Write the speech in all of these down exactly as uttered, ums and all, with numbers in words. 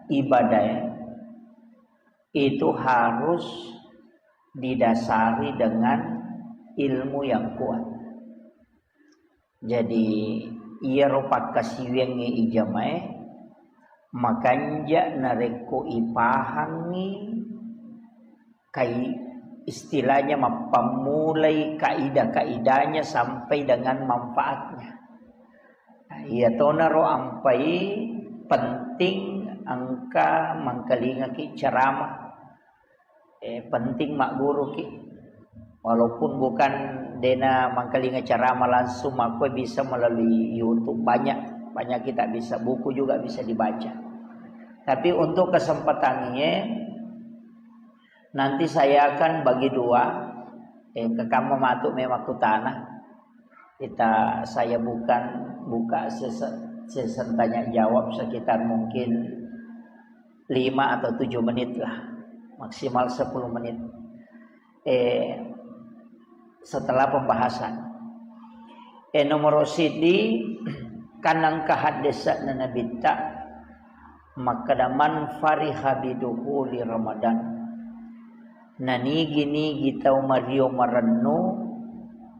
ibadah itu harus didasari dengan ilmu yang kuat. Jadi, iyaro pakkasiwiangnge ijamae makanja narekko ipahangngi kai-, istilahnya mappammulai kaidah-kaidahnya sampai dengan manfaatnya. Nah, iyatonaro ampai penting engka mangkalingaki ceramah. Eh, penting magguruki. Walaupun bukan dena mangkalinga ceramah langsung, makko bisa melalui YouTube. Banyak, banyak kita bisa, buku juga bisa dibaca. Tapi untuk kesempatan ini, nanti saya akan bagi dua. Eh, kekam matu memang kutana. Kita, saya bukan buka sese-, session tanya jawab sekitar mungkin lima atau tujuh menit lah, maksimal sepuluh menit. Eh, setelah pembahasan. Eh, nomor sidi, kan engka haddesa'na Nabitta, makkeda, "Man fariha bidukhuli Ramadan." Nanigi-nigi tau mario marennu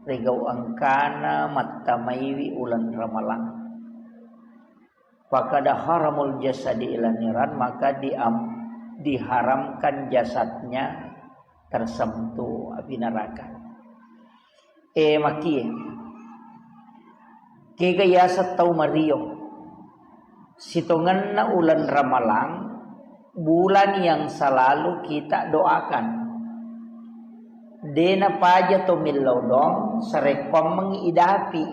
rigau engkana mattamaiwi uleng Ramalang. Fakada haramul jasadi ila niran, maka diam-, diharamkan jasadnya tersentuh api neraka. Eh, makie. Kega yaseng tau mario. Sitongenna uleng Ramalang, bulan yang selalu kita doakan. Dena paja to millau doang, sarekkoammengngi idapi.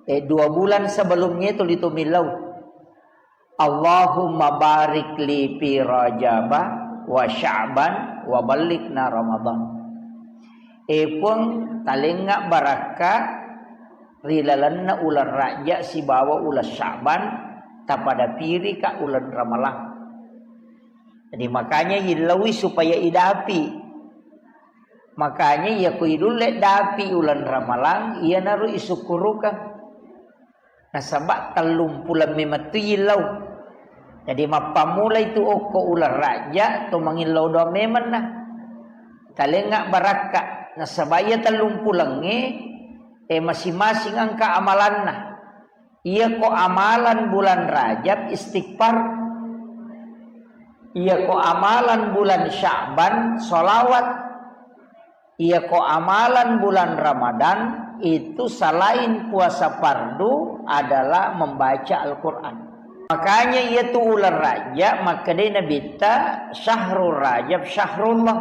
Eh, dua bulan sebelumnya itu litu millau. Allahumma barik li fi Rajaba wa Sya'ban wa ballighna Ramadan. Eh, Puang, talengnga barakka ri lalenna uleng Rajab sibawa uleng Sya'ban, tapada pirika uleng Ramalang. Jadi, makanya illaui supaya idapi. Makanya iya ko idulle dapi uleng Ramalang, iyanaro isukkurukang. Nasaba tellumpuleng memettu illau. Jadi mappammulai tu okko uleng Rajab, to mangillau doang memenna. Talengnga barakka. Nasaba iya tellumpulengnge, eh, masing-masing engka amalanna. Iya ko amalan bulan Rajab, istighfar. Iya ko amalan bulan Sya'ban, sholawat. Iya ko amalan bulan Ramadan, itu selain puasa fardu adalah membaca Al-Quran. Makanya iya tu uleng Rajab, makkedai Nabitta, "Syahrul Rajab syahrullah."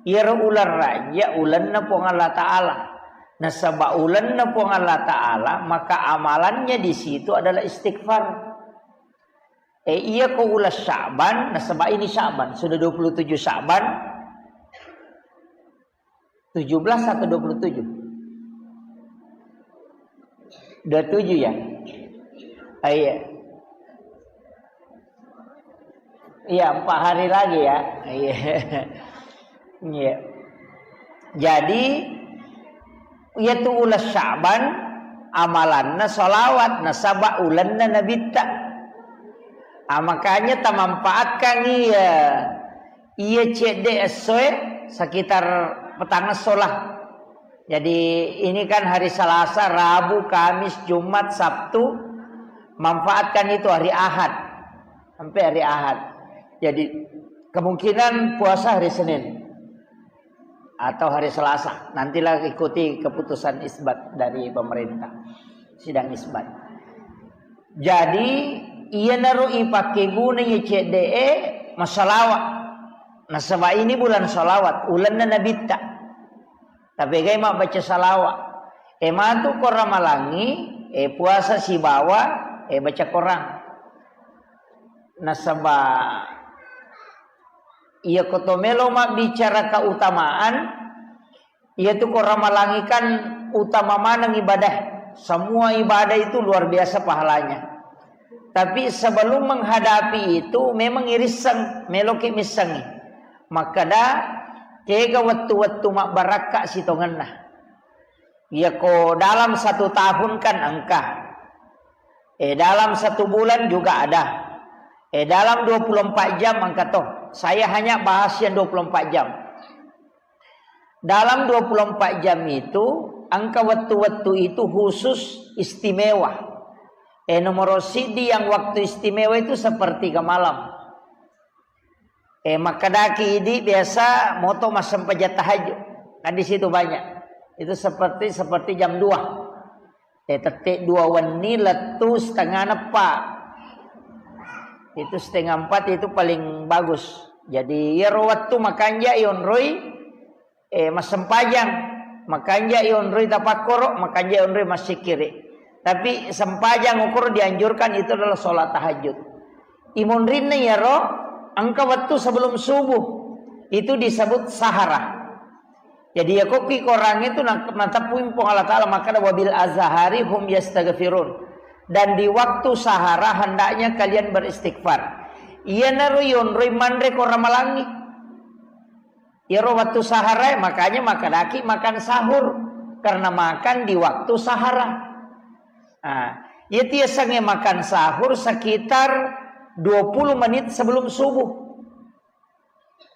Iyaro uleng Rajab ulenna Puang Allah Ta'ala. Nasaba ulenna Puang Allah Ta'ala, maka amalannya di situ adalah istighfar. Eh, iya ko uleng Sya'ban, nasaba ini Sya'ban, sudah dua puluh tujuh Sya'ban. Tujuh belas atau dua puluh tujuh? Dua puluh tujuh ya? Ah, iya. Iya, empat hari lagi ya. Iya. Iya. Jadi, iya tu uleng Sya'ban, amalanna sholawat, nasaba ulenna Nabitta. Ah, makanya tamanfaatkan iya, iya cedde essoe sekitar petang esso lah. Jadi, ini kan hari Selasa, Rabu, Kamis, Jumat, Sabtu, manfaatkan itu hari Ahad. Sampai hari Ahad. Jadi, kemungkinan puasa hari Senin atau hari Selasa. Nantilah ikuti keputusan isbat dari pemerintah, sidang isbat. Jadi, iyanaro ipakkeguna iya cedde'e massalawa. Nasaba ini bulan salawat, ulenna Nabitta. Tapegai mabbaca salawa. E matu ko Ramalangi, e puasa sibawa, e baca Korang. Nasaba iya ko to melo mabbicara keutamaan, iya tu ko Ramalangi kan utama maneng ibadah. Semua ibadah itu luar biasa pahalanya. Tapi sebelum menghadapi itu, memang irisseng, meloki missengi. Makkeda, kega wettu-wettu mabbarakka sitongenna. Iya ko dalam satu tahun kan engka. Eh, dalam satu bulan juga ada. Eh, dalam dua puluh empat jam engka to. Saya hanya bahas yang dua puluh empat jam. Dalam dua puluh empat jam itu, engka wettu-wettu itu khusus istimewa. Eh, nomor siddi yang waktu istimewa itu sepertiga malam. Eh, makkedaki idi biasa moto massempajang tahajud. Kan di situ banyak. Itu seperti, seperti jam dua. Eh, tette dua wenni lettu setengah neppa. Itu setengah empat itu paling bagus. Jadi, iyaro wettu makanja ionroi, eh, massempajang. Makanja ionroi tapakkoro, makanja ionroi massikkiri. Tapi sempajang okoro dianjurkan itu adalah sholat tahajud. Imonrinna iyaro engka wettu sebelum subuh. Itu disebut sahara. Jadi, ya, kokki Quran itu na-, nateppuin Puang Allah Ta'ala makkeda, "Wabil azhari hum yastaghfirun." Dan di waktu sahara hendaknya kalian beristighfar. Iyanaro yonroi manre ko ramalangi. Iyaro waktu sahara, makanya makkedaki makan sahur. Karena makan di waktu sahara. Nah, iya tiasange makan sahur sekitar dua puluh menit sebelum subuh.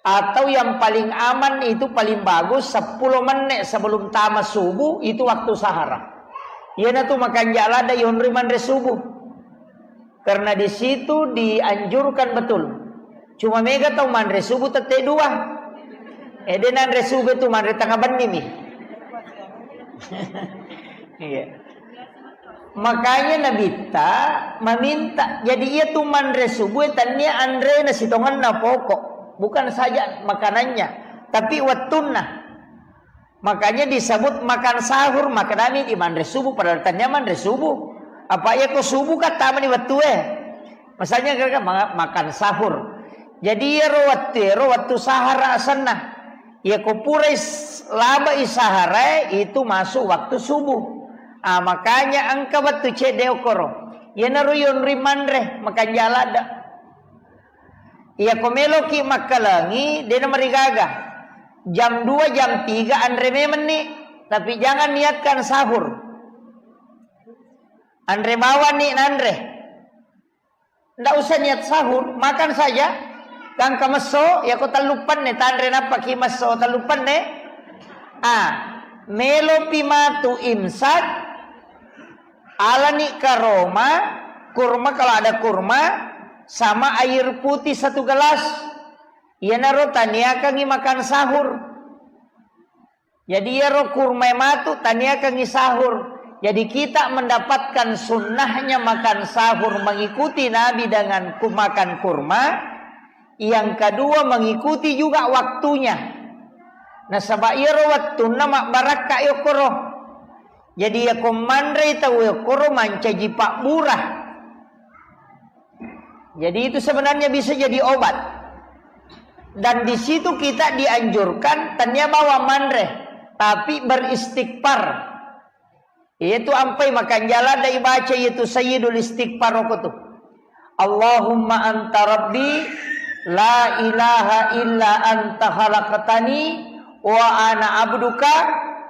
Atau yang paling aman itu paling bagus sepuluh menit sebelum tama subuh itu waktu sahara. Iyana tu makanja ladda yonri manre subuh. Karena di situ dianjurkan betul. Cuma mega tau manre subuh tette dua. Eh, de nanre subuh tu manre tengah benni mi. Iya. Makanya Nabitta meminta, jadi iya tu manre subuh tania anrena sitongenna pokok, bukan saja makanannya, tapi wettunna. Makanya disebut makan sahur, maknanya di manre subuh, padahal tania manre subuh. Apa iya ko subuh kan tamani wettue. Misalnya kan ma-, makan sahur. Jadi iyaro wettu, iyaro wettu sahara asenna. Iya ko purai s-, labai sahara itu masuk waktu subuh. Ah, makanya engka wettu cedde okoro. Iyanaro yonri manre, makanja ladda. Iya ko meloki makkalengi, dena marigaga. Jam dua, jam tiga anre memenni. Tapi jangan niatkan sahur. Anre bawani nanre. Ndak usah niat sahur, makan saja. Gangka messo, ya ko tellu penne, tanre nappa ki messo tellu penne. Ah, melopi matu imsak, alani karoma, kurma kalau ada kurma, sama air putih satu gelas. Iyanaro taniakangi makan sahur. Jadi iyaro kurma matu taniakangi sahur. Jadi kita mendapatkan sunnahnya makan sahur, mengikuti Nabi dengan ku-, makan kurma. Yang kedua, mengikuti juga waktunya. Nasaba iyaro wettunna mabbarakka yokkoro. Jadi yako manrei tau yokkoro mancaji pabbura. Jadi itu sebenarnya bisa jadi obat. Dan di situ kita dianjurkan tania bawa manre, tapi beristighfar. Yaitu ampai makanjala dai baca yaitu Sayyidul Istighfar okotu. Allahumma anta rabbi la ilaha illa anta khalaqtani wa ana abduka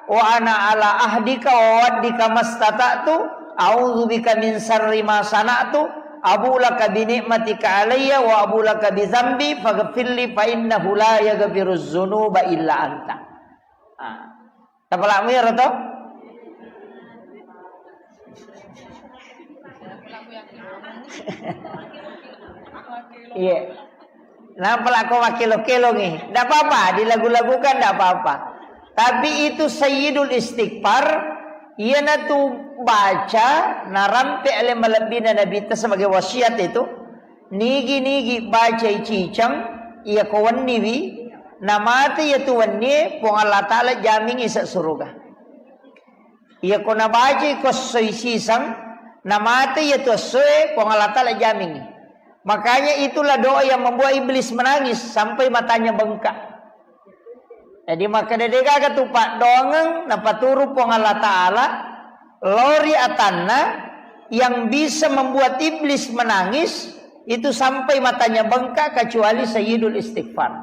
wa ana ala ahdika wa wa'dika mastata'tu, a'udzubika min syarri ma sana'tu, abu laka bi ni'matika alayya wa abu laka bi dzambi faghfirli fa innahu la yaghfiruz dzunuba illa anta. Ah. Tapalakmu iyaro to? Iya. Napalako makkelo-kelongi. Ndak apa-apa, dilagu-lagukan ndak apa-apa. Tapi itu Sayyidul Istighfar, iyanatu baca narampe ale malebbina Nabitta sebagai wasiat itu. Nigi-nigi bacai ciceng, iya ko wenniwi, namate iya tu wennie, Puang Allah Ta'ala jamingi ise suruga. Iya ko nabacai ko essoi siseng, namate iya tu essoe, Puang Allah Ta'ala jamingi. Makanya itulah doa yang membuat iblis menangis sampai matanya bengkak. Jadi makkeda degaga tu paddoangeng napaturu Puang Allah Ta'ala, lori atanna yang bisa membuat iblis menangis itu sampai matanya bengkak kecuali Sayyidul Istighfar.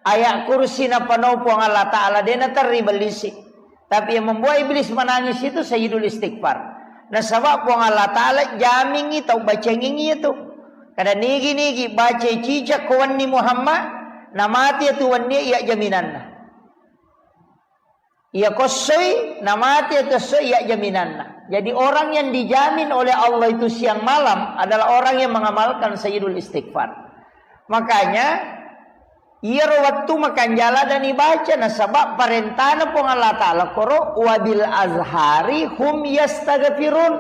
Ayat kursi napano Puang Allah Ta'ala dena terri bellisi. Tapi yang membuat iblis menangis itu Sayyidul Istighfar. Nasaba Puang Allah Ta'ala jamingi tau bacengingi itu. Kada nigi-nigi baca cicak ko wenni Muhammad, namati tu wenni iya jaminanna. Iya kossoi, namati tu kossoi iya jaminanna. Jadi orang yang dijamin oleh Allah itu siang malam adalah orang yang mengamalkan Sayyidul Istighfar. Makanya, iyaro wettu makanja ladani baca, nasaba parentana Puang Allah Ta'ala koro, "Wabil azhari hum yastaghfirun."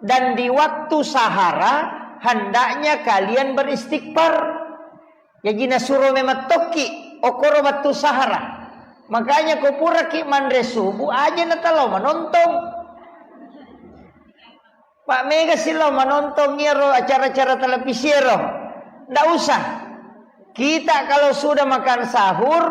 Dan di waktu sahara, hendaknya kalian beristighfar. Jaji nasuro memang tokki, okoro wettu sahara. Makanya ko puraki manre subuh, aja natalao manontong. Pak mega silo manontong iyaro acara-acara televisi ero. Ndak usah. Kita kalau sudah makan sahur,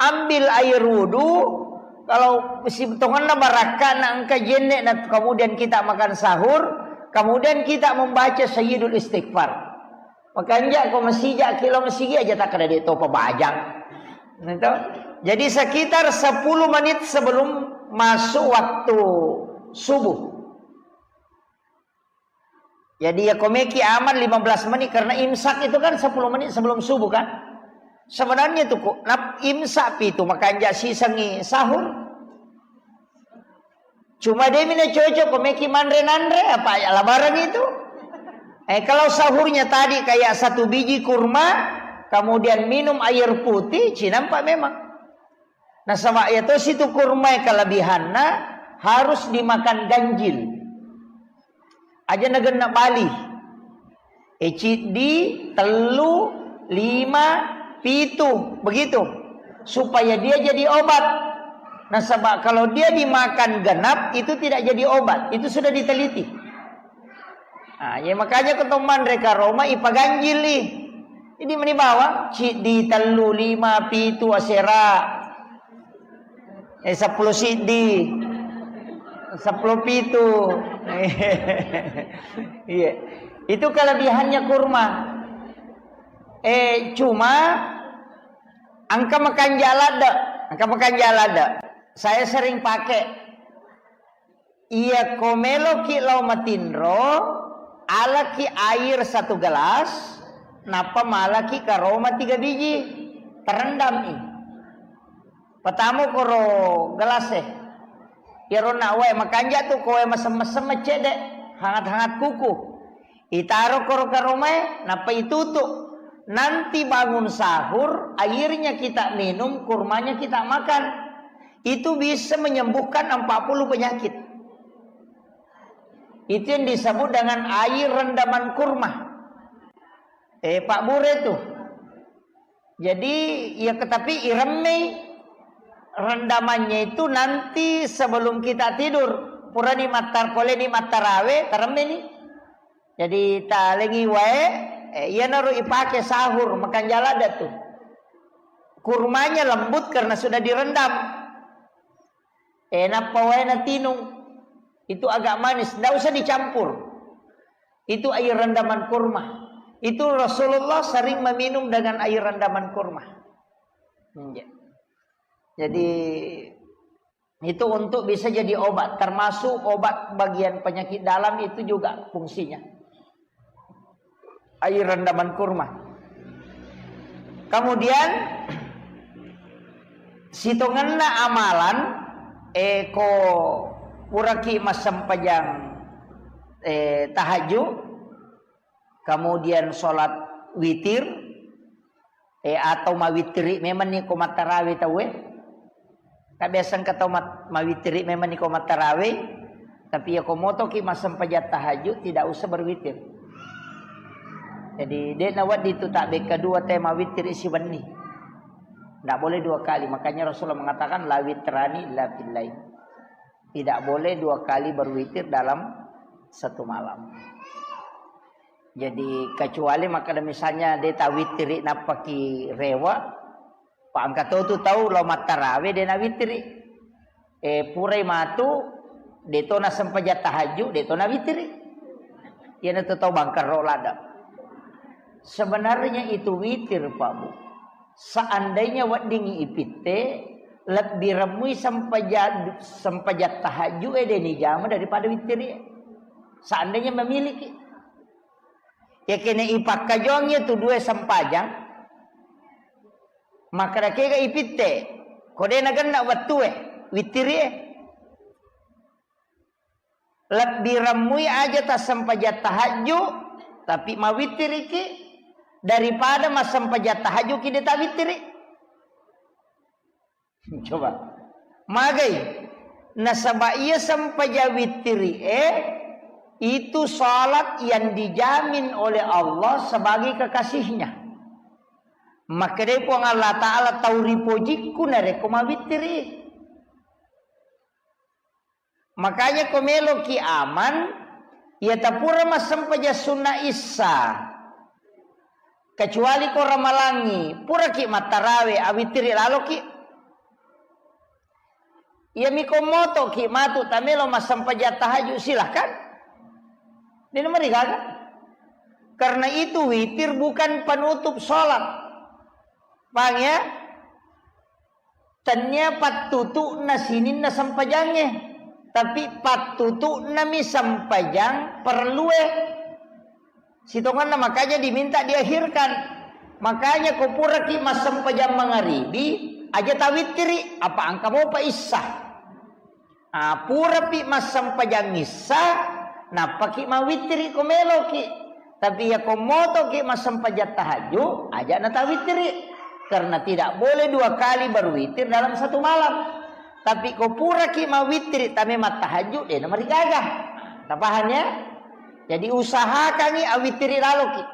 ambil air wudhu. Kalau si tongenna barakka na engka jenne na kemudian kita makan sahur, kemudian kita membaca Sayyidul Istighfar. Makanja ko masija kilo masigi aja tak ada dek topa bajang. Gitu. Jadi sekitar sepuluh menit sebelum masuk waktu subuh. Jadi ya komeki aman lima belas menit karena imsak itu kan sepuluh menit sebelum subuh kan. Sebenarnya itu kok nap imsak pi itu makanja sisengi sahur. Cuma dia mina cocok komeki manre nanre apa ya labaran itu. Eh kalau sahurnya tadi kayak satu biji kurma, kemudian minum air putih, cinampak memang. Nasaba iya tosi tu kurma kelebihanna harus dimakan ganjil. Aja nagenna bali. E ciddi, tellu, lima, pitu, begitu. Supaya dia jadi obat. Nasaba kalau dia dimakan genap itu tidak jadi obat. Itu sudah diteliti. Ah, ya makanya ketong manre karoma ipaganjili. Jadi meni bawang, ciddi, tellu, lima, pitu, asera. Eh, sepuluh siddi. Sepuluh pitu. Iya. Itu kelebihannya kurma. Eh, cuma engka makanja ladde. Engka makanja ladde. Saya sering pakai. Iya ko meloki lao matinro, alaki air satu gelas, nappa malaki karoma tiga biji. Terendam i. Patamo koro gelas e. Iyaro na wae makanja tu ko wae mesem-mesem cedde, hangat-hangat kuku. Itaro koro karomae, nappa itutu. Nanti bangun sahur, airnya kita minum, kurmanya kita makan. Itu bisa menyembuhkan empat puluh penyakit. Itu yang disebut dengan air rendaman kurma. Eh, Pak Bure tuh. Jadi, ya, tapi iremmei rendamannya itu nanti sebelum kita tidur. Purani mattar-, poleni mattarawe, taremmeni. Jadi, talengi wae, eh, iyanaro ipake sahur, makanja ladde tu. Kurmanya lembut karena sudah direndam. Eh, nappa wae natinung. Itu agak manis, ndak usah dicampur. Itu air rendaman kurma. Itu Rasulullah sering meminum dengan air rendaman kurma. Iya. Jadi, itu untuk bisa jadi obat, termasuk obat bagian penyakit dalam itu juga fungsinya. Air rendaman kurma. Kemudian, sitongenna amalan, eh, ko puraki massempajang, eh, tahajud, kemudian sholat witir, eh, atau mawittiri memang ni ko mattarawe tauwe. Kan biasa engka tau mat-, mawittiri memang ni ko mattarawe, tapi ya ko motoki massempajang tahajud tidak usah berwitir. Jadi, de nawedding tu tabekka dua te mawittiri siwenni. Ndak boleh dua kali. Makanya Rasulullah mengatakan, "La witrani illa fil lail." Tidak boleh dua kali berwitir dalam satu malam. Jadi, kecuali makkeda misalnya de tawittiri nappaki rewe, pa engka to tu tau lao mattarawe de nawittiri. Eh, purai matu, de to nasempajang tahajud, de to nawittiri. Iyanatu tau bangkerro ladde. Sebenarnya itu witir, Pak Bu. Seandainya weddingngi ipitte, lebbi remmui sempaja-, sempajang tahajud e de nijama daripada wittiri. Seandainya memiliki. Yakene ipakkajongi tu dua sempajang, makkeda kega ipitte, ko de nagenna wettue, wittirie. Lebbi remmui aja tassempajang tahajju, tapi mawittiriki daripada massempajang tahajju ki de tawittiri. Coba. Magai. Nasaba iya sempajang wittiri e, itu salat yang dijamin oleh Allah sebagai kekasihnya. Makkedai Puang Allah Ta'ala, tau ripojikku narekko mawittiri. Makanya ko meloki aman, iya tapura massempajang sunna issa. Kecuali ko ramalangi, puraki mattarawe, awittiri laloki. Iyami ko motoki matu tamelo massempajang tahajud, silahkan. Dena marigaga. Karena itu witir bukan penutup sholat. Paham ya? Tennia pattutu'na sininna sempajangnge, tapi pattutu'nami sempajang parellue. Sitongenna makanya diminta diakhirkan. Makanya ko puraki massempajang mangaribi, aja tawittiri, apa engka mopa issa. Ah, purapi massempajang issa, nappaki mawittiri ko meloki. Tapi iya ko motoki massempajang tahajud, aja natawittiri. Karena tidak boleh dua kali berwitir dalam satu malam. Tapi ko puraki mawittiri, tame mattahajud, de namarigaga. Tapaham ya? Jadi usahakangi awittiri laloki.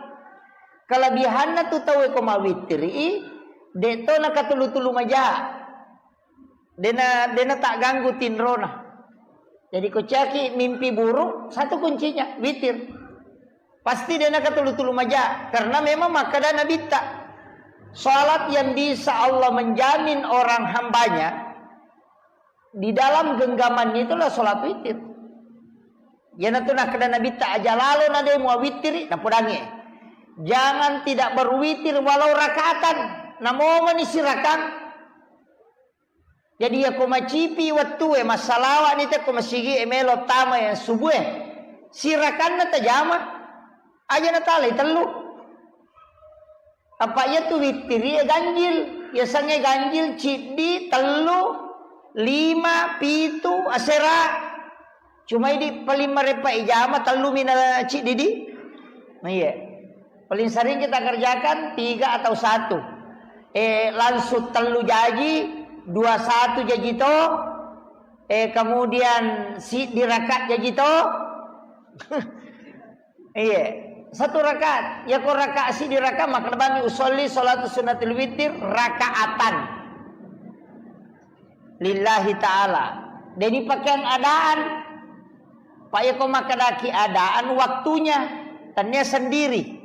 Kelebihanna tu tauwe ko mawittiri, de to nakatulu-tulu maja. Dena, dena tagganggu tinrona. Jadi ko ciaki mimpi buruk, satu kuncinya, witir. Pasti dena katulu-tulu maja, karena memang makkeda Nabitta, salat yang bisa Allah menjamin orang hambanya di dalam genggamannya itulah salat witir. Iyanatu nakkeda Nabitta, aja lalo na de muawittiri, napodangi. Jangan tidak berwitir walau rakaatan. Namomani sirakang. Jadi, iya ko macipi wettue, massalawa'ni te ko masigi e melo tama yang subuh e. Sirakanna tajama, aja natalai tellu. Apa iya tu wittiri e ganjil, yasengnge ganjil ciddi, tellu, lima, pitu, asera. Cuma idi paling marepa ijama tellu mina ciddi di. Nah, iya. Paling sering kita kerjakan tiga atau satu. Eh, langsung tellu jaji, dua satu jaji to. Eh, kemudian siddi rakaat jaji to. Iya. Satu rakaat. Ya ko rakaat siddi rakaat, maka bani usolli salatu sunnatil witir rakaatan. Lillahi ta'ala. Deni pakeang adaan. Pak, iya ko makkedaki adaan waktunya, tania sendiri.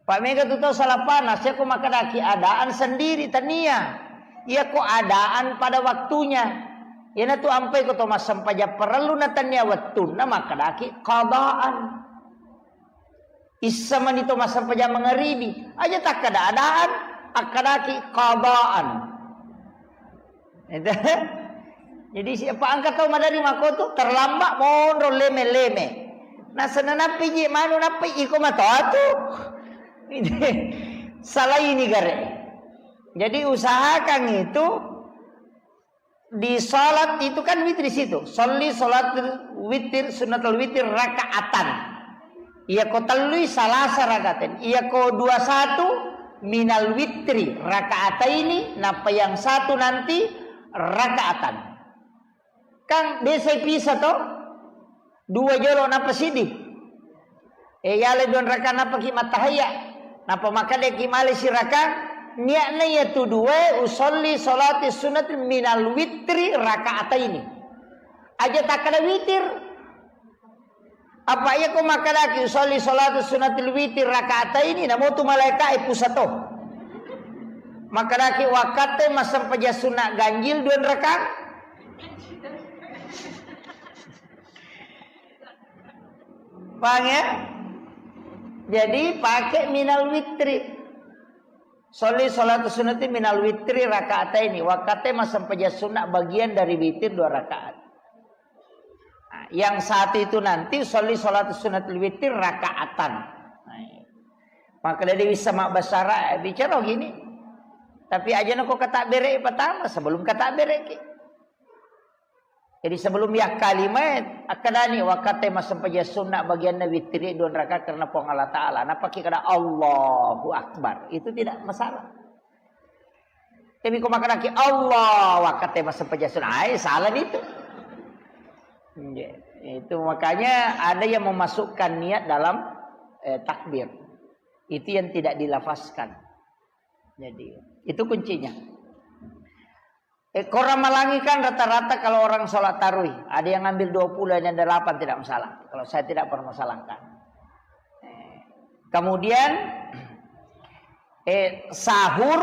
Pak, mega tu tau salah panas, iya ko makkedaki adaan sendiri, tania. Iya ko adaan pada waktunya. Iyanatu ampai ko to massempajang parellu na tania wettunna makkedaki qadaan. Issa mani to massempajang mangaribi, aja takkada adaan, akkadaki qadaan. Itu. Jadi siapa angkat tau madari makotu terlambat monro leme-leme. Nasana nappi ji manu nappi iko matoatu. Salaini gare. Jadi usahakan itu di salat itu kan witir situ. Sholli sholatul witir, sunnatul witir rakaatan. Iya ko tellui salasa rakaatan. Iya ko dua satu minal witri rakaataini, nappa yang satu nanti rakaatan. Kan biasa pisa to? Dua jolo nappa siddi. Eh, yalai dua rakaat nappaki mattahayya. Nappa makkedaki malai sirakang, niatna iyatu dua, usolli sholati sunnati minal witri rakaataini. Aja takkada witir. Apa iya ko makkedaki usolli sholati sunnatil witri rakaataini, namotu malaika e pusato. Makkedaki wakkatte massempajang sunna ganjil dua rakaat. Paham ya? Jadi pakai minal witri. Sholli sholatu sunnati minal witri rakaataini. Wakkatte massempajang sunna bagian dari witir dua rakaat. Nah, yang satu itu nanti sholli sholatu sunnatil witri rakaatan. Nah, iya. Maka dari bisa mabbasara bicara gini. Tapi aja nako kata bere pertama sebelum kata bere ki. Jadi sebelum ya kalimat akadani wakate massempajang sunna bagianna witiri dua rakaat karena Puang Allah Ta'ala. Napaki kada Allahu Akbar. Itu tidak masalah. Tapi kau makan lagi Allah wakate massempajang sunna. Ai salah itu. Iya. Itu makanya ada yang memasukkan niat dalam eh, takbir. Itu yang tidak dilafazkan. Jadi itu kuncinya. Eh, korang malangi kan rata-rata kalau orang sholat tarawih, ada yang ngambil dua puluh, ada yang delapan, tidak masalah. Kalau saya tidak permasalahkan. Eh, kemudian eh, sahur,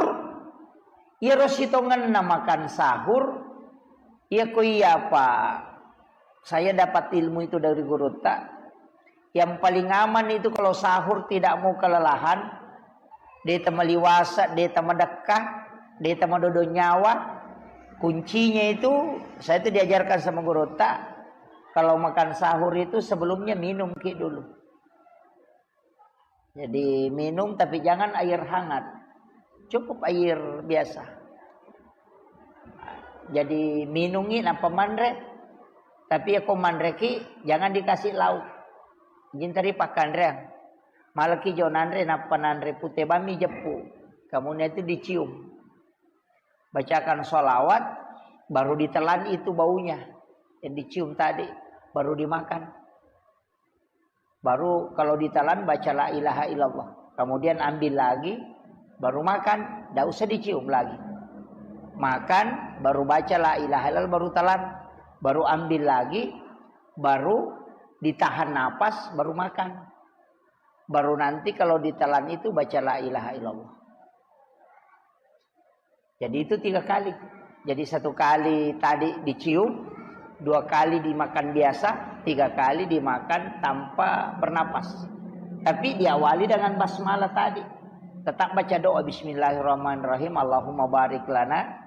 iyaro sitongenna makan sahur, iya ko iya apa saya dapat ilmu itu dari gurutta, yang paling aman itu kalau sahur tidak mau kelelahan, de' tama liwasa, de' tama dekka, de' tama dodo nyawa. Kuncinya itu, saya itu diajarkan sama gurutta, kalau makan sahur itu sebelumnya minum ki dulu. Jadi minum tapi jangan air hangat. Cukup air biasa. Jadi minungi nappa manre. Tapi ya ko manreki jangan dikasih lauk. Jintari pakanreang. Malaki jo nanre nappa nanre pute bami jeppu. Kemudian itu dicium. Bacakan sholawat, baru ditelan itu baunya yang dicium tadi, baru dimakan. Baru kalau ditelan baca la ilaha illallah. Kemudian ambil lagi, baru makan, tidak usah dicium lagi. Makan, baru baca la ilaha illallah, baru telan, baru ambil lagi, baru ditahan napas, baru makan. Baru nanti kalau ditelan itu baca la ilaha illallah. Jadi itu tiga kali. Jadi satu kali tadi dicium, dua kali dimakan biasa, tiga kali dimakan tanpa bernapas. Tapi diawali dengan basmalah tadi. Tetap baca doa bismillahirrahmanirrahim, Allahumma barik lana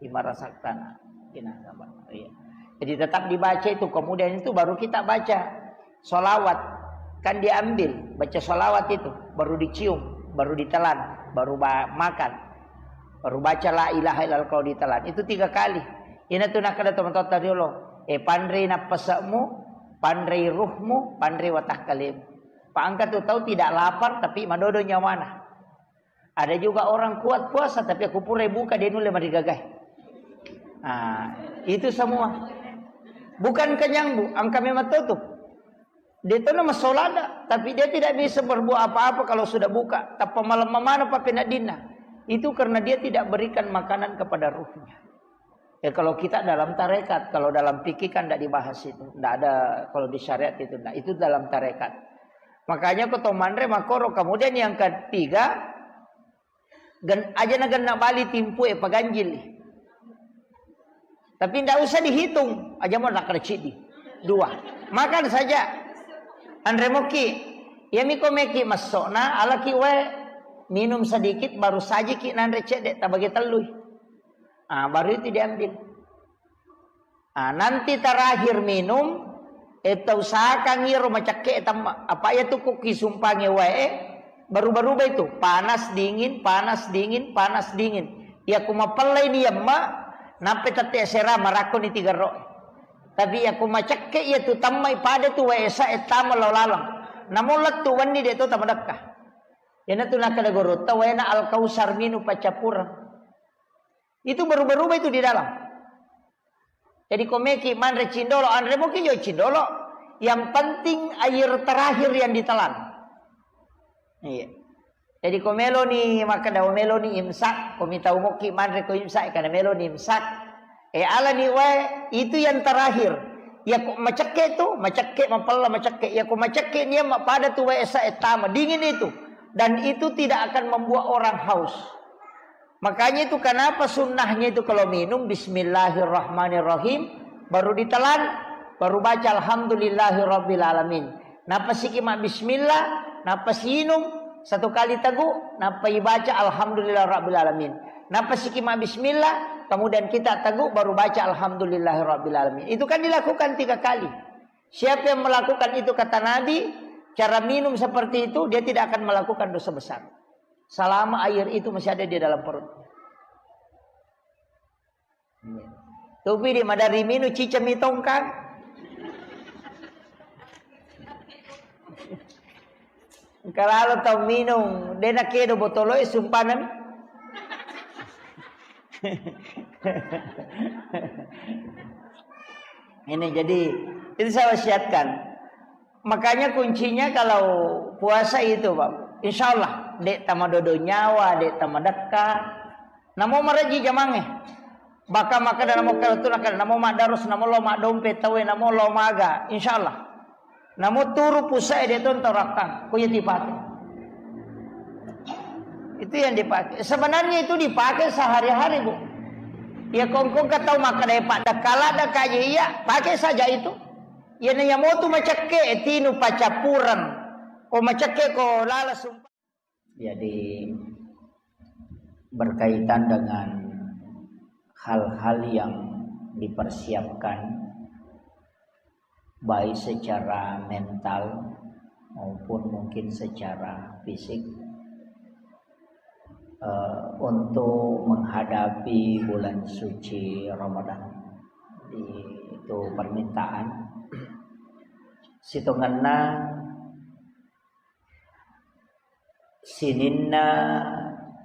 fima razaqtana. Iya. Jadi tetap dibaca itu, kemudian itu baru kita baca. Sholawat kan diambil, baca sholawat itu, baru dicium, baru ditelan, baru ba- makan, baru baca la ilaha illallah kalau ditelan. Itu tiga kali. Ina tu nakada teman-teman tadi lo, eh panrei nappasekmu, panrei ruhmu, panrei watakkalemu. Pak angka tu tahu tidak lapar tapi madodo nyawana. Ada juga orang kuat puasa tapi aku pura buka dia nulle marigagai. Nah, itu semua. Bukan kenyang bu, angka memang tutup. Dia tu nama solada, tapi dia tidak bisa berbuat apa-apa kalau sudah buka. Tappa malam mana pape nadinna. Itu karena dia tidak berikan makanan kepada ruhnya. Ya kalau kita dalam tarekat, kalau dalam fikih kan tidak dibahas itu. Tidak ada kalau di syariat itu, tidak. Itu dalam tarekat. Makanya ko to manre makoro. Kemudian yang ketiga, gen, aja na genna bali timpu e paganjil. Tapi tidak usah dihitung, aja mau nakar cidi. Dua. Makan saja. Anre moki. Ya miko meki masokna, alaki wae minum sedikit, baru sajiki nanre cedde, tabagi tellui. Ah, baru itu diambil. Ah, nanti terakhir minum, eh, tausahakan iro macakke tamma. Apa ya tu kok kisumpange wae, eh, baru-baru itu panas dingin, panas dingin, panas dingin. Ya ku mapellai ni yamma, nappe tette sera marakko ni tiga ro. Tapi ya ku macakke ya tu tammai pada tu wae sa e tama lao laleng. Namun lettu wenni de to tamadekka. Yana tu nakada gorotta waena Al-Kausar minu paccappureng. Itu berubah-ubah itu di dalam. Jadi komeki manre cindolo, anre moki jo cindolo. Yang penting air terakhir yang ditelan. Iya. Jadi ko meloni makkeda, meloni imsak, ko mitau mokki manre ko imsak, karena meloni imsak. Eh, alani wae, itu yang terakhir. Ya ko macekke tu, macekke mapella macekke. Ya ko macekke ni pada tu wae sa e tama, dingin itu. Dan itu tidak akan membuat orang haus. Makanya itu kenapa sunnahnya itu kalau minum bismillahirrahmanirrahim, baru ditelan, baru baca alhamdulillahirabbil alamin. Nappa siki ma bismillah, nappa siinung satu kali tegu, nappa ibaca alhamdulillah rabbil alamin. Nappa siki ma bismillah, kemudian kita tegu baru baca alhamdulillah rabbil alamin. Itu kan dilakukan tiga kali. Siapa yang melakukan itu kata Nabi, Cara minum seperti itu, dia tidak akan melakukan dosa besar. Selama air itu masih ada di dalam perut. Tupi di madari minum, cica mitongkang. Engka lalo tau minum, de nakedo botoloe, sumpanan. Ini jadi, itu saya wasiatkan. Makanya kuncinya kalau puasa itu, Pak, insya Allah, dek tamadodo nyawa, dek tamadekka. Namo maraji jamangnge. Bahkan makkeda namo karatuna, kada namo maddarus, namo lo maddompe tawe, namo lo maga, insya Allah. Namo turu pusae de tonto rakkang, ko iya dipake. Itu yang dipakai. Sebenarnya itu dipakai sehari-hari, Bu. Ya kongkong ka tau makkeda, "Eh, Pak, dakala dakaje iya," pakai saja itu. Ya na yamotu macakke, tinu pacappureng. Ko macakke ko lala sumpa. Jadi, berkaitan dengan hal-hal yang dipersiapkan, baik secara mental maupun mungkin secara fisik, eh, untuk menghadapi bulan suci Ramadan. Jadi, itu permintaan. Sitongenna sininna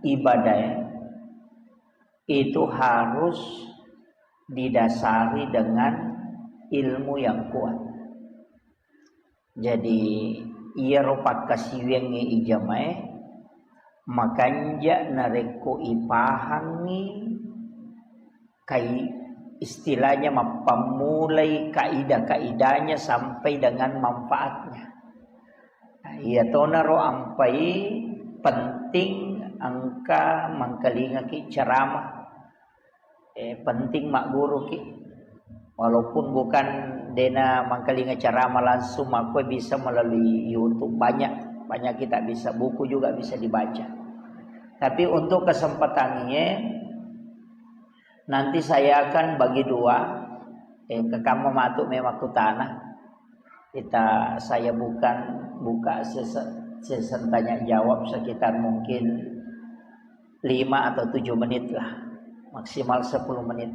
ibadah itu harus didasari dengan ilmu yang kuat. Jadi, iyaro pakkasiwiangnge ijamae makanja narekko ipahangngi kai-, istilahnya mappammulai kaidah-kaidahnya sampai dengan manfaatnya. Nah, iyatonaro ampai penting engka mangkalingaki ceramah. Eh, penting magguruki. Walaupun bukan dena mangkalinga ceramah langsung, makkoe bisa melalui YouTube. Banyak, banyak kita bisa. Buku juga bisa dibaca. Tapi untuk kesempatan ini, nanti saya akan bagi dua. Eh, kekamma matu memang kutana. Kita, saya bukan buka sese-, session tanya jawab sekitar mungkin lima atau tujuh menit lah, maksimal sepuluh menit.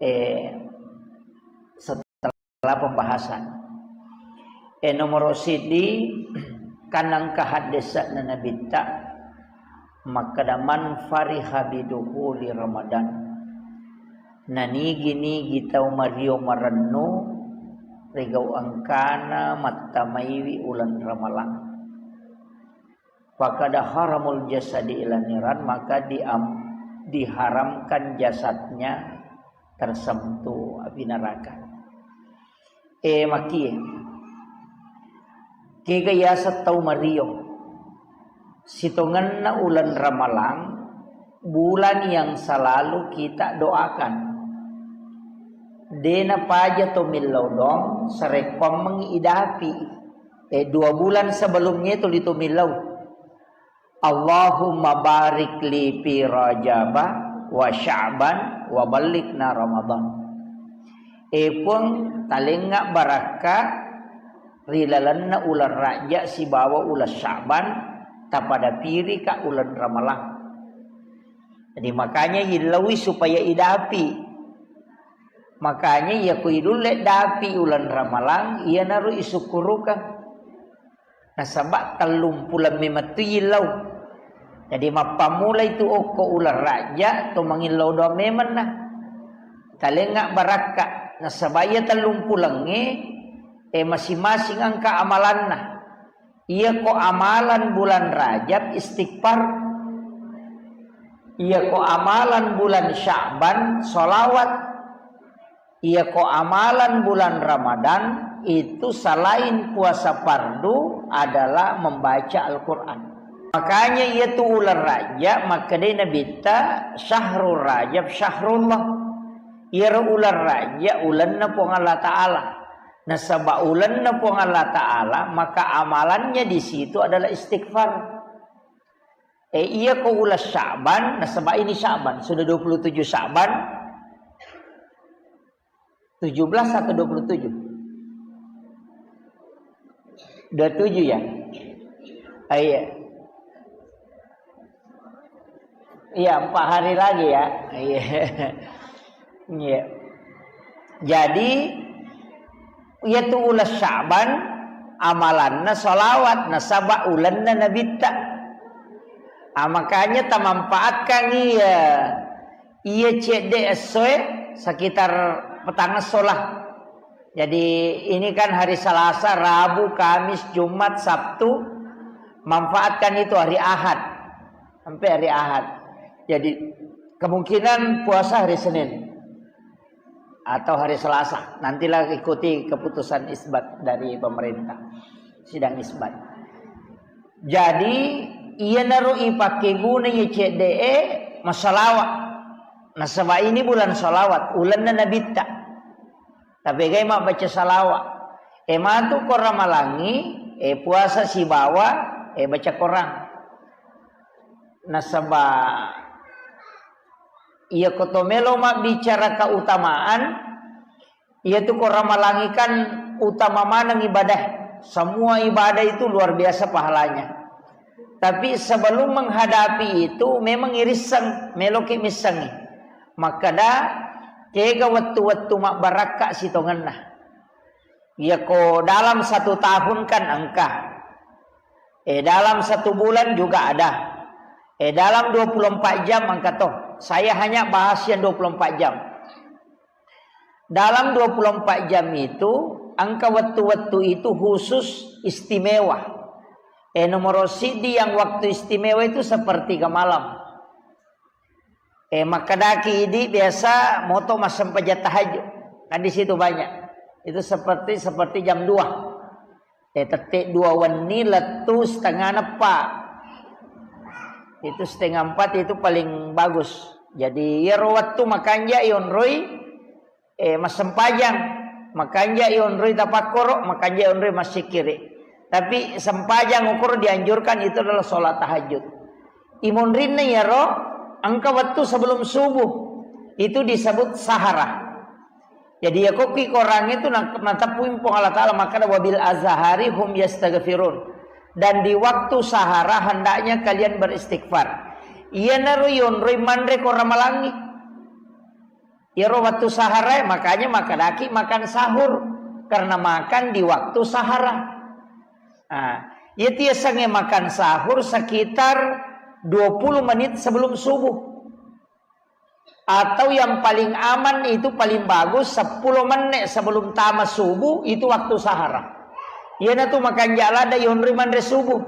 Eh, setelah pembahasan. Eh, nomor sidi, kanang kahadesana Nabitta, makkeda, "Man fariha bidukhuli Ramadan." Nanigi-nigi tau mario marennu rigau engkana mattamaiwi uleng Ramalang. Fakada haramul jasadi ila niran, maka diam-, diharamkan jasadnya tersentuh api neraka. Eh, makie. Kega yaseng tau mario. Sitongenna uleng Ramalang, bulan yang selalu kita doakan. Dena paja to millau doang, sarekkoammengngi idapi. Eh, dua bulan sebelumnya itu, itu millau. Allahumma barik li fi Rajaba wa Sya'ban wa ballighna Ramadan. Eh, Puang, talengnga barakka ri lalenna uleng Rajab sibawa uleng Sya'ban, tapadapirika uleng Ramalang. Jadi, makanya illaui supaya idapi. Makanya, iya ko idulle dapi uleng Ramalang, iyanaro isukkurukang. Nasaba tellumpuleng memettu illau. Jadi, mappammulai tu okko uleng Rajab, to mangillau doang memenna. Talengnga barakka. Nasaba iya tellumpulengnge, eh, masing-masing engka amalanna. Iya ko amalan bulan Rajab, istighfar. Iya ko amalan bulan Sya'ban, sholawat. Iya ko amalan bulan Ramadan, itu selain puasa fardu adalah membaca Al-Quran. Makanya iya tu uleng Rajab, makkedai Nabitta, "Syahrul Rajab syahrullah." Iyaro uleng Rajab ulenna Puang Allah Ta'ala. Nasaba ulenna Puang Allah Ta'ala, maka amalannya di situ adalah istighfar. Eh, iya ko uleng Sya'ban, nasaba ini Sya'ban, sudah dua puluh tujuh Sya'ban, tujuh belas atau dua puluh tujuh? Dua tujuh ya? Ah, iya. Iya, empat hari lagi ya. Iya. Iya. Jadi, iyatu uleng Sya'ban amalanna sholawat, nasaba ulenna Nabitta. Ah, makanya tamanfaatkan iya, iya cedde essoe sekitar petang esso lah. Jadi ini kan hari Selasa, Rabu, Kamis, Jumat, Sabtu, manfaatkan itu hari Ahad. Sampai hari Ahad. Jadi kemungkinan puasa hari Senin atau hari Selasa. Nantilah ikuti keputusan isbat dari pemerintah. Sidang isbat. Jadi iyanaro ipake guna iya cedde e massalawa. Nasaba ini bulan salawat, ulenna Nabitta. Tapegai mabbaca salawa. E matu ko Ramalangi, e puasa sibawa, e baca Korang. Nasaba iya ko to melo mabbicara keutamaan, iya tu ko Ramalangi kan utama maneng ibadah. Semua ibadah itu luar biasa pahalanya. Tapi sebelum menghadapi itu memang irisseng, meloki missengi. Makkeda, kega wettu-wettu mabbarakka sitongenna. Iya ko dalam satu tahun kan engka. Eh, dalam satu bulan juga ada. Eh, dalam dua puluh empat jam engka toh. Saya hanya bahas yang dua puluh empat jam. Dalam dua puluh empat jam itu, engka wettu-wettu itu khusus istimewa. Eh, nomor sidi yang waktu istimewa itu sepertiga malam. Eh, makkedaki idi biasa moto massempajang tahajud. Kan di situ banyak. Itu seperti, seperti jam dua. Eh, tette dua wenni lettu setengah neppa. Itu setengah empat itu paling bagus. Jadi, iyaro wettu makanja ionroi, eh, massempajang, makanja ionroi tapakkoro, makanja ionroi massikkiri. Tapi sempajang ukoro dianjurkan itu adalah sholat tahajud. Imonrinna iyaro engka wettu sebelum subuh. Itu disebut sahara. Jadi, ya, kokki Korang itu na-, nateppui Puang Allah Ta'ala, makkeda, "Wabil azhari hum yastaghfirun." Dan di waktu sahara hendaknya kalian beristighfar. Iyanaro yonroi manre ko Ramalangi. Iyaro wettu sahara, makanya makkedaki makan sahur. Karena makan di waktu sahara. Nah, iya tiasange makan sahur sekitar dua puluh menit sebelum subuh. Atau yang paling aman itu paling bagus sepuluh menit sebelum tama subuh itu waktu sahara. Iyanatu makanja ladde yonroi manre subuh.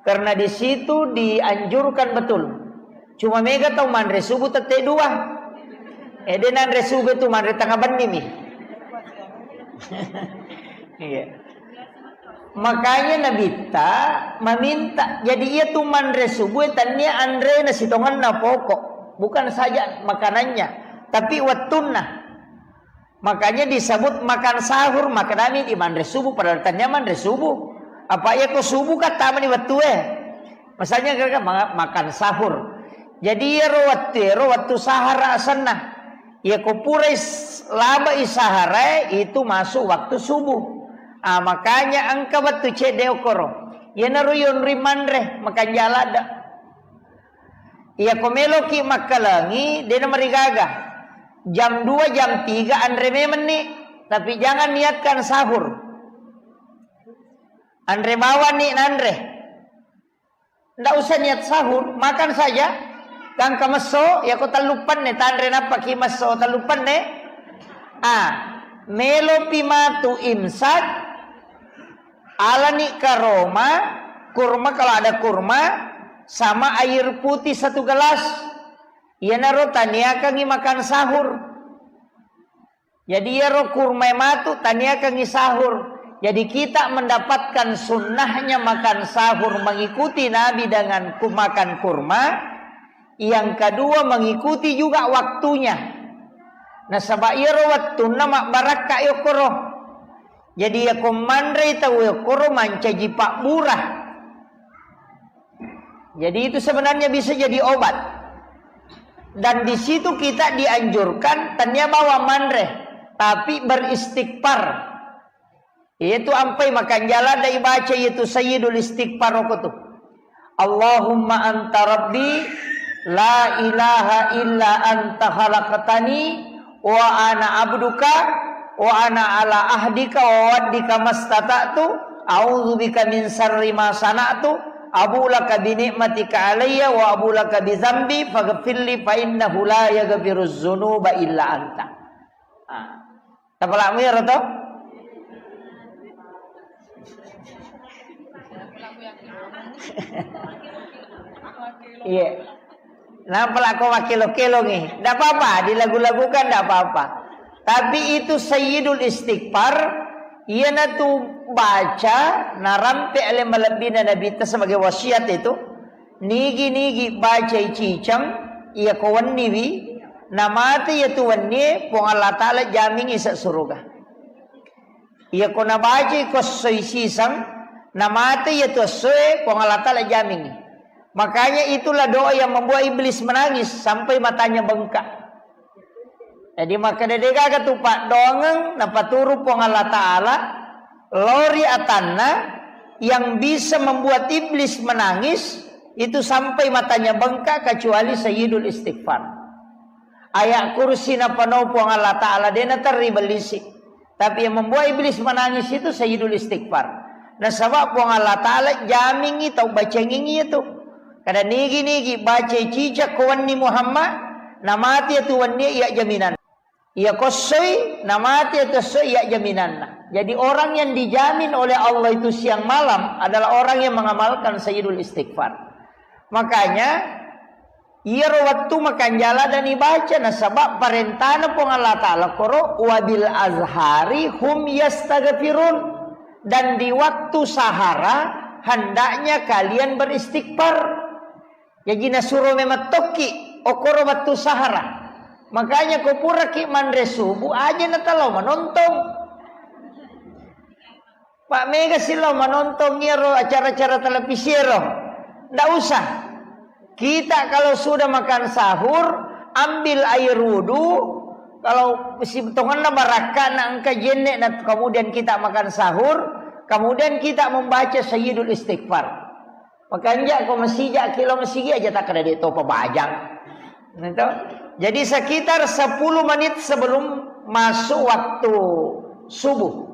Karena di situ dianjurkan betul. Cuma mega tau manre subuh tette dua. Eh, de nanre subuh itu manre tengah benni mi. Iya. Makanya Nabitta meminta, jadi iya tu manre subuh tania anrena sitongenna pokok, bukan saja makanannya, tapi wettunna. Makanya disebut makan sahur, makanami di manre subuh, padahal tania manre subuh. Apa iya ko subuh kan tamani wettue. Misalnya kira-kira ma-, makan sahur. Jadi iyaro wettu, iyaro wettu sahara asenna. Iya ko purai s-, labai saharae itu masuk waktu subuh. Ah, makanya engka wettu cedde okoro. Iyanaro yonri manre, makanja ladde. Iya ko meloki makkalengi, dena marigaga. Jam dua, jam tiga anre memenni. Tapi jangan niatkan sahur. Anre bawani nanre. Ndak usah niat sahur, makan saja. Gangka messo, yako tellu penne, tanre nappaki messo tellu penne. Ah, melopi matu imsak, alani karoma, kurma kalau ada kurma, sama air putih satu gelas. Iyanaro taniakangi makan sahur. Jadi iyaro kurmae matu taniakangi sahur. Jadi kita mendapatkan sunnahnya makan sahur mengikuti Nabi dengan ku-, makan kurma. Yang kedua mengikuti juga waktunya. Nasaba iyaro wettunna mabbarakka yokkoro. Jadi yako manrei tau yokkoro mancaji pabbura. Jadi itu sebenarnya bisa jadi obat. Dan di situ kita dianjurkan tania bawa manre, tapi beristighfar. Iyatu ampai makanjala dai baca iyatu Sayyidul Istighfar ko tu. Allahumma anta rabbi la ilaha illa anta khalaqtani wa ana abduka wa ana ala ahdika wa wa'dika mastata'tu, a'udzubika min syarri ma sana'tu, abu laka bi ni'matika alayya wa abu laka bi dzambi faghfirli fa innahu la yaghfiruz dzunuba illa anta. Ah. Tapalakmu iyaro to? Iya. Napalako makkelo-kelongi. Ndak apa-apa, dilagu-lagukan ndak apa-apa. Tapi itu Sayyidul Istighfar, iyanatu baca narampe ale malebbina Nabitta sebagai wasiat itu. Nigi-nigi bacai ciceng, iya ko wenniwi, namate iyatu wennie, Puang Allah Ta'ala jamingi sa suruga. Iya ko nabacai ko essoi siseng, namate iyatu essoe, Puang Allah Ta'ala jamingi. Makanya itulah doa yang membuat iblis menangis sampai matanya bengkak. Jadi makkeda degaga tu paddoangeng napaturu Puang Allah Ta'ala lao ri atanna yang bisa membuat iblis menangis itu sampai matanya bengkak kecuali Sayyidul Istighfar. Ayat kursi napanau Puang Allah Ta'ala de naterri bellisi. Tapi yang membuat iblis menangis itu Sayyidul Istighfar. Nasaba Puang Allah Ta'ala jamingi tau bacengingi itu. Kada nigi-nigi baca cicak ko wenni Muhammad, namati itu wenni iya jaminan. Iya kossoi, namati itu kossoi iya jaminanna. Jadi orang yang dijamin oleh Allah itu siang malam adalah orang yang mengamalkan Sayyidul Istighfar. Makanya, iyaro wettu makanjala dani baca, nasaba parentana Puang Allah Ta'ala koro, "Wabil azhari hum yastaghfirun." Dan di waktu sahara, hendaknya kalian beristighfar. Jaji nasuro memang tokki, okoro wettu sahara. Makanya ko puraki manre subuh, aja natalao manontong. Pak mega silo manontong iyaro acara-acara televisi ero. Ndak usah. Kita kalau sudah makan sahur, ambil air wudhu. Kalau si tongenna barakka na engka jenne na kemudian kita makan sahur, kemudian kita membaca Sayyidul Istighfar. Makanja ko masija kilo masigi aja tak ada de topa bajang. Gitu. Jadi sekitar sepuluh menit sebelum masuk waktu subuh.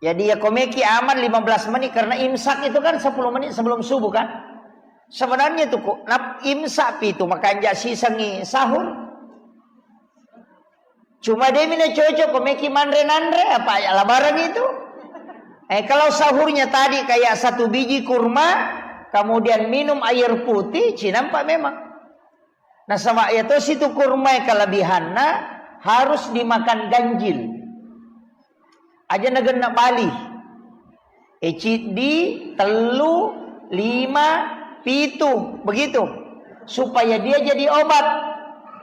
Jadi ya komeki aman lima belas menit karena imsak itu kan sepuluh menit sebelum subuh kan. Sebenarnya itu kok nap imsak pitu makanja sisengi sahur. Cuma demi na cocok komeki manre nanre apa ya labaran itu. Eh kalau sahurnya tadi kayak satu biji kurma, kemudian minum air putih, cinampak memang. Nasaba iya tosi tu kurma kelebihanna harus dimakan ganjil. Aja nagenna bali. E ciddi, tellu, lima, pitu, begitu. Supaya dia jadi obat.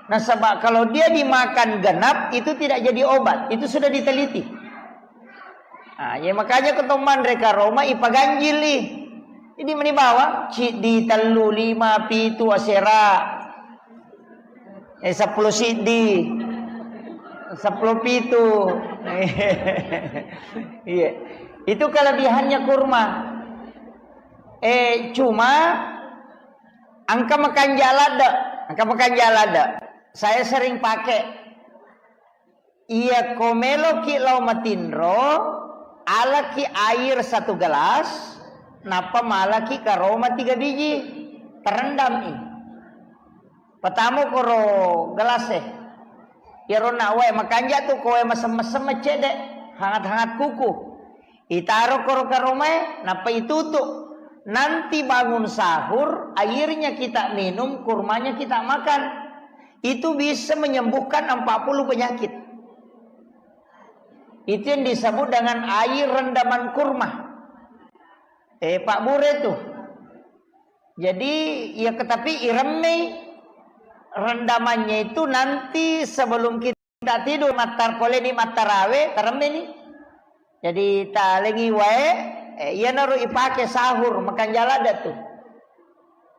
Nasaba kalau dia dimakan genap itu tidak jadi obat. Itu sudah diteliti. Ah, ya makanya ketomman reka Roma ipaganjili. Jadi meni bawang ciddi, tellu, lima, pitu, asera. Eh, sepuluh siddi. Sepuluh pitu. Iya. Itu kelebihannya kurma. Eh, cuma engka makanja ladde. Engka makanja ladde. Saya sering pakai. Iya ko meloki lao matinro, alaki air satu gelas, nappa malaki karoma tiga biji, terendami. Patamo koro gelas e. Iyaro na wae makanja tu ko wae mesem-mesem cedde, hangat-hangat kuku. Itaro koro karomae, nappa itutu. Nanti bangun sahur, airnya kita minum, kurmanya kita makan. Itu bisa menyembuhkan empat puluh penyakit. Itu yang disebut dengan air rendaman kurma. Eh, Pak Bure tuh. Jadi, ya tetapi iremmei rendamannya itu nanti sebelum kita tidur, mattar-, poleni mattarawe, taremmeni. Jadi, talengi wae, eh, iyanaro ipake sahur, makan jalada tuh.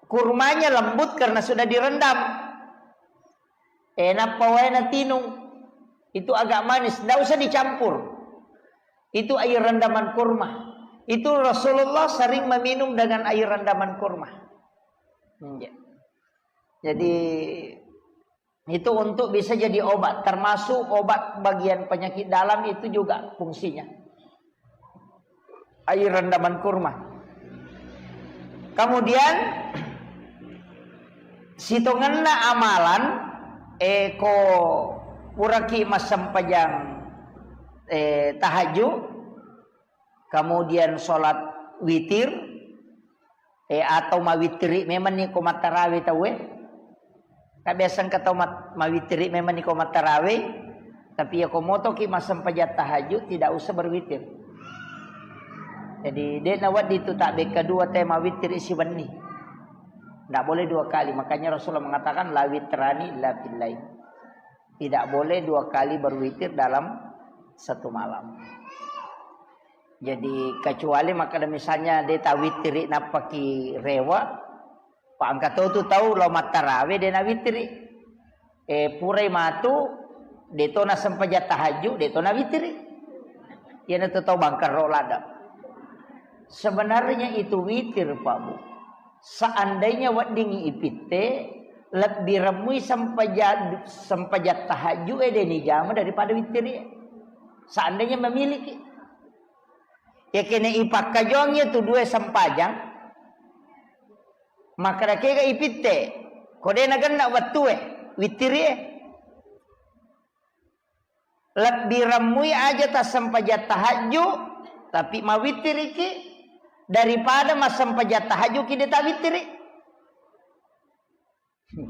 Kurmanya lembut karena sudah direndam. Eh, nappa wae natinung. Itu agak manis, ndak usah dicampur. Itu air rendaman kurma. Itu Rasulullah sering meminum dengan air rendaman kurma. Iya. Jadi itu untuk bisa jadi obat, termasuk obat bagian penyakit dalam itu juga fungsinya. Air rendaman kurma. Kemudian sitongenna amalan, eh, ko puraki massempajang, eh, tahajud, kemudian sholat witir, eh, atau mawittiri memang ni ko mattarawe tauwe. Ka biasa engka tau mat-, mawittiri memang ni ko mattarawe, tapi ya ko motoki massempajang tahajud tidak usah berwitir. Jadi de' nawedding tu tabbekka dua te mawittiri siwenni. Tidak boleh dua kali. Makanya Rasulullah mengatakan la witrani illa fil lail. Tidak boleh dua kali berwitir dalam satu malam. Jadi kecuali makkeda misalnya de' tawittiri nappaki rewe, pa engka to tu tau lao mattarawe de' nawittiri. Eh, purai matu de' to nasempajang tahajud, de' to nawittiri. Iyana tu tau bangkerro ladde. Sebenarnya itu witir, Pak Bu. Seandainya weddingngi ipitte, lebbi remmui sempaja-, sempajang tahajud e de' nijama daripada wittiri. Seandainya memiliki. Ya kene ipakkajuang ya tu dua sempajang, makkeda kega ipitte, ko de' nagenna wettue, wittiri e. Lebbi remmui aja tassempajang tahajud, tapi mawittiriki daripada massempajang tahajud ki de' tawittiri.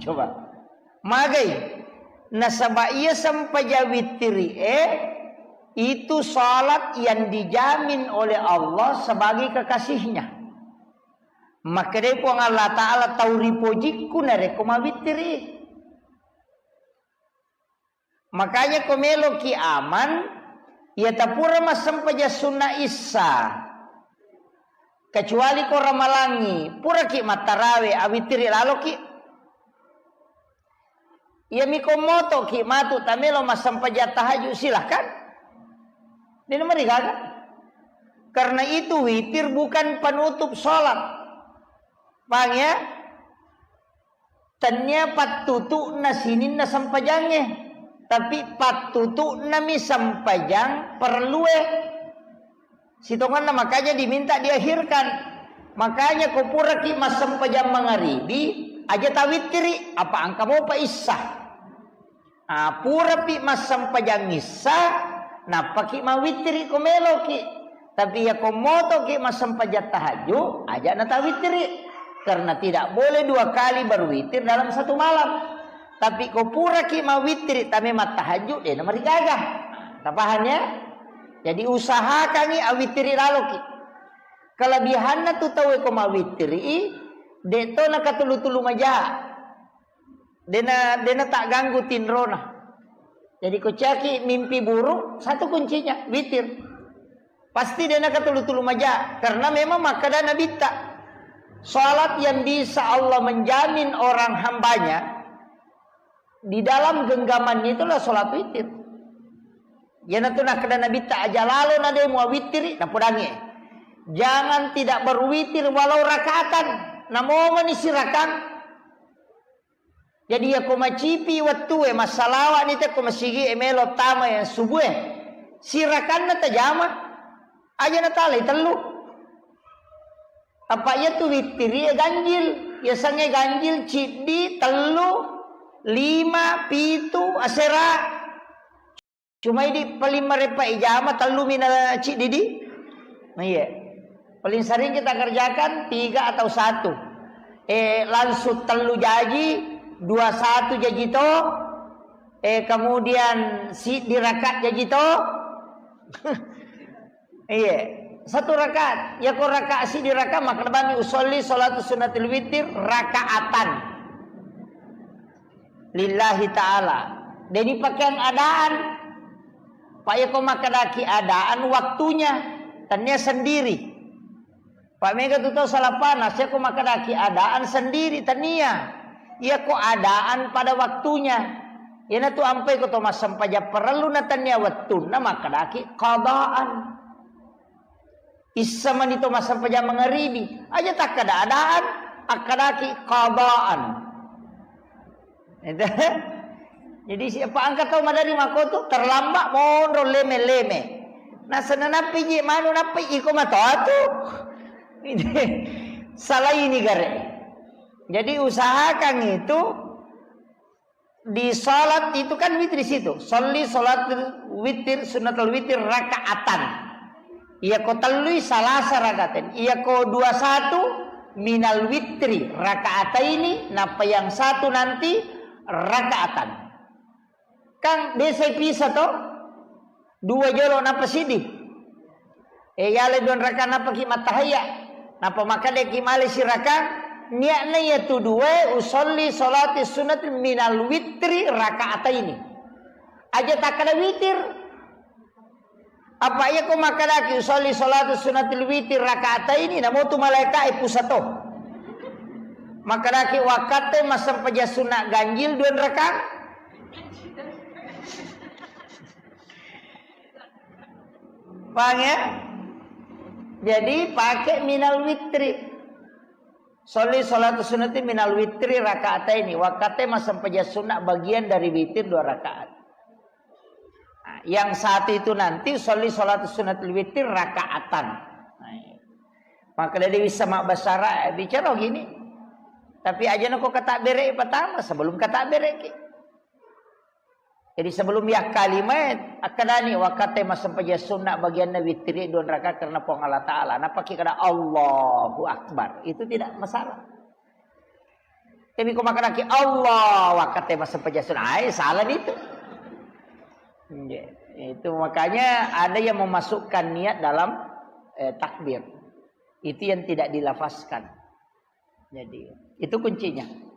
Coba. Magai. Nasaba iya sempajang wittiri e, itu salat yang dijamin oleh Allah sebagai kekasihnya. Makkedai Puang Allah Ta'ala, tau ripojikku narekko mawittiri. Makanya ko meloki aman, iya tapura massempajang sunna issa. Kecuali ko ramalangi, puraki mattarawe, awittiri laloki. Iya miko motoki matu tamelo massempajang tahajud, silahkan. De' namarigaga. Karena itu witir bukan penutup sholat. Paham ya? Tennia pattutu'na sininna sempajangnge, tapi pattutu'nami sempajang parellue. Sitongenna makanya diminta diakhirkan. Makanya ko puraki massempajang mangaribi, aja tawittiri, apa engka mopa issa. Ah, purapi massempajang issa, nappaki mawittiri ko meloki. Tapi ya ko motoki massempajang tahajud, aja natawittiri. Karena tidak boleh dua kali berwitir dalam satu malam. Tapi ko puraki mawittiri, tame mattahajud, de' namarigaga. Tapaham ya? Jadi usahakangi awittiri laloki. Kelebihanna tu tauwe ko mawittiri, de' to nakatulu-tulu maja. Dena, dena tagganggu tinrona. Jadi, ko caki mimpi buruk, satu kuncinya, witir. Pasti dena katulu-tulu maja, karena memang makkeda Nabitta, salat yang bisa Allah menjamin orang hambanya di dalam genggamannya itulah salat witir. Iyanatu nakkeda Nabitta, aja lalo na de muawittiri, napodangi. Jangan tidak berwitir walau rakaatan, namomani sirakang. Jadi, iyako macipi wettue, massalawa'ni te ko masigi e melo tama yang subuh e. Sirakanna tajama, aja natalai tellu. Apa iyatu wittiri e ganjil, yasengnge ganjil ciddi, tellu, lima, pitu, asera. Cuma idi paling marepa ijama tellumi na ciddi di. Nah, iya. Paling sering kita kerjakan tiga atau satu. Eh, langsung tellu jaji, dua satu jaji to. Eh, kemudian siddi rakaat jaji to. Iya. Satu rakaat. Ya ko rakaat siddi rakaat, maka lebami usolli salatu sunnatil witir rakaatan. Lillahi ta'ala. Jadi pakaian adaan. Pak, yako makkedaki adaan waktunya, tania sendiri. Pak, mega tu tau salapana, siako makkedaki adaan sendiri, tania. Yako adaan pada waktunya. Iyanatu ampai ko to massempajang parellu na tania wettunna makkedaki qadaan. Issa mani to massempajang mangaribi. Aja takkada-adaan, akkadaki qadaan. Itu. Jadi siapa angkat tau madari mako tu terlambat monro leme-leme. Nasana nappi ji manu nappi iko matoa tu. Salah ini gare. Jadi usahakan itu di salat itu kan witri situ. Sholli sholatul witir, sunnatul witir rakaatan. Iya ko tellui salasa rakaatain. Iya ko dua satu minal witri rakaataini, napa yang satu nanti rakaatan. Kan biasa pisah to? Dua jolo napa sidi. Eh, yale dua rakang napa ki mattahayya. Napa makkeda ki male sirakang, niatna iya tu dua usolli sholati sunat minal witri rakaataini. Aja takkada witir. Apa iya ko makkedaki usolli sholatu sunatil witir rakaataini, namo tu malaika e pusato. Makkedaki wakkatte massempajang sunat ganjil dua rakang. Paham ya? Jadi pakai minal witri. Sholli sholatu sunnati minal witri rakaataini. Wakkatte massempajang sunnah bagian dari witir dua rakaat. Nah, yang satu itu nanti sholli sholatu sunnatil witir rakaatan. Nah, iya. Maka dari bisa mak basara bicara gini. Tapi aja nako kata bere pertama sebelum kata bere ki. Jadi sebelum yakkalima, akkadani wakkatte massempajang sunnah bagianna witri dua rakaat karena Puang Allah Ta'ala. Napaki kada Allahu Akbar. Itu tidak masalah. Tapi ko makkedaki Allah, wakkatte massempajang sunnah. Ai, salah itu. Iya. Itu makanya ada yang memasukkan niat dalam eh, takbir. Itu yang tidak dilafazkan. Jadi, itu kuncinya.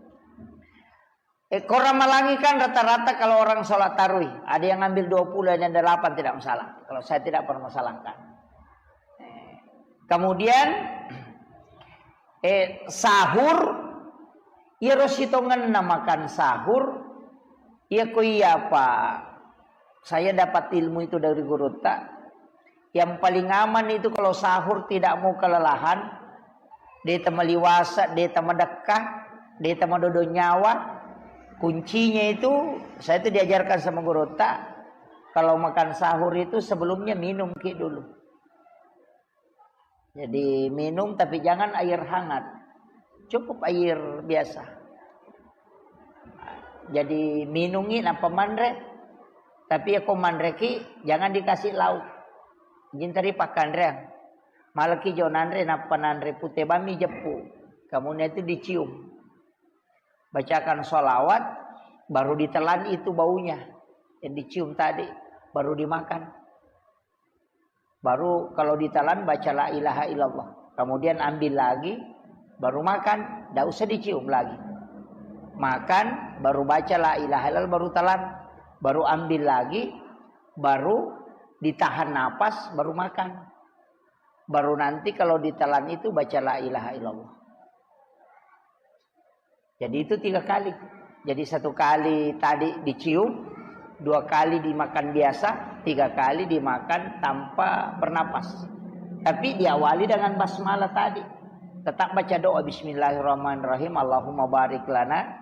Eh, ko Ramalangi kan rata-rata kalau orang sholat tarawih, ada yang ngambil dua puluh, ada yang delapan, tidak masalah. Kalau saya tidak permasalahkan. Eh, kemudian, eh, sahur, iyaro sitongenna makan sahur, iya ko iya apa, saya dapat ilmu itu dari gurutta. Yang paling aman itu kalau sahur tidak mau kelelahan, de' temaliwasa, de' temedekka, de' temadodong nyawa. Kuncinya itu, saya itu diajarkan sama gurutta, kalau makan sahur itu sebelumnya minum ki dulu. Jadi minum tapi jangan air hangat. Cukup air biasa. Jadi minungi nappa manre. Tapi ya ko manreki jangan dikasih lauk. Jintari pakkanreang. Malaki jo nanre nappa nanre pute bami jeppu. Kamunya itu dicium. Bacakan sholawat, baru ditelan itu baunya. Yang dicium tadi, baru dimakan. Baru kalau ditelan baca la ilaha illallah. Kemudian ambil lagi, baru makan, tidak usah dicium lagi. Makan, baru baca la ilaha illallah, baru telan, baru ambil lagi, baru ditahan napas, baru makan. Baru nanti kalau ditelan itu baca la ilaha illallah. Jadi itu tiga kali. Jadi satu kali tadi dicium, dua kali dimakan biasa, tiga kali dimakan tanpa bernapas. Tapi diawali dengan basmalah tadi. Tetap baca doa bismillahirrahmanirrahim, Allahumma barik lana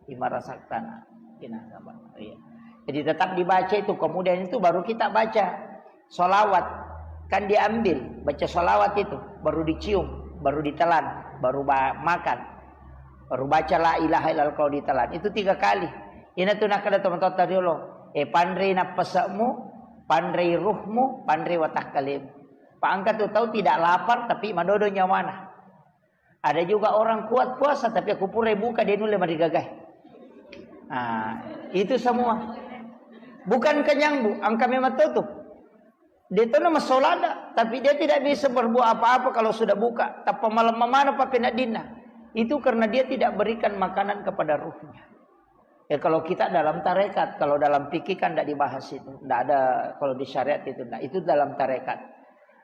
bima razaqtana. Iya. Jadi tetap dibaca itu, kemudian itu baru kita baca. Sholawat, kan diambil, baca sholawat itu, baru dicium, baru ditelan, baru ba-, makan, baru baca la ilaha illallah kalau ditelan. Itu tiga kali. Ina tu nakkeda tomatoatta riolo, eh, panrei nappase'mu, panrei ruhmu, panrei watakkalemu. Pak angka tu tau tidak lapar tapi madodo nyawana. Ada juga orang kuat puasa, tapi aku pura buka, dia nulle marigagai. Ah, itu semua. Bukan kenyang, Bu, angka memang tutup. Dia tu nama solada, tapi dia tidak bisa berbuat apa-apa kalau sudah buka. Tappa malam mana pape nadinna. Itu karena dia tidak berikan makanan kepada ruhnya. Ya, kalau kita dalam tarekat, kalau dalam fikih kan tidak dibahas itu. Tidak ada kalau di syariat itu. Nah, itu dalam tarekat.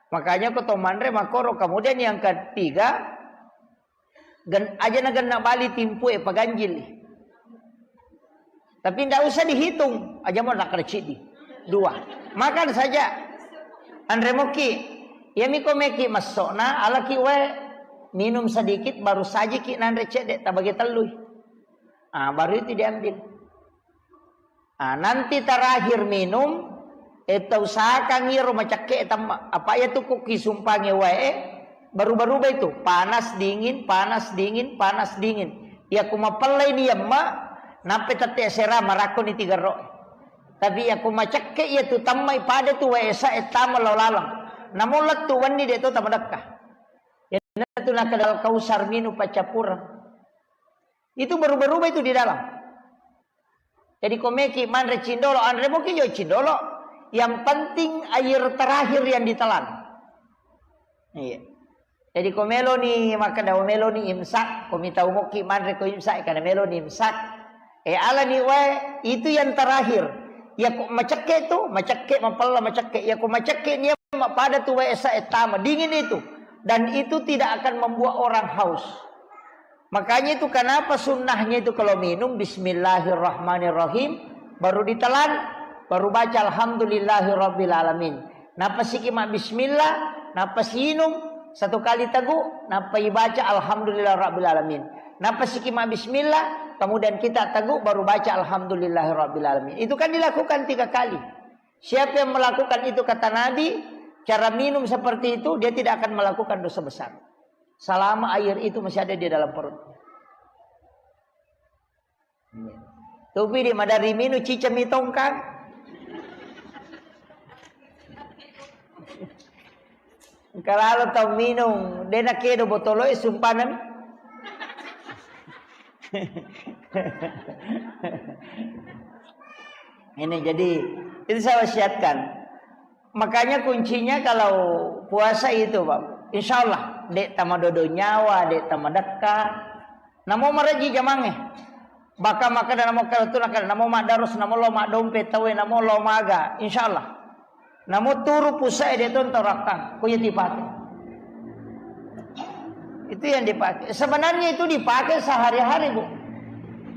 Makanya ko to manre makoro. Kemudian yang ketiga, gen-, aja na genna bali timpu e paganjil. Tapi tidak usah dihitung. Aja mau nakar cidi. Dua. Makan saja. Anre moki. Iyami ko meki messokna, alaki wae, minum sedikit, baru sajiki nanre cedde, tabagi tellui. Ah, baru itu diambil. Ah, nanti terakhir minum, eh, tausahakan iro macakke tamma. Apa iya tu ko kisumpangi wae, baru-baru itu, panas dingin, panas dingin, panas dingin. Iya ku mapellai ni yamma, nampe tette sera marakko ni tiga ro. Tapi iya ku macakke iya tu tammai pada tu wae sa e tama lao laleng. Namo lettu wenni de to tamadekka. Iya tu nakkeda Al Kausar minum paccappureng. Itu berubah-ubah itu di dalam. Jadi ko meki manre cindolo, anre moki jo cindolo. Yang penting air terakhir yang ditelan. Iya. Jadi ko meloni makkeda meloni imsak, ko mitau moki manre ko imsak, karena meloni imsak. Eh, alani wae, itu yang terakhir. Ya ko macekke tu, macekke mapella macekke. Ya ko macekke ni pada tu wae sa e tama, dingin itu. Dan itu tidak akan membuat orang haus. Makanya itu kenapa sunnahnya itu kalau minum bismillahirrahmanirrahim, baru ditelan, baru baca alhamdulillahirabbil alamin. Napasiki ma bismillah, napasi inung satu kali tegu, napai baca alhamdulillah rabbil alamin. Napasiki ma bismillah, kemudian kita tegu baru baca alhamdulillah rabbil alamin. Itu kan dilakukan tiga kali. Siapa yang melakukan itu, kata Nabi, cara minum seperti itu, dia tidak akan melakukan dosa besar. Selama air itu masih ada di dalam perut. Tupi di madari minu cica mitongkang. Engka lalo tau minung, de nakedo botolo e sumpanan. Ini jadi, itu saya wasiatkan. Makanya kuncinya kalau puasa itu, Pak. Insya Allah, dek tamadodo nyawa, dek tamadekka. Namo maraji jamangnge. Baka makkeda namo kala tu nakkeda namo maddarus, namo lo maddompe tawe, namo lo maga. Insya Allah. Namo turu pusae de to ntorakkang. Ko iya dipake. Itu yang dipakai. Sebenarnya itu dipakai sehari-hari, Bu.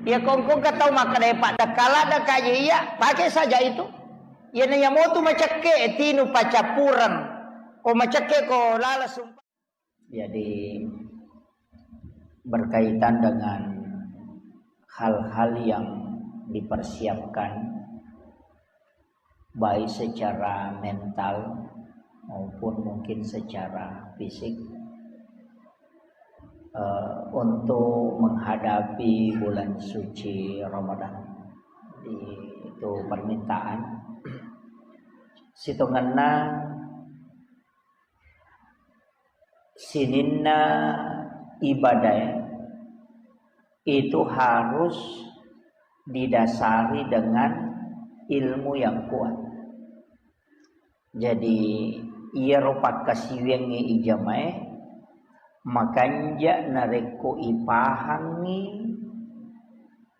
Ya kongkong ka tau makkeda paddakala dakaje iya, pakai saja itu. Iyana iya motu macekke, tinu pacappureng. Ko macekke ko lala sumpa. Jadi, berkaitan dengan hal-hal yang dipersiapkan, baik secara mental maupun mungkin secara fisik, eh, untuk menghadapi bulan suci Ramadan. Jadi, itu permintaan. Sitongenna sininna ibadah itu harus didasari dengan ilmu yang kuat. Jadi, iyaro pakkasiwiangnge ijamae makanja narekko ipahangngi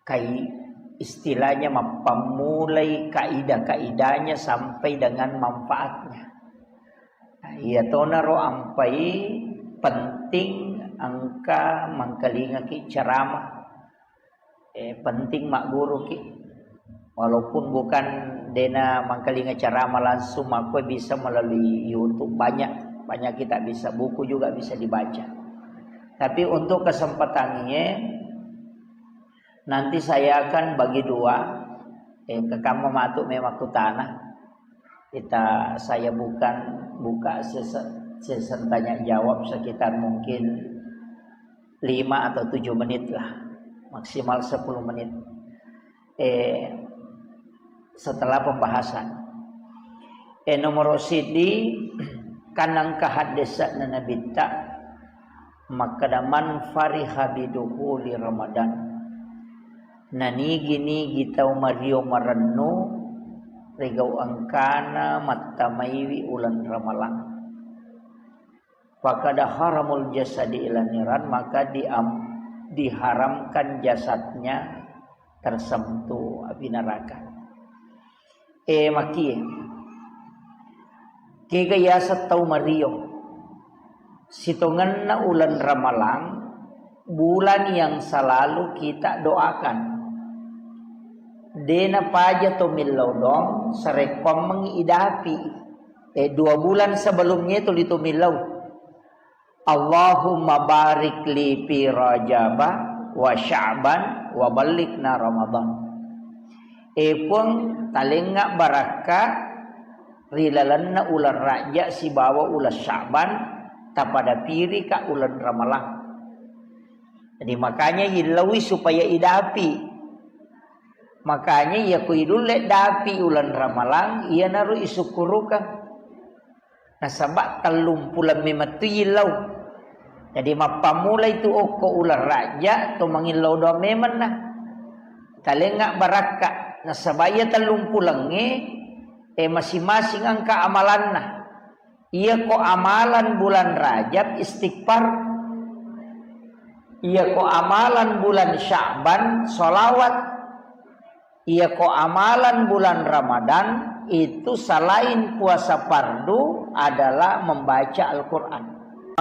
kai-, istilahnya mappammulai kaidah-kaidahnya sampai dengan manfaatnya. Nah, iya tonaro ampai penting engka mangkalingaki ceramah. Eh, penting magguruki. Walaupun bukan dena mangkalinga ceramah langsung, makko bisa melalui YouTube. Banyak, banyak kita bisa. Buku juga bisa dibaca. Tapi untuk kesempatan ini, nanti saya akan bagi dua, eh, kekamma matu memang kutana. Kita, saya bukan buka sese-, session tanya jawab sekitar mungkin lima atau tujuh menit lah, maksimal sepuluh menit. Eh, setelah pembahasan. Eh, nomor sidi, kanang kahaddesana nabitta, makkeda, "Man fariha bidukhuli Ramadan." Nanigi-nigi tau mario marennu rigau engkana mattamaiwi uleng Ramalang. Fakada haramul jasadi ila niran, maka diam-, diharamkan jasadnya tersentuh api neraka. Eh, makie. Kega yaseng tau mario. Sitongenna uleng Ramalang, bulan yang selalu kita doakan. Dena paja to millau dong, sarekkoammengngi idapi. Eh, dua bulan sebelumnya itu litu millau. Allahumma barik li fi Rajaba wa Sya'ban wa ballighna Ramadan. Eh, Puang, talengnga barakka ri lalenna uleng Rajab sibawa uleng Sya'ban, tapada pirika uleng Ramalang. Jadi, makanya illaui supaya idapi. Makanya, iya ko ilulle dapi uleng Ramalang, iyanaro isukkurukang. Nasaba tellung puleng memettu illau. Jadi, mappammula itu okko uleng Rajab, to mangillau doang memenna. Talengnga barakka. Nasaba iya tellung pulengnge, eh, masing-masing engka amalanna. Iya ko amalan bulan Rajab, istighfar. Iya ko amalan bulan Sya'ban, sholawat. Iya ko amalan bulan Ramadan, itu selain puasa fardu adalah membaca Al-Quran.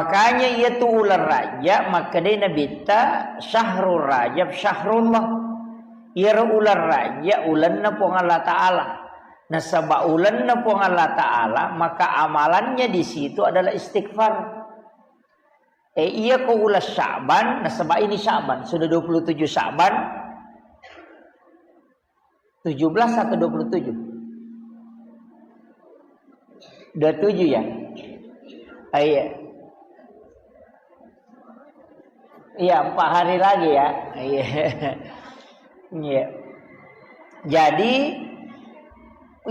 Makanya iya tu uleng Rajab, makkedai Nabitta, "Syahrul Rajab syahrullah." Iyaro uleng Rajab ulenna Puang Allah Ta'ala. Nasaba ulenna Puang Allah Ta'ala, maka amalannya di situ adalah istighfar. Eh, iya ko uleng Sya'ban, nasaba ini Sya'ban, sudah dua puluh tujuh Sya'ban, tujuh belas atau dua puluh tujuh? Dua puluh tujuh ya? Ah, iya. Iya, empat hari lagi ya. Iya. Iya. Jadi,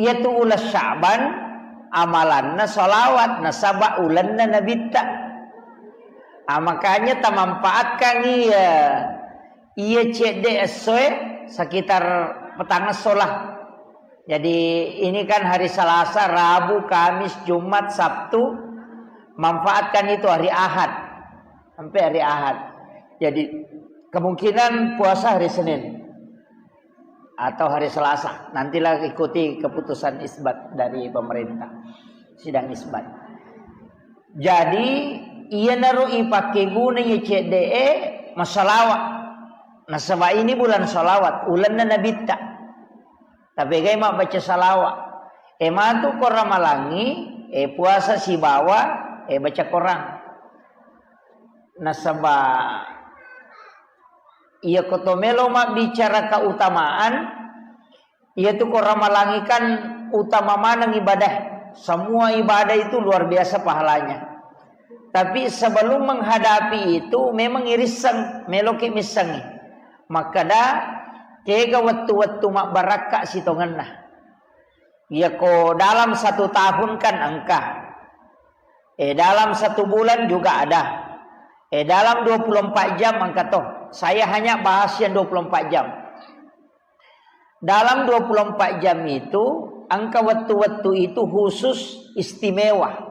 iya tu uleng Sya'ban, amalanna sholawat, nasaba ulenna Nabitta. Ah, makanya tamanfaatkan iya, iya cedde essoe sekitar petang esso lah. Jadi, ini kan hari Selasa, Rabu, Kamis, Jumat, Sabtu. Manfaatkan itu hari Ahad. Sampai hari Ahad. Jadi, kemungkinan puasa hari Senin atau hari Selasa. Nantilah ikuti keputusan isbat dari pemerintah. Sidang isbat. Jadi, iyanaro ipake guna iya cedde e massalawa. Nasaba ini bulan salawat, ulenna Nabitta. Tapegai mabbaca salawa. E matu ko Ramalangi, e puasa sibawa, e baca Korang. Nasaba iya ko to melo mabbicara keutamaan, iya tu ko Ramalangi kan utama maneng ibadah. Semua ibadah itu luar biasa pahalanya. Tapi sebelum menghadapi itu, memang irisseng, meloki missengi. Makkeda, kega wettu-wettu mabbarakka sitongenna. Iya ko dalam satu tahun kan engka. Eh, dalam satu bulan juga ada. Eh, dalam dua puluh empat jam engka to. Saya hanya bahas yang dua puluh empat jam. Dalam dua puluh empat jam itu, engka wettu-wettu itu khusus istimewa.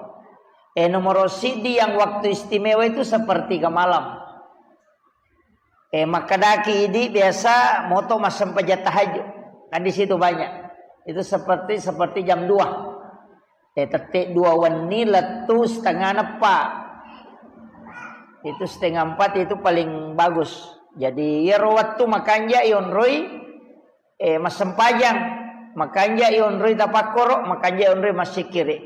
Eh, nomor sidi yang waktu istimewa itu sepertiga malam. Eh, makkedaki idi biasa moto massempajang tahajud. Kan di situ banyak. Itu seperti, seperti jam dua. Eh, tette dua wenni lettu setengah neppa. Itu setengah empat itu paling bagus. Jadi, iyaro wettu makanja ionroi, eh, massempajang, makanja ionroi tapakkoro, makanja ionroi massikkiri.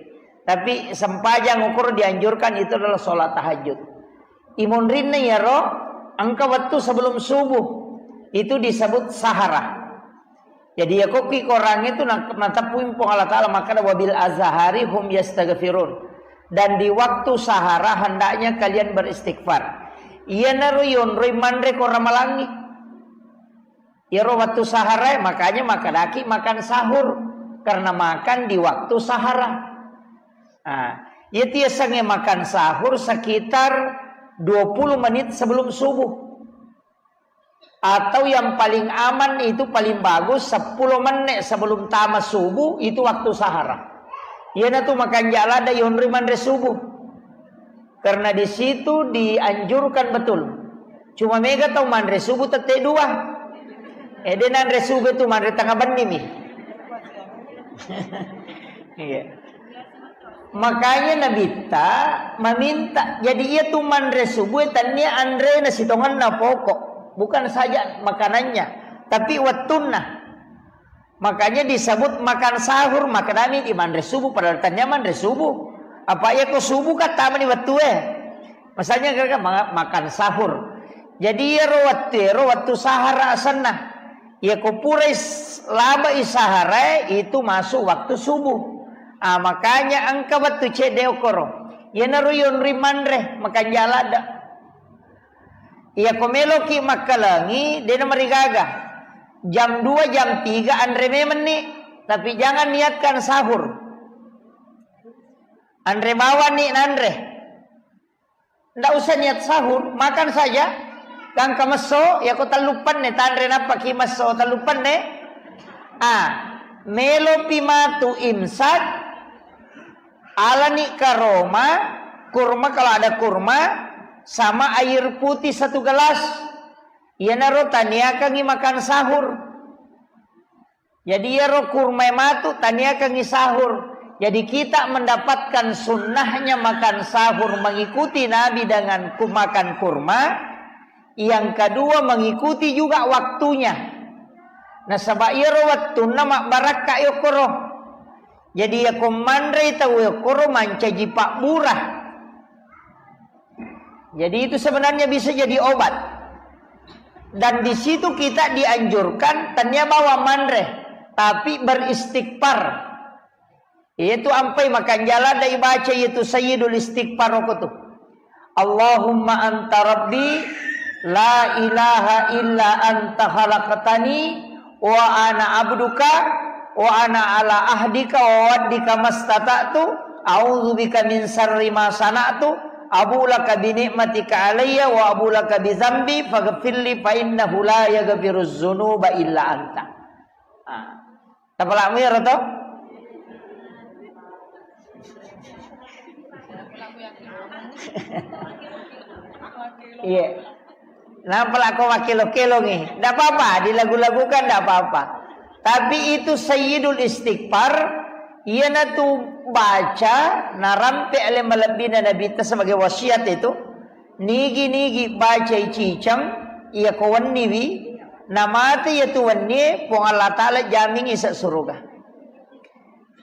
Tapi sempajang ukoro dianjurkan itu adalah sholat tahajud. Imonrinna iyaro engka wettu sebelum subuh. Itu disebut sahara. Jadi, iya kokki Korang itu na-, nateppui Puang Allah Ta'ala makkeda, "Wabil azhari hum yastaghfirun." Dan di waktu sahara hendaknya kalian beristighfar. Iyanaro yonroi manre ko Ramalangi. Iyaro wettu sahara, makanya makkedaki makan sahur. Karena makan di waktu sahara. Nah, iya tiasangnge makan sahur sekitar dua puluh menit sebelum subuh. Atau yang paling aman itu paling bagus sepuluh menit sebelum tama subuh itu waktu sahara. Iyanatu makanja lada yonri manre subuh. Karena di situ dianjurkan betul. Cuma mega tau manre subuh tette dua. Eh, de nanre subuh itu manre tengah benni mi. Iya. Makanya Nabitta meminta, jadi iya tu manre subuh tania anrena sitongenna pokok, bukan saja makanannya, tapi wettunna. Makanya disebut makan sahur, makkedami di manre subuh, padahal tania manre subuh. Apa iya ko subuh kan tamani wettue. Misalnya kan ma-, makan sahur. Jadi iyaro wettu, iyaro wettu sahara asenna. Iya ko purai s-, labai sahara itu masuk waktu subuh. Ah, makanya engka wettu cedde okoro. Iyanaro yonri manre, makanja ladde. Iya ko meloki makkalengi, dena marigaga. Jam dua, jam tiga anre memenni, tapi jangan niatkan sahur. Anre bawanni nanre. Ndak usah niat sahur, makan saja. Gangka messo, iya ko tellu penne, tanre nappa ki messo tellu penne. Ah, melopi matu imsak, alani karoma, kurma kalau ada kurma, sama air putih satu gelas. Iyanaro taniakangi makan sahur. Jadi iyaro kurma matu taniakangi sahur. Jadi kita mendapatkan sunnahnya makan sahur mengikuti Nabi dengan ku-, makan kurma. Yang kedua mengikuti juga waktunya. Nasaba iyaro wettunna mabbarakka yokkoro. Jadi iya ko manrei tau yokkoro mancaji pabbura. Jadi itu sebenarnya bisa jadi obat. Dan di situ kita dianjurkan tania bawang manre, tapi beristighfar. Iyatu ampai makanja ladde ibaca iyatu Sayyidul Istighfar okko tu. Allahumma anta rabbi la ilaha illa anta khalaqtani wa ana abduka wa ana ala ahdika wa wa'dika mastata'tu, a'udzu bika min syarri ma sana'tu, abu laka bi ni'matika alayya wa abu laka bi dzambi faghfirli fa innahu la yaghfiruz dzunuba illa anta. Ah. Tapalamu iyaro to? Iya. Nampa lako makkelo-kelongi. Ndak apa-apa, dilagu-lagukan ndak apa-apa. Tapi itu Sayyidul Istighfar, iyanatu baca narampe ale malebbina Nabitta sebagai wasiat itu. Nigi-nigi bacai ciceng, iya ko wenniwi, namate iyatu wennie, Puang Allah Ta'ala jamingi ise suruga.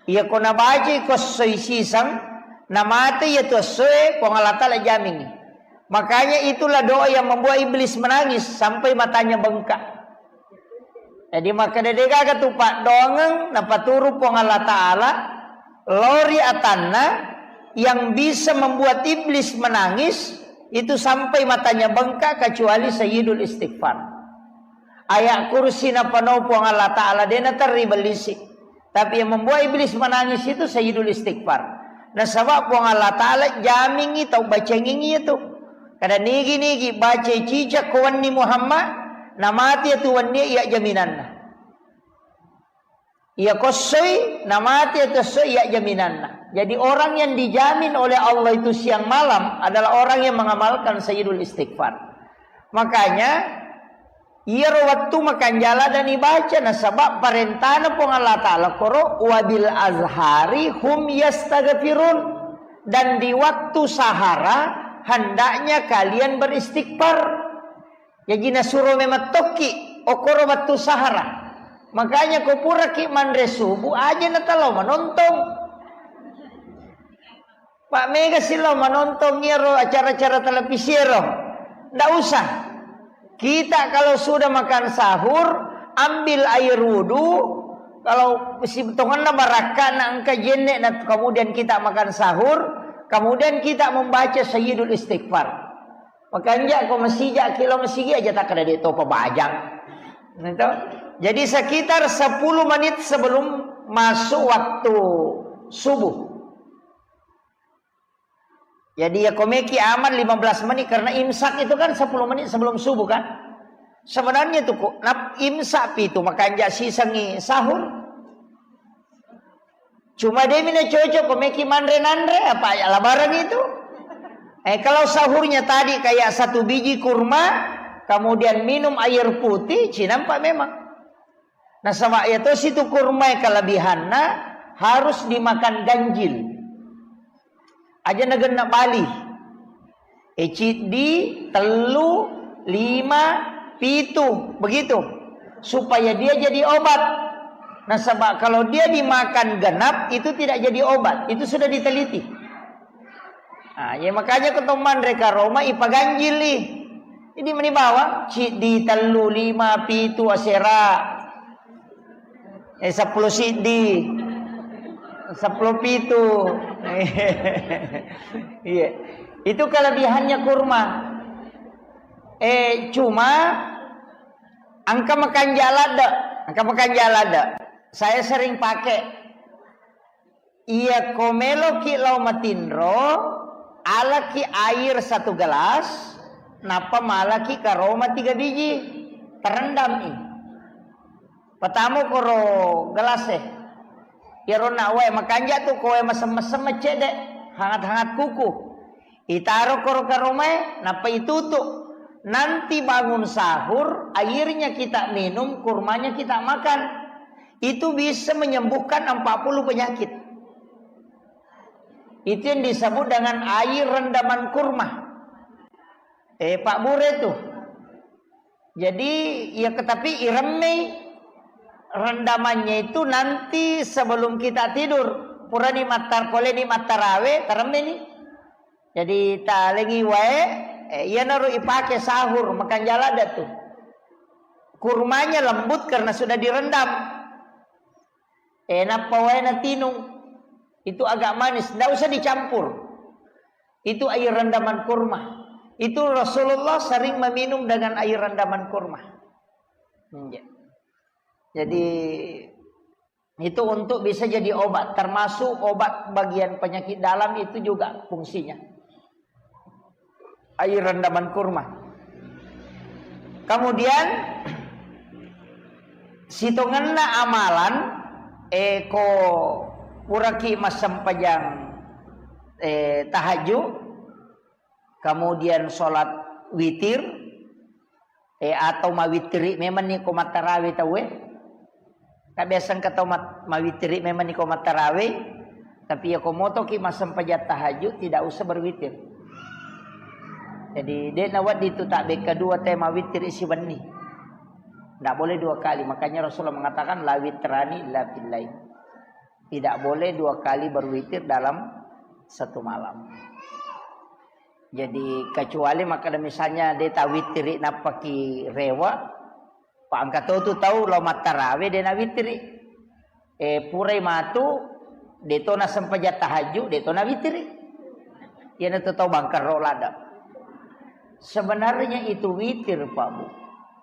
Iya ko nabacai ko essoi siseng, namate iyatu essoe, Puang Allah Ta'ala jamingi. Makanya itulah doa yang membuat iblis menangis sampai matanya bengkak. Jadi makkeda degaga tu paddoangeng napaturu Puang Allah Ta'ala lori atanna yang bisa membuat iblis menangis itu sampai matanya bengkak kecuali Sayyidul Istighfar. Ayat kursi napanau Puang Allah Ta'ala dena terri bellisi. Tapi yang membuat iblis menangis itu Sayyidul Istighfar. Nasaba Puang Allah Ta'ala jamingi tau bacengingi itu. Kada nigi-nigi baca cicak ko wenni Muhammad, namati itu wenni iya jaminanna. Iya kossoi, namati itu kossoi iya jaminanna. Jadi orang yang dijamin oleh Allah itu siang malam adalah orang yang mengamalkan Sayyidul Istighfar. Makanya iyaro wettu makanjala dan ibaca nasaba parentana Puang Allah Ta'ala koro wabil azhari hum yastaghfirun. Dan di waktu sahara hendaknya kalian beristighfar. Jaji nasuro memang tokki okoro wettu sahara. Makanya ko puraki manre subuh aja natalao manontong. Pak mega silo manontong iyaro acara-acara televisi ero. Ndak usah. Kita kalau sudah makan sahur, ambil air wudhu. Kalau si tongenna barakka na engka jenne na kemudian kita makan sahur, kemudian kita membaca Sayyidul Istighfar. Makanja ko masija kilo masigi aja tak ada dek topa bajang. Gitu. Jadi sekitar sepuluh menit sebelum masuk waktu subuh. Jadi ya komeki aman lima belas menit karena imsak itu kan sepuluh menit sebelum subuh kan. Sebenarnya itu kok nap imsak pi itu makanja sisengi sahur. Cuma demi na cocok komeki manre nanre apa ya labaran itu. Eh kalau sahurnya tadi kayak satu biji kurma, kemudian minum air putih, cinampak memang. Nasaba iya tosi tu kurma kelebihanna harus dimakan ganjil. Aja nagenna bali. E ciddi, tellu, lima, pitu, begitu. Supaya dia jadi obat. Nasaba kalau dia dimakan genap, itu tidak jadi obat. Itu sudah diteliti. Nah, ya makanya ko to manre karoma, ipaganjili. Jadi meni bawang, ciddi, tellu, lima, pitu, asera. Eh, seppulo siddi. Seppulo pitu. Iya. Itu kelebihannya kurma. Eh, cuma engka makanja ladde. Engka makanja ladde. Saya sering pakai. Iya, ko meloki lao matinro, alaki air satu gelas, nappa malaki karoma tiga biji. Terendam i. Patamo koro gelas e. Iyaro na wae makanja tu ko wae masem-masem cedde, hangat-hangat kuku. Itaro koro karomae, nappa itutu. Nanti bangun sahur, airnya kita minum, kurmanya kita makan. Itu bisa menyembuhkan empat puluh penyakit. Itu yang disebut dengan air rendaman kurma. Eh, Pak Bure tuh. Jadi, ya, tapi iremmei rendamannya itu nanti sebelum kita tidur. Purani mattar-, poleni mattarawe, taremmeni. Jadi, talengi wae, eh, iyanaro ipake sahur, makanja ladde tu. Kurmanya lembut karena sudah direndam. Eh, nappa wae natinung. Itu agak manis, ndak usah dicampur. Itu air rendaman kurma. Itu Rasulullah sering meminum dengan air rendaman kurma. Iya. Jadi, itu untuk bisa jadi obat, termasuk obat bagian penyakit dalam itu juga fungsinya. Air rendaman kurma. Kemudian, sitongenna amalan, eh, ko puraki massempajang, eh, tahajud, kemudian sholat witir, eh, atau mawittiri memang ni ko mattarawe tauwe. Kan biasa engka tau mat-, mawittiri memang ni ko mattarawe, tapi ya ko motoki massempajang tahajud tidak usah berwitir. Jadi, de' nawedding tu tabekka dua te mawittiri siwenni. Ndak boleh dua kali. Makanya Rasulullah mengatakan, "La witrani illa fil lail." Tidak boleh dua kali berwitir dalam satu malam. Jadi, kecuali makkeda misalnya de' tawittiri nappaki rewe', pa engka to tu tau lao mattarawe de' nawittiri. Eh, purai matu, de' to nasempajang tahajud, de' to nawittiri. Iyanatu tau bangkerro ladde. Sebenarnya itu witir, Pak Bu.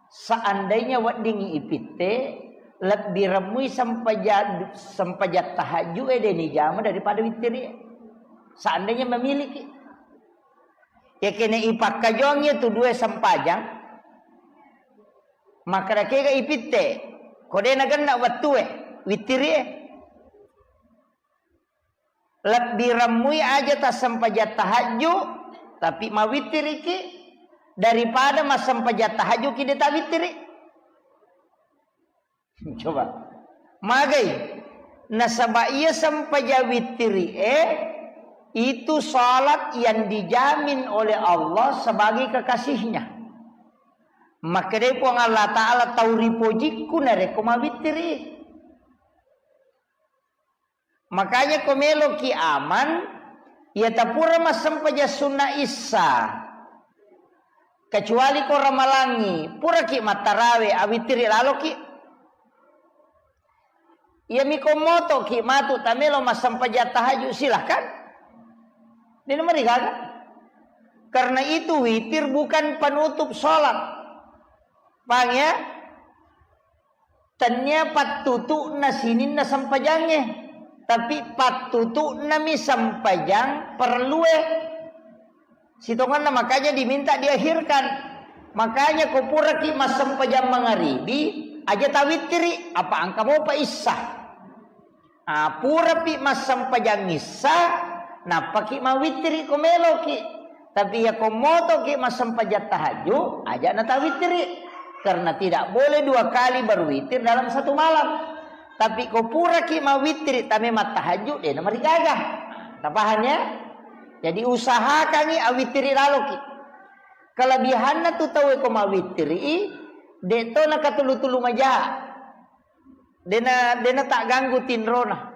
Seandainya weddingngi ipitte, lebbi remmui sempaja-, sempajang tahajud e de' nijama daripada wittiri. Seandainya memiliki. Ya kene ipakkajongi tu dua sempajang, makkeda kega ipitte, ko de' nagenna wettue, wittiri e. Lebbi remmui aja tassempajang tahajud, tapi mawittiriki, daripada massempajang tahajud ki de' tawittiri. Coba. Magai. Nasaba iya sempajang wittiri e, itu salat yang dijamin oleh Allah sebagai kekasihnya. Makkedai Puang Allah Ta'ala, "Tau ripojikku narekko mawittiri." Makanya ko meloki aman, iya tapura massempajang sunna issa, kecuali ko ramalangngi, puraki mattarawe, awittiri laloki. Iyami ko motoki matu tamelo massempajang tahajud, silahkan. Dena marigaga. Karena itu witir bukan penutup sholat. Paham ya? Tennia pattutu'na sininna sempajangnge, tapi pattutu'nami sempajang parellue. Sitongenna makanya diminta diakhirkan. Makanya ko puraki massempajang mangaribi, aja tawittiri, apa engka mopa issa. Ah, purapi massempajang issa, nappaki mawittiri ko meloki. Tapi iya ko motoki massempajang tahajud, aja natawittiri. Karena tidak boleh dua kali berwitir dalam satu malam. Tapi ko puraki mawittiri, tame mattahajud, dena marigaga. Tapaham ya? Jadi usahakangi awittiri laloki. Kelebihanna tu tauwe ko mawittiri, de' to nakatulu-tulu maja. Dena, dena tak ganggu tinrona.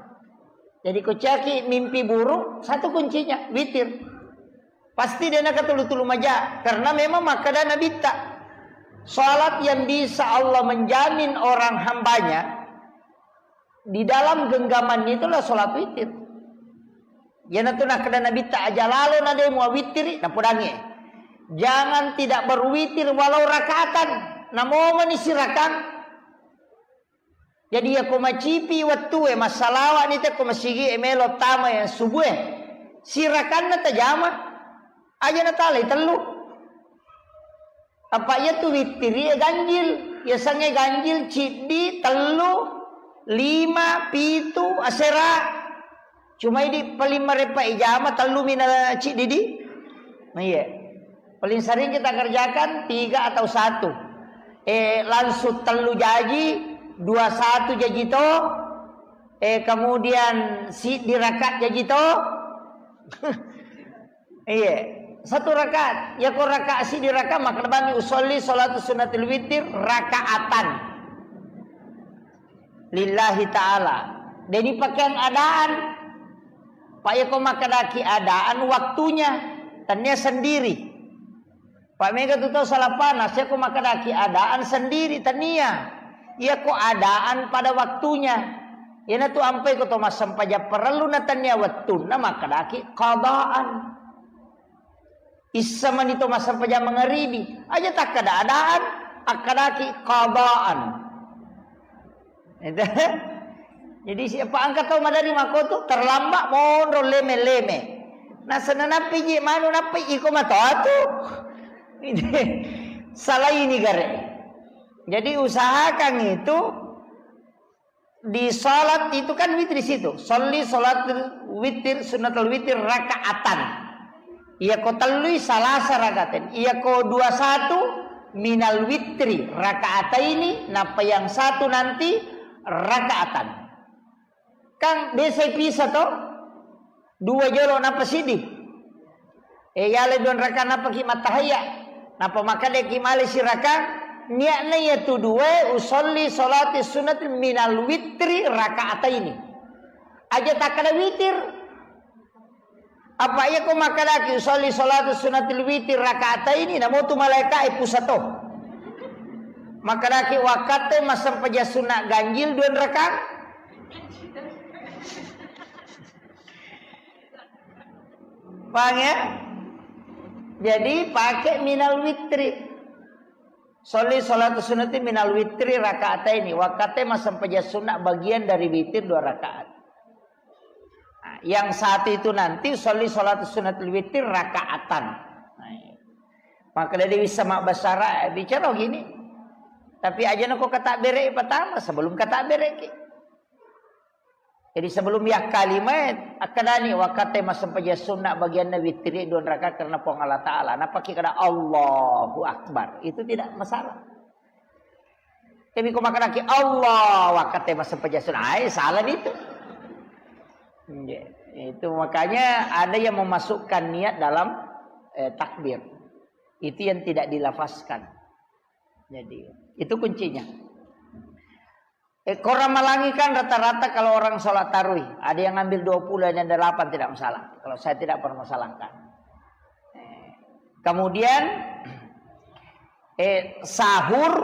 Jadi ko caki mimpi buruk, satu kuncinya, witir. Pasti dena katulu-tulu maja, karena memang makkada Nabitta, salat yang bisa Allah menjamin orang hambanya di dalam genggamannya itulah salat witir. Iyanatu nakkeda Nabitta, aja lalo na de muawittiri, napodangi. Jangan tidak berwitir walau rakaatan. Namomani sirakang. Jadi yako macipi wettue, massalawani te ko masigi e melo tama yang subuh e. Sirakanna tajama. Aja natalai tellu. Apa iya tu wittiri e ganjil. Yasengnge ganjil ciddi, tellu, lima, pitu, asera. Cuma idi paling marepa ijama tellu mina ciddi di. Nah, iya. Paling sering kita kerjakan tiga atau satu. Eh, langsung tellu jaji, dua satu jaji to. Eh, kemudian si dirakat jaji to. Iya, satu rakaat. Ya ko rakaat siddi rakaat maka bami usolli salatu sunnatil witir rakaatan. Lillahi ta'ala. Deni pakeang adaan. Pak ya ko makadaki adaan waktunya. Tania sendiri. Pak mega tu tau salah panas. Ya ko makadaki adaan sendiri. Tania. Ya ko adaan pada waktunya. Iyanatu ampai ko to massempajang parellu na tania wettunna makkadaki qadaan. Issa mani to massempajang mangaribi, aja takkada adaan, akkadaki qadaan. Itu. Jadi siapa angkat tau madari makotu terlambat monro leme-leme. Nah senanappi ji manu nappi iko matoatu. Itu. Salah ini gare. Jadi usahakan itu di salat itu kan witir di situ. Sholli sholatul witir, sunnatul witir rakaatan. Iya ko tellui salasa rakaatan. Iya ko dua satu minal witri rakaataini, napa yang satu nanti rakaatan. Kan biasa pisah to? Dua jolo napa siddi? Eh, yale dua raka napa ki mattahayya. Napa makkadaki male siraka. Niatna iya tu dua usolli salati sunat minal witri rakaataini. Aja takkada witir. Apa iya ko makkadaki usolli salatu sunatil witir rakaataini, namo tu malaika e pusato. Makkadaki wakkatte massempajang sunna ganjil dua raka. Paham ya? Jadi pakai minal witri. Sholli sholatu sunnati minal witri rakaataini. Wakkatte massempajang sunna bagian dari witir dua rakaat. Nah, yang satu itu nanti sholli sholatu sunnatil witir rakaatan. Nah, iya. Maka dari bisa mak basara bicara gini. Tapi aja nako kata bere pertama sebelum kata bere ki. Jadi sebelum yakkalima, akkadani wakkatte massempajang sunna bagianna witiri dua rakaat karena Puang Allah Ta'ala. Napaki kada Allahu Akbar. Itu tidak masalah. Tapi ko makkadaki Allah, wakkatte massempajang sunna. Ai, salah itu. Iya. Itu makanya ada yang memasukkan niat dalam eh, takbir. Itu yang tidak dilafazkan. Jadi, itu kuncinya. Eh, korang malangi kan rata-rata kalau orang sholat tarawih, ada yang ngambil dua puluh, ada yang delapan, tidak masalah. Kalau saya tidak permasalahkan. Eh, kemudian, eh, sahur,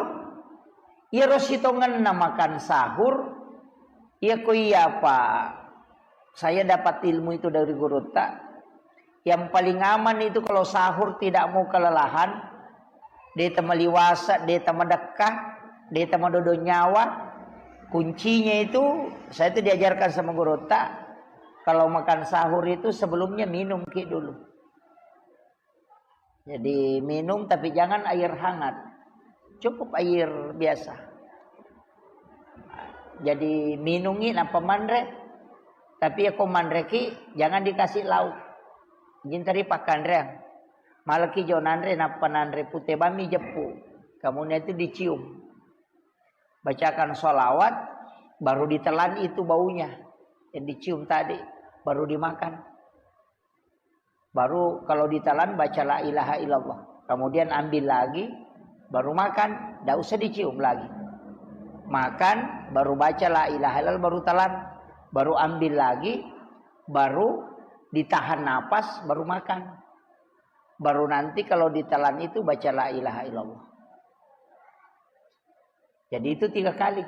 iya ro sitongenna makan sahur, iya ko iya apa, saya dapat ilmu itu dari gurutta. Yang paling aman itu kalau sahur tidak mau kelelahan, de tama liwasa, de tama dekka, de tama dodo nyawa. Kuncinya itu, saya itu diajarkan sama gurutta, kalau makan sahur itu sebelumnya minum ki dulu. Jadi minum tapi jangan air hangat. Cukup air biasa. Jadi minungi nappa manre. Tapi ya ko manreki jangan dikasih lauk. Jintari pakkanreang. Malaki jo nanre nappa nanre pute bami jeppu. Kemudian itu dicium. Bacakan sholawat, baru ditelan itu baunya yang dicium tadi, baru dimakan. Baru kalau ditelan baca la ilaha illallah. Kemudian ambil lagi, baru makan, tidak usah dicium lagi. Makan, baru baca la ilaha illallah, baru telan, baru ambil lagi, baru ditahan napas, baru makan. Baru nanti kalau ditelan itu baca la ilaha illallah. Jadi itu tiga kali.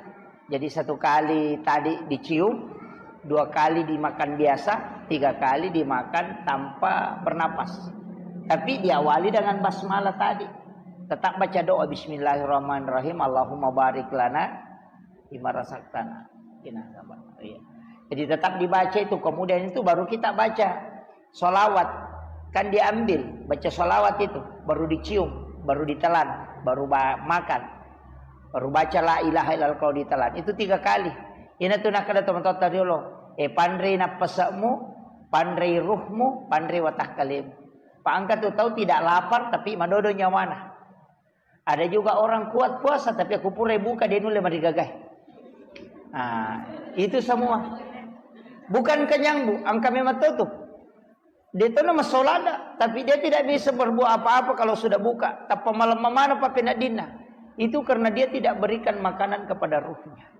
Jadi satu kali tadi dicium, dua kali dimakan biasa, tiga kali dimakan tanpa bernapas. Tapi diawali dengan basmalah tadi. Tetap baca doa, "Bismillahirrahmanirrahim, Allahumma barik lana fima razaqtana." Iya. Jadi tetap dibaca itu, kemudian itu baru kita baca sholawat. Kan diambil, baca sholawat itu, baru dicium, baru ditelan, baru ba-, makan. Baru baca la ilaha illallah kalau ditelan. Itu tiga kali. Ina tu nakkeda tomatoatta riolo, "Eh, panrei nappase'mu, panrei ruhmu, panrei watakkalemu." Pak, engka tu tau tidak lapar tapi madodo nyawana. Ada juga orang kuat puasa tapi aku pura buka, dia nulle marigagai. Nah, itu semua. Bukan kenyang, Bu, engka memang tu tu. Dia tu nama solada, tapi dia tidak bisa berbuat apa-apa kalau sudah buka. Tappa malam mamana papenaddinna. Itu karena dia tidak berikan makanan kepada ruhnya.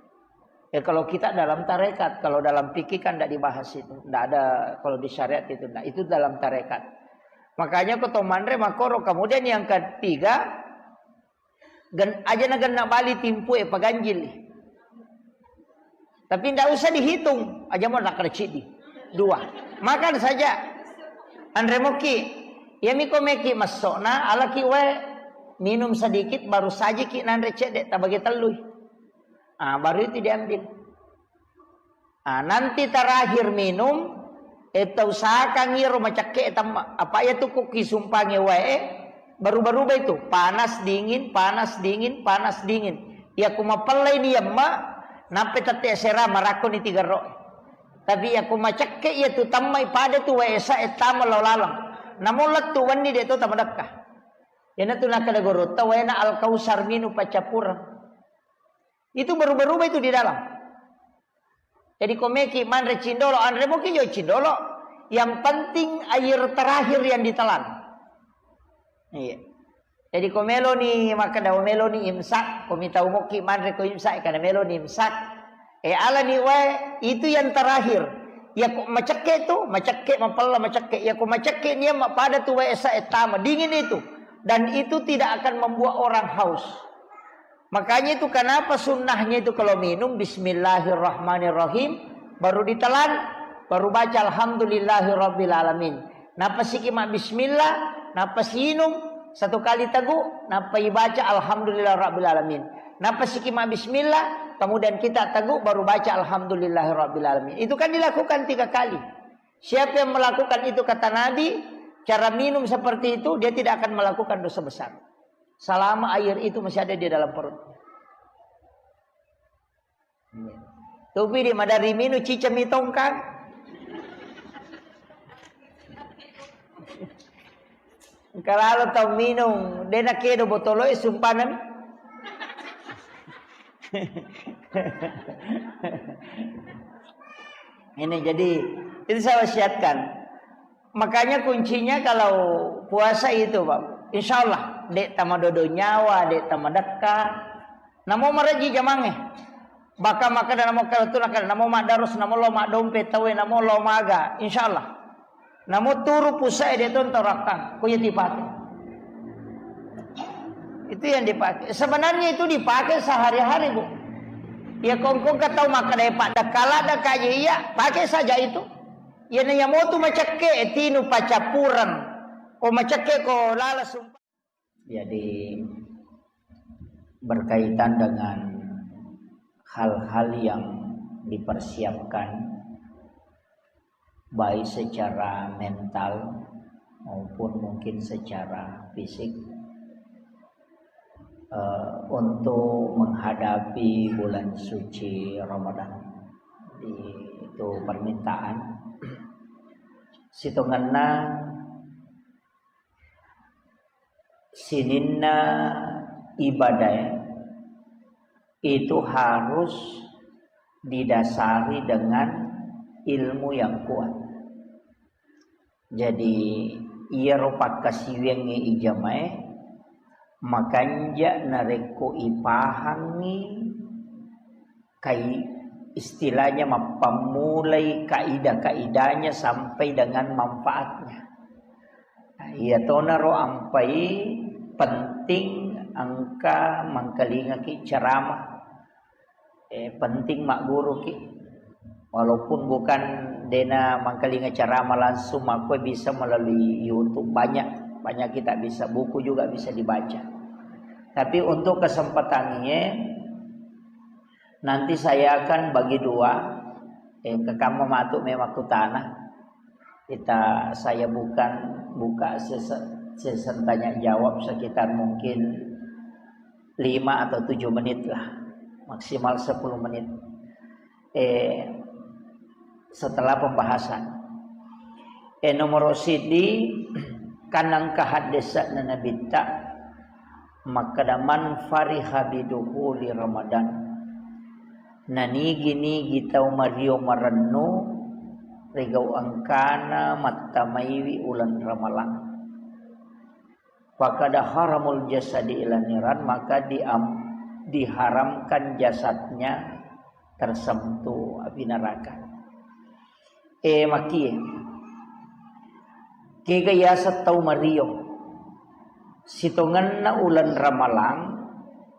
Ya, kalau kita dalam tarekat, kalau dalam fikih kan tidak dibahas itu. Tidak ada, kalau di syariat itu tidak. Itu dalam tarekat. Makanya ko to manre makoro. Kemudian yang ketiga, gen-, aja na genna bali timpu e paganjil. Tapi tidak usah dihitung. Aja mau nakar cidi. Dua. Makan saja. Anre moki. Iya miko meki masokna, alaki wae, minum sedikit, baru sajiki nanre cedde, tabagi tellui. Ah, baru itu diambil. Ah, nanti terakhir minum, eh, tausahakan iyaro macakke tamma. Apa iya tu ku kisumpangi wae, eh, baru-baru itu, panas dingin, panas dingin, panas dingin. Iya ku mapellai ni yamma, nappe tette sera marakko ni tiga ro. Tapi iya ku macakke iya tu tammai pada tu wae sa, eh, tama lao laleng. Namo lettu wenni de to tamadekka. Iyana tu nakkeda gorotta, waena Al-Kausar minu paccappureng. Itu berubah-ubah itu di dalam. Jadi ko meki manre cindolo, anre moki jo cindolo. Yang penting air terakhir yang ditelan. Iya. Jadi ko meloni makkeda, meloni imsak, ko mitau moki manre ko imsak, karena meloni imsak. Eh, alani wae, itu yang terakhir. Ya ko macekke tu, macekke mapella macekke. Ya ko macekke ni yamma pada tu wae sa, eh, tama dingin itu. Dan itu tidak akan membuat orang haus. Makanya itu kenapa sunnahnya itu kalau minum bismillahirrahmanirrahim, baru ditelan, baru baca alhamdulillahirabbil alamin. Nappa siki ma bismillah, nappa siinung satu kali tegu, nappa ibaca alhamdulillah rabbil alamin. Nappa siki ma bismillah, kemudian kita tegu baru baca alhamdulillah rabbil alamin. Itu kan dilakukan tiga kali. Siapa yang melakukan itu, kata Nabi, cara minum seperti itu, dia tidak akan melakukan dosa besar. Selama air itu masih ada di dalam perut. Topi di madari minu cicami tongkang. Engka lalo tau minung, de nakedo botolo e sumpanan. Ini jadi, itu saya wasiatkan. Makanya kuncinya kalau puasa itu, Pak. Insya Allah, dek tamadodo nyawa, dek tamadekka. Namo maraji jamangnge. Baka makkeda namo kala tu nakkeda namo maddarus, namo lo maddompe tauwe, namo lo maga. Insya Allah. Namo turu pusae de to tau rakkang. Ko iya dipake. Itu yang dipakai. Sebenarnya itu dipakai sehari-hari, Bu. Ya kongkong ka tau makkeda paddekka ladde ka iya, pakai saja itu. Iyana iya motu macekke, tinu paccappureng. Ko macekke ko lala sumpa. Jadi berkaitan dengan hal-hal yang dipersiapkan baik secara mental maupun mungkin secara fisik, eh, untuk menghadapi bulan suci Ramadan. Di-, itu permintaan. Sitongenna sininna ibadah itu harus didasari dengan ilmu yang kuat. Jadi, iyaro pakkasiwiangnge ijamae, makanja narekko ipahangngi kai-, istilahnya mappammulai kaidah-kaidahnya sampai dengan manfaatnya. Nah, iya tonaro ampai penting engka mangkalingaki ceramah. Eh, penting magguruki. Walaupun bukan dena mangkalinga ceramah langsung, makkue bisa melalui YouTube, banyak, banyak kita bisa, buku juga bisa dibaca. Tapi untuk kesempatan ini, nanti saya akan bagi dua, eh, kekamma matu memang kutana. Kita, saya bukan buka sese-, sesi tanya jawab sekitar mungkin lima atau tujuh menit lah, maksimal sepuluh menit. Eh, setelah pembahasan. Eh, nomor sidi, kan engka haddesa'na Nabitta, makkeda, "Man fariha bidukhuli Ramadan." Nanigi-nigi tau mario marennu rigau engkana mattamaiwi uleng Ramalang. Fakada haramul jasadi ila niran, maka diam-, diharamkan jasadnya tersentuh api neraka. Eh, makie. Kega yaseng tau mario. Sitongenna uleng Ramalang,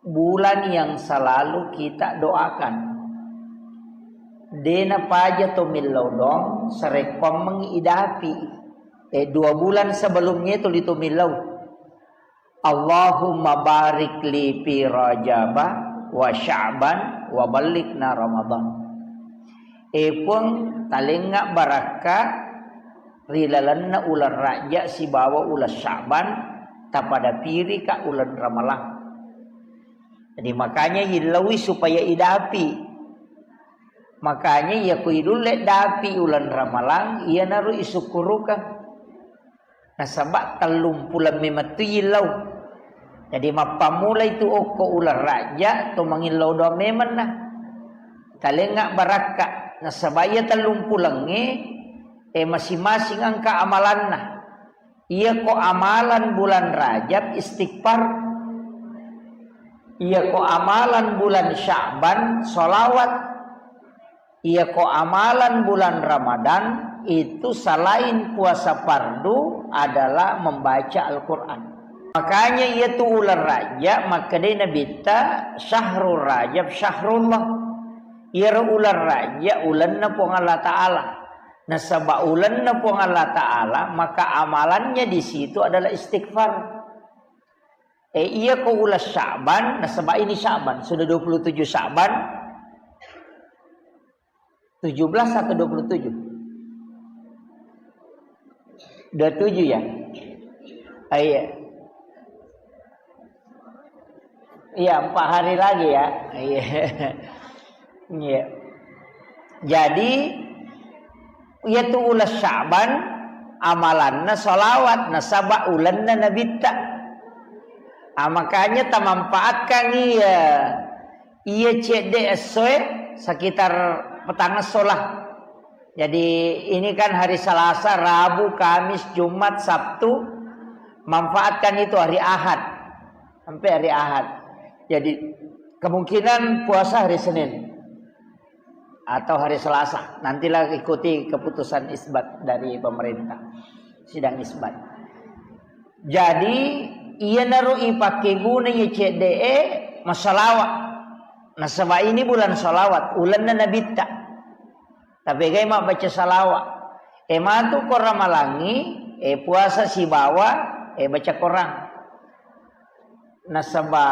bulan yang selalu kita doakan. Dena paja to millau doang, sarekkoammengngi idapi. Eh, dua bulan sebelumnya itu litu millau. Allahumma barik li fi Rajaba wa Sya'ban wa ballighna Ramadan. Eh, Puang, talengnga barakka ri lalenna uleng Rajab sibawa uleng Sya'ban, tapada pirika uleng Ramalang. Jadi makanya yillaui supaya idapi. Makanya iya ku idulle dapi uleng Ramalang, iyanaro isukkurukeng. Nasaba tellumpuleng memettu yillau. Jadi mappammula itu okko uleng Rajab to mangillau doang memenna. Talengnga barakka. Nasaba iya tellumpulengnge, eh, masing-masing engka amalanna. Iyako amalan bulan Rajab istighfar. Iyako amalan bulan Sya'ban sholawat. Iyako amalan bulan Ramadan itu selain puasa fardu adalah membaca Al-Quran. Makanya iya tu uleng Rajab, makkedai Nabitta, "Syahrul Rajab syahrullah." Iyaro uleng Rajab ulenna Puang Allah Ta'ala. Nasaba ulenna Puang Allah Ta'ala, maka amalannya di situ adalah istighfar. Eh, iyako uleng Sya'ban, nasaba ini Sya'ban, sudah dua puluh tujuh Sya'ban, tujuh belas atau dua puluh tujuh? Dua puluh tujuh ya? Ah, iya. Iya, empat hari lagi ya. Iya. Iya. Jadi, iya tu uleng Sya'ban, amalanna sholawat, nasaba ulenna Nabitta. Ah, makanya tamanfaatkan iya, iya cedde essoe sekitar petang esso lah. Jadi ini kan hari Selasa, Rabu, Kamis, Jumat, Sabtu, manfaatkan itu hari Ahad. Sampai hari Ahad. Jadi, kemungkinan puasa hari Senin atau hari Selasa. Nantilah ikuti keputusan isbat dari pemerintah. Sidang isbat. Jadi, iyanaro ipake guna iya cedde'e massalawa. Nasaba ini bulan salawat, ulenna Nabitta. Tapegai mabbaca salawa. E matu ko Ramalangi, e puasa sibawa, e baca Korang. Nasaba,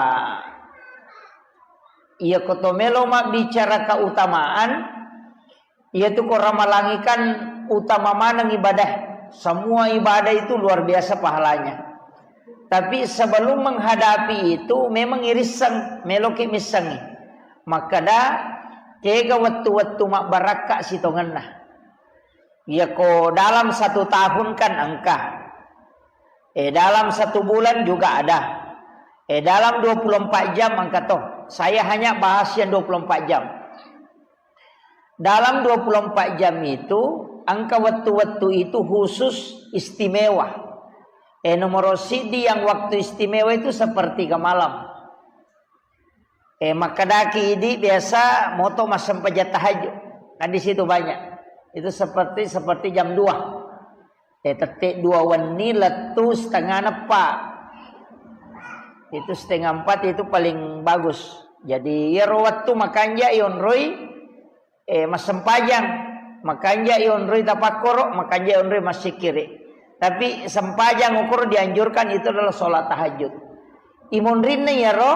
iya ko to melo mabbicara keutamaan, iya tu ko Ramalangi kan utama maneng ibadah. Semua ibadah itu luar biasa pahalanya. Tapi sebelum menghadapi itu, memang irisseng, meloki missengi. Makkeda, kega wettu-wettu mabbarakka sitongenna. Iya ko dalam satu tahun kan engka. Eh, dalam satu bulan juga ada. Eh, dalam dua puluh empat jam engka to. Saya hanya bahas yang dua puluh empat jam. Dalam dua puluh empat jam itu, engka wettu-wettu itu khusus istimewa. Eh, nomor sidi yang waktu istimewa itu sepertiga malam. Eh, makkedaki idi biasa moto massempajang tahajud. Kan di situ banyak. Itu seperti, seperti jam dua. Eh, tette dua wenni lettu setengah neppa. Itu setengah empat itu paling bagus. Jadi, iyaro wettu makanja ionroi, eh, massempajang. Makanja ionroi tapakkoro, makanja ionroi massikkiri. Tapi sempajang okoro dianjurkan itu adalah sholat tahajud. Imonrinna iyaro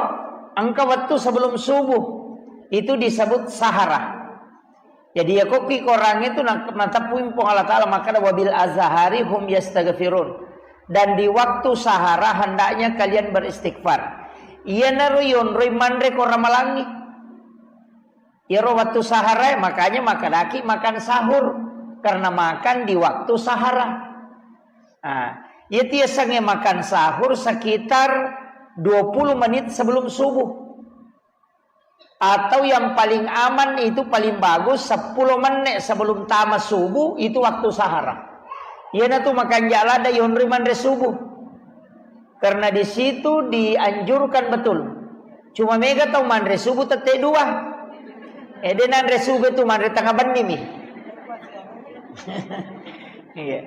engka wettu sebelum subuh. Itu disebut sahara. Jadi, ya, kokki Quran itu na-, nateppui Puang Allah Ta'ala makkeda, "Wabil azhari hum yastaghfirun." Dan di waktu sahara hendaknya kalian beristighfar. Iyanaro yonroi manre ko ramalangi. Iyaro waktu sahara, makanya makkedaki makan sahur. Karena makan di waktu sahara. Nah, iya tiasange makan sahur sekitar dua puluh menit sebelum subuh. Atau yang paling aman itu, paling bagus sepuluh menit sebelum tama subuh, itu waktu sahara. Iyanatu makanja ladde yonroi manre subuh. Karena di situ dianjurkan betul. Cuma mega tau manre subuh tette dua. Eh, de nanre subuh itu manre tengah benni mi. Iya.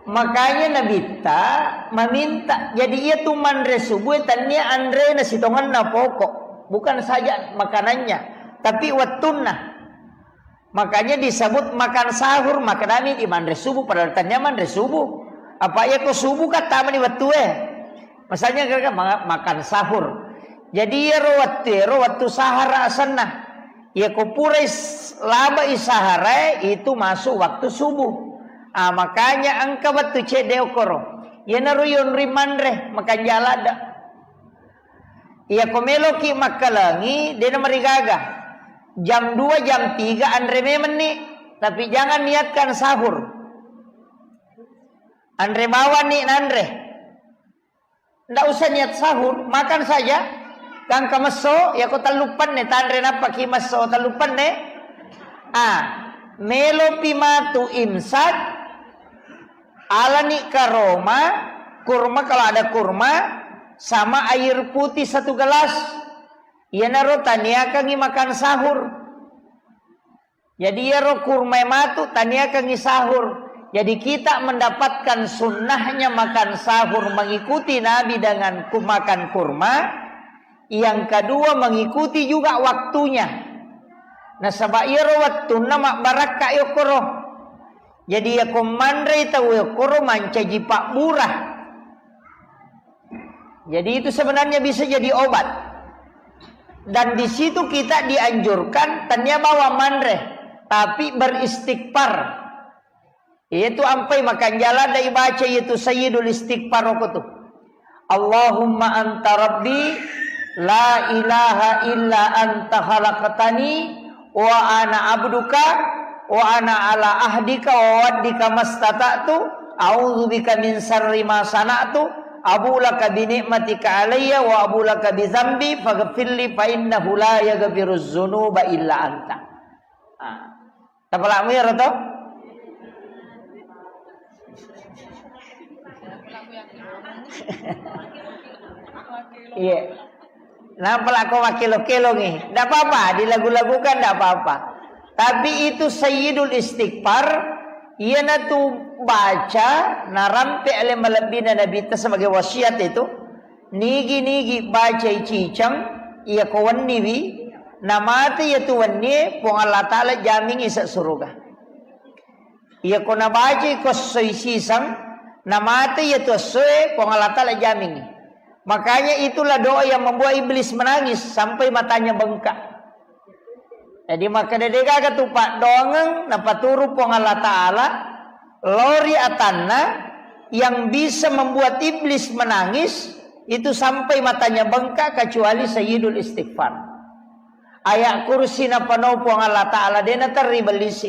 Makanya Nabitta meminta, jadi iya tu manre subuh, tania anrena sitongenna pokok, bukan saja makanannya, tapi wettunna. Makanya disebut makan sahur, makanami di manre subuh, padahal tania manre subuh. Apa iya ko subuh kan tamani wettue. Masanya kan ma-, makan sahur. Jadi iyaro wettu, iyaro wettu sahara asenna. Iya ko purai s-, labai saharae, itu masuk waktu subuh. Ah, makanya engka wettu cedde okoro. Iyanaro yonri manre, makanja ladde. Iya ko meloki makkalengi, dena marigaga. Jam dua, jam tiga anre memenni. Tapi jangan niatkan sahur. Anre bawani nanre. Ndak usah niat sahur, makan saja. Gangka messo, iya ko telluppanne, tanre nappaki messo telluppanne. Ah, melopi matu imsak, alani karoma, kurma kalau ada kurma, sama air putih satu gelas. Iyanaro taniakangi makan sahur. Jadi iyaro kurma matu taniakangi sahur. Jadi kita mendapatkan sunnahnya makan sahur mengikuti Nabi dengan ku-, makan kurma. Yang kedua mengikuti juga waktunya. Nasaba iyaro wettunna mabbarakka yokkoro. Jadi yako manrei tau yokkoro mancaji pabbura. Jadi itu sebenarnya bisa jadi obat. Dan di situ kita dianjurkan tania bawang manre, tapi beristighfar. Yaitu ampai makanja ladde ibaca yaitu Sayyidul Istighfar okotu. Allahumma anta rabbi la ilaha illa anta khalaqtani wa ana abduka wa ana ala ahdika wa waddika mastata'tu, a'udzubika min syarri ma sana'tu, abu laka bi ni'matika alayya wa abu laka bi dzambi faghfirli fa innahu la yaghfiruz dzunuba illa anta. Ah. Tapalakmu iyaro to? Iya. Nampa lako makkelo-kelongi. Ndak apa-apa, dilagu-lagukan ndak apa-apa. Tapi itu Sayyidul Istighfar, iyanatu baca narampe ale malebbina Nabitta sebagai wasiat itu. Nigi-nigi bacai ciceng, iya ko wenniwi, namate iya tu wennie, Puang Allah Ta'ala jamingi ise suruga. Iya ko nabacai ko essoi siseng, namate iya tu essoe, Puang Allah Ta'ala jamingi. Makanya itulah doa yang membuat iblis menangis sampai matanya bengkak. Jadi makkeda degaga tu paddoangeng napaturu Puang Allah Ta'ala, lori atanna yang bisa membuat iblis menangis itu sampai matanya bengkak kecuali Sayyidul Istighfar. Ayat kursi napanau Puang Allah Ta'ala dena terri bellisi.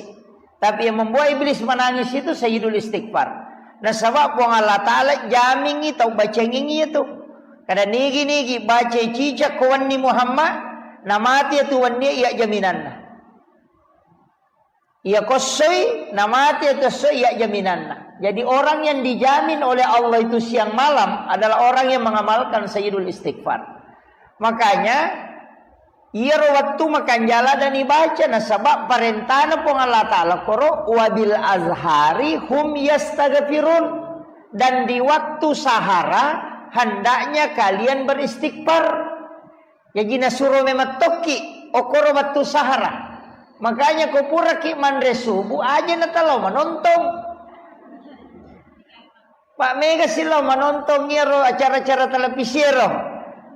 Tapi yang membuat iblis menangis itu Sayyidul Istighfar. Nasaba Puang Allah Ta'ala jamingi tau bacengingi itu. Kada nigi-nigi baca cicak ko wenni Muhammad, namati itu wenni iya jaminanna. Iya kossoi, namati itu kossoi iya jaminanna. Jadi orang yang dijamin oleh Allah itu siang malam adalah orang yang mengamalkan Sayyidul Istighfar. Makanya Iyaro wettu makanja' ladde'ni baca, nasaba' parentana Puang Allah Ta'ala koro, "Wabil ashari hum yastaghfirun." Dan di waktu sahara hendaknya kalian beristighfar. Jaji nasuro memang tokki okkoro wettu sahara. Makanya ko puraki manre subuh, aja' natalao manontong. Pak, mega silo manontong iyaro acara-acara televisi ero.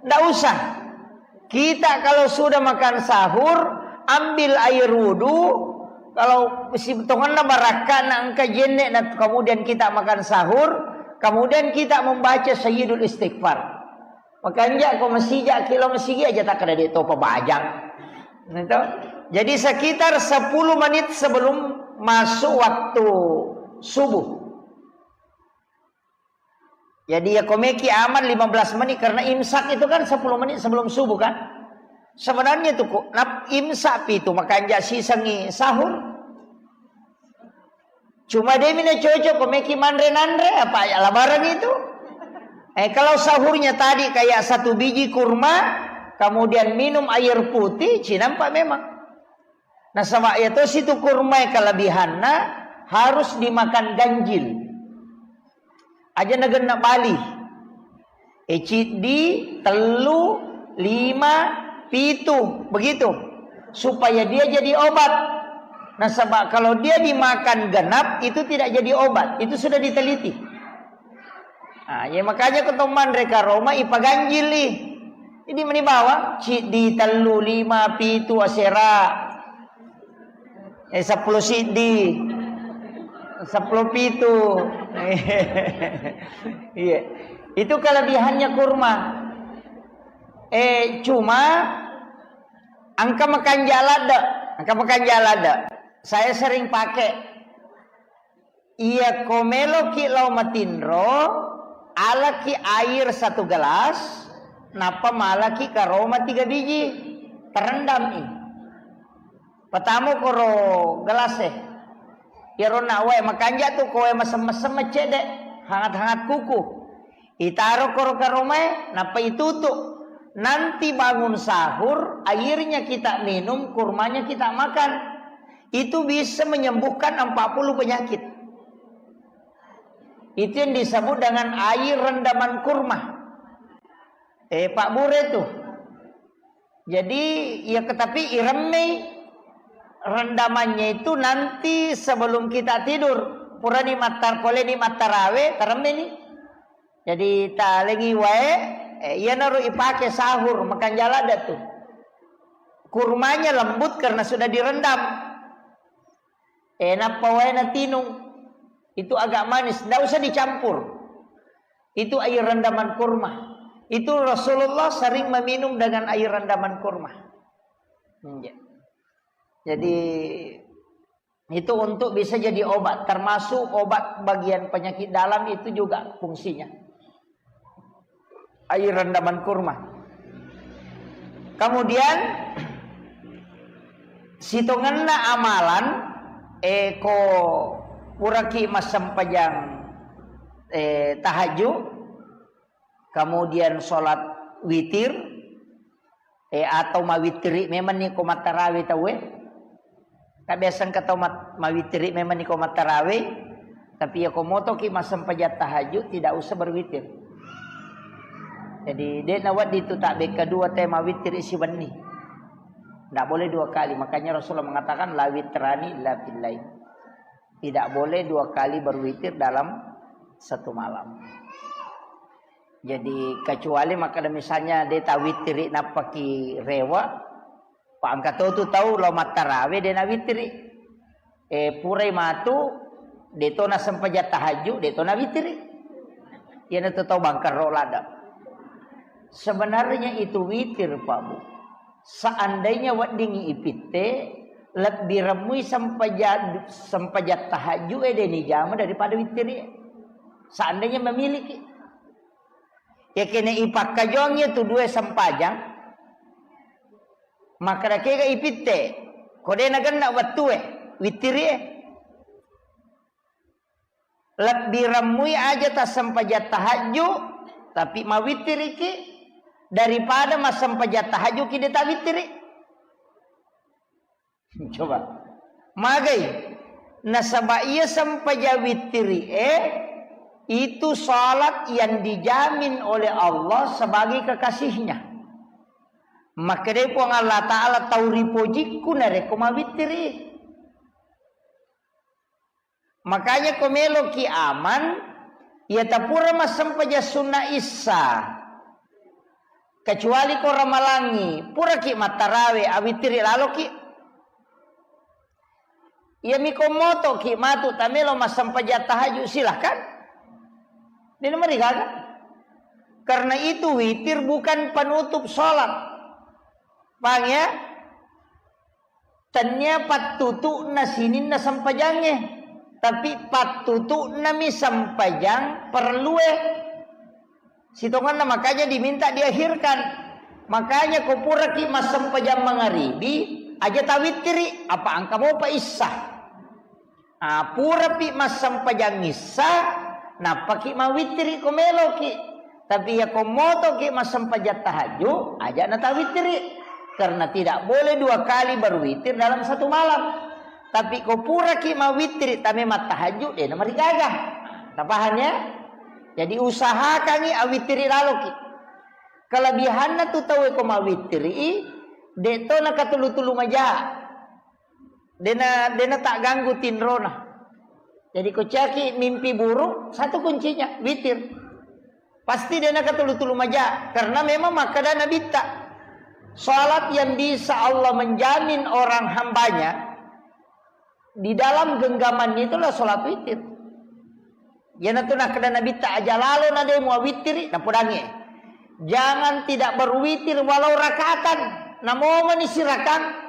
Ndak usah. Kita kalau sudah makan sahur, ambil air wudu. Kalau si tongenna barakka na engka jenne na, kemudian kita makan sahur, kemudian kita membaca Sayyidul Istighfar. Makanja' ko masija' ki lao masigi aja' takkeda de' topa bajang. Gitu. Jadi sekitar sepuluh menit sebelum masuk waktu subuh. Jadi ya komeki aman lima belas menit karena imsak itu kan sepuluh menit sebelum subuh kan. Sebenarnya itu kok nap imsak pi itu makanja' sisengngi sahur. Cuma de' mi na cocok komeki manre nanre apa ya labaran itu. Eh, kalau sahurnya tadi kayak satu biji kurma, kemudian minum air putih, cinampa memang. Nasaba' iya tosi tu kurma kelebihanna harus dimakan ganjil. Aja' nagenna' bali. E, ciddi, tellu, lima, pitu, begitu. Supaya dia jadi obat. Nasaba' kalau dia dimakan genap, itu tidak jadi obat. Itu sudah diteliti. Nah, ya makanya ko to manre karoma ipaganjili. Jadi meni bawang, ciddi, tellu, lima, pitu, asera. Eh, seppulo siddi. Seppulo pitu. Iya. Itu kelebihannya kurma. Eh, cuma engka makanja' ladde', engka makanja' ladde'. Saya sering pakai. Iya, ko meloki lao matinro, alaki air satu gelas, nappa malaki karoma tiga biji, terendami. Patamo koro gelas e. Iyaro na wae makanja' tu ko wae mesem-mesem cedde, hangat-hangat kuku. Itaro koro karomae, nappa itutu. Nanti bangun sahur, airnya kita minum, kurmanya kita makan. Itu bisa menyembuhkan empat puluh penyakit. Itu yang disebut dengan air rendaman kurma. Eh, Pak Bure tuh. Jadi, ya, tapi iremmei rendamannya itu nanti sebelum kita tidur. Purani mattar-, poleni mattarawe, taremmeni. Jadi, talengi wae, eh, iyanaro ipake sahur, makanja' ladde' tu. Kurmanya lembut karena sudah direndam. Eh, nappa wae natinung. Itu agak manis, ndak usah dicampur. Itu air rendaman kurma. Itu Rasulullah sering meminum dengan air rendaman kurma. Iya. Jadi, itu untuk bisa jadi obat, termasuk obat bagian penyakit dalam itu juga fungsinya. Air rendaman kurma. Kemudian, sitongenna amalan, eh, ko puraki massempajang, eh, tahajud, kemudian sholat witir, eh, atau mawittiri memang ni ko mattarawe tauwe. Kan biasa engka tau mat-, mawittiri memang ni ko mattarawe, tapi ya ko motoki massempajang tahajud, tidak usah berwitir. Jadi, de' nawedding tu tabbekka dua te mawittiri siwenni. Ndak boleh dua kali. Makanya Rasulullah mengatakan, "La witrani illa fil lail." Tidak boleh dua kali berwitir dalam satu malam. Jadi, kecuali makkeda misalnya de' tawittiri nappaki rewe', pa engka to tu tau lao mattarawe de' nawittiri. Eh, purai matu, de' to nasempajang tahajud, de' to nawittiri. Iyana tu tau bangkerro ladde'. Sebenarnya itu witir, Pak Bu. Seandainya weddingngi ipitte, lebbi remmui sempaja-, sempajang tahajud e de' nijama daripada wittiri. Seandainya memiliki. Yakene ipakkajongi tu dua sempajang, makkeda kega ipitte, ko de' nagenna wettue, wittiri e. Lebbi remmui aja tassempajang tahajud, tapi mawittiriki, daripada massempajang tahajudki de' tawittiri. Coba. Magai. Nasaba iya sempajang wittiri e, itu salat yang dijamin oleh Allah sebagai kekasihnya. Makkedai Puang Allah Ta'ala, tau ripojikku narekko mawittiri. Makanya ko meloki aman, iya tapura massempajang sunna issa. Kecuali ko ramalangi, puraki mattarawe, awittiri laloki. Iyami ko motoki matu tamelo massempajang tahajud, silahkan. Dena marigaga. Karena itu witir bukan penutup sholat. Paham ya? Tennia pattutu'na sininna sempajangnge, tapi pattutu'nami sempajang perlue. Sitongenna makanya diminta diakhirkan. Makanya ko puraki massempajang mangaribi, aja tawittiri, apa angka mopa issa. Ah, purapi massempajang issa, nappaki mawittiri ko meloki. Tapi iya ko motoki massempajang tahajud, aja natawittiri. Karena tidak boleh dua kali berwitir dalam satu malam. Tapi ko puraki mawittiri, tame mattahajud, dena marigaga. Tapaham ya? Jadi usahakangi awittiri laloki. Kelebihanna tu tauwe ko mawittiri, de to nakatulu-tulu maja. Dena, dena tak ganggu tinrona. Jadi ko caki mimpi buruk, satu kuncinya, witir. Pasti dena katulu-tulu maja, karena memang makkeda Nabitta, salat yang bisa Allah menjamin orang hambanya di dalam genggamannya itulah salat witir. Iyanatu nakkeda Nabitta, aja lalo na de muawittiri, napodangi. Jangan tidak berwitir walau rakaatan. Namomani sirakang.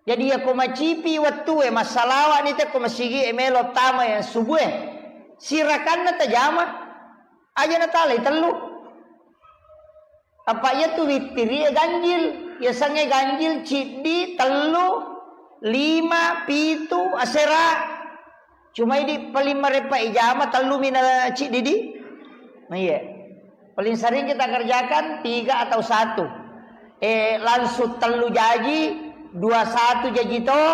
Jadi, iyako macipi wettue, massalawa'ni te ko masigi e melo tama yang subuh e. Sirakanna tajama, aja natalai tellu. Apa iya tu wittiri e ganjil, yasengnge ganjil ciddi, tellu, lima, pitu, asera. Cuma idi paling marepa ijama tellu mina ciddi di. Nah, iya. Paling sering kita kerjakan tiga atau satu. Eh, langsung tellu jaji, dua satu jaji to.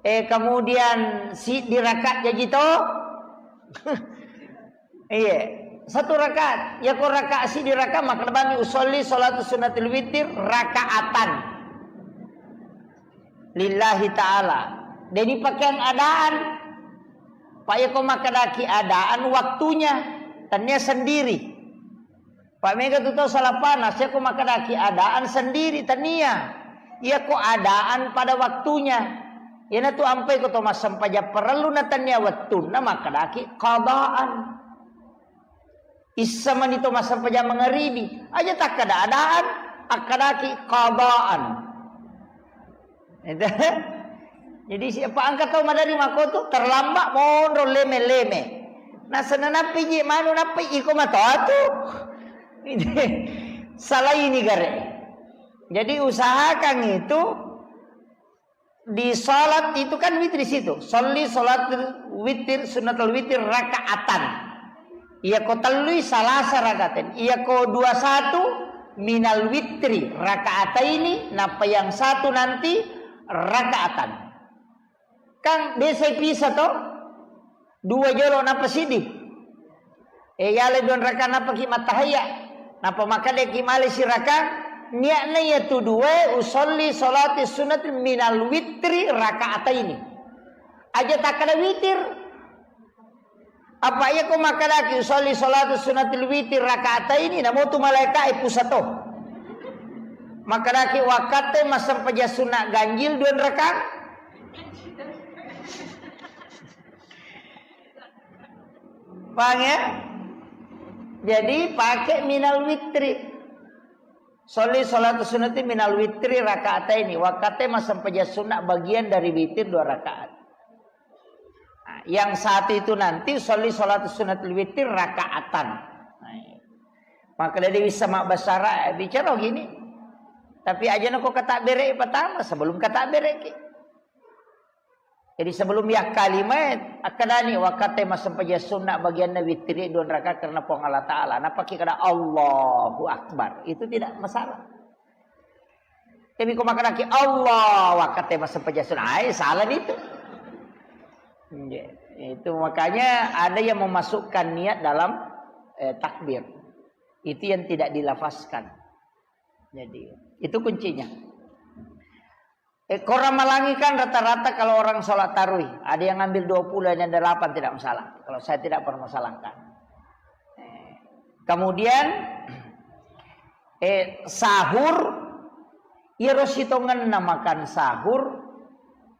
Eh, kemudian siddi rakaat jaji to. Iya. Satu rakaat. Ya ko rakaat siddi rakaat, maka bani usolli salatu sunnatil witir rakaatan. Lillahi ta'ala. Jadi pakaian adaan. Pak, iya ko makkedaki adaan waktunya, tania sendiri. Pak, mega tu tau salah panas, iya ko makkedaki adaan sendiri, tania. Iya ko adaan pada waktunya. Iyanatu ampai ko to massempajang parellu na tania wettunna makkedaki qadaan. Issa mani to massempajang mangaribi. Aja takkada adaan, akkadaki qadaan. Itu. Jadi siapa angka tau madari makotu terlambat monro leme-leme. Nah, senanappi ji manu nappi iko matoatu. Salaini gare. Jadi usahakan itu di salat itu kan witir di situ. Sholli sholatul witir, sunnatul witir rakaatan. Iya ko tellui salasa rakaatan. Iya ko dua satu minal witri rakaataini, napa yang satu nanti rakaatan. Kan biasa pisah to? Dua jolo napa sidi. Eh, yalai dua rakaat napaki mattahiyya. Napa makkedaki male sirakang, niatna iya tu dua usolli sholati sunat minal witri rakaataini. Aja takkada witir. Apa iya ko makkedaki usolli sholati sunatil witir rakaataini, namotu malaika e pusato. Makkedaki wakkatte massempajang sunat ganjil dua rakaat. Paham ya? Jadi pakai minal witri. Sholli sholatu sunnati minal witri rakaataini. Wakkatte massempajang sunnah bagian dari witir dua rakaat. Nah, yang satu itu nanti sholli sholatu sunnatil witir rakaatan. Nah, iya. Maka dari bisa mak basara bicara gini. Tapi aja nako kata bere pertama sebelum kata bere ki. Jadi sebelum yakkalima, akkadani, wakkatte massempajang sunnah bagianna witiri dua rakaat karena Puang Allah Ta'ala. Napaki kada Allahu Akbar. Itu tidak masalah. Tapi ko makanaki Allah, wakate masempajang sunnah, ai salah itu. Nggih. Itu makanya ada yang memasukkan niat dalam, eh, takbir. Itu yang tidak dilafazkan. Jadi, itu kuncinya. Eh, ko Ramalangi kan rata-rata kalau orang sholat tarawih, ada yang ngambil dua puluh, ada yang delapan, tidak masalah. Kalau saya tidak permasalahkan. Eh, kemudian, eh, sahur, iyaro sitongenna makan sahur,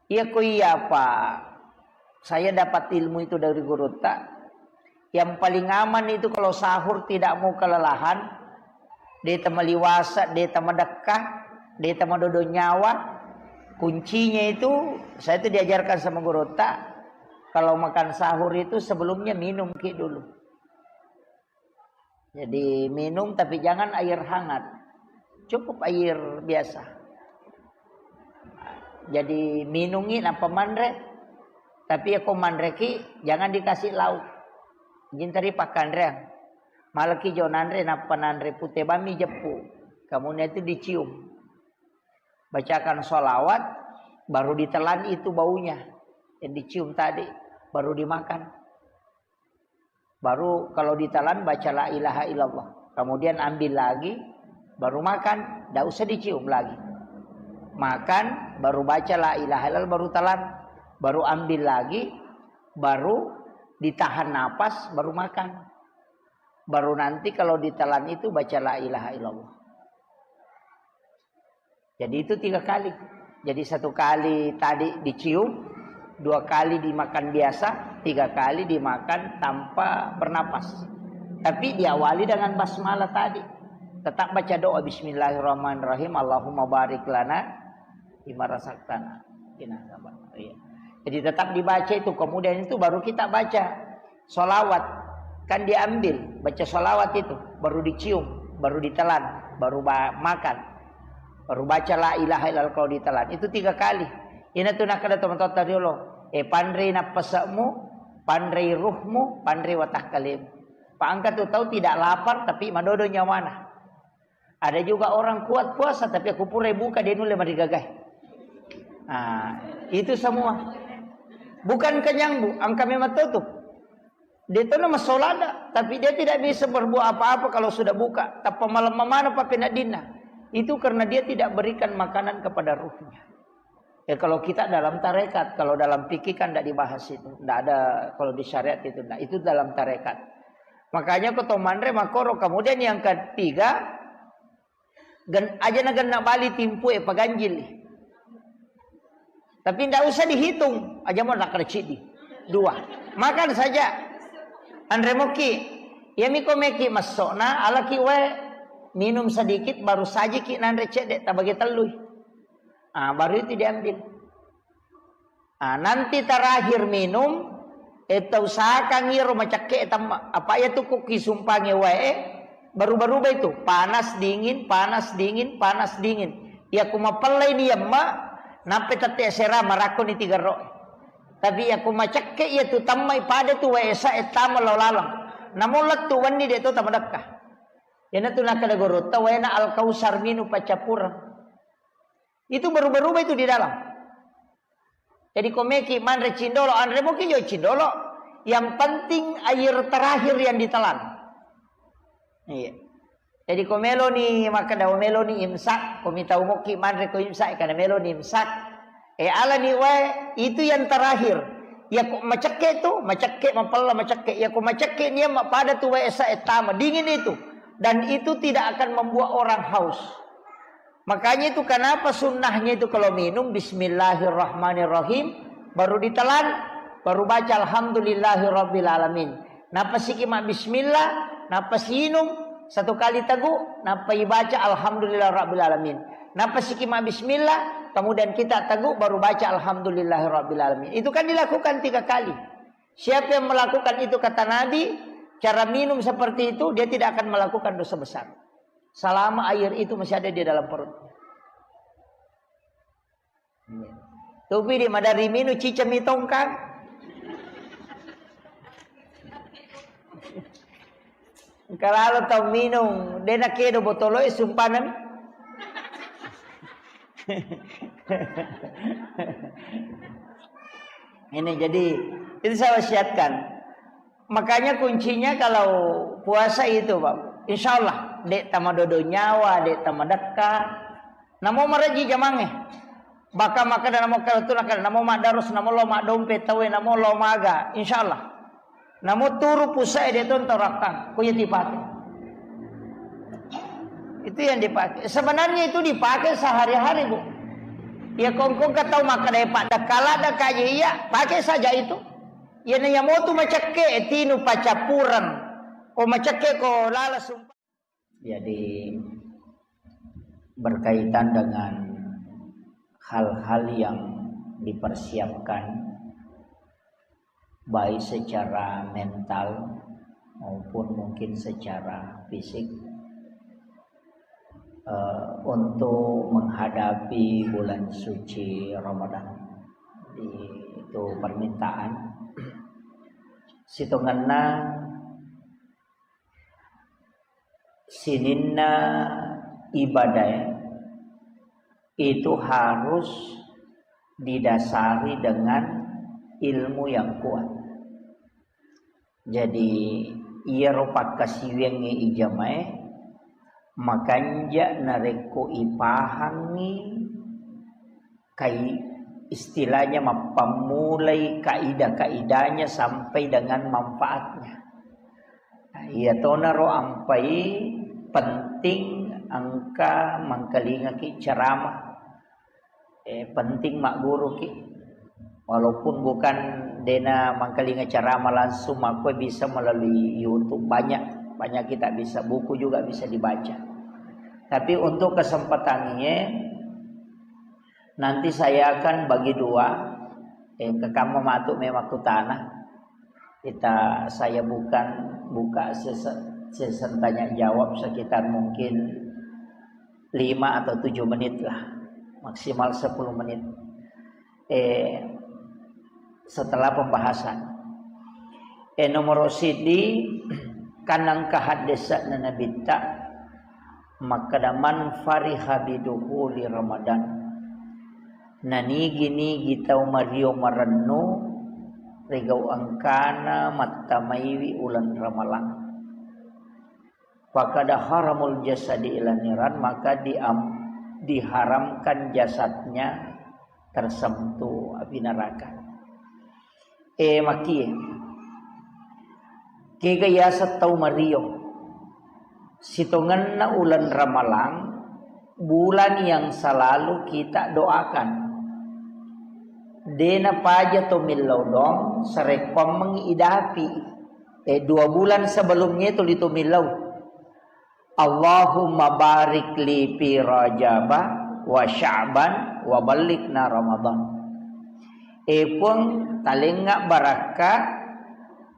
iya ko iya apa, saya dapat ilmu itu dari gurutta. Yang paling aman itu kalau sahur tidak mau kelelahan, de' tama liwasa, de' tama dekka, de' tama dodo nyawa. Kuncinya itu, saya itu diajarkan sama gurutta, kalau makan sahur itu sebelumnya minum ki dulu. Jadi minum, tapi jangan air hangat. Cukup air biasa. Jadi minungi nappa manre. Tapi ya ko manreki, jangan dikasih lauk. Jintari pakkanreang. Malaki jo nanre, nappa nanre pute bami jeppu. Kemudian itu dicium. Bacakan sholawat, baru ditelan itu baunya yang dicium tadi, baru dimakan. Baru kalau ditelan, baca la ilaha illallah. Kemudian ambil lagi, baru makan. Ndak usah dicium lagi. Makan, baru baca la ilaha illallah, baru telan. Baru ambil lagi, baru ditahan napas, baru makan. Baru nanti kalau ditelan itu baca la ilaha illallah. Jadi itu tiga kali. Jadi satu kali tadi dicium, dua kali dimakan biasa, tiga kali dimakan tanpa bernapas. Tapi diawali dengan basmalah tadi. Tetap baca doa, "Bismillahirrahmanirrahim, Allahumma barik lana fima razaqtana." Iya. Jadi tetap dibaca itu, kemudian itu baru kita baca. Sholawat, kan diambil, baca sholawat itu, baru dicium, baru ditelan, baru ba-, makan, baru baca la ilaha illallah kalau ditelan. Itu tiga kali. Ina tu nakkeda tomatoatta riolo, eh, panrei nappase'mu, panrei ruhmu, panrei watakkalemu. Pa engka tu tau tidak lapar tapi madodo nyawana. Ada juga orang kuat puasa, tapi aku pura buka, dia nulle marigagai. Ah, itu semua. Bukan kenyang, Bu, engka memang to tu. Dia tu nama solada, tapi dia tidak bisa berbuat apa-apa kalau sudah buka. Tappa malemma maneng pappeneddinna. Itu karena dia tidak berikan makanan kepada ruhnya. Ya, kalau kita dalam tarekat, kalau dalam fikih kan tidak dibahas itu. Tidak ada kalau di syariat itu. Nah, itu dalam tarekat. Makanya ko to manre makoro. Kemudian yang ketiga, gen-, aja na genna bali timpu e paganjil. Tapi tidak usah dihitung. Aja mau nakar cidi. Dua. Makan saja. Anre moki. Ya miko meki masuk na alaki wae minum sedikit baru sajiki nanre cedde tabagi tellui. Ah, baru itu diambil. Ah, nanti terakhir minum, eh, tausahakan iro macakke tamma. Apa iya tu kukisumpangi wae, eh, baru-baru itu, panas dingin, panas dingin, panas dingin. Iya ku mapellai ni yamma, nappa tette sera marakko ni tiga ro. Tapi iya ku macakke iya tu tammai pada tu wae sa e tama lao laleng. Namo lettu wenni de to tamadekka. Iyana tu nakkeda gurutta waena Al-Kausar minum paccappureng. Itu berubah-ubah itu di dalam. Jadi ko meki manre cindolo, anre moki jo cindolo. Yang penting air terakhir yang ditelan. Iya. Jadi ko meloni makkeda meloni imsak, ko mitau moki manre ko imsak, karena meloni imsak. Eh, alani wae itu yang terakhir. Ya ko macekke tu, macekke mapella macekke. Ya ko macekke nia mapada tu wae sa e tama dingin itu. Dan itu tidak akan membuat orang haus. Makanya itu kenapa sunnahnya itu kalau minum bismillahirrahmanirrahim, baru ditelan, baru baca alhamdulillahirabbil alamin. Nappa siki ma bismillah, nappa siinung satu kali tegu, nappa ibaca alhamdulillah rabbil alamin. Nappa siki ma bismillah, kemudian kita tegu baru baca alhamdulillahirabbil alamin. Itu kan dilakukan tiga kali. Siapa yang melakukan itu kata Nabi, cara minum seperti itu, dia tidak akan melakukan dosa besar. Selama air itu masih ada di dalam perut. Tupi di madari minu cica mitongkang. Engka lalo tau minung, de nakedo botolo e sumpanami. Ini jadi, itu saya wasiatkan. Makanya kuncinya kalau puasa itu, Pak, insya Allah, dek tamadodo nyawa, dek tamadekka. Namo maraji jamangnge. Baka makkeda namo karatuna kada, namo maddarus, namo lo maddompe tauwe, namo lo maga, insya Allah. Namo turu pusae de tonto rakkang, ko iya dipake. Itu yang dipakai. Sebenarnya itu dipakai sehari-hari, Bu. Ya kongkong ka tau makkeda, "Pak, dakala dakaje iya," pakai saja itu. Ya na iya motu macekke, tinu pacappureng. Ko macekke ko lala sumpa. Jadi, berkaitan dengan hal-hal yang dipersiapkan, baik secara mental maupun mungkin secara fisik, eh, untuk menghadapi bulan suci Ramadan. Jadi, itu permintaan. Sitongenna sininna ibadah itu harus didasari dengan ilmu yang kuat. Jadi, iyaro pakkasiwiangnge ijamae makanja narekko ipahangngi kai-, istilahnya mappammulai kaidah-kaidahnya sampai dengan manfaatnya. Nah, iyatonaro ampai penting engka mangkalingaki ceramah. Eh, penting magguruki. Walaupun bukan dena mangkalinga ceramah langsung, makko bisa melalui YouTube, banyak, banyak kita bisa, buku juga bisa dibaca. Tapi untuk kesempatan ini, nanti saya akan bagi dua, eh, ke kamu matu memang kutana. Kita, saya bukan buka sese-, sesi tanya jawab sekitar mungkin lima atau tujuh menit lah, maksimal sepuluh menit. Eh, setelah pembahasan. Eh, nomor sidi, kanang kahaddesana Nabitta, makkeda, "Man fariha bidukhuli Ramadan." Nanigi-nigi tau mario marennu rigau engkana mattamaiwi uleng Ramalang. Fakada haramul jasadi ila niran, maka diam-, diharamkan jasadnya tersentuh api neraka. Eh, makie. Kega yaseng tau mario. Sitongenna uleng Ramalang, bulan yang selalu kita doakan. Dena paja to millau doang, sarekkoammengngi idapi. Eh, dua bulan sebelumnya itu litu millau. Allahumma barik li fi Rajaba wa Sya'ban wa ballighna Ramadan. Eh, Puang, talengnga barakka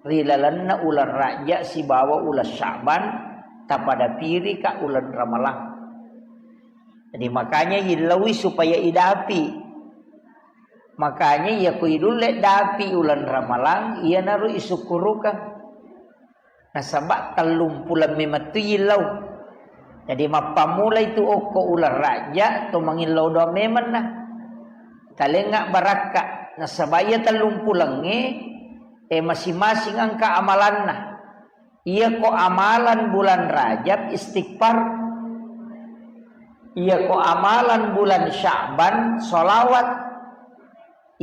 ri lalenna uleng Rajab sibawa uleng Sya'ban, tapada pirika uleng Ramalang. Jadi, makanya illaui supaya idapi. Makanya iya ko idulle dapi uleng Ramalang, iyanaro isukkurukang. Nasaba tellumpuleng memettu illau. Jadi, mappammulai tu okko uleng Rajab, to mangillau doang memenna. Talengnga barakka. Nasaba iya tellumpulengnge, eh, masing-masing engka amalanna. Iyako amalan bulan Rajab, istighfar. Iyako amalan bulan Sya'ban, sholawat.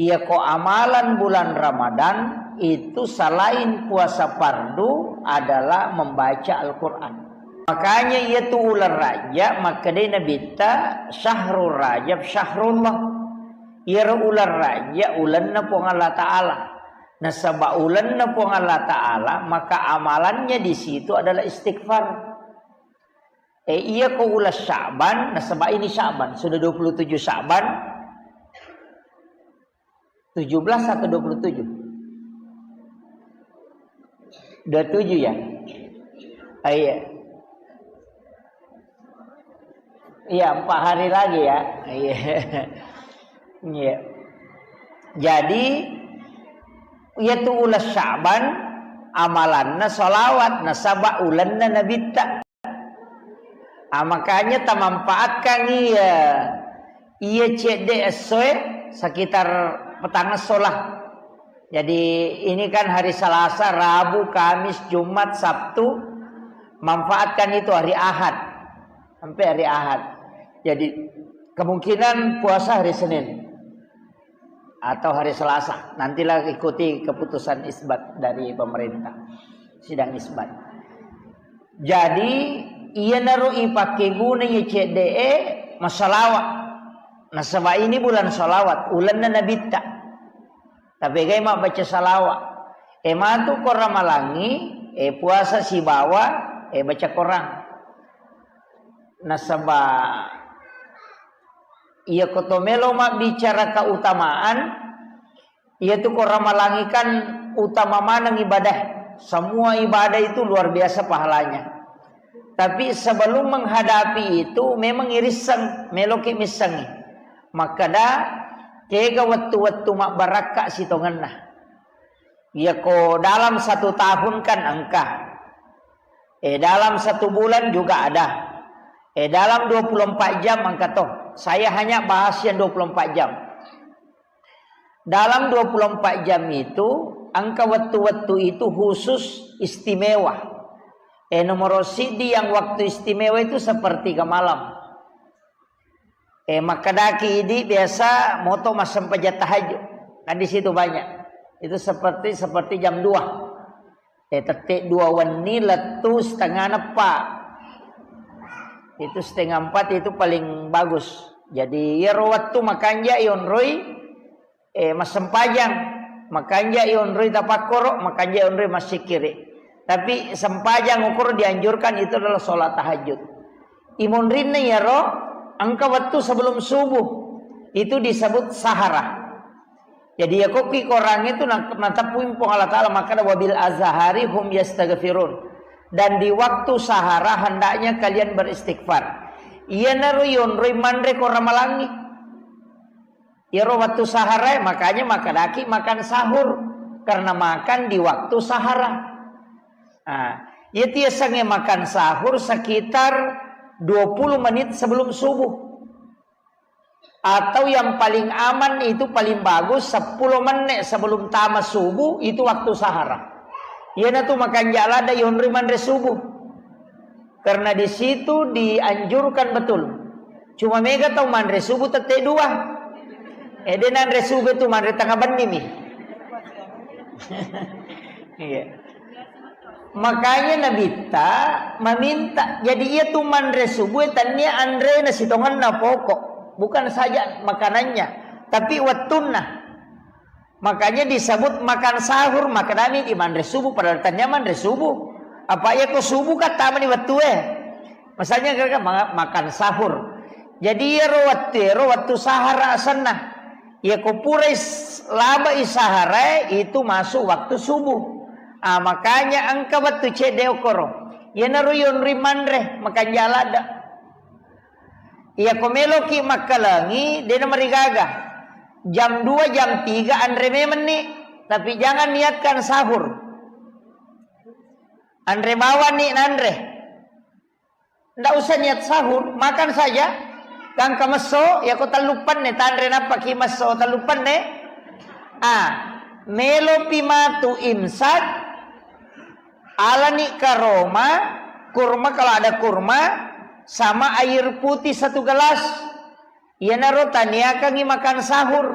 Iyako amalan bulan Ramadan, itu selain puasa fardu adalah membaca Al-Quran. Makanya iyatu uleng Rajab, makkedai Nabitta, "Syahrul Rajab syahrullah." Iyaro uleng Rajab, ulenna Puang Allah Ta'ala. Nasaba ulenna Puang Allah Ta'ala, maka amalannya di situ adalah istighfar. Eh, iya ko uleng Sya'ban, nasaba ini Sya'ban, sudah dua puluh tujuh Sya'ban, tujuh belas atau dua puluh tujuh? Dua puluh tujuh ya? Ah, iya. Iya, empat hari lagi ya. Iya. Iya. Jadi, iyatu uleng Sya'ban, amalanna sholawat, nasaba ulenna Nabitta. Ah, makanya tamanfaatkan iya Iya cedde essoe sekitar petang esso lah. Jadi ini kan hari Selasa, Rabu, Kamis, Jumat, Sabtu, manfaatkan itu hari Ahad. Sampai hari Ahad. Jadi kemungkinan puasa hari Senin atau hari Selasa. Nantilah ikuti keputusan isbat dari pemerintah. Sidang isbat. Jadi, iyanaro ipakkeguna iya cedde'e massalawa. Nasaba ini bulan salawat, ulenna Nabitta. Tapegai mabbaca salawa. E matu ko Ramalangi, e puasa sibawa, e baca Quran. Nasaba iya ko to melo mabbicara keutamaan, iya tu ko Ramalangi kan utama maneng ibadah. Semua ibadah itu luar biasa pahalanya. Tapi sebelum menghadapi itu memang irisseng, meloki missengi. Makkeda kega wettu-wettu mabbarakka sitongenna. Iya ko dalam satu tahun kan engka. Eh, dalam satu bulan juga ada. Eh, dalam dua puluh empat jam engka to. Saya hanya bahas yang dua puluh empat jam. Dalam dua puluh empat jam itu, engka wettu-wettu itu khusus istimewa. Eh, nomor sidi yang waktu istimewa itu sepertiga malam. Eh, makkedaki idi biasa moto massempajang tahajud. Kan di situ banyak. Itu seperti seperti jam dua. Eh, tette dua wenni lettu setengah neppa. Itu setengah empat itu paling bagus. Jadi iyaro wettu makanja yonroi, eh, massempajang, makanja yonroi tapakkoro, makanja yonroi massikkiri. Tapi sempajang okoro dianjurkan itu adalah sholat tahajud. Imonrinna iyaro engka wettu sebelum subuh. Itu disebut sahara. Jadi ya kokki Quran itu na-, mateppui Puang Allah Ta'ala makkeda, "Wabil azhari hum yastaghfirun." Dan di waktu sahara hendaknya kalian beristighfar. Iyanaro yonroi manre ko Ramalangi. Iyaro wettu sahara, makanya makkedaki makan sahur. Karena makan di waktu sahara. Nah, iya tiasangnge makan sahur sekitar dua puluh menit sebelum subuh. Atau yang paling aman itu paling bagus sepuluh menit sebelum tama subuh itu waktu sahara. Iyanatu makanja ladde yonroi manre subuh. Karena di situ dianjurkan betul. Cuma mega tau manre subuh tette dua. Eh, de nanre subuh itu manre tengah benni mi. Iya. Makanya Nabitta meminta, jadi iya tu manre subuh tania anrena sitongenna pokok, bukan saja makanannya, tapi wettunna. Makanya disebut makan sahur, makanami di manre subuh, padahal tania manre subuh. Apa iya ko subuh kan tamani wettue. Masanya kan ma-, makan sahur. Jadi iyaro wettu, iyaro wettu sahara asenna. Iya ko purai s-, labai sahara itu masuk waktu subuh. Ah, makanya engka wettu cedde okoro. Iyanaro yonri manre, makanja ladde. Iya ko meloki makkalengi, dena marigaga. Jam dua, jam tiga anre memenni. Tapi jangan niatkan sahur. Anre bawani nanre. Ndak usah niat sahur, makan saja. Gangka messo, iya ko telluppanne, tanre nappaki messo telluppanne. Ah, melopi matu imsak, alani karoma, kurma kalau ada kurma, sama air putih satu gelas. Iyanaro taniakangi makan sahur.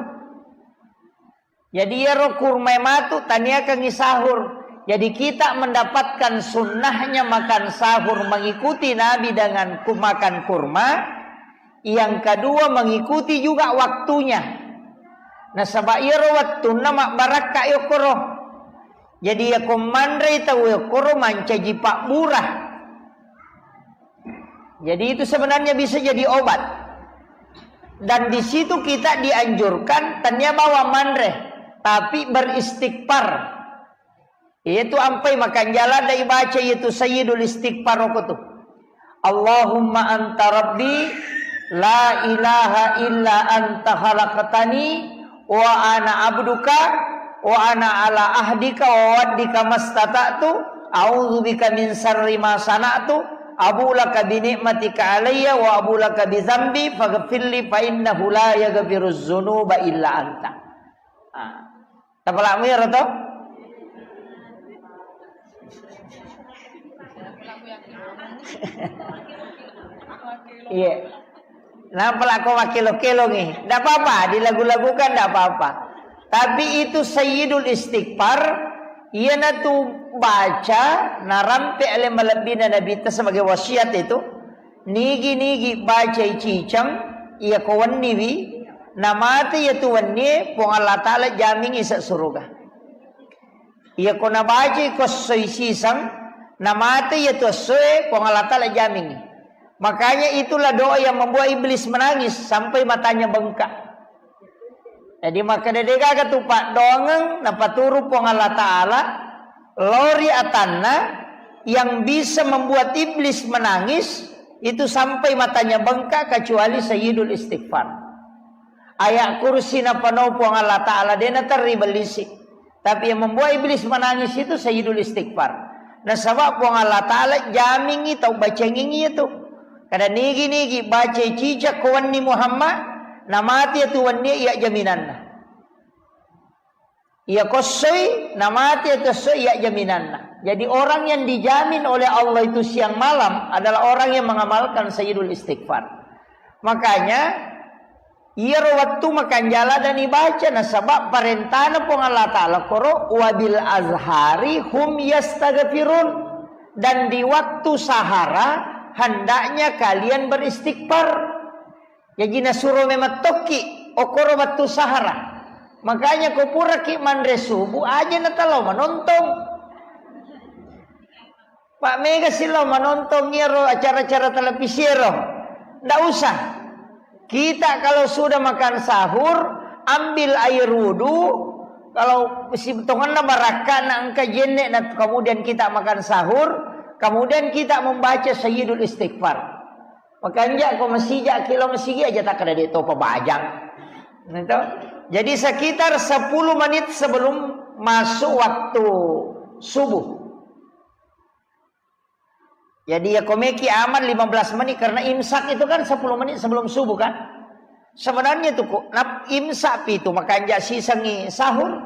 Jadi iyaro kurma matu taniakangi sahur. Jadi kita mendapatkan sunnahnya makan sahur mengikuti Nabi dengan ku-, makan kurma. Yang kedua mengikuti juga waktunya. Nasaba iyaro wettunna mabbarakka yokkoro. Jadi yako manrei tau yokkoro mancaji pabbura. Jadi itu sebenarnya bisa jadi obat. Dan di situ kita dianjurkan tania bawa manre, tapi beristighfar. Itu ampai makanja ladde ibaca itu Sayyidul Istighfar okko tu. Allahumma anta rabbi la ilaha illa anta khalaqtani wa ana abduka wa ana ala ahdika wa waddika mastata'tu, a'udzubika min syarri ma sana'tu, Abu laka bi ni'matika alayya wa abu laka bi zambi faghfirli fa innahu la yaghfiruz zunuba illa anta. Ah. Tapalakmu iyaro to? Iya. Nampa lako makkelo-kelongi. Ndak apa-apa, dilagu-lagukan ndak apa-apa. Tapi itu Sayyidul Istighfar, iyanatu baca narampe ale malebbina Nabitta sebagai wasiat itu. Nigi-nigi bacai ciceng, iya ko wenniwi, namate iyatu wennie, Puang Allah Ta'ala jamingi ise suruga. Iya ko nabacai ko essoi siseng, namate iyatu essoe, Puang Allah Ta'ala jamingi. Makanya itulah doa yang membuat iblis menangis sampai matanya bengkak. Jadi makkeda degaga tu paddoangeng napaturu Puang Allah Ta'ala, lori atanna yang bisa membuat iblis menangis itu sampai matanya bengkak kecuali Sayyidul Istighfar. Ayat kursi napanau Puang Allah Ta'ala dena terri bellisi. Tapi yang membuat iblis menangis itu Sayyidul Istighfar. Nasaba Puang Allah Ta'ala jamingi tau bacengingi itu. Kada nigi-nigi baca cica ko wenni Muhammad, namati itu wenni iya jaminanna. Iya kossoi, namati itu kossoi iya jaminanna. Jadi orang yang dijamin oleh Allah itu siang malam adalah orang yang mengamalkan Sayyidul Istighfar. Makanya iyaro wettu makanjala dan ibaca nasaba parentana Puang Allah Ta'ala koro wabil azhari hum yastaghfirun. Dan di waktu sahara hendaknya kalian beristighfar. Jaji nasuro memang tokki okoro wettu sahara. Makanya ko puraki manre subuh aja natalao manontong. Pak mega silo manontong iyaro acara-acara televisi ero. Ndak usah. Kita kalau sudah makan sahur, ambil air wudhu. Kalau si tongenna barakka na engka jenne na kemudian kita makan sahur, kemudian kita membaca Sayyidul Istighfar. Makanja ko masija kilo masigi aja tak ada di topa bajang. Gitu. Jadi sekitar sepuluh menit sebelum masuk waktu subuh. Jadi ya komeki aman lima belas menit karena imsak itu kan sepuluh menit sebelum subuh kan. Sebenarnya itu kok nap imsak pi itu makanja sisengi sahur.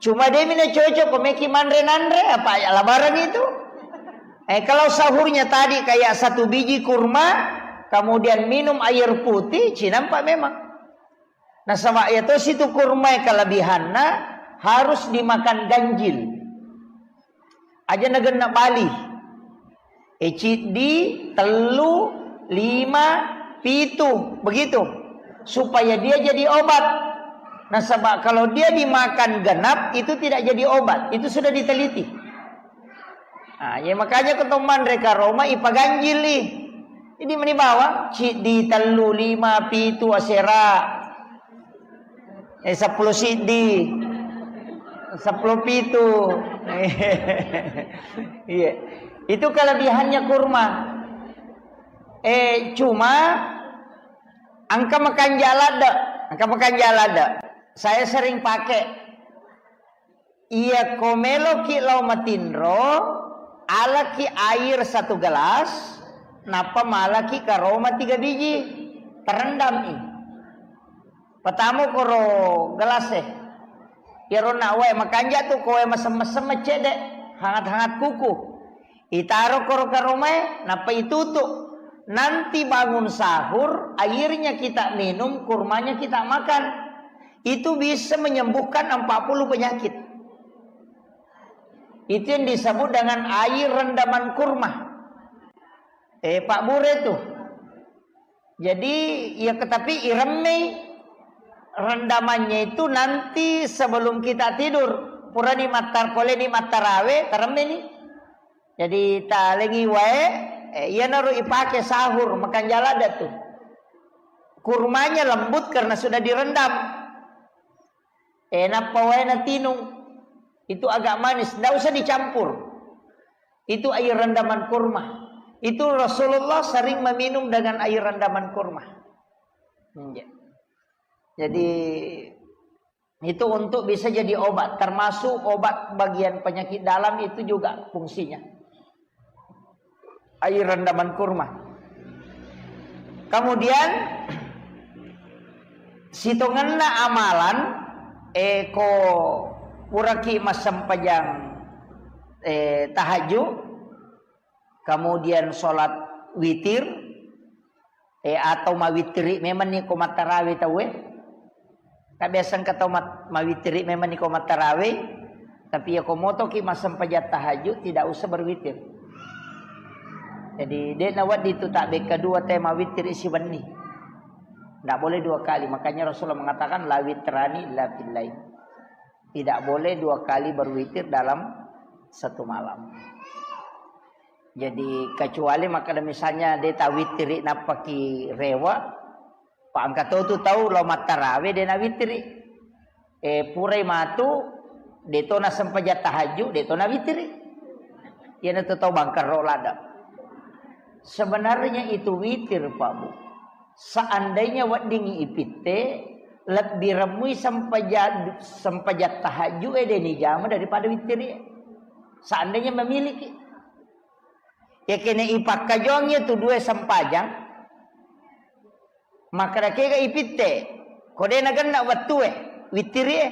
Cuma demi na cocok ko meki manre nanre apa ya labaran itu. Eh kalau sahurnya tadi kayak satu biji kurma, kemudian minum air putih, cinampak memang. Nasaba iya tosi tu kurma kelebihanna harus dimakan ganjil. Aja nagenna bali. Eh, ciddi, tellu, lima, pitu, begitu. Supaya dia jadi obat. Nasaba kalau dia dimakan genap, itu tidak jadi obat. Itu sudah diteliti. Nah, ya makanya ketemu manre karoma ipaganjili. Jadi meni bawang, ciddi, tellu, lima, pitu, asera. Eh, sepuluh siddi. Sepuluh pitu. Iya. Itu kelebihannya kurma. Eh, cuma engka makanja ladde, engka makanja ladde. Saya sering pakai. Iya ko meloki lao matinro, alaki air satu gelas, nappa malaki karoma tiga biji. Terendam i. Patamo koro gelas e. Iyaro na wae makanja tu ko wae mesem-mesem cedde, hangat-hangat kuku. Itaro koro karomae, nappa itutu. Nanti bangun sahur, airnya kita minum, kurmanya kita makan. Itu bisa menyembuhkan empat puluh penyakit. Itu yang disebut dengan air rendaman kurma. Eh, Pak Bure tuh. Jadi, ya tetapi iremmei rendamannya itu nanti sebelum kita tidur. Purani mattar-, poleni mattarawe, teremmeni. Jadi, talengi wae, eh, iyanaro ipake sahur, makan jalada tuh. Kurmanya lembut karena sudah direndam. Eh, nappa wae natinung. Itu agak manis, ndak usah dicampur. Itu air rendaman kurma. Itu Rasulullah sering meminum dengan air rendaman kurma. Iya. Jadi, itu untuk bisa jadi obat, termasuk obat bagian penyakit dalam itu juga fungsinya. Air rendaman kurma. Kemudian, sitongenna amalan, eh, ko puraki massempajang, eh, tahajud, kemudian sholat witir, eh, atau mawittiri memang ni ko mattarawe tauwe. Tabiasa engka tau mat-, mawittiri memang ni ko mattarawe, tapi ya ko motoki massempajang tahajud, tidak usah berwitir. Jadi, de' nawedding tu tabbekka dua te mawittiri siwenni. Tidak boleh dua kali. Makanya Rasulullah mengatakan, "La witrani illa fil lail." Tidak boleh dua kali berwitir dalam satu malam. Jadi, kecuali makkeda misalnya de' tawittiri nappaki rewe', pa engka to tu tau lao mattarawe de' nawittiri. Eh, purai matu, de' to nassempajang tahajud, de' to nawittiri. Iyanatu tau bangkerro ladde'. Sebenarnya itu witir, Pak Bu. Seandainya weddingngi ipitte, lebbi remmui sempaja-, sempajang tahajud e de' nijama daripada wittiri. Seandainya memiliki. Ya kene ipakkajongi tu dua sempajang, makkeda kega ipitte, ko de' nagenna wettue, wittiri e.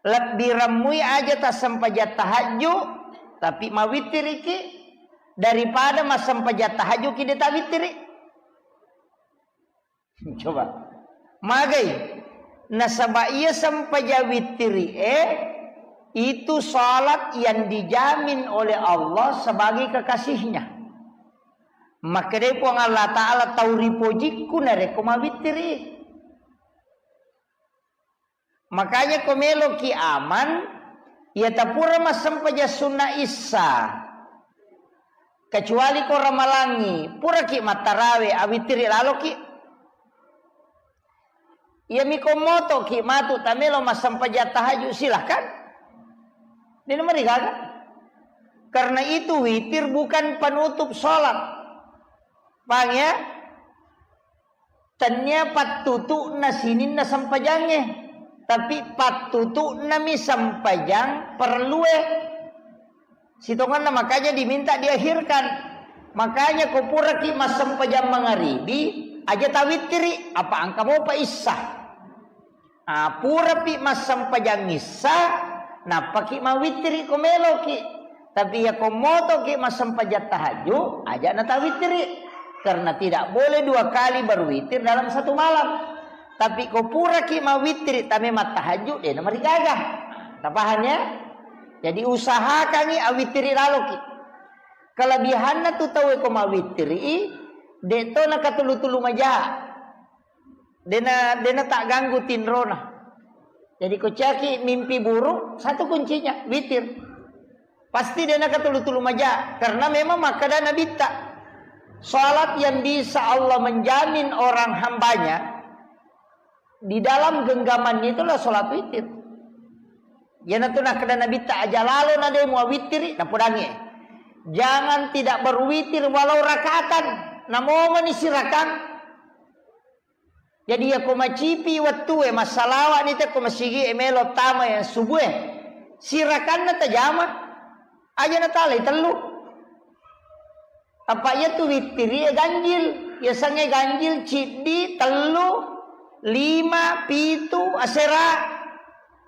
Lebbi remmui aja tassempajang tahajud, tapi mawittiriki daripada massempajang tahajud ki de' tawittiri. Coba. Magai. Nasaba iya sempajang wittiri e, itu salat yang dijamin oleh Allah sebagai kekasihnya. Makkedai Puang Allah Ta'ala, tau ripojikku narekko mawittiri. Makanya ko meloki aman, iya tapura massempajang sunna issa. Kecuali ko ramalangi, puraki mattarawe, awittiri laloki. Iyami ko motoki matu tamelo massempajang tahajud, silahkan. De' namarigaga. Karena itu witir bukan penutup sholat. Paham ya? Tennia pattutu'na sininna sempajangnge, tapi pattutu'nami sempajang perlue. Sitongenna makanya diminta diakhirkan. Makanya ko puraki massempajang mangaribi, aja tawittiri, apa engka mopa issa. Ah, purapi massempajang issa, nappaki mawittiri ko meloki. Tapi iya ko motoki massempajang tahajud, aja natawittiri. Karena tidak boleh dua kali berwitir dalam satu malam. Tapi ko puraki mawittiri, tame mattahajud, de' namarigaga. Tapaham ya? Jadi usahakangi awittiri laloki. Kelebihanna tu tauwe ko mawittiri, de' to nakatulu-tulu maja. Dena, dena tagganggu tinrona. Jadi ko caki mimpi buruk, satu kuncinya, witir. Pasti dena katulu-tulu maja, karena memang makkeda Nabitta, salat yang bisa Allah menjamin orang hambanya di dalam genggamannya itulah salat witir. Iyanatu nakkeda Nabitta, aja lalo na de muawittiri, napodangnge, jangan tidak berwitir walau rakaatan, namomani sirakang. Jadi, iyako macipi wettue, massalawa'ni te ko masigi'e melo tama yang subue, sirakanna tajama, aja natalai tellu. Apa iyatu wittirie ganjil, yasengnge ganjil ciddi, tellu, lima, pitu, asera.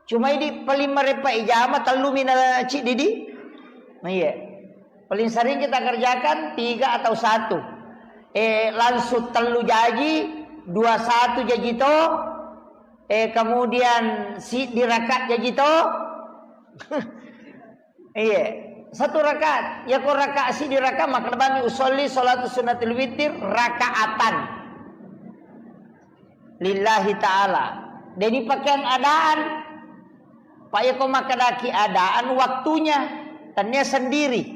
Cuma idi paling marepa ijama tellumi na ciddi di. Nah, iya. Paling sering kita kerjakan tiga atau satu. Eh, langsung tellu jaji, dua satu jaji to. Eh, kemudian si dirakat jaji to. Iya. Satu rakaat. Ya ko rakaat si dirakat, maka lebani usolli salatu sunnatil witir rakaatan. Lillahi ta'ala. Deni pakeang adaan. Pak, yako makkedaki adaan waktunya, tania sendiri.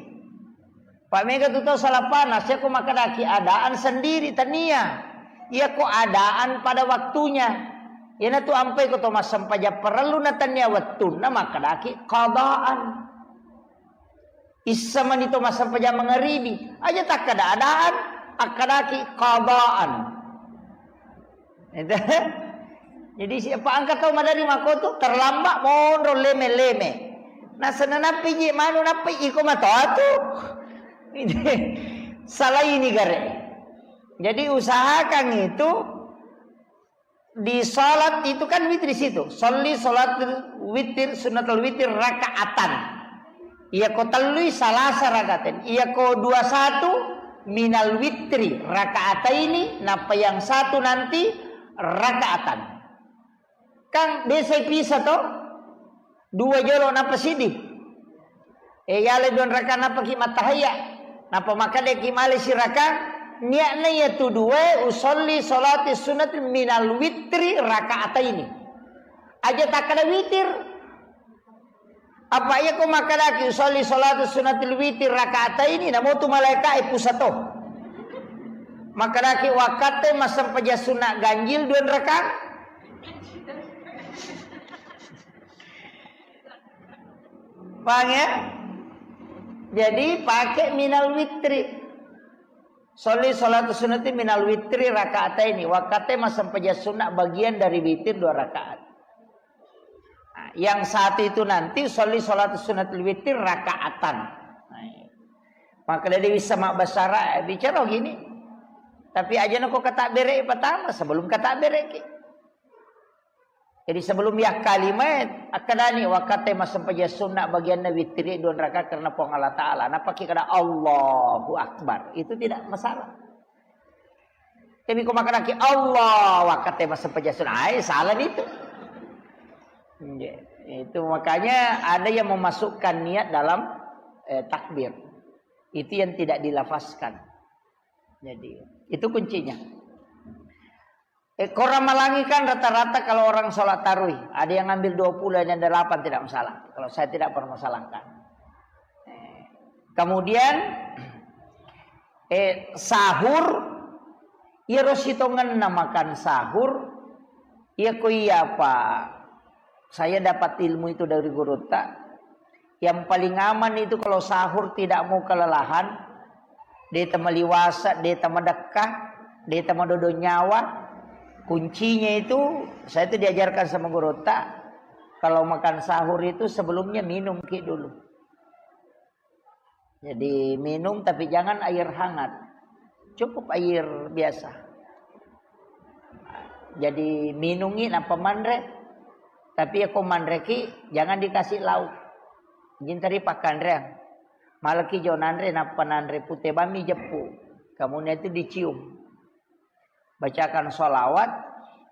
Pak, mega tu tau salah panas, yako makkedaki adaan sendiri, tania. Yako adaan pada waktunya. Iyanatu ampai ko to massempajang parellu na tania wettunna makkedaki qadaan. Issa mani to massempajang mangaribi, aja takkada adaan, akkadaki qadaan. Itu. Jadi siapa angka tau madari makotu terlambat monro leme-leme. Nasana nappi ji manu nappi iko matoatu. Salaini gare. Jadi usahakan itu di salat itu kan witri situ. Sholli sholatul witir sunnatul witir rakaatan. Iya ko tellui salasa rakaatan. Iya ko dua satu minal witri rakaataini, napa yang satu nanti rakaatan. Kan desa pisa to? Dua jolo napa sidi? E yale dua raka napa ki mattahayya. Napa makkeda ki male siraka? Niatna iya tu dua usolli sholati sunnati minal witri rakaataini. Aja takkeda witir. Apa iya ko makkedaki usolli sholati sunnatil witir rakaataini, namo tu malaika e pusato. Makkedaki wakkatte massempajang sunna ganjil dua raka. Paham ya? Jadi pakai minal witri. Sholli sholatu sunnati minal witri rakaataini. Wakkatte massempajang sunna bagian dari witir dua rakaat. Nah, yang satu itu nanti sholli sholatu sunnatil witir rakaatan. Nah, iya. Maka dari bisa mabbasara, eh, bicara gini. Tapi aja nako kata bere pertama sebelum kata bere ki. Jadi sebelum yakkalima, akkadani wakkatte massempajang sunna bagianna witiri dua rakaat karena Puang Allah Ta'ala. Napaki kada Allahu Akbar. Itu tidak masalah. Tapi ko makkedaki Allah, wakkatte massempajang sunna. Ai, salah itu. Iya. Itu makanya ada yang memasukkan niat dalam, eh, takbir. Itu yang tidak dilafazkan. Jadi, itu kuncinya. Eh, ko Ramalangi kan rata-rata kalau orang sholat tarawih, ada yang ngambil dua puluh, ada yang delapan, tidak masalah. Kalau saya tidak permasalahkan. Eh, kemudian, eh, sahur, iyaro sitongenna makan sahur, iya ko iya apa, saya dapat ilmu itu dari gurutta. Yang paling aman itu kalau sahur tidak mau kelelahan, de' temaliwasa, de' temedekka, de' temedodo nyawa. Kuncinya itu, saya itu diajarkan sama gurutta, kalau makan sahur itu sebelumnya minum ki dulu. Jadi minum tapi jangan air hangat. Cukup air biasa. Jadi minungi nappa manre. Tapi ya ko manreki jangan dikasih lauk. Jintari pakkanreang. Malaki jo nanre nappa nanre pute bami jeppu. Kemudian itu dicium. Bacakan sholawat,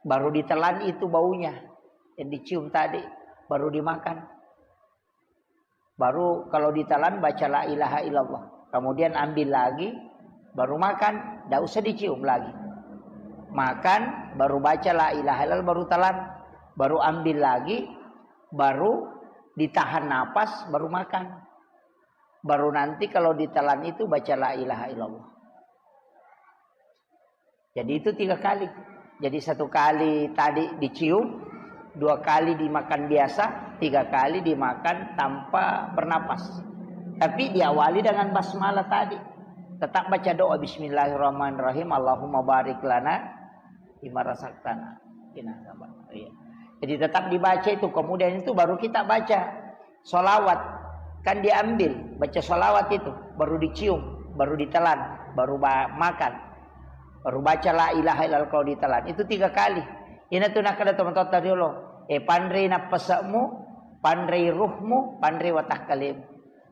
baru ditelan itu baunya yang dicium tadi, baru dimakan. Baru kalau ditelan baca la ilaha illallah. Kemudian ambil lagi, baru makan, tidak usah dicium lagi. Makan, baru baca la ilaha illallah, baru telan, baru ambil lagi, baru ditahan napas, baru makan. Baru nanti kalau ditelan itu baca la ilaha illallah. Jadi itu tiga kali. Jadi satu kali tadi dicium, dua kali dimakan biasa, tiga kali dimakan tanpa bernapas. Tapi diawali dengan basmalah tadi. Tetap baca doa bismillahirrahmanirrahim, Allahumma barik lana bima razaqtana. Iya. Jadi tetap dibaca itu, kemudian itu baru kita baca. Sholawat, kan diambil, baca sholawat itu, baru dicium, baru ditelan, baru ba-, makan, baru baca la ilaha illallah kalau ditelan. Itu tiga kali. Ina tu nakkeda tomatoatta riolo, eh, panrei nappase'mu, panrei ruhmu, panrei watakkalemu.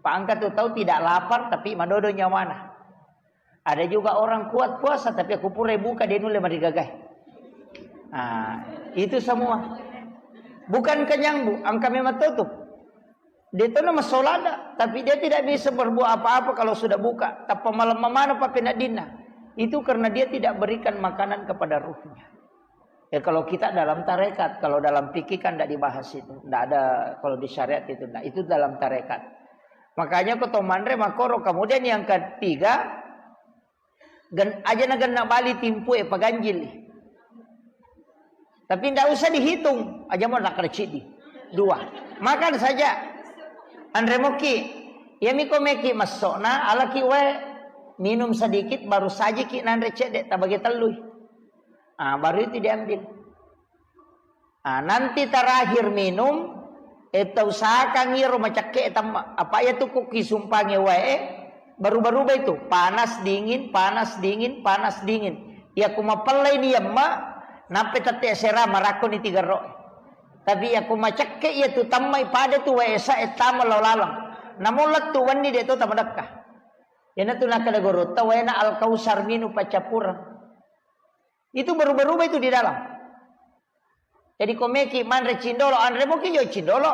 Pa engka tu tau tidak lapar tapi madodo nyawana. Ada juga orang kuat puasa, tapi aku pura buka, dia nulle marigagai. Ah, itu semua. Bukan kenyang, Bu, engka memang tutup. Dia tu nama solada, tapi dia tidak bisa berbuat apa-apa kalau sudah buka. Tappa malemma maneng pappeneddinna. Itu karena dia tidak berikan makanan kepada ruhnya. Ya, kalau kita dalam tarekat, kalau dalam fikih kan tidak dibahas itu. Tidak ada, kalau di syariat itu tidak. Itu dalam tarekat. Makanya ko to manre makoro. Kemudian yang ketiga, gen-, aja na genna bali timpu e paganjil. Tapi tidak usah dihitung. Aja mau nakar cidi. Dua. Makan saja. Anre moki. Ya miko meki masokna, alaki wae minum sedikit, baru sajiki nanre cedde, tabagi tellui. Ah, baru itu diambil. Ah, nanti terakhir minum, E, tau sakang iyaro macakke e tamma. Apa iya tu ko kisumpangi wae, baru-baru itu, panas dingin, panas dingin, panas dingin. Iya ko mapellai ni yamma, nappe tette sera marakko ni tigerro. Tapi iya ko macakke iya tu tammai pada tu wae esa e tama lao laleng. Namo lettu wenni de to tamadekka. Iyana tu nakkeda gorotta waena Al-Kausar minu paccappureng. Itu berubah-ubah itu di dalam. Jadi ko meki manre cindolo, anre moki jo cindolo.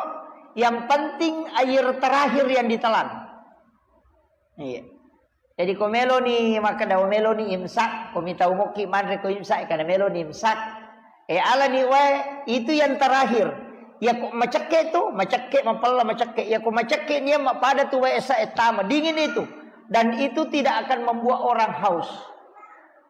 Yang penting air terakhir yang ditelan. Iya. Jadi ko meloni makkeda meloni imsak, ko mitau moki manre ko imsak karena meloni imsak. E alani wae itu yang terakhir. Ya ko macekke tu, macekke mapella macekke. Ya ko macekke nia pada tu wae esa e tama dingin itu. Dan itu tidak akan membuat orang haus.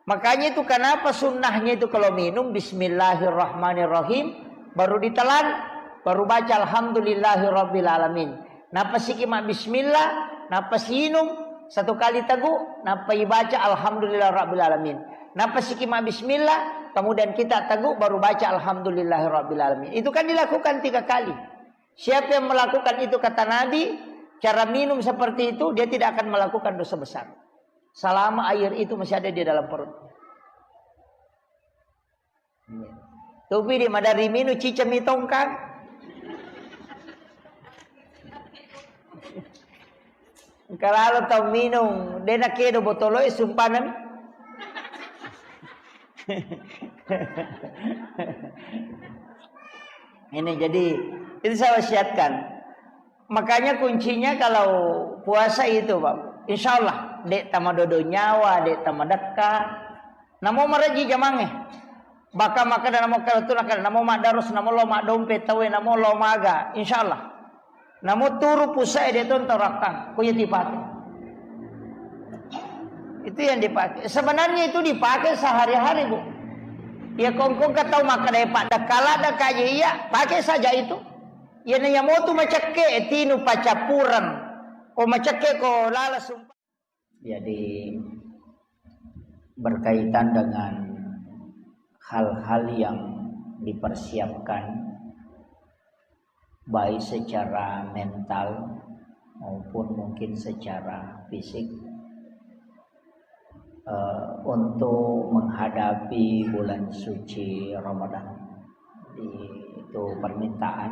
Makanya itu kenapa sunnahnya itu kalau minum bismillahirrahmanirrahim, baru ditelan, baru baca alhamdulillahirabbil alamin. Napasiki ma bismillah, napasi inung satu kali tegu, napa ibaca alhamdulillah rabbil alamin. Napasiki ma bismillah, kemudian kita tegu baru baca alhamdulillahirabbil alamin. Itu kan dilakukan tiga kali. Siapa yang melakukan itu kata Nabi, cara minum seperti itu, dia tidak akan melakukan dosa besar. Selama air itu masih ada di dalam perut. Tupi di madari minu cica mitongkang. Engka lalo tau minung, de nakedo botolo e sumpanami. Ini jadi itu saya wasiatkan. Makanya kuncinya kalau puasa itu, Pak, insya Allah dek tamadodo nyawa, dek tamadekka. Namo maraji jamangnge. Baka makkeda namo karatunna kada namo maddarus namo lo maddompe tauwe namo lo maga, insya Allah. Namo turu pusae de tonto rakkang, ko iya dipake. Itu yang dipakai. Sebenarnya itu dipakai sehari-hari, Bu. Ya kongkong katau makkeda paddakala dakaje iya, pakai saja itu. Iyana iya motu macekke tinu pacappureng. Ko macekke ko lala sumpa. Jadi berkaitan dengan hal-hal yang dipersiapkan baik secara mental maupun mungkin secara fisik eh, untuk menghadapi bulan suci Ramadan. Jadi, itu permintaan.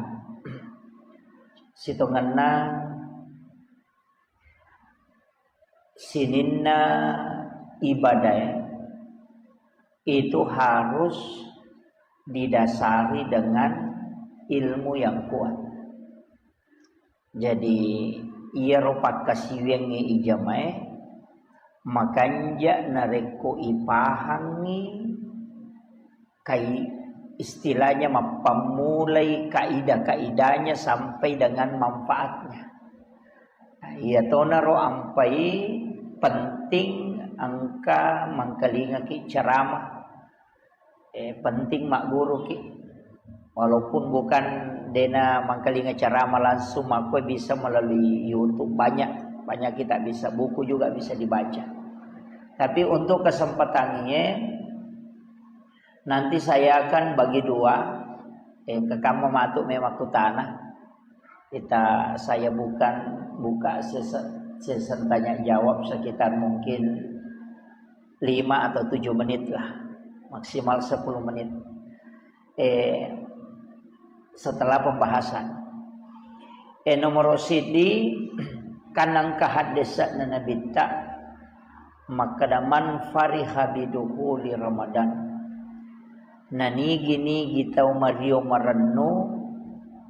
Sitongenna sininna ibadah itu harus didasari dengan ilmu yang kuat. Jadi, iyaro pakkasiwiangnge ijamae makanja narekko ipahangngi kai-, istilahnya mappammulai kaidah-kaidahnya sampai dengan manfaatnya. Nah, iyatonaro ampai penting engka mangkalingaki ceramah. Eh, penting magguruki. Walaupun bukan dena mangkalinga ceramah langsung, makko bisa melalui YouTube banyak, banyak kita bisa, buku juga bisa dibaca. Tapi untuk kesempatan ini, nanti saya akan bagi dua, eh, kekamma matu memang kutana. Kita, saya bukan buka sese-, sesi tanya jawab sekitar mungkin lima atau tujuh menit lah, maksimal sepuluh menit. Eh, setelah pembahasan. Eh, nomor sidi, kanang kahaddesana nabitta, makkeda, "Man fariha bidukhuli Ramadan." Nanigi-nigi tau mario marennu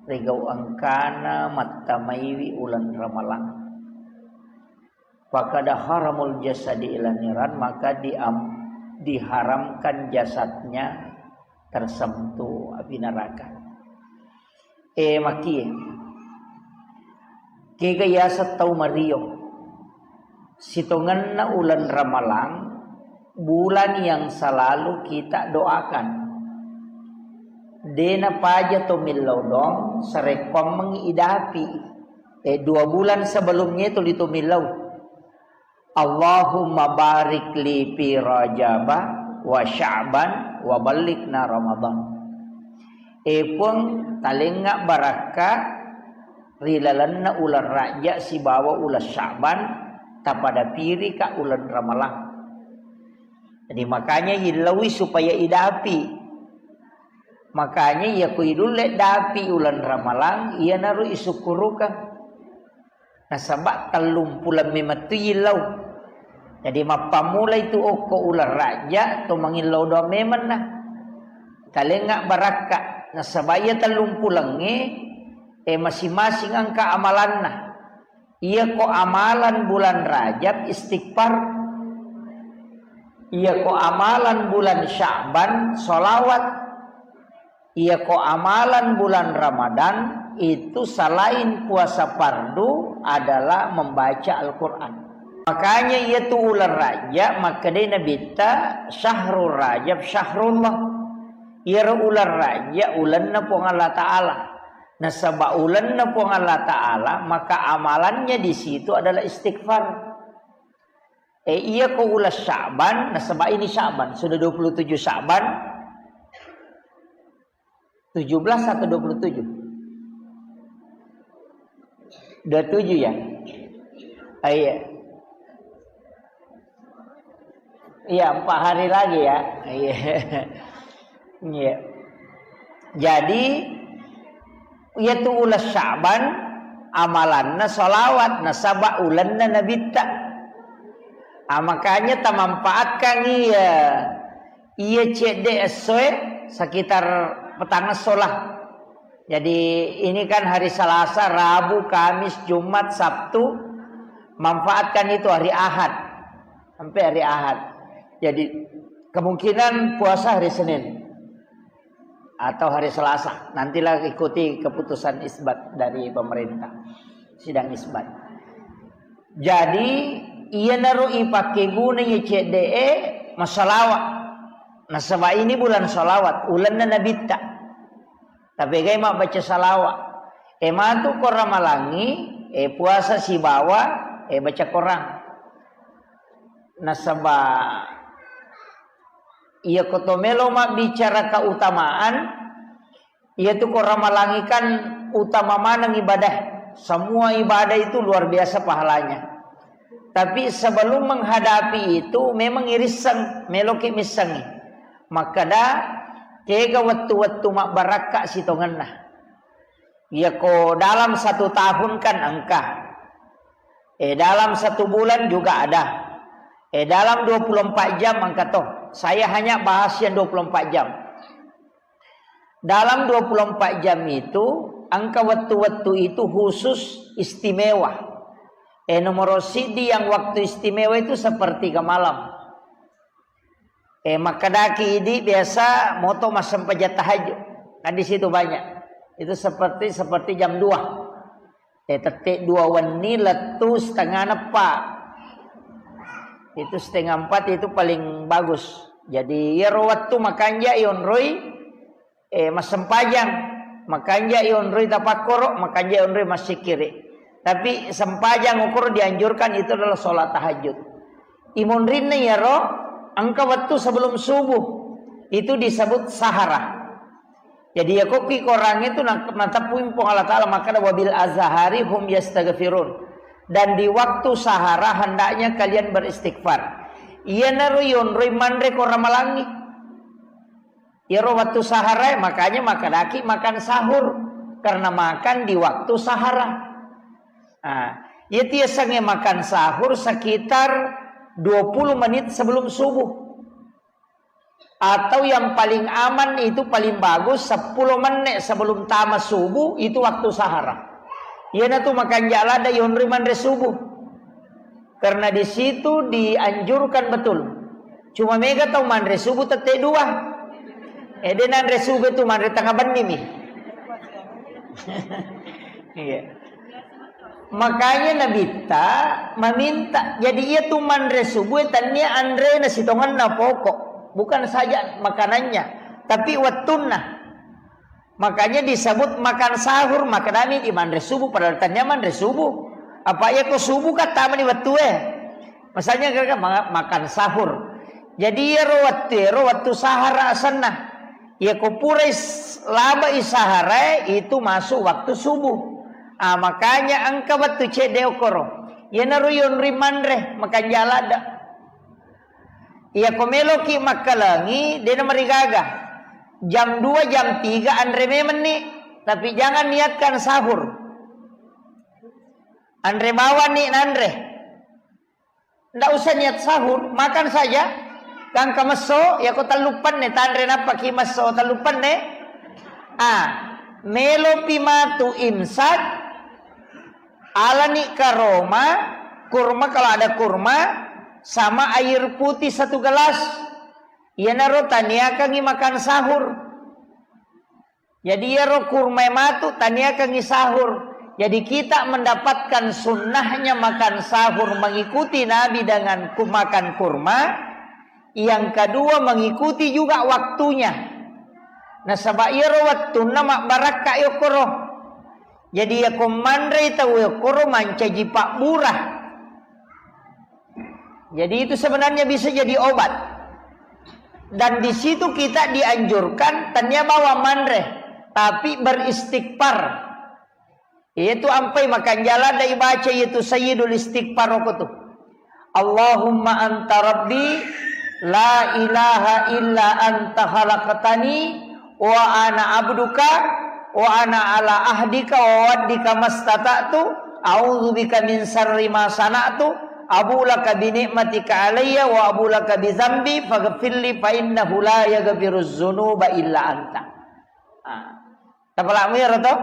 rigau engkana mattamaiwi uleng Ramalang. Fakada haramul jasadi ila niran, maka diam-, diharamkan jasadnya tersentuh api neraka. Eh, makie. Kega yaseng tau mario. Sitongenna uleng Ramalang, bulan yang selalu kita doakan. Dena paja to millau dong, sarekkoammengngi idapi. Eh, dua bulan sebelumnya itu litu millau. Allahumma barik li fi Rajaba wa Sya'ban wa ballighna Ramadan. Eh, Puang, talengnga barakka Ri lalenna uleng Rajab sibawa uleng Sya'ban, tapada pirika uleng Ramalang. Jadi, makanya illaui supaya idapi. Makanya, iya ko idulle dapi uleng Ramalang, iyanaro isukkurukeng. Nasaba tellumpuleng memettu illau. Jadi, mappammula itu okko uleng Rajab, to mangillau doang memenna. Talengnga barakka. Nasaba iya tellumpulengnge, eh, masing-masing engka amalanna. Iya ko amalan bulan Rajab, istighfar. Iya ko amalan bulan Sya'ban, sholawat. Iya ko amalan bulan Ramadan, itu selain puasa fardu adalah membaca Al-Quran. Makanya iya tu uleng Rajab, makkedai Nabitta, "Syahrul Rajab syahrullah." Iyaro uleng Rajab, ulenna Puang Allah Ta'ala. Nasaba ulenna Puang Allah Ta'ala, maka amalannya di situ adalah istighfar. Eh, iya ko uleng Sya'ban, nasaba ini Sya'ban, sudah dua puluh tujuh Sya'ban, tujuh belas atau dua puluh tujuh? Dua puluh tujuh ya? Ah, iya. Iya, empat hari lagi ya. Iya. Iya. Jadi, iya tu uleng Sya'ban, amalanna sholawat, nasaba ulenna Nabitta. Ah, makanya tamanfaatkan iya, iya cedde essoe sekitar petang esso lah. Jadi, ini kan hari Selasa, Rabu, Kamis, Jumat, Sabtu. Manfaatkan itu hari Ahad. Sampai hari Ahad. Jadi, kemungkinan puasa hari Senin atau hari Selasa. Nantilah ikuti keputusan isbat dari pemerintah. Sidang isbat. Jadi, iyanaro ipakkeguna iya cedde'e massalawa. Nasaba ini bulan salawat, ulenna Nabitta. Tapegai mabbaca salawa. E matu ko Ramalangi, e puasa sibawa, e baca Korang. Nasaba iya ko to melo mabbicara keutamaan, iya tu ko Ramalangi kan utama maneng ibadah. Semua ibadah itu luar biasa pahalanya. Tapi sebelum menghadapi itu, memang irisseng, meloki missengi. Makkeda, kega wettu-wettu mabbarakka sitongenna. Iya ko dalam satu tahun kan engka. Eh, dalam satu bulan juga ada. Eh, dalam dua puluh empat jam engka to. Saya hanya bahas yang dua puluh empat jam. Dalam dua puluh empat jam itu, engka wettu-wettu itu khusus istimewa. Eh, nomor sidi yang waktu istimewa itu sepertiga malam. Eh, makkedaki idi biasa moto massempajang tahajud. Kan di situ banyak. Itu seperti, seperti jam dua. Eh, tette dua wenni lettu setengah neppa. Itu setengah empat itu paling bagus. Jadi, iyaro wettu makanja ionroi, eh, massempajang. Makanja ionroi tapakkoro, makanja ionroi massikkiri. Tapi sempajang okoro dianjurkan itu adalah sholat tahajud. Imonrinna iyaro engka wettu sebelum subuh. Itu disebut sahara. Jadi, iya kokki Korang itu na-, nateppui Puang Allah Ta'ala makkeda, "Wabil azhari hum yastaghfirun." Dan di waktu sahara hendaknya kalian beristighfar. Iyanaro yonroi manre ko Ramalangi. Iyaro waktu sahara, makanya makkedaki makan sahur. Karena makan di waktu sahara. Nah, iya tiasangnge makan sahur sekitar dua puluh menit sebelum subuh. Atau yang paling aman itu paling bagus sepuluh menit sebelum tama subuh itu waktu sahara. Iyanatu makanja ladde yonroi manre subuh. Karena di situ dianjurkan betul. Cuma mega tau manre subuh tette dua. Eh, de nanre subuh itu manre tengah benni mi. Iya. Makanya Nabitta meminta, jadi iya tu manre subuh tania anrena sitongenna pokok, bukan saja makanannya, tapi wettunna. Makanya disebut makan sahur, maknanya di manre subuh, padahal tania manre subuh. Apa iya ko subuh kan tamani wettue. Misalnya kira-kira ma-, makan sahur. Jadi iyaro wettu, iyaro wettu sahara asenna. Iya ko purai s-, labai sahara itu masuk waktu subuh. Ah, makanya engka wettu cedde okkoro. Iyanaro yonri manre, makanja ladde. Iyako meloki makkalengi, dena marigaga. Jam dua, jam tiga anre memenni, tapi jangan niatkan sahur. Anre bawani nanre. Ndak usah niat sahur, makan saja. Gangka messo, yako telluppanne, tanre nappaki messo telluppanne. Ah, melopi matu imsak, alani karoma, kurma kalau ada kurma, sama air putih satu gelas. Iyanaro taniakangi makan sahur. Jadi, iyaro kurma matu taniakangi sahur. Jadi, kita mendapatkan sunnahnya makan sahur, mengikuti Nabi dengan ku-, makan kurma. Yang kedua, mengikuti juga waktunya. Nasaba iyaro wettunna mabbarakka yokkoro. Jadi, iyako manrei tau yokkoro mancaji pabbura. Jadi, itu sebenarnya bisa jadi obat. Dan di situ kita dianjurkan, tania bawa manre, tapi beristighfar. Itu ampai makanja ladde ibaca, yaitu Sayyidul Istighfar okotu. Allahumma anta rabbi, la ilaha illa anta khalaqtani, wa ana abduka, wa ana ala ahdika wa wa'dika mastata'tu, a'udzubika min syarri ma sana'tu, abu'u laka bi ni'matika alayya wa abu'u laka bi dzambi, faghfirli fa innahu la yaghfiruz dzunuba illa anta. Ah. Tapalamu iyaro to?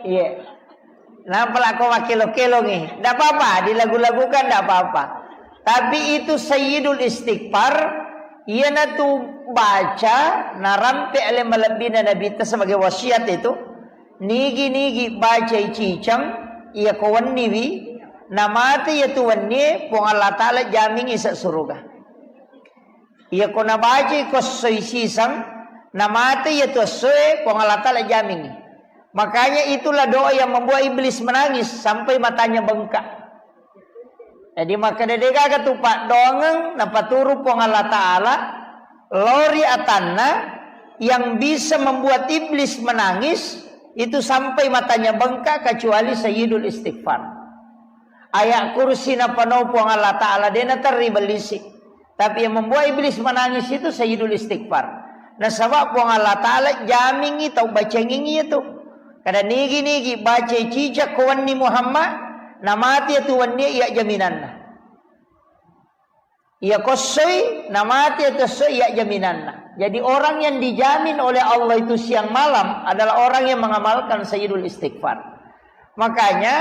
Iya. Napalako makkelo-kelongi. Ndak apa-apa, dilagu-lagukan ndak apa-apa. Tapi itu Sayyidul Istighfar, iyanatu baca narampe ale malebbina Nabitta sebagai wasiat itu. Nigi-nigi bacai ciceng, iyako wenniwi, namate iyatu wennie, Puang Allah Ta'ala jamingi ise suruga. Iyako nabacai ko essoi siseng, namate iyatu essoe, Puang Allah Ta'ala jamingi. Makanya itulah doa yang membuat iblis menangis sampai matanya bengkak. Jadi, makkeda degaga tu paddoangeng napaturu Puang Allah Ta'ala, lori atanna, yang bisa membuat iblis menangis itu sampai matanya bengkak kecuali Sayyidul Istighfar. Ayat kursi napanau Puang Allah Ta'ala, dena terri bellisi. Tapi yang membuat iblis menangis itu Sayyidul Istighfar. Nasaba Puang Allah Ta'ala jamingi tau bacangingi itu. Kada nigi-nigi baca cicak ko wenni Muhammad, namati itu wenni iya jaminanna. Iya kossoi, namati itu essoi iya jaminanna. Jadi orang yang dijamin oleh Allah itu siang malam adalah orang yang mengamalkan Sayyidul Istighfar. Makanya,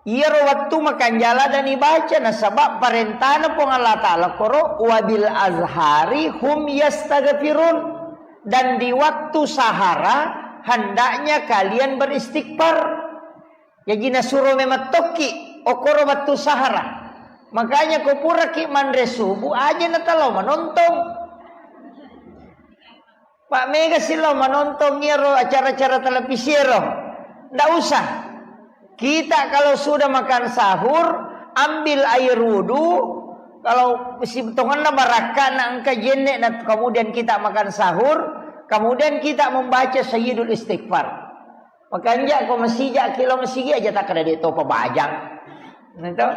iyaro wettu makanja ladde ibaca, nasaba parentana Puang Allah Ta'ala koro, "Wabil azhari hum yastaghfirun." Dan di waktu sahara, hendaknya kalian beristighfar. Jaji nasuro memang tokki, okkoro wettu sahara. Makanya ko puraki manre subuh, aja natalao manontong. Pak, mega silo manontong iyaro acara-acara televisi ero. Ndak usah. Kita kalau sudah makan sahur, ambil air wudhu. Kalau si tongenna barakka na engka jenne na, kemudian kita makan sahur, kemudian kita membaca Sayyidul Istighfar. Makanja ko masija kilo masigi aja tak ada de topa bajang. Gitu.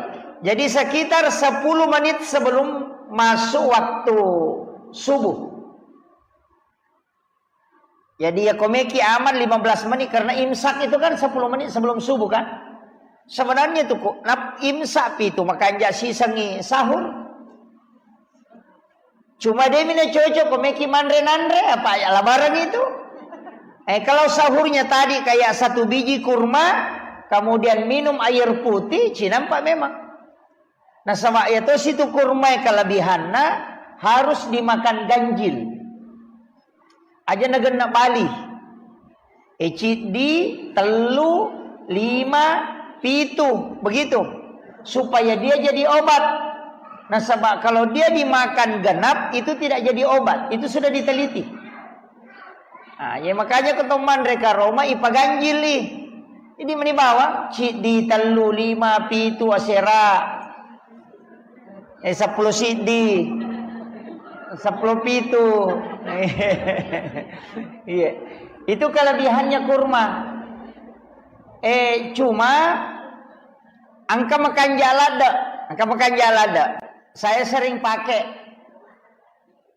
Jadi sekitar sepuluh menit sebelum masuk waktu subuh. Jadi ya komeki aman lima belas menit karena imsak itu kan sepuluh menit sebelum subuh kan. Sebenarnya itu kok nap-, imsak pi itu makanja sisengi sahur. Cuma de mina cocok komeki manre nanre apa ya labaran itu. Eh, kalau sahurnya tadi kayak satu biji kurma, kemudian minum air putih, cinampak memang. Nasaba iya tosi tu kurma kelebihanna harus dimakan ganjil. Aja nagenna bali. Eh, ciddi, tellu, lima, pitu, begitu. Supaya dia jadi obat. Nasaba kalau dia dimakan genap, itu tidak jadi obat. Itu sudah diteliti. Ah, ya makanya ketong manre karoma ipaganjili. Jadi meni bawang, ciddi, tellu, lima, pitu, asera. Eh, sepuluh siddi. Sepuluh pitu. Iya. Itu kelebihannya kurma. Eh, cuma engka makanja ladde, engka makanja ladde. Saya sering pakai.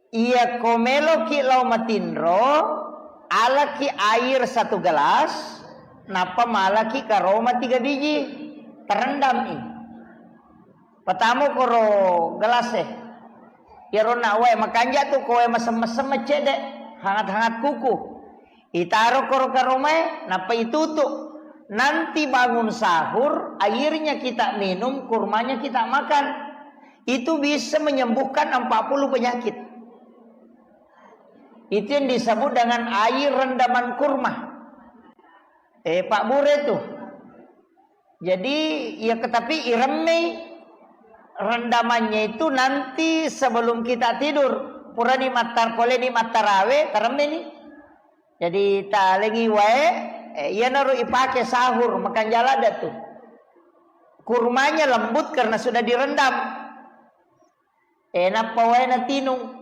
Iya, ko meloki lao matinro, alaki air satu gelas, nappa malaki karoma tiga biji, terendam i. Pertama koro gelas e. Iyaro na wae makanja tu, ko wae mesem-mesem cedde, hangat-hangat kuku. Itaro koro karomae, nappa itutu. Nanti bangun sahur, airnya kita minum, kurmanya kita makan. Itu bisa menyembuhkan empat puluh penyakit. Itu yang disebut dengan air rendaman kurma. Eh, Pak Bure tuh. Jadi, ya, tapi iremmei rendamannya itu nanti sebelum kita tidur. Purani mattar-, poleni mattarawe, taremmeni. Jadi, talengi wae, eh, iyanaro ipake sahur, makanja ladde tu. Kurmanya lembut karena sudah direndam. Eh, nappa wae natinung.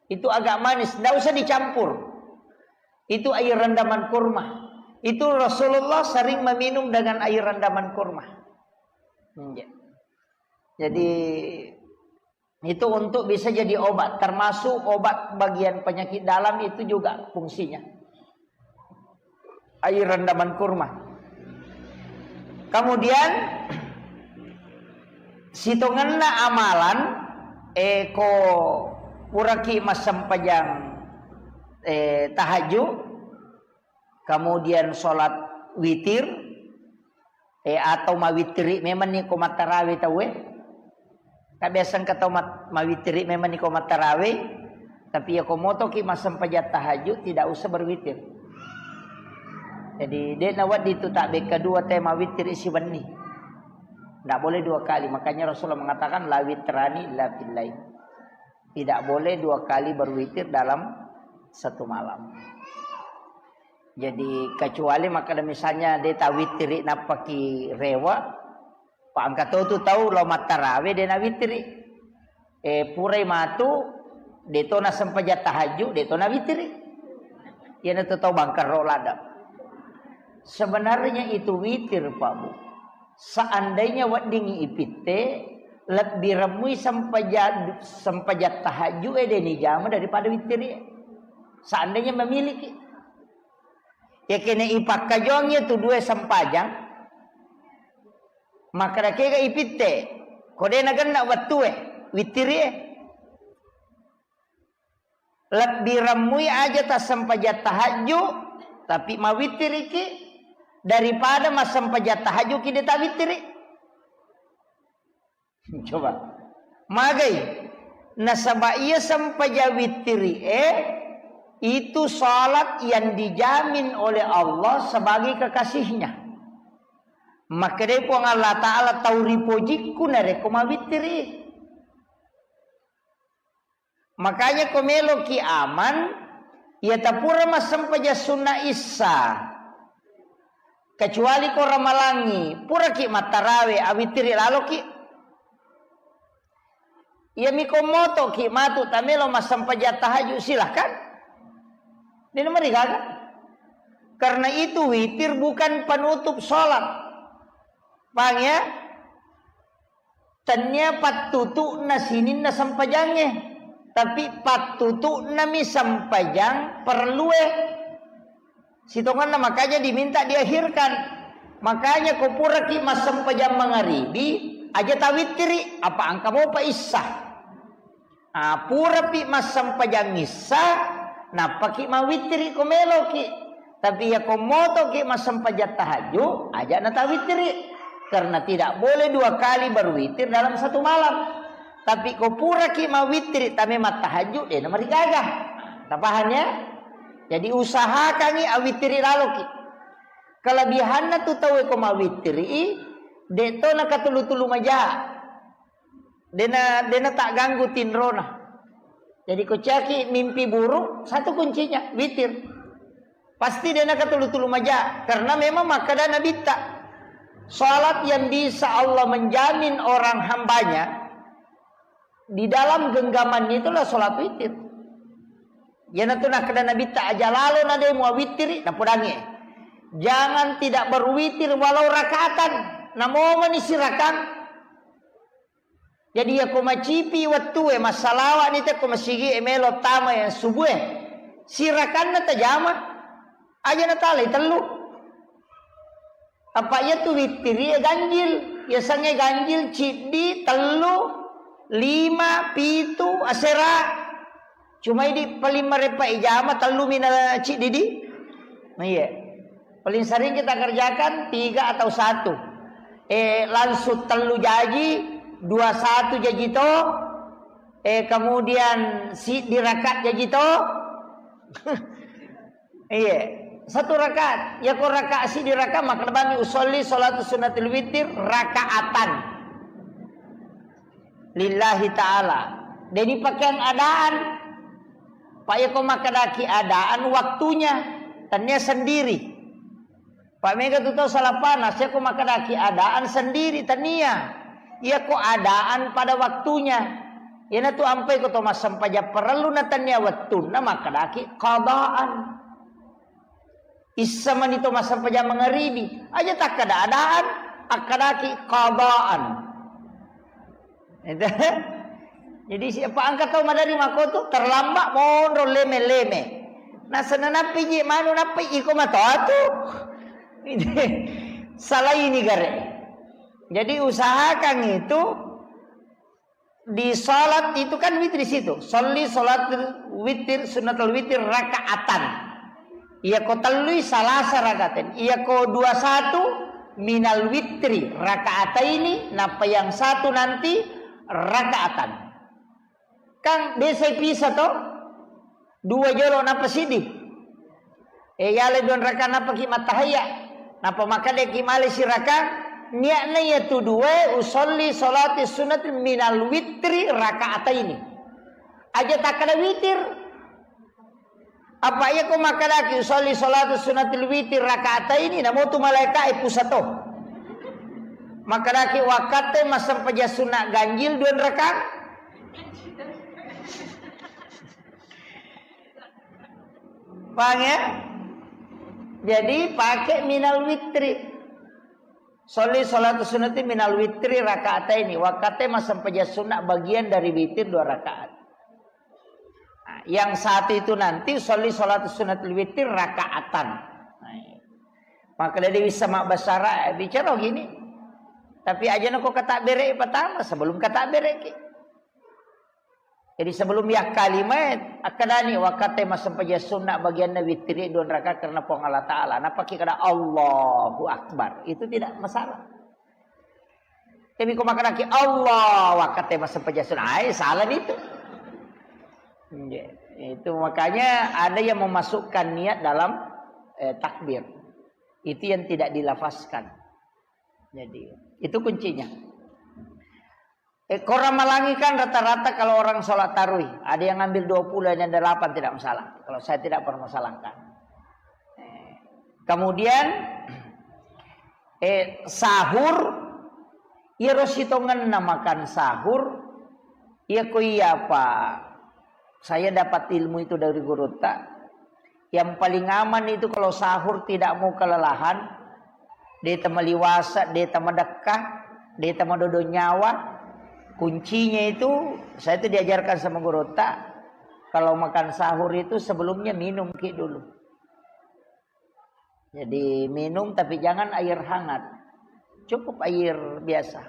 Itu agak manis, ndak usah dicampur. Itu air rendaman kurma. Itu Rasulullah sering meminum dengan air rendaman kurma. Iya. Jadi, itu untuk bisa jadi obat, termasuk obat bagian penyakit dalam itu juga fungsinya. Air rendaman kurma. Kemudian, sitongenna amalan, eh, ko puraki massempajang, eh, tahajud, kemudian sholat witir, eh, atau mawittiri memang ni ko mattarawe tauwe. Kan biasa engka tau mat-, mawittiri memang ni ko mattarawe, tapi ya ko motoki massempajang tahajud, tidak usah berwitir. Jadi, de' nawedding tu tabbekka dua te mawittiri siwenni. Ndak boleh dua kali. Makanya Rasulullah mengatakan, "La witrani illa fil lail." Tidak boleh dua kali berwitir dalam satu malam. Jadi, kecuali makkeda misalnya de' tawittiri nappaki rewe, pa engka to tu tau lao mattarawe de' nawittiri. Eh, purai matu, de' to nasempajang tahajud, de' to nawittiri. Iyanatu tau bangkerro ladde. Sebenarnya itu witir, Pak Bu. Seandainya weddingngi ipitte, lebbi remmui sempaja-, sempajang tahajud e de' nijama daripada wittiri. Seandainya memiliki. Ya kene ipakkajongi tu dua sempajang, makkeda kega ipitte, ko de' nagenna wettue, wittiri e. Lebbi remmui aja tassempajang tahajud, tapi mawittiriki daripada massempajang tahajud ki de' tawittiri. Coba. Magai. Nasaba iya sempajang wittiri e, itu salat yang dijamin oleh Allah sebagai kekasihnya. Makkedai Puang Allah Ta'ala, "Tau ripojikku narekko mawittiri." Makanya ko meloki aman, iya tapura massempajang sunna issa. Kecuali ko ramalangi, puraki mattarawe, awittiri laloki. Iyami ko motoki matu tamelo massempajang tahajud, silahkan. Dena marigaga. Karena itu witir bukan penutup sholat. Paham ya? Tennia pattutu'na sininna sempajangnge, tapi pattutu'nami sempajang perlue. Sitongenna makanya diminta diakhirkan. Makanya ko puraki massempajang mangaribi, aja tawittiri, apa engka mopa issa. Ah, purapi massempajang issa, nappaki mawittiri ko meloki. Tapi iya ko motoki massempajang tahajud, aja natawittiri. Karena tidak boleh dua kali berwitir dalam satu malam. Tapi ko puraki mawittiri, tame mattahajud, de' namarigaga. Tapaham ya? Jadi usahakangi awittiri laloki. Kelebihanna tu tauwe ko mawittiri, de' to nakatulu-tulu maja. Dena, dena tagganggu tinrona. Jadi ko caki mimpi buruk, satu kuncinya, witir. Pasti dena katulu-tulu maja, karena memang makkeda Nabitta, salat yang bisa Allah menjamin orang hambanya, Di dalam genggamannya itulah sholat witir. Iyanatu nakkeda Nabitta, aja lalo na de muawittiri, napodangnge. Jangan tidak berwitir walau rakaatan. Namomani sirakang. Jadi, yako macipi wettue, massalawani te ko masigi e melo tama yang subuh e. Sirakanna tajama. Aja natalai tellu. Apa iyatu wittiri e ganjil. Yasengnge ganjil ciddi, tellu, lima, pitu, asera. Cuma idi paling marepa ijama tellu mina ciddi di. Iya. Paling sering kita kerjakan tiga atau satu. Eh, langsung tellu jaji, dua satu jaji to. Eh, kemudian si dirakat jaji to. Iya. Satu rakaat. Ya ko rakaat si dirakat maka bami usolli salatu sunnatil witir rakaatan. Lillahi ta'ala. Jadi pakaian adaan. Pak yako makadaki adaan waktunya. Tania sendiri. Pak mega tu tau salah panas. Yako makadaki adaan sendiri. Tania. Yako adaan pada waktunya. Iyanatu ampai ko to massempajang parellu na tania wettunna makadaki qadaan. Issa mani to massempajang mangaribi. Aja takkada adaan, akkadaki qadaan. Itu. Jadi siapa angkat tau madari makotu terlambat monro leme-leme. Nasana nappi ji manu nappi iko matoatu. Salah ini gare. Jadi usahakan itu di salat itu kan witir di situ. Sholli sholatul witir, sunnatul witir rakaatan. Iya ko tellui salasa rakaatan. Iya ko dua satu minal witri rakaataini, napa yang satu nanti rakaatan. Kan biasa pisa to? Dua jolo napa sidi. Eh, yale dua raka napa ki matahaya. Napa makadeki male siraka. Niatna yatu dua usolli salati sunat minal witri rakaataini. Aja takkada witir. Apa iya ko makadaki usolli salatu sunatil witir rakaataini, namotu malaika e pusato. Makadaki wakkatte massempajang sunat ganjil dua raka. Paham ya? Jadi pakai minal witri. Sholli sholatu sunnati minal witri rakaataini. Wakkatte massempajang sunnah bagian dari witir dua rakaat. Nah, yang satu itu nanti sholli sholatu sunnatil witir rakaatan. Nah, iya. Maka dari bisa mak basara bicara gini. Tapi aja nako kata bere pertama sebelum kata bere ki. Jadi sebelum ya kalimat, akkadani wakkatte massempajang sunnah bagianna witiri dua rakaat karena Puang Allah Ta'ala. Napaki kada Allahu Akbar. Itu tidak masalah. Tapi kok makanaki Allah wakkatte massempajang sunnah. Ai, salah itu. Iya. Itu makanya ada yang memasukkan niat dalam eh, takbir. Itu yang tidak dilafazkan. Jadi, itu kuncinya. Eh, ko Ramalangi kan rata-rata kalau orang sholat tarawih, ada yang ngambil dua puluh, ada yang delapan, tidak masalah. Kalau saya tidak permasalahkan. Eh, kemudian, eh, sahur, iya ro sitongenna makan sahur, iya ko iya apa, saya dapat ilmu itu dari gurutta. Yang paling aman itu kalau sahur tidak mau kelelahan, de tamaliwasa, de tamadekka, de tamadodo nyawa. Kuncinya itu, saya itu diajarkan sama gurutta, kalau makan sahur itu sebelumnya minum ki dulu. Jadi minum tapi jangan air hangat. Cukup air biasa.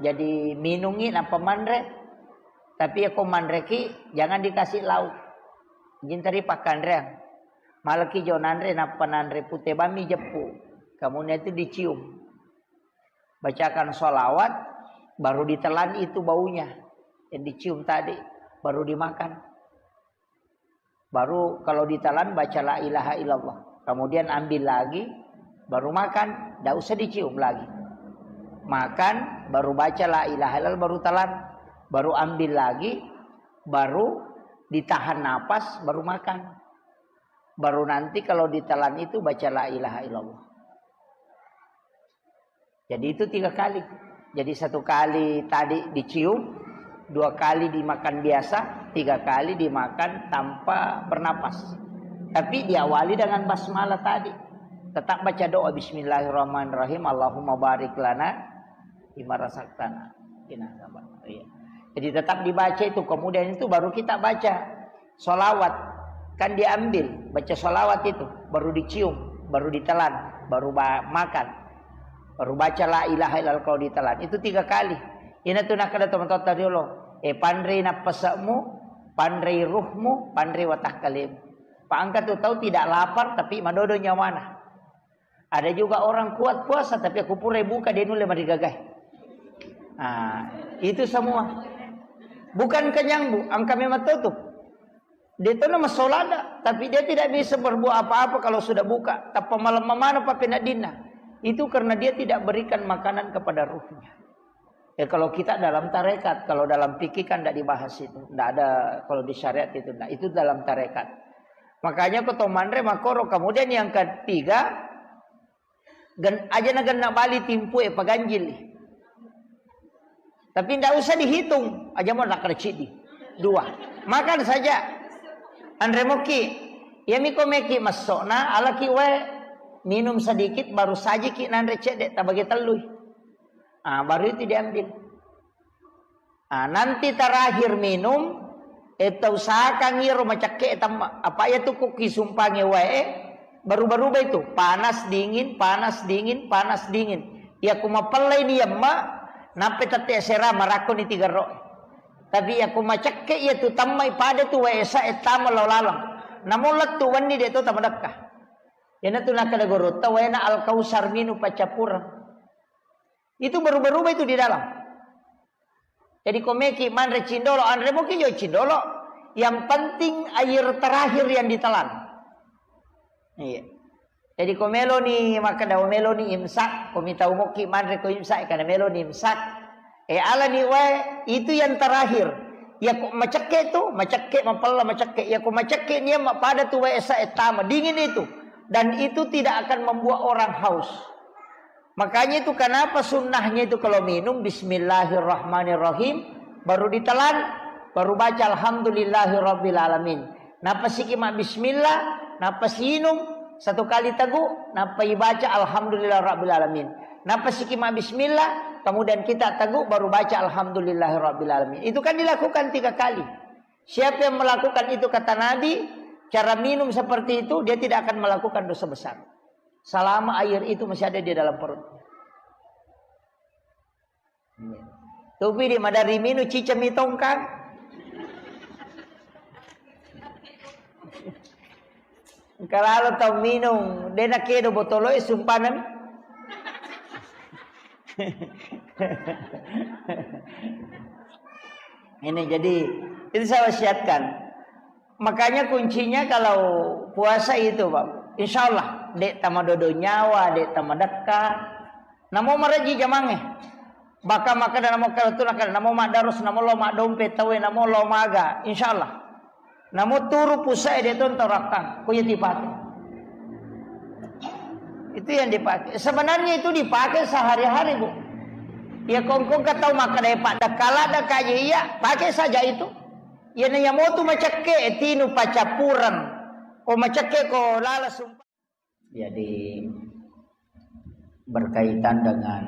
Jadi minungi napa manre. Tapi ya ko manreki jangan dikasih lauk. Jintari pakanreang. Malaki jo nanre napa nanre pute bami jeppu. Kemudian itu dicium. Bacakan sholawat, baru ditelan itu baunya yang dicium tadi, baru dimakan. Baru kalau ditelan baca la ilaha illallah. Kemudian ambil lagi, baru makan, tidak usah dicium lagi. Makan, baru baca la ilaha illallah, baru telan, baru ambil lagi, baru ditahan napas, baru makan. Baru nanti kalau ditelan itu baca la ilaha illallah. Jadi itu tiga kali. Jadi satu kali tadi dicium, dua kali dimakan biasa, tiga kali dimakan tanpa bernapas. Tapi diawali dengan basmalah tadi. Tetap baca doa, "Bismillahirrahmanirrahim, Allahumma barik lana fima razaqtana." Iya. Jadi tetap dibaca itu, kemudian itu baru kita baca. Sholawat, kan diambil, baca sholawat itu, baru dicium, baru ditelan, baru ba-, makan, baru baca la ilaha illallah kalau ditelan. Itu tiga kali. Ina tu nakkeda tomatoatta riolo, eh, panrei nappase'mu, panrei ruhmu, panrei watakkale'mu. Pa engka tu tau tidak lapar tapi madodo nyawana. Ada juga orang kuat puasa tapi aku pura buka, dia nulle marigagai. Ah, itu semua. Bukan kenyang, Bu, engka memang tutup. Dia tu nama solada, tapi dia tidak bisa berbuat apa-apa kalau sudah buka. Tappa malemma maneng pappeneddinna. Itu karena dia tidak berikan makanan kepada ruhnya. Ya, kalau kita dalam tarekat, kalau dalam fikih kan tidak dibahas itu. Tidak ada, kalau di syariat itu tidak. Itu dalam tarekat. Makanya ko to manre makoro. Kemudian yang ketiga, gen-, aja na genna bali timpu e paganjil. Tapi tidak usah dihitung. Aja mau nakar cidi. Dua. Makan saja. Anre moki. Ya miko meki masuk na alaki wae. Minum sedikit baru saji ki nanre cedek tabagi telui. Ah, baru itu diambil. Ah, nanti terakhir minum, eh, tau usahakan iro macakke tamma. Apa ya tu kuki sumpange wae, baru-baru itu panas dingin, panas dingin, panas dingin. Ya ku mapellai ni yamma, nappe tette sera marakko ni tiga ro. Tapi ya ku macakke ya tu tammai pada tu wae sa e tama lao laleng. Namun lettu wenni de to tamadekka. Yana tu nakada gorotta waena Al-Kausar minu paccappureng. Itu berubah-ubah itu di dalam. Jadi ko meki manre cindolo, anre moki jo cindolo. Yang penting air terakhir yang ditelan. Iya. Jadi ko meloni makkeda meloni imsak, ko mitau moki manre ko imsak, karena meloni imsak. Eh, alani wae itu yang terakhir. Ya ko macekke tu, macekke mapella macekke. Ya ko macekke nia pada tu wae esa etama dingin itu. Dan itu tidak akan membuat orang haus. Makanya itu kenapa sunnahnya itu kalau minum bismillahirrahmanirrahim, baru ditelan, baru baca alhamdulillahirabbil alamin. Napasiki ma bismillah, napasi inung, satu kali tegu, napai baca alhamdulillah rabbil alamin. Napasiki ma bismillah, kemudian kita tegu baru baca alhamdulillahirabbil alamin. Itu kan dilakukan tiga kali. Siapa yang melakukan itu kata Nabi, cara minum seperti itu, dia tidak akan melakukan dosa besar. Selama air itu masih ada di dalam perut. Tupi di madari minum cicami tongkang. Kalau tau minum, dena kedo botolo e sumpanan. Ini jadi, itu saya wasiatkan. Makanya kuncinya kalau puasa itu, Pak. Insya Allah, dek tamadodo nyawa, dek tamadekka. Namo maraji jamange. Baka makkeda namo kala tu nakkeda namo maddarus, namo lo maddompe tawe, namo lo maga. Insya Allah. Namo turu pusae de tonto rakkang. Ko iya dipake. Itu yang dipakai. Sebenarnya itu dipakai sehari-hari, Bu. Ya kongkong katau makkeda paddekka ladde kaji iya, pakai saja itu. Ya na iya motu macekke tinu paccappureng. Ko macekke ko lala sumpa. Jadi berkaitan dengan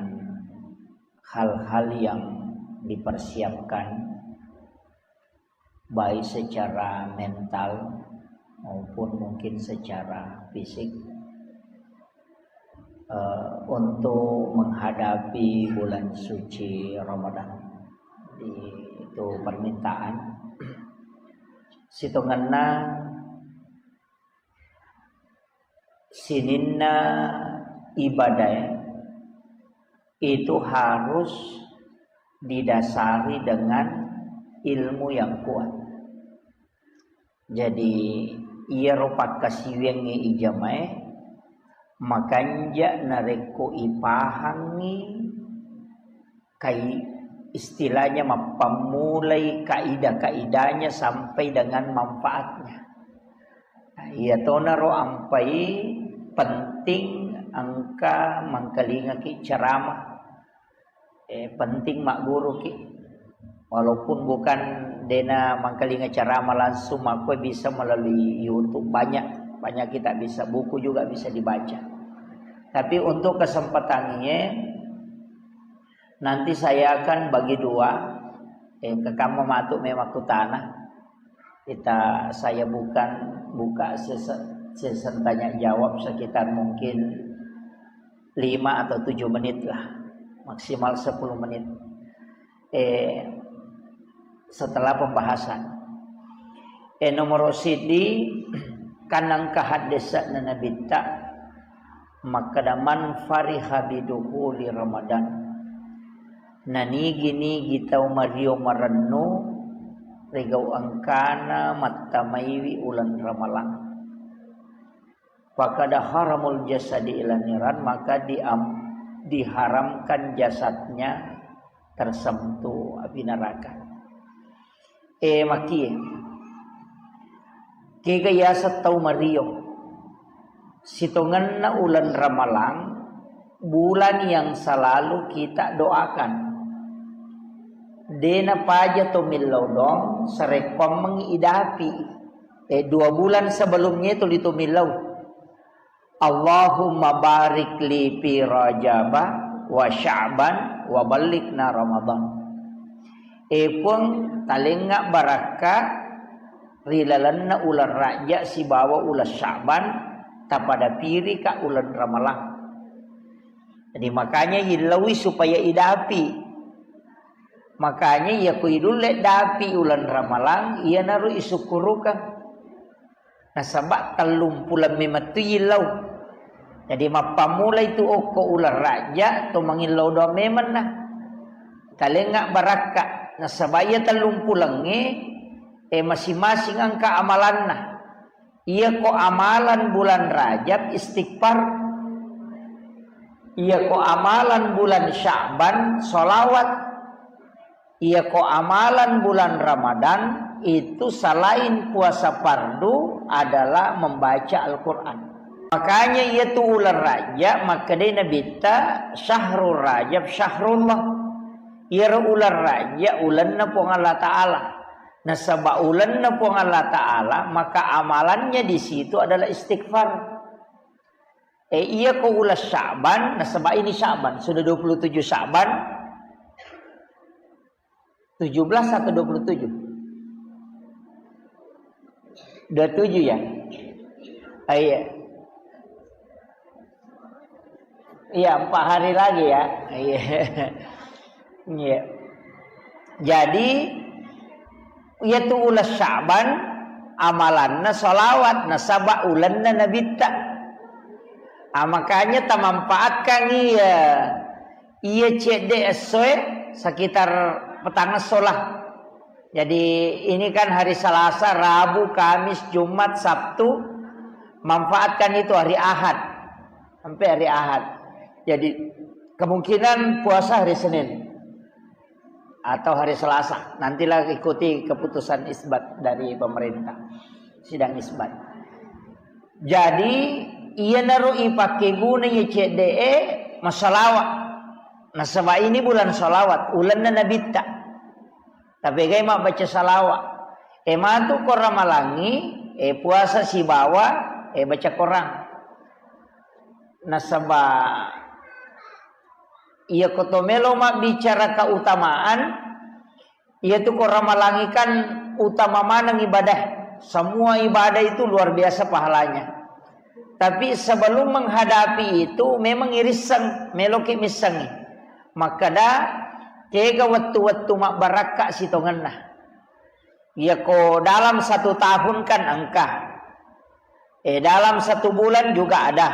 hal-hal yang dipersiapkan baik secara mental maupun mungkin secara fisik, eh, untuk menghadapi bulan suci Ramadan. Jadi, itu permintaan. Sitongenna sininna ibadah itu harus didasari dengan ilmu yang kuat. Jadi, iyaro pakkasiwiangnge ijamae makanja narekko ipahangngi kai-, istilahnya mappammulai kaidah-kaidahnya sampai dengan manfaatnya. Nah, iya tonaro ampai penting engka mangkalingaki ceramah. Eh, penting magguruki. Walaupun bukan dena mangkalinga ceramah langsung, makkue bisa melalui YouTube. Banyak, banyak kita bisa. Buku juga bisa dibaca. Tapi untuk kesempatan ini, nanti saya akan bagi dua. Eh, kekamma matu memang kutana. Kita, saya bukan buka sese-, sesi tanya jawab sekitar mungkin lima atau tujuh menit lah, maksimal sepuluh menit. Eh, setelah pembahasan. Eh, nomor sidi, kan engka haddesa'na Nabitta, makkeda, "Man fariha bidukhuli Ramadan." Nanigi-nigi tau mario marennu rigau engkana mattamaiwi uleng Ramalang. Fakada haramul jasadi ila niran, maka diam-, diharamkan jasadnya tersentuh api neraka. Eh, makie. Kega yaseng tau mario. Sitongenna uleng Ramalang, bulan yang selalu kita doakan. Dena paja to millau doang, sarekkoammengngi idapi. Eh, dua bulan sebelumnya itu litu millau. Allahumma barik li fi Rajaba wa Sya'ban wa ballighna Ramadan. E Puang, talengnga barakka ri lalenna uleng Rajab sibawa uleng Sya'ban, tapada pirika uleng Ramalang. Jadi makanya illaui supaya idapi. Makanya iya ko idulle dapi uleng Ramalang, iyanaro isukkurukang. Nasaba tellumpuleng memettu illau. Jadi mappammulai tu okko uleng Rajab to mangillau doang memenna. Talengnga barakka. Nasaba iya tellumpulengnge, eh, masing-masing engka amalanna. Iya ko amalan bulan Rajab istighfar. Iya ko amalan bulan Sya'ban sholawat. Iya ko amalan bulan Ramadan itu selain puasa fardu adalah membaca Al-Quran. Makanya iya tu uleng Rajab, makkedai Nabitta, "Syahrul Rajab syahrullah." Iyaro uleng Rajab ulenna Puang Allah Ta'ala. Nasaba ulenna Puang Allah Ta'ala, maka amalannya di situ adalah istighfar. Eh, iya ko uleng Sya'ban, nasaba ini Sya'ban, sudah dua puluh tujuh Sya'ban, tujuh belas atau dua puluh tujuh? Dua puluh tujuh ya? Ah, iya. Iya, empat hari lagi ya. Iya. Iya. Jadi, iya tu uleng Sya'ban, amalanna sholawat, nasaba ulenna Nabitta. Ah, makanya tamanfaatkan iya, iya cedde essoe sekitar petang esso lah. Jadi, ini kan hari Selasa, Rabu, Kamis, Jumat, Sabtu. Manfaatkan itu hari Ahad. Sampai hari Ahad. Jadi, kemungkinan puasa hari Senin atau hari Selasa. Nantilah ikuti keputusan isbat dari pemerintah. Sidang isbat. Jadi, iyanaro ipake guna iya cedde e massalawa. Nasaba ini bulan salawat, ulenna Nabitta. Tapegai mabbaca salawa. E matu ko Ramalangi, e puasa sibawa, e baca Korang. Nasaba iya ko to melo mabbicara keutamaan, iya tu ko Ramalangi kan utama maneng ibadah. Semua ibadah itu luar biasa pahalanya. Tapi sebelum menghadapi itu, memang irisseng, meloki missengi. Makkeda, kega wettu-wettu mabbarakka sitongenna. Iya ko dalam satu tahun kan engka. Eh, dalam satu bulan juga ada.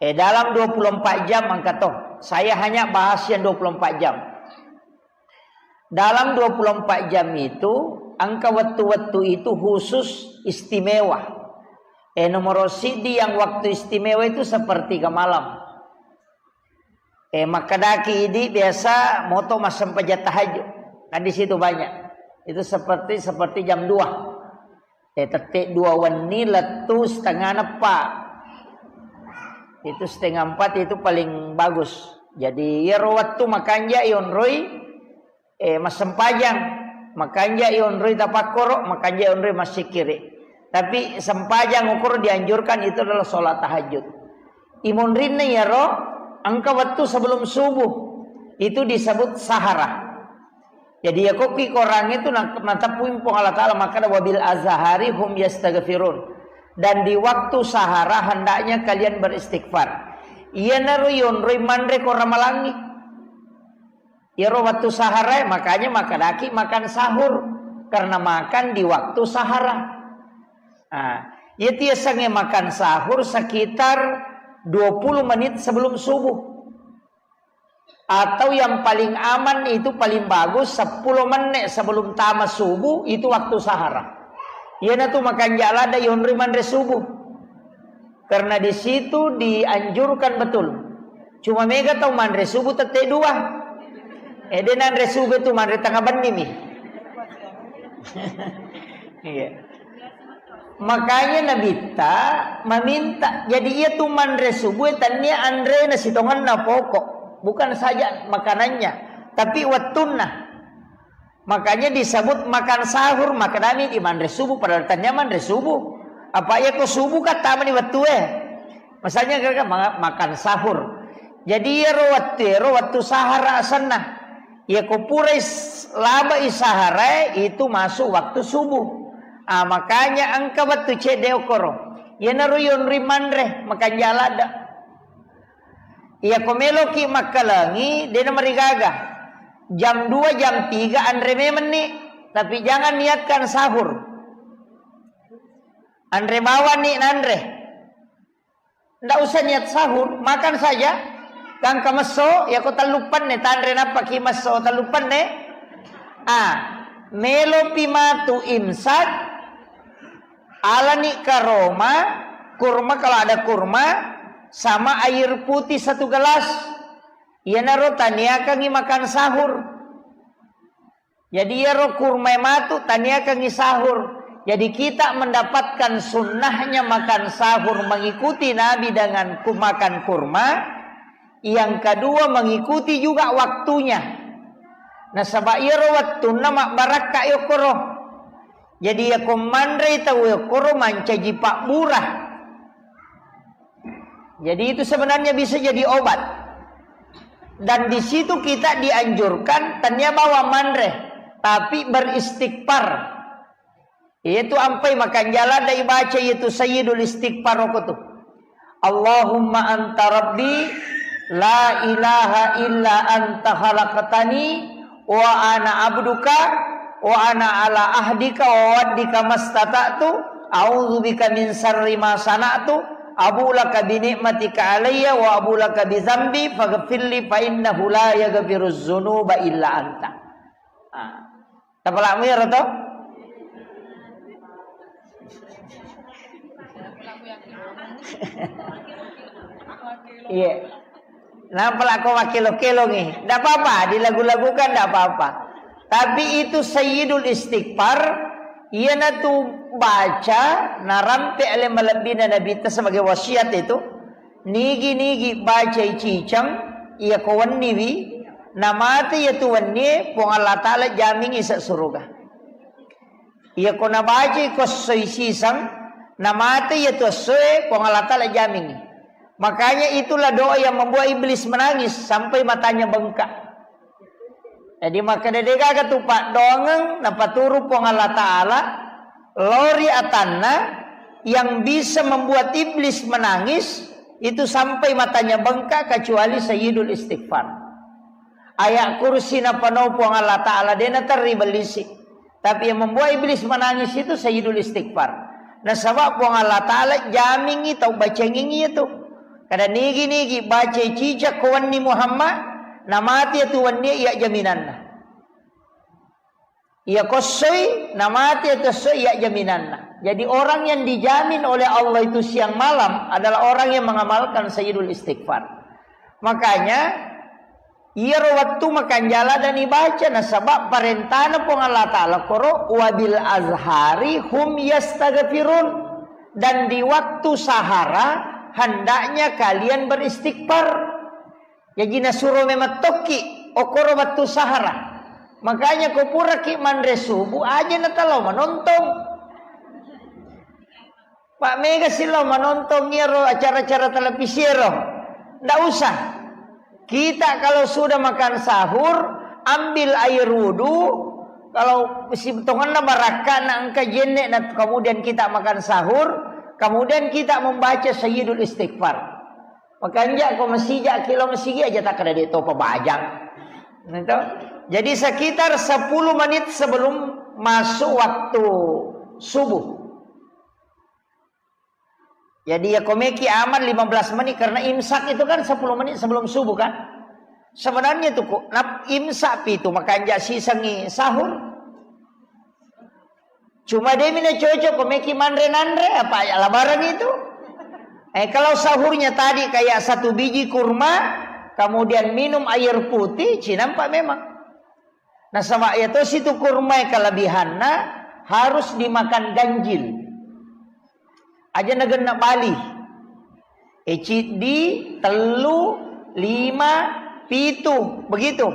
Eh, dalam dua puluh empat jam engka to. Saya hanya bahas yang dua puluh empat jam. Dalam dua puluh empat jam itu, engka wettu-wettu itu khusus istimewa. Eh, nomor sidi yang waktu istimewa itu sepertiga malam. Eh, makkedaki idi biasa moto massempajang tahajud. Kan di situ banyak. Itu seperti, seperti jam dua. Eh, tette dua wenni lettu setengah neppa. Itu setengah empat itu paling bagus. Jadi, iyaro wettu makanja yonroi, eh, massempajang, makanja yonroi tapakkoro, makanja yonroi massikkiri. Tapi sempajang ukoro dianjurkan itu adalah sholat tahajud. Imonrinna iyaro engka wettu sebelum subuh, itu disebut sahara. Jadi, yakokki Quran itu na-, nateppui Puang Allah Ta'ala makkeda, "Wabil azhari hum yastaghfirun." Dan di waktu sahara hendaknya kalian beristighfar. Iyanaro yonroi manre ko ramalangi. Iyaro waktu sahara, makanya makkedaki makan sahur. Karena makan di waktu sahara. Nah, iya tiasange makan sahur sekitar dua puluh menit sebelum subuh. Atau yang paling aman itu paling bagus sepuluh menit sebelum tama subuh itu waktu sahara. Iyana tu makanja lada yonri manre subuh. Karena di situ dianjurkan betul. Cuma mega tau manre subuh tette dua. Eh, de nanre subuh tu manre tengah benni mi. Iya. Makanya Nabitta meminta, jadi iya tu manre subuh, tania anrena sitongenna pokok, bukan saja makanannya, tapi wettunna. Makanya disebut makan sahur, maknanya di manre subuh, padahal tania manre subuh. Apa iya ko subuh kan tamani wettue. Misalnya, kan, ma-, makan sahur. Jadi, iyaro wettu, iyaro wettu sahara asenna. Iya ko purai s-, labai sahara, itu masuk waktu subuh. Ah, makanya engka wettu cedde okoro. Iyanaro yonri manre, makanja ladde. Iya ko meloki makkalengi, dena marigaga. Jam dua, jam tiga anre memenni, tapi jangan niatkan sahur. Anre bawani nanre. Ndak usah niat sahur, makan saja. Gangka messo, yako telluppanne, tanre nappaki messo telluppanne. Ah, melopi matu imsak, alani karoma, kurma kalau ada kurma, sama air putih satu gelas. Iyanaro taniakangi makan sahur. Jadi, iyaro kurma matu taniakangi sahur. Jadi, kita mendapatkan sunnahnya makan sahur, mengikuti Nabi dengan ku-, makan kurma. Yang kedua, mengikuti juga waktunya. Nasaba iyaro wettunna mabbarakka yokkoro. Jadi, yako manrei tau yokkoro mancaji pabbura. Jadi, itu sebenarnya bisa jadi obat. Dan di situ kita dianjurkan, tania bawang manre, tapi beristighfar. Itu ampai makanja ladde ibaca itu Sayyidul Istighfar okko tu. Allahumma anta rabbi la ilaha illa anta khalaqtani wa ana abduka wa ana ala ahdika wa wa'dika mastata'tu, a'udzubika min syarri ma sana'tu, abu'u laka bi ni'matika alayya wa abu'u laka bi dzambi faghfirli fa innahu la yaghfirudz dzunuba illa anta. Ah. Tapalamu iyaro to? Iya. Napalako makkelo-kelongi. Ndak apa-apa, dilagu-lagukan ndak apa-apa. Tapi itu Sayyidul Istighfar, iyanatu baca narampe ale malebbina Nabitta sebagai wasiat itu. Nigi-nigi bacai ciceng, iya ko wenniwi, namate iya tu wennie, Puang Allah Ta'ala jamingi ise suruga. Iya ko nabacai ko essoi siseng, namate iya tu essoe, Puang Allah Ta'ala jamingi. Makanya itulah doa yang membuat iblis menangis sampai matanya bengkak. Jadi, makkeda degaga tu paddoangeng napaturu Puang Allah Ta'ala lao ri atanna yang bisa membuat iblis menangis itu sampai matanya bengkak kecuali Sayyidul Istighfar. Ayat kursi napanau Puang Allah Ta'ala, de naterri bellisi. Tapi yang membuat iblis menangis itu Sayyidul Istighfar. Nasaba Puang Allah Ta'ala jamingi tau bacengingi itu. Kada nigi-nigi baca cicak ko wenni Muhammad, namati itu wenni iya jaminanna. Iya kossoi, namati itu essoi iya jaminanna. Jadi orang yang dijamin oleh Allah itu siang malam adalah orang yang mengamalkan Sayyidul Istighfar. Makanya, iyaro wettu makanja ladde ibaca nasaba parentana Puang Allah Ta'ala koro, "Wabil azhari hum yastaghfirun." Dan di waktu sahara hendaknya kalian beristighfar. Jaji nasuro memang tokki, okoro battu sahara. Makanya ko puraki manre subuh, aja natalao manontong. Pak mega sih lo manontong iyaro acara-acara televisi ero. Ndak usah. Kita kalau sudah makan sahur, ambil air wudhu. Kalau si tongenna barakka na engka jenne na kemudian kita makan sahur, kemudian kita membaca Sayyidul Istighfar. Makanja ko masija kilo masigi aja tak ada di topa bajang. Gitu. Jadi sekitar sepuluh menit sebelum masuk waktu subuh. Jadi ya komeki aman lima belas menit karena imsak itu kan sepuluh menit sebelum subuh kan. Sebenarnya tuh kok nap imsak pitu makanja sisengi sahur. Cuma demi na cocok ko meki manre nanre apa ya labaran itu. Eh, kalau sahurnya tadi kayak satu biji kurma, kemudian minum air putih, cinampak memang. Nasaba ya to situ kurma kelebihanna harus dimakan ganjil. Aja nagenna bali. Eh, ciddi, tellu, lima, pitu, begitu.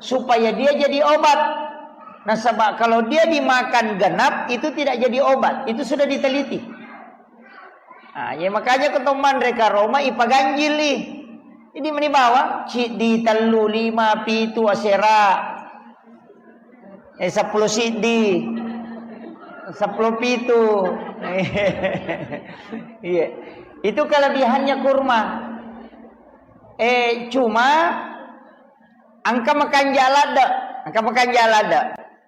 Supaya dia jadi obat. Nasaba kalau dia dimakan genap, itu tidak jadi obat. Itu sudah diteliti. Nah, ya makanya ko to manre karoma ipaganjili. Jadi meni bawang, ciddi, tellu, lima, pitu, asera. Eh, sepuluh siddi. Sepuluh pitu. Iya. Itu kelebihannya kurma. Eh, cuma engka makanja ladde, engka makanja ladde.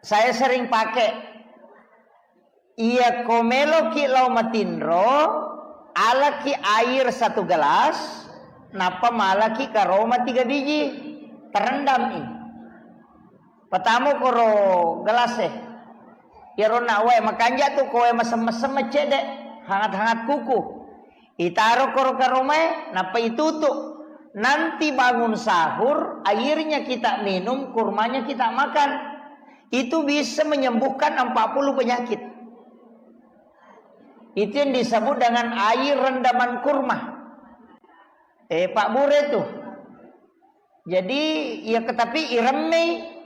Saya sering pakai. Iya, ko meloki lao matinro, alaki air satu gelas, nappa malaki karoma tiga biji, terendami. Pertama koro gelas e. Iyaro na wae makanja tu koe mesem-mesem cedde, hangat-hangat kuku. Itaro koro karomae, nappa itutu. Nanti bangun sahur, airnya kita minum, kurmanya kita makan. Itu bisa menyembuhkan empat puluh penyakit. Itu yang disebut dengan air rendaman kurma. Eh, Pak Bure tuh. Jadi, ya, tapi iremmei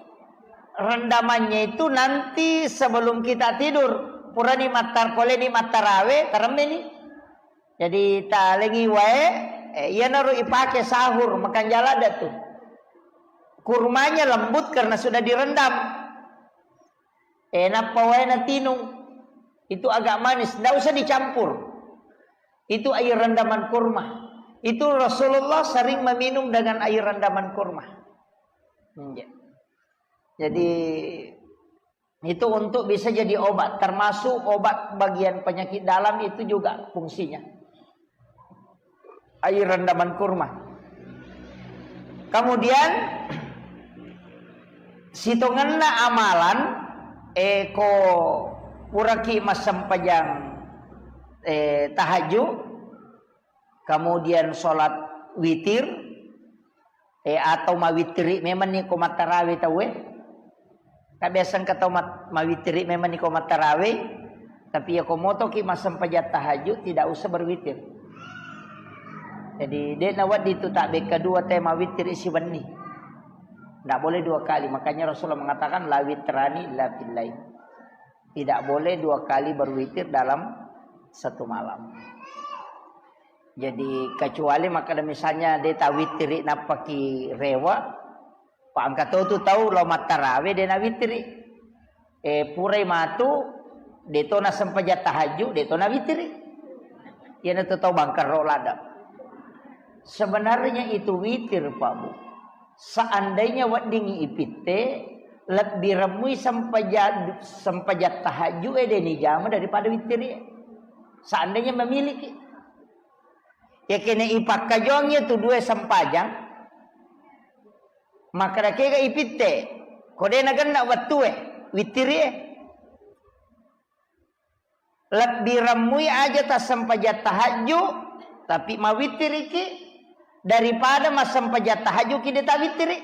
rendamannya itu nanti sebelum kita tidur. Purani mattar-, poleni mattarawe, taremmeni. Jadi, talengi wae, eh, iyanaro ipake sahur, makanja ladde tu. Kurmanya lembut karena sudah direndam. Eh, nappa wae natinung. Itu agak manis, ndak usah dicampur. Itu air rendaman kurma. Itu Rasulullah sering meminum dengan air rendaman kurma. Iya. Jadi, itu untuk bisa jadi obat, termasuk obat bagian penyakit dalam itu juga fungsinya. Air rendaman kurma. Kemudian, sitongenna amalan, eh, ko puraki massempajang, eh, tahajud, kemudian sholat witir, eh, atau mawittiri memang ni ko mattarawe tauwe. Kan biasa engka tau mat-, mawittiri memang ni ko mattarawe, tapi ya ko motoki massempajang tahajud tidak usah berwitir. Jadi, de' nawedding tu tabbekka dua te mawittiri siwenni. Ndak boleh dua kali. Makanya Rasulullah mengatakan, "La witrani illa fil lail." Tidak boleh dua kali berwitir dalam satu malam. Jadi, kecuali makkeda misalnya de' tawittiri nappaki rewe', pa engka to tu tau lao mattarawe de' nawittiri. Eh, purai matu, de' to nasempajang tahajud, de' to nawittiri. Iyanatu tau bangkerro ladde. Sebenarnya itu witir, Pak Bu. Seandainya weddingngi ipitte, lebbi remmui sempaja-, sempajang tahajud e de' nijama daripada wittiri. Seandainya memiliki. Ya kene ipakkajongi tu dua sempajang, makkeda kega ipitte, ko de' nagenna wettue, wittiri e. Lebbi remmui aja tassempajang tahajud, tapi mawittiriki daripada massempajang tahajud ki de' tawittiri.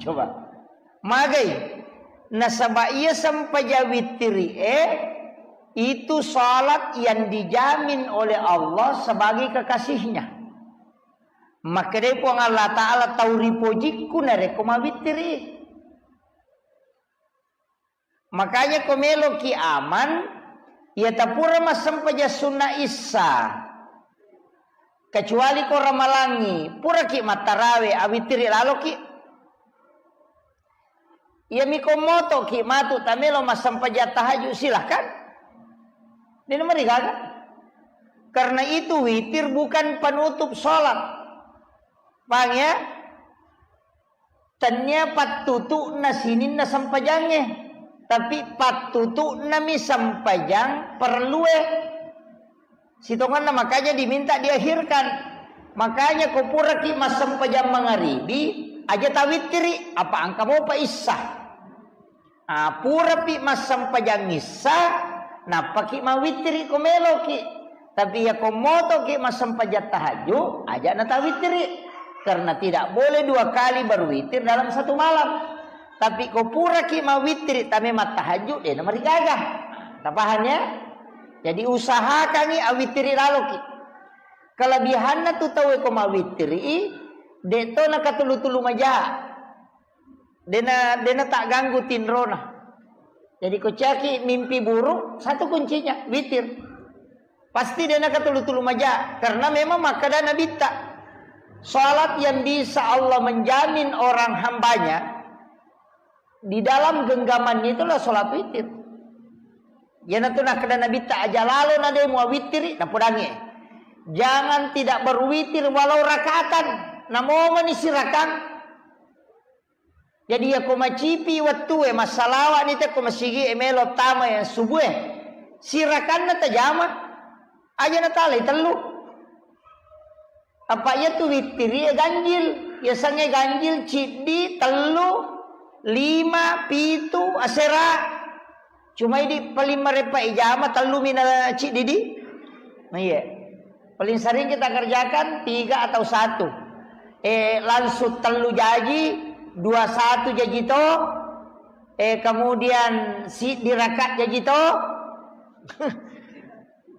Coba. Magai. Nasaba iya sempajang wittiri e, itu salat yang dijamin oleh Allah sebagai kekasihnya. Makkedai Puang Allah Ta'ala, tau ripojikku narekko mawittiri. Makanya ko meloki aman, iya tapura massempajang sunna issa, kecuali ko ramalangi, puraki mattarawe, awittiri laloki. Iya miko motoki matu tamelo massempajang tahajud, silahkan. Dena marigaga. Karena itu witir bukan penutup sholat. Paham ya? Tennia pattutu'na sininna sempajangnge, tapi pattutu'nami sempajang perellue. Sitongenna makanya diminta diakhirkan. Makanya ko puraki massempajang mangaribi, aja tawittiri, apa engka mopa issa. Ah, purapi massempajang issa, nappaki mawittiri ko meloki. Tapi iya ko motoki massempajang tahajud, aja natawittiri. Karena tidak boleh dua kali berwitir dalam satu malam. Tapi ko puraki mawittiri, tame mattahajud, dena marigaga. Tapaham ya? Jadi usahakangi awittiri laloki. Kelebihanna tu tau ko mawittiri, de to nakatulu-tulu maja. Dena, dena tak ganggu tinrona. Jadi ko caki mimpi buruk, satu kuncinya, witir. Pasti dena katulu-tulu maja, karena memang makkeda Nabitta, salat yang bisa Allah menjamin orang hambanya di dalam genggamannya itulah salat witir. Iyanatu nakkeda Nabitta, aja lalo na de muawittiri, napodangi. Jangan tidak berwitir walau rakaatan. Namomani sirakang. Jadi, iyako macipi wettue, massalawa'ni tekko masigi'e melo tama yang subuhe, sirakanna tajama, aja natalai tellu. Apa iyatu wittirie ganjil, yasengnge ganjil ciddi, tellu, lima, pitu, asera. Cuma idi paling marepa ijama tellumi na ciddi di. Nah, iya. Paling sering kita kerjakan tiga atau satu. Eh, langsung tellu jaji, dua satu jaji to. Eh, kemudian si diraka jaji to.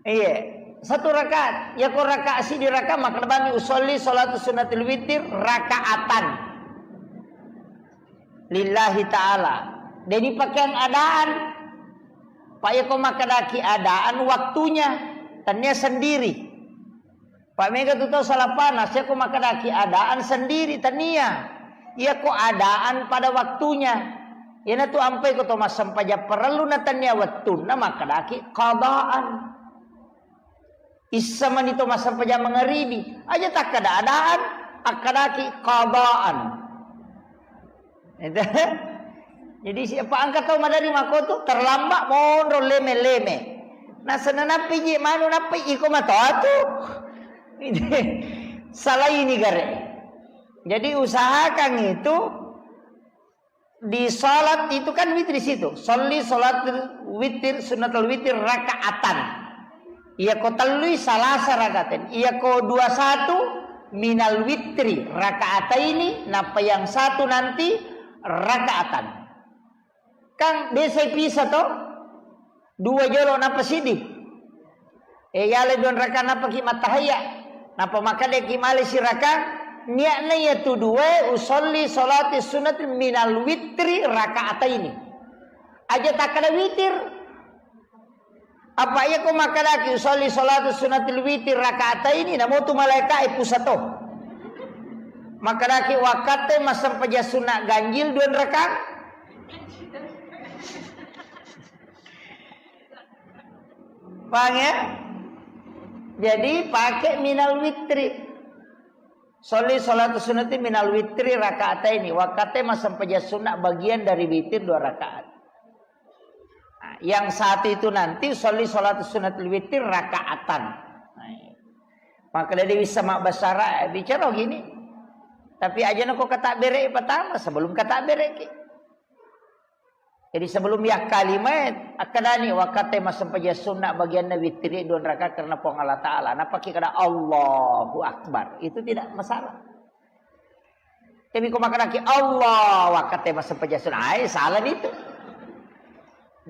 Iya. Satu rakaat. Ya ko rakaat si diraka maka bangi usolli salatu sunnatil witir rakaatan. Lillahi ta'ala. Jadi pakaian adaan. Pak yako makkedaki adaan waktunya. Tania sendiri. Pak mega tu tau salah panas. Yako makkedaki adaan sendiri. Tania. Yako adaan pada waktunya. Yana tu ampai ko to massempajang parellu na tania wettunna makkedaki qadaan. Issa mani to massempajang mangaribi, aja takkada adaan, akkadaki qadaan. Jadi siapa angka tau madari makotu terlambat monro leme-leme. Nasana nappi ji manu nappi iko matoa tu. Salaini gare. Jadi usahakan itu di salat itu kan witri situ. Sholli sholatul witir, sunnatul witir rakaatan. Iya ko tellui salasa rakaatan. Iya ko dua satu minal witri rakaataini, napa yang satu nanti rakaatan. Kan biasa pisa to? Dua jolo napa sidi? Eh, yale dua raka napaki mattahayya. Napa makkadaki male siraka? Niatna yatu dua usolli salati sunnati minal witri rakaataini. Aja takkada witir. Apa iya ko makkadaki usolli salati sunnatil witir rakaataini, namotu malaika e pusato. Makkadaki wakkatte massempajang sunna ganjil dua raka. Paham ya? Jadi pakai minal witri. Sholli sholatu sunnati minal witri rakaataini. Wakate massempajang sunna bagian dari witir dua rakaat. Nah, yang satu itu nanti sholli sholatu sunnatil witir rakaatan. Nah, iya. Maka dari bisa mak basara bicara gini. Tapi aja nako kata bere pertama sebelum kata bere ki. Jadi sebelum yakkalima, akkadani wakate massempajang sunna bagianna witiri dua rakaat karena Puang Allah Ta'ala. Napaki kada Allahu Akbar. Itu tidak masalah. Tapi ko makkadaki Allah wakate massempajang sunna, ai salah itu.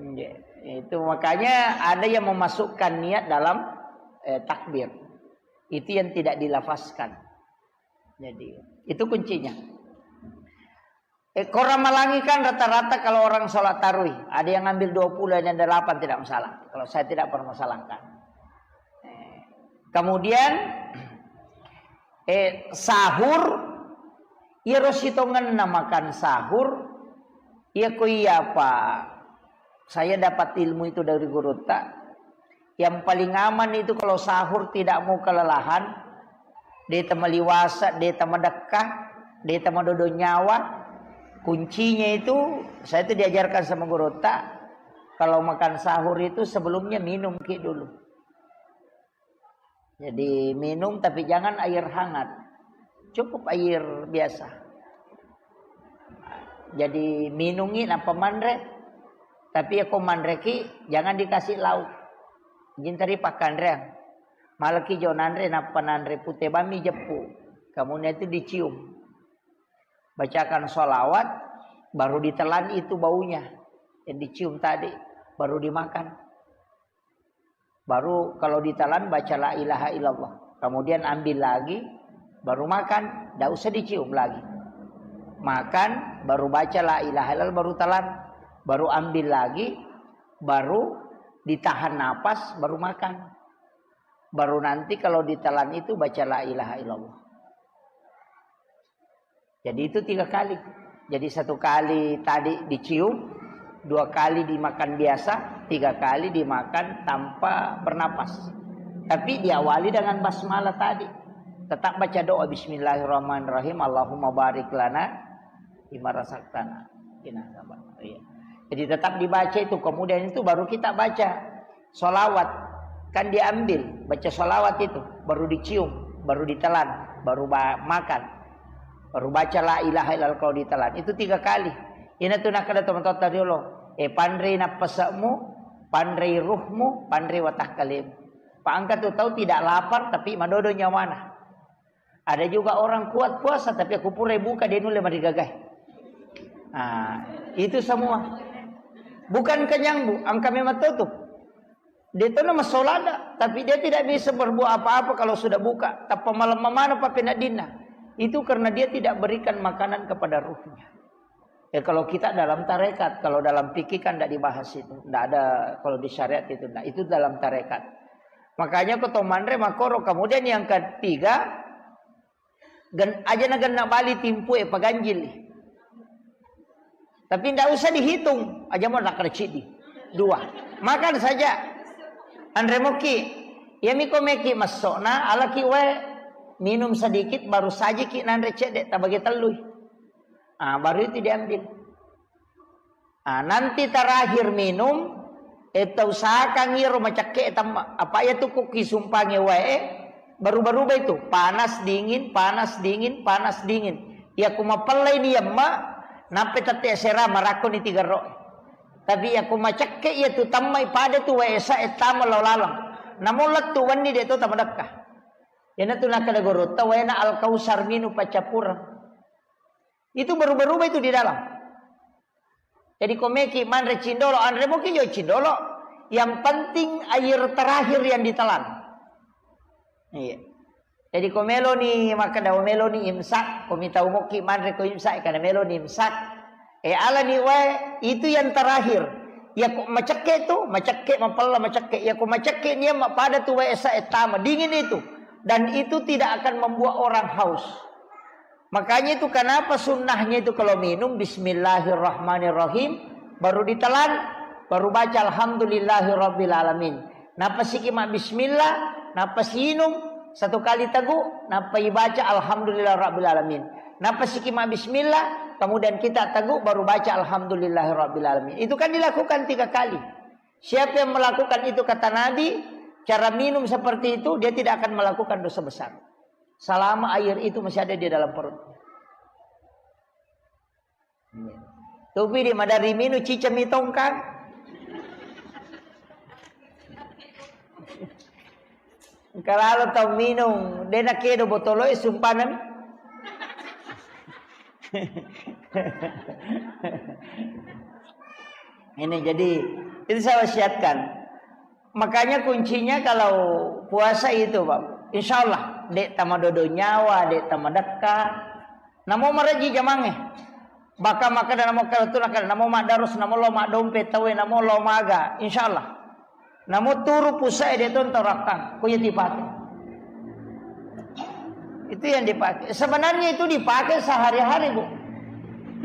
Iya. Itu makanya ada yang memasukkan niat dalam eh, takbir. Itu yang tidak dilafazkan. Jadi, itu kuncinya. Eh, ko Ramalangi kan rata-rata kalau orang sholat tarawih, ada yang ambil dua puluh, ada yang delapan, tidak masalah. Kalau saya tidak permasalahkan. Eh, kemudian, eh, sahur, iyaro sitongenna makan sahur, iya ko iya apa saya dapat ilmu itu dari gurutta. Yang paling aman itu kalau sahur tidak mau kelelahan, de temaliwasa, de temadekka, de temadodo nyawa. Kuncinya itu, saya itu diajarkan sama gurutta, kalau makan sahur itu sebelumnya minum ki dulu. Jadi minum tapi jangan air hangat. Cukup air biasa. Jadi minungi nappa manre. Tapi ya ko manreki jangan dikasih lauk. Jintari pakkanreang. Malaki jo nanre nappa nanre pute bami jeppu. Kemudian itu dicium. Bacakan sholawat, baru ditelan itu baunya yang dicium tadi, baru dimakan. Baru kalau ditelan baca la ilaha illallah. Kemudian ambil lagi, baru makan, tidak usah dicium lagi. Makan, baru baca la ilaha illallah, baru telan. Baru ambil lagi, baru ditahan napas, baru makan. Baru nanti kalau ditelan itu baca la ilaha illallah. Jadi itu tiga kali. Jadi satu kali tadi dicium, dua kali dimakan biasa, tiga kali dimakan tanpa bernapas. Tapi diawali dengan basmalah tadi. Tetap baca doa, "Bismillahirrahmanirrahim, Allahumma barik lana fima razaqtana." Qina adzabannar. Iya. Jadi tetap dibaca itu, kemudian itu baru kita baca sholawat. Kan diambil, baca sholawat itu, baru dicium, baru ditelan, baru ba-, makan. Baru baca la ilaha illallah kalau ditelan. Itu tiga kali. Ina tu nakkeda tomatoatta riolo, eh, panrei nappase'mu, panrei ruhmu, panrei watakkalemu. Pa engka tu tau tidak lapar tapi madodo nyawana. Ada juga orang kuat puasa tapi aku pura buka, dia nulle marigagai. Nah, itu semua. Bukan kenyang, Bu, engka memang tutup. Dia tu nama solada, tapi dia tidak bisa berbuat apa-apa kalau sudah buka. Tappa malemma maneng pappeneddinna. Itu karena dia tidak berikan makanan kepada ruhnya. Ya, kalau kita dalam tarekat, kalau dalam fikih kan tidak dibahas itu. Tidak ada kalau di syariat itu. Nah, itu dalam tarekat. Makanya ko to manre makoro. Kemudian yang ketiga, gen-, aja na genna bali timpu e paganjil. Tapi tidak usah dihitung. Aja mau nakar cidi. Dua. Makan saja. Anre moki. Ya miko meki masokna, alaki wae. Minum sedikit, baru sajiki nanre cedde, tabagi tellui. Ah, baru itu diambil. Ah, nanti terakhir minum, eh, tausahakan iro macakke temma. Apa iya tu kuki sumpange wae, baru-baru itu, panas dingin, panas dingin, panas dingin. Iya ku mapellai ni yemma, nampe tette sera marakko ni tiga ro. Tapi iya ku macakke iya tu temmai pada tu wae sa ettama lao laleng. Namun lettu wenni de to tamadekka. Iyana tu nakkeda gurutta waena Al-Kausar minum paccappureng. Itu berubah-ubah itu di dalam. Jadi komeki manre cindolo, anre moki jo cindolo. Yang penting air terakhir yang ditelan. Iya. Jadi ko meloni makkeda meloni imsak, ko mitau moki manre ko imsak, karena meloni imsak. Eh, alani wae itu yang terakhir. Ya ko macekke tu, macekke mapella macekke. Ya ko macekke nia mapada tu wae sa ettama dingin itu. Dan itu tidak akan membuat orang haus. Makanya itu kenapa sunnahnya itu kalau minum bismillahirrahmanirrahim, baru ditelan, baru baca alhamdulillahirabbil alamin. Nappa siki ma bismillah, nappa siinung satu kali tegu, nappa ibaca alhamdulillah rabbil alamin. Nappa siki ma bismillah, kemudian kita tegu baru baca alhamdulillah rabbil alamin. Itu kan dilakukan tiga kali. Siapa yang melakukan itu kata Nabi, cara minum seperti itu, dia tidak akan melakukan dosa besar. Selama air itu masih ada di dalam perut. Topi di madari minu cicami tongkang. Engka lalo tau minung, de nakedo botoloe sumpanan. Ini jadi, itu saya wasiatkan. Makanya kuncinya kalau puasa itu, Pak. Insya Allah. De' tamadodo nyawa, de' tamadekka. Namo marejji jamangnge. Baka makkeda namo kalutu nakkeda namo maddarus, namo lo maddompe tauwe, namo lo maga, insyaallah. Namo turu pusa'e de' to tau rakkang, ko iya dipake. Itu yang dipakai. Sebenarnya itu dipakai sehari-hari, Bu.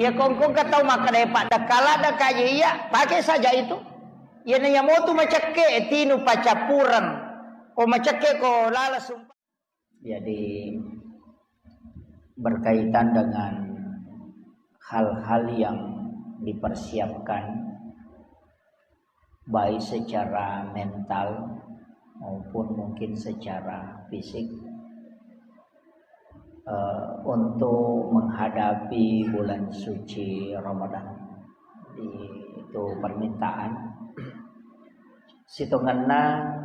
Ya kongkong ka tau makkeda paddekka ladde' kaji iya, pakai saja itu. Iyana iya motu macekke tinu paccappuren. Ko macekke ko lala sumpa. Jadi, berkaitan dengan hal-hal yang dipersiapkan, baik secara mental maupun mungkin secara fisik, eh, untuk menghadapi bulan suci Ramadan. Jadi, itu permintaan. Sitongenna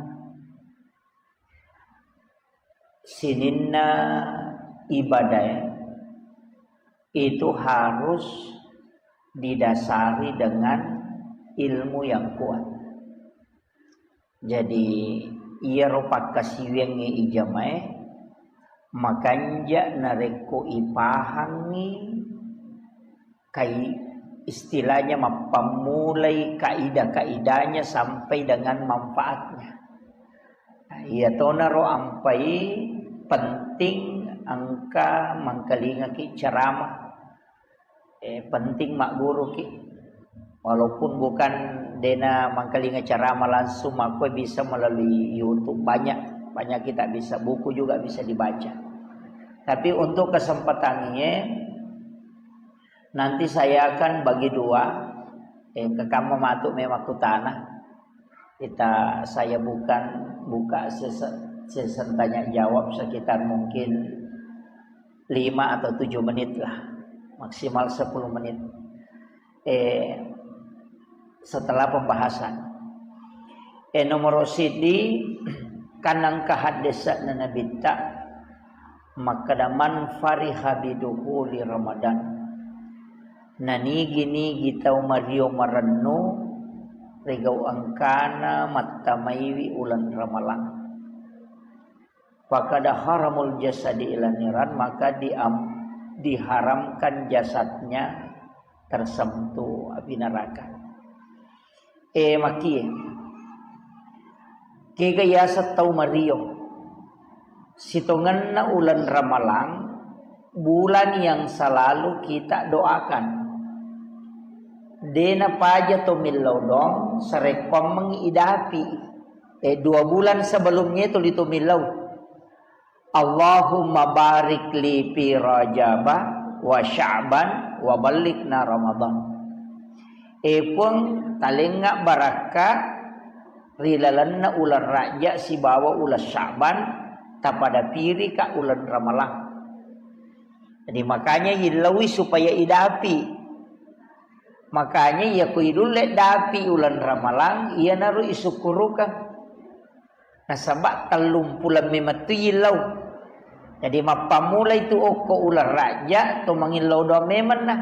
sininna ibadah itu harus didasari dengan ilmu yang kuat. Jadi, iyaro pakkasiwiangnge ijamae makanja narekko ipahangngi kai-, istilahnya mappammulai kaidah-kaidahnya sampai dengan manfaatnya. Nah, iyatonaro ampai penting engka mangkalingaki ceramah. Eh, penting magguruki. Walaupun bukan dena mangkalinga ceramah langsung, makko bisa melalui YouTube. Banyak, banyak kita bisa. Buku juga bisa dibaca. Tapi untuk kesempatan ini, nanti saya akan bagi dua. Eh, kekamma matu memang kutana. Kita, saya bukan buka sese-, session tanya jawab sekitar mungkin lima atau tujuh menit lah, maksimal sepuluh menit. Eh, setelah pembahasan. Eh, nomor sidi, kanang kahaddesana Nabitta, makkeda, "Man fariha bidukhuli Ramadan." Nanigi-nigi tau mario marennu rigau engkana mattamaiwi uleng Ramalang. Fakada haramul jasadi ila niran, maka diam-, diharamkan jasadnya tersentuh api neraka. Eh, makie. Kega yaseng tau mario. Sitongenna uleng Ramalang, bulan yang selalu kita doakan. Dena paja to millau doang, sarekkoammengngi idapi. Eh, dua bulan sebelumnya itu litu millau. Allahumma barik li fi Rajaba wa Sya'ban wa ballighna Ramadan. Eh, Puang, talengnga barakka ri lalenna uleng Rajab sibawa uleng Sya'ban, tapadapirika uleng Ramalang. Jadi, makanya illaui supaya idapi. Makanya iya ko idulle dapi uleng Ramalang, iyanaro isukkurukang. Nasaba tellumpuleng memettu illau. Jadi, mappammulai tu okko uleng Rajab, to mangillau doang memenna.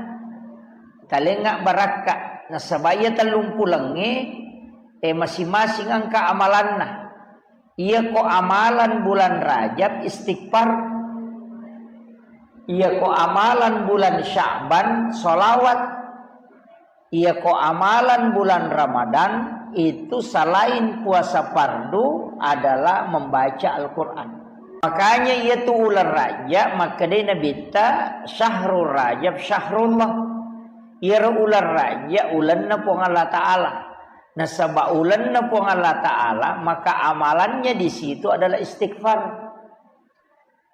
Talengnga barakka. Nasaba iya tellumpulengnge, eh, masing-masing engka amalanna. Iya ko amalan bulan Rajab, istighfar. Iya ko amalan bulan Sya'ban, sholawat. Iya ko amalan bulan Ramadan, itu selain puasa fardu adalah membaca Al-Quran. Makanya iya tu uleng Rajab, makkedai Nabitta, "Syahrul Rajab syahrullah." Iyaro uleng Rajab, ulenna Puang Allah Ta'ala. Nasaba ulenna Puang Allah Ta'ala, maka amalannya di situ adalah istighfar.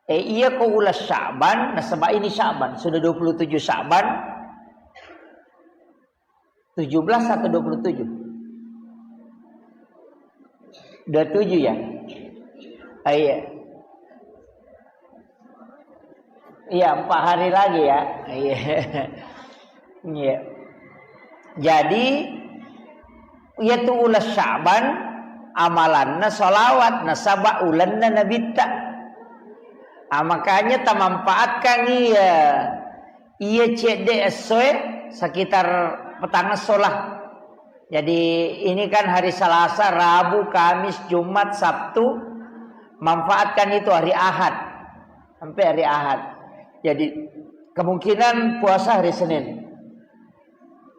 Eh, iya ko uleng Sya'ban, nasaba ini Sya'ban, sudah dua puluh tujuh Sya'ban, tujuh belas atau dua puluh tujuh? Dua puluh tujuh ya? Ah, iya. Iya, empat hari lagi ya. Iya. Iya. Jadi, iya tu uleng Sya'ban, amalanna sholawat, nasaba ulenna Nabitta. Ah, makanya tamanfaatkan iya, iya cedde essoe sekitar petang esso lah. Jadi, ini kan hari Selasa, Rabu, Kamis, Jumat, Sabtu. Manfaatkan itu hari Ahad. sampai hari Ahad. Jadi, kemungkinan puasa hari Senin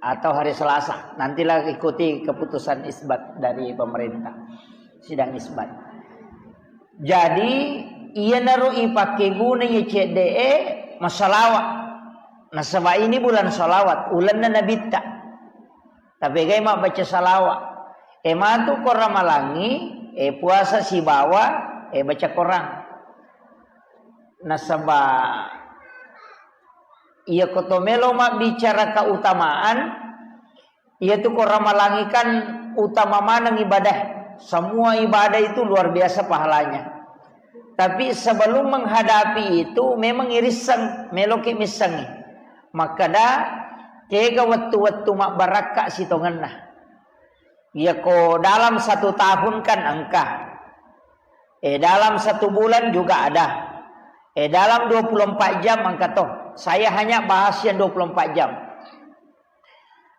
atau hari Selasa. Nantilah ikuti keputusan isbat dari pemerintah, sidang isbat. Jadi, iyanaro ipakkeguna iye cedde'e massalawa. Nasaba ini bulan salawat, ulenna Nabitta. Tapegai mabbaca salawa. E matu ko Ramalangi, e puasa sibawa, e baca Korang. Nasaba iya ko to melo mabbicara keutamaan, iya tu ko Ramalangi kan utama maneng ibadah. Semua ibadah itu luar biasa pahalanya. Tapi sebelum menghadapi itu memang irisseng, meloki missengi. Makkeda, kega wettu-wettu mabbarakka sitongenna. Iya ko dalam satu tahun kan engka. Eh, dalam satu bulan juga ada. Eh, dalam dua puluh empat jam engka to. Saya hanya bahas yang dua puluh empat jam.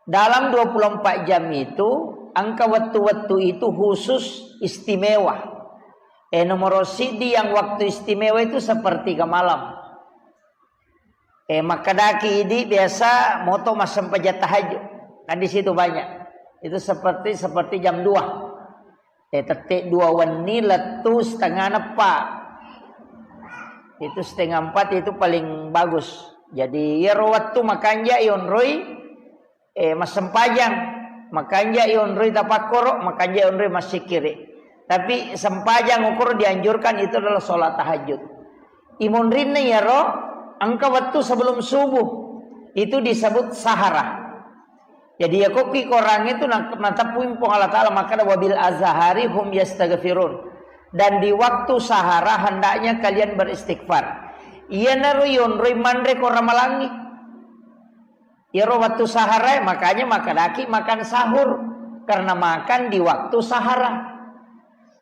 Dalam dua puluh empat jam itu, engka wettu-wettu itu khusus istimewa. Eh, nomor sidi yang waktu istimewa itu sepertiga malam. Eh, makkedaki idi biasa moto massempajang tahajud. Kan di situ banyak. Itu seperti, seperti jam dua. Eh, tette dua wenni lettu setengah neppa. Itu setengah empat itu paling bagus. Jadi, iyaro wettu makanja ionroi, eh, massempajang. Makanja ionroi tapakkoro, makanja ionroi massikkiri. Tapi sempajang okoro dianjurkan itu adalah sholat tahajud. Imonrinna iyaro engka wettu sebelum subuh. Itu disebut sahara. Jadi, iya kokki Korang itu na-, nateppui Puang Allah Ta'ala makkeda, "Wabil azhari hum yastaghfirun." Dan di waktu sahara hendaknya kalian beristighfar. Iyanaro yonroi manre ko Ramalangi. Iyaro waktu sahara, makanya makkedaki makan sahur. Karena makan di waktu sahara.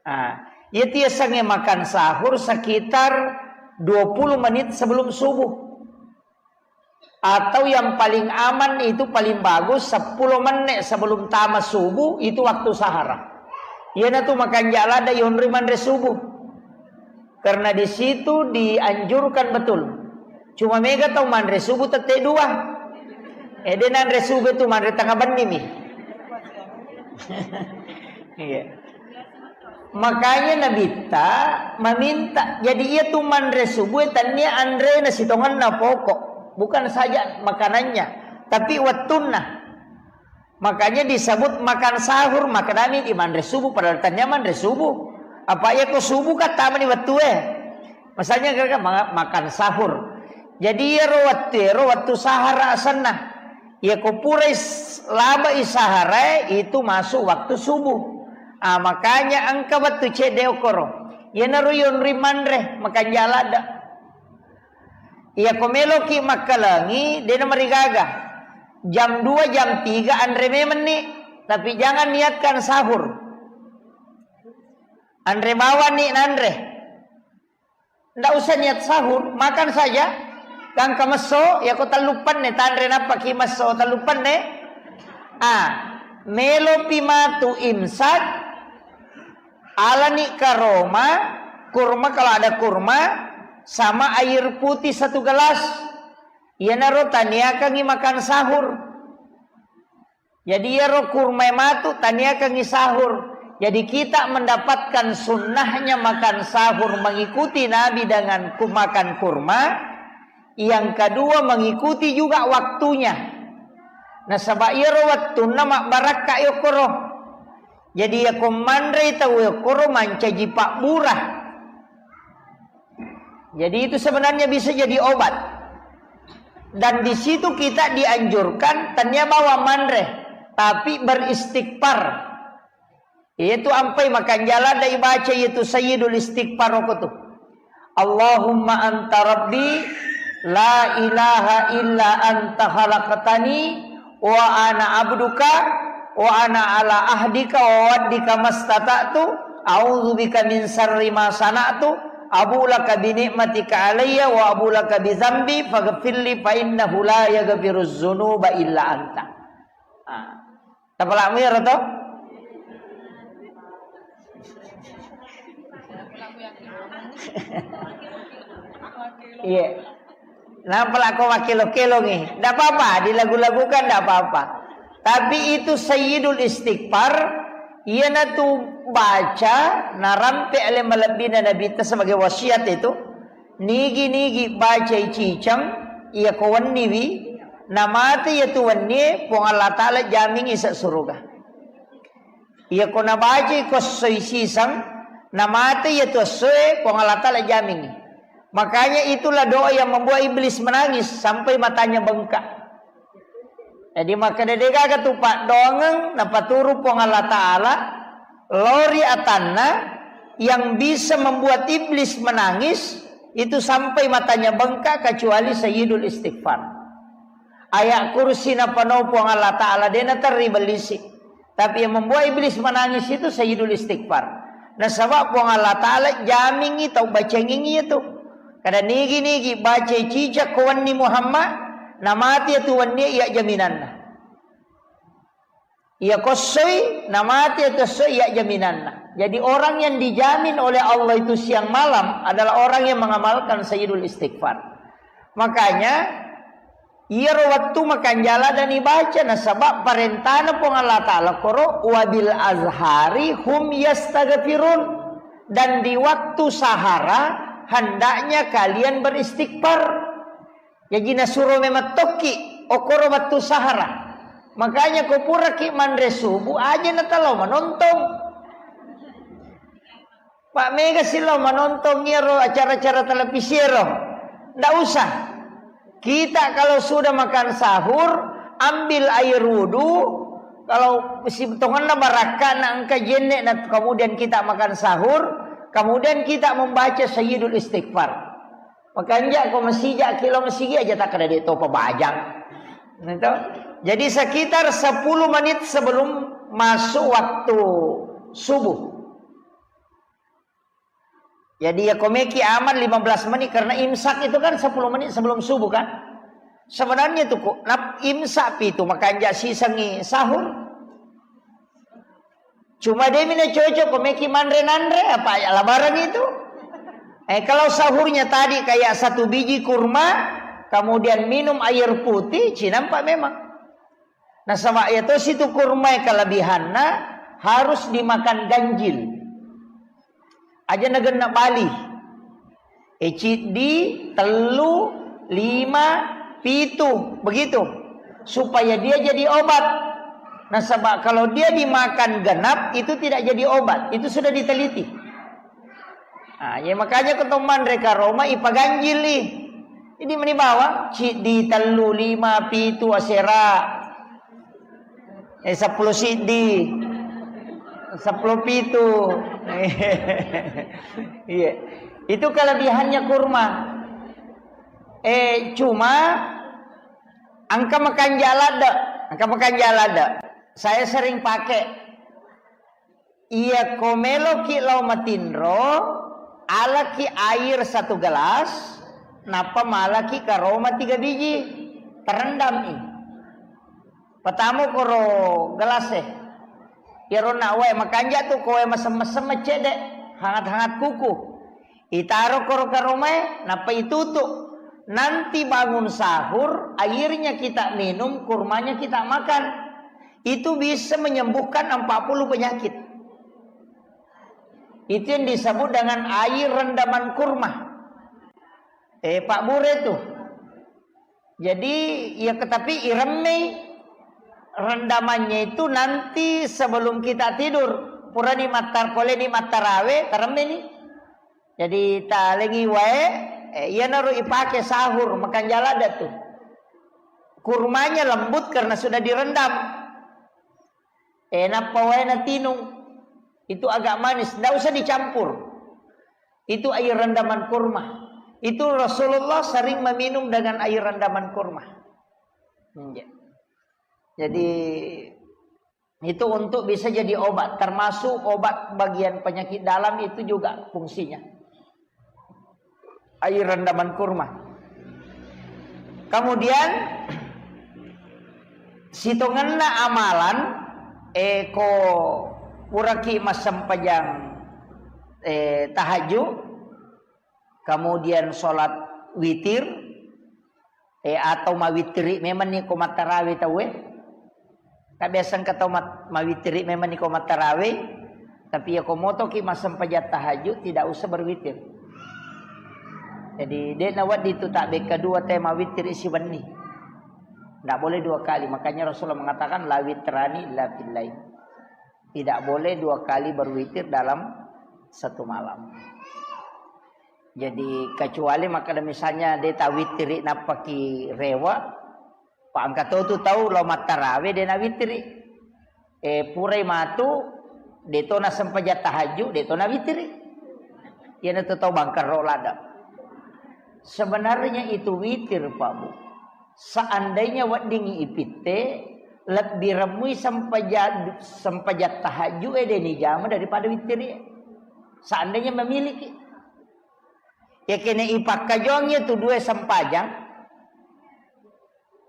Nah, iya tiasange makan sahur sekitar dua puluh menit sebelum subuh. Atau yang paling aman itu paling bagus sepuluh menit sebelum tama subuh itu waktu sahara. Iyanatu makanja ladde yonri manre subuh. Karena di situ dianjurkan betul. Cuma mega tau manre subuh tette dua. Eh, de nanre subuh itu manre tengah benni mi. Iya. Makanya Nabitta meminta, jadi iya tu manre subuh tania anrena sitongenna pokok, bukan saja makanannya, tapi wettunna. Makanya disebut makan sahur, maknanya di manre subuh, padahal tania manre subuh. Apa iya ko subuh kan tamani wettue. Misalnya kira-kira ma-, makan sahur. Jadi iyaro wettu, iyaro wettu sahara asenna. Iya ko purai s-, labai sahara itu masuk waktu subuh. Ah, makanya engka wettu cedde okoro. Iyanaro yonri manre, makanja ladde. Iya ko meloki makkalengi, dena marigaga. Jam dua, jam tiga anre memenni, tapi jangan niatkan sahur. Anre bawani nanre. Ndak usah niat sahur, makan saja. Gangka messo, iya ko tellu penne, tanre nappaki messo tellu penne. Ah, melopi matu imsak, alani karoma, kurma kalau ada kurma, sama air putih satu gelas. Iyanaro taniakangi makan sahur. Jadi iyaro kurma matu taniakangi sahur. Jadi kita mendapatkan sunnahnya makan sahur, mengikuti Nabi dengan ku-, makan kurma. Yang kedua, mengikuti juga waktunya. Nasaba iyaro wettunna mabbarakka yokkoro. Jadi iya ko manrei tau yokkoro mancaji pabbura. Jadi itu sebenarnya bisa jadi obat. Dan di situ kita dianjurkan tania bawang manre, tapi beristighfar. Yaitu ampai makanja ladde ibaca yaitu sayyidul istighfar okko tu. Allahumma anta rabbi la ilaha illa anta khalaqtani wa ana abduka wa ana ala ahdika wa wa'dika mastata'tu, a'udzubika min syarri ma sana'tu, abu laka bi ni'matika alayya wa abu laka bi dzambi faghfirli fa innahu la yaghfiruz dzunuba illa anta. Ah. Tapalakmu iyaro to? Iya. Nampa lako makkelo-kelongi. Ndak apa-apa, dilagu-lagukan ndak apa-apa. Tapi itu Sayyidul Istighfar, iyanatu baca narampe ale malebbina Nabitta sebagai wasiat itu. Nigi-nigi bacai ciceng, iya ko wenniwi, namate iya tu wennie, Puang Allah Ta'ala jamingi sa suruga. Iya ko nabacai ko essoi siseng, namate iya tu essoe, Puang Allah Ta'ala jamingi. Makanya itulah doa yang membuat iblis menangis sampai matanya bengkak. Jadi makkeda degaga tu paddoangeng napaturu Puang Allah Ta'ala, lao ri atanna, yang bisa membuat iblis menangis itu sampai matanya bengkak kecuali Sayyidul Istighfar. Ayat kursi napanau Puang Allah Ta'ala de naterri bellisi. Tapi yang membuat iblis menangis itu Sayyidul Istighfar. Nasaba Puang Allah Ta'ala jamingi tau bacengingi itu. Kada nigi-nigi baca cica ko wenni Muhammad, namati itu wenni iya jaminanna. Iya kossoi, namati itu essoi iya jaminanna. Jadi orang yang dijamin oleh Allah itu siang malam adalah orang yang mengamalkan Sayyidul Istighfar. Makanya iyaro wettu makanjala dan dibaca nasaba parentana Puang Allah Ta'ala koro wabil azhari hum yastaghfirun, dan di waktu sahara hendaknya kalian beristighfar. Jaji nasuro memang tokki okkoro wettu sahara. Makanya ko puraki manre subuh aja natalao manontong. Pak mega silao manontong iyaro acara-acara televisi ero. Ndak usah. Kita kalau sudah makan sahur, ambil air wudhu. Kalau si tongenna barakka na engka jenne na kemudian kita makan sahur, kemudian kita membaca Sayyidul Istighfar. Makanja ko masija kilo masigi aja tak ada dek topa bajang. Gitu. Jadi sekitar sepuluh menit sebelum masuk waktu subuh. Jadi ya komeki aman lima belas menit karena imsak itu kan sepuluh menit sebelum subuh kan. Sebenarnya tuh kok nap imsak pitu makanja sisengi sahur. Cuma demi na cocok ko meki manre nanre apa ya labaran itu. Eh, kalau sahurnya tadi kayak satu biji kurma, kemudian minum air putih, cinampak memang. Nasaba ya to situ kurma kelebihanna harus dimakan ganjil. Aja nagenna bali. Eh, ciddi, tellu, lima, pitu, begitu. Supaya dia jadi obat. Nasaba kalau dia dimakan genap, itu tidak jadi obat. Itu sudah diteliti. Nah, ya makanya ketemu manre karoma ipaganjili. Jadi meni bawang, ciddi, tellu, lima, pitu, asera. Eh, sepuluh siddi. Sepuluh pitu. Iya. Itu kelebihannya kurma. Eh, cuma engka makanja ladde. Engka makanja ladde. Saya sering pakai. Iya ko meloki lao matinro, alaki air satu gelas, nappa malaki karoma tiga biji. Terendam i. Patamo koro gelas e. Iyaro na wae makanja tu ko wae mesem-mesem cedde, hangat-hangat kuku. Itaro koro karomae, nappa itutu. Nanti bangun sahur, airnya kita minum, kurmanya kita makan. Itu bisa menyembuhkan empat puluh penyakit. Itu yang disebut dengan air rendaman kurma. Eh, Pak Bure tuh. Jadi, ya, tapi iremmei rendamannya itu nanti sebelum kita tidur. Purani mattar-, poleni mattarawe, taremmeni. Jadi, talengi wae, eh, iyanaro ipake sahur, makanja ladde tu. Kurmanya lembut karena sudah direndam. Eh, nappa wae natinung. Itu agak manis, ndak usah dicampur. Itu air rendaman kurma. Itu Rasulullah sering meminum dengan air rendaman kurma. Iya. Jadi, itu untuk bisa jadi obat, termasuk obat bagian penyakit dalam itu juga fungsinya. Air rendaman kurma. Kemudian, sitongenna amalan, eh, ko puraki massempajang, eh, tahajud, kemudian sholat Witir, eh, atau mawittiri memang ni ko mattarawe tauwe. Kan biasa engka tau mat-, mawittiri memang ni ko mattarawe, tapi ya ko motoki massempajang tahajud tidak usah berwitir. Jadi, de' nawedding tu tabbekka dua te mawittiri siwenni. Ndak boleh dua kali. Makanya Rasulullah mengatakan, "La witrani illa fil lail." Tidak boleh dua kali berwitir dalam satu malam. Jadi, kecuali makkeda misalnya de' tawittiri nappaki rewe', pa engka to tu tau lao mattarawe de' nawittiri. Eh, purai matu, de' to nassempajang tahajud, de' to nawittiri. Iyanatu tau bangkerro ladde'. Sebenarnya itu witir, Pak Bu. Seandainya weddingngi ipitte, lebbi remmui sempaja-, sempajang tahajud e de' nijama daripada wittiri. Seandainya memiliki. Ya kene ipakkajuang iya tu dua sempajang,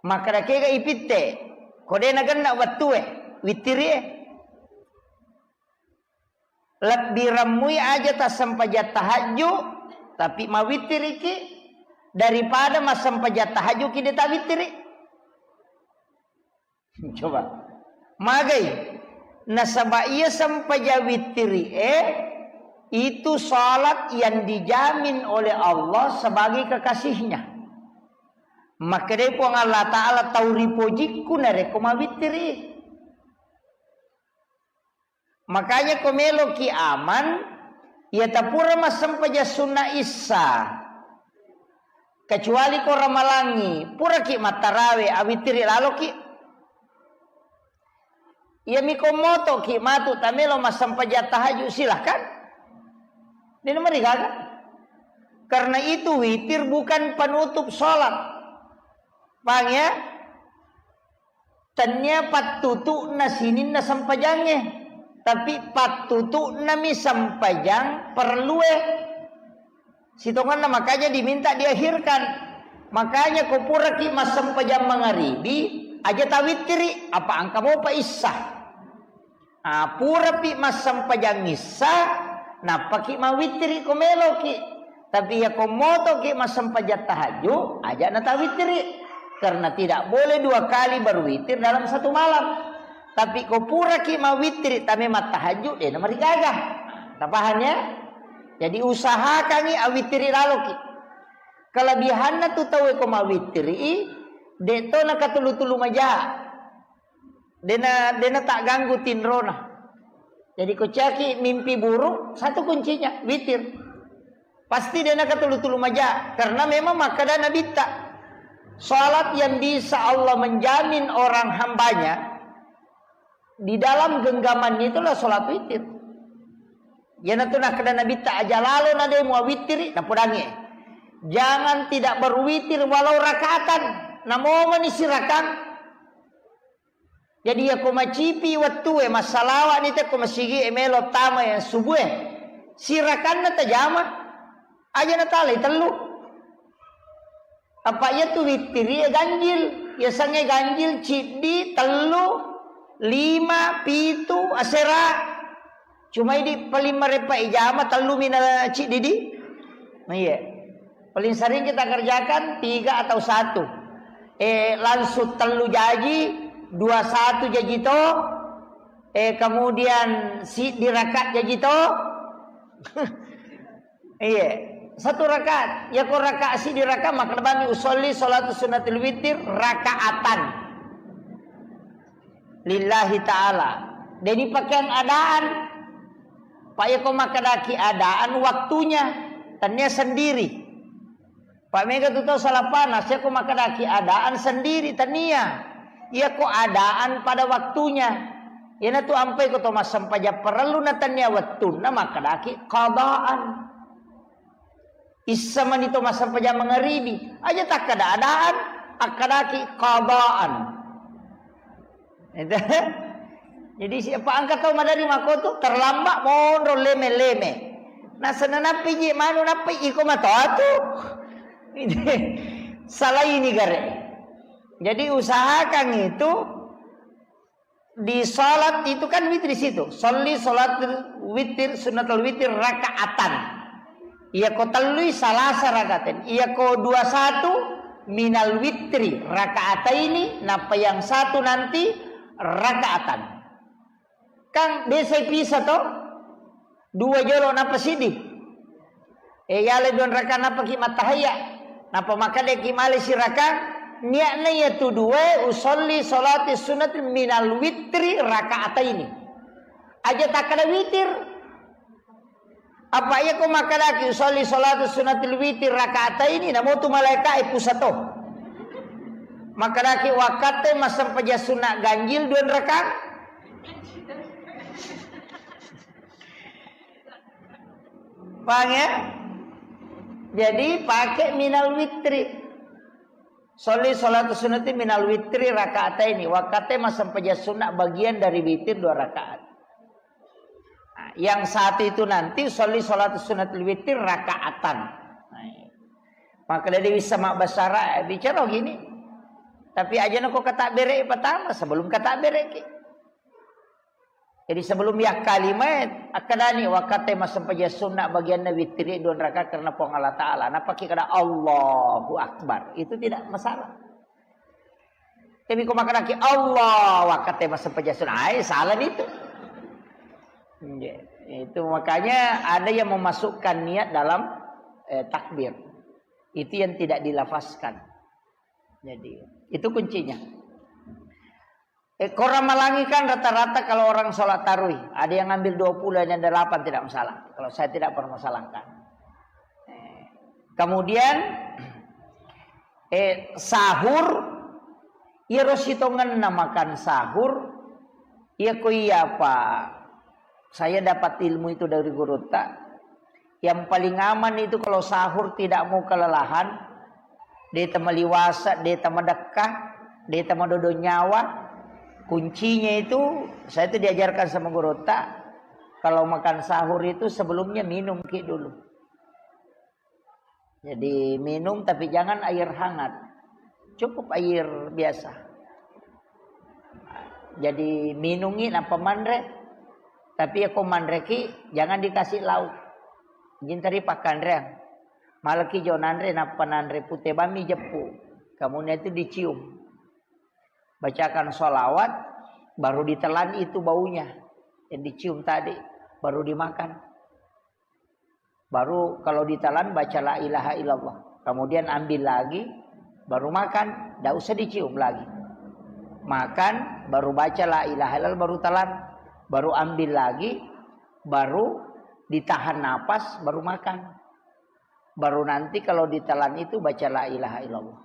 makkeda kega ipitte, ko de' nagenna wettue, wittiri e. Lebbi remmui aja tassempajang tahajud, tapi mawittiriki daripada massempajang tahajud ki de' tawittiri. Coba. Magai. Nasaba iya sempajang wittiri e, itu salat yang dijamin oleh Allah sebagai kekasihnya. Makkedai Puang Allah Ta'ala, "Tau ripojikku narekko mawittiri." Makanya ko meloki aman, iya tapura massempajang sunna issa, kecuali ko ramalangi, puraki mattarawe, awittiri laloki. Iyami ko motoki matu tamelo massempajang tahajud, silahkan. De' namarigaga. Karena itu witir bukan penutup sholat. Paham ya? Tennia pattutu'na sininna sempajangnge, tapi pattutu'nami sempajang perlue. Sitongenna makanya diminta diakhirkan. Makanya ko puraki massempajang mangaribi, aja tawittiri, apa engka mopa issa. Ah, purapi massempajang issa, nappaki mawittiri ko meloki. Tapi iya ko motoki massempajang tahajud, aja natawittiri. Karena tidak boleh dua kali berwitir dalam satu malam. Tapi ko puraki mawittiri, tame mattahajud, de' namarigaga. Tapaham ya? Jadi usahakangi awittiri laloki. Kelebihanna tu tauwe ko mawittiri, de' to nakatulu-tulu maja. Dena, dena tagganggu tinrona. Jadi ko caki mimpi buruk, satu kuncinya, witir. Pasti dena katulu-tulu maja, karena memang makkeda Nabitta, salat yang bisa Allah menjamin orang hambanya di dalam genggamannya itulah salat witir. Iyanatu nakkeda Nabitta, aja lalo na de muawittiri, napodangi. Jangan tidak berwitir walau rakaatan, namomani sirakang. Jadi, iyako macipi wettue, massalawa'ni te ko masigi e melo tama yang subuh e. Sirakanna tajama, aja natalai tellu. Apa iyatu wittiri e ganjil, yasengnge ganjil ciddi, tellu, lima, pitu, asera. Cuma idi paling marepa ijama tellu mina ciddi di. Nah, iya. Paling sering kita kerjakan tiga atau satu. Eh, langsung tellu jaji, dua satu jaji to. Eh, kemudian si dirakat jaji to. Iya. Satu rakaat. Ya ko rakaat si dirakat, maka bani usolli salatu sunnatul witir rakaatan. Lillahi ta'ala. Jadi pakaian adaan. Pak, yako makkedaki adaan waktunya, tania sendiri. Pak, mega tu tau salah panas, yako makkedaki adaan sendiri, tania. Yako adaan pada waktunya. Iyanatu ampai ko to massempajang parellu na tania wettunna makkedaki qadaan. Issa mani to massempajang mangaribi, aja takkada adaan, akkadaki qadaan. Itu. Jadi siapa angkat tau madari makotu terlambat monro leme-leme. Nasana nappi ji manu nappi iko matoatu. Itu. Salah ini gare. Jadi usahakan itu di salat itu kan witir di situ. Sholli sholatul witir, sunnatul witir rakaatan. Iyako tellui salasa rakaatain. Iyako dua satu minal witri rakaataini, nappa yang satu nanti rakaatan. Kan biasa pisa to? Dua jolo nappa siddi. Eh, yale dua raka nappa ki mattahayya. Nappa makkeda ki male siraka, niatna iyatu dua usolli salati sunnati minal witri rakaataini. Aja takkeda witir. Apa iya ko makkedaki usolli salatu sunnatil witir rakaataini, namo tu malaika e pusato. Makkedaki wakkatte massempajang sunna ganjil dua raka. Paham ya? Jadi pakai minal witri. Sholli sholatu sunnati minal witri rakaataini. Wakkatte massempajang sunna bagian dari witir dua rakaat. Nah, yang satu itu nanti sholli sholatu sunnatil witir rakaatan. Nah, iya. Maka dia bisa mak basara, eh, bicara gini. Tapi aja nako kata bere pertama, sebelum kata bere ki. Jadi sebelum yakkalima, akkadani wakkatte massempajang sunna bagianna witiri dua rakaat karena Puang Allah Ta'ala. Napaki kada Allahu Akbar. Itu tidak masalah. Tapi ko makkadaki Allah, wakkatte massempajang sunna. Ai, salah itu. Iya. Itu makanya ada yang memasukkan niat dalam, eh, takbir. Itu yang tidak dilafazkan. Jadi, itu kuncinya. Eh, ko Ramalangi kan rata-rata kalau orang sholat tarawih, ada yang ngambil dua puluh, ada yang delapan, tidak masalah. Kalau saya tidak permasalahkan. Eh, kemudian, eh, sahur, iyaro sitongenna makan sahur, iya ko iya apa saya dapat ilmu itu dari gurutta. Yang paling aman itu kalau sahur tidak mau kelelahan, de' temaliwasa, de' temadekka, de' temadodo nyawa. Kuncinya itu, saya itu diajarkan sama gurutta, kalau makan sahur itu sebelumnya minum ki dulu. Jadi minum tapi jangan air hangat. Cukup air biasa. Jadi minungi nappa manre. Tapi ya ko manreki jangan dikasih lauk. Jintari pakkanreang. Malaki jo nanre nappa nanre pute bami jeppu. Kamunya itu dicium. Bacakan sholawat, baru ditelan itu baunya yang dicium tadi, baru dimakan. Baru kalau ditelan baca la ilaha illallah. Kemudian ambil lagi, baru makan, tidak usah dicium lagi. Makan, baru baca la ilaha illallah, baru telan, baru ambil lagi, baru ditahan napas, baru makan. Baru nanti kalau ditelan itu baca la ilaha illallah.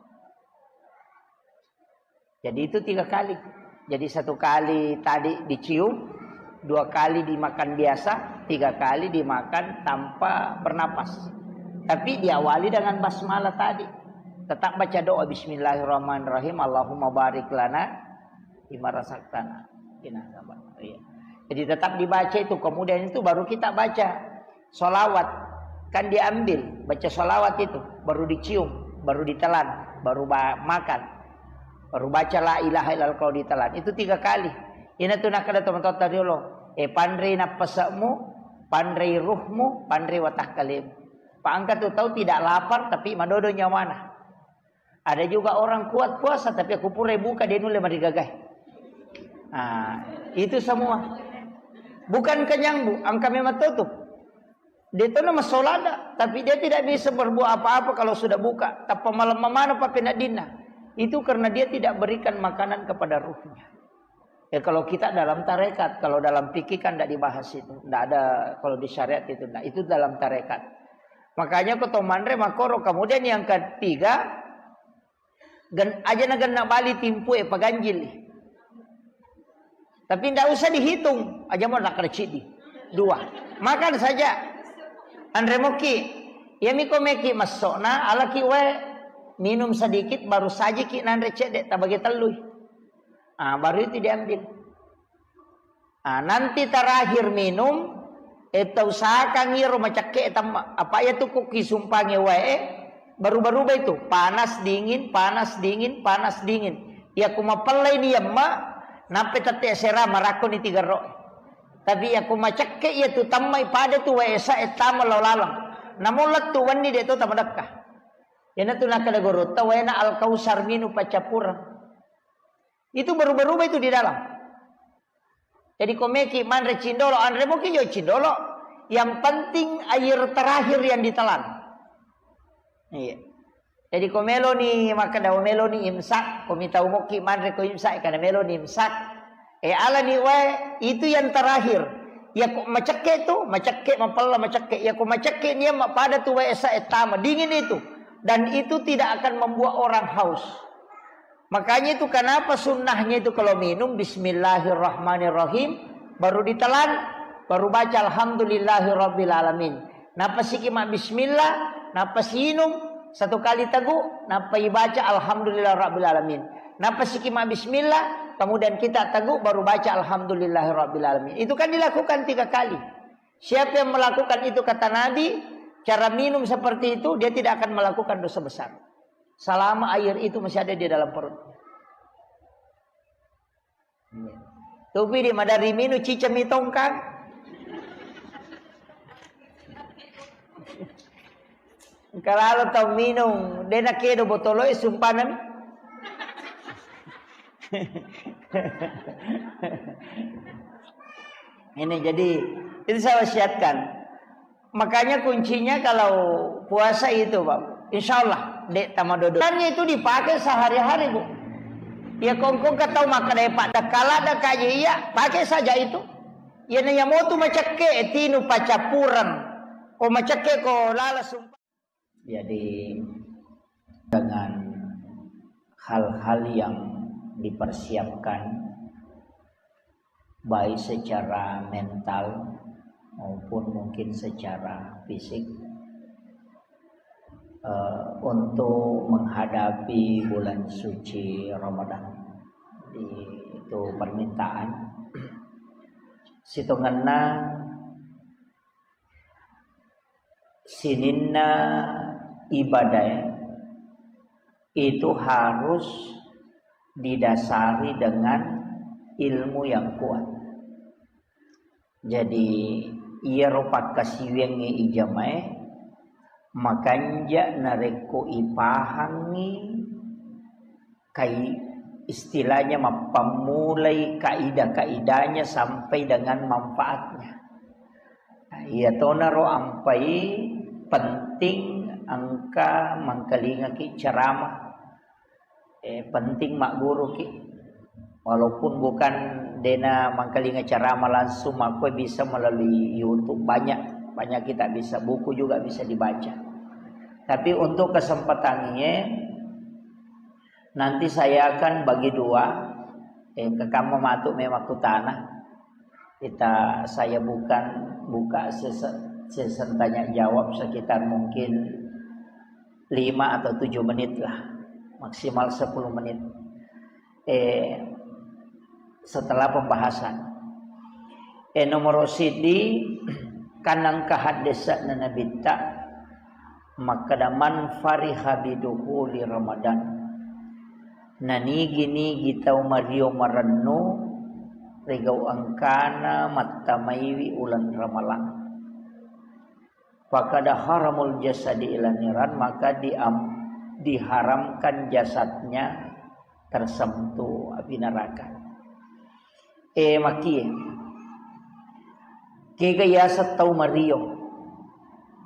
Jadi itu tiga kali. Jadi satu kali tadi dicium, dua kali dimakan biasa, tiga kali dimakan tanpa bernapas. Tapi diawali dengan basmalah tadi. Tetap baca doa bismillahirrahmanirrahim. Allahumma barik lana fima razaqtana. Ina sabar. Iya. Jadi tetap dibaca itu. Kemudian itu baru kita baca sholawat. Kan diambil, baca sholawat itu, baru dicium, baru ditelan, baru ba-, makan. Baru baca la ilaha illallah kalau ditelan. Itu tiga kali. Ina tu nakkeda teman-teman tadi lo, eh, panrei nappase'mu, panrei ruhmu, panrei watakkalemu. Pak angka tu tahu tidak lapar tapi madodo nyawana. Ada juga orang kuat puasa tapi aku pura buka dia nulle marigagai. Nah, itu semua. Bukan kenyang, Bu, angka memang tutup. Dia tu nama solada, tapi dia tidak bisa berbuat apa-apa kalau sudah buka. Tappa malam mana papenadina. Itu karena dia tidak berikan makanan kepada ruhnya. Ya, kalau kita dalam tarekat, kalau dalam fikih kan tidak dibahas itu. Tidak ada kalau di syariat itu, tidak. Itu dalam tarekat. Makanya ko to manre makoro. Kemudian yang ketiga, gen-, aja na genna bali timpu e paganjil. Tapi tidak usah dihitung. Aja mau nak kena cidi. Dua. Makan saja. Anre moki. Ya miko meki masokna, alaki wae. Minum sedikit, baru sajiki nanre cedde, tabagi tellui. Ah, baru itu diambil. Ah, nanti terakhir minum, eh, tausahakan iro macakke temma. Apa ya tu kok kisumpangi wae, eh, baru-baru itu. Panas, dingin, panas, dingin, panas, dingin. Ya ku mapellai ni yamma, nampe tette sera marakko ni tiga ro. Tapi ya ku macakke ya tu temma pada tu wae sa, eh, tama lo laleng. Namo lettu wenni de' to tamadekka. Iyanatu nakkeda gurutta, waena Al-Kautsar minu paccappureng. Itu berubah-ubah itu di dalam. Jadi ko meki manre cindolo, anre moki jo cindolo. Yang penting air terakhir yang ditelan. Iya. Jadi ko meloni makkeda, meloni imsak, ko mitau moki manre ko imsak, karena meloni imsak. Eh, alani wae, itu yang terakhir. Ya ko macekke tu, macekke, mapella macekke. Ya ko macekke nia mappada tu wae esa etama, dingin itu. Dan itu tidak akan membuat orang haus. Makanya itu kenapa sunnahnya itu kalau minum bismillahirrahmanirrahim, baru ditelan, baru baca alhamdulillahirabbil alamin. Nappa siki mabbismillah, nappa siinung satu kali tegu, nappa ibaca alhamdulillahirabbil alamin. Nappa siki mabbismillah, kemudian kita tegu baru baca alhamdulillahirabbil alamin. Itu kan dilakukan tiga kali. Siapa yang melakukan itu kata Nabi, cara minum seperti itu, dia tidak akan melakukan dosa besar. Selama air itu masih ada di dalam perut. Tupi di madari minum cicami tongkang. Engka lalo tau minum, de' nakedo botoloe sumpanan. Ini jadi, itu saya wasiatkan. Makanya kuncinya kalau puasa itu, Pak, insya Allah, de' tamadodo. Dan itu dipakai sehari-hari, Bu. Ya, kongkong ke tau makkeda, "Pak, dakala, dakala, iya, pakai saja itu." Ya, na ya motu macekke, tinu pacappureng. Ko macekke, ko lala sumpa. Jadi, dengan hal-hal yang dipersiapkan, baik secara mental maupun mungkin secara fisik, eh, untuk menghadapi bulan suci Ramadan. Jadi, itu permintaan. Sitongenna sininna ibadah itu harus didasari dengan ilmu yang kuat. Jadi, iyaro pakkasiwiangnge ijamae makanja narekko ipahangngi kai-, istilahnya mappammulai kaidah-kaidahnya sampai dengan manfaatnya. Nah, iyatonaro ampai penting engka mangkalingaki ceramah. Eh, penting magguruki. Walaupun bukan dena mangkalinga ceramah langsung, makkue bisa melalui YouTube. Banyak, banyak kita bisa. Buku juga bisa dibaca. Tapi untuk kesempatan ini, nanti saya akan bagi dua. Eh, kekamma matu memang kutana. Kita, saya bukan buka sese-, session tanya jawab sekitar mungkin lima atau tujuh menit lah, maksimal sepuluh menit. Eh, setelah pembahasan. Eh, nomor sidi, kanang kahaddesana nabitta, makkeda, "Man fariha bidukhuli Ramadan." Nanigi-nigi tau mario marennu rigau engkana mattamaiwi uleng Ramalang. Fakada haramul jasadi ila niran, maka diam-, diharamkan jasadnya tersentuh api neraka. Eh, makie. Kega yaseng tau mario.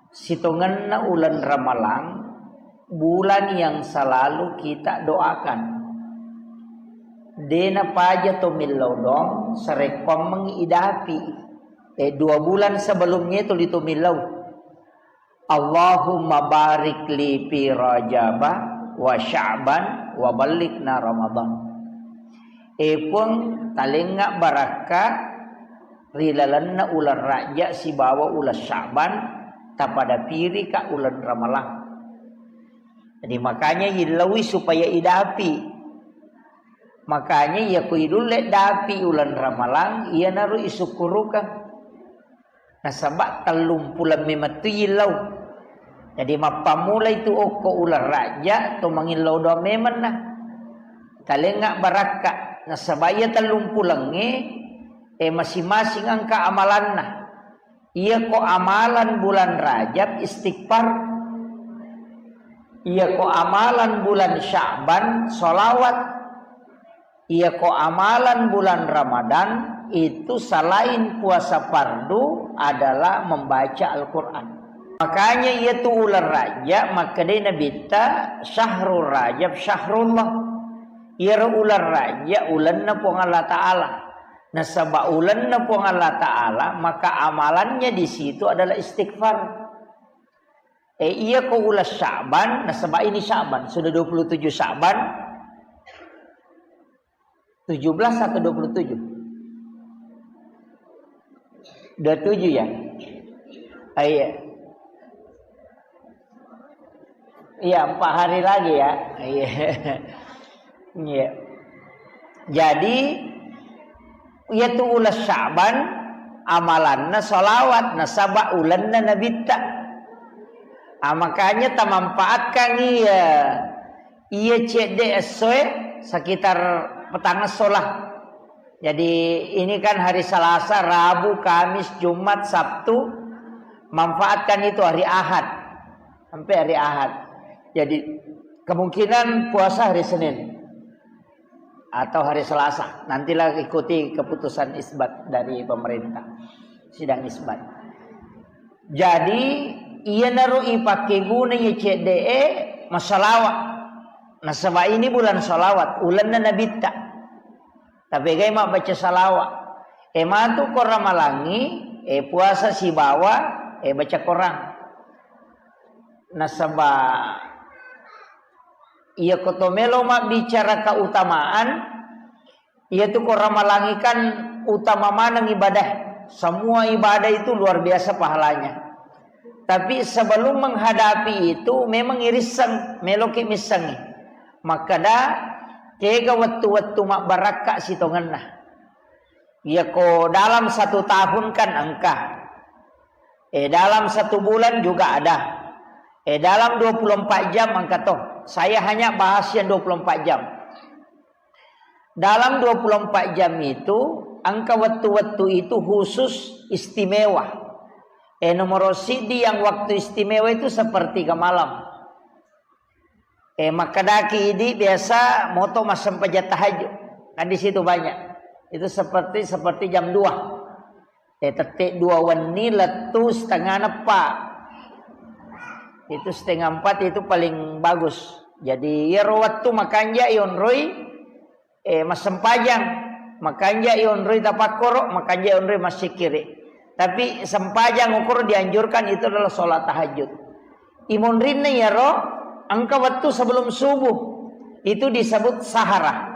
Sitongenna uleng Ramalang, bulan yang selalu kita doakan. Dena paja to millau dong, sarekkoammengngi idapi. Eh, dua bulan sebelumnya itu litu millau. Allahumma barik li fi Rajaba wa Sya'ban wa ballighna Ramadan. E Puang, talengnga barakka ri lalenna uleng Rajja sibawa uleng Sya'ban, tapada pirika uleng Ramalang. Jadi makanya illaui supaya idapi. Makanya iya ko idulle dapi uleng Ramalang, iyanaro isukkurukang. Nasaba tellumpuleng memettu illau. Jadi mappammulai tu okko uleng Rajja to mangillau doang memenna. Talengnga barakka. Nasaba iya tellumpulengnge, eh, masing-masing engka amalanna. Iya ko amalan bulan Rajab, istighfar. Iya ko amalan bulan Sya'ban, sholawat. Iya ko amalan bulan Ramadan, itu selain puasa fardu adalah membaca Al-Quran. Makanya iya tu uleng Rajab, makkedai Nabitta, "Syahrul Rajab syahrullah." Iyaro uleng Rajab, ulenna Puang Allah Ta'ala. Nasaba ulenna Puang Allah Ta'ala, maka amalannya di situ adalah istighfar. Eh, iya ko uleng Sya'ban, nasaba ini Sya'ban, sudah dua puluh tujuh Sya'ban, tujuh belas atau dua puluh tujuh? Dua puluh tujuh ya? Ah, iya. Iya, empat hari lagi ya. Iya. Iya. Jadi, iya tu uleng Sya'ban, amalanna sholawat, nasaba ulenna Nabitta. Ah, makanya tamanfaatkan iya, iya cedde essoe sekitar petang esso lah. Jadi, ini kan hari Selasa, Rabu, Kamis, Jumat, Sabtu. Manfaatkan itu hari Ahad. Sampai hari Ahad. Jadi, kemungkinan puasa hari Senin atau hari Selasa. Nantilah ikuti keputusan isbat dari pemerintah. Sidang isbat. Jadi, iyanaro ipakkeguna iya cedde'e massalawa. Nasaba ini bulan salawat, ulenna Nabitta. Tapegai mabbaca salawa. E matu ko Ramalangi, e puasa sibawa, e baca Korang. Nasaba iya ko to melo mabbicara keutamaan, iya tu ko Ramalangi kan utama maneng ibadah. Semua ibadah itu luar biasa pahalanya. Tapi sebelum menghadapi itu, memang irisseng, meloki missengi. Makkeda, kega wettu-wettu mabbarakka sitongenna. Iya ko dalam satu tahun kan engka. Eh, dalam satu bulan juga ada. Eh, dalam dua puluh empat jam engka to. Saya hanya bahas yang dua puluh empat jam. Dalam dua puluh empat jam itu, engka wettu-wettu itu khusus istimewa. Eh, nomor siddi yang waktu istimewa itu sepertiga malam. Eh, makkedaki idi biasa moto massempajang tahajud. Kan di situ banyak. Itu seperti, seperti jam dua. Eh, tette dua wenni lettu setengah neppa. Itu setengah empat itu paling bagus. Jadi, iyaro wettu makanja ionroi, eh, massempajang, makanja ionroi tapakkoro, makanja ionroi massikkiri. Tapi sempajang okoro dianjurkan itu adalah sholat tahajud. Imonrinna iyaro engka wettu sebelum subuh. Itu disebut sahara.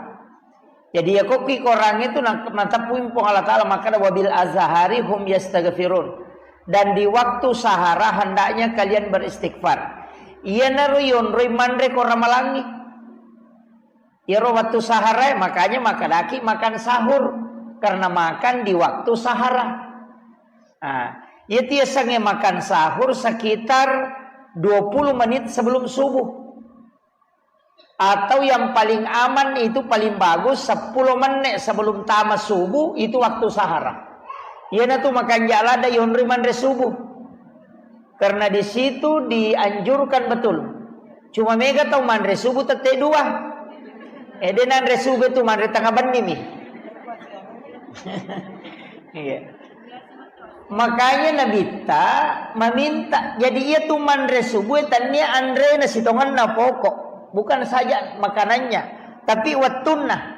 Jadi, iya ko ki Korang itu na-, nateppui Puang Allah Ta'ala makkeda, "Wabil azhari hum yastaghfirun." Dan di waktu sahara hendaknya kalian beristighfar. Iyanaro yonroi manre ko Ramalangi. Iyaro waktu sahara, makanya makkedaki makan sahur. Karena makan di waktu sahara. Nah, iya tiasangnge makan sahur sekitar dua puluh menit sebelum subuh. Atau yang paling aman itu paling bagus sepuluh menit sebelum tama subuh itu waktu sahara. Iyanatu makanja ladde yonroi manre subuh. Karena di situ dianjurkan betul. Cuma mega tau manre subuh tette dua. Eh, de nanre subuh itu manre tengah benni mi. Iya. Makanya Nabitta meminta, jadi iya tu manre subuh, tania anrena sitongenna pokok, bukan saja makanannya, tapi wettunna.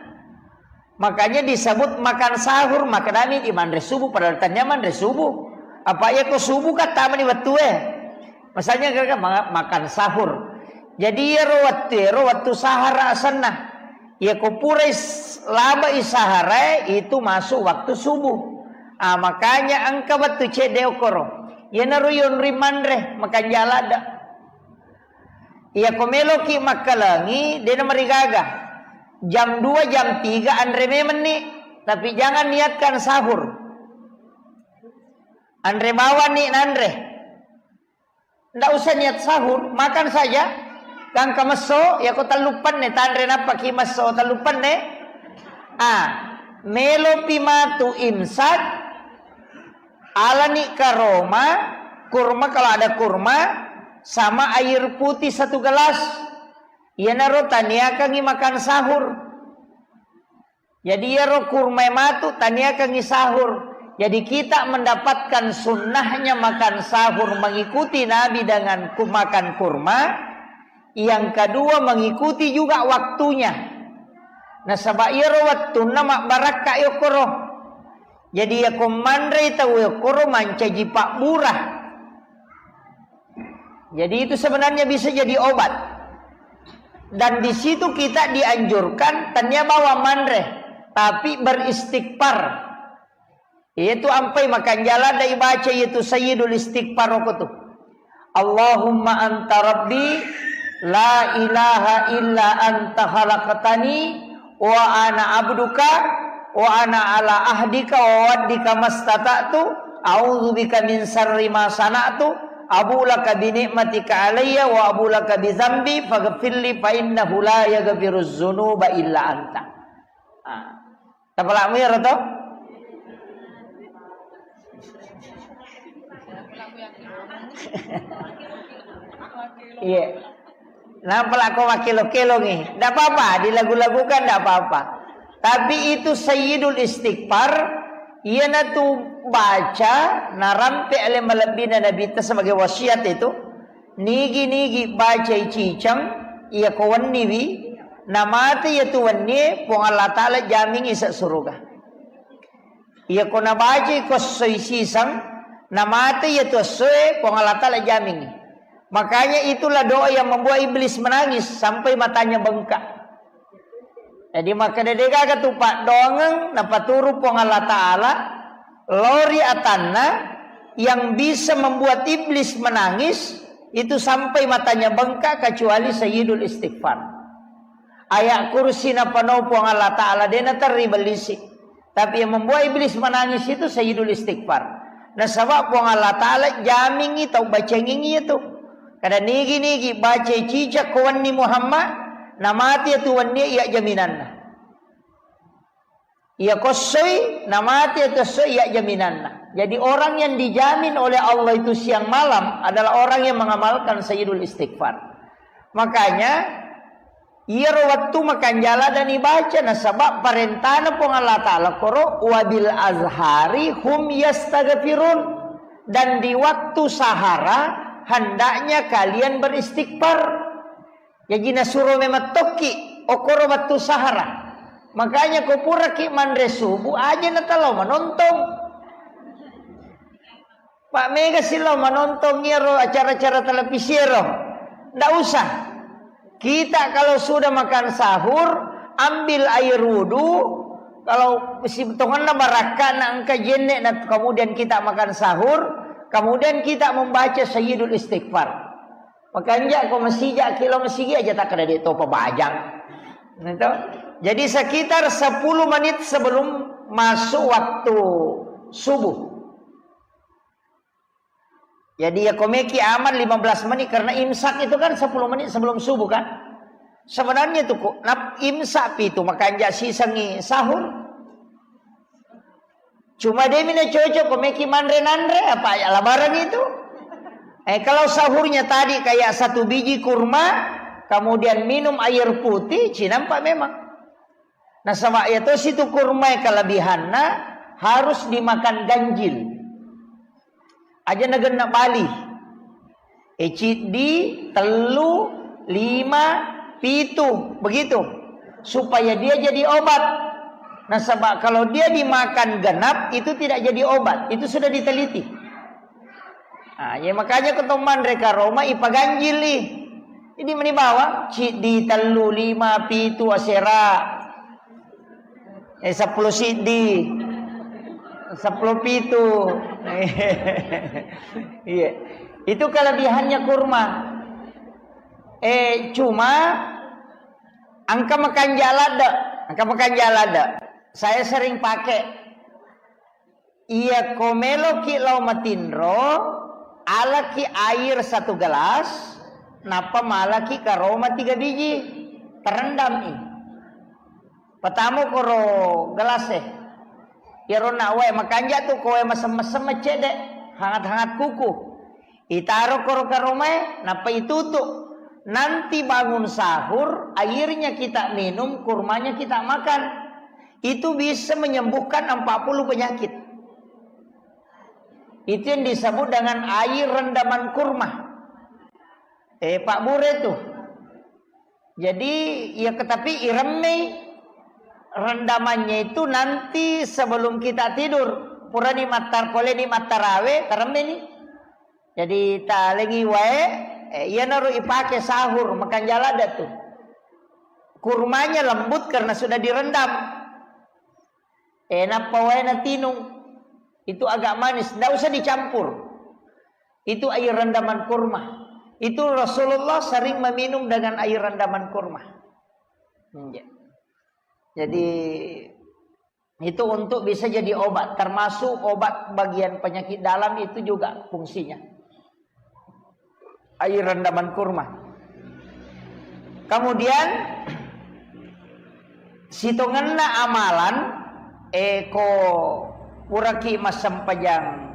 Makanya disebut makan sahur, makkedami di manre subuh, padahal tania manre subuh. Apa iya ko subuh kan tamani wettue. Misalnya, kira-kira ma-, makan sahur. Jadi, iyaro wettu, iyaro wettu sahara asenna. Iya ko purai s-, labai sahara, itu masuk waktu subuh. Ah, makanya engka wettu cedde okoro. Iyanaro yonroi manre, makanja ladde. Iya ko meloki makkalengi, dena marigaga. Jam dua, jam tiga anre memenni, tapi jangan niatkan sahur. Anre bawani nanre. Ndak usah niat sahur, makan saja. Gangka messo, yako tellu penne, tanre nappaki messo tellu penne. Ah, melopi matu imsak, Alani karoma, kurma, kalau ada kurma, sama air putih satu gelas. Iyanaro taniakangi makan sahur. Jadi iyaro kurma matu taniakangi sahur. Jadi kita mendapatkan sunnahnya makan sahur, mengikuti Nabi dengan ku-, makan kurma. Yang kedua, mengikuti juga waktunya. Nasaba iyaro wettunna mabbarakka yokkoro. Jadi iyako manrei tau yokkoro mancaji pabbura. Jadi itu sebenarnya bisa jadi obat. Dan di situ kita dianjurkan, tania bawa manre, tapi beristighfar. Itu ampai makanjala dai baca itu Sayyidul Istighfar okko tu. Allahumma anta rabbi la ilaha illa anta khalaqtani wa ana abduka wa ana ala ahdika wa wa'dika mastata'tu, a'udzubika min syarri ma sana'tu, abu laka bi ni'matika alayya wa abu laka bi dzambi faghfirli fa innahu la yaghfiruz dzunuba illa anta. Ah. Tapalakmu iyaro to? Iya. Napalako makkelo-kelongi. Ndak apa-apa, dilagu-lagukan ndak apa-apa. Tapi itu Sayyidul Istighfar, iyanatu baca narampe ale malebbina Nabitta sebagai wasiat itu. Nigi-nigi bacai ciceng, iyako wenniwi, namate iyatu wennie, Puang Allah Ta'ala jamingi ise suruga. Iyako nabacai ko essoi siseng, namate iyatu essoe, Puang Allah Ta'ala jamingi. Makanya itulah doa yang membuat iblis menangis sampai matanya bengkak. Jadi makkeda degaga tu paddoangeng napaturu Puang Allah Ta'ala lao ri atanna yang bisa membuat iblis menangis itu sampai matanya bengkak kecuali Sayyidul Istighfar. Ayat kursi napanau Puang Allah Ta'ala de naterri bellisi. Tapi yang membuat iblis menangis itu Sayyidul Istighfar. Nasaba Puang Allah Ta'ala jamingi tau bacengingi itu. Kada nigi-nigi baca cicak ko wenni Muhammad, namati itu wenni iya jaminanna. Iya kossoi, namati itu kossoi iya jaminanna. Jadi orang yang dijamin oleh Allah itu siang malam adalah orang yang mengamalkan Sayyidul Istighfar. Makanya, iyaro wettu makanjala dan ibaca, nasaba parentana Puang Allah Ta'ala koro, "Wabil azhari hum yastaghfirun." Dan di waktu sahara, hendaknya kalian beristighfar. Jaji nasuro memang tokki, okoro wettu sahara. Makanya ko puraki manre subuh, aja natalao manontong. Pak mega silo manontong iyaro acara-acara televisi ero. Ndak usah. Kita kalau sudah makan sahur, ambil air wudhu. Kalau si tongenna barakka na engka jenne na kemudian kita makan sahur, kemudian kita membaca Sayyidul Istighfar. Makanja ko masija kilo masigi aja tak ada di topa bajang. Gitu. Jadi sekitar sepuluh menit sebelum masuk waktu subuh. Jadi ya komeki aman lima belas menit karena imsak itu kan sepuluh menit sebelum subuh kan. Sebenarnya itu kok nap imsak pitu makanja sisengi sahur. Cuma demi na cocok komeki manre nanre apa ya labaran itu. Eh kalau sahurnya tadi kayak satu biji kurma, kemudian minum air putih, cinampak memang. Nasaba iya tosi tu kurmai kelebihanna harus dimakan ganjil. Aja nagenna bali. E ciddi, tellu, lima, pitu, begitu. Supaya dia jadi obat. Nasaba kalau dia dimakan genap itu tidak jadi obat. Itu sudah diteliti. Ah, ya makanya ko to manre karoma ipaganjili. Jadi meni bawang ciddi tellu lima pitu asera. Eh sepuluh siddi. Sepuluh pitu. Iya. Itu kelebihannya kurma. Eh cuma engka makanja ladde, engka makanja ladde. Saya sering pakai. Iyako meloki lao matinro, alaki air satu gelas, nappa malaki karoma tiga biji, terendami. Patamo koro gelas e. Iyaro na wae makanja tu ko wae mesem-mesem cedde, hangat-hangat kuku. Itaro koro karomae, nappa itutu. Nanti bangun sahur, airnya kita minum, kurmanya kita makan. Itu bisa menyembuhkan empat puluh penyakit. Itu yang disebut dengan air rendaman kurma. Eh, Pak Bure tuh. Jadi, ya, tapi iremmei rendamannya itu nanti sebelum kita tidur. Purani mattar-, poleni mattarawe, taremmeni. Jadi, talengi wae, eh, iyanaro ipake sahur, makan jalada tuh. Kurmanya lembut karena sudah direndam. Eh, nappa wae natinung. Itu agak manis, ndak usah dicampur. Itu air rendaman kurma. Itu Rasulullah sering meminum dengan air rendaman kurma. Iya. Jadi, itu untuk bisa jadi obat, termasuk obat bagian penyakit dalam itu juga fungsinya. Air rendaman kurma. Kemudian, sitongenna amalan, eh, ko puraki massempajang,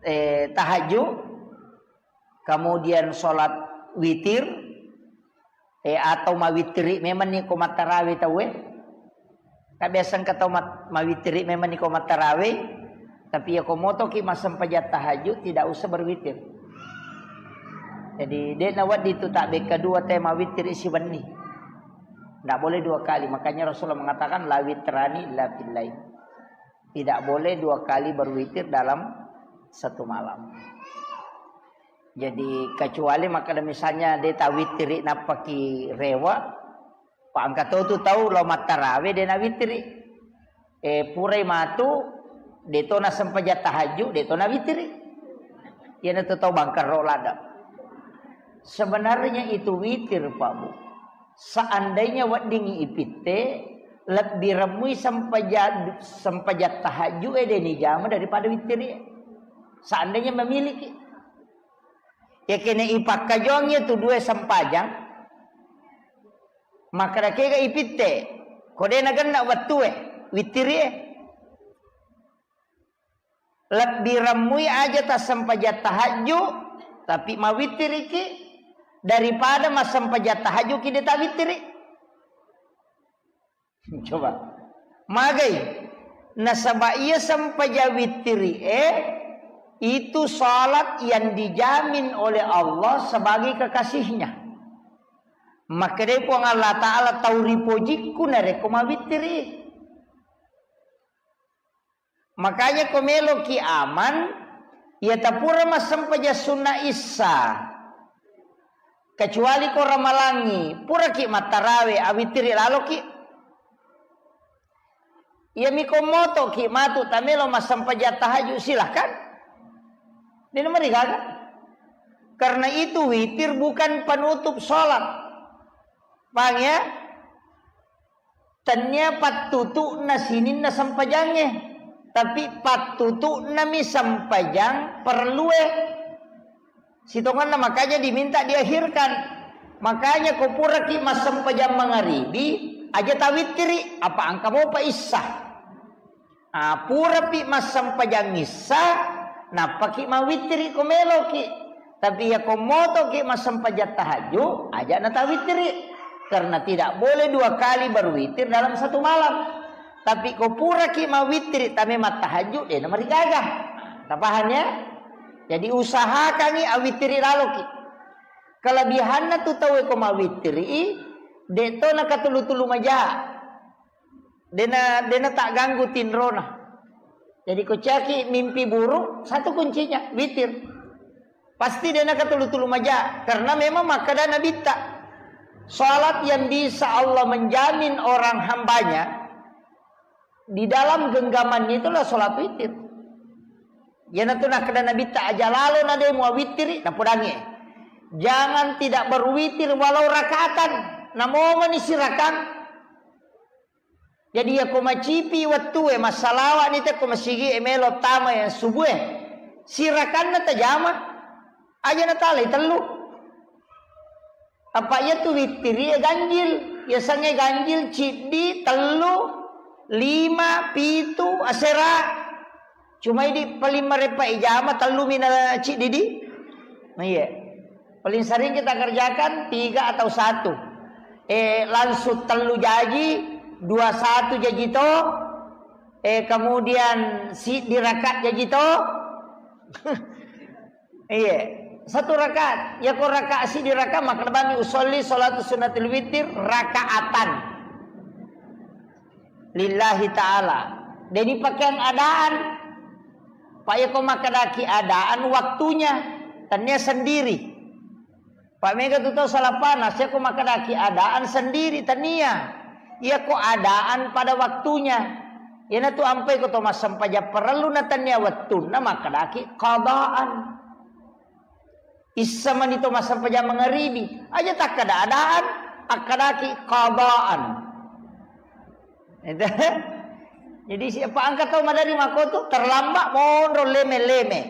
eh, tahajud, kemudian sholat witir, eh, atau mawittiri memang ni ko mattarawe tauwe. Ka biasa engka tau mat-, mawittiri memang ni ko mattarawe, tapi ya ko motoki massempajang tahajud tidak usah berwitir. Jadi, de' nawedding tu tabbekka dua te mawittiri siwenni. Ndak boleh dua kali. Makanya Rasulullah mengatakan, "La witrani illa fil lail." Tidak boleh dua kali berwitir dalam satu malam. Jadi, kecuali makkeda misalnya de' tawittiri nappaki rewa, pa engka to tu tau lao mattarawe de' nawittiri. Eh, purai matu, de' to nasempajang tahajud, de' to nawittiri. Iyanatu tau bangkerro ladde. Sebenarnya itu witir, Pak Bu. Seandainya weddingngi ipitte, lebbi remmui sempaja-, sempajang tahajud e de' nijama daripada wittiri. Seandainya memiliki. Ya kene ipakkajuang ya tu dua sempajang, makkeda kega ipitte, ko de' nagenna wettue, wittiri e. Lebbi remmui aja tassempajang tahajud, tapi mawittiriki, daripada massempajang tahajud ki de' tawittiri. Coba. Magai. Nasaba iya sempajang wittiri e, itu salat yang dijamin oleh Allah sebagai kekasihnya. Makkedai Puang Allah Ta'ala, "Tau ripojikku narekko mawittiri." Makanya ko meloki aman, iya tapura massempajang sunna issa. Kecuali ko ramalangi, puraki mattarawe, awittiri laloki. Iyami ko motoki matu tamelo massempajang tahajud, silahkan. De' namarigaga. Karena itu witir bukan penutup sholat. Paham ya? Tennia pattutu'na sininna sempajangnge, tapi pattutu'nami sempajang parellue. Sitongenna makanya diminta diakhirkan. Makanya ko puraki massempajang mangaribi, aja tawittiri, apa engka mopa issa. Ah, purapi massempajang issa, nappaki mawittiri ko meloki. Tapi iya ko motoki massempajang tahajud, aja natawittiri. Karena tidak boleh dua kali berwitir dalam satu malam. Tapi ko puraki mawittiri, tame mattahajud, de' namarigaga. Tapaham ya? Jadi usahakangi awittiri laloki. Kelebihanna tu tauwe ko mawittiri, de' to nakatulu-tulu maja. Dena, dena tagganggu tinrona. Jadi, ko caki mimpi buruk, satu kuncinya, witir. Pasti dena katulu-tulu maja, karena memang makkeda Nabitta, salat yang bisa Allah menjamin orang hambanya di dalam genggamannya itulah salat witir. Iyanatu nakkeda Nabitta, aja lalo na de muawittiri, napodangnge. Jangan tidak berwitir walau rakaatan, namomani sirakang. Jadi, iyako macipi wettue, massalawa'ni tekko masigi e melo tama e subuh e, sirakanna tajama, aja natalai tellu. Apa iyatu wittiri e ganjil, yasengnge ganjil ciddi, tellu, Lima, pitu, asera. Cuma idi paling marepa ijama tellu mina ciddi di. Nah, iya. Paling sering kita kerjakan tiga atau satu. Eh, langsung tellu jaji, dua satu jaji to. Eh, kemudian si diraka jaji to. Iya, satu rakaat. Ya ko rakaat si diraka maka bami usolli salatu sunnatil witir rakaatan. Lillahi ta'ala. Jadi pakaian adaan. Pak ya ko makadaki adaan waktunya. Tania sendiri. Pak mega tu tau salah panas, ya ko makadaki adaan sendiri tania. Ya ko adaan pada waktunya. Iyana tu ampai ko to massempajang parellu na tania wettunna makadaki qadaan. Issa mani to massempajang mangaribi. Aja takkada adaan, akkadaki qadaan. Itu. Jadi siapa angkat tau madari makotu terlambat monro leme-leme.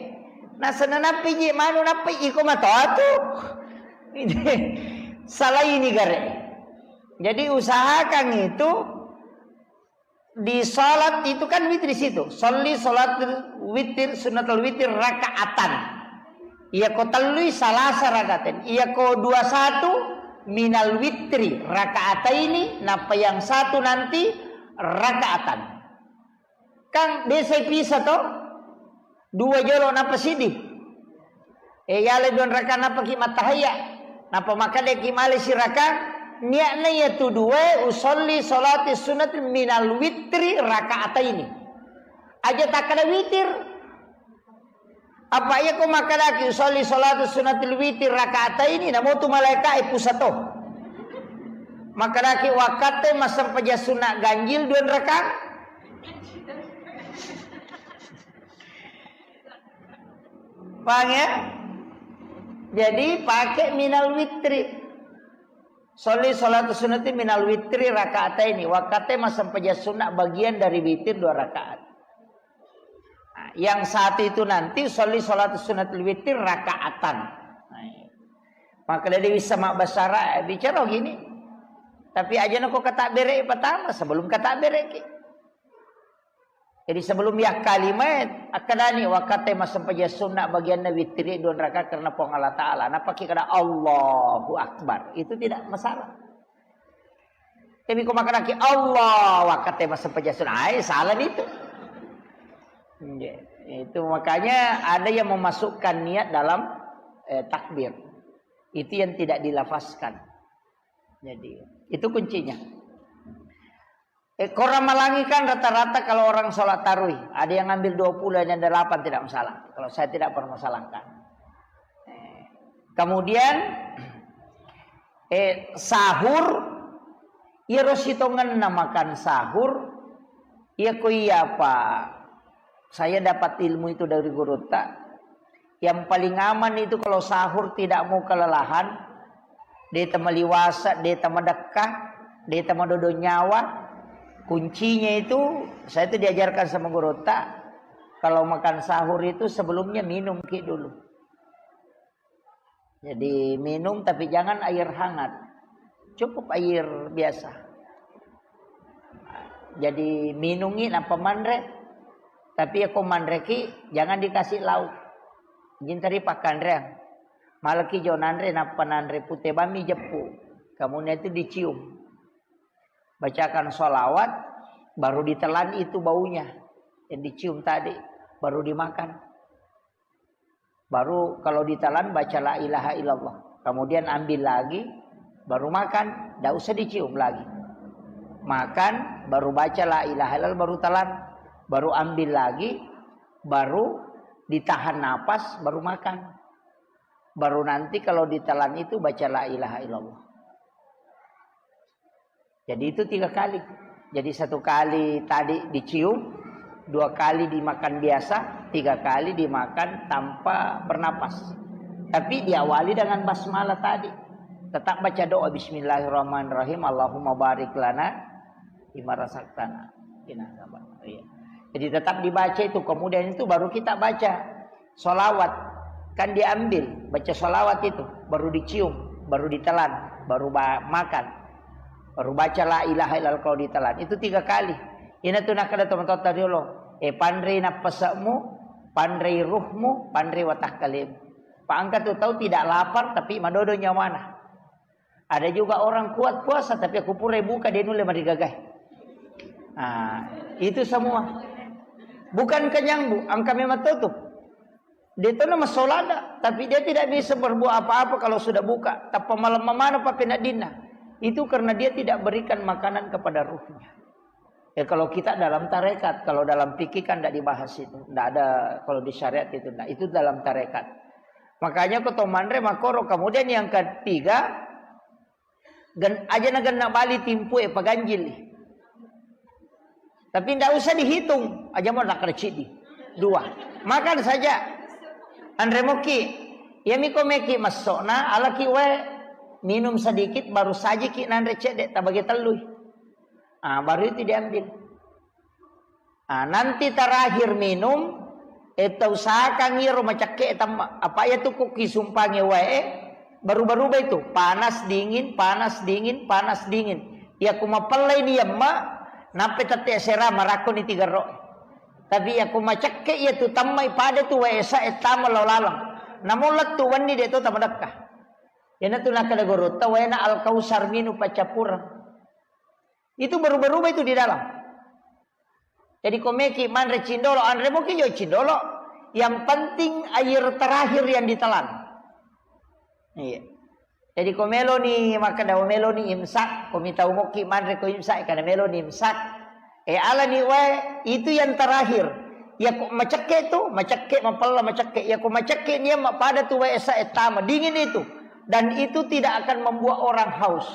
Nah, senanappi ji manu nappi iko matoa tu. Salah ini gare. Jadi usahakan itu di salat itu kan witri situ. Sholli sholatul witir, sunnatul witir rakaatan. Iya ko tellui salasa rakaten. Iya ko dua satu minal witri rakaataini, napa yang satu nanti rakaatan. Kan biasa pisa to? Dua jolo napa sidi. Eh, yale dua raka napa ki matahaya. Napa makade ki male siraka. Niatna ya tu dua usolli sholati sunat minal witri rakaataini. Aja takkada witir. Apa iya ko makkadaki usolli salatu sunnatil witir rakaataini, namo tu malaika e pusato. Makkadaki wakkatte massempajang sunna ganjil dua raka. Paham ya? Jadi pakai minal witri. Sholli sholatu sunnati minal witri rakaataini. Wakkatte massempajang sunna bagian dari witir dua rakaat. Nah, yang satu itu nanti sholli sholatu sunnatil witir rakaatan. Nah, iya. Maka dia bisa mak basara, eh, bicara gini. Tapi aja nako kata bere pertama sebelum kata bere ki. Jadi sebelum ya kalimat, akkadani wakkatte massempajang sunna bagianna witiri dua rakaat karena Puang Allah Ta'ala. Napa ki kada Allahu Akbar. Itu tidak masalah. Tapi ko makkadaki Allah, wakkatte massempajang sunna. Ai, salah itu. Iya. Itu makanya ada yang memasukkan niat dalam, eh, takbir. Itu yang tidak dilafazkan. Jadi, itu kuncinya. Eh, korang malangi kan rata-rata kalau orang sholat tarawih, ada yang ngambil dua puluh, ada yang delapan, tidak masalah. Kalau saya tidak permasalahkan. Eh, kemudian, eh, sahur, iya ro sitongenna makan sahur, iya ko iya apa Saya dapat ilmu itu dari gurutta. Yang paling aman itu kalau sahur tidak mau kelelahan, de' tama liwasa, de' tama dekka, de' tama dodo nyawa. Kuncinya itu, saya itu diajarkan sama gurutta, kalau makan sahur itu sebelumnya minum ki dulu. Jadi minum tapi jangan air hangat. Cukup air biasa. Jadi minungi nappa manre. Tapi ya ko manreki jangan dikasih lauk. Jintari pakkanreang. Malaki jo nanre nappa nanre pute bami jeppu. Kamunya itu dicium. Bacakan sholawat, baru ditelan itu baunya yang dicium tadi, baru dimakan. Baru kalau ditelan baca la ilaha illallah. Kemudian ambil lagi, baru makan, tidak usah dicium lagi. Makan, baru baca la ilaha illallah, baru telan, baru ambil lagi, baru ditahan napas, baru makan. Baru nanti kalau ditelan itu baca la ilaha illallah. Jadi itu tiga kali. Jadi satu kali tadi dicium, dua kali dimakan biasa, tiga kali dimakan tanpa bernapas. Tapi diawali dengan basmalah tadi. Tetap baca doa, "Bismillahirrahmanirrahim. Allahumma barik lana fima razaqtana." Iya. Jadi tetap dibaca itu, kemudian itu baru kita baca sholawat. Kan diambil, baca sholawat itu, baru dicium, baru ditelan, baru ba-, makan. Baru baca la ilaha illallah kalau ditelan. Itu tiga kali. Ina tu nakkeda tomatoatta riolo, eh, panrei nappase'mu, panrei ruhmu, panrei watakkalemu. Pa engka tu tau tidak lapar tapi madodo nyawana. Ada juga orang kuat puasa tapi aku pura buka dia nulle marigagai. Ah, itu semua. Bukan kenyang, Bu, engka memang tutup. Dia tu nama solada, tapi dia tidak bisa berbuat apa-apa kalau sudah buka. Tappa malam mana papenaddinna. Itu karena dia tidak berikan makanan kepada ruhnya. Ya, kalau kita dalam tarekat, kalau dalam fikih kan tidak dibahas itu. Tidak ada kalau di syariat itu. Nah, itu dalam tarekat. Makanya ko to manre makoro. Kemudian yang ketiga, gen, aja na genna bali timpu e paganjil. Tapi tidak usah dihitung. Aja mau nak kena cidi. Dua. Makan saja. Anre moki. Ya miko meki masokna, alaki wae. Minum sedikit, baru sajiki nanre cedek, tabagi telui. Ah, baru itu diambil. Ah, nanti terakhir minum, eh, tausahakan iro macakke tamma. Apa ya tu kuki sumpange wae, baru-baru itu, panas dingin, panas dingin, panas dingin. Ya ku mapellai ni yamma, nappe tette sera marakko ni tiga ro. Tapi ya ku macakke ya tu tamma pada tu wae sa, eh, tama lo lalang. Namun lettu wenni de to tamadekka. Yana tu nakada gorotta wae na Al-Kausar minu paccappuran. Itu berubah-ubah itu di dalam. Jadi ko meki manre cindolo, anre moki jo cindolo. Yang penting air terakhir yang ditelan. Iya. Jadi ko meloni makkeda meloni imsak, ko mitau moki manre ko imsak, karena meloni imsak. Eh, alani wae, itu yang terakhir. Ya ko macekke tu, macekke mapella macekke. Ya ko macekke ni pada tu wae sa, eh, tama dingin itu. Dan itu tidak akan membuat orang haus.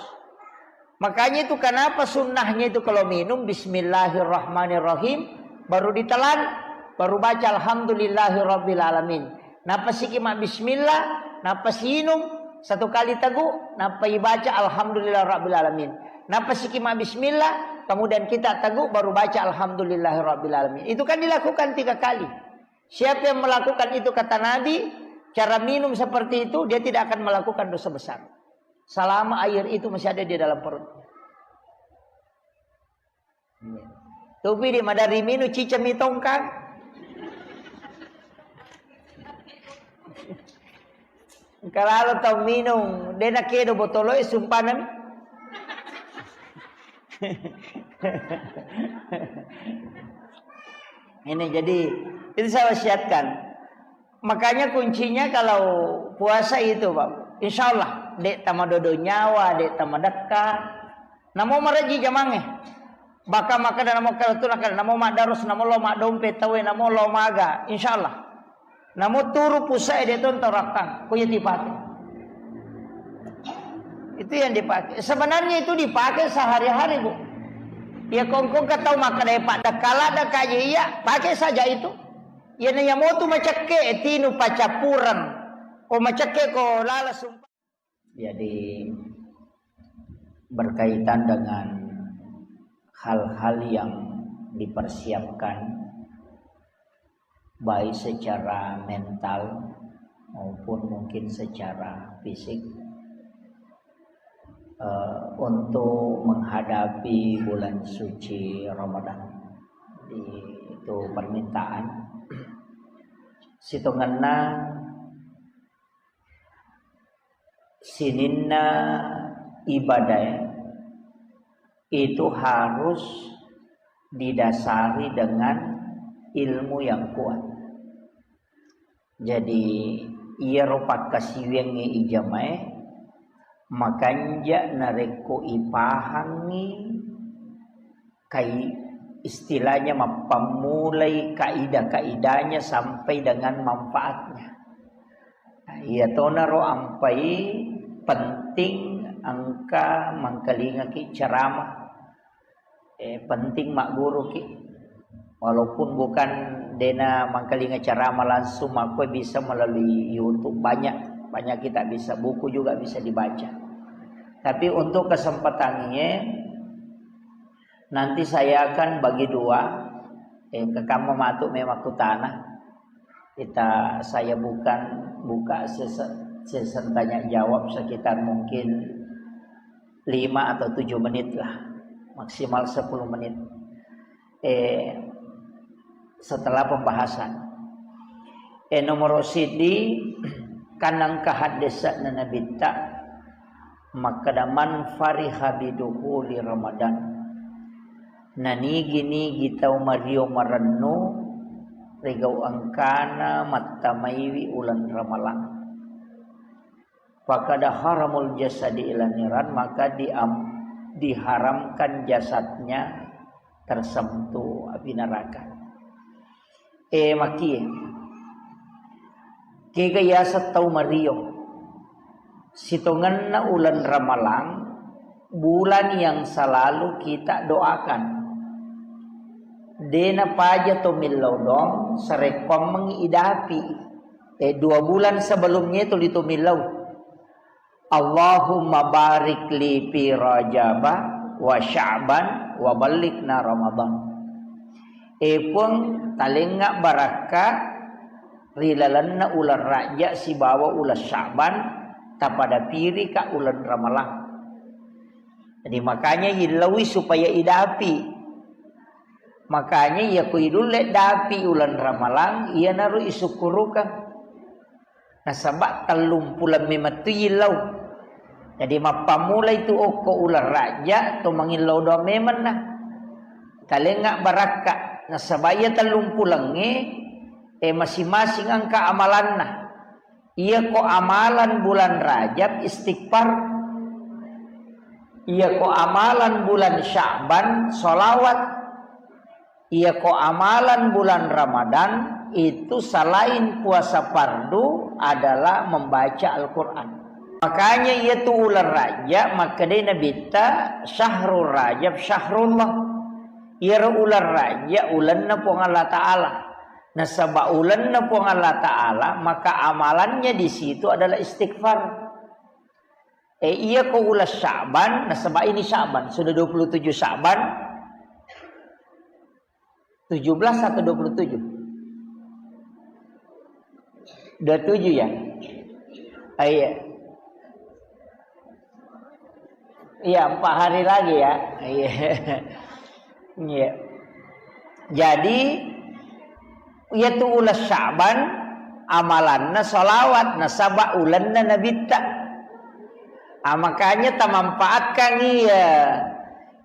Makanya itu kenapa sunnahnya itu kalau minum bismillahirrahmanirrahim, baru ditelan, baru baca alhamdulillahirabbil alamin. Napasiki ma bismillah, napasinum satu kali tegu, napa ibaca alhamdulillahirabbil alamin. Napasiki ma bismillah, kemudian kita tegu baru baca alhamdulillahirabbil alamin. Itu kan dilakukan tiga kali. Siapa yang melakukan itu, kata Nabi, cara minum seperti itu, dia tidak akan melakukan dosa besar. Selama air itu masih ada di dalam perutnya. Tupi di madari minu cica mitongkang. Engka lalo tau minung, de nakedo botoloe, sumpana mi. Ini jadi, itu saya wasiatkan. Makanya kuncinya kalau puasa itu, Pak, insya Allah, dek tamadodo nyawa, dek tamadekka. Namo maraji jamange. Baka makkeda namo kala tu nakkeda, namo maddarus, namo lo maddompe taue, namo lo maga, insya Allah. Namo turu pusae de to ntorakkang, ko iya dipake. Itu yang dipakai. Sebenarnya itu dipakai sehari-hari, Bu. Ya kongkong ka tau makkeda, "Eh, Pak, dakka ladda kaje iya," pakai saja itu. Ya na yamotu macekke, tinu paccappuren. Ko macekke ko lala sumpa. Jadi, berkaitan dengan hal-hal yang dipersiapkan, baik secara mental maupun mungkin secara fisik, eh, untuk menghadapi bulan suci Ramadan. Di, itu permintaan. Sitongenna sininna ibadah itu harus didasari dengan ilmu yang kuat. Jadi, iyaro pakkasiwiangnge ijamae makanja narekko ipahangngi kai-, istilahnya mappammulai kaidah-kaidahnya sampai dengan manfaatnya. Nah, iyatonaro ampai penting engka mangkalingaki ceramah. Eh, penting magguruki. Walaupun bukan dena mangkalinga ceramah langsung, makko bisa melalui YouTube, banyak, banyak kita bisa, buku juga bisa dibaca. Tapi untuk kesempatan ini, nanti saya akan bagi dua, eh, kekamma matu memang kutana. Kita, saya bukan buka sesi, sesi tanya jawab sekitar mungkin lima atau tujuh menit lah, maksimal sepuluh menit. Eh, setelah pembahasan. Eh, nomoro siddi, kan engka haddesa'na Nabitta, makkeda, "Man fariha bidukhuli Ramadan." Nanigi-nigi tau mario marennu rigau engkana mattamaiwi uleng Ramalang. Fakada haramul jasadi ila niran, maka diam-, diharamkan jasadnya tersentuh api neraka. Eh, makie. Kega yaseng tau mario. Sitongenna uleng Ramalang, bulan yang selalu kita doakan. Dena paja to millau doang, sarekkoammengngi idapi. Eh, dua bulan sebelumnya itu ditumillau. Allahumma barik li fi Rajaba wa Sya'ban wa ballighna Ramadan. Eh, Puang, talengnga barakka ri lalenna uleng Rajab sibawa uleng Sya'ban, tapada pirika uleng Ramalang. Jadi, makanya illaui supaya idapi. Makanya, iya ko idulle dapi uleng Ramalang, iyanaro isukkurukang. Nasaba tellumpuleng memettu illau. Jadi, mappammulai tu okko uleng Rajab, to mangillau doang memenna. Talengnga barakka. Nasaba iya tellumpulengnge, eh, masing-masing engka amalanna. Iya ko amalan bulan Rajab, istighfar. Iya ko amalan bulan Sya'ban, sholawat. Iya ko amalan bulan Ramadan, itu selain puasa fardu adalah membaca Al-Quran. Makanya iya tu uleng Rajab, makkedai Nabitta, "Syahrul Rajab syahrullah." Iyaro uleng Rajab ulenna Puang Allah Ta'ala. Nasaba ulenna Puang Allah Ta'ala, maka amalannya di situ adalah istighfar. Eh, iya ko uleng Sya'ban, nasaba ini Sya'ban, sudah dua puluh tujuh Sya'ban, tujuh belas atau dua puluh tujuh? Dua puluh tujuh ya? Ah, iya. Iya, empat hari lagi ya. Iya. Iya. Jadi, iya tu uleng Sya'ban, amalanna sholawat, nasaba ulenna Nabitta. Ah, makanya tamanfaatkan iya,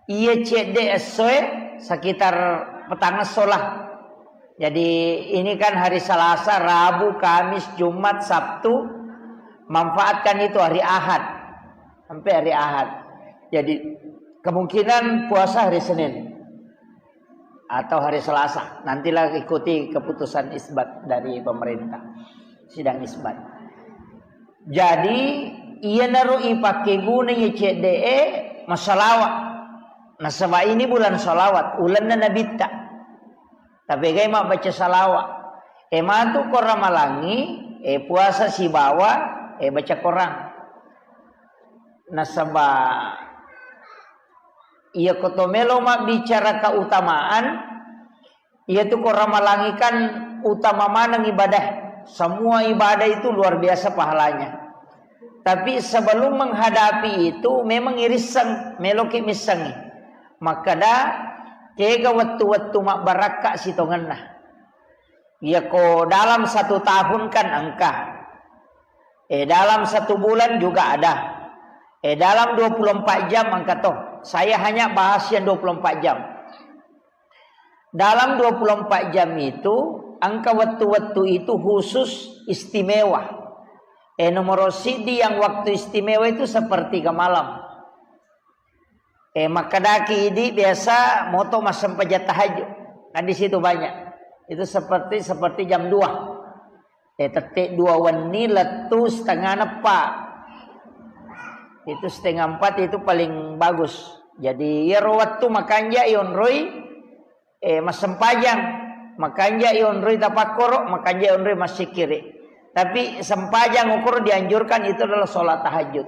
iya cedde essoe sekitar petang esso lah. Jadi, ini kan hari Selasa, Rabu, Kamis, Jumat, Sabtu. Manfaatkan itu hari Ahad. Sampai hari Ahad. Jadi, kemungkinan puasa hari Senin atau hari Selasa. Nantilah ikuti keputusan isbat dari pemerintah. Sidang isbat. Jadi, iyanaro ipake guna iya cedde'e massalawa. Nasaba ini bulan salawat, ulenna Nabitta. Tapegai mabbaca salawa. E matu ko Ramalangi, e puasa sibawa, e baca Korang. Nasaba iya ko to melo mabbicara keutamaan, iya tu ko Ramalangi kan utama maneng ibadah. Semua ibadah itu luar biasa pahalanya. Tapi sebelum menghadapi itu, memang irisseng, meloki missengi. Makkeda, kega wettu-wettu mabbarakka sitongenna. Iya ko dalam satu tahun kan engka. Eh, dalam satu bulan juga ada. Eh, dalam dua puluh empat jam engka to. Saya hanya bahas yang dua puluh empat jam. Dalam dua puluh empat jam itu, engka wettu-wettu itu khusus istimewa. Eh, nomor siddi yang waktu istimewa itu sepertiga malam. Eh, makkedaki idi biasa moto massempajang tahajud. Kan di situ banyak. Itu seperti, seperti jam dua. Eh, tette dua wenni lettu setengah neppa. Itu setengah empat itu paling bagus. Jadi, iyaro wettu makanja yonroi, eh, massempajang, makanja yonroi tapakkoro, makanja yonroi massikkiri. Tapi sempajang ukuro dianjurkan itu adalah sholat tahajud.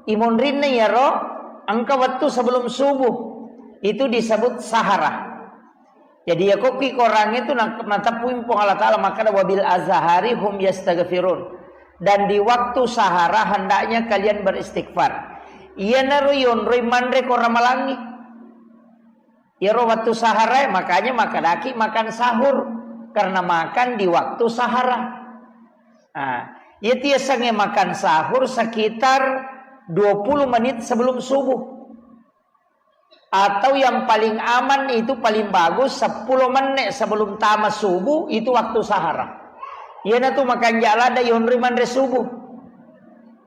Imonrinna iyaro engka wettu sebelum subuh, itu disebut sahara. Jadi, iya kokki Korang itu na-, nateppui Puang Allah Ta'ala makkeda, "Wabil azhari hum yastaghfirun." Dan di waktu sahara hendaknya kalian beristighfar. Iyanaro yonroi manre ko Ramalangi. Iyaro wettu sahara, makanya makkedaki makan sahur, karena makan di waktu sahara. Nah, iya tiasengnge makan sahur sekitar dua puluh menit sebelum subuh. Atau yang paling aman itu, paling bagus sepuluh menit sebelum tama subuh, itu waktu sahara. Iyanatu makanja' ladde' yonroi manre subuh.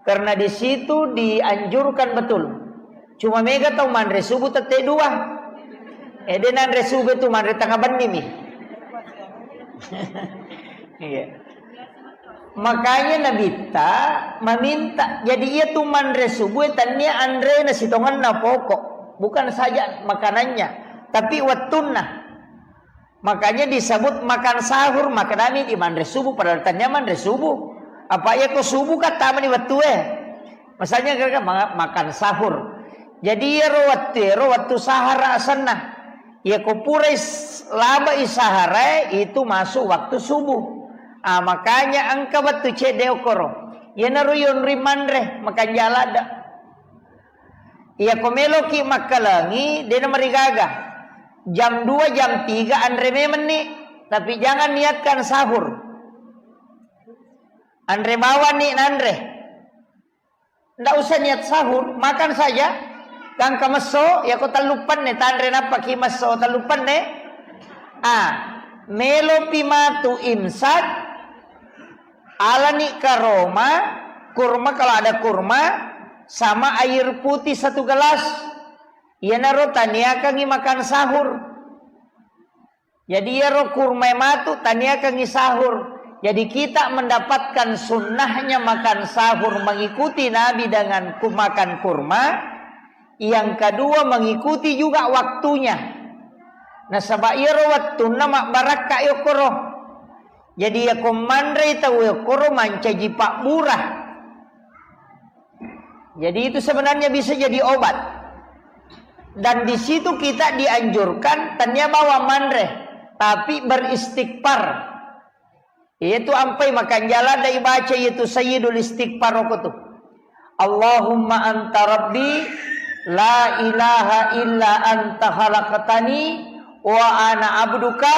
Karena di situ dianjurkan betul. Cuma mega tau manre subuh tette dua. Eh, de' nanre subuh tu manre tengnga benni mi. Iya. Makanya Nabitta meminta, jadi iya tu manre subuh, tania anrena sitongenna pokok, bukan saja makanannya, tapi wettunna. Makanya disebut makan sahur, makkedami di manre subuh, padahal tania manre subuh. Apa iya ko subuh kan tamani wettue. Misalnya, kira-kira ma-, makan sahur. Jadi, iyaro wettu, iyaro wettu sahara asenna. Iya ko purai s-, labai sahara, itu masuk waktu subuh. Ah, makanya engka wettu cedde okkoro. Iyanaro yonroi manre, makanja' ladde'. Iya ko meloki makkalengi, de' namarigaga. Jam dua, jam tiga anre memenni, tapi jangan niatkan sahur. Anre bawani nanre. Ndak usah niat sahur, makan saja. Gangka messo, iya ko tellu penne, tanre nappaki messo tellu penne. Ah, melopi matu imsak, alani karoma, kurma kalau ada kurma, sama air putih satu gelas. Iyanaro taniakangi makan sahur. Jadi, iyaro kurmae matu taniakangi sahur. Jadi, kita mendapatkan sunnahnya makan sahur, mengikuti Nabi dengan ku-, makan kurma. Yang kedua, mengikuti juga waktunya. Nasaba iyaro wettunna mabbarakka yokkoro. Jadi, iyako manrei tau yokkoro mancaji pabbura. Jadi, itu sebenarnya bisa jadi obat. Dan di situ kita dianjurkan, tania bawang manre, tapi beristighfar. Itu ampai makanja' ladde' ibaca, itu Sayyidul Istighfar okotu. Allahumma anta rabbi, la ilaha illa anta khalaqtani, wa ana abduka,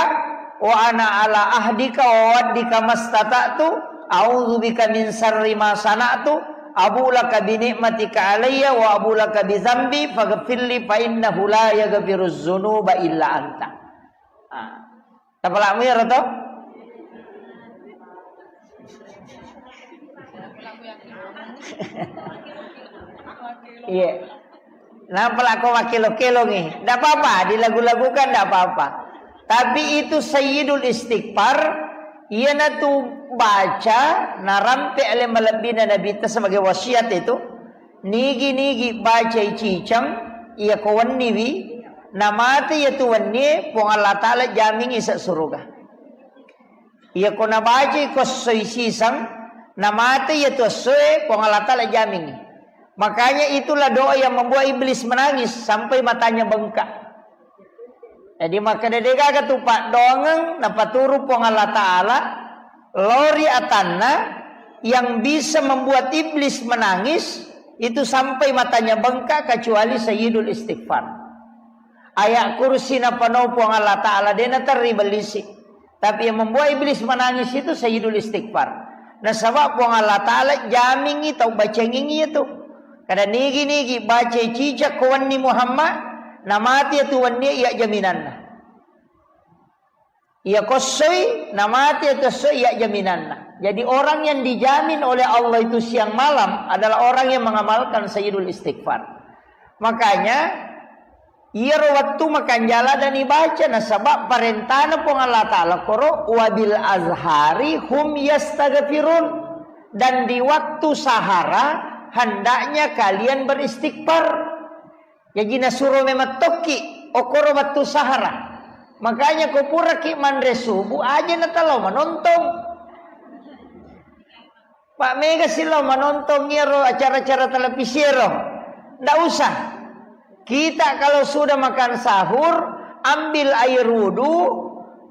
wa ana ala ahdika wa wa'dika mastata'tu, a'udzubika min syarri ma sana'tu, abu'u laka bi ni'matika alayya wa abu'u laka bi dzambi, faghfirli fa innahu la yaghfirudz dzunuba illa anta. Ah. Tapalakmu iyaro to? Iya. Napalako makkelo-kelongi. Ndak apa-apa, dilagu-lagukan ndak apa-apa. Tapi itu Sayyidul Istighfar, iyanatu baca narampe ale malebbina Nabitta sebagai wasiat itu. Nigi-nigi bacai ciceng, iya ko wenniwi, namate iyatu wennie, Puang Allah Ta'ala jamingi ise suruga. Iya ko nabacai ko essoi siseng, namate iyatu essoe, Puang Allah Ta'ala jamingi. Makanya itulah doa yang membuat iblis menangis sampai matanya bengkak. Jadi, makkeda degaga tu paddoangeng napaturu Puang Allah Ta'ala lao ri atanna, yang bisa membuat iblis menangis itu sampai matanya bengkak, kecuali Sayyidul Istighfar. Ayat kursi napanau Puang Allah Ta'ala, de naterri bellisi. Tapi yang membuat iblis menangis itu Sayyidul Istighfar. Nasaba Puang Allah Ta'ala jamingi tau bacengingi itu. Kada nigi-nigi bacai cicak ko wenni Muhammad, namati itu wenni iya jaminanna. Iya ko essoi, namati itu essoi iya jaminanna. Jadi orang yang dijamin oleh Allah itu siang malam adalah orang yang mengamalkan Sayyidul Istighfar. Makanya, iyaro wettu makanja' ladde' ibaca, nasaba parentana Puang Allah Ta'ala koro, "Wabil azhari hum yastaghfirun." Dan di waktu sahara, hendaknya kalian beristighfar. Jaji nasuro memang tokki, okkoro wettu sahara. Makanya ko puraki manre subuh, aja natalao manontong. Pak, mega silao manontong iyaro acara-acara televisi ero. Ndak usah. Kita kalau sudah makan sahur, ambil air wudhu.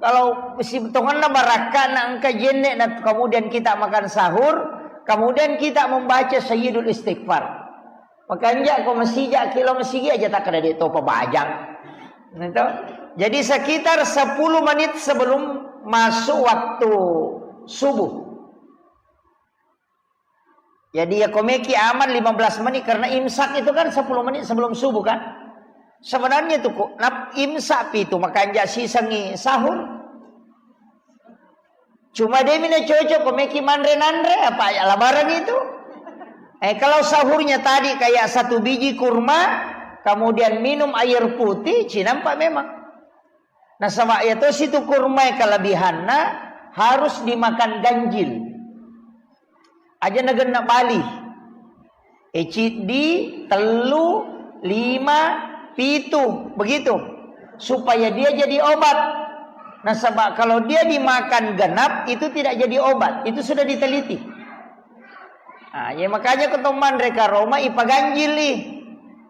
Kalau si tongenna barakka na engka jenne, na kemudian kita makan sahur, kemudian kita membaca Sayyidul Istighfar. Makanja' ko masija' ki lao masigi aja takkeda de' topa bajang. Nah, itu. Jadi sekitar sepuluh menit sebelum masuk waktu subuh. Jadi ya komeki aman lima belas menit karena imsak itu kan sepuluh menit sebelum subuh kan. Sebenarnya tuh kok nap imsak pi itu makanja sisengi sahur. Cuma dia mina cocok komeki manre nanre apa ya labaran itu. Eh, kalau sahurnya tadi kayak satu biji kurma, kemudian minum air putih, cinampak memang. Nasaba iya tosi tu kurmai kelebihanna harus dimakan ganjil. Aja nagenna bali. E, ciddi, tellu, lima, pitu, begitu. Supaya dia jadi obat. Nasaba kalau dia dimakan genap, itu tidak jadi obat. Itu sudah diteliti. Ah, ya makanya ko to manre karoma ipaganjili.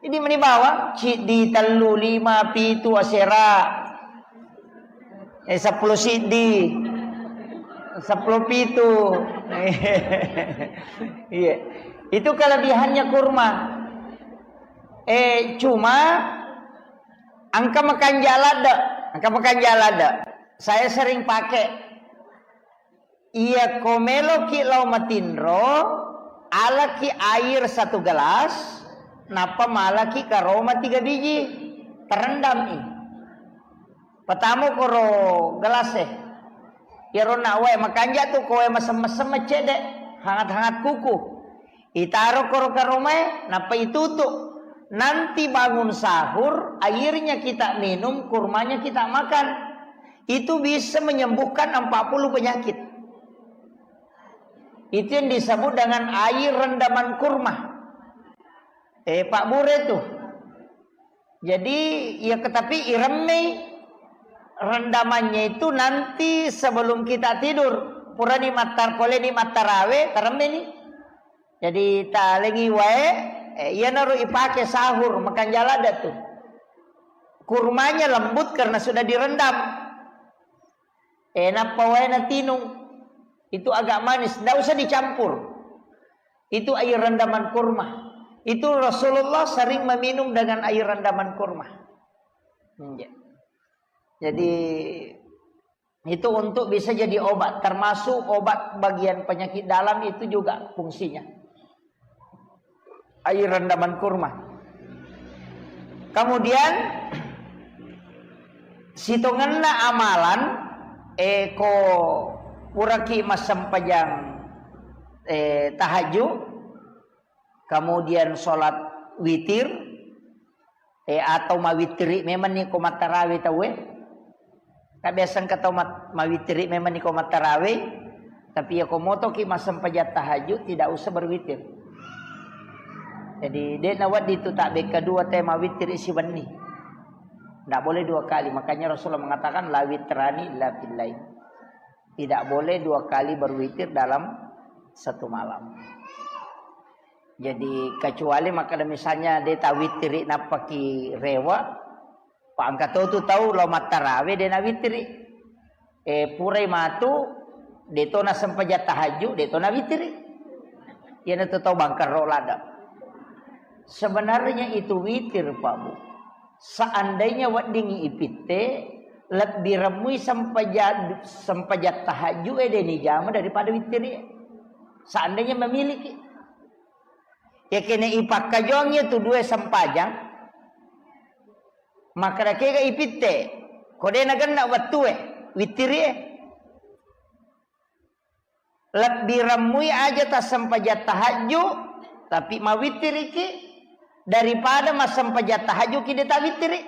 Jadi meni bawang, ciddi, tellu, lima, pitu, asera. Eh, sepuluh siddi. Sepuluh pitu. Iya. Itu kelebihannya kurma. Eh, cuma engka makanja ladde, engka makanja ladde. Saya sering pakai. Iya, ko meloki lao matinro, alaki air satu gelas, nappa malaki karoma tiga biji, terendami. Patamo koro gelas e. Iyaro na wae makanja tu ko wae mesem-mesem cedde, hangat-hangat kuku. Itaro koro karomae, nappa itutu. Nanti bangun sahur, airnya kita minum, kurmanya kita makan. Itu bisa menyembuhkan empat puluh penyakit. Itu yang disebut dengan air rendaman kurma. Eh, Pak Bure tuh. Jadi, ya tetapi iremmei rendamannya itu nanti sebelum kita tidur. Purani mattar-, poleni mattarawe, taremmeni. Jadi, talengi wae, eh, iyanaro ipake sahur, makanja ladde tu. Kurmanya lembut karena sudah direndam. Eh, nappa wae natinung. Itu agak manis, ndak usah dicampur. Itu air rendaman kurma. Itu Rasulullah sering meminum dengan air rendaman kurma. Iya. Jadi, itu untuk bisa jadi obat, termasuk obat bagian penyakit dalam itu juga fungsinya. Air rendaman kurma. Kemudian, sitongenna amalan, eh, ko puraki massempajang, eh, tahajud, kemudian sholat witir, eh, atau mawittiri memang ni ko mattarawe tauwe. Kan biasa engka tau mat-, mawittiri memang ni ko mattarawe, tapi ya ko motoki massempajang tahajud tidak usah berwitir. Jadi, de nawedding tu tabbe kedua te mawittiri siwenni. Ndak boleh dua kali. Makanya Rasulullah mengatakan, "La witrani illa fil lail." Tidak boleh dua kali berwitir dalam satu malam. Jadi, kecuali makkeda misalnya de tawittiri nappaki rewe, pa engka to tu tau lao mattarawe de nawittiri. Eh, purai matu, de to nasempajang tahajud, de to nawittiri. Iyanatu tau bangkerro ladde. Sebenarnya itu witir, Pak Bu. Seandainya weddingngi ipitte, lebbi remmui sempaja-, sempajang tahajud e de nijama daripada wittiri. Seandainya memiliki. Ya kene ipakkajongi tu dua sempajang, makkeda kega ipitte, ko de nagenna wettue, wittiri e. Lebbi remmui aja tassempajang tahajud, tapi mawittiriki, daripada massempajang tahajud ki de tawittiri.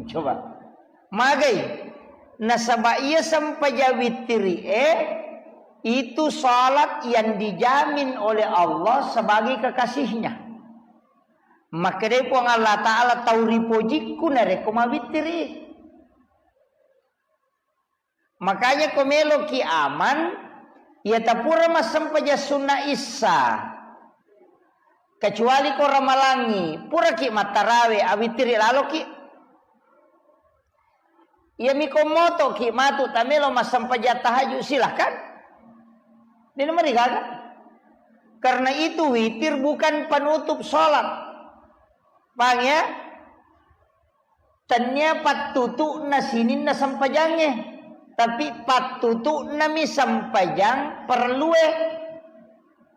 Coba. Magai. Nasaba iya sempajang wittiri e, itu salat yang dijamin oleh Allah sebagai kekasihnya. Makkedai Puang Allah Ta'ala, tau ripojikku narekko mawittiri. Makanya ko meloki aman, iya tapura massempajang sunna issa. Kecuali ko ramalangi, puraki mattarawe, awittiri laloki. Iya miko motoki matu tamelo massempajang tahajud, silahkan. Dena marigaga. Karena itu witir bukan penutup sholat. Paham ya? Tennia pattutu'na sininna sempajangnge, tapi pattutu'nami sempajang perellue.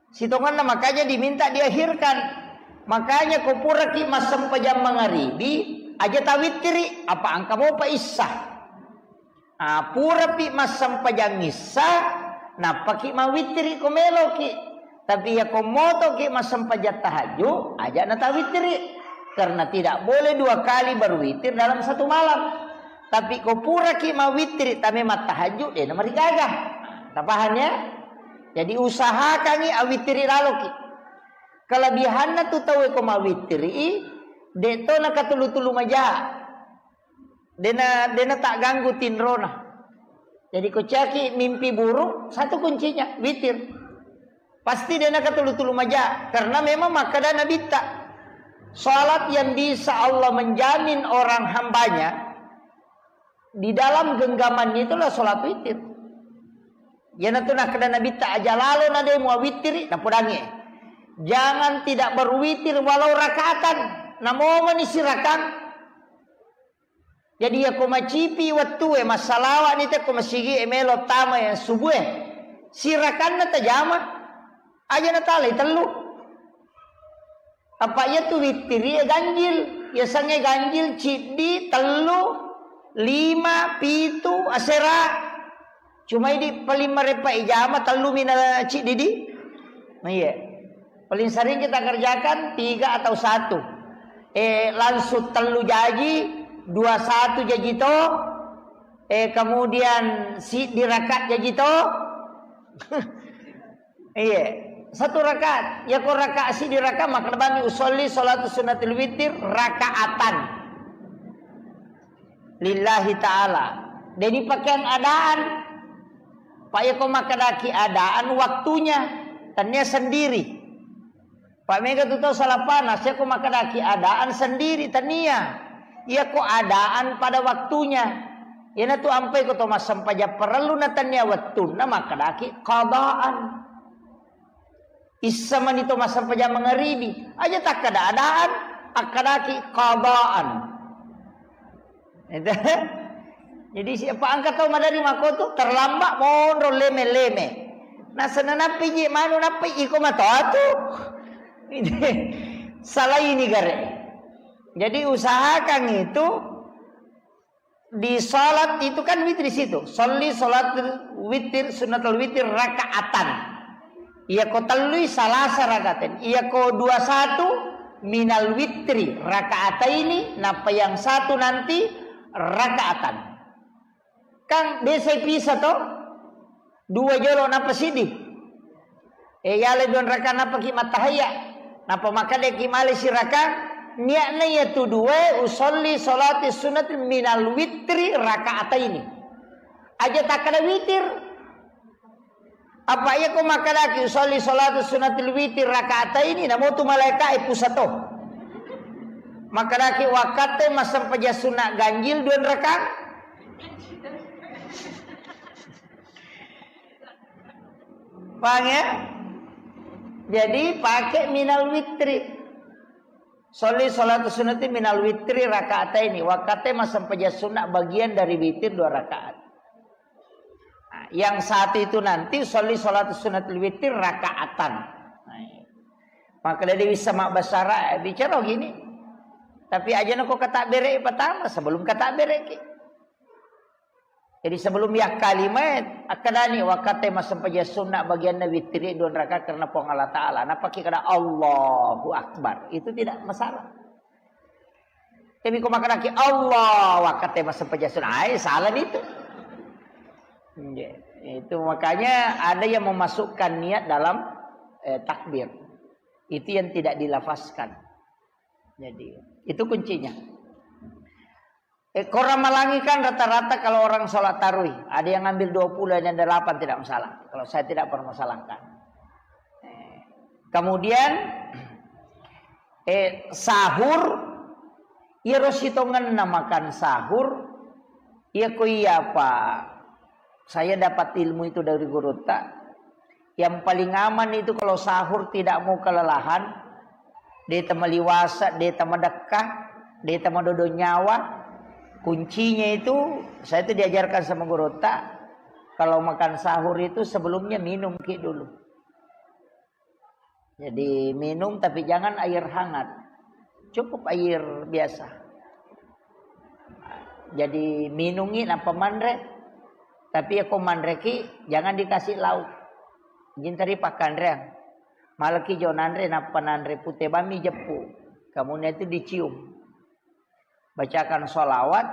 Sitongenna makanya diminta diakhirkan. Makanya ko puraki massempajang mangaribi, aja tawittiri, apa engka mopa issa. Ah, purapi massempajang issa, nappaki mawittiri ko meloki. Tapi iya ko motoki massempajang tahajud, aja natawittiri. Karena tidak boleh dua kali berwitir dalam satu malam. Tapi ko puraki mawittiri, tame mattahajud, de namarigaga. Tapaham ya? Jadi usahakangi awittiri laloki. Kelebihanna tu tau ko mawittiri, de to nakatulu-tulu maja. Dena, dena tak ganggu tinrona. Jadi ko caki mimpi buruk, satu kuncinya, witir. Pasti dena katulu-tulu maja, karena memang makkada Nabitta, salat yang bisa Allah menjamin orang hambanya di dalam genggamannya itulah salat witir. Iyanatu nakkada Nabitta, aja lalo na de muawittiri, napodangi. Jangan tidak berwitir walau rakaatan. Namomani sirakang. Jadi, iyako macipi wettue, massalawa'ni te ko masigi e melo tama yang subuh e. Sirakanna tajama, aja natalai tellu. Apa iyatu wittiri e ganjil, yasengnge ganjil ciddi, tellu, lima, pitu, asera. Cuma idi paling marepa ijama tellu mina ciddi di. Iya. Paling sering kita kerjakan tiga atau satu. Eh, langsung tellu jaji, dua satu jaji to, eh, kemudian si dirakaat jaji to. Iya, satu rakaat. Ya ko rakaat si dirakaat, maka bani usolli salatu sunnatil witir rakaatan. Lillahi ta'ala. Jadi pakaian adaan. Pak, ya ko makkedaki adaan waktunya, tania sendiri. Pak, mega tu tau salah panas, ya ko makkedaki adaan sendiri, tania. Ya ko adaan pada waktunya. Iyanatu ampai ko to massempajang parellu na tania wettunna makkedaki qadaan. Issa mani to massempajang mangaribi, aja takkada adaan, akkadaki qadaan. Jadi siapa angka tau madari makotu terlambat monro leme-leme. Nasana nappi ji manu nappi iko matoatu. Salah ini gare. Jadi usahakan itu di salat itu kan witir di situ. Sholli sholatul witir, sunnatul witir rakaatan. Iya ko tellui salasa rakaatan. Iya ko dua satu minal witri rakaataini, napa yang satu nanti rakaatan. Kan biasa pisa to? Dua jolo napa sidi. Eh, yale dua raka napa ki matahaya. Napa makade ki male siraka. Niatna iya tu dua usolli salati sunat minal witri rakaataini. Aja takkada witir. Apa iya ko makkadaki usolli salatu sunatil witir rakaataini, namo tu malaika e pusato. Makkadaki wakkatte massempajang sunna ganjil dua raka. Paham ya? Jadi pakai minal witri. Sholli sholatu sunnati minal witri rakaataini. Wakkatte massempajang sunna bagian dari witir dua rakaat. Nah, yang satu itu nanti sholli sholatu sunnatil witir rakaatan. Nah, iya. Maka dia bisa mak basara bicara gini. Tapi aja nako kata bere pertama sebelum kata bere ki. Jadi sebelum yakkalima, akkadani wakkatte massempajang sunna bagianna witiri dua rakaat karena Puang Allah Ta'ala. Napaki kada Allahu Akbar. Itu tidak masalah. Tapi ko makkadaki Allah wakkatte massempajang sunna. Ai, salah itu. Iya. Itu makanya ada yang memasukkan niat dalam eh, takbir. Itu yang tidak dilafazkan. Jadi, itu kuncinya. Eh, ko Ramalangi kan rata-rata kalau orang sholat tarawih, ada yang ngambil dua puluh, ada yang delapan, tidak masalah. Kalau saya tidak permasalahkan. Eh, kemudian, eh, sahur, iya ro sitongenna makan sahur, iya ko iya apa, saya dapat ilmu itu dari gurutta. Yang paling aman itu kalau sahur tidak mau kelelahan, de tamaliwasa, de tamadekka, de tamadodo nyawa, Kuncinya itu, saya itu diajarkan sama gurutta, kalau makan sahur itu sebelumnya minum ki dulu. Jadi minum, tapi jangan air hangat. Cukup air biasa. Jadi minungi nappa manre, tapi ya ko manreki jangan dikasih lauk. Jintari pakkanreang. Malaki jo nanre, nappa nanre pute bami jeppu. Kamudian itu dicium. Bacakan sholawat,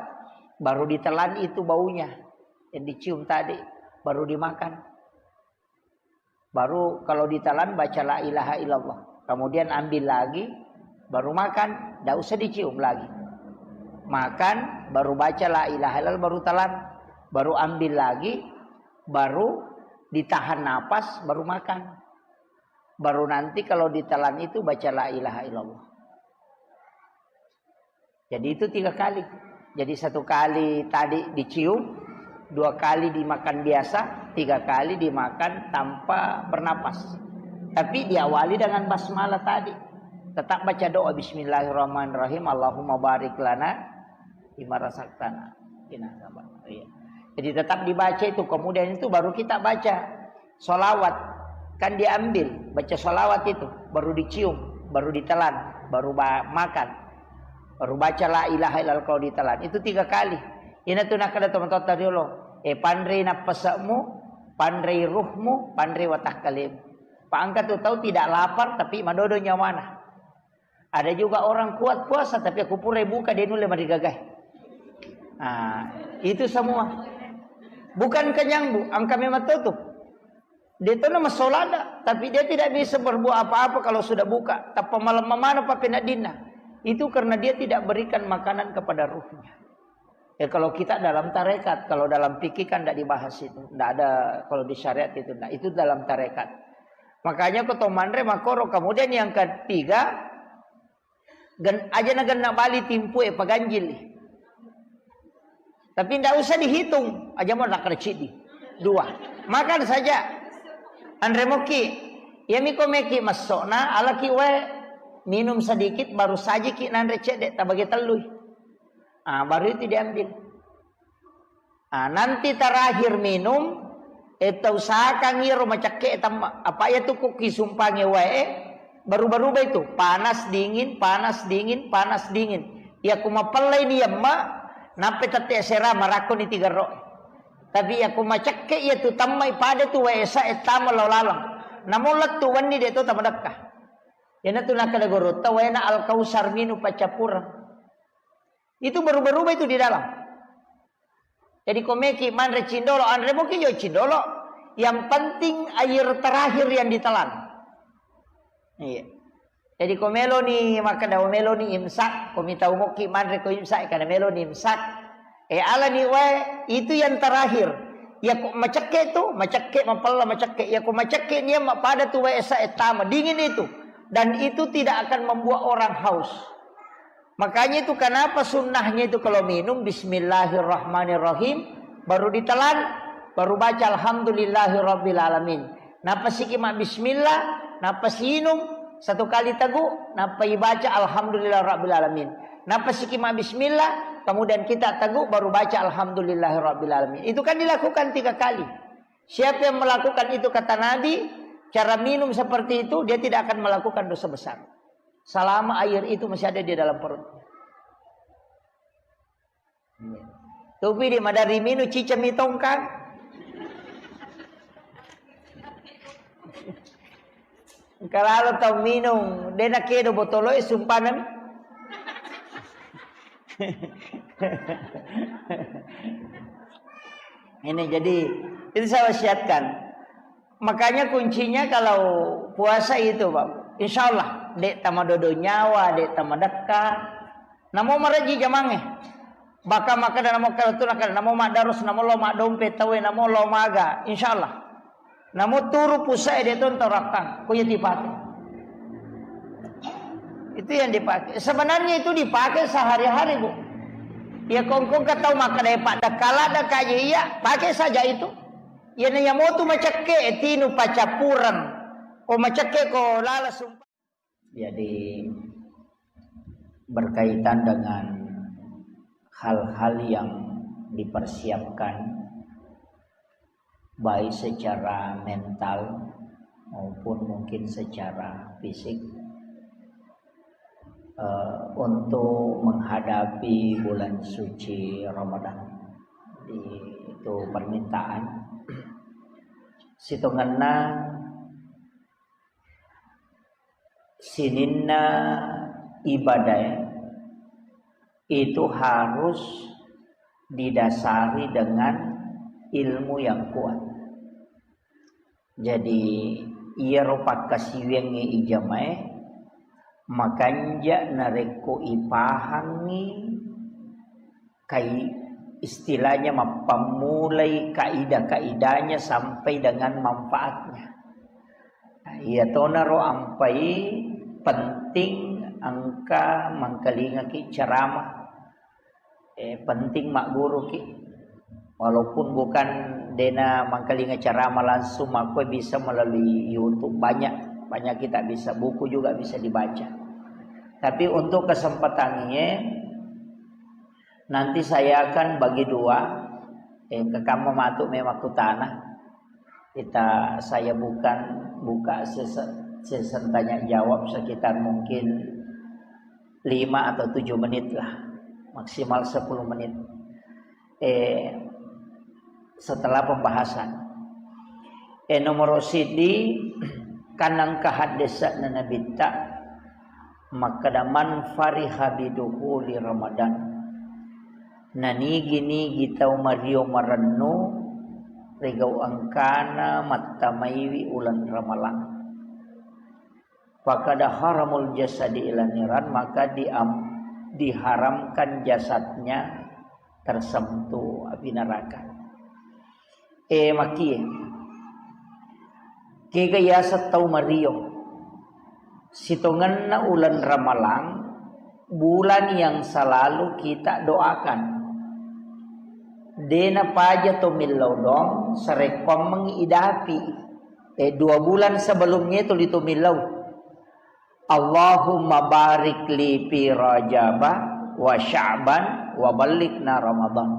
baru ditelan itu baunya yang dicium tadi, baru dimakan. Baru kalau ditelan baca la ilaha illallah. Kemudian ambil lagi, baru makan, tidak usah dicium lagi. Makan, baru baca la ilaha illallah, baru telan, baru ambil lagi, baru ditahan napas, baru makan. Baru nanti kalau ditelan itu baca la ilaha illallah. Jadi itu tiga kali. Jadi satu kali tadi dicium, dua kali dimakan biasa, tiga kali dimakan tanpa bernapas. Tapi diawali dengan basmalah tadi. Tetap baca doa, "Bismillahirrahmanirrahim. Allahumma barik lana fima razaqtana." Iya. Jadi tetap dibaca itu, kemudian itu baru kita baca sholawat. Kan diambil, baca sholawat itu, baru dicium, baru ditelan, baru ba-, makan. Baru baca la ilaha illallah kalau ditelan. Itu tiga kali. Ina tu nakkeda tomatoatta riolo, eh, panrei nappase'mu, panrei ruhmu, panrei watakkalemu. Pak, engka tu tau tidak lapar tapi madodo nyawana. Ada juga orang kuat puasa tapi aku pura buka, dia nulle marigagai. Nah, itu semua. Bukan kenyang, Bu, engka memang tau tu. Dia tu nama solada, tapi dia tidak bisa berbuat apa-apa kalau sudah buka. Tappa malam mamana papenaddinna. Itu karena dia tidak berikan makanan kepada ruhnya. Ya, kalau kita dalam tarekat, kalau dalam fikih kan tidak dibahas itu. Tidak ada kalau di syariat itu, tidak. Itu dalam tarekat. Makanya ko to manre makoro. Kemudian yang ketiga, gen-, aja na genna bali timpu e paganjil. Tapi tidak usah dihitung. Aja mau nak ciddi. Dua. Makan saja. Anre moki. Iya miko meki masokna, alaki wae. Minum sedikit, baru sajiki nanre cedde, tabagi tellui. Ah, baru itu diambil. Ah, nanti terakhir minum, eh, tausahakan iyaro macakke tamma. Apa iya tu ko kisumpange wae, eh, baru-baru itu, panas dingin, panas dingin, panas dingin. Iya ku mapellai ni yamma, nampe tette sera marakko ni tiga ro. Tapi iya ku macakke iya tu tammai pada tu wae sa, eh, tama lao laleng. Namo lettu wenni de to tamadekka. Iyana tu nakkeda gorotta, waena Al-Kausar minu paccappureng. Itu berubah-rubah itu di dalam. Jadi ko meki manre cindolo, anre moki jo cindolo. Yang penting air terakhir yang ditelan. Iya. Jadi ko meloni makkeda, meloni imsak, ko mitau moki manre ko imsak, karena meloni imsak. Eh, alani wae, itu yang terakhir. Ya ko macekke tu, macekke mapella macekke. Ya ko macekke ni yamma pada tu wae sa, eh, tama dingin itu. Dan itu tidak akan membuat orang haus. Makanya itu kenapa sunnahnya itu kalau minum bismillahirrahmanirrahim, baru ditelan, baru baca alhamdulillahirabbil alamin. Nappa siki ma bismillah, nappa siinum satu kali tegu, nappa ibaca alhamdulillahirabbil alamin. Nappa siki ma bismillah, kemudian kita tegu baru baca alhamdulillahirabbil alamin. Itu kan dilakukan tiga kali. Siapa yang melakukan itu, kata Nabi, cara minum seperti itu, dia tidak akan melakukan dosa besar. Selama air itu masih ada di dalam perut. Tupi di madari minu cicami tongkang. Engka lalo tau minung, de nakedo botolo e, sumpanan. Ini jadi, itu saya wasiatkan. Makanya kuncinya kalau puasa itu, Pak, insya Allah, dek tamadodo nyawa, dek tamadekka. Namo maraji jamangnge. Baka makkeda namo kala tu nakkeda namo maddarus, namo lo maddompe tauwe, namo lo maga, insya Allah. Namo turu pusae de to ntorakkang, ko iya dipake. Itu yang dipakai. Sebenarnya itu dipakai sehari-hari, Bu. Ya kongkong ka tau makkeda paddakka ladda kaje iya, pakai saja itu. Iya na iya motu macekke, tinu pacappureng. Ko macekke ko lala sumpa. Jadi berkaitan dengan hal-hal yang dipersiapkan, baik secara mental maupun mungkin secara fisik, eh, untuk menghadapi bulan suci Ramadan. Jadi, itu permintaan. Sitongenna sininna ibadah itu harus didasari dengan ilmu yang kuat. Jadi, iyaro pakkasiwiangnge ijamae makanja narekko ipahangngi kai-, istilahnya mappammulai kaidah-kaidahnya sampai dengan manfaatnya. Nah, iyatonaro ampai penting engka mangkalingaki ceramah. Eh, penting magguruki. Walaupun bukan dena mangkalinga ceramah langsung, makkue bisa melalui YouTube, banyak, banyak kita bisa, buku juga bisa dibaca. Tapi untuk kesempatan ini, nanti saya akan bagi dua, eh, kekamma matu memang kutana. Kita, saya bukan buka sese-, session tanya jawab sekitar mungkin lima atau tujuh menit lah, maksimal sepuluh menit. Eh, setelah pembahasan. Eh, nomor sidi, kanang kahaddesana Nabitta, makkeda, "Man fariha bidukhuli Ramadan." Nanigi-nigi tau mario marennu rigau engkana mattamaiwi uleng Ramalang. Fakada haramul jasadi ila niran, maka diam-, diharamkan jasadnya tersentuh api neraka. Eh, makie. Kega yaseng tau mario. Sitongenna uleng Ramalang, bulan yang selalu kita doakan. Dena paja to millau doang, sarekkoammengngi idapi. Eh, dua bulan sebelumnya itu ditu millau. Allahumma barik li fi Rajaba wa Sya'ban wa ballighna Ramadan.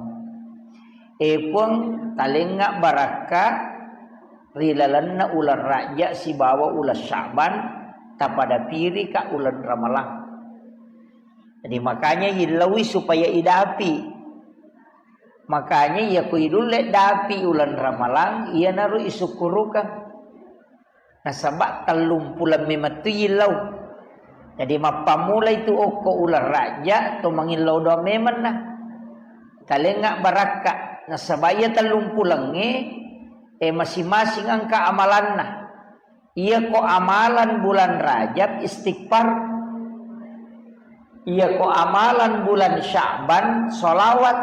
E Puang, talengnga barakka ri lalenna uleng Rajab sibawa uleng Sya'ban, tapada pirika uleng Ramalang. Jadi makanya illaui supaya idapi. Makanya iya ku idulle dapi uleng Ramalang, iyanaro isukkurukang. Nasaba tellumpuleng memettu illau. Jadi mappammulai tu okko uleng Rajab to mangillau doang memenna. Talengnga barakka. Nasaba iya tellumpulengnge, eh, masing-masing engka amalanna. Iya ko amalan bulan Rajab istighfar. Iya ko amalan bulan Sya'ban salawat.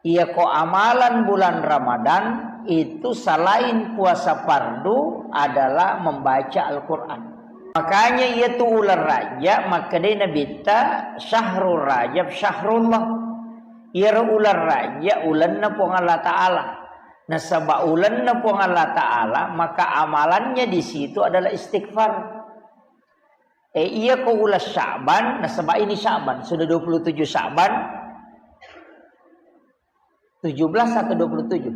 Iya ko amalan bulan Ramadan itu selain puasa fardu adalah membaca Al-Quran. Makanya iya tu uleng Rajab, makkedai Nabitta, "Syahrul Rajab syahrullah." Iyaro uleng Rajab ulenna Puang Allah Ta'ala. Nasaba ulenna Puang Allah Ta'ala, maka amalannya di situ adalah istighfar. Eh, iya ko uleng Sya'ban, nasaba ini Sya'ban, sudah dua puluh tujuh Sya'ban, tujuh belas atau dua puluh tujuh?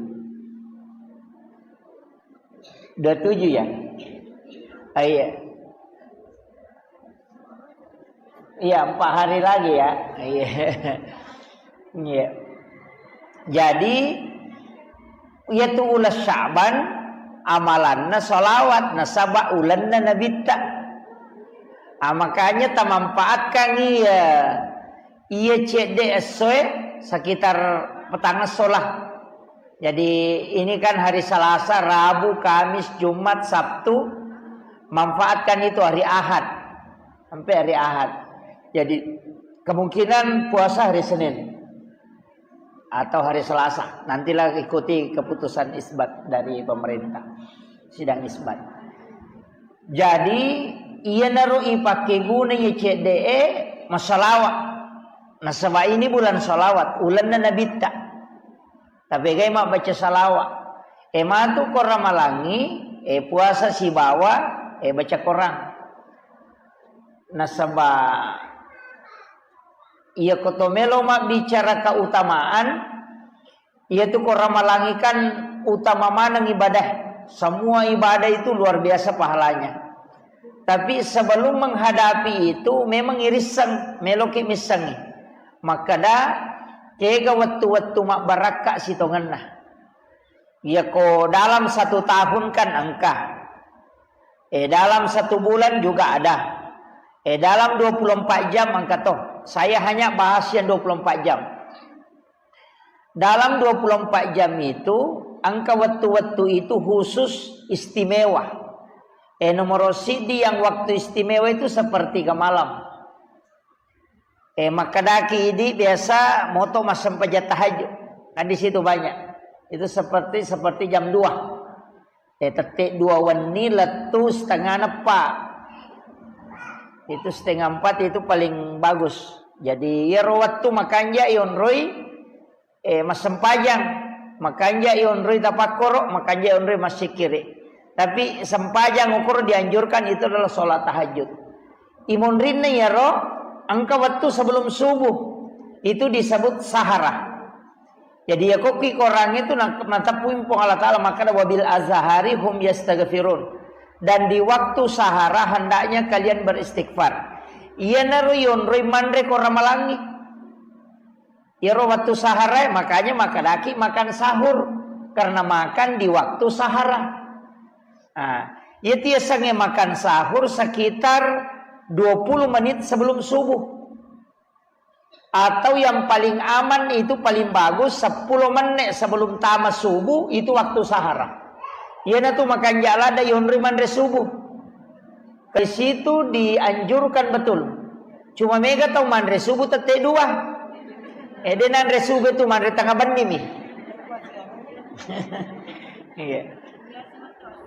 Dua puluh tujuh ya? Ah, iya. Iya, empat hari lagi ya. Iya. Iya. Jadi, iya tu uleng Sya'ban, amalanna salawat, nasaba ulenna Nabitta. Ah, makanya tamanfaatkan iya, iya cedde essoe sekitar petang esso lah. Jadi, ini kan hari Selasa, Rabu, Kamis, Jumat, Sabtu, manfaatkan itu hari Ahad. Sampai hari Ahad. Jadi, kemungkinan puasa hari Senin atau hari Selasa. Nantilah ikuti keputusan isbat dari pemerintah. Sidang isbat. Jadi, iyanaro ipakkeguna iya cedde'e massalawa. Nasaba ini bulan salawat, ulenna Nabitta. Tapegai mabbaca salawa. E matu ko Ramalangi, e puasa sibawa, e baca Korang. Nasaba Iya ko to melo mabbicara keutamaan, iya tu ko Ramalangi kan utama maneng ibadah. Semua ibadah itu luar biasa pahalanya. Tapi sebelum menghadapi itu, memang irisseng, meloki missengi. Makkada, kega wettu-wettu mabbarakka sitongenna. Iya ko dalam satu tahun kan engka. Eh, dalam satu bulan juga ada. Eh, dalam dua puluh empat jam engka to. Saya hanya bahas yang dua puluh empat jam. Dalam dua puluh empat jam itu, engka wettu-wettu itu khusus istimewa. Eh, nomor sidi yang waktu istimewa itu sepertiga malam. Eh, makkedaki idi biasa moto massempajang tahajud. Kan di situ banyak. Itu seperti, seperti jam dua. Eh, tette dua wenni lettu setengah neppa. Itu setengah empat itu paling bagus. Jadi, iyaro wettu makanja ionroi, eh, massempajang. Makanja ionroi tapakkoro, makanja ionroi massikkiri. Tapi sempajang ukuro dianjurkan itu adalah sholat tahajud. Imonrinna iyaro engka wettu sebelum subuh. Itu disebut sahara. Jadi, ya, kokki Korangnge tu na-, nateppui Puang Allah Ta'ala makkeda, "Wabil azhari hum yastaghfirun." Dan di waktu sahara hendaknya kalian beristighfar. Iyanaro yonroi manre ko Ramalangi. Iyaro waktu sahara, makanya makkedaki makan sahur. Karena makan di waktu sahara. Nah, iya tiasangnge makan sahur sekitar dua puluh menit sebelum subuh. Atau yang paling aman itu paling bagus sepuluh menit sebelum tama subuh itu waktu sahara. Iyana tu makanja ladda yonri manre subuh. Ke situ dianjurkan betul. Cuma mega tau manre subuh tette dua. Eh, de nanre subuh tu manre tengah benni mi. Iya.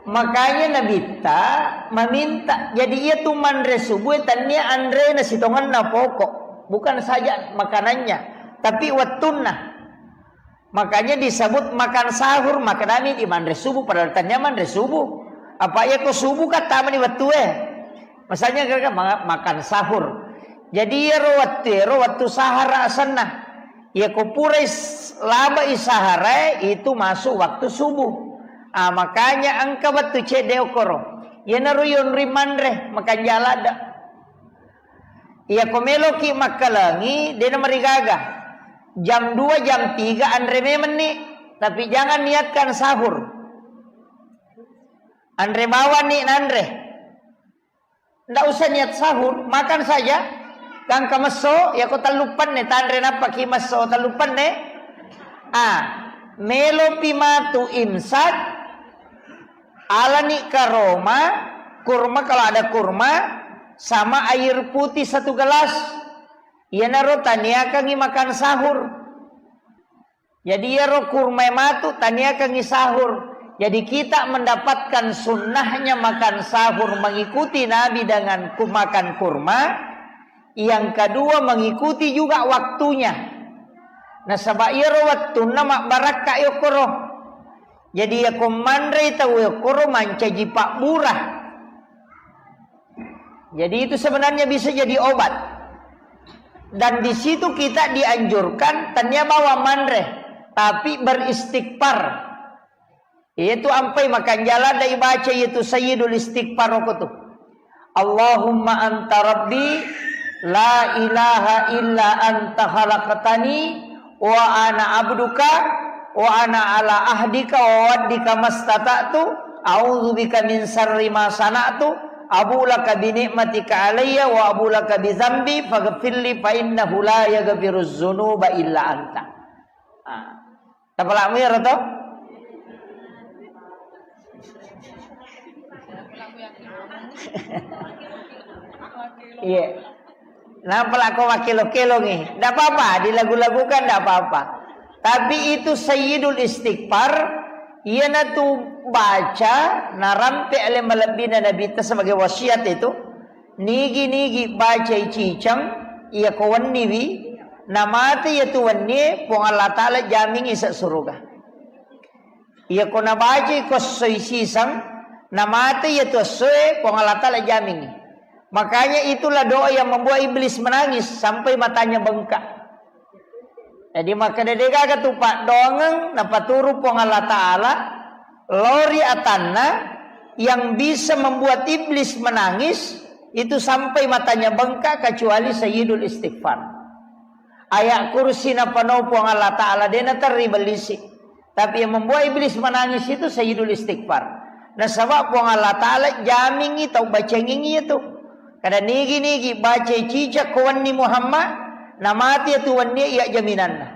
Makanya Nabitta meminta, jadi iya tu manre subuh, tania anrena sitongenna pokok, bukan saja makanannya, tapi wettunna. Makanya disebut makan sahur, makanami di manre subuh, padahal tania manre subuh. Apa iya ko subuh kan tamani wettue. Misalnya, kira-kira ma-, makan sahur. Jadi, iyaro wettu, iyaro wettu sahara asenna. Iya ko purai s-, labai sahara, itu masuk waktu subuh. Ah, makanya engka wettu cedde okoro. Iyanaro yonri manre, makanja ladda. Iya ko meloki makkalengi, dena marigaga. Jam dua, jam tiga anre memenni. Tapi jangan niatkan sahur. Anre bawanni nanre. Ndak usah niat sahur, makan saja. Gangka messo, yako telluppanne, tanre nappaki messo telluppanne. Ah, melopi matu imsak, alani karoma, kurma kalau ada kurma, sama air putih satu gelas. Iyanaro taniakangi makan sahur. Jadi, iyaro kurmae matu taniakangi sahur. Jadi, kita mendapatkan sunnahnya makan sahur, mengikuti Nabi dengan ku-, makan kurma. Yang kedua, mengikuti juga waktunya. Nasaba iyaro wettunna mabbarakka yokkoro. Jadi, yako manrei tau yokkoro mancaji pabbura. Jadi, itu sebenarnya bisa jadi obat. Dan di situ kita dianjurkan, tania bawa manre, tapi beristighfar. Itu ampai makanjala dai baca itu Sayyidul Istighfar roko tu. Allahumma anta rabbi, la ilaha illa anta khalaqtani, wa ana abduka, wa ana ala ahdika wa waddika mastata'tu, a'udzubika min syarri ma sana'tu, abu laka bi ni'matika alayya wa abu laka bi dzambi, faghfirli fa innahu la yaghfiruz dzunuba illa anta. Ah. Tapalamu ya, Roto? Iya. Nampa lako makkelo-kelongi. Ndak apa-apa, dilagu-lagukan ndak apa-apa. Tapi itu Sayyidul Istighfar, iyanatu baca narampe ale malebbina Nabitta sebagai wasiat itu. Nigi-nigi bacai ciceng, iya ko wenniwi, namate iya tu wennie, Puang Allah Ta'ala jamingi se suruga. Iya ko nabacai ko essoi siseng, namate iya tu essoe, Puang Allah Ta'ala jamingi. Makanya itulah doa yang membuat iblis menangis sampai matanya bengkak. Jadi makkeda de gaga tu paddoangeng napaturu Puang Allah Ta'ala, lori atanna yang bisa membuat iblis menangis itu sampai matanya bengkak kecuali Sayyidul Istighfar. Ayat kursi napanau Puang Allah Ta'ala de naterri bellisi. Tapi yang membuat iblis menangis itu Sayyidul Istighfar. Nasaba Puang Allah Ta'ala jamingi tau bacengingi itu. Kada nigi-nigi baca cicak ko wenni Muhammad, namati itu wenni iya jaminanna.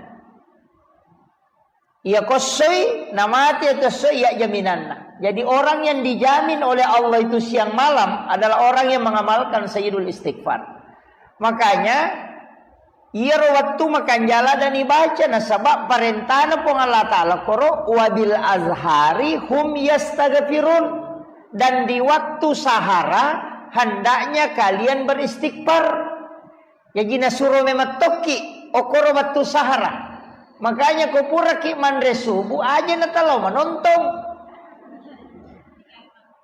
Iya kossoi, namati itu kossoi iya jaminanna. Jadi orang yang dijamin oleh Allah itu siang malam adalah orang yang mengamalkan Sayyidul Istighfar. Makanya, iyaro wettu makanja ladani baca nasaba parentana Puang Allah Ta'ala koro wabil azhari hum yastaghfirun. Dan di waktu sahara hendaknya kalian beristighfar. Jadi nasuro memang tokki okoro wettu sahara. Makanya ko puraki manre subuh aja natalao manontong.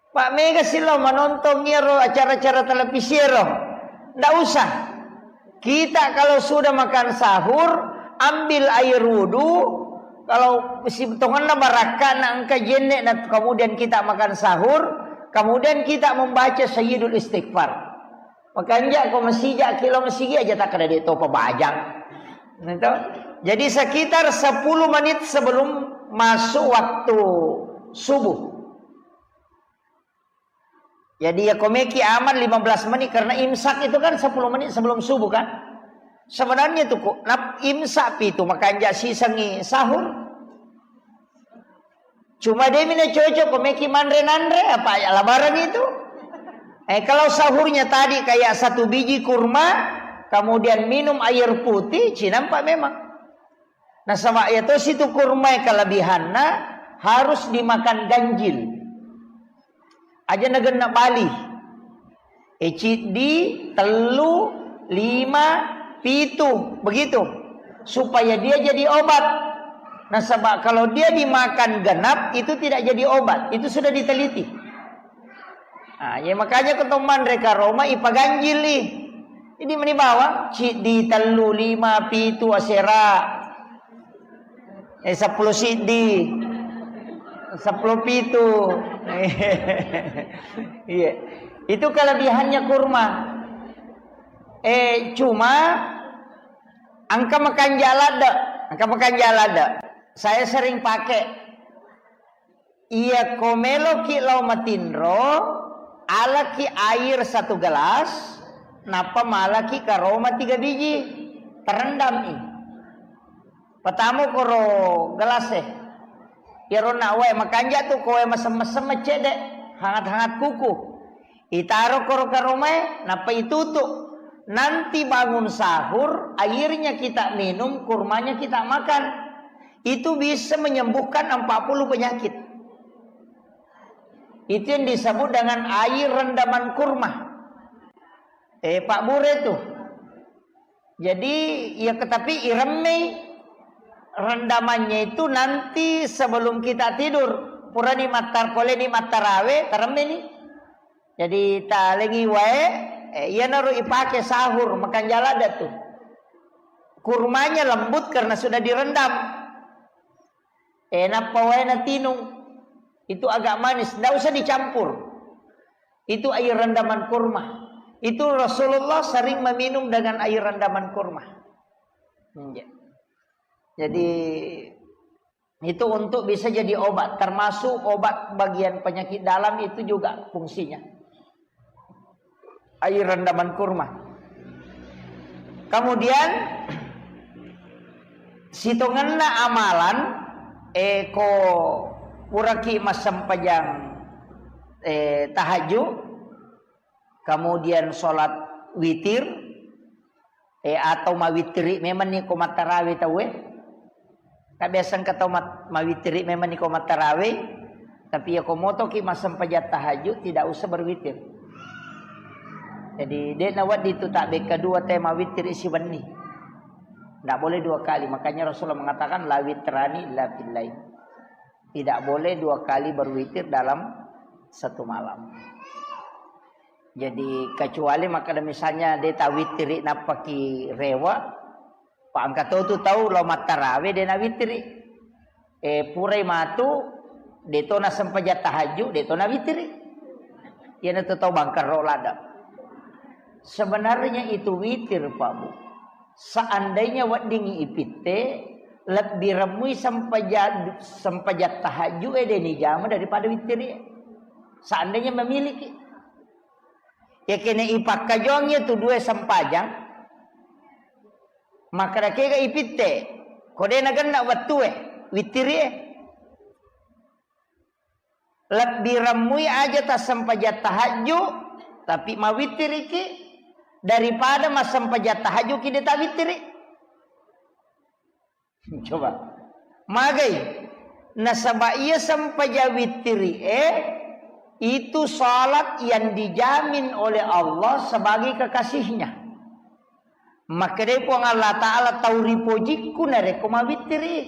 Pak mega silo manontong iyaro acara-acara televisi ero. Ndak usah. Kita kalau sudah makan sahur, ambil air wudhu. Kalau si tongenna barakka na engka jenne na kemudian kita makan sahur, kemudian kita membaca Sayyidul Istighfar. Makanja ko masija kilo masigi aja tak ada de topa bajang. Gitu. Jadi sekitar sepuluh menit sebelum masuk waktu subuh. Jadi ya komeki aman lima belas menit karena imsak itu kan sepuluh menit sebelum subuh kan. Sebenarnya itu kok nap imsak itu makanja sisengi sahur. Cuma de mina cocok komeki manre nanre apa ya labaran itu. Eh kalau sahurnya tadi kayak satu biji kurma, kemudian minum air putih, cinampak memang. Nasaba iya tosi tu kurma kelebihanna harus dimakan ganjil. Aja nagenna bali. E ciddi, tellu, lima, pitu, begitu. Supaya dia jadi obat. Nasaba kalau dia dimakan genap itu tidak jadi obat. Itu sudah diteliti. Nah, ya makanya ketemu manre karoma ipaganjili. Jadi meni bawang ciddi tellu lima pitu asera. Eh sepuluh siddi. Sepuluh pitu. Iya. Itu kelebihannya kurma. Eh cuma angka makan jalada, angka makan jalada. Saya sering pakai Iya ko meloki lao matinro, alaki air satu gelas, nappa malaki karoma tiga biji, terendami. Patamo koro gelas e. Iyaro na wae makanja tu koe mesem-mesem cedde, hangat-hangat kuku. Itaro koro karomae, nappa itutu. Nanti bangun sahur, airnya kita minum, kurmanya kita makan. Itu bisa menyembuhkan empat puluh penyakit. Itu yang disebut dengan air rendaman kurma. Eh, Pak Bure tuh. Jadi, ya tetapi iremmei rendamannya itu nanti sebelum kita tidur. Purani mattar-, poleni mattarawe, taremmeni. Jadi talengi wae, eh, iyanaro ipake sahur, makan jalada tuh. Kurmanya lembut karena sudah direndam. Eh, nappa wae natinung. Itu agak manis, ndak usah dicampur. Itu air rendaman kurma. Itu Rasulullah sering meminum dengan air rendaman kurma. Iya. Jadi itu untuk bisa jadi obat, termasuk obat bagian penyakit dalam itu juga fungsinya. Air rendaman kurma. Kemudian sitongenna amalan, eh, ko puraki massempajang, eh, tahajud, kemudian sholat witir, eh, atau mawittiri memang ni ko mattarawe tauwe. Kan biasa engka tau mat-, mawittiri memang ni ko mattarawe, tapi ya ko motoki massempajang tahajud tidak usah berwitir. Jadi de nawedding tu tabbekka dua te mawittiri siwenni. Ndak boleh dua kali. Makanya Rasulullah mengatakan la witrani illa fil lail. Tidak boleh dua kali berwitir dalam satu malam. Jadi, kecuali makkeda misalnya de' tawittiri nappaki rewe', pa engka to tu tau lao mattarawe de' nawittiri. Eh, purai matu, de' to nasempajang tahajud, de' to nawittiri. Iyana tu tau bangkerro ladde'. Sebenarnya itu witir, Pak Bu. Seandainya weddingngi ipitte, lebbi remmui sempaja-, sempajang tahajud e de' nijama daripada wittiri. Seandainya memiliki. Yakene ipakkajongi tu dua sempajang, makkeda kega ipitte, ko de' nagenna wettue, wittiri e. Lebbi remmui aja tassempajang tahajud, tapi mawittiriki, daripada massempajang tahajud ki de' tawittiri. Coba. Magai. Nasaba iya sempajang wittiri e, itu salat yang dijamin oleh Allah sebagai kekasihnya. Makkedai Puang Allah Ta'ala, tau ripojikku narekko mawittiri.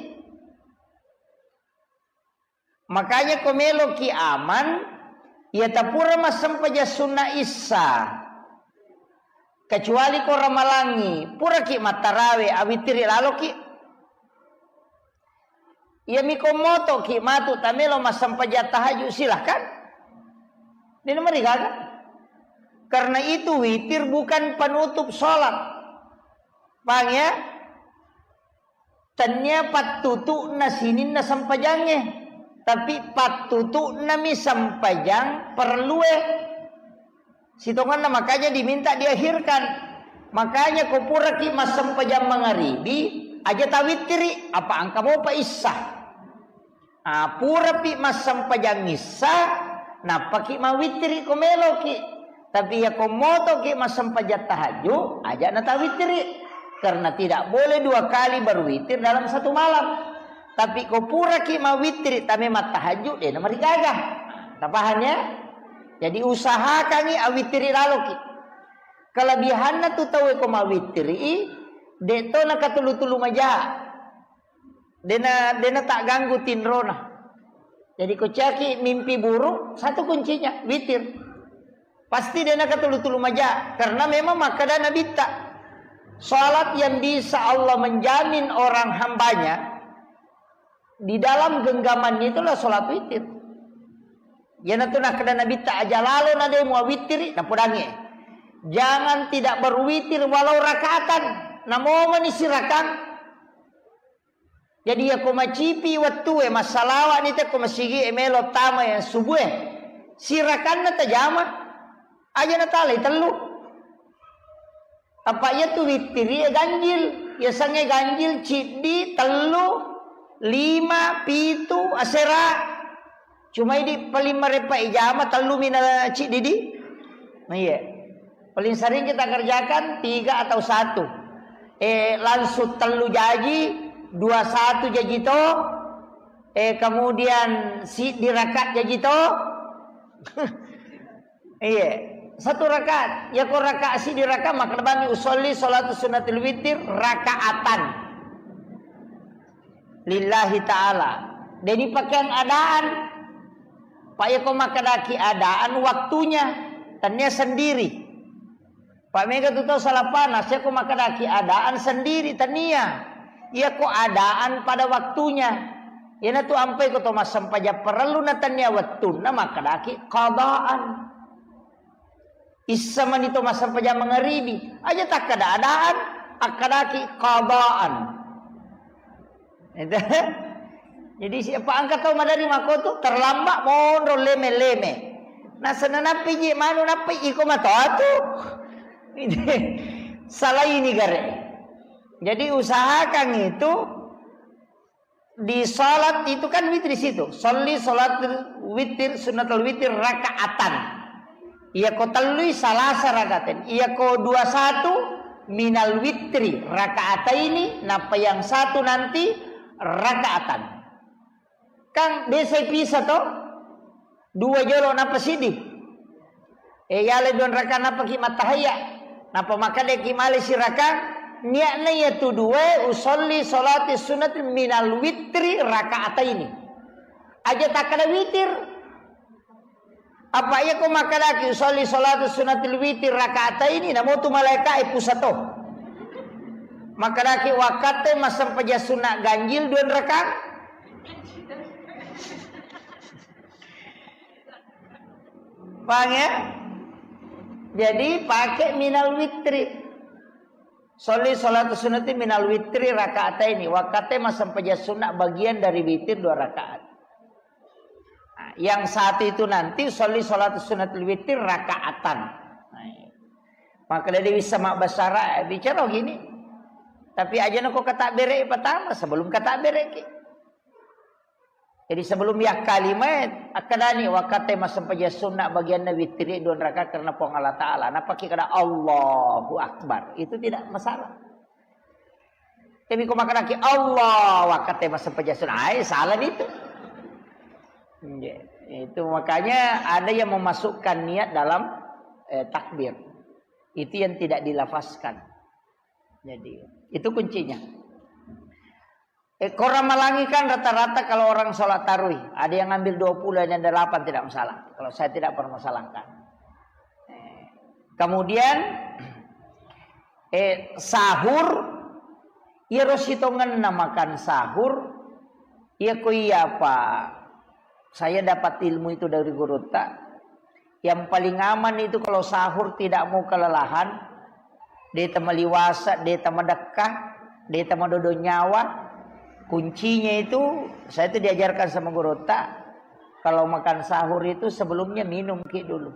Makanya ko meloki aman, iya tapura massempajang sunna issa. Kecuali ko ramalangi, puraki mattarawe, awittiri laloki. Iyami ko motoki matu tamelo massempajang tahajud, silahkan. De' namarigaga. Karena itu witir bukan penutup sholat. Paham ya? Tennia pattutu'na sininna sempajangnge, tapi pattutu'nami sempajang parellue. Sitongenna makanya diminta diakhirkan. Makanya ko puraki massempajang mangaribi, aja tawittiri, apa engka mopa issa. Ah, purapi massempajang issa, nappaki mawittiri ko meloki. Tapi iya ko motoki massempajang tahajud, aja natawittiri. Karena tidak boleh dua kali berwitir dalam satu malam. Tapi ko puraki mawittiri, tame mattahajud, de' namarigaga. Tapaham ya? Jadi usahakangi awittiri laloki. Kelebihanna tu tau ko mawittiri, de' to nakatulu-tulu maja. Dena, dena tak ganggu tinrona. Jadi ko caki mimpi buruk, satu kuncinya, witir. Pasti dena katulu-tulu maja, karena memang makkeda Nabitta, salat yang bisa Allah menjamin orang hambanya di dalam genggamannya itulah salat witir. Iyanatu nakkeda Nabitta, aja lalo na de' muawittiri, napodangnge. Jangan tidak berwitir walau rakaatan. Namomani sirakang. Jadi, iyako macipi wettue, massalawa'ni te ko masigi e melo tama yang subuh e. Sirakanna tajama, aja natalai tellu. Apa iyatu wittiri e ganjil, yasengnge ganjil ciddi, tellu, lima, pitu, asera. Cuma idi paling marepa ijama tellu mina ciddi di. Nah, iya. Paling sering kita kerjakan tiga atau satu. Eh, langsung tellu jaji, dua satu jaji to. Eh, kemudian si dirakat jaji to. Iya. Satu rakaat. Ya ko rakaat si dirakat maka bani usolli salatu sunnatul witir rakaatan. Lillahi ta'ala. Jadi pakaian adaan. Pak, yako makkedaki adaan waktunya, tania sendiri. Pak, mega tu tau salah panas, yako makkedaki adaan sendiri, tania. Yako adaan pada waktunya. Iyanatu ampai ko to massempajang parellu na tania wettunna makkedaki qadaan. Issa mani to massempajang mangaribi. Aja takkada adaan, akkadaki qadaan. Ente? Jadi siapa angka tau madari makotu terlambat monro leme-leme. Nasana nappi ji manu nappi iko matoatu. Salah ini gare. Jadi usahakan itu di salat itu kan witir situ. Salli salatul witir, sunnatul witir rakaatan. Iya ko tellui salasa rakaatan. Iya ko dua satu minal witri rakaataini, napa yang satu nanti rakaatan. Kan biasa pisah to? Dua jolo napa sidi. Eh, yale dua raka napa ki mattahayya. Napa makkeda ki male sirakang, niatna yatu dua usolli salati sunnati minal witri rakaataini. Aja takkada witir. Apa iya ko makkedaki usolli sholatu sunnatil witir rakaataini, namo tu malaika e pusato. Makkedaki wakkatte massempajang sunna ganjil dua rakaat. Paham ya? Jadi pakai minal witri. Sholli sholatu sunnati minal witri rakaataini. Wakkatte massempajang sunna bagian dari witir dua rakaat. Nah, yang satu itu nanti sholli sholatu sunnatil witir rakaatan. Nah, iya. Maka dari bisa mak basara bicara gini. Tapi aja nako kata bere pertama sebelum kata bere ki. Jadi sebelum ya kalimat akadani wakkatte massempajang sunna bagianna witri dua rakaat karena Puang Allah Taala. Napaki kada Allahu Akbar. Itu tidak masalah. Tapi ko makkedaki Allah, wakkatte massempajang sunna. Ai, salah itu. Nggih. Itu makanya ada yang memasukkan niat dalam, eh, takbir. Itu yang tidak dilafazkan. Jadi, itu kuncinya. Eh, korang malangi kan rata-rata kalau orang sholat tarawih, ada yang ambil dua puluh, ada yang delapan, tidak masalah. Kalau saya tidak permasalahkan. Eh, kemudian, eh, sahur, iyaro sitongenna makan sahur, iya ko iya apa saya dapat ilmu itu dari gurutta. Yang paling aman itu kalau sahur tidak mau kelelahan, de' temaliwasa, de' temedekka, de' temedodo nyawa. Kuncinya itu, saya itu diajarkan sama gurutta, kalau makan sahur itu sebelumnya minum ki dulu.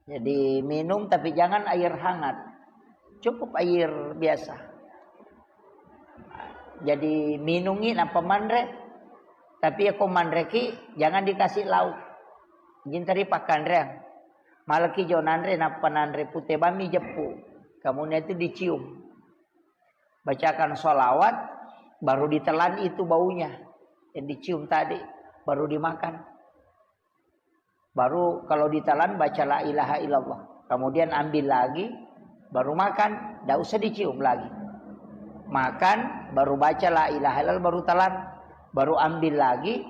Jadi minum tapi jangan air hangat. Cukup air biasa. Jadi minungi nappa manre. Tapi ya ko manreki jangan dikasih lauk. Jintari pakkanreang. Malaki jo nanre nappa nanre pute bami jeppu. Kamunya itu dicium. Bacakan sholawat, baru ditelan itu baunya yang dicium tadi, baru dimakan. Baru kalau ditelan baca la ilaha illallah. Kemudian ambil lagi, baru makan, tidak usah dicium lagi. Makan, baru baca la ilaha illallah, baru telan, baru ambil lagi,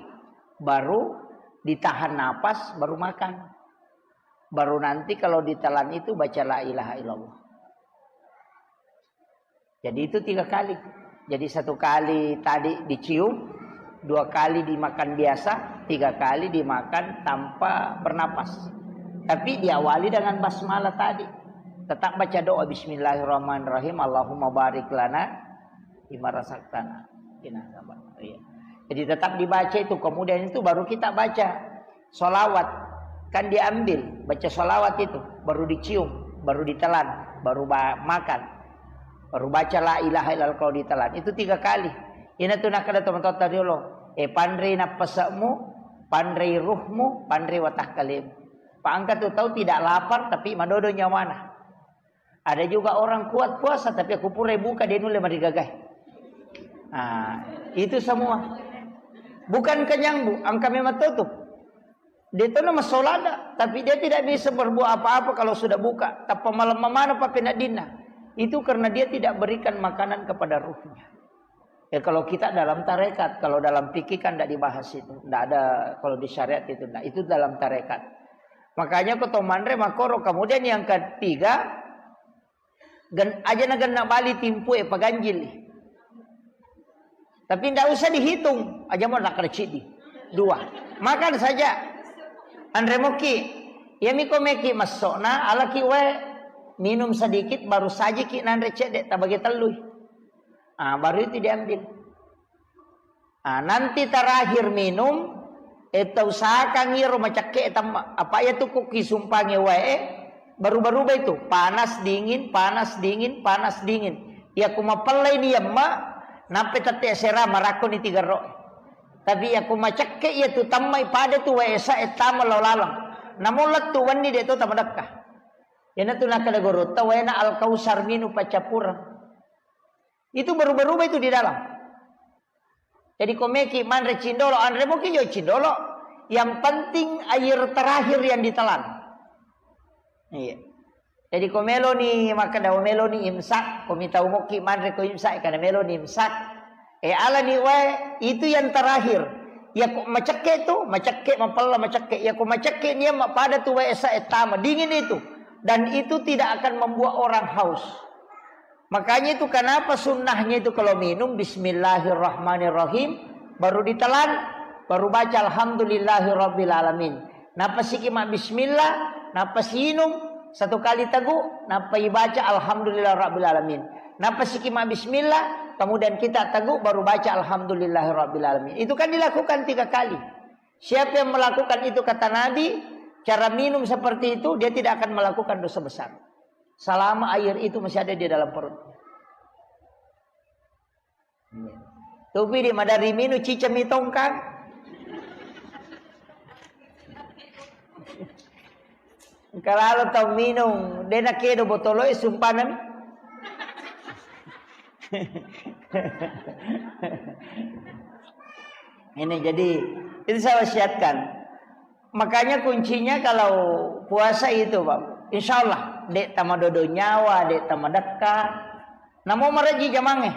baru ditahan napas, baru makan. Baru nanti kalau ditelan itu baca la ilaha illallah. Jadi itu tiga kali. Jadi satu kali tadi dicium, dua kali dimakan biasa, tiga kali dimakan tanpa bernapas. Tapi diawali dengan basmalah tadi. Tetap baca doa bismillahirrahmanirrahim, Allahumma barik lana fima razaqtana. Iya. Jadi tetap dibaca itu, kemudian itu baru kita baca. Sholawat, kan diambil, baca sholawat itu, baru dicium, baru ditelan, baru ba-, makan, baru baca la ilaha illallah kalau ditelan. Itu tiga kali. Ina tu nakkeda tomatoatta riolo, eh, panrei nappase'mu, panrei ruhmu, panrei watakkalemu. Pa engka tu tau tidak lapar tapi madodo nyawana. Ada juga orang kuat puasa, tapi aku pura buka, dia nulle marigagai. Ah, itu semua. Bukan kenyang, Bu, engka memang tutup. Dia tu nama solada, tapi dia tidak bisa berbuat apa-apa kalau sudah buka. Tappa malam mana papenaddinna. Itu karena dia tidak berikan makanan kepada ruhnya. Ya, kalau kita dalam tarekat, kalau dalam fikih kan tidak dibahas itu. Tidak ada, kalau di syariat itu tidak. Itu dalam tarekat. Makanya ko to manre makoro. Kemudian yang ketiga, gen-, aja na genna bali timpu e paganjil. Tapi tidak usah dihitung. Aja mau nakar cidi. Dua. Makan saja. Anre moki. Ya miko meki masokna, alaki wae. Minum sedikit, baru sajiki nanre cedek, tabagi telui. Ah, baru itu diambil. Ah, nanti terakhir minum, eh, tausahakan iro macakke tamma. Apa iya tu ku kisumpangi wae, baru-baru itu, panas dingin, panas dingin, panas dingin. Iya ku mapellai ni yamma, nampe tette sera marakko ni tiga ro. Tapi iya ku macakke iya tu tammai pada tu wae sa e tama lao laleng. Namo lettu wenni de to tamadekka. Iyana tu nakkeda gorotta waena Al-Kausar minu paccappureng. Itu berubah-ubah itu di dalam. Jadi ko meki manre cindolo, anre moki jo cindolo. Yang penting air terakhir yang ditelan. Iya. Jadi ko meloni makkeda meloni imsak, ko mitau moki manre ko imsak, karena meloni imsak. Eh, alani wae, itu yang terakhir. Iya ko macekke tu, macekke, mapella macekke. Iya ko macekke nia mapada tu wae esa e tama, dingin itu. Dan itu tidak akan membuat orang haus. Makanya itu kenapa sunnahnya itu kalau minum bismillahirrahmanirrahim, baru ditelan, baru baca alhamdulillahirabbil alamin. Napasiki ma bismillah, napasi inung satu kali tegu, napa ibaca alhamdulillah rabbil alamin. Napasiki ma bismillah, kemudian kita tegu baru baca alhamdulillah rabbil alamin. Itu kan dilakukan tiga kali. Siapa yang melakukan itu, kata Nabi, cara minum seperti itu, dia tidak akan melakukan dosa besar. Selama air itu masih ada di dalam perut. Topi di madari minu cica mitongkang. Kalau tau minum, dena kedo botolo e sumpana mi. Ini jadi, itu saya wasiatkan. Makanya kuncinya kalau puasa itu, Pak. Insya Allah, dek tamadodo nyawa, dek tamadekka. Namo maraji jamange.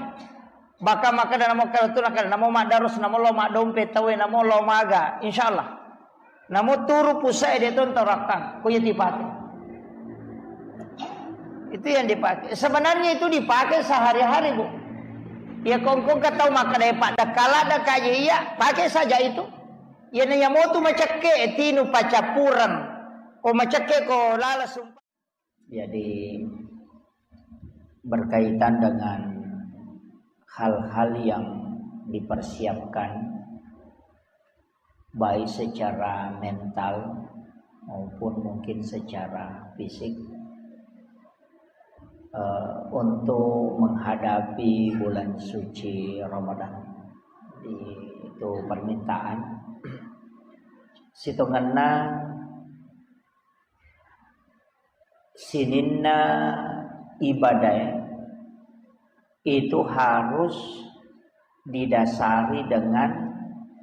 Baka makkeda namo kaletu nakkeda namo maddarus, namo lo maddompe tawe, namo lo maga. Insya Allah. Namo turu pusae de tonto rakkang. Ko iya dipake. Itu yang dipakai. Sebenarnya itu dipakai sehari-hari, Bu. Ya kongkong ke tau makkeda paddekka ladde kaji iya, pakai saja itu. Iya na iya motu macekke tinu pacappureng. Ko macekke ko lala sumpa. Jadi, berkaitan dengan hal-hal yang dipersiapkan, baik secara mental maupun mungkin secara fisik, eh, untuk menghadapi bulan suci Ramadan. Jadi, itu permintaan. Sitongenna sininna ibadah itu harus didasari dengan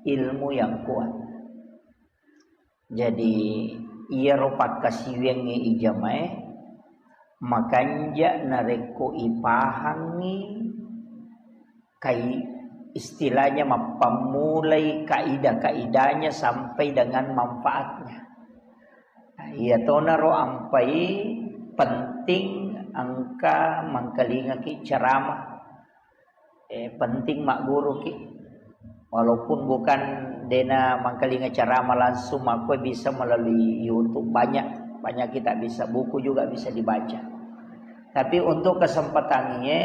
ilmu yang kuat. Jadi, iyaro pakkasiwiangnge ijamae makanja narekko ipahangngi kai-, istilahnya mappammulai kaidah-kaidahnya sampai dengan manfaatnya. Nah, iyatonaro ampai penting engka mangkalingaki ceramah. Eh, penting magguruki. Walaupun bukan dena mangkalinga ceramah langsung, makkue bisa melalui YouTube. Banyak, banyak kita bisa, buku juga bisa dibaca. Tapi untuk kesempatan ini,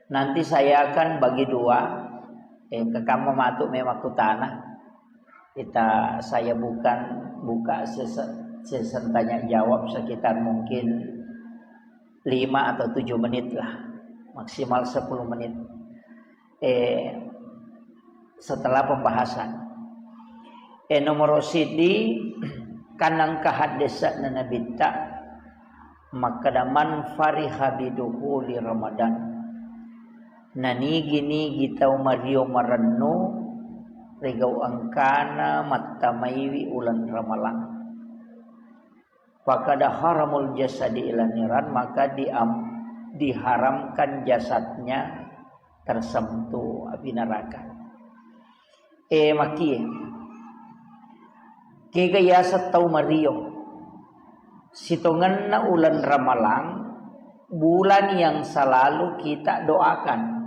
nanti saya akan bagi dua. Eh, kekamma matu memang kutana. Kita, saya bukan buka sese-, session tanya jawab sekitar mungkin lima atau tujuh menit lah, maksimal sepuluh menit. Eh, setelah pembahasan. Eh, nomor sidi, kan engka haddesa'na Nabitta, makkeda, "Man fariha bidukhuli Ramadan." Nanigi-nigi tau mario marennu rigau engkana mattamaiwi uleng Ramalang. Fakada haramul jasadi ila niran, maka diam-, diharamkan jasadnya tersentuh api neraka. Eh, makie. Kega yaseng tau mario. Sitongenna uleng Ramalang, bulan yang selalu kita doakan.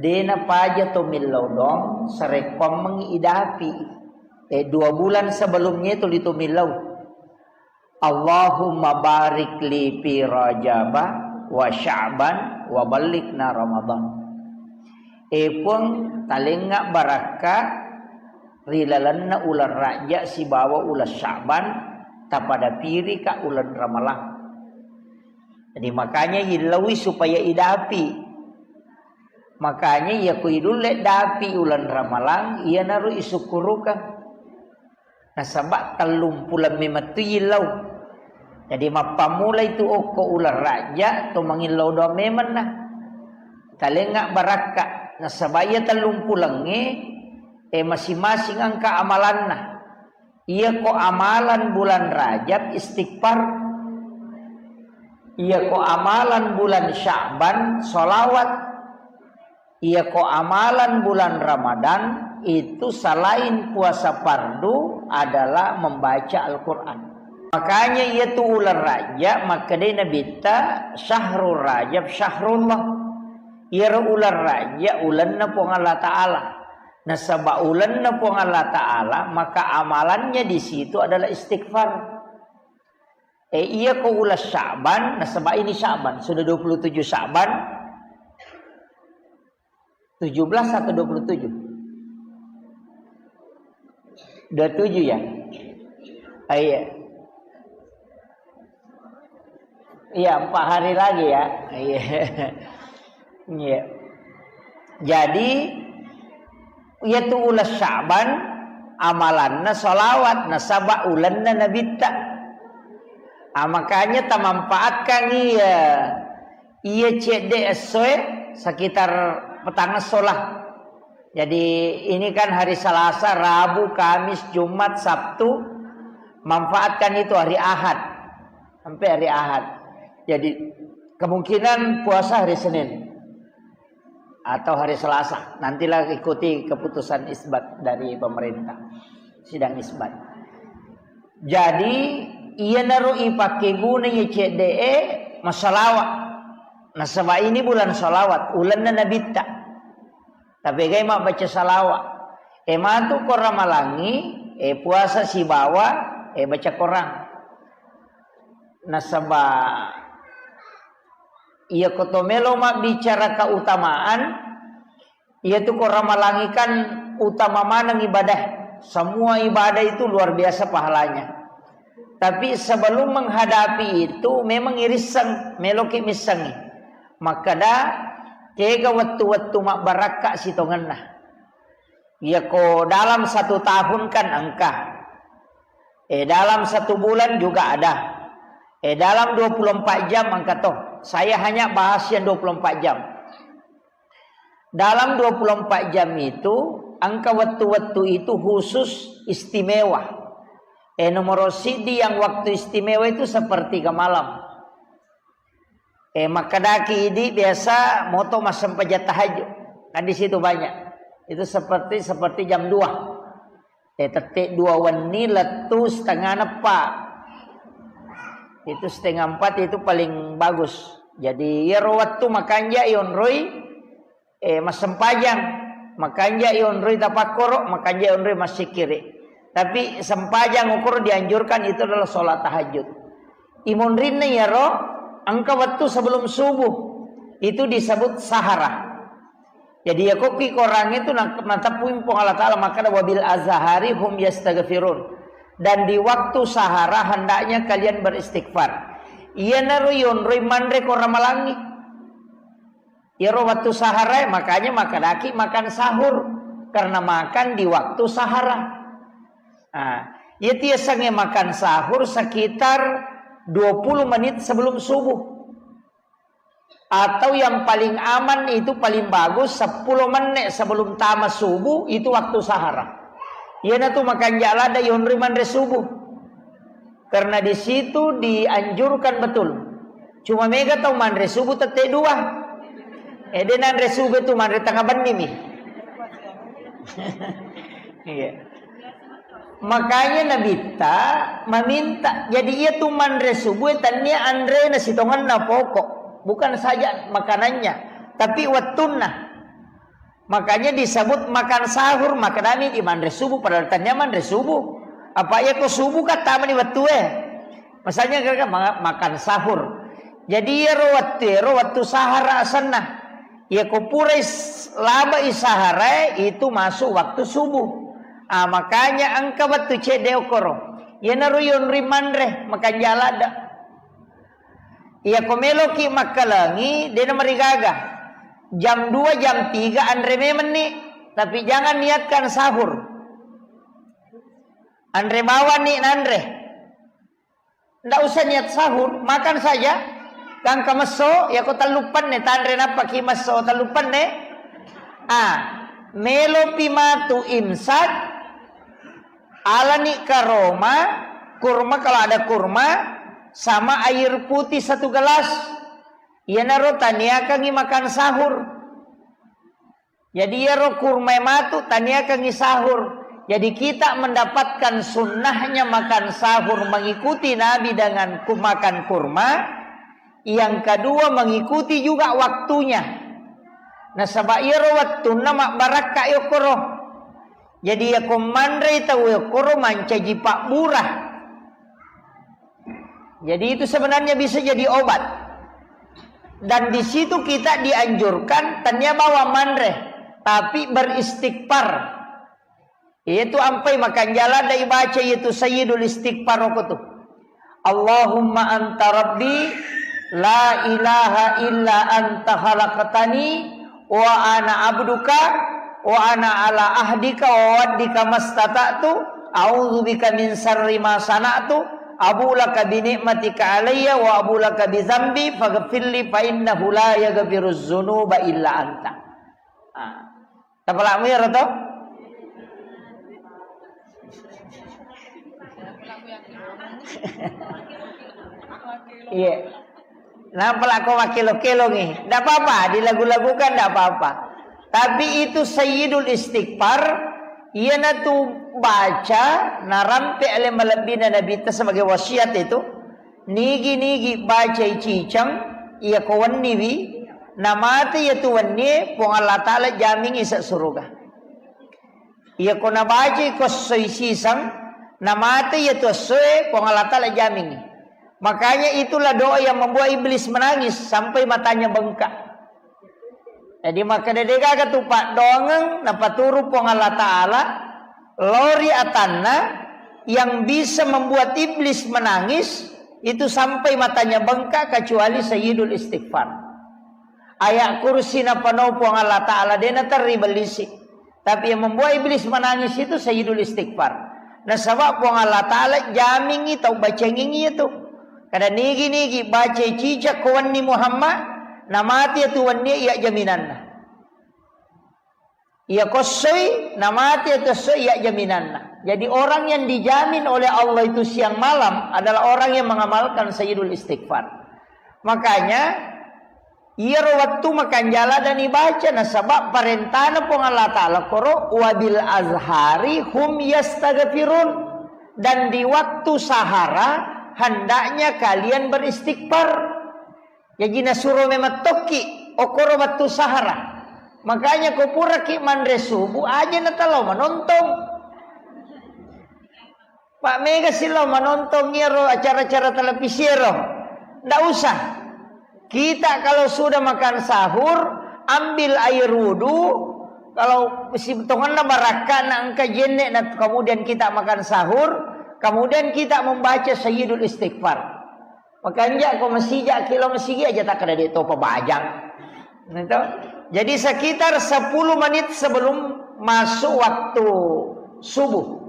Dena paja to millau dong, sarekkoammengngi idapi. Eh, dua bulan sebelumnya itu litu millau. Allahumma barik li fi Rajaba wa Sya'ban wa ballighna Ramadan. E Puang, talengnga barakka ri lalenna uleng Rajab sibawa uleng Sya'ban, tapadapirika uleng Ramalang. Jadi makanya illaui supaya idapi. Makanya iya ko idulle dapi uleng Ramalang, iyanaro isukkurukang. Nasaba tellumpuleng memettu illau. Jadi mappammulai tu okko uleng Rajab to mangillau doang memenna. Talengnga barakka. Nasaba iya tellumpulengnge, eh, masing-masing engka amalanna. Iya ko amalan bulan Rajab istighfar. Iya ko amalan bulan Sya'ban sholawat. Iyako amalan bulan Ramadan itu selain puasa fardu adalah membaca Al-Quran. Makanya iyatu uleng Rajab, makkedai Nabitta, "Syahrul Rajab syahrullah." Iyaro uleng Rajab ulenna Puang Allah Ta'ala. Nasaba ulenna Puang Allah Ta'ala, maka amalannya di situ adalah istighfar. Eh, iyako uleng Sya'ban, nasaba ini Sya'ban, sudah dua puluh tujuh Sya'ban, tujuh belas atau dua puluh tujuh? Dua puluh tujuh ya? Ah, iya. Iya, empat hari lagi ya. Iya. Iya. Jadi, iyatu uleng Sya'ban, amalanna sholawat, nasaba ulenna Nabitta. Ah, makanya tamanfaatkan iya, iya cedde essoe sekitar petang esso lah. Jadi, ini kan hari Selasa, Rabu, Kamis, Jumat, Sabtu, manfaatkan itu hari Ahad. Sampai hari Ahad. Jadi, kemungkinan puasa hari Senin atau hari Selasa. Nantilah ikuti keputusan isbat dari pemerintah, sidang isbat. Jadi, iyanaro ipakkeguna iya cedde'e massalawa. Nasaba ini bulan salawat, ulenna Nabitta. Tapegai mabbaca salawa. E matu ko Ramalangi, e puasa sibawa, e baca Korang. Nasaba iyako to melo mabbicara keutamaan, iyatu ko Ramalangi kan utama maneng ibadah. Semua ibadah itu luar biasa pahalanya. Tapi sebelum menghadapi itu, memang irisseng, meloki missengi. Makkeda, kega wettu-wettu mabbarakka sitongenna. Iyako dalam satu tahun kan engka. Eh, dalam satu bulan juga ada. Eh, dalam dua puluh empat jam engka to. Saya hanya bahas yang dua puluh empat jam. Dalam dua puluh empat jam itu, engka wettu-wettu itu khusus istimewa. Eh, nomor sidi yang waktu istimewa itu sepertiga malam. Eh, makkedaki idi biasa moto massempajang tahajud. Kan di situ banyak. Itu seperti, seperti jam dua. Eh, tette dua wenni lettu setengah neppa. Itu setengah empat itu paling bagus. Jadi, iyaro wettu makanja ionroi, eh, massempajang, makanja ionroi tapakkoro, makanja ionroi massikkiri. Tapi sempajang okoro dianjurkan itu adalah sholat tahajud. Imonrinna iyaro engka wettu sebelum subuh. Itu disebut sahara. Jadi, iyako ki Korang itu na-, nateppui Puang Allah Ta'ala, makkeda, "Wabil azhari hum yastaghfirun." Dan di waktu sahara hendaknya kalian beristighfar. Iyanaro yonroi manre ko Ramalangi. Iyaro waktu sahara, makanya makkedaki makan sahur. Karena makan di waktu sahara. Nah, iya tiasangnge makan sahur sekitar dua puluh menit sebelum subuh. Atau yang paling aman itu, paling bagus sepuluh menit sebelum tama subuh, itu waktu sahara. Iyanatu makanja ladde yonroi manre subuh. Karena di situ dianjurkan betul. Cuma mega tau manre subuh tette dua. Eh, de nanre subuh itu manre tengah benni mi. Iya. Makanya Nabitta meminta, jadi iya tu manre subuh, tania anrena sitongenna pokok, bukan saja makanannya, tapi wettunna. Makanya disebut makan sahur, makkedami di manre subuh, padahal tania manre subuh. Apa iya ko subuh kan tamani wettue. Misalnya, kira-kira ma-, makan sahur. Jadi, iyaro wettu, iyaro wettu sahara asenna. Iya ko purai s-, labai sahara, itu masuk waktu subuh. Ah, makanya engka wettu cedde okoro. Iyanaro yonroi manre, makanja ladde. Iya ko meloki makkalengi, dena marigaga. Jam dua, jam tiga anre memenni, tapi jangan niatkan sahur. Anre bawani nanre. Ndak usah niat sahur, makan saja. Gangka messo, yako telluppanne, tanre nappaki messo telluppanne. Ah, melopi matu imsak, alani karoma, kurma kalau ada kurma, sama air putih satu gelas. Iyanaro taniakangi makan sahur. Jadi iyaro kurma matu taniakangngi sahur. Jadi kita mendapatkan sunnahnya makan sahur mengikuti Nabi dengan ku-, makan kurma. Yang kedua mengikuti juga waktunya. Nasaba iyaro wettunna mabbarakka yokkoro. Jadi yako manrei tau yokkoro mancaji pabbura. Jadi itu sebenarnya bisa jadi obat. Dan di situ kita dianjurkan tania bawang manre, tapi beristighfar. Itu ampai makanjala dai baca itu Sayyidul Istighfar okotu. Allahumma anta rabbi la ilaha illa anta khalaqtani wa ana abduka wa ana ala ahdika wa waddika mastata'tu, a'udzu bika min syarri ma sana'tu, abu laka bi ni'matika alayya wa abu laka bi dzambi faghfirli fa innahu la yaghfiruz dzunuba illa anta. Ah. Tapalamu ya, Roto? Iya. Nampa lako makkelo-kelongi. Ndak apa-apa, dilagu-lagukan ndak apa-apa. Tapi itu Sayyidul Istighfar, iyanatu baca narampe ale malebbina Nabitta sebagai wasiat itu. Nigi-nigi bacai ciceng, iya ko wenniwi, namate iya tu wennie, Puang Allah Ta'ala jamingi ise suruga. Iya ko nabacai ko essoi siseng, namate iya tu essoe, Puang Allah Ta'ala jamingi. Makanya itulah doa yang membuat iblis menangis sampai matanya bengkak. Jadi makkeda degaga tu paddoangeng napaturu Puang Allah Ta'ala, lori atanna yang bisa membuat iblis menangis itu sampai matanya bengkak kecuali Sayyidul Istighfar. Ayat kursi napanau Puang Allah Ta'ala dena terri bellisi. Tapi yang membuat iblis menangis itu Sayyidul Istighfar. Nasaba Puang Allah Ta'ala jamingi tau bacengingi itu. Kada nigi-nigi baca cicak ko wenni Muhammad, namati itu wenni iya jaminanna. Iya kossoi, namati itu essoi iya jaminanna. Jadi orang yang dijamin oleh Allah itu siang malam adalah orang yang mengamalkan Sayyidul Istighfar. Makanya, iyaro wettu makanjala dan ibaca, nasaba parentana Puang Allah Ta'ala koro, "Wabil azhari hum yastaghfirun." Dan di waktu sahara, hendaknya kalian beristighfar. Jaji nasuro memang tokki, okoro wettu sahara. Makanya ko puraki manre subuh, aja natalo manontong. Pak mega silo manontong iyaro acara-acara televisi ero. Ndak usah. Kita kalau sudah makan sahur, ambil air wudhu. Kalau si tongenna barakka na engka jenne na kemudian kita makan sahur, kemudian kita membaca Sayyidul Istighfar. Makanja ko masija ki lo masigi aja tak ada de topa bajang. Gitu. Jadi sekitar sepuluh menit sebelum masuk waktu subuh.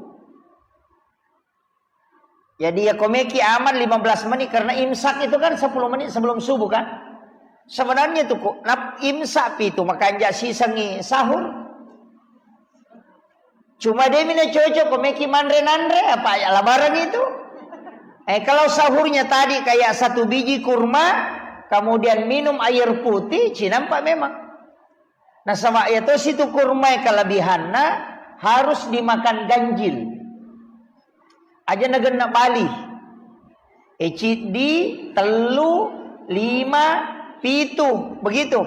Jadi ya komeki aman lima belas menit karena imsak itu kan sepuluh menit sebelum subuh kan. Sebenarnya itu kok nap imsak pi itu makanja sisengi sahur. Cuma de mina cocok ko meki manre nanre apa ya labaran itu. Eh, kalau sahurnya tadi kayak satu biji kurma, kemudian minum air putih, cinampak memang. Nasaba iya tosi tu kurma kelebihanna harus dimakan ganjil. Aja nagenna bali. Eh, ciddi, tellu, lima, pitu, begitu.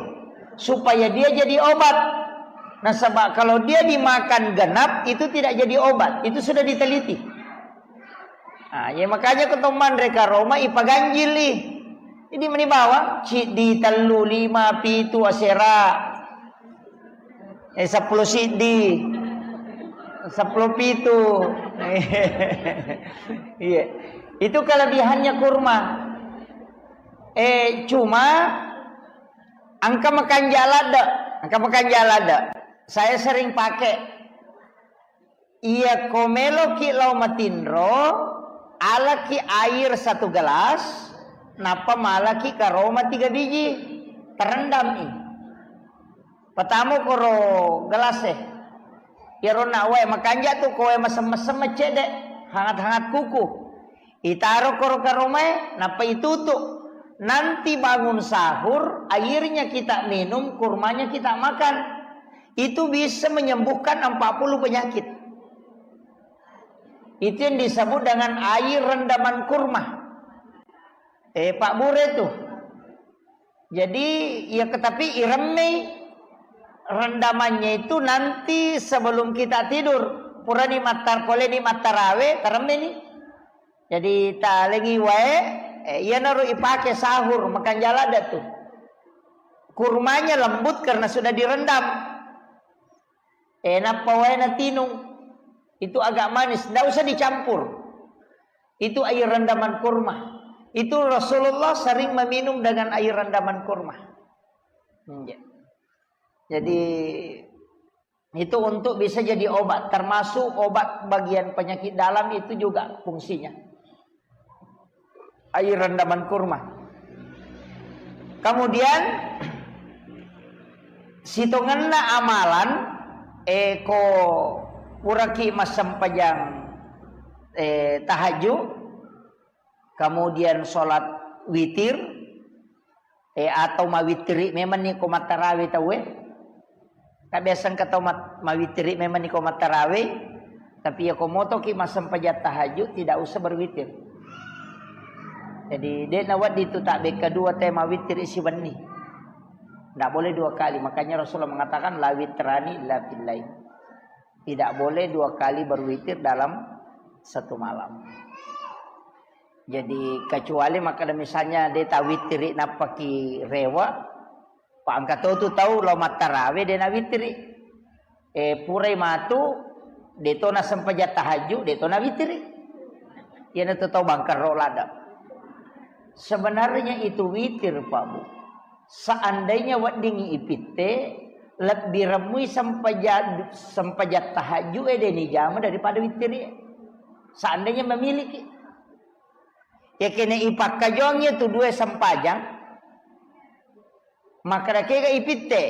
Supaya dia jadi obat. Nasaba kalau dia dimakan genap, itu tidak jadi obat. Itu sudah diteliti. Nah, ya makanya ko to manre karoma ipaganjili. Jadi meni bawang, ciddi, tellu, lima, pitu, asera. Eh, seppulo siddi. Seppulo pitu. Iya. Itu kelebihannya kurma. Eh, cuma engka makanja ladde. Engka makanja ladde. Saya sering pakai. Iya ko meloki lao matinro, alaki air satu gelas, nappa malaki karoma tiga biji. Terendami. Patamu koro gelas e. Iyaro na wae makanja tu ko wae mesem-mesem cedde, hangat-hangat kuku. Itaro koro karomae, nappa itutu. Nanti bangun sahur, airnya kita minum, kurmanya kita makan. Itu bisa menyembuhkan empat puluh penyakit. Itu yang disebut dengan air rendaman kurma. Eh, Pak Bure tuh. Jadi, ya, tapi iremmei rendamannya itu nanti sebelum kita tidur. Purani mattar-, poleni mattarawe, taremmeni. Jadi, talengi wae, eh, iyanaro ipake sahur, makan jala ada tuh. Kurmanya lembut karena sudah direndam. Eh, nappa wae natinung. Itu agak manis, ndak usah dicampur. Itu air rendaman kurma. Itu Rasulullah sering meminum dengan air rendaman kurma. Hmm, ya. Jadi, itu untuk bisa jadi obat, termasuk obat bagian penyakit dalam itu juga fungsinya. Air rendaman kurma. Kemudian, sitongenna amalan, eh, ko puraki massempajang, eh, tahajud, kemudian sholat witir, eh, atau mawittiri memang ni ko mattarawe tauwe. Ka biasa engka tau mat-, mawittiri memang ni ko mattarawe, tapi ya ko motoki massempajang tahajud, tidak usah berwitir. Jadi, de' nawedding tu tabbekka dua te mawittiri siwenni. Ndak boleh dua kali. Makanya Rasulullah mengatakan, "La witrani illa fil lail." Tidak boleh dua kali berwitir dalam satu malam. Jadi, kecuali makkeda misalnya de' tawittiri nappaki rewe, pa engka to tu tau lao mattarawe de' nawittiri. Eh, purai matu, de' to nassempajang tahajud, de' to nawittiri. Iyanatu tau bangkerro ladde. Sebenarnya itu witir, Pak Bu. Seandainya weddingngi ipitte, lebbi remmui sempaja-, sempajang tahajud e de' nijama daripada wittiri. Seandainya memiliki. Ya kene ipakkajuang iya tu dua sempajang, makkeda kega ipitte,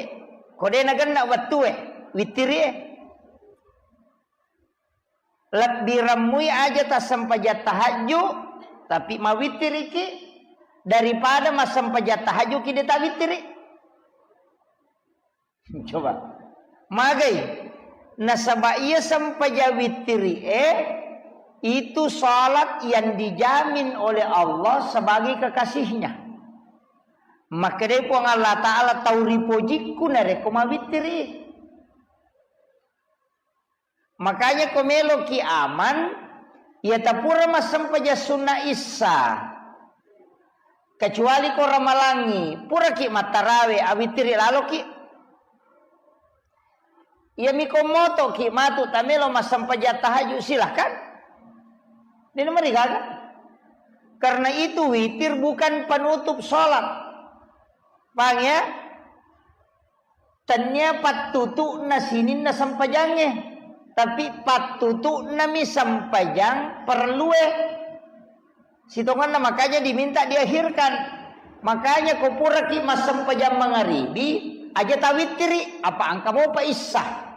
ko de' nagenna wettue, wittiri e. Lebbi remmui aja tassempajang tahajud, tapi mawittiriki daripada massempajang tahajud ki de' tawittiri. Coba. Magai. Nasaba iya sempajang wittiri e, itu salat yang dijamin oleh Allah sebagai kekasihnya. Makkedai Puang Allah Ta'ala, "Tau ripojikku narekko mawittiri." Makanya ko meloki aman, iya tapura massempajang sunna issa, kecuali ko ramalangi, puraki mattarawe, awittiri laloki. Iyami ko motoki matu tamelo massempajang tahajud, silahkan. Dena marigaga. Karena itu witir bukan penutup sholat. Paham ya? Tennia pattutu'na sininna sempajangnge, tapi pattutu'nami sempajang perlue. Sitongenna makanya diminta diakhirkan. Makanya ko puraki massempajang mangaribi, aja tawittiri, apa engka mopa issa.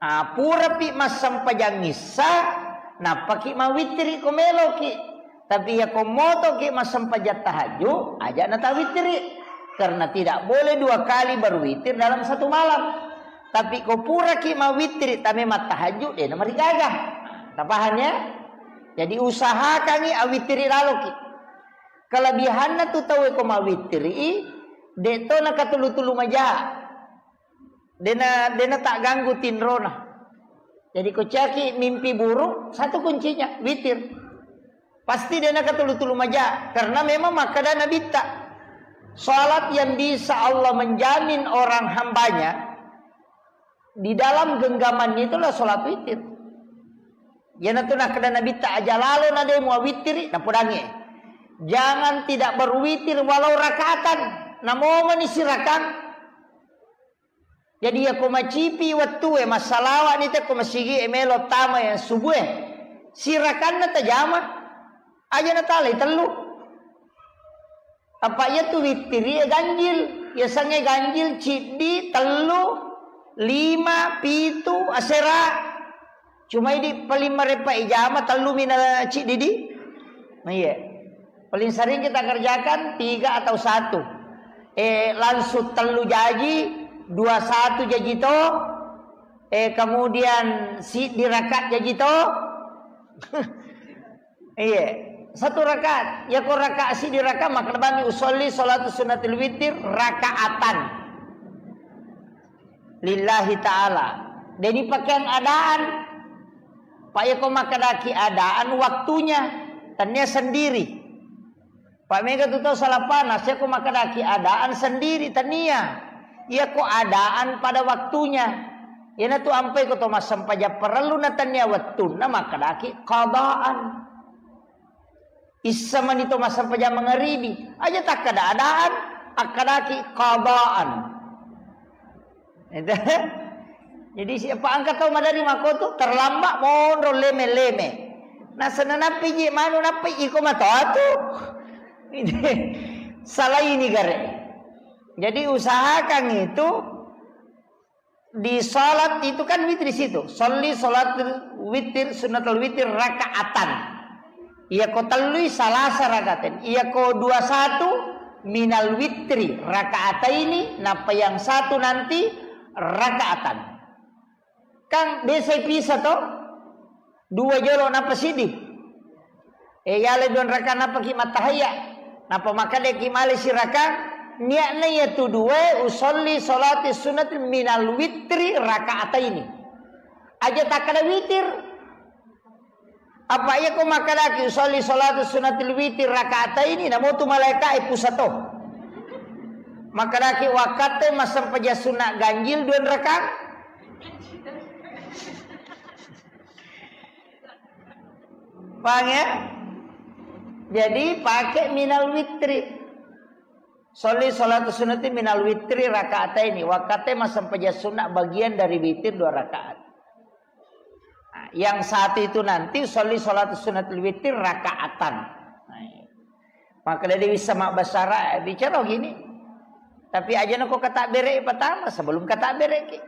Ah, purapi massempajang issa, nappaki mawittiri ko meloki. Tapi iya ko motoki massempajang tahajud, aja na tawittiri. Karena tidak boleh dua kali berwitir dalam satu malam. Tapi ko puraki mawittiri, tame mattahajud, de' na marigaga. Tapaham ya? Jadi usahakangi awittiri laloki. Kelebihanna tu tauwe ko mawittiri, de' to nakatulu-tulu maja. Dena, dena tak ganggu tinrona. Jadi ko caki mimpi buruk, satu kuncinya, witir. Pasti dena katulu-tulu maja, karena memang makkeda Nabitta, salat yang bisa Allah menjamin orang hambanya di dalam genggamannya itulah salat witir. Iyanatu nakkeda Nabitta, aja lalo na de' muawittiri, napodangngi. Jangan tidak berwitir walau rakatan, namomani sirakang. Jadi, iya ko macipi wettue, massalawa'ni te ko masigi e melo tama yang subuh e. Sirakanna tajama, aja natalai tellu. Apa iya tu wittiri e ganjil, yasengnge ganjil ciddi, tellu, lima, pitu, asera. Cuma idi paling marepa ijama tellu mina ciddi di. Nah, iya. Paling sering kita kerjakan tiga atau satu. Eh, langsung tellu jaji, Dua satu jaji to, eh, kemudian siddi rakaat jaji to. Iya, satu rakaat. Ya ko rakaat siddi rakaat, maka bami usolli salatu sunnatil witir rakaatan. Lillahi ta'ala. Deni pakeang adaan. Pak ya ko makadaki adaan waktunya. Tania sendiri. Pak mega tu tau salapana, saya ko makadaki adaan sendiri, tania. Iya ko adaan pada waktunya. Iyana tu ampai ko to massempajang parellu na tania wettunna makadaki qadaan. Issa mani to massempajang mangaribi. Aja takkada adaan, akkadaki qadaan. Itu. Jadi siapa angkat tau madari makotu terlambat monro leme-leme. Nah, senenappi ji manu nappi iko matoatu. Salah ini gare. Jadi usahakan itu di salat itu kan witri situ. Sholli sholatul witir sunnatul witir rakaatan. Iya ko tellui salasa rakaten. Iya ko dua satu minal witri rakaataini, napa yang satu nanti rakaatan. Kan biasa pisa to? Dua jolo napa sidi. Eh, yale dua raka napa ki matahaya. Napa makadeki male siraka. Niatna iya tu dua usolli salati sunat minal witri rakaataini. Aja takkada witir. Apa iya ko makadaki usolli salatu sunatil witir rakaataini, namo tu malaika e pusato. Makadaki wakkatte massempajang sunat ganjil dua raka. Paham ya? Jadi pakai minal witri. Sholli sholatu sunnati minal witri rakaataini. Wakkatte massempajang sunnah bagian dari witir dua rakaat. Nah, yang satu itu nanti sholli sholatu sunnatil witir rakaatan. Nah, iya. Maka dari bisa mak basara bicara gini. Tapi aja nako kata bere pertama sebelum kata bere ki.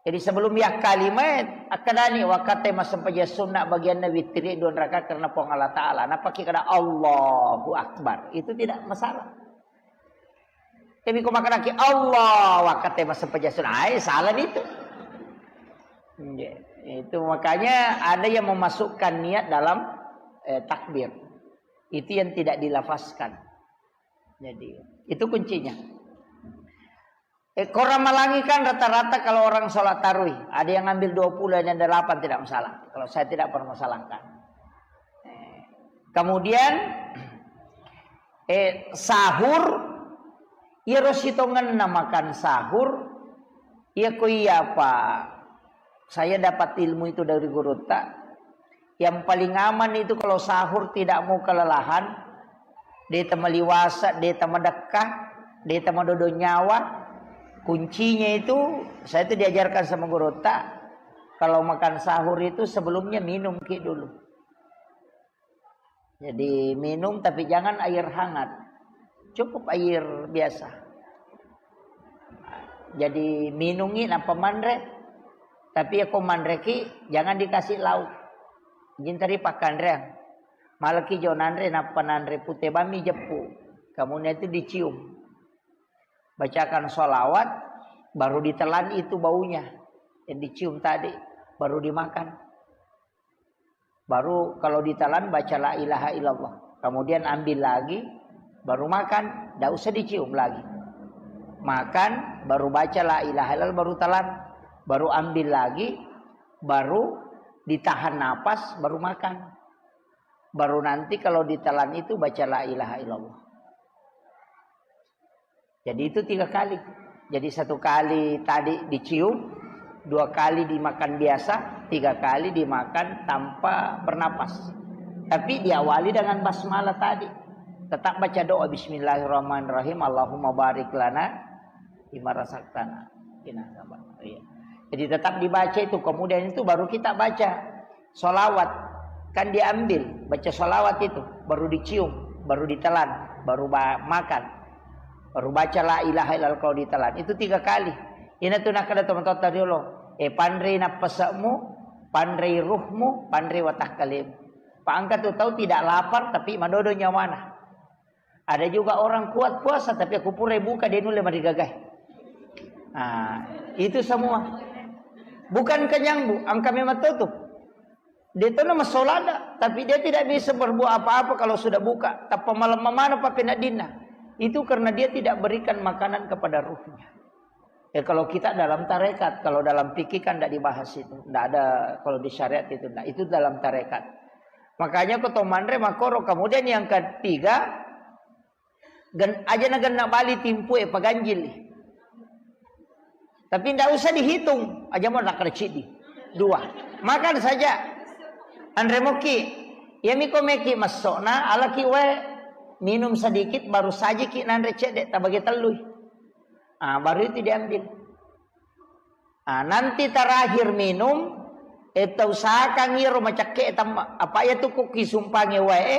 Jadi sebelum yakkalima, akkadani wakkatte massempajang sunnah bagianna witri dua rakaat karena Puang Allah Ta'ala. Napaki kada Allahu Akbar. Itu tidak masalah. Tapi ko makadaki Allah wakkatte massempajang sunnah, ai salah itu. Iya. Itu makanya ada yang memasukkan niat dalam eh, takbir. Itu yang tidak dilafazkan. Jadi itu kuncinya. Eh, korang malangi kan rata-rata kalau orang sholat tarawih, ada yang ngambil dua puluh, ada yang delapan, tidak masalah. Kalau saya tidak permasalahkan. Eh, kemudian eh, sahur, iya ro sitongenna makan sahur, iya ko iya apa saya dapat ilmu itu dari gurutta. Yang paling aman itu kalau sahur tidak mau kelelahan, de tama liwasa, de tama dekka, de tama dodo nyawa. Kuncinya itu, saya itu diajarkan sama gurutta, kalau makan sahur itu sebelumnya minum ki dulu. Jadi minum tapi jangan air hangat. Cukup air biasa. Jadi minungi nappa manre. Tapi ya ko manreki jangan dikasih lauk. Jintari pakkanreang. Malaki jo nanre nappa nanre pute bami jeppu. Kemudian itu dicium. Bacakan sholawat, baru ditelan itu baunya yang dicium tadi, baru dimakan. Baru kalau ditelan baca la ilaha illallah. Kemudian ambil lagi, baru makan, tidak usah dicium lagi. Makan, baru baca la ilaha illallah, baru telan, baru ambil lagi, baru ditahan napas, baru makan. Baru nanti kalau ditelan itu baca la ilaha illallah. Jadi itu tiga kali. Jadi satu kali tadi dicium, dua kali dimakan biasa, tiga kali dimakan tanpa bernapas. Tapi diawali dengan basmalah tadi. Tetap baca doa bismillahirrahmanirrahim, Allahumma barik lana bima razaqtana. Iya. Jadi tetap dibaca itu, kemudian itu baru kita baca. Sholawat, kan diambil, baca sholawat itu, baru dicium, baru ditelan, baru ba- makan, baru baca la ilaha illallah kalau ditelan. Itu tiga kali. Ina tu nakada teman-teman tadi lo, eh panre nappasekmu, panre ruhmu, panre watakkalemu. Pak angkat tu tahu tidak lapar tapi madodo nyawana. Ada juga orang kuat puasa tapi aku pura buka dia nulle marigagai. Ah, itu semua. Bukan kenyang, Bu. Engka memang tutup. Dia itu nama solada, tapi dia tidak bisa berbuat apa-apa kalau sudah buka. Tappa malam mana pape nadinna. Itu karena dia tidak berikan makanan kepada ruhnya. Ya, kalau kita dalam tarekat, kalau dalam fikih kan tidak dibahas itu. Tidak ada, kalau di syariat itu tidak. Itu dalam tarekat. Makanya ko to manre makoro. Kemudian yang ketiga, gen, aja na genna bali timpu e paganjil. Tapi tidak usah dihitung. Aja mau nakar cidi. Dua. Makan saja. Anre moki. Ya miko meki masuk na alaki wae minum sedikit baru saja ki nanre cedek tabagi telui. Ah, baru itu diambil. Ah, nanti terakhir minum, eh, tausahakan iro macakke tamma. Apa ya tuku kisumpange wae,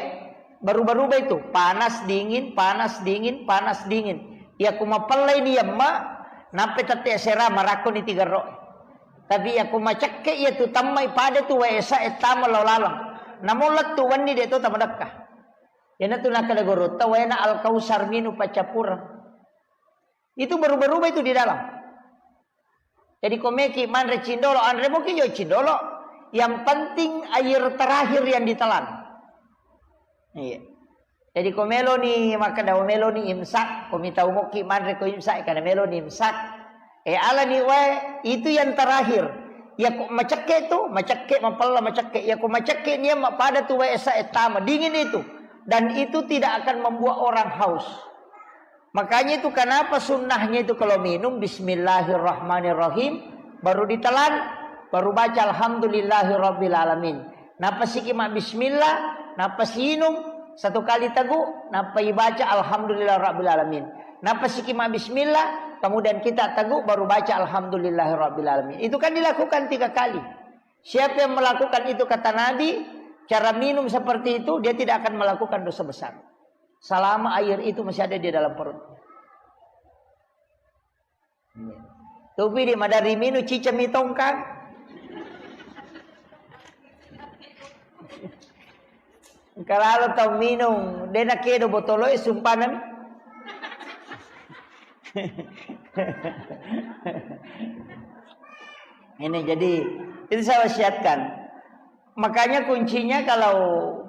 baru-baru itu panas dingin, panas dingin, panas dingin. Ya ku mapellai ni yamma, nappe tette sera marakko ni tigerro. Tapi ya ku macakke ya tu tammai pada tu wae sa e tama lao laleng. Namo lettu wenni de to tamadekka. Yana tu nakkeda gorotta waena Al-Kausar minu paccappureng. Itu berubah-ubah itu di dalam. Jadi komeki manre cindolo, anre moki jo cindolo. Yang penting air terakhir yang ditelan. Iya. Jadi ko meloni makkeda meloni imsak, ko mitau moki manre ko imsak, karena meloni imsak. Eh, alani wae itu yang terakhir. Ya ko macekke tu, macekke mapella macekke. Ya ko macekke nia pada tu wae sa e tama dingin itu. Dan itu tidak akan membuat orang haus. Makanya itu kenapa sunnahnya itu kalau minum bismillahirrahmanirrahim, baru ditelan, baru baca alhamdulillahirabbil alamin. Napasiki ma bismillah, napasi inung satu kali tegu, napa ibaca alhamdulillah rabbil alamin. Napasiki ma bismillah, kemudian kita tegu baru baca alhamdulillahirabbil alamin. Itu kan dilakukan tiga kali. Siapa yang melakukan itu kata Nabi, cara minum seperti itu, dia tidak akan melakukan dosa besar. Selama air itu masih ada di dalam perut. Tupi di madari minu cica mitongkang. Engka lalo tau minung, de nakedo botolo e sumpanami. Ini jadi itu saya wasiatkan. Makanya kuncinya kalau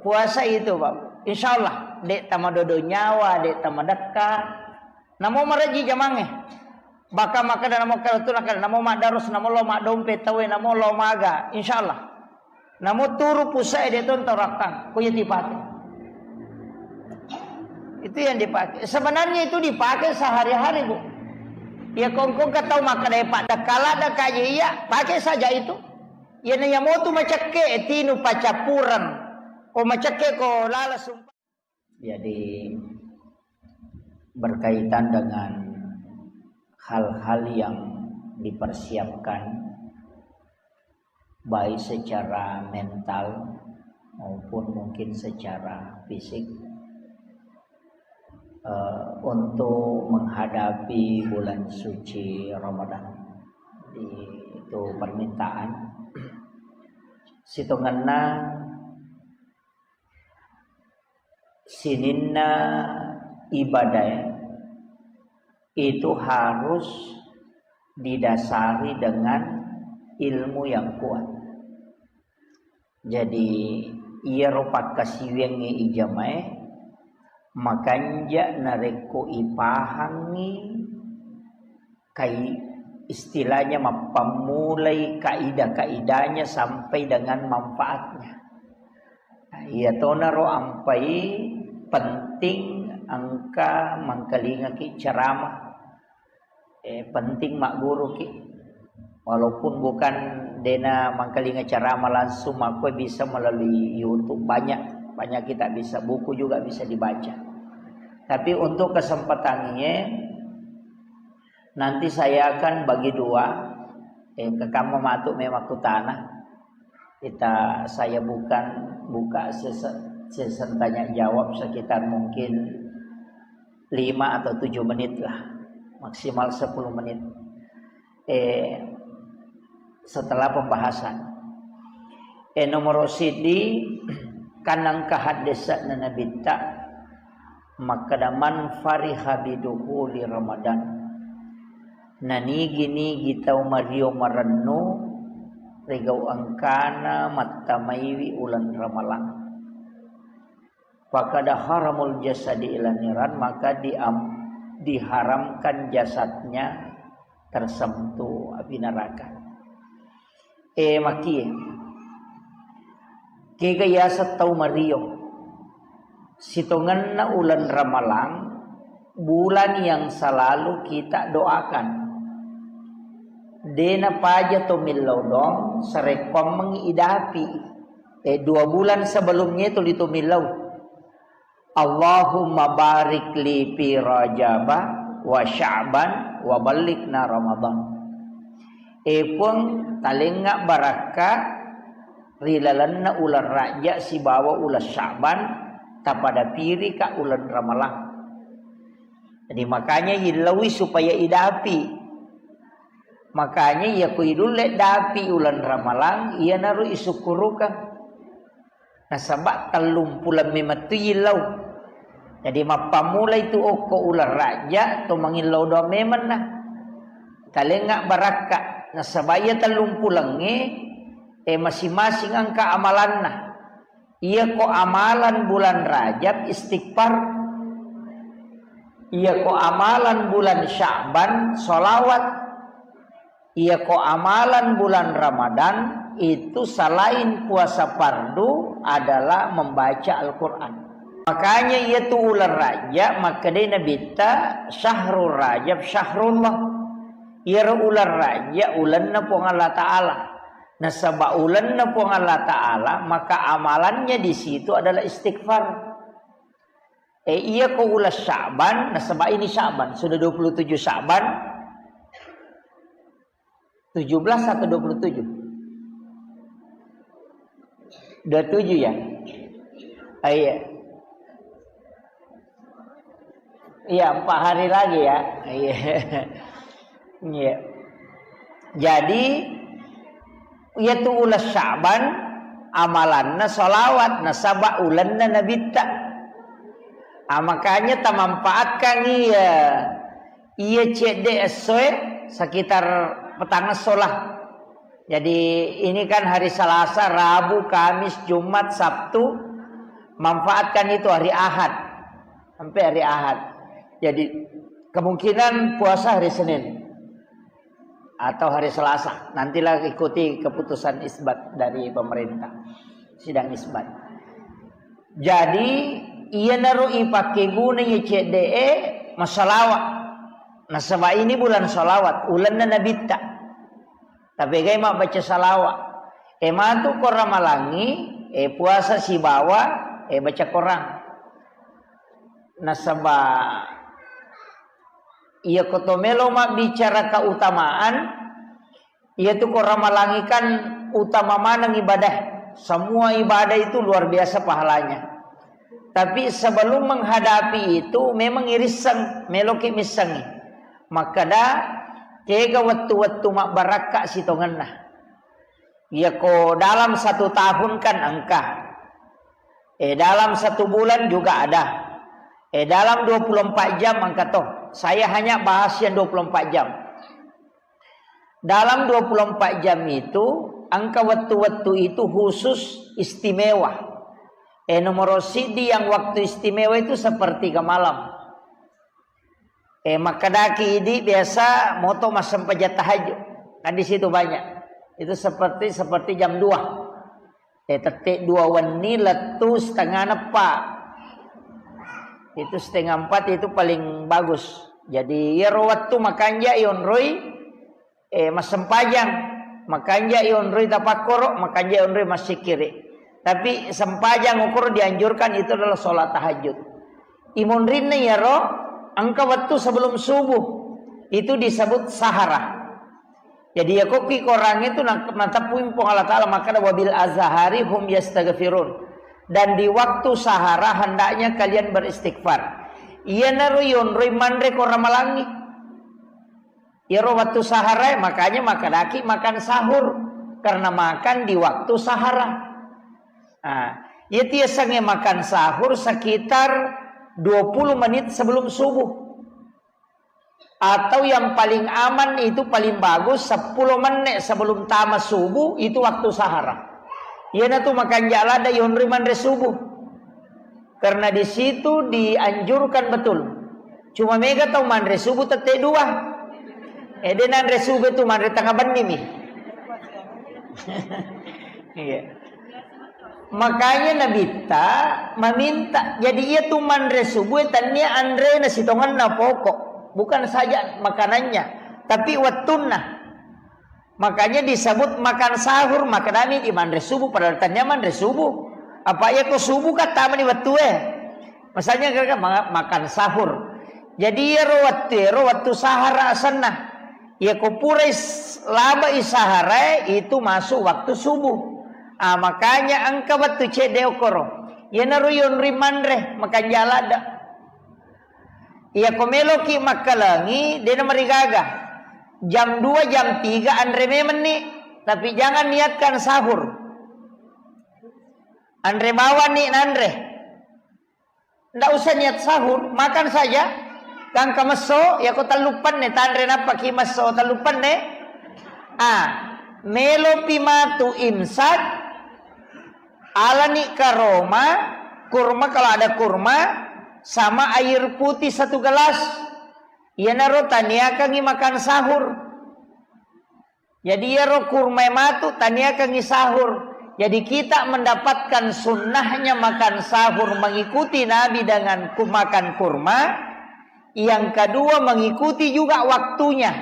puasa itu, Pak, insya Allah dek tamadodo nyawa, dek tamadekka. Namo maraji jamange. Baka makkeda namo kala tu nakkeda namo maddarus, namo lo maddompe tawe, namo lo maga, insya Allah. Namo turu pusae de tonto rakkang, ko iya dipake. Itu yang dipakai. Sebenarnya itu dipakai sehari-hari, Bu. Ya kongkong katau makkeda Pak dakala dakaje iya, pakai saja itu. Iyana iya motu macekke, tinu pacappureng. Ko macekke ko lala sumpa. Jadi berkaitan dengan hal-hal yang dipersiapkan, baik secara mental maupun mungkin secara fisik, eh, untuk menghadapi bulan suci Ramadan. Jadi, itu permintaan. Sitongenna sininna ibadah itu harus didasari dengan ilmu yang kuat. Jadi, iyaro pakkasiwiangnge ijamae makanja narekko ipahangngi kai-, istilahnya mappammulai kaidah-kaidahnya sampai dengan manfaatnya. Nah, iya tonaro ampai penting engka mangkalingaki ceramah. Eh, penting magguruki. Walaupun bukan dena mangkalinga ceramah langsung, makko bisa melalui YouTube banyak, banyak kita bisa, buku juga bisa dibaca. Tapi untuk kesempatan ini, nanti saya akan bagi dua, eh, kekamma matu memang kutana. Kita, saya bukan buka sese-, sesi tanya jawab sekitar mungkin lima atau tujuh menit lah, maksimal sepuluh menit. Eh, setelah pembahasan. Eh, nomor sidi, kanang kahaddesana nabitta, makkeda, "Man fariha bidukhuli Ramadan." Nanigi-nigi tau mario marennu ri gau engkana mattamaiwi uleng Ramalang. Fakada haramul jasadi ila niran, maka diam-, diharamkan jasadnya tersentuh api neraka. Eh, makie. Kega yaseng tau mario. Sitongenna uleng Ramalang, bulan yang selalu kita doakan. Dena paja to millau doang, sarekkoammengngi idapi. Eh, dua bulan sebelumnya itu litu millau. Allahumma barik li fi Rajaba wa Sya'ban wa ballighna Ramadan. E Puang, talengnga barakka ri lalenna uleng Rajab sibawa uleng Sya'ban, tapadapirika uleng Ramalang. Jadi makanya illaui supaya idapi. Makanya iya ko idulle dapi uleng Ramalang, iyanaro isukkurukang. Nasaba tellumpuleng memettu illau. Jadi mappammulai tu okko uleng Rajab to mangillau doang memenna. Talengnga barakka. Nasaba iya tellumpulengnge, eh, masing-masing engka amalanna. Iya ko amalan bulan Rajab istighfar. Iya ko amalan bulan Sya'ban sholawat. Iya ko amalan bulan Ramadan itu selain puasa fardu adalah membaca Al-Quran. Makanya iya tu uleng Rajab, makkedai Nabitta, "Syahrul Rajab syahrullah." Iyaro uleng Rajab ulenna Puang Allah Ta'ala. Nasaba ulenna Puang Allah Ta'ala, maka amalannya di situ adalah istighfar. Eh, iya ko uleng Sya'ban, nasaba ini Sya'ban, sudah dua puluh tujuh Sya'ban. Tujuh belas atau dua puluh tujuh? Dua puluh tujuh ya? Ah, iya. Iya, empat hari lagi ya. Iya. Iya. Jadi, iya tu uleng Sya'ban, amalanna sholawat, nasaba ulenna Nabitta. Ah, makanya tamanfaatkan iya, iya cedde essoe sekitar petang esso lah. Jadi ini kan hari Selasa, Rabu, Kamis, Jumat, Sabtu, manfaatkan itu hari Ahad sampai hari Ahad. Jadi kemungkinan puasa hari Senin atau hari Selasa. Nantilah ikuti keputusan isbat dari pemerintah, sidang isbat. Jadi iyanaro ipakkeguna iya cedde'e massalawa. Nasaba ini bulan salawat, ulenna Nabitta. Tapegai mabbaca salawa. E matu ko Ramalangi, e puasa sibawa, e baca Korang. Nasaba iya ko to melo mabbicara keutamaan, iya tu ko Ramalangi kan utama maneng ibadah. Semua ibadah itu luar biasa pahalanya. Tapi sebelum menghadapi itu memang irisseng, meloki missengi. Makkeda, kega wettu-wettu mabbarakka sitongenna. Iya ko dalam satu tahun kan engka. Eh, dalam satu bulan juga ada. Eh, dalam dua puluh empat jam engka to. Saya hanya bahas yang dua puluh empat jam. Dalam dua puluh empat jam itu, engka wettu-wettu itu khusus istimewa. Eh, nomor sidi yang waktu istimewa itu sepertiga malam. Eh, makkedaki idi biasa moto massempajang tahajud. Kan di situ banyak. Itu seperti, seperti jam dua. Eh, tette dua wenni lettu setengah neppa. Itu setengah empat itu paling bagus. Jadi, iyaro wettu makanja ionroi, eh, massempajang. Makanja ionroi tapakkoro, makanja ionroi massikkiri. Tapi sempajang okoro dianjurkan itu adalah sholat tahajud. Imonrinna iyaro engka wettu sebelum subuh. Itu disebut sahara. Jadi, iya kokki Korang itu na-, nateppui Puang Allah Ta'ala makkeda, "Wabil azhari hum yastaghfirun." Dan di waktu sahara hendaknya kalian beristighfar. Iyanaro yonroi manre ko Ramalangi. Iyaro waktu sahara, makanya makkedaki makan sahur. Karena makan di waktu sahara. Nah, iya tiasangnge makan sahur sekitar dua puluh menit sebelum subuh. Atau yang paling aman itu, paling bagus sepuluh menit sebelum tama subuh itu waktu sahara. Iyanatu makanja' ladda yonri manre subuh. Karena di situ dianjurkan betul. Cuma mega tau manre subuh tette dua. Eh, de' nanre subuh itu manre tengah benni mi. Iya. Makanya Nabitta meminta, jadi iya tu manre subuh, tania anrena sitongenna pokok, bukan saja makanannya, tapi wettunna. Makanya disebut makan sahur, makanami di manre subuh, padahal tania manre subuh. Apa iya ko subuh kan tamani wettue. Misalnya, kira-kira ma-, makan sahur. Jadi, iyaro wettu, iyaro wettu sahara asenna. Iya ko purai s-, labai sahara, itu masuk waktu subuh. Ah, makanya engka wettu cedde okkoro. Iyanaro yonri manre, makanja' ladda. Iya ko meloki makkalengi, de' namarigaga. Jam dua, jam tiga anre memenni, tapi jangan niatkan sahur. Anre bawani nanre. Ndak usah niat sahur, makan saja. Gangka messo, iya ko telluppanne, tanre nappaki messo telluppanne. Ah, melopi matu imsak, alani karoma, kurma kalau ada kurma, sama air putih satu gelas. Iyanaro taniakangi makan sahur. Jadi, iyaro kurma matu taniakangi sahur. Jadi, kita mendapatkan sunnahnya makan sahur, mengikuti Nabi dengan ku-, makan kurma. Yang kedua, mengikuti juga waktunya.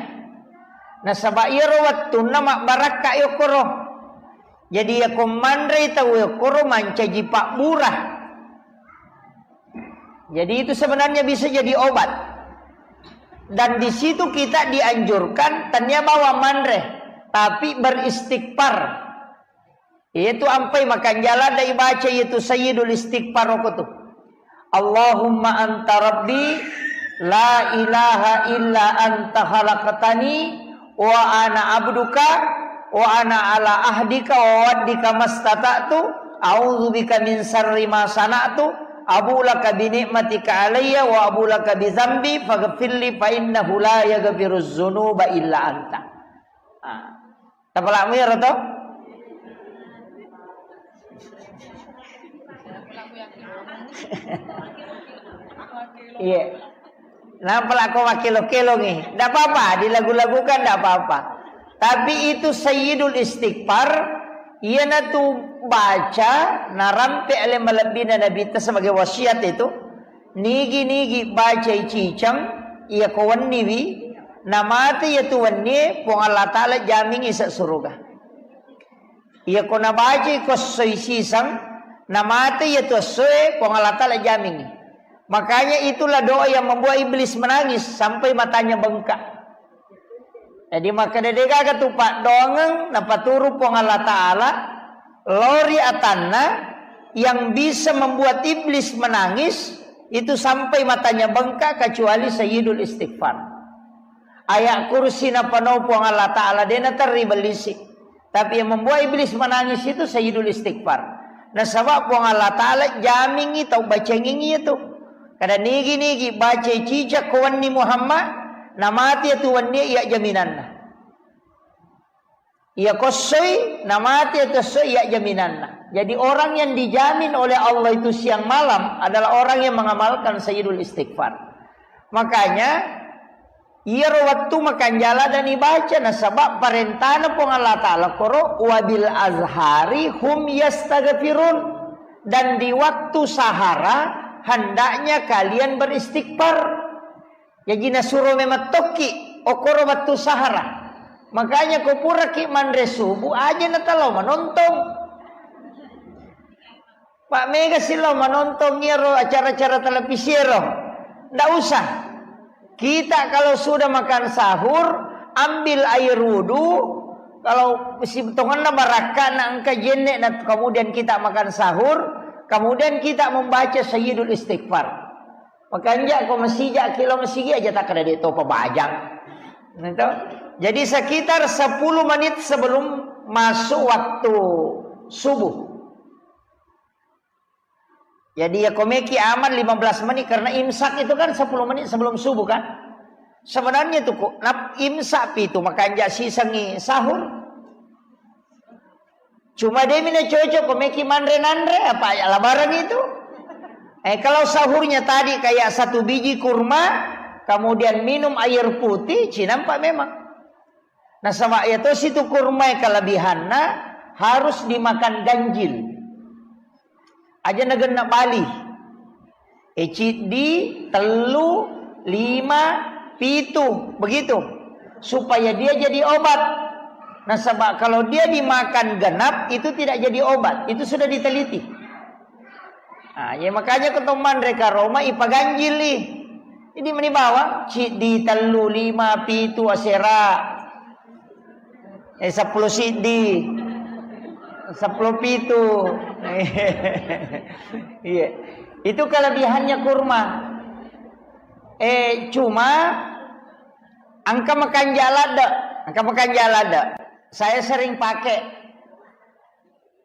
Nasaba iyaro wettunna mabbarakka yokkoro. Jadi, iyako manrei tau yokkoro mancaji pabbura. Jadi, itu sebenarnya bisa jadi obat. Dan di situ kita dianjurkan, tania bawang manre, tapi beristighfar. Itu ampai makanja' ladda ibaca, itu Sayyidul Istighfar okko tu. Allahumma anta rabbi, la ilaha illa anta khalaqtani, wa ana abduka, wa ana ala ahdika wa wa'dika mastata'tu, a'udzubika min syarri ma sana'tu, abu laka bi ni'matika alayya wa abu laka bi dzambi, faghfirli fa innahu la yaghfirudz dzunuba illa anta. Ah. Tapalamu iyaro to? Iya. Napalako makkelo-kelongi. Ndak apa-apa, dilagu-lagukan ndak apa-apa. Tapi itu Sayyidul Istighfar, iyanatu baca, narampe ale malebbina Nabitta sebagai wasiat itu. Nigi-nigi bacai ciceng, iya ko wenniwi, namate iyatu wennie, Puang Allah Ta'ala jamingi ise suruga. Iya ko nabacai ko essoi siseng, namate iyatu essoe, Puang Allah Ta'ala jamingi. Makanya itulah doa yang membuat iblis menangis sampai matanya bengkak. Jadi, makkeda degaga tu paddoangeng napaturu Puang Allah Ta'ala, lao ri atanna, yang bisa membuat iblis menangis itu sampai matanya bengkak kecuali Sayyidul Istighfar. Ayat kursi napanau Puang Allah Ta'ala, de naterri bellisi. Tapi yang membuat iblis menangis itu Sayyidul Istighfar. Nasaba Puang Allah Ta'ala jamingi tau bacengingi itu. Kada nigi-nigi bacai cicak ko wenni Muhammad, namati iyatu wenni iya jaminanna. Iya ko essoi, namati iyatu essoi iya jaminanna. Jadi orang yang dijamin oleh Allah itu siang malam adalah orang yang mengamalkan Sayyidul Istighfar. Makanya, iyaro wettu makanja' ladda ibaca, nasaba parentana Puang Allah Ta'ala koro, "Wabil ashari hum yastaghfirun." Dan di waktu sahara, hendaknya kalian beristighfar. Jaji nasuro memang tokki, okkoro wettu sahara. Makanya ko puraki manre subuh, aja natalao manontong. Pak, mega silao manontong iyaro acara-acara televisi ero. Ndak usah. Kita kalau sudah makan sahur, ambil air wudhu. Kalau si tongenna barakka na engka jenne, na kemudian kita makan sahur, kemudian kita membaca Sayyidul Istighfar. Makanja' ko masija' kilo masigi aja takkada de' topa bajang. Gitu. Jadi sekitar sepuluh menit sebelum masuk waktu subuh. Jadi ya komeki aman lima belas menit karena imsak itu kan sepuluh menit sebelum subuh kan. Sebenarnya tuh kok nap imsak pi tu makanja sisengi sahur. Cuma demi na cocok ko meki manre nanre apa ya labaran itu. Eh, kalau sahurnya tadi kayak satu biji kurma, kemudian minum air putih, cinampak memang. Nasaba iya tosi tu kurma kelebihanna harus dimakan ganjil. Aja nagenna bali. Eh, ciddi, tellu, lima, pitu, begitu. Supaya dia jadi obat. Nasaba kalau dia dimakan genap, itu tidak jadi obat. Itu sudah diteliti. Ah, ya makanya ketomman reka Roma ipaganjili. Jadi meni bawang, ciddi, tellu, lima, pitu, asera. Eh, seppulo siddi, seppulo pitu. Iya. Itu kelebihannya kurma. Eh, cuma engka makanja ladde, engka makanja ladde. Saya sering pakai.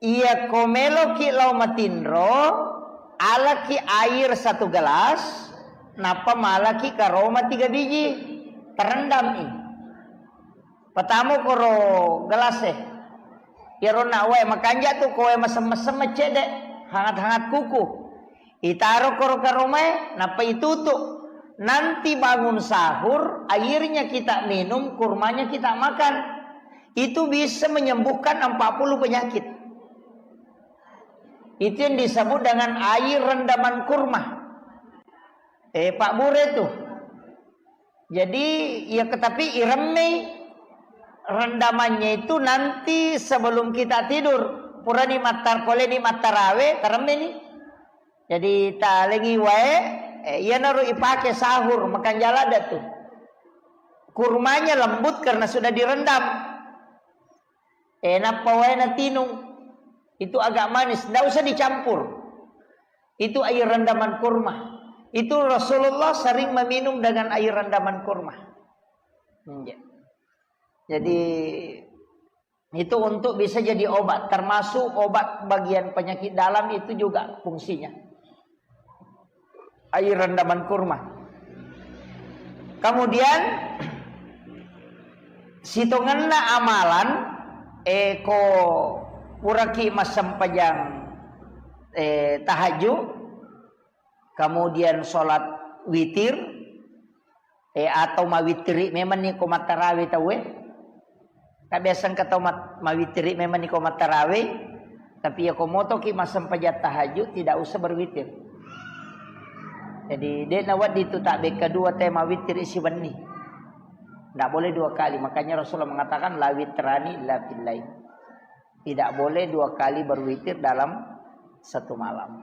Iya, ko meloki lao matinro, alaki air satu gelas, nappa malaki karoma tiga biji, terendami. Patamo koro gelas e. Iyaro na wae makanja tu ko wae mesem-mesem cedde, hangat-hangat kuku. Itaro koro karomae, nappa itutu. Nanti bangun sahur, airnya kita minum, kurmanya kita makan. Itu bisa menyembuhkan empat puluh penyakit. Itu yang disebut dengan air rendaman kurma. Eh, Pak Bure tuh. Jadi, ya, tapi iremmei rendamannya itu nanti sebelum kita tidur. Purani mattar-, poleni mattarawe, taremmeni. Jadi, talengi wae, eh, iyanaro ipake sahur, makanja ladde tu. Kurmanya lembut karena sudah direndam. Eh, nappa wae natinung. Itu agak manis, ndak usah dicampur. Itu air rendaman kurma. Itu Rasulullah sering meminum dengan air rendaman kurma. Iya. Jadi, itu untuk bisa jadi obat, termasuk obat bagian penyakit dalam itu juga fungsinya. Air rendaman kurma. Kemudian, sitongenna amalan, eh, ko puraki massempajang, eh, tahajud, kemudian sholat witir, eh, atau mawittiri memang ni ko mattarawe tauwe. Ka biasa engka tau mat-, mawittiri memang ni ko mattarawe, tapi ya ko motoki massempajang tahajud tidak usah berwitir. Jadi, de nawedding tu tabbekka dua te mawittiri siwenni. Ndak boleh dua kali. Makanya Rasulullah mengatakan, "La witrani illa fil lail." Tidak boleh dua kali berwitir dalam satu malam.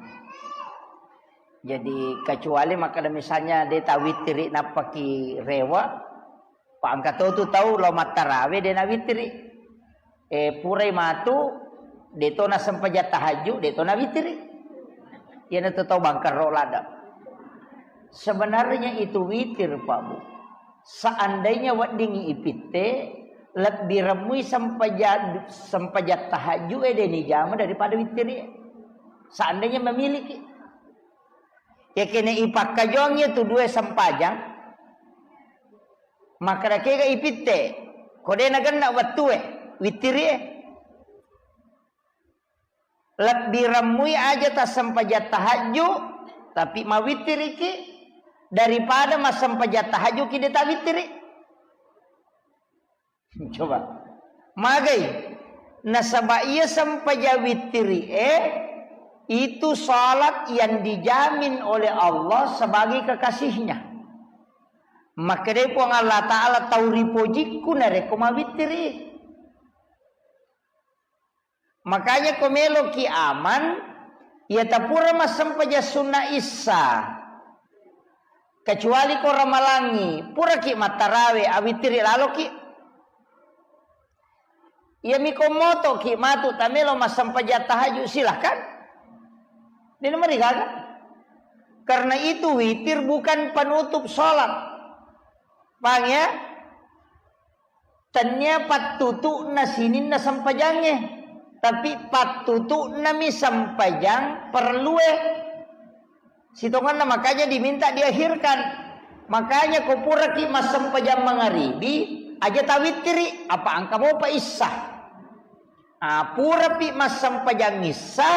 Jadi, kecuali makkeda misalnya de tawittiri nappaki rewe, pa engka to tu tau lao mattarawe de nawittiri. Eh, purai matu, de to nasempajang tahajud, de to nawittiri. Iyanatu tau bangkerro ladde. Sebenarnya itu witir, Pak Bu. Seandainya weddingngi ipitte, lebbi remmui sempaja-, sempajang tahajud e de nijama daripada wittiri. Seandainya memiliki. Yakene ipakkajongi tu dua sempajang, makkeda kega ipitte, ko de nagenna wettue, wittiri e. Lebbi remmui aja tassempajang tahajud, tapi mawittiriki daripada massempajang tahajud ki de tawittiri. Coba. Magai. Nasaba iya sempajang wittiri e, itu salat yang dijamin oleh Allah sebagai kekasihnya. Makkedai Puang Allah Ta'ala, tau ripojikku narekko mawittiri. Makanya ko meloki aman, iya tapura massempajang sunna issa. Kecuali ko ramalangi, puraki mattarawe, awittiri laloki. Iyami ko motoki matu tamelo massempajang tahajud, silahkan. Dena marigaga. Karena itu witir bukan penutup sholat. Paham ya? Tennia pattutu'na sininna sempajangnge, tapi pattutu'nami sempajang perlue. Sitongenna makanya diminta diakhirkan. Makanya ko puraki massempajang mangaribi, aja tawittiri, apa engka mopa issa. Ah, purapi massempajang issa,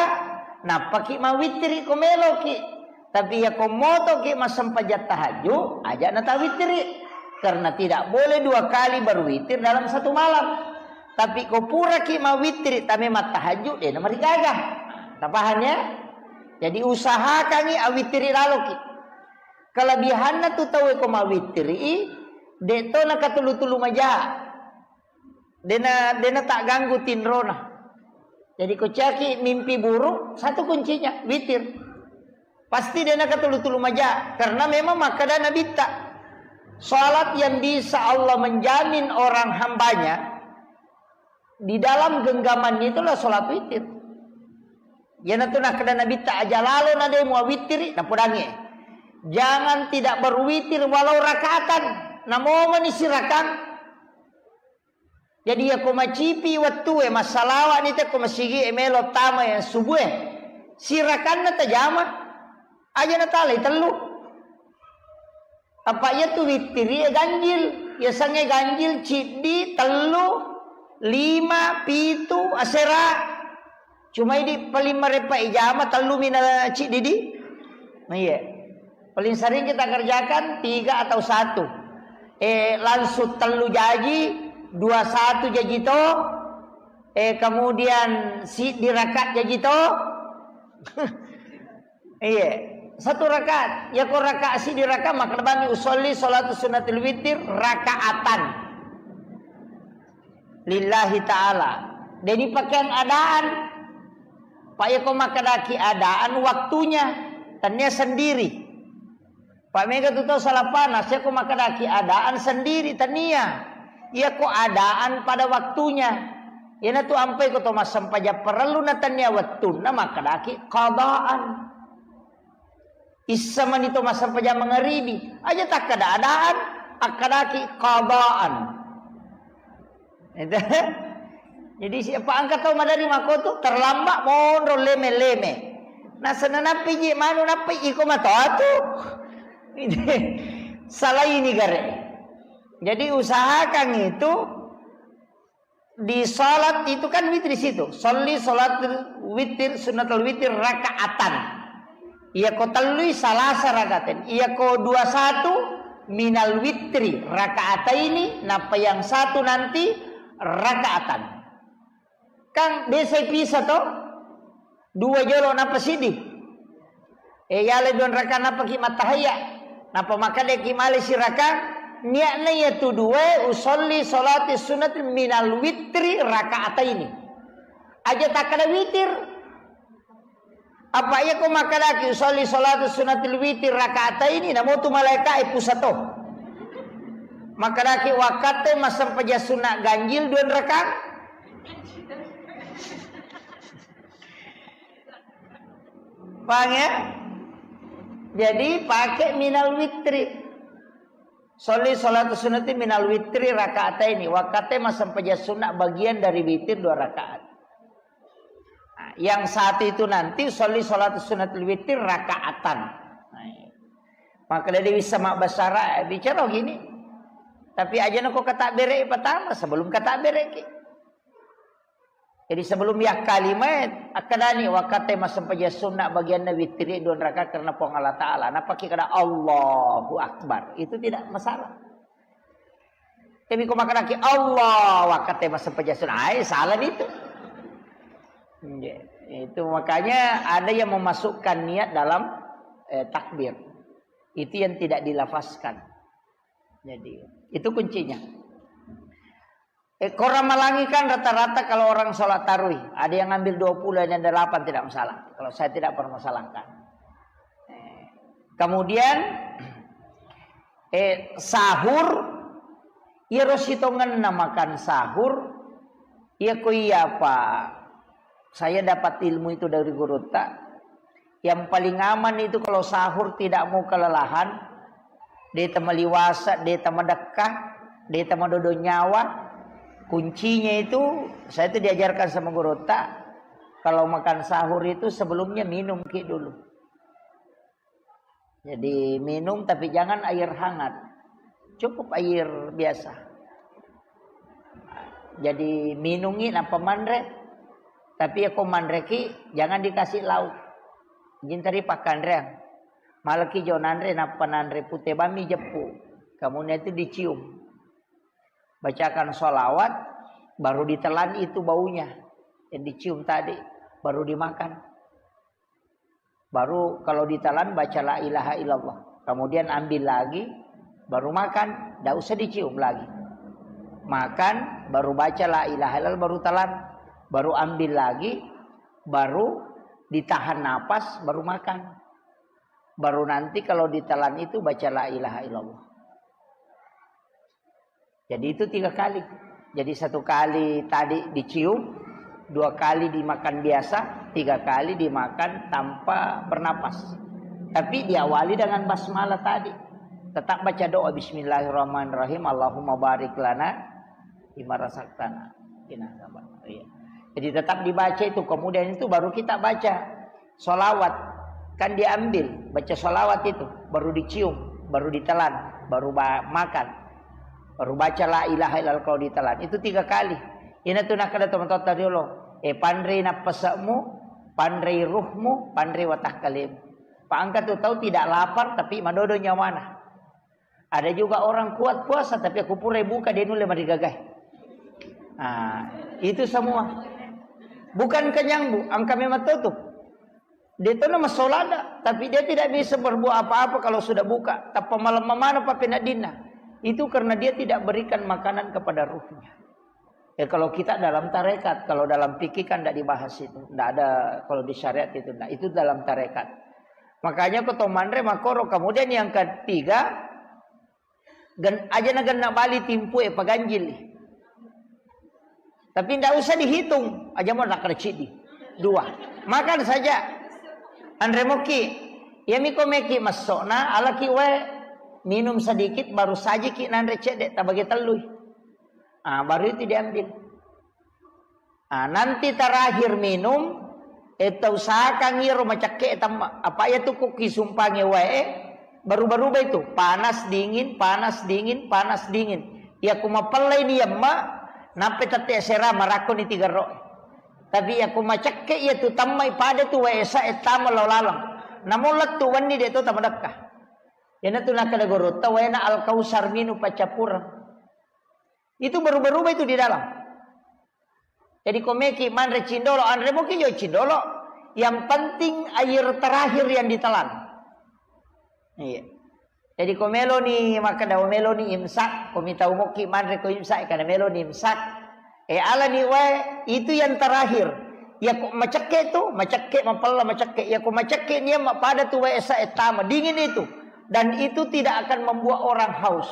nappaki mawittiri ko meloki. Tapi iya ko motoki massempajang tahajud, aja natawittiri. Karena tidak boleh dua kali berwitir dalam satu malam. Tapi ko puraki mawittiri, tame mattahajud, de namarigaga. Tapaham ya? Jadi usahakangi awittiri laloki. Kelebihanna tu tauwe ko mawittiri, de to nakatulu-tulu maja. Dena, dena tak ganggu tinrona. Jadi ko caki mimpi buruk, satu kuncinya, witir. Pasti dena katulu-tulu maja, karena memang makkeda Nabitta, salat yang bisa Allah menjamin orang hambanya di dalam genggamannya itulah salat witir. Iyanatu nakkeda Nabitta, aja lalo na de muawittiri, napodangnge. Jangan tidak berwitir walau rakaatan. Namomani sirakang. Jadi, iyako macipi wettue, massalawa'ni te ko masigi e melo tama e subuh e. Sirakanna tajama. Aja natalai tellu. Apa iyatu wittiri e ganjil. Yasengnge ganjil ciddi, tellu, lima, pitu, asera. Cuma idi paling marepa ijama tellu mina ciddi di. Nah, iya. Paling sering kita kerjakan tiga atau satu. Eh, langsung tellu jaji, dua satu jaji to. Eh, kemudian si dirakat jaji to. Iya. Satu rakaat. Ya ko rakaat si dirakat maka bangi usolli salatu sunnatil witir rakaatan. Lillahi ta'ala. Jadi pakaian adaan. Pak yako makadaki adaan waktunya. Tania sendiri. Pak mega tu tau salah panas. Yako makadaki adaan sendiri. Tania. Yako adaan pada waktunya. Yana tu ampai ko to massempajang parellu na tania waktunna makadaki qadaan. Issa mani to massempajang mangaribi. Aja takkada adaan, akkadaki qadaan. Itu. Jadi siapa angkat tau madari makotu terlambat monro leme-leme. Nah, senanappi ji manu nappi iko matoatu. Salah ini gare. Jadi usahakan itu di salat itu kan witir di situ. Sholli sholatul witir, sunnatul witir rakaatan. Iya ko tellui salasa rakaaten. Iya ko dua satu minal witri rakaataini, napa yang satu nanti rakaatan. Kan biasa pisa to? Dua jolo napa sidi. Eh, yale dua rakaat napa ki mattahayya. Napa makade ki male siraka. Niatna yatu dua usolli salati sunat minal witri rakaataini. Aja takkada witir. Apa iya ko makkadaki usolli salatu sunatil witir rakaataini, namo tu malaika e pusato. Makkadaki wakkatte massempajang sunat ganjil dua rakaat. Paham ya? Jadi pakai minal witri. Sholli sholatu sunnati minal witri rakaataini. Wakkatte massempajang sunat bagian dari witir dua rakaat. Nah, yang satu itu nanti sholli sholatu sunnatil witir rakaatan. Nah, iya. Maka dari bisa mak basara bicara gini. Tapi aja nako kata bere pertama sebelum kata bere ki. Jadi sebelum ya kalimat, akkadani wakkatte massempajang sunat bagianna witiri dua rakaat karena Puang Allah Ta'ala. Napaki kada Allahu Akbar. Itu tidak masalah. Tapi ko makkadaki Allah, wakkatte massempajang sunat. Ai, salah itu. Iya. Itu makanya ada yang memasukkan niat dalam eh, takbir. Itu yang tidak dilafazkan. Jadi, itu kuncinya. Eh, korang malangi kan rata-rata kalau orang sholat tarawih, ada yang ngambil dua puluh, ada yang delapan, tidak masalah. Kalau saya tidak permasalahkan. Eh, kemudian, eh, sahur, iya ro sitongenna makan sahur, iya ko iya apa? Saya dapat ilmu itu dari gurutta. Yang paling aman itu kalau sahur tidak mau kelelahan, de tamaliwasa, de tamadekka, de tamadodo nyawa. Kuncinya itu, saya itu diajarkan sama gurutta, kalau makan sahur itu sebelumnya minum ki dulu. Jadi minum tapi jangan air hangat. Cukup air biasa. Jadi minungi nappa manre. Tapi ya ko manreki jangan dikasih lauk. Jinteri pakkanreang. Malaki jo nanre nappa nanre pute bami jeppu. Kamunya itu dicium. Bacakan sholawat, baru ditelan itu baunya yang dicium tadi, baru dimakan. Baru kalau ditelan baca la ilaha illallah. Kemudian ambil lagi, baru makan, tidak usah dicium lagi. Makan, baru baca la ilaha illallah, baru telan, baru ambil lagi, baru ditahan napas, baru makan. Baru nanti kalau ditelan itu baca la ilaha illallah. Jadi itu tiga kali. Jadi satu kali tadi dicium, dua kali dimakan biasa, tiga kali dimakan tanpa bernapas. Tapi diawali dengan basmalah tadi. Tetap baca doa, "Bismillahirrahmanirrahim, Allahumma barik lana fima razaqtana." Iya. Jadi tetap dibaca itu, kemudian itu baru kita baca sholawat. Kan diambil, baca sholawat itu, baru dicium, baru ditelan, baru ba-, makan, baru baca la ilaha illallah kalau ditelan. Itu tiga kali. Ina tu nakkeda tomatoatta riolo, eh, panrei nappase'mu, panrei ruhmu, panrei watakkalemu. Pak, engka tu tau tidak lapar tapi madodo nyawana. Ada juga orang kuat puasa tapi aku pura buka, dia nulle marigagai. Ah, itu semua. Bukan kenyang, Bu, engka memang tutup. Dia tu nama solada, tapi dia tidak bisa berbuat apa-apa kalau sudah buka. Tappa malam mamana papenaddinna. Itu karena dia tidak berikan makanan kepada ruhnya. Ya, kalau kita dalam tarekat, kalau dalam fikih kan tidak dibahas itu. Tidak ada kalau di syariat itu. Nah, itu dalam tarekat. Makanya ko to manre makoro. Kemudian yang ketiga, gen, aja na genna bali timpu e paganjil. Tapi tidak usah dihitung. Aja mau nakar cidi. Dua. Makan saja. Anre moki. Ya miko meki masokna, alaki wae. Minum sedikit, baru sajiki nanre cedek, tabagi tellui. Ah, baru itu diambil. Ah, nanti terakhir minum, eh, tausahakan iro macakke tamma. Apa ya tu kukisumpangi wae, baru-baru itu panas dingin, panas dingin, panas dingin. Ya ku mapellai ni yamma, nampe tette sera marakko ni tiga ro. Tapi ya ku macakke ya tu tammai pada tu wae sa e tama lao laleng. Namo lettu wenni de to tamadekka. Yana tu nakkeda gorotta waena Al-Kausar minu paccappureng. Itu berubah-ubah itu di dalam. Jadi ko meki manre cindolo, anre moki jo cindolo. Yang penting air terakhir yang ditelan. Iya. Jadi ko meloni makkeda meloni imsak, ko mitau moki manre ko imsak, karena meloni imsak. Eh, alani wae itu yang terakhir. Ya ko macekke tu, macekke mapella macekke. Ya ko macekke nia pada tu wae sa e tama dingin itu. Dan itu tidak akan membuat orang haus.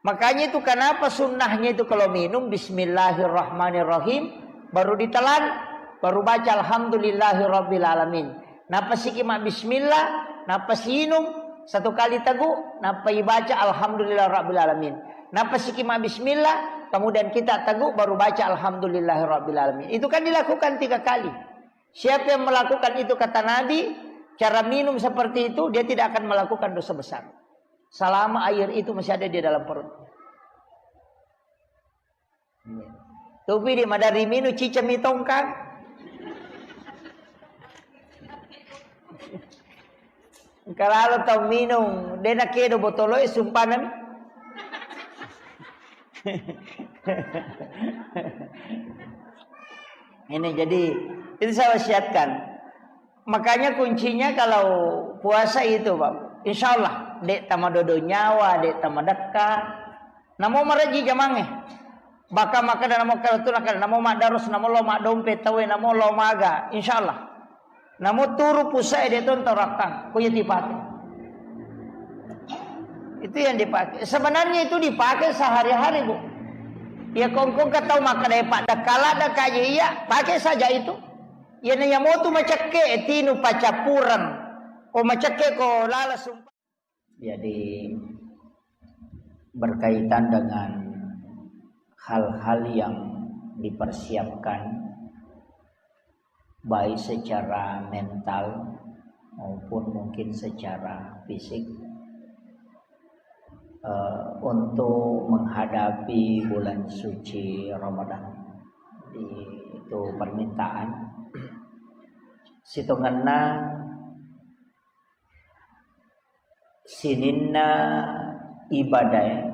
Makanya itu kenapa sunnahnya itu kalau minum bismillahirrahmanirrahim, baru ditelan, baru baca alhamdulillahirabbil alamin. Napasiki ma bismillah, napasinum satu kali tegu, napa ibaca alhamdulillah rabbil alamin. Napasiki ma bismillah, kemudian kita tegu baru baca alhamdulillahirabbil alamin. Itu kan dilakukan tiga kali. Siapa yang melakukan itu, kata Nabi, cara minum seperti itu, dia tidak akan melakukan dosa besar. Selama air itu masih ada di dalam perut. Topi di madari minu cica mitongkang. Kalau tau minum, dena kedo botolo e sumpana mi. Ini jadi itu saya wasiatkan. Makanya kuncinya kalau puasa itu, Pak. Insya Allah, dek tamadodo nyawa, dek tamadekka. Namo maraji jamange. Baka makkeda namo kala tu nakkeda namo maddarus, namo lo maddompe tawe, namo lo maga. Insya Allah. Namo turu pusae de tonto rakkang. Ko iya dipake. Itu yang dipakai. Sebenarnya itu dipakai sehari-hari, Bu. Ya kongkong ke tau makkeda paddekka ladde kaji iya, pakai saja itu. Iyana iya motu macekke, tinu paccappureng. Ko macekke ko lala sumpa. Jadi berkaitan dengan hal-hal yang dipersiapkan baik secara mental maupun mungkin secara fisik, eh, untuk menghadapi bulan suci Ramadan. Jadi, itu permintaan. Sitongenna sininna ibadah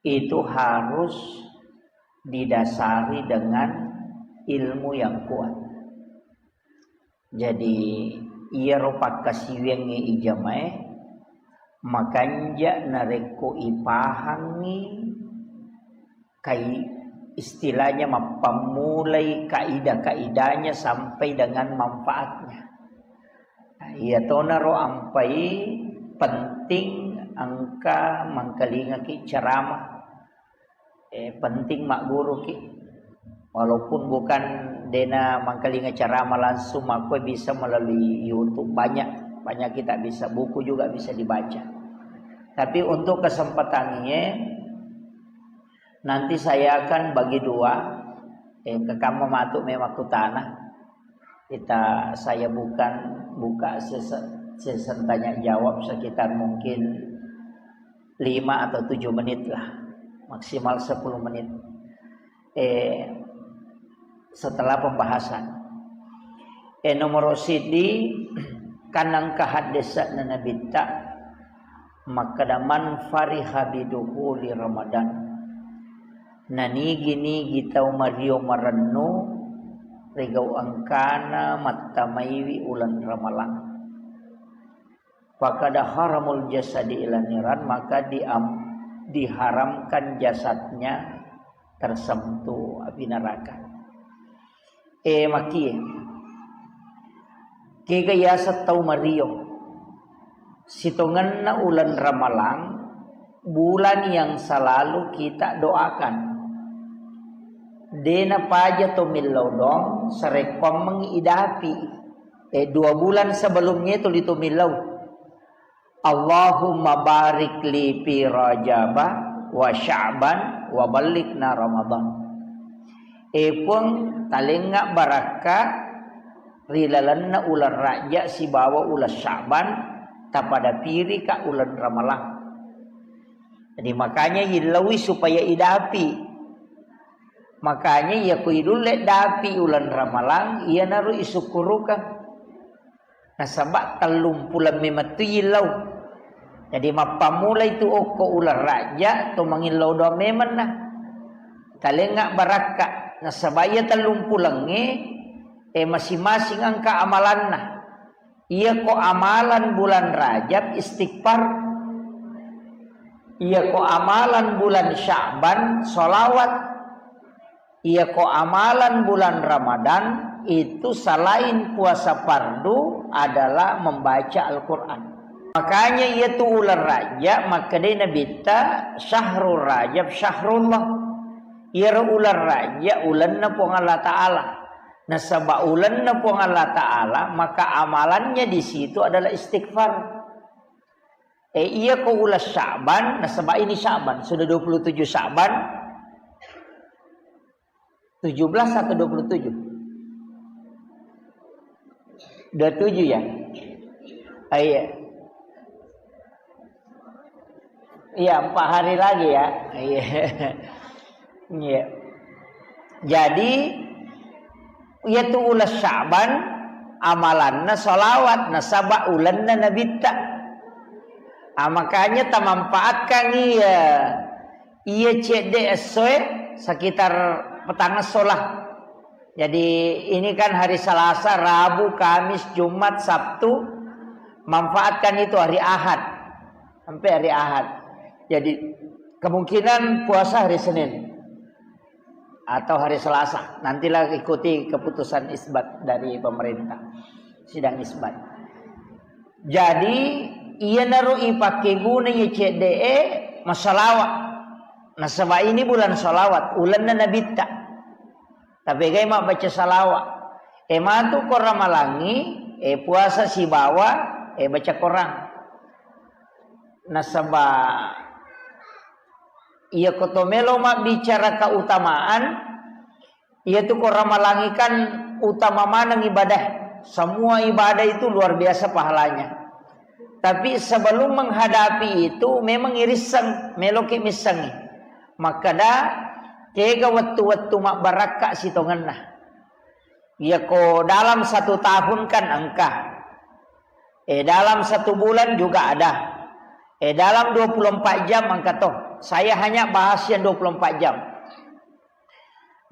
itu harus didasari dengan ilmu yang kuat. Jadi, iyaro pakkasiwiangnge ijamae makanja narekko ipahangngi kai-, istilahnya mappammulai kaidah-kaidahnya sampai dengan manfaatnya. Nah, iyatonaro ampai penting engka mangkalingaki ceramah. Eh, penting magguruki. Walaupun bukan dena mangkalinga ceramah langsung, makkue bisa melalui YouTube, banyak, banyak kita bisa, buku juga bisa dibaca. Tapi untuk kesempatan ini, nanti saya akan bagi dua, eh, kekamma matu memang kutana. Kita, saya bukan buka sesi, sesi tanya jawab sekitar mungkin lima atau tujuh menit lah, maksimal sepuluh menit. Eh, setelah pembahasan. Eh, nomor sidi, kanang kahaddesa na nabitta, makkeda, "Man fariha bidukhuli Ramadan." Nanigi-nigi tau mario marennu rigau engkana mattamaiwi uleng Ramalang. Fakada haramul jasadi ila niran, maka diam-, diharamkan jasadnya tersentuh api neraka. Eh, makie. Kega yaseng tau mario. Sitongenna uleng Ramalang, bulan yang selalu kita doakan. Dena paja to millau dong, sarekkoammengngi idapi. Eh, dua bulan sebelumnya itu litu millau. Allahumma barik li fi Rajaba wa Sya'ban wa ballighna Ramadan. E Puang, talengnga barakka ri lalenna uleng Rajab sibawa uleng Sya'ban, tapadapirika uleng Ramalang. Jadi, makanya illaui supaya idapi. Makanya iya ko idulle dapi uleng Ramalang, iyanaro isukkurukang. Nasaba tellumpuleng memettu illau. Jadi mappammulai tu okko uleng Rajab to mangillau doang memenna. Talengnga barakka. Nasaba iya tellumpulengnge, eh, masing-masing engka amalanna. Iya ko amalan bulan Rajab istighfar. Iya ko amalan bulan Sya'ban sholawat. Iya ko amalan bulan Ramadan itu selain puasa fardu adalah membaca Al-Quran. Makanya iya tu uleng Rajab, makkedai Nabitta, "Syahrul Rajab syahrullah." Iyaro uleng Rajab ulenna Puang Allah Ta'ala. Nasaba ulenna Puang Allah Ta'ala, maka amalannya di situ adalah istighfar. Eh, iya ko uleng Sya'ban, nasaba ini Sya'ban, sudah dua puluh tujuh Sya'ban, tujuh belas atau dua puluh tujuh? Dua puluh tujuh ya? Ah, iya. Iya, empat hari lagi ya. Iya. Iya. Jadi, iya tu uleng Sya'ban, amalanna sholawat, nasaba ulenna Nabitta. Ah, makanya tamanfaatkan iya, iya cedde essoe sekitar petang esso lah. Jadi, ini kan hari Selasa, Rabu, Kamis, Jumat, Sabtu. Manfaatkan itu hari Ahad. Sampai hari Ahad. Jadi, kemungkinan puasa hari Senin atau hari Selasa. Nantilah ikuti keputusan isbat dari pemerintah. Sidang isbat. Jadi, iyanaro ipakkeguna iya cedde'e massalawa. Nasaba ini bulan salawat, ulenna Nabitta. Tapegai mabbaca salawa. E matu ko Ramalangi, e puasa sibawa, e baca Korang. Nasaba iya ko to melo mabbicara keutamaan, iya tu ko Ramalangi kan utama maneng ibadah. Semua ibadah itu luar biasa pahalanya. Tapi sebelum menghadapi itu, memang irisseng, meloki missengi. Makkeda, kega wettu-wettu mabbarakka sitongenna. Iyako dalam satu tahun kan engka. Eh, dalam satu bulan juga ada. Eh, dalam dua puluh empat jam engka to. Saya hanya bahas yang dua puluh empat jam.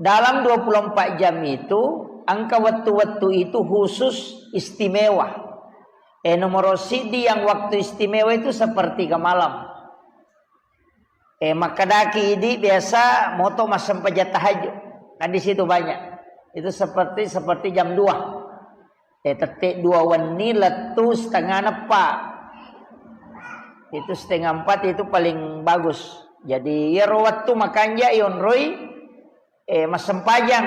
Dalam dua puluh empat jam itu, engka wettu-wettu itu khusus istimewa. Eh, nomor sidi yang waktu istimewa itu sepertiga malam. Eh, makkedaki idi biasa moto massempajang tahajud. Kan di situ banyak. Itu seperti, seperti jam dua. Eh, tette dua wenni lettu setengah neppa. Itu setengah empat itu paling bagus. Jadi, iyaro wettu makanja yonroi, eh, massempajang,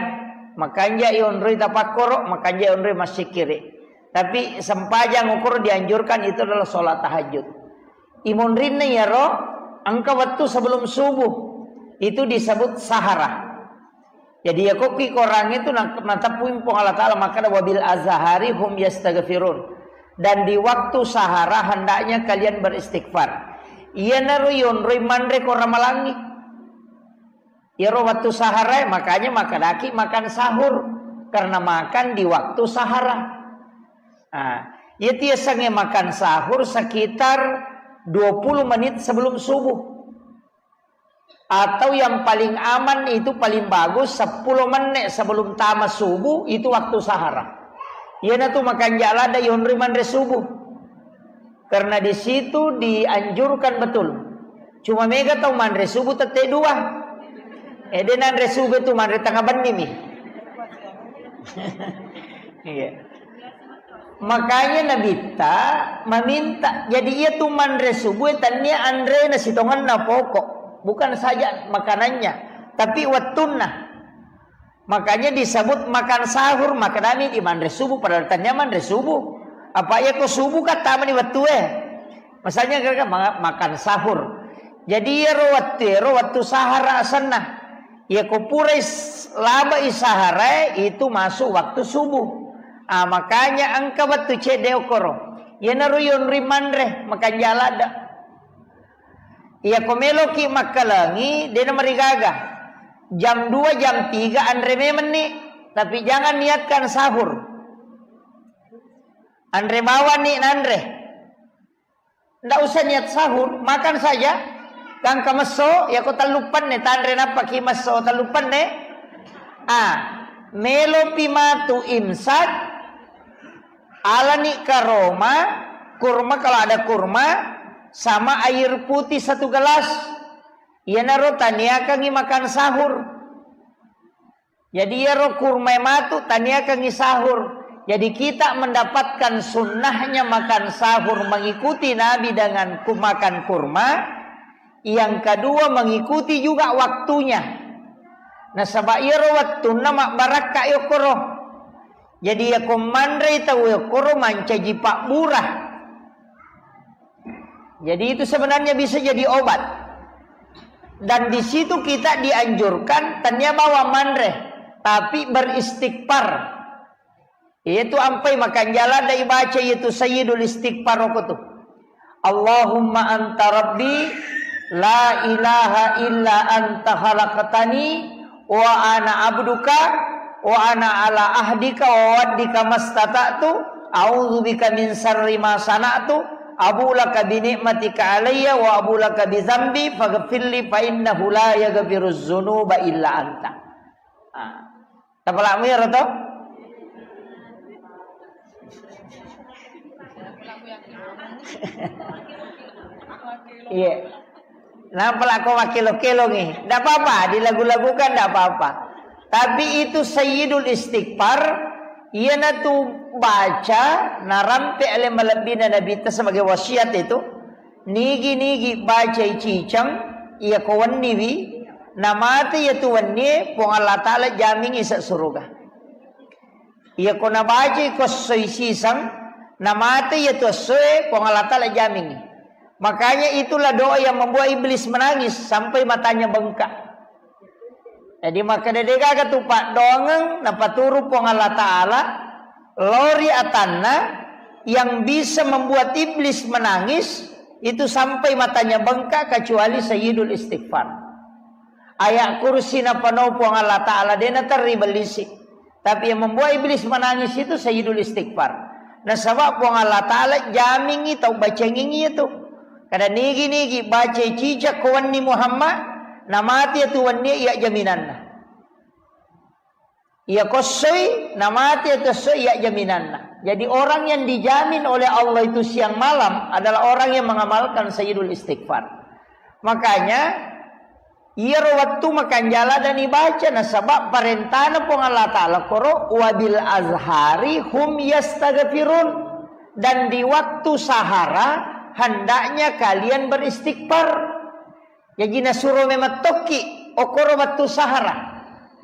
makanja yonroi tapakkoro, makanja yonroi massikkiri. Tapi sempajang okoro dianjurkan itu adalah sholat tahajud. Imonrinna iyaro engka wettu sebelum subuh. Itu disebut sahara. Jadi, yakokki korangnge tu na-, nateppui Puang Allah Ta'ala makkeda, "Wabil azhari hum yastaghfirun." Dan di waktu sahara hendaknya kalian beristighfar. Iyanaro yonroi manre ko ramalangi. Iyaro waktu sahara, makanya makkedaki makan sahur. Karena makan di waktu sahara. Nah, iya tiasangnge makan sahur sekitar dua puluh menit sebelum subuh. Atau yang paling aman itu, paling bagus, sepuluh menit sebelum tama subuh, itu waktu sahara. Iyanatu makanja ladde yonroi manre subuh. Karena di situ dianjurkan betul. Cuma mega tau manre subuh tette dua. Eh, de nanre subuh itu manre tengah benni mi. Iya. Makanya Nabitta meminta, jadi iya tu manre subuh, tania anrena sitongenna pokok, bukan saja makanannya, tapi wettunna. Makanya disebut makan sahur, maknanya di manre subuh, padahal tania manre subuh. Apa iya ko subuh kan tamani wettue. Misalnya kira-kira ma-, makan sahur. Jadi iyaro wettu, iyaro wettu sahara asenna. Iya ko purai s-, labai sahara itu masuk waktu subuh. Ah, makanya engka wettu cedde okoro. Iyanaro yonroi manre, makanja ladde. Iya ko meloki makkalengi, dena marigaga. Jam dua, jam tiga anre memenni, tapi jangan niatkan sahur. Anre bawani nanre. Ndak usah niat sahur, makan saja. Gangka messo, yako tellu penne, tanre nappaki messo tellu penne. Ah, melopi matu imsak, alani karoma, kurma kalau ada kurma, sama air putih satu gelas. Iyanaro taniakangi makan sahur. Jadi, iyaro kurmae matu taniakangi sahur. Jadi, kita mendapatkan sunnahnya makan sahur, mengikuti Nabi dengan ku-, makan kurma. Yang kedua, mengikuti juga waktunya. Nasaba iyaro wettunna mabbarakka yokkoro. Jadi, yako manrei tau yokkoro mancaji pabbura. Jadi itu sebenarnya bisa jadi obat. Dan di situ kita dianjurkan, tania bawang manre, tapi beristighfar. Itu ampai makan jalan dari baca itu Sayyidul Istighfar roko tu. Allahumma anta rabbi la ilaha illa anta khalaqtani wa ana abduka wa ana ala ahdika wa wa'dika mastata'tu, a'udzubika min syarri ma sana'tu, abu laka bi ni'matika alayya wa abu laka bi dzambi faghfirli fa innahu la yaghfiruz dzunuba illa anta. Ah. Tapalakmu iyaro to? Iya. Nampa lako makkelo-kelongi. Ndak apa-apa, dilagu-lagukan ndak apa-apa. Tapi itu Sayyidul Istighfar, iyanatu baca narampe ale malebbina Nabitta sebagai wasiat itu. Nigi-nigi bacai ciceng, iya ko wenniwi, namate iya tu wennie, Puang Allah Ta'ala jamingi ise suruga. Iya ko nabacai ko essoi siseng, namate iya tu essoe, Puang Allah Ta'ala jamingi. Makanya itulah doa yang membuat iblis menangis sampai matanya bengkak. Jadi, makkeda degaga tu paddoangeng napaturu Puang Allah Ta'ala, Lao ri atanna yang bisa membuat iblis menangis itu sampai matanya bengkak kecuali Sayyidul Istighfar. Ayat kursi napano Puang Allah Ta'ala de' naterri bellisi. Tapi yang membuat iblis menangis itu Sayyidul Istighfar. Nasaba Puang Allah Ta'ala jamingi tau bacengingi itu. Kada nigi-nigi baca cicak ko wenni Muhammad, namati itu wenni iya jaminanna. Iya kossoi, namati itu esso iya jaminanna. Jadi orang yang dijamin oleh Allah itu siang malam adalah orang yang mengamalkan Sayyidul Istighfar. Makanya, iyaro wettu makanja ladani baca nasaba parentana Puang Allah Ta'ala koro wabil azhari hum yastaghfirun. Dan di waktu sahara hendaknya kalian beristighfar. Jaji nasuro memang tokki okoro wettu sahara.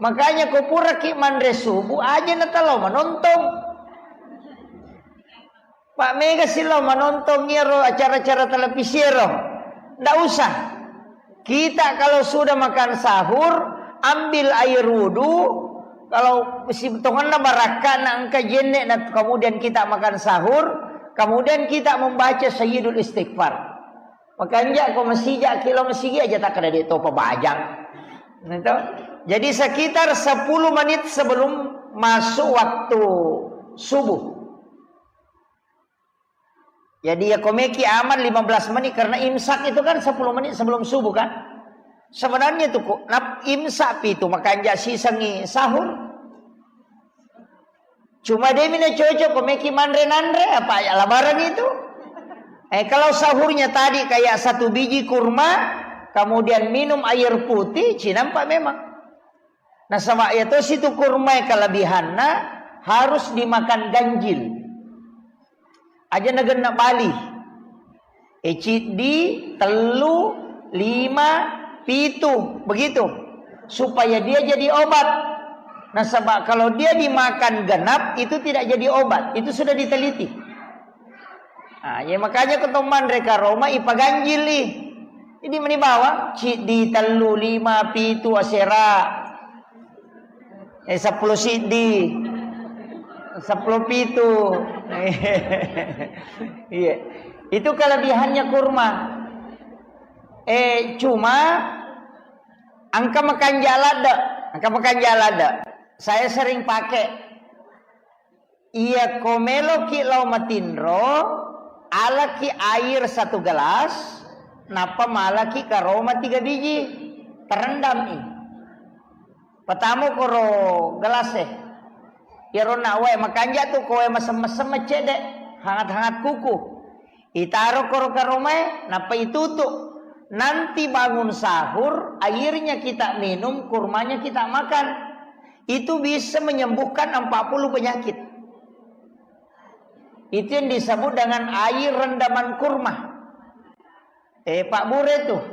Makanya ko puraki manre subuh aja natalao manontong. Pak mega silo manontong iyaro acara-acara televisi ero. Ndak usah. Kita kalau sudah makan sahur, ambil air wudhu. Kalau si tongenna barakka na engka jenne na kemudian kita makan sahur, kemudian kita membaca Sayyidul Istighfar. Makanja ko masija kilo masigi aja tak ada de' topa bajang. Gitu. Jadi sekitar sepuluh menit sebelum masuk waktu subuh. Jadi ya komeki aman lima belas menit karena imsak itu kan sepuluh menit sebelum subuh kan. Sebenarnya tuh kok nap imsak pitu makanja sisengi sahur. Cuma de' mina cocok ko meki manre nanre apa ya labaran itu. Eh, kalau sahurnya tadi kayak satu biji kurma, kemudian minum air putih, cinampa memang. Nasaba iya to situ kurma kelebihanna harus dimakan ganjil. Aja nagenna bali. Eh, ciddi, tellu, lima, pitu, begitu. Supaya dia jadi obat. Nasaba kalau dia dimakan genap, itu tidak jadi obat. Itu sudah diteliti. Nah, ya makanya ketemu manre karoma ipaganjili. Jadi meni bawang, ciddi, tellu, lima, pitu, asera. Eh, seppulo siddi. Seppulo pitu. Iya. Itu kelebihannya kurma. Eh, cuma engka makanja ladde. Engka makanja ladde. Saya sering pakai. Iya, ko meloki lao matinro, alaki air satu gelas, nappa malaki karoma tiga biji. Terendam i. Patamo koro gelas e. Iyaro na wae makanja tu ko wae mesem-mesem cedde, hangat-hangat kuku. Itaro koro karomae, nappa itutu. Nanti bangun sahur, airnya kita minum, kurmanya kita makan. Itu bisa menyembuhkan empat puluh penyakit. Itu yang disebut dengan air rendaman kurma. Eh, Pak Bure tuh.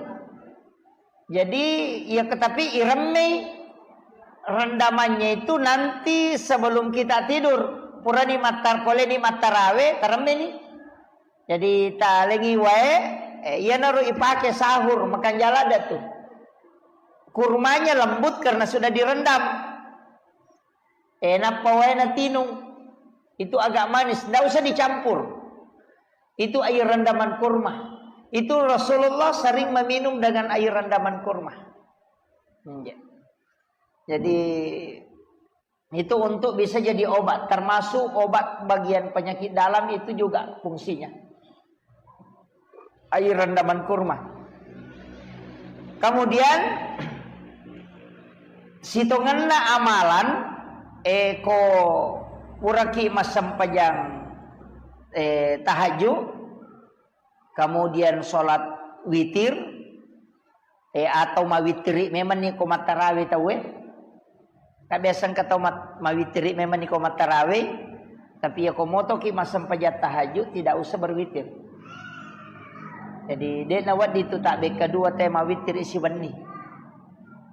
Jadi, ya, tapi iremmei rendamannya itu nanti sebelum kita tidur. Purani mattar-, poleni mattarawe, taremmeni. Jadi, talengi wae, eh, iyanaro ipake sahur, makanja ladde tu. Kurmanya lembut karena sudah direndam. Eh, nappa wae natinung. Itu agak manis, ndak usah dicampur. Itu air rendaman kurma. Itu Rasulullah sering meminum dengan air rendaman kurma. Iya. Jadi, itu untuk bisa jadi obat, termasuk obat bagian penyakit dalam itu juga fungsinya. Air rendaman kurma. Kemudian, sitongenna amalan, eh, ko puraki massempajang, eh, tahajud, kemudian sholat witir, eh, atau mawittiri memang ni ko mattarawe tauwe. Kan biasa engka tau mat-, mawittiri memang ni ko mattarawe, tapi ya ko motoki massempajang tahajud tidak usah berwitir. Jadi, de' nawedding tu tabbekka dua te mawittiri siwenni.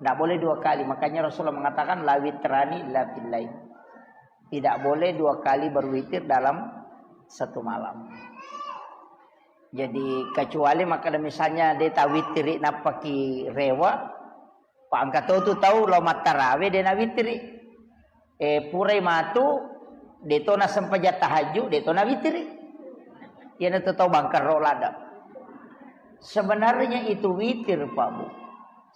Ndak boleh dua kali. Makanya Rasulullah mengatakan, "La witrani illa fil lail." Tidak boleh dua kali berwitir dalam satu malam. Jadi, kecuali makkeda misalnya de' tawittiri nappaki rewe, pa engka to tu tau lao mattarawe de' nawittiri. Eh, purai matu, De' to na sempajang tahajud, de' to na witiri. Iyana tu tau bangkarro ladang. Sebenarnya itu witir, Pak Bu.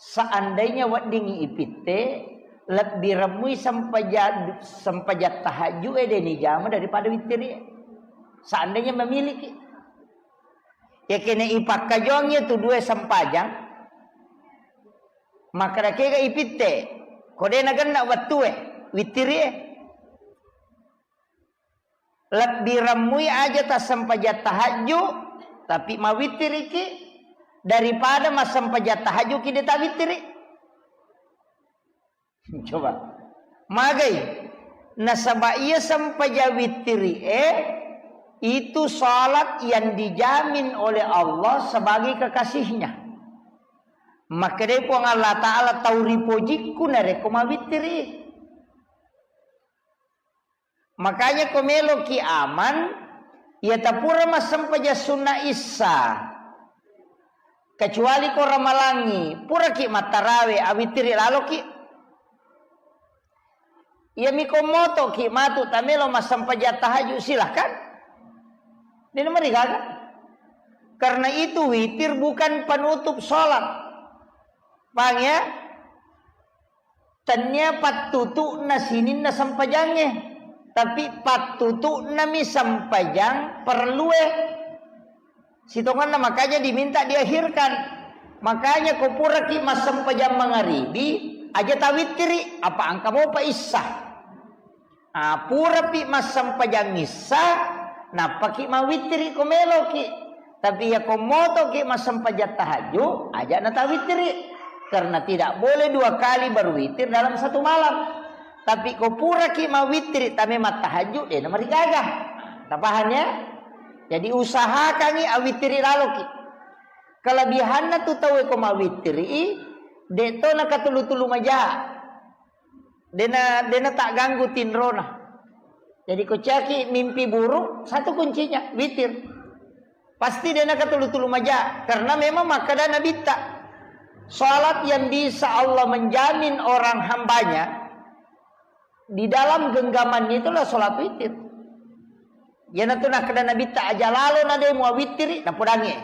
Seandainya weddingngi ipitte, lebbi remmui sempajang, sempajang tahajud e de' ni jama daripada witiri. Seandainya memiliki. Ya kene ipakkajuang ya tu dua sempajang, maka dakega ipitte, ko de' na genna wettue, witiri e. Lebbi remmui aja tassempajang tahajud, tapi mawittiriki, daripada massempajang tahajud ki de' tawittiri. Coba. Magai. Nasaba iya sempajang wittiri e, itu salat yang dijamin oleh Allah sebagai kekasihnya. Makkedai Puang Allah Ta'ala, tau ripojikku narekko mawittiri. Makanya ko meloki aman, iya tapura massempajang sunna issa. Kecuali ko ramalangi, puraki mattarawe, awittiri laloki. Iyami ko motoki matu tamelo massempajang tahajud, silahkan. De' namarigaga. Karena itu witir bukan penutup sholat. Paham ya? Tennia pattutu'na sininna sempajangnge, tapi pattutu'nami sempajang parellue. Sitongenna makanya diminta diakhirkan. Makanya ko puraki massempajang mangaribi, aja tawittiri, apa engka mopa issa. Ah, purapi massempajang issa, nappaki mawittiri ko meloki. Tapi iya ko motoki massempajang tahajud, aja natawittiri. Karena tidak boleh dua kali berwitir dalam satu malam. Tapi ko puraki mawittiri, tame mattahajud, de' namarigaga. Tapaham ya? Jadi usahakangi awittiri laloki. Kelebihanna tu tau ko mawittiri, de' to nakatulu-tulu maja. Dena, dena tak ganggu tinrona. Jadi ko caki mimpi buruk, satu kuncinya, witir. Pasti dena katulu-tulu maja, karena memang makkeda Nabitta, salat yang bisa Allah menjamin orang hambanya di dalam genggamannya itulah salat witir. Iyanatu nakkeda Nabitta, aja lalo na de' muawittiri, napodangngi.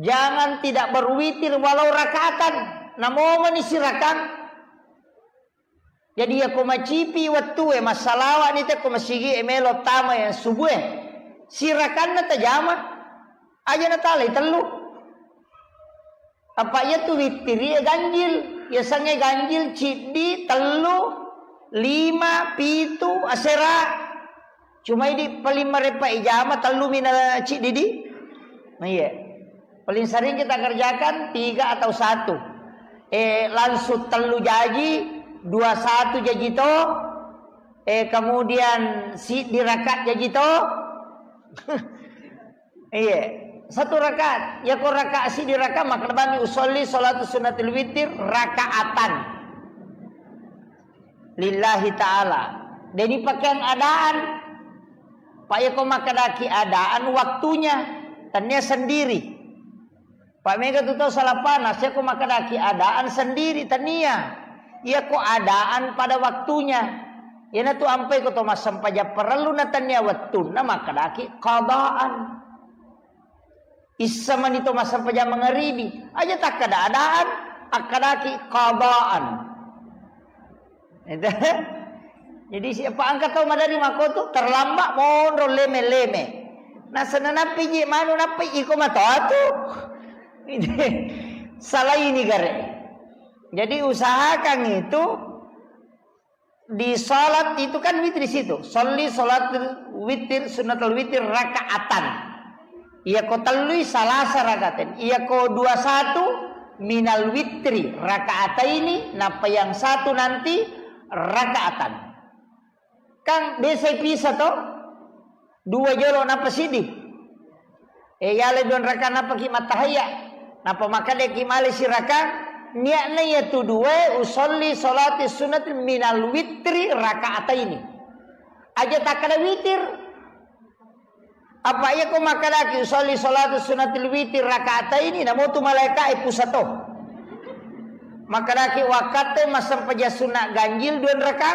Jangan tidak berwitir walau rakaatan. Namomani sirakang. Jadi, iyako macipi wettue, massalawa ni tekko masigi e melo tama yang subuh e. Sirakanna tajama, aja natalai tellu. Apa iyatu wittiri e ganjil, yasengnge ganjil ciddi, tellu, lima, pitu, asera. Cuma idi paling marepa ijama tellu mina ciddi di. Nah, iya. Paling sering kita kerjakan tiga atau satu. Eh, langsung tellu jaji, dua satu jaji to. Eh, kemudian si dirakat jaji to. Iya, satu rakaat. Ya ko rakaat si dirakat, maka bani usolli salatu sunnatil witir rakaatan. Lillahi ta'ala. Jadi pakaian adaan. Pak, ya ko makkedaki adaan waktunya, tania sendiri. Pak, mega tu tau salah panas, ya ko makkedaki adaan sendiri, tania. Ya ko adaan pada waktunya. Iyanatu ampai ko to massempajang parellu na tania wettunna makkedaki qadaan. Issa mani to massempajang mangaribi. Aja takkada adaan, akkadaki qadaan. Itu. Jadi siapa angkat tau madari makotu terlambat monro leme-leme. Nasana nappi ji manu nappi iko matoatu. Salaini gare. Jadi usahakan itu di salat itu kan witir di situ. Sholli sholatul witir, sunnatul witir rakaatan. Iya ko tellui salasa rakaatain. Iya ko dua satu minal witri rakaataini, napa yang satu nanti rakaatan. Kan biasa pisa to? Dua jolo napa sidi. Eh, yale dua raka napa ki mattahayya. Napa makkeda ki male siraka, niatna iya tu dua, usolli sholati sunnati minal witri rakaataini. Aja takkeda witir. Apa iya ko makkeda ki usolli sholati sunnatil witir rakaataini, namo tu malaika e pusato. Makkeda ki wakkatte massempajang sunna ganjil dua raka.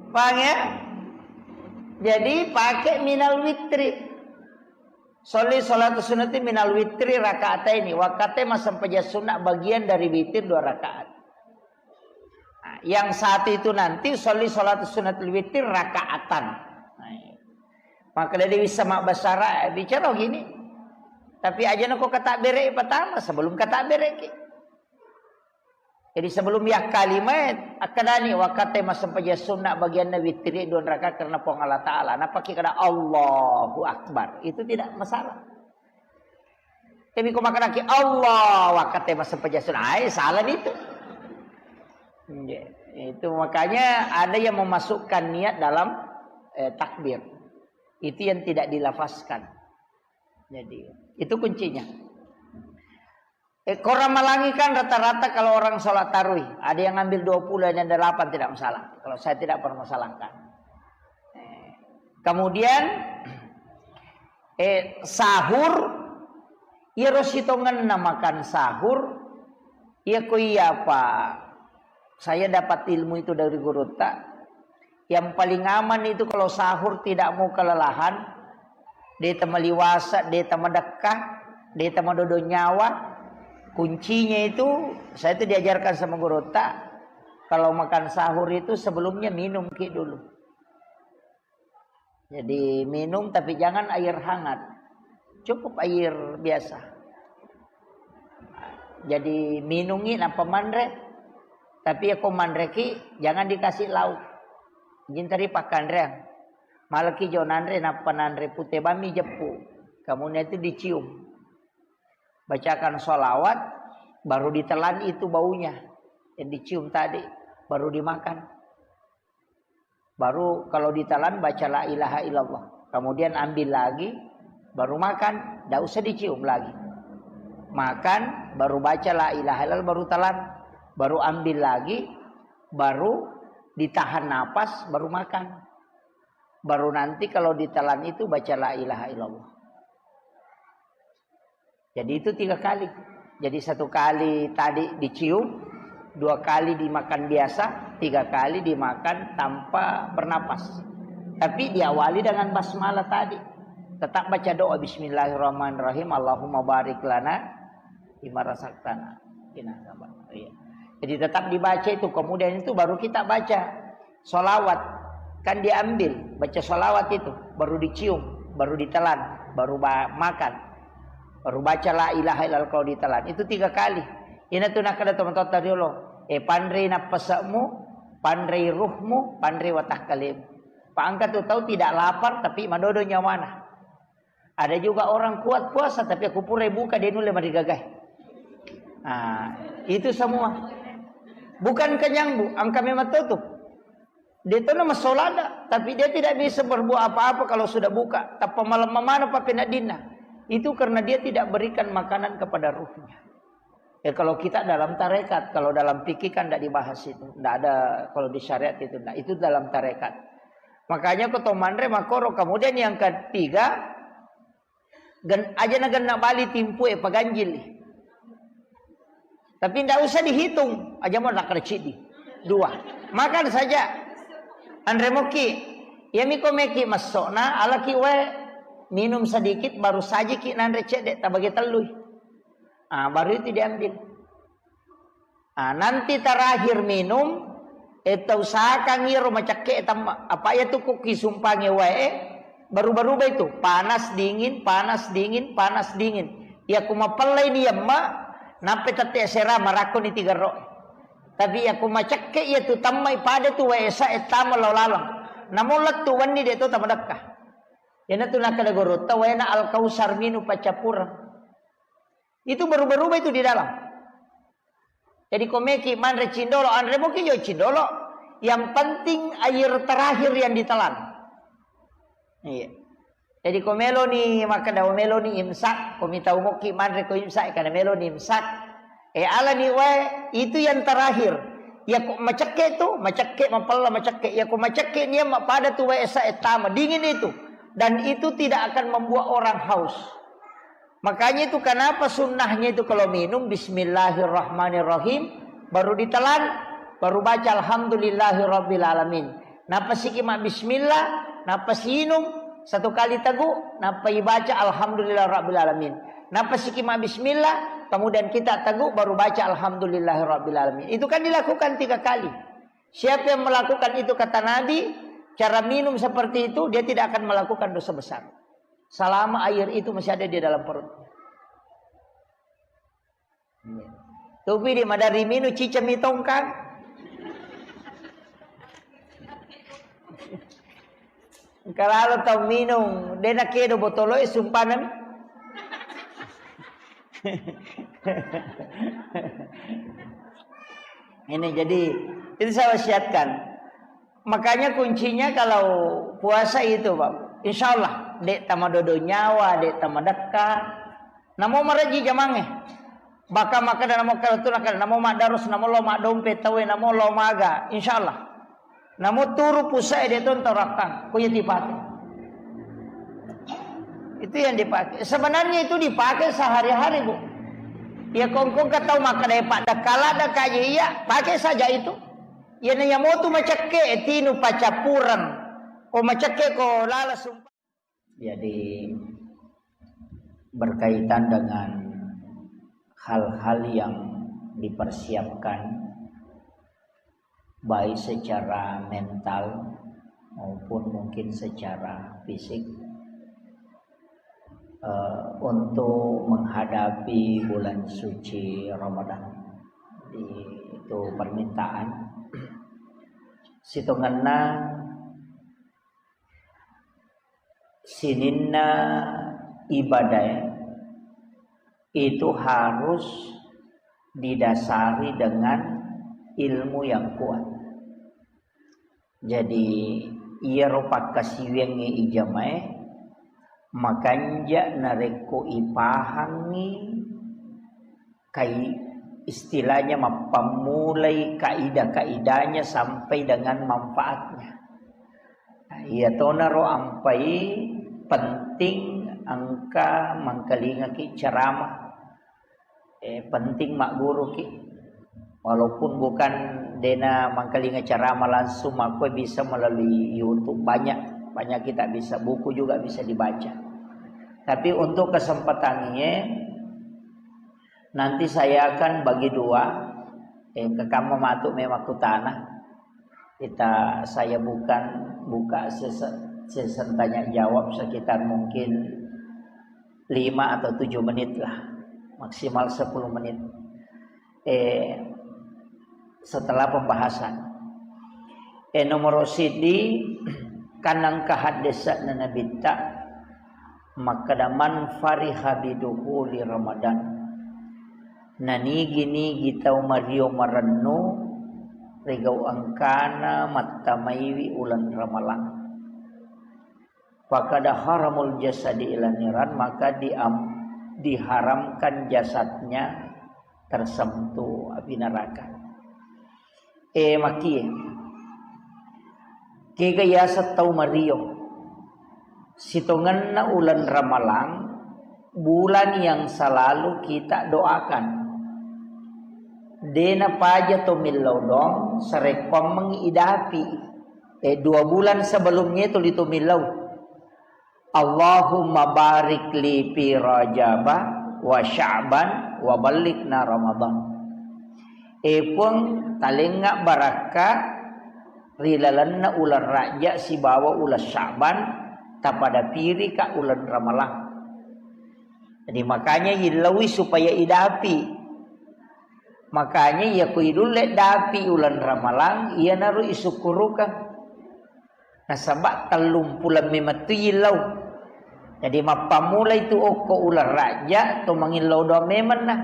Paham ya? Jadi pakai minal witri. Sholli sholata sunnati minal witri rakaataini. Wakate massempajang sunna bagian dari witir dua rakaat. Nah, yang satu itu nanti sholli sholata sunnatil witri rakaatan. Nah, iya. Maka dari bisa mak basara, eh, bicara gini. Tapi aja nako kata bere pertama, sebelum kata bere ki. Jadi sebelum yakkalima, akkadani wakate massempajang sunna bagianna witiri dua rakaat karena Puang Allah Ta'ala. Napaki kada Allahu Akbar. Itu tidak masalah. Tapi ko makanaki Allah, wakate massempajang sunna. Ai, salah itu. Iya. Itu makanya ada yang memasukkan niat dalam, eh, takbir. Itu yang tidak dilafazkan. Jadi, itu kuncinya. Eh, korang malangi kan rata-rata kalau orang sholat tarawih, ada yang ngambil dua puluh, ada yang delapan, tidak masalah. Kalau saya tidak permasalahkan. Eh, kemudian, eh, sahur, iyaro sitongenna makan sahur, iya ko iya apa, saya dapat ilmu itu dari gurutta. Yang paling aman itu kalau sahur tidak mau kelelahan, de temaliwasa, de temedekka, de temedodo nyawa. Kuncinya itu, saya itu diajarkan sama gurutta, kalau makan sahur itu sebelumnya minum ki dulu. Jadi minum tapi jangan air hangat. Cukup air biasa. Jadi minungi nappa manre. Tapi ya ko manreki jangan dikasih lauk. Jintari pakkanreang. Malaki jo nanre nappa nanre pute bami jeppu. Kemudian itu dicium. Bacakan sholawat, baru ditelan itu baunya yang dicium tadi, baru dimakan. Baru kalau ditelan baca la ilaha illallah. Kemudian ambil lagi, baru makan, tidak usah dicium lagi. Makan, baru baca la ilaha illallah, baru telan, baru ambil lagi, baru ditahan napas, baru makan. Baru nanti kalau ditelan itu baca la ilaha illallah. Jadi itu tiga kali. Jadi satu kali tadi dicium, dua kali dimakan biasa, tiga kali dimakan tanpa bernapas. Tapi diawali dengan basmalah tadi. Tetap baca doa, "Bismillahirrahmanirrahim, Allahumma barik lana fima razaqtana." Iya. Jadi tetap dibaca itu, kemudian itu baru kita baca. Sholawat, kan diambil, baca sholawat itu, baru dicium, baru ditelan, baru ba-, makan, baru baca la ilaha illallah kalau ditelan. Itu tiga kali. Ina tu nakada teman-teman tadi lo, eh, panrei nappasamu, panrei ruhmu, panrei watakkalemu. Pak angka tu tahu tidak lapar tapi madodo nyawana. Ada juga orang kuat puasa, tapi aku pura buka, dia nulle marigagai. Nah, itu semua. Bukan kenyang, Bu. Angka memang tutup. Dia itu nama solada, tapi dia tidak bisa berbuat apa-apa kalau sudah buka. Tappa malam mana pape nadinna. Itu karena dia tidak berikan makanan kepada ruhnya. Ya, kalau kita dalam tarekat, kalau dalam fikih kan tidak dibahas itu. Tidak ada kalau di syariat itu. Nah, itu dalam tarekat. Makanya ko to manre makoro. Kemudian yang ketiga, gen-, aja na genna bali timpu e paganjil. Tapi tidak usah dihitung. Aja mau nakar cidi. Dua. Makan saja. Anre moki. Ya miko meki masokna, alaki wae. Minum sedikit, baru sajiki nanre cedde, tabagi tellui. Ah, baru itu diambil. Ah, nanti terakhir minum, eh, tausahakan iro macakke tamma. Apa iya tu ku kisumpange wae, baru-baru itu, panas dingin, panas dingin, panas dingin. Iya ku mapellai ni yamma, nampe tette sera marakko ni tiga ro. Tapi iya ku macakke iya tu tammai pada tu wae sa e tama lao laleng. Namun lettu wenni de to tamadekka. Iyana tu nakada gorotta waena Al-Kausar minum paccappureng. Itu berubah-ubah itu di dalam. Jadi komeki manre cindolo, anre moki jo cindolo. Yang penting air terakhir yang ditelan. Iya. Jadi ko meloni makkeda meloni imsak, ko mitau moki manre ko imsak, karena meloni imsak. Eh, alani wae itu yang terakhir. Ya ko macekke tu, macekke mapella macekke. Ya ko macekke nia mapada tu wae sa e tama dingin itu. Dan itu tidak akan membuat orang haus. Makanya itu kenapa sunnahnya itu kalau minum bismillahirrahmanirrahim, baru ditelan, baru baca alhamdulillahirabbil alamin. Nappa siki mabbismillah, nappa siinung satu kali tegu, nappa ibaca alhamdulillah rabbil alamin. Nappa siki mabbismillah, kemudian kita tegu baru baca alhamdulillah rabbil alamin. Itu kan dilakukan tiga kali. Siapa yang melakukan itu, kata Nabi, cara minum seperti itu, dia tidak akan melakukan dosa besar. Selama air itu masih ada di dalam perut. Tupi di madari minu cica mitongkang. Engka lalo tau minung, de nakedo botoloe, sumpana mi. Ini jadi, itu saya wasiatkan. Makanya kuncinya kalau puasa itu, Pak, insya Allah, dek tamadodo nyawa, dek tamadekka. Namo maraji jamangnge. Baka makkeda namo karatuna kan, namo maddarus, namo lo maddompe tawe, namo lo maga, insya Allah. Namo turu pusae de tonto rakkang, ko iya dipake. Itu yang dipakai. Sebenarnya itu dipakai sehari-hari, Bu. Ya kongkong ka tau makkeda, "Eh, Pak, dakala dakaje iya," pakai saja itu. Iyana yamotu macekke, tinu pacappureng. Ko macekke, ko lala sumpa. Jadi, berkaitan dengan hal-hal yang dipersiapkan, baik secara mental maupun mungkin secara fisik, eh, untuk menghadapi bulan suci Ramadan. Jadi, itu permintaan. Sitongenna sininna ibadah itu harus didasari dengan ilmu yang kuat. Jadi, iyaro pakkasiwiangnge ijamae makanja narekko ipahangngi kai-, istilahnya mappammulai kaidah-kaidahnya sampai dengan manfaatnya. Nah, iyatonaro ampai penting engka mangkalingaki ceramah. Eh, penting magguruki. Walaupun bukan dena mangkalinga ceramah langsung, makkoe bisa melalui YouTube. Banyak, banyak kita bisa. Buku juga bisa dibaca. Tapi untuk kesempatan ini, nanti saya akan bagi dua. Eh, kekamma matu memang kutana. Kita, saya bukan buka sese-, session tanya jawab sekitar mungkin lima atau tujuh menit lah, maksimal sepuluh menit. Eh, setelah pembahasan. Eh, nomor sidi, kanang kahaddesana Nabitta, makkeda, "Man fariha bidukhuli Ramadan." Nanigi-nigi tau mario marennu rigau engkana mattamaiwi uleng Ramalang. Fakada haramul jasadi ila niran, maka diam-, diharamkan jasadnya tersentuh api neraka. Eh, makie. Kega yaseng tau mario. Sitongenna uleng Ramalang, bulan yang selalu kita doakan. Dena paja to millau dong, sarekkoammengngi idapi. Eh, dua bulan sebelumnya itu litu millau. Allahumma barik li fi Rajaba wa Sya'ban wa ballighna Ramadan. E Puang, talengnga barakka ri lalenna uleng Rajab sibawa uleng Sya'ban, tapadapirika uleng Ramalang. Jadi makanya illaui supaya idapi. Makanya iya ko idulle dapi uleng Ramalang, iyanaro isukkurukang. Nasaba tellumpuleng memettu illau. Jadi mappammulai tu okko uleng Rajab to mangillau doang memenna.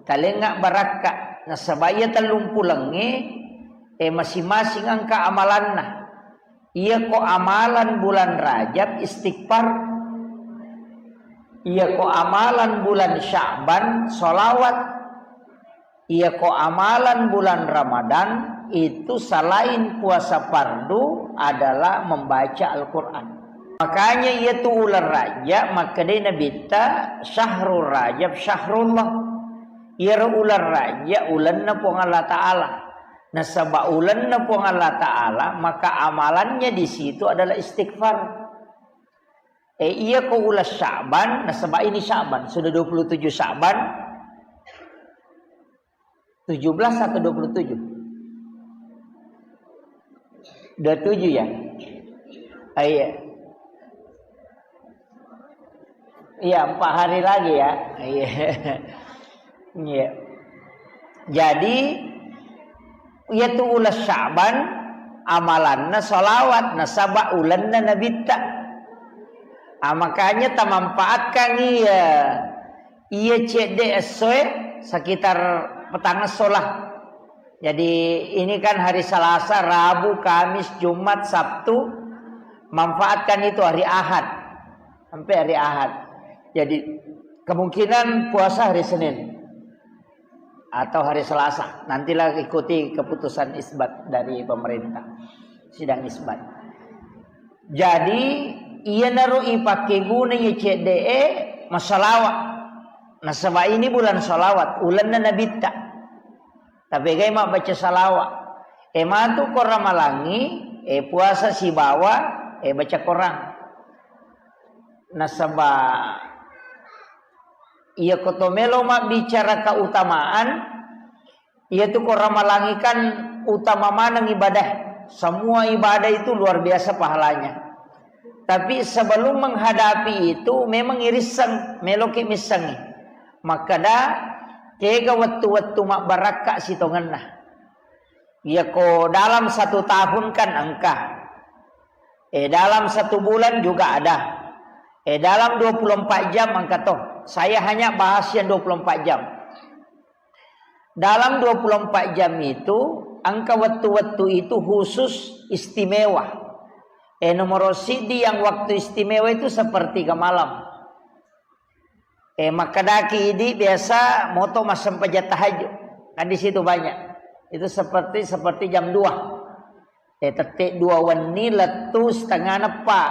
Talengnga barakka. Nasaba iya tellumpulengnge, eh, masing-masing engka amalanna. Iya ko amalan bulan Rajab istighfar. Iya ko amalan bulan Sya'ban sholawat. Iya ko amalan bulan Ramadan itu selain puasa fardu adalah membaca Al-Quran. Makanya iya tu uleng Rajab, makkedai Nabitta, "Syahrul Rajab syahrullah." Iyaro uleng Rajab ulenna Puang Allah Ta'ala. Nasaba ulenna Puang Allah Ta'ala, maka amalannya di situ adalah istighfar. Eh, iya ko ulas Sya'ban, nasaba ini Sya'ban, sudah dua puluh tujuh Sya'ban, tujuh belas atau dua puluh tujuh? Dua puluh tujuh ya? Ah, iya. Iya, empat hari lagi ya. Iya. Iya. Jadi, iya tu ulas Sya'ban, amalanna salawat, nasaba ulenna Nabitta. Ah, makanya tamanfaatkan iya, iya cedde essoe sekitar petang esso lah. Jadi, ini kan hari Selasa, Rabu, Kamis, Jumat, Sabtu, manfaatkan itu hari Ahad. Sampai hari Ahad. Jadi, kemungkinan puasa hari Senin atau hari Selasa. Nantilah ikuti keputusan isbat dari pemerintah. Sidang isbat. Jadi, iyanaro ipakkeguna iya cedde'e massalawa. Nasaba ini bulan salawat, ulenna Nabitta. Tapegai mabbaca salawa. E matu ko Ramalangi, e puasa sibawa, e baca Korang. Nasaba iya ko to melo mabbicara keutamaan, iya tu ko Ramalangi kan utama maneng ibadah. Semua ibadah itu luar biasa pahalanya. Tapi sebelum menghadapi itu, memang irisseng, meloki missengi. Makkeda, kega wettu-wettu mabbarakka sitongenna. Iya ko dalam satu tahun kan engka. Eh, dalam satu bulan juga ada. Eh, dalam dua puluh empat jam engka to. Saya hanya bahas yang dua puluh empat jam. Dalam dua puluh empat jam itu, engka wettu-wettu itu khusus istimewa. Eh, nomor sidi yang waktu istimewa itu sepertiga malam. Eh, makkedaki idi biasa moto massempajang tahajud. Kan di situ banyak. Itu seperti, seperti jam dua. Eh, tette dua wenni lettu setengah neppa.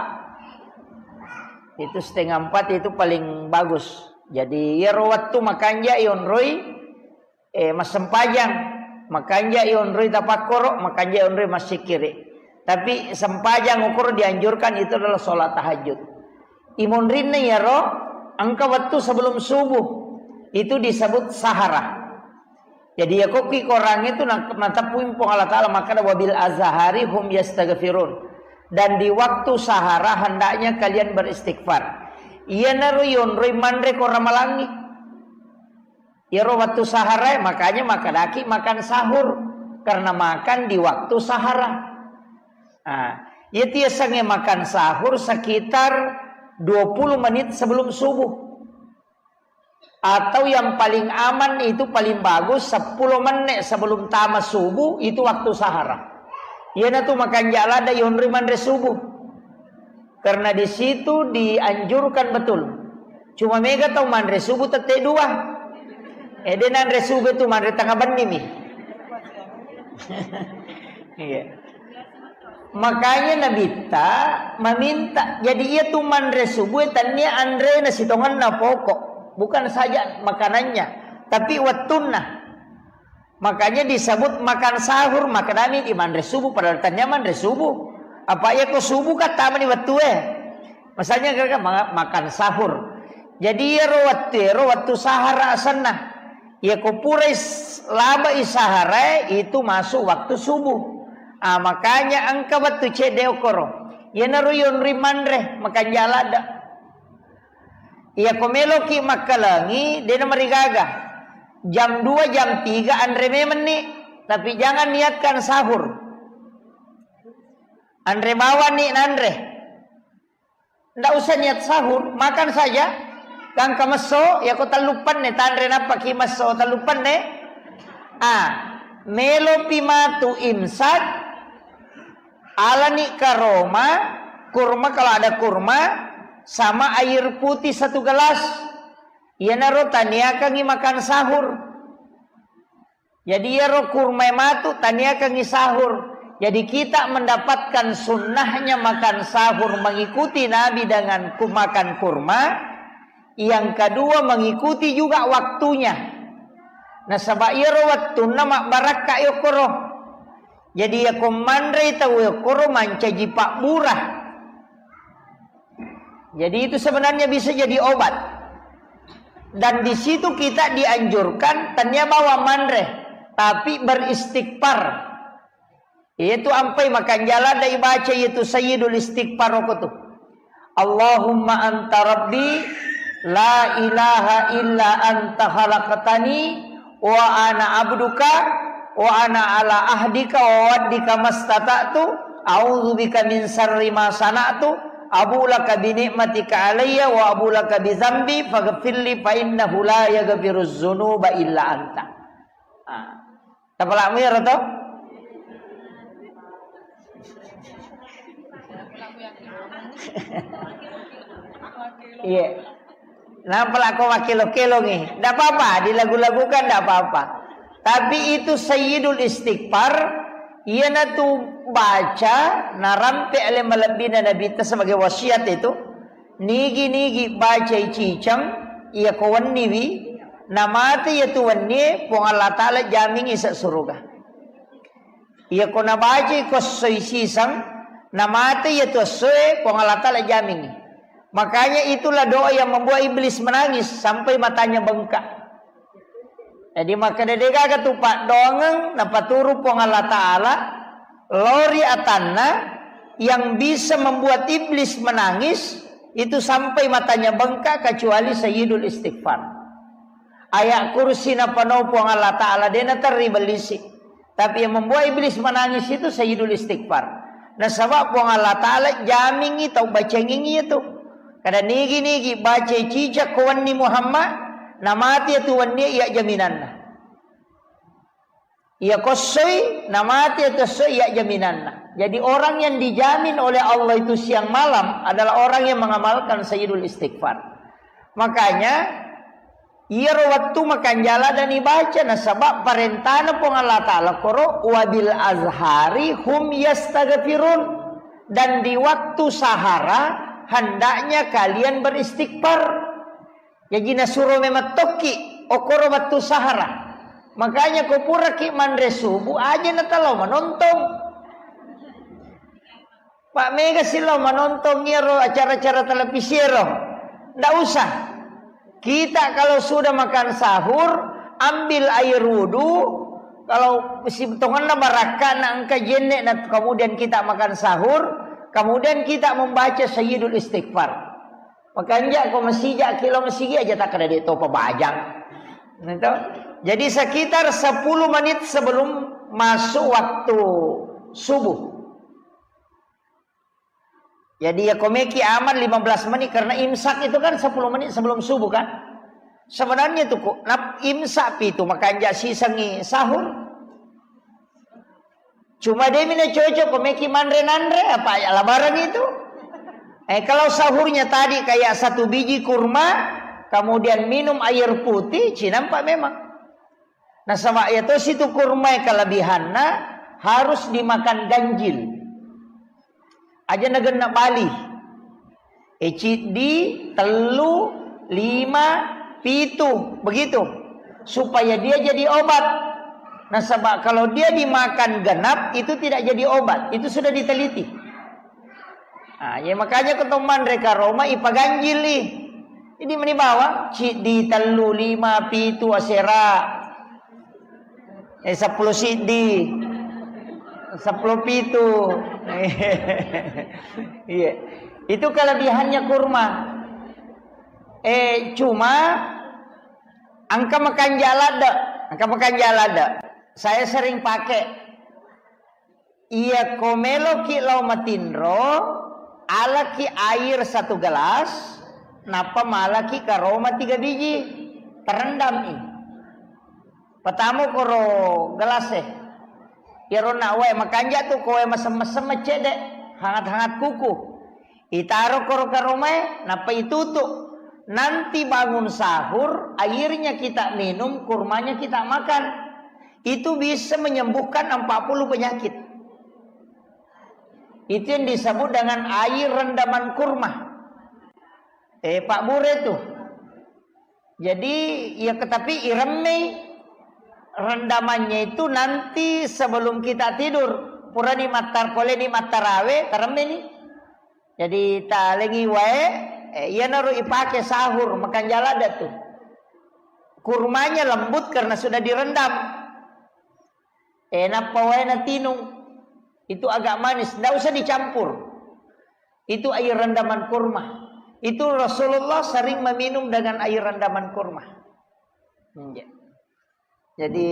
Itu setengah empat itu paling bagus. Jadi, iyaro wettu makanja ionroi, eh, massempajang. Makanja ionroi tapakkoro, makanja ionroi massikkiri. Tapi sempajang ukoro dianjurkan itu adalah sholat tahajud. Imonrinna iyaro engka wettu sebelum subuh. Itu disebut sahara. Jadi, iya kokki Korang itu na-, nateppui Puang Allah Ta'ala makkeda, "Wabil azhari hum yastaghfirun." Dan di waktu sahara hendaknya kalian beristighfar. Iyanaro yonroi manre ko Ramalangi. Iyaro wettu sahara, makanya makkedaki makan sahur. Karena makan di waktu sahara. Nah, iya tiasange makan sahur sekitar dua puluh menit sebelum subuh. Atau yang paling aman itu paling bagus sepuluh menit sebelum tama subuh itu waktu sahara. Iyanatu makanja ladde yonroi manre subuh. Karena di situ dianjurkan betul. Cuma mega tau manre subuh tette dua. Eh, de nanre subuh itu manre tengah benni mi. Iya. Makanya Nabitta meminta, jadi iya tu manre subuh tania anrena sitongenna pokok, bukan saja makanannya, tapi wettunna. Makanya disebut makan sahur, makkedami di manre subuh, padahal tania manre subuh. Apa iya ko subuh kan tamani wettue. Misalnya kira-kira ma-, makan sahur. Jadi iyaro wettu, iyaro wettu sahara asenna. Iya ko purai s-, labai sahara itu masuk waktu subuh. Ah, makanya engka wettu cedde okoro. Iyanaro yonri manre, makanja ladde. Iya ko meloki makkalengi, dena marigaga. Jam dua, jam tiga anre memenni, tapi jangan niatkan sahur. Anre bawani nanre. Ndak usah niat sahur, makan saja. Gangka messo, iya ko tellu penne, tanre nappaki messo tellu penne. Ah, melopi matu imsak, alani karoma, kurma kalau ada kurma, sama air putih satu gelas. Iyanaro taniakangi makan sahur. Jadi iyaro kurma matu taniakangi sahur. Jadi kita mendapatkan sunnahnya makan sahur mengikuti Nabi dengan ku-, makan kurma. Yang kedua mengikuti juga waktunya. Nasaba iyaro wettunna mabbarakka yokkoro. Jadi, iyako manrei tau e koro mancaji pabbura. Jadi, itu sebenarnya bisa jadi obat. Dan di situ kita dianjurkan, tania bawang manre, tapi beristighfar. Iyatu ampai makanjala dai baca iyatu Sayyidul Istighfar okko tu. Allahumma anta rabbi la ilaha illa anta khalaqtani wa ana abduka wa ana ala ahdika wa wa'dika mastata'tu, a'udzubika min syarri ma sana'tu, abu laka bi ni'matika alayya wa abu laka bi dzambi faghfirli fa innahu la yaghfiruz dzunuba illa anta. Ah. Tapalakmu iyaro to? Iya. Napalako makkelo-kelongi. Ndak apa-apa, dilagu-lagukan ndak apa-apa. Tapi itu Sayyidul Istighfar, iyanatu baca narampe ale malebbina Nabitta sebagai wasiat itu. Nigi-nigi bacai ciceng, iyako wenniwi, namate iyatu wennie, Puang Allah Ta'ala jamingi ise suruga. Iyako nabacai ko essoi siseng, namate iyatu essoe, Puang Allah Ta'ala jamingi. Makanya itulah doa yang membuat iblis menangis sampai matanya bengkak. Jadi, makkeda degaga tu paddoangeng napaturu Puang Allah Ta'ala, lori atanna yang bisa membuat iblis menangis itu sampai matanya bengkak kecuali Sayyidul Istighfar. Ayat kursi napanau Puang Allah Ta'ala, de naterri bellisi. Tapi yang membuat iblis menangis itu Sayyidul Istighfar. Nasaba Puang Allah Ta'ala jamingi tau bacengingi itu. Kada nigi-nigi baca cicak ko wenni Muhammad, namati itu wenni iya jaminanna. Iya kossoi, namati itu kossoi iya jaminanna. Jadi orang yang dijamin oleh Allah itu siang malam adalah orang yang mengamalkan Sayyidul Istighfar. Makanya, iyaro wettu makanjala dan ibaca, nasaba parentana Puang Allah Ta'ala koro, "Wabil azhari hum yastaghfirun." Dan di waktu sahara, hendaknya kalian beristighfar. Jaji nasuro memang tokki, okoro wettu sahara. Makanya ko puraki manre subuh, aja natalao manontong. Pak mega silo manontong iyaro acara-acara televisi ero. Ndak usah. Kita kalau sudah makan sahur, ambil air wudhu. Kalau si tongenna barakka na engka jenne na kemudian kita makan sahur, kemudian kita membaca Sayyidul Istighfar. Makanja ko masija kilo masigi aja tak ada dek topa bajang. Gitu. Jadi sekitar sepuluh menit sebelum masuk waktu subuh. Jadi ya komeki aman lima belas menit karena imsak itu kan sepuluh menit sebelum subuh kan. Sebenarnya tuh kok nap imsak pi itu makanja sisengi sahur. Cuma de mina cocok komeki manre nanre apa ya labaran itu. Eh kalau sahurnya tadi kayak satu biji kurma, kemudian minum air putih, cinampak memang. Nasaba iya tosi tu kurmai kelebihanna harus dimakan ganjil. Aja nagenna bali. E ciddi, tellu, lima, pitu, begitu. Supaya dia jadi obat. Nasaba kalau dia dimakan genap itu tidak jadi obat. Itu sudah diteliti. Ah, ya makanya ketomman reka Roma ipaganjili. Jadi meni bawang, ciddi, tellu, lima, pitu, asera. Eh, sepuluh siddi. Sepuluh pitu. Iya. Itu kelebihannya kurma. Eh, cuma angka makan jalada, angka makan jalada. Saya sering pakai. Iya ko meloki lao matinro, alaki air satu gelas, nappa malaki karoma tiga biji, terendam i. Patamo koro gelas e. Iyaro na wae makanja tu ko wae mesem-mesem cedde, hangat-hangat kuku. Itaro koro karomae, nappa itutu. Nanti bangun sahur, airnya kita minum, kurmanya kita makan. Itu bisa menyembuhkan empat puluh penyakit. Itu yang disebut dengan air rendaman kurma. Eh, Pak Bure tuh. Jadi, ya tapi iremmei. Rendamannya itu nanti sebelum kita tidur. Purani mattar-, poleni mattarawe, taremmeni. Jadi talengi wae, eh, iyanaro ipake sahur, makan jalada tuh. Kurmanya lembut karena sudah direndam. Eh, nappa wae natinung. Itu agak manis, ndak usah dicampur. Itu air rendaman kurma. Itu Rasulullah sering meminum dengan air rendaman kurma. Iya. Jadi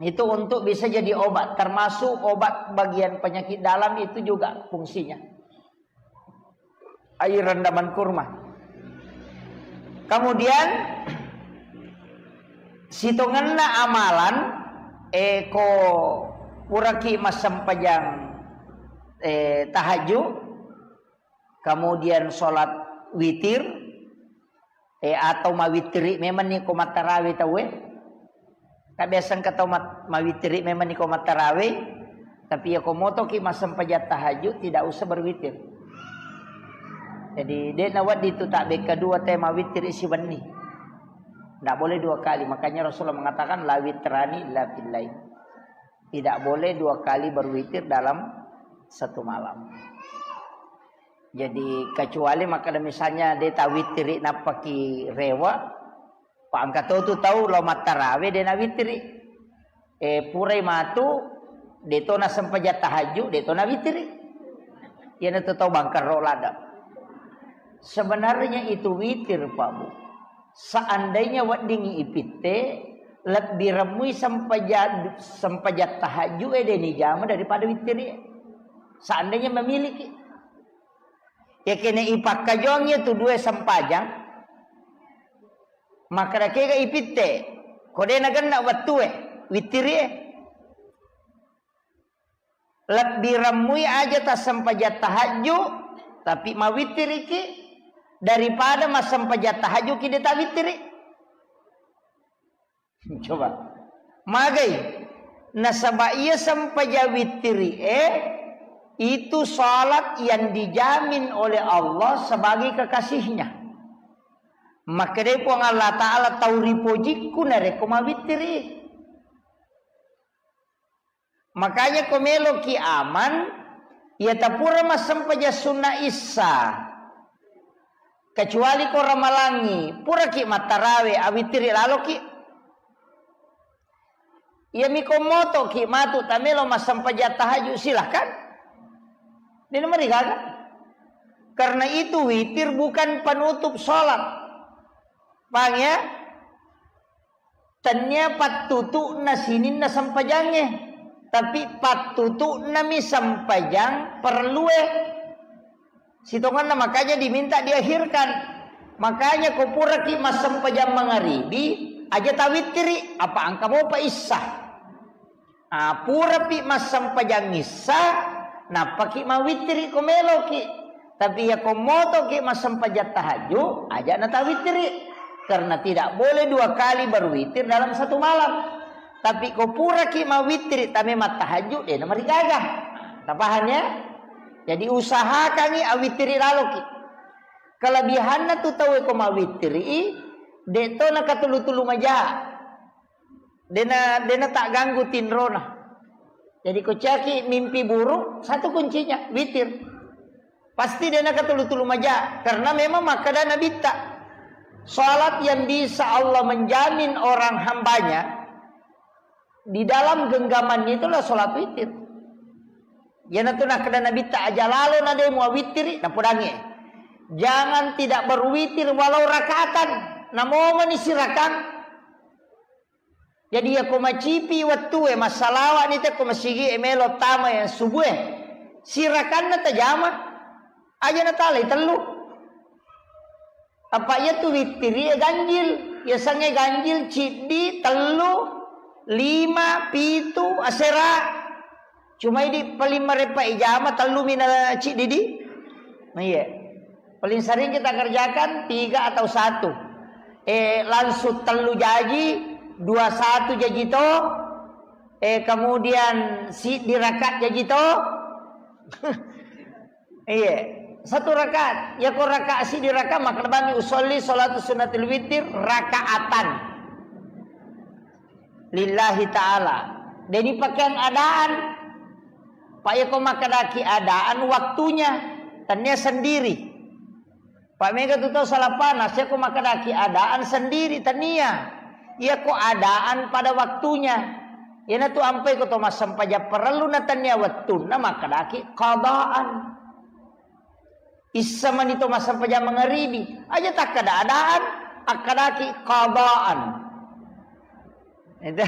itu untuk bisa jadi obat, termasuk obat bagian penyakit dalam itu juga fungsinya. Air rendaman kurma. Kemudian sitongenna amalan, eh, ko puraki massempajang, eh, tahajud, kemudian sholat witir, eh, atau mawittiri memang ni ko mattarawe tauwe. Kan biasa engka tau mat-, mawittiri memang ni ko mattarawe, tapi ya ko motoki massempajang tahajud tidak usah berwitir. Jadi de' nawedding tu tabbekka dua te mawittiri siwenni. Tidak boleh dua kali. Makanya Rasulullah mengatakan la witrani illa fil lail. Tidak boleh dua kali berwitir dalam satu malam. Jadi kecuali makkeda misalnya de' tawittiri nappaki rewe, pa engka to tu tau lao mattarawe de' nawittiri. Eh, purai matu de' to nasempajang tahajud, de' to nawittiri. Iyana tu tau bangkerro ladde. Sebenarnya itu witir, Pak Bu. Seandainya weddingngi ipitte, lebbi remmui sempaja-, sempajang tahajud e de' nijama daripada wittiri. Seandainya memiliki. Ya kene ipakkajongi tu dua sempajang, maka dakega ipitte, ko de' nagenna wettue, wittiri e. Lebbi remmui aja tassempajang tahajud, tapi mawittiriki daripada massempajang tahajud ki de' tawittiri. Coba. Magai. Nasaba iya sempajang wittiri e, itu salat yang dijamin oleh Allah sebagai kekasihnya. Makkedai Puang Allah Ta'ala, tau ripojikku narekko mawittiri. Makanya ko meloki aman, iya tapura massempajang sunna issa. Kecuali ko ramalangi, puraki mattarawe, awittiri laloki. Iya miko motoki matu tamelo massempajang tahajud, silahkan. De' namarigaga. Karena itu witir bukan penutup sholat. Paham ya? Tennia pattutu'na sininna sempajangnge, tapi pattutu'nami sempajang parellue. Sitongenna makanya diminta diakhirkan. Makanya ko puraki massempajang mangaribi, aja tawittiri, apa engka mopa issa. Ah, purapi massempajang issa, nappaki mawittiri ko meloki. Tapi iya ko motoki massempajang tahajud, aja natawittiri. Karena tidak boleh dua kali berwitir dalam satu malam. Tapi ko puraki mawittiri, tame mattahajud, de' namarigaga. Tapaham ya? Jadi usahakangi awittiri laloki. Kelebihanna tu tauwe ko mawittiri, de' to nakatulu-tulu maja. Dena, dena tagganggu tinrona. Jadi ko caki mimpi buruk, satu kuncinya, witir. Pasti dena katulu-tulu maja, karena memang makkeda Nabitta, salat yang bisa Allah menjamin orang hambanya di dalam genggamannya itulah salat witir. Iyanatu nakkeda Nabitta, aja lalo na de muawittiri, napodangi. Jangan tidak berwitir walau rakaatan, namomani sirakang. Jadi, iyako macipi wettue, massalawa'ni te ko masigi e melo tama yang subuh e. Sirakanna tajama, aja natalai tellu. Apa iyatu wittiri e ganjil, yasengnge ganjil ciddi, tellu, lima, pitu, asera. Cuma idi paling marepa ijama tellu mina ciddi di. Iya. Paling sering kita kerjakan tiga atau satu. Eh, langsung tellu jaji, dua satu jaji to. Eh, kemudian si dirakaat jaji to. Iya. Satu rakaat. Ya ko rakaat si dirakaat maka bani usolli salatu sunnatul witir rakaatan. Lillahi ta'ala. Deni pakeang adaan. Pak, yako makkedaki adaan waktunya, tania sendiri. Pak, mega tu tau salah pana, siako makkedaki adaan sendiri, tania. Iyako adaan pada waktunya. Iyanatu ampai ko to massempajang parellu na tania wettunna makkedaki qadaan. Issa mani to massempajang mangaribi, aja takkada adaan, akkadaki qadaan. Itu.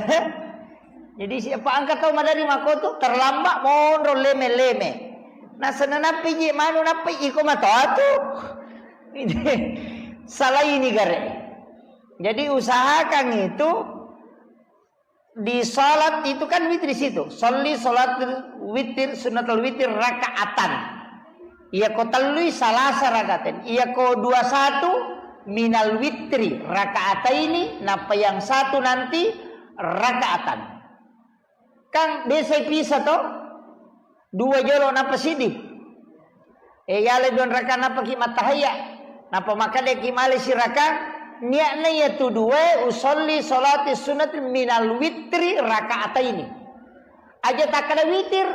Jadi siapa angkat tau madari makotu terlambat monro leme-leme. Nasana nappi ji manu nappi iko matoatu. Salah ini gare. Jadi usahakan itu di salat itu kan witir di situ. Sholli sholatul witir, sunnatul witir rakaatan. Iyako tellui salasa rakaatan. Iyako dua satu minal witri rakaataini, napa yang satu nanti rakaatan. Kan biasa pisa to? Dua jolo napa sidi. Eh, yale dua raka napa ki mattahayya. Napa makkeda ki male siraka, niatna iya tu dua usolli salati sunat minal witri rakaataini. Aja takkada witir.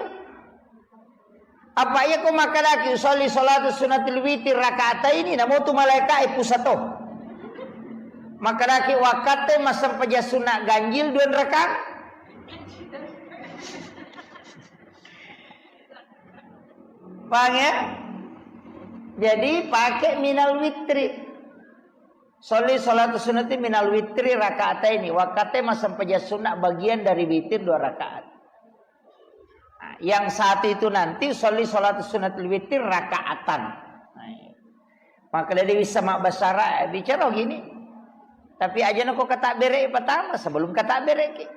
Apa iya ko makkedaki usolli salatu sunatil witir rakaataini, namo tu malaika e pusato. Makkedaki wakkatte massempajang sunat ganjil dua raka. Paham ya? Jadi pakai minal witri. Sholli sholatu sunnati minal witri rakaataini. Wakkatte massempajang sunnah bagian dari witir dua rakaat. Nah, yang satu itu nanti sholli sholatu sunnatil witir rakaatan. Nah, iya. Maka dia bisa mak basara bicara gini. Tapi aja nako kata bere pertama sebelum kata bere ki.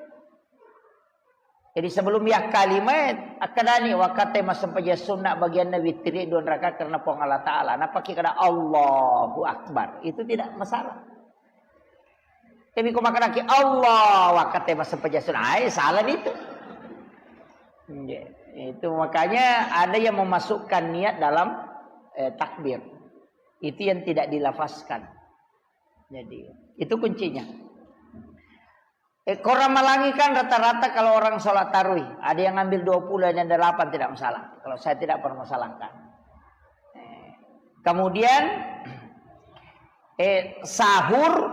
Jadi sebelum ya kalimat, akkadani wakkatte massempajang sunnah bagianna witiri dua rakaat karena Puang Allah Ta'ala. Napaki kada Allahu Akbar. Itu tidak masalah. Tapi kau makan lagi Allah, wakkatte massempajang sunnah. Ai, salah itu. Iya. Itu makanya ada yang memasukkan niat dalam eh, takbir. Itu yang tidak dilafazkan. Jadi, itu kuncinya. Eh, korang malangi kan rata-rata kalau orang sholat tarawih, ada yang ngambil dua puluh, ada yang delapan, tidak masalah. Kalau saya tidak permasalahkan. Eh, kemudian, eh, sahur,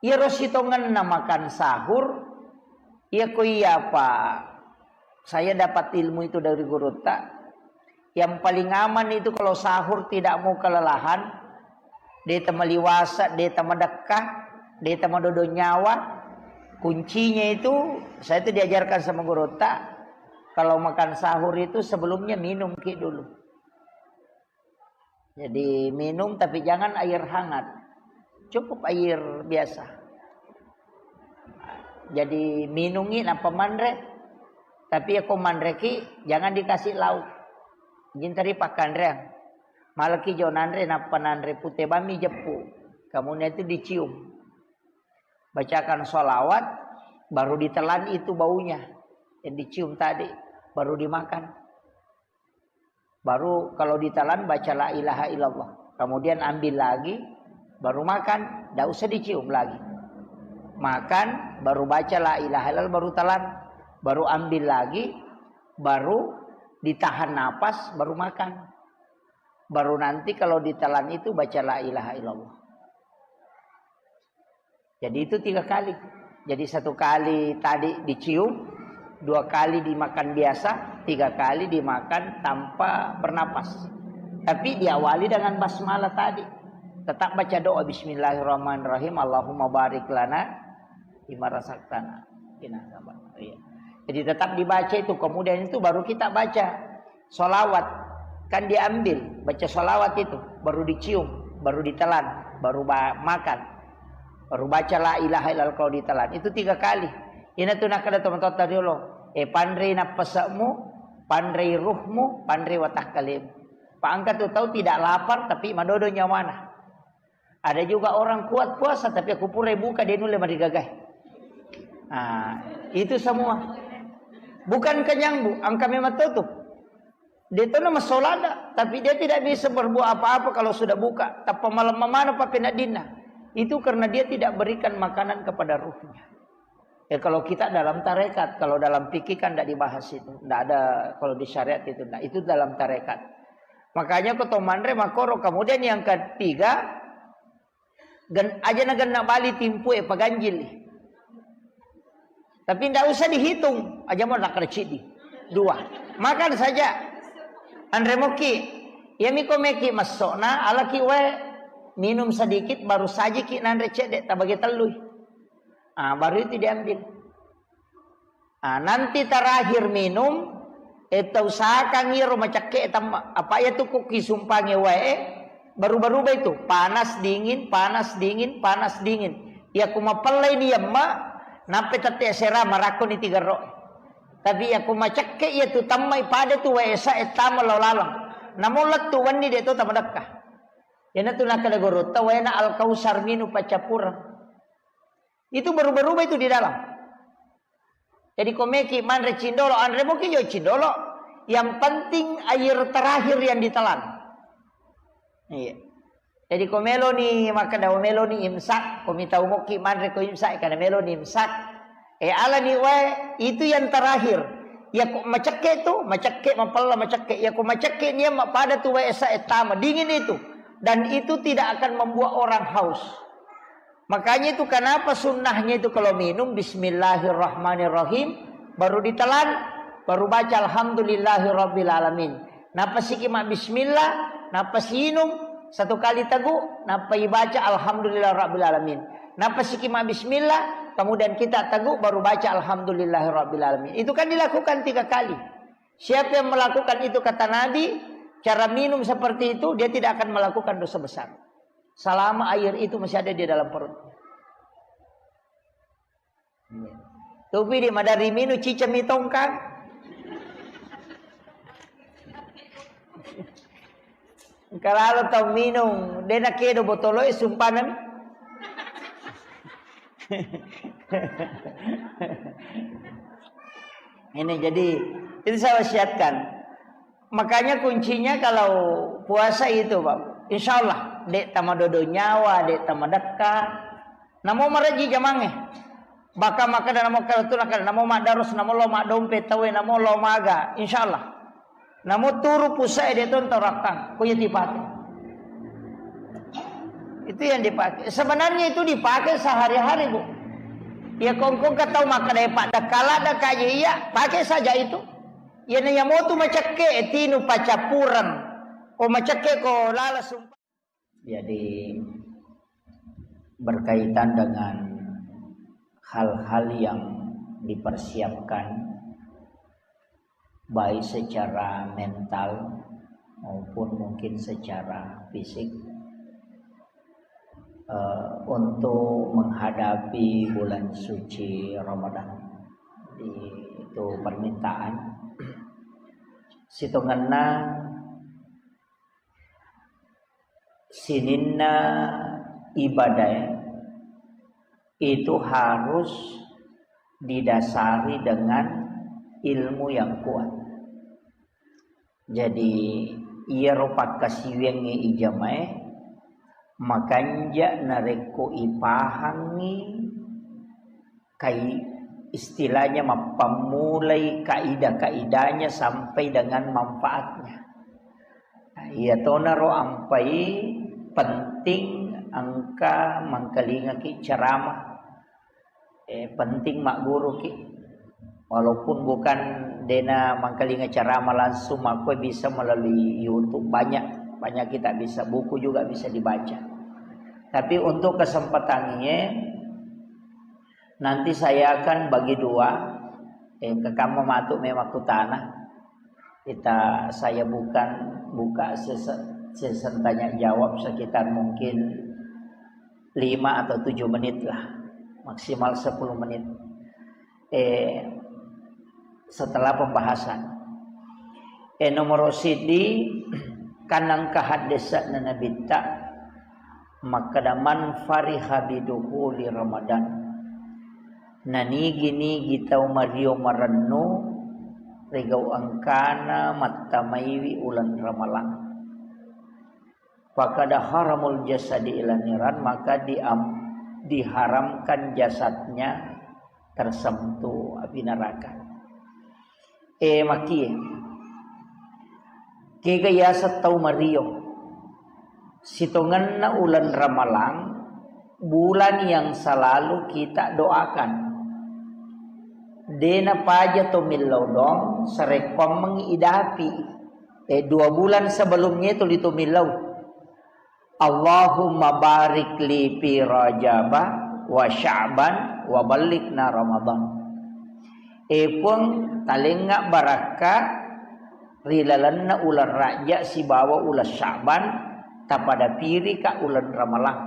iya rosi tongenna makan sahur, iya ko iya apa? Saya dapat ilmu itu dari gurutta. Yang paling aman itu kalau sahur tidak mau kelelahan, de tamaliwasa, de tamadekka, de tamadodo nyawa. Kuncinya itu, saya itu diajarkan sama gurutta, kalau makan sahur itu sebelumnya minum ki dulu. Jadi minum tapi jangan air hangat. Cukup air biasa. Jadi minungi napa manre. Tapi ya ko manreki jangan dikasih lauk. Jintari pakanreang. Malaki jo nanre napa nanre pute bami jeppu. Kemudian itu dicium. Bacakan sholawat, baru ditelan itu baunya yang dicium tadi, baru dimakan. Baru kalau ditelan baca la ilaha illallah. Kemudian ambil lagi, baru makan, tidak usah dicium lagi. Makan, baru baca la ilaha illallah, baru telan, baru ambil lagi, baru ditahan napas, baru makan. Baru nanti kalau ditelan itu baca la ilaha illallah. Jadi itu tiga kali. Jadi satu kali tadi dicium, dua kali dimakan biasa, tiga kali dimakan tanpa bernapas. Tapi diawali dengan basmalah tadi. Tetap baca doa bismillahirrahmanirrahim, Allahumma barik lana fima razaqtana. Iya. Jadi tetap dibaca itu, kemudian itu baru kita baca sholawat. Kan diambil, baca sholawat itu, baru dicium, baru ditelan, baru ba- makan. Baru baca la ilaha illallah kalau ditelan. Itu tiga kali. Ina tu nakkeda tomatoatta riolo. Eh, panrei nappase'mu, panrei ruhmu, panrei watakkalemu. Pak angka tu tau tidak lapar tapi madodo nyawana. Ada juga orang kuat puasa tapi aku pura buka dia nulle marigagai. Nah, itu semua. Bukan kenyang, Bu, angka memang tutup. Dia itu nama solada, tapi dia tidak bisa berbuat apa-apa kalau sudah buka. Tappa malam mana papenaddinna. Itu karena dia tidak berikan makanan kepada ruhnya. Eh, kalau kita dalam tarekat, kalau dalam fikih kan tidak dibahas itu, tidak ada. Kalau di syariat itu tidak, itu dalam tarekat. Makanya ko to manre makoro. Kemudian yang ketiga, gen, aja na genna bali timpu e paganjil. Tapi tidak usah dihitung, aja mau nakar cidi. Dua. Makan saja. Anre moki. Iya miko meki masokna, alaki wae minum sedikit, baru sajiki nanre cedde tabagi tellui. Ah, baru itu diambil. Ah, nanti terakhir minum, eh, tausahakan iyaro macakke tamma. Apa iya tu ku kisumpange wae, baru-baru itu, panas dingin, panas dingin, panas dingin. Iya ku mapellai ni yamma, nampe tette sera marakko ni tiga ro. Tapi iya ku macakke iya tu tammai pada tu wae sa e tama lao laleng. Namun lettu wenni de to tamadekka. Iyana tu nakkeda gorotta waena Al-Kausar minu paccappureng. Itu berubah-ubah itu di dalam. Jadi ko meki manre cindolo, anre moki jo cindolo. Yang penting air terakhir yang ditelan. Iya. Jadi ko meloni makkeda, meloni imsak, ko mitau moki manre ko imsak, karena meloni imsak. Eh, alani wae, itu yang terakhir. Ya ko macekke tu, macekke mapella macekke. Ya ko macekke nia mapada tu wae esa etama, dingin itu. Dan itu tidak akan membuat orang haus. Makanya itu kenapa sunnahnya itu kalau minum bismillahirrahmanirrahim, baru ditelan, baru baca alhamdulillahirabbil alamin. Napasiki ma bismillah, napasinum satu kali tegu, napai baca alhamdulillahirabbil alamin. Napasiki ma bismillah, kemudian kita tegu baru baca alhamdulillahirabbil alamin. Itu kan dilakukan tiga kali. Siapa yang melakukan itu, kata Nabi, cara minum seperti itu, dia tidak akan melakukan dosa besar. Selama air itu masih ada di dalam perut. Tupi di madari minu cicami tongkang. Engka lalo tau minung, de nakedo botoloe sumpanan. Ini jadi, itu saya wasiatkan. Makanya kuncinya kalau puasa itu, Pak, insya Allah, dek tamadodo nyawa, dek tamadekka. Namo maraji jamange. Baka makkeda namo kada tu nakada, namo maddarus, namo lo maddompe tawe, namo lo maga, insya Allah. Namo turu pusae de tonto rakkang, ko iya dipake. Itu yang dipakai. Sebenarnya itu dipakai sehari-hari, Bu. Ya kongkong ka tau makkeda, "Eh, Pak, dakala dakaje iya," pakai saja itu. Iya na iya motu macekke, eh, tinu pacappureng. Ko macekke ko lala sumpa. Jadi, berkaitan dengan hal-hal yang dipersiapkan, baik secara mental maupun mungkin secara fisik, eh, untuk menghadapi bulan suci Ramadan. Jadi, itu permintaan. Sitongenna sininna ibadah itu harus didasari dengan ilmu yang kuat. Jadi, iyaro pakkasiwiangnge ijamae makanja narekko ipahangngi kai-, istilahnya mappammulai kaidah-kaidahnya sampai dengan manfaatnya. Nah, iya tonaro ampai penting engka mangkalingaki ceramah. Eh, penting magguruki. Walaupun bukan dena mangkalinga ceramah langsung, makko bisa melalui YouTube. Banyak, banyak kita bisa, buku juga bisa dibaca. Tapi untuk kesempatan ini, nanti saya akan bagi dua. Eh, kekamma matu memang kutana. Kita, saya bukan buka sese-, session tanya jawab sekitar mungkin lima atau tujuh menit lah, maksimal sepuluh menit. Eh, setelah pembahasan. Eh, nomor sidi, kanang kahaddesana Nabitta, makkeda, "Man fariha bidukhuli Ramadan." Nanigi-nigi tau mario marennu rigau engkana mattamaiwi uleng Ramalang. Fakada haramul jasadi ila niran, maka diam-, diharamkan jasadnya tersentuh api neraka. Eh, makie. Kega yaseng tau mario. Sitongenna uleng Ramalang, bulan yang selalu kita doakan. Dena paja to millau doang, sarekkoammengngi idapi. Eh, dua bulan sebelumnya itu lito millau. Allahumma barik li fi Rajaba wa Sya'ban wa ballighna Ramadan. E Puang, talengnga barakka ri lalenna uleng Rajab sibawa uleng Sya'ban, tapada pirika uleng Ramalang.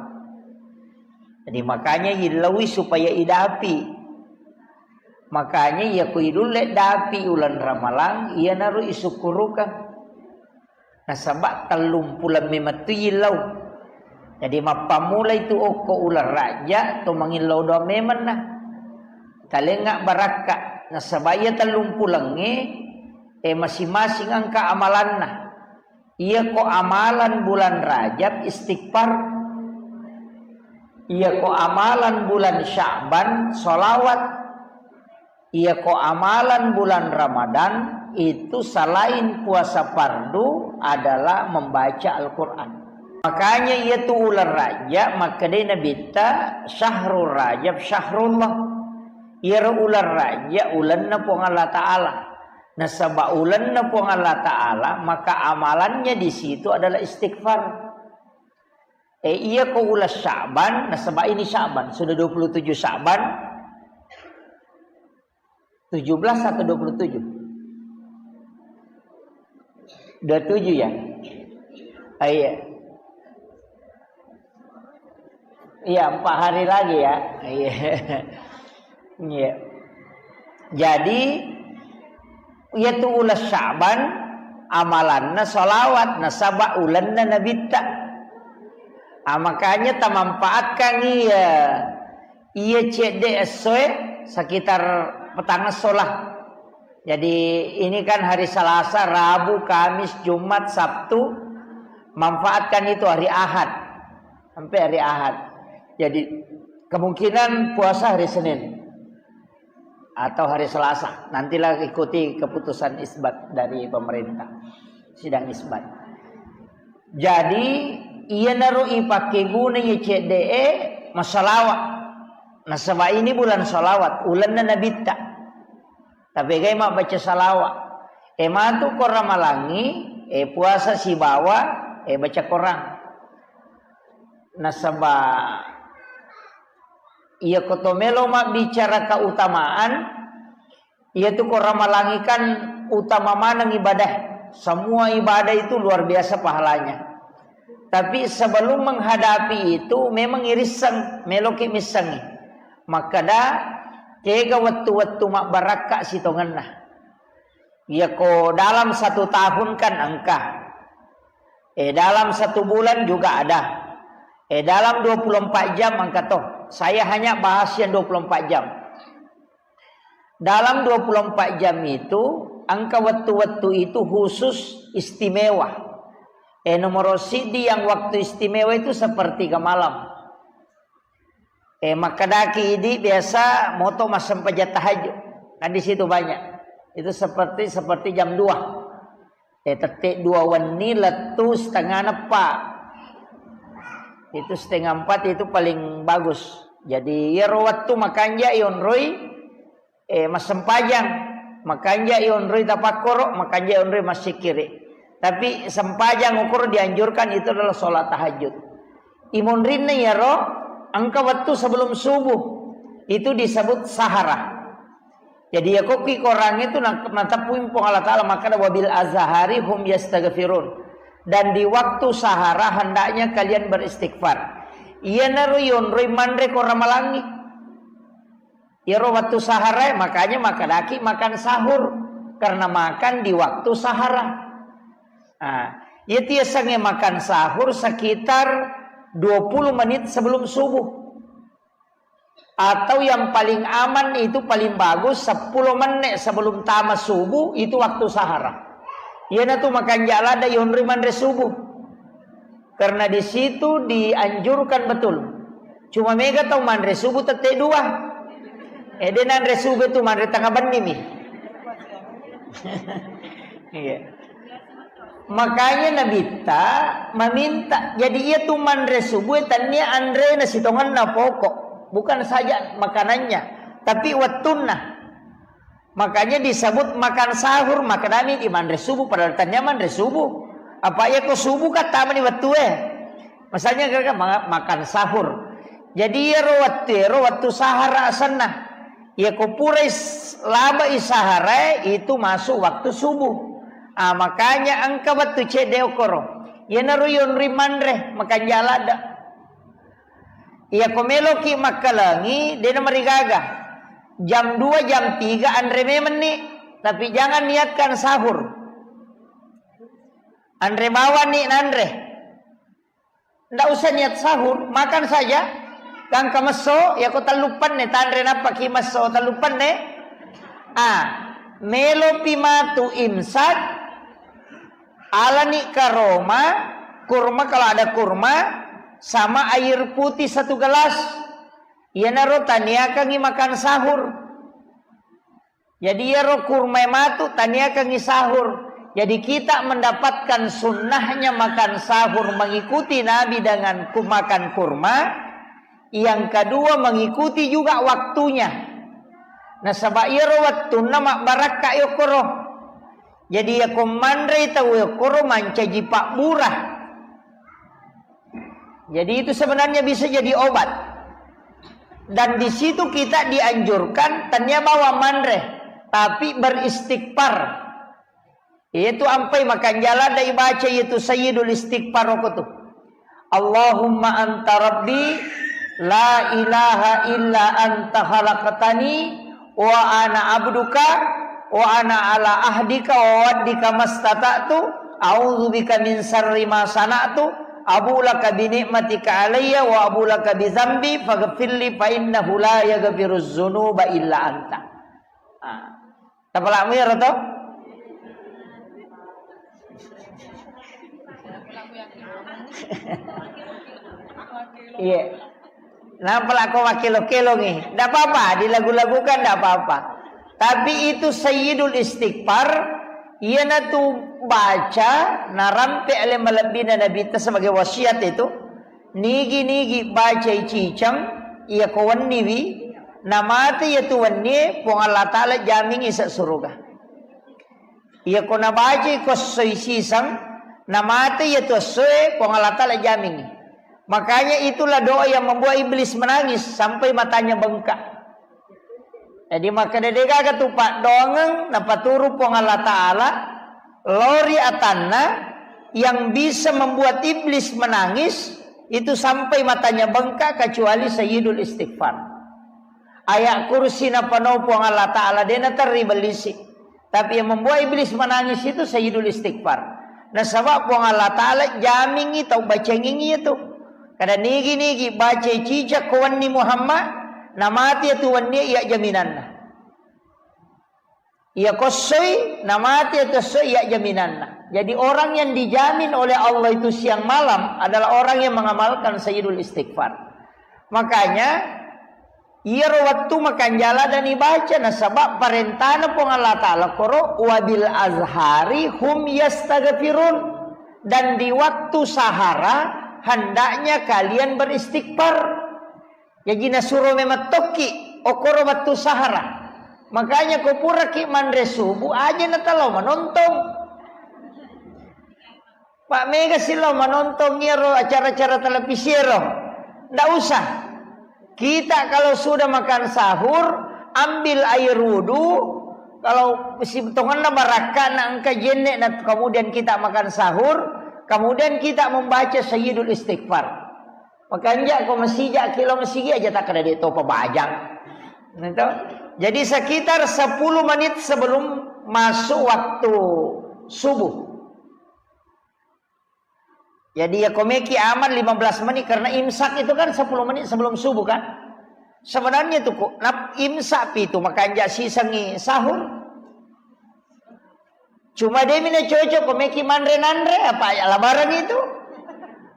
Jadi makanya illaui supaya idapi. Makanya iya ko idulle dapi uleng Ramalang, iyanaro isukkurukang. Nasaba tellumpuleng memettu illau. Jadi mappammula itu okko uleng Rajab to mangillau doang memenna. Talengnga barakka. Nasaba iya tellumpulengnge, eh, masing-masing engka amalanna. Iya ko amalan bulan Rajab istighfar. Iya ko amalan bulan Sya'ban sholawat. Iya ko amalan bulan Ramadan itu selain puasa fardu adalah membaca Al-Quran. Makanya iya tu uleng Rajab, makkedai Nabitta, "Syahrul Rajab syahrullah." Iyaro uleng Rajab ulenna Puang Allah Ta'ala. Nasaba ulenna Puang Allah Ta'ala, maka amalannya di situ adalah istighfar. Eh, iya ko uleng Sya'ban, nasaba ini Sya'ban, sudah dua puluh tujuh Sya'ban, tujuh belas atau dua puluh tujuh? Dua puluh tujuh ya? Ah, iya. Iya, empat hari lagi ya. Iya. Iya. Jadi, iya tu uleng Sya'ban, amalanna sholawat, nasaba ulenna Nabitta. Ah, makanya tamanfaatkan iya, iya cedde essoe sekitar petang esso lah. Jadi ini kan hari Selasa, Rabu, Kamis, Jumat, Sabtu, manfaatkan itu hari Ahad. Sampai hari Ahad. Jadi kemungkinan puasa hari Senin atau hari Selasa. Nantilah ikuti keputusan isbat dari pemerintah. Sidang isbat. Jadi iyanaro ipake guna iya cedde e massalawa. Nasaba ini bulan salawat, ulenna Nabitta. Tapegai mabbaca salawa. E matu ko Ramalangi, e puasa sibawa, e baca Korang. Nasaba iya ko to melo mabbicara keutamaan, iya tu ko Ramalangi kan utama maneng ibadah. Semua ibadah itu luar biasa pahalanya. Tapi sebelum menghadapi itu memang irisseng, meloki missengi. Makkeda, kega wettu-wettu mabbarakka sitongenna. Iya ko dalam satu tahun kan engka. Eh, dalam satu bulan juga ada. Eh, dalam dua puluh empat jam engka to. Saya hanya bahas yang dua puluh empat jam. Dalam dua puluh empat jam itu, engka wettu-wettu itu khusus istimewa. Eh, nomor sidi yang waktu istimewa itu sepertiga malam. Eh, makkedaki idi biasa moto massempajang tahajud. Kan di situ banyak. Itu seperti, seperti jam dua. Eh, tette dua wenni lettu setengah neppa. Itu setengah empat itu paling bagus. Jadi, iyaro wettu makanja ionroi, eh, massempajang, makanja ionroi tapakkoro, makanja ionroi massikkiri. Tapi sempajang ukuro dianjurkan itu adalah sholat tahajud. Imonrinna iyaro engka wettu sebelum subuh. Itu disebut sahara. Jadi, iya kokki Korang itu na-, nateppui Puang Allah Ta'ala makkeda, "Wabil azhari hum yastaghfirun." Dan di waktu sahara hendaknya kalian beristighfar. Iyanaro yonroi manre ko Ramalangi. Iyaro waktu sahara, makanya makkedaki makan sahur. Karena makan di waktu sahara. Nah, iya tiasangnge makan sahur sekitar dua puluh menit sebelum subuh. Atau yang paling aman itu paling bagus sepuluh menit sebelum tama subuh itu waktu sahara. Iyanatu makanja ladde yonroi manre subuh. Karena di situ dianjurkan betul. Cuma mega tau manre subuh tette dua. Eh, de' nanre subuh tu manre tengah benni mi. Iya. Makanya Nabitta meminta, jadi iya tu manre subuh, tania anre na sitongenna pokok, bukan saja makanannya, tapi wettunna. Makanya disebut makan sahur, makanami di manre subuh, padahal tania manre subuh. Apa iya ko subuh kan tamani wettue. Misalnya, gara-gara ma-, makan sahur. Jadi, iyaro wettu, iyaro wettu sahara asenna. Iya ko purai s-, labai sahara, itu masuk waktu subuh. Ah, makanya engka wettu cedde okoro. Iyanaro yonri manre, makanja ladde. Iya ko meloki makkalengi, dena marigaga. Jam dua, jam tiga anre memenni. Tapi jangan niatkan sahur. Anre bawanni nanre. Ndak usah niat sahur, makan saja. Gangka messo, yako telluppanne, tanre nappaki messo telluppanne. Ah, melopi matu imsak, alani karoma, kurma kalau ada kurma, sama air putih satu gelas. Iyanaro taniakangi makan sahur. Jadi, iyaro kurmae matu taniakangi sahur. Jadi, kita mendapatkan sunnahnya makan sahur, mengikuti Nabi dengan ku-, makan kurma. Yang kedua, mengikuti juga waktunya. Nasaba iyaro wettunna mabbarakka yokkoro. Jadi, yako manrei tau yokkoro mancaji pabbura. Jadi, itu sebenarnya bisa jadi obat. Dan di situ kita dianjurkan, tania bawang manre, tapi beristighfar. Itu ampai makan jalan dari baca itu Sayyidul Istighfar waktu itu. Allahumma anta rabbi, la ilaha illa anta khalaqtani, wa ana abduka, wa ana ala ahdika wa wa'dika mastata'tu, a'udzubika min syarri ma sana'tu, abu'u laka bi ni'matika alayya wa abu'u laka bi dzambi, faghfirli fa innahu la yaghfirudz dzunuba illa anta. Ah. Tapalakmu iyaro to? Iya. Nampa lako makkelo-kelongi. Ndak apa-apa, dilagu-lagukan ndak apa-apa. Tapi itu Sayyidul Istighfar, iyanatu baca narampe ale malebbina Nabitta sebagai wasiat itu. Nigi-nigi bacai ciceng, iya ko wenniwi, namate iyatu wennie, Puang Allah Ta'ala jamingi ise suruga. Iya ko nabacai ko essoi siseng, namate iyatu essoe, Puang Allah Ta'ala jamingi. Makanya itulah doa yang membuat iblis menangis sampai matanya bengkak. Jadi, makkeda degaga tu paddoangeng napaturu Puang Allah Ta'ala, lori atanna yang bisa membuat iblis menangis, itu sampai matanya bengkak kecuali Sayyidul Istighfar. Ayat kursi napanau Puang Allah Ta'ala, dena terri bellisi. Tapi yang membuat iblis menangis itu Sayyidul Istighfar. Nasaba Puang Allah Ta'ala jamingi tau bacengingi itu. Kada nigi-nigi baca cicak ko wenni Muhammad, namati itu wenni iya jaminanna. Iya kossoi, namati itu kossoi iya jaminanna. Jadi orang yang dijamin oleh Allah itu siang malam adalah orang yang mengamalkan Sayyidul Istighfar. Makanya, iyaro wettu makanjala dan ibaca, nasaba parentana Puang Allah Ta'ala koro, "Wabil azhari hum yastaghfirun." Dan di waktu sahara, hendaknya kalian beristighfar. Jaji nasuro memang tokki, okkoro wettu sahara. Makanya ko puraki manre subuh, aja natalao manontong. Pak mega silo manontong iyaro acara-acara televisi ero. Ndak usah. Kita kalau sudah makan sahur, ambil air wudhu. Kalau si tongenna barakka na engka jenne, na kemudian kita makan sahur, kemudian kita membaca Sayyidul Istighfar. Makanja ko masija kilo masigi aja tak ada de topa bajang. Nah, itu. Jadi sekitar sepuluh menit sebelum masuk waktu subuh. Jadi ya komeki aman lima belas menit karena imsak itu kan sepuluh menit sebelum subuh kan. Sebenarnya itu kok nap imsak pi itu makanja sisengi sahur. Cuma de mina cocok ko meki manre nanre apa ya labaran itu.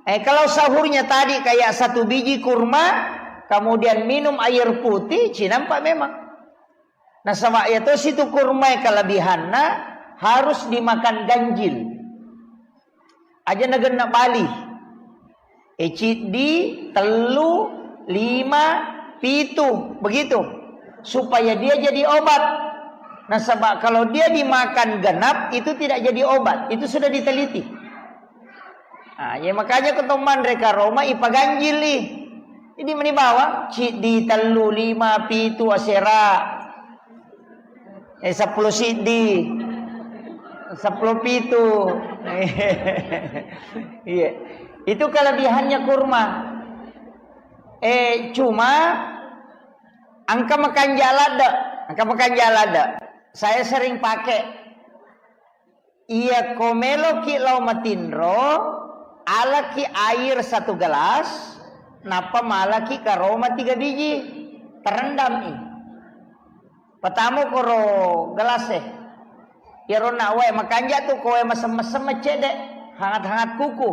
Eh, kalau sahurnya tadi kayak satu biji kurma, kemudian minum air putih, cinampak memang. Nasaba iya tosi tu kurma e kelebihanna harus dimakan ganjil. Aja nagenna bali. E, ciddi, tellu, lima, pitu, begitu. Supaya dia jadi obat. Nasaba kalau dia dimakan genap, itu tidak jadi obat. Itu sudah diteliti. Nah, ya makanya ko to manre karoma ipaganjili. Jadi meni bawang, ciddi, tellu, lima, pitu, asera. Eh, seppulo siddi, seppulo pitu. Iya. Itu kelebihannya kurma. Eh, cuma engka makanja ladde, engka makanja ladde. Saya sering pakai. Iya, ko meloki lao matinro, alaki air satu gelas, nappa malaki karoma tiga biji, terendam i. Patamo koro gelas e. Iyaro na wae makanja tu ko wae mesem-mesem cedde, hangat-hangat kuku.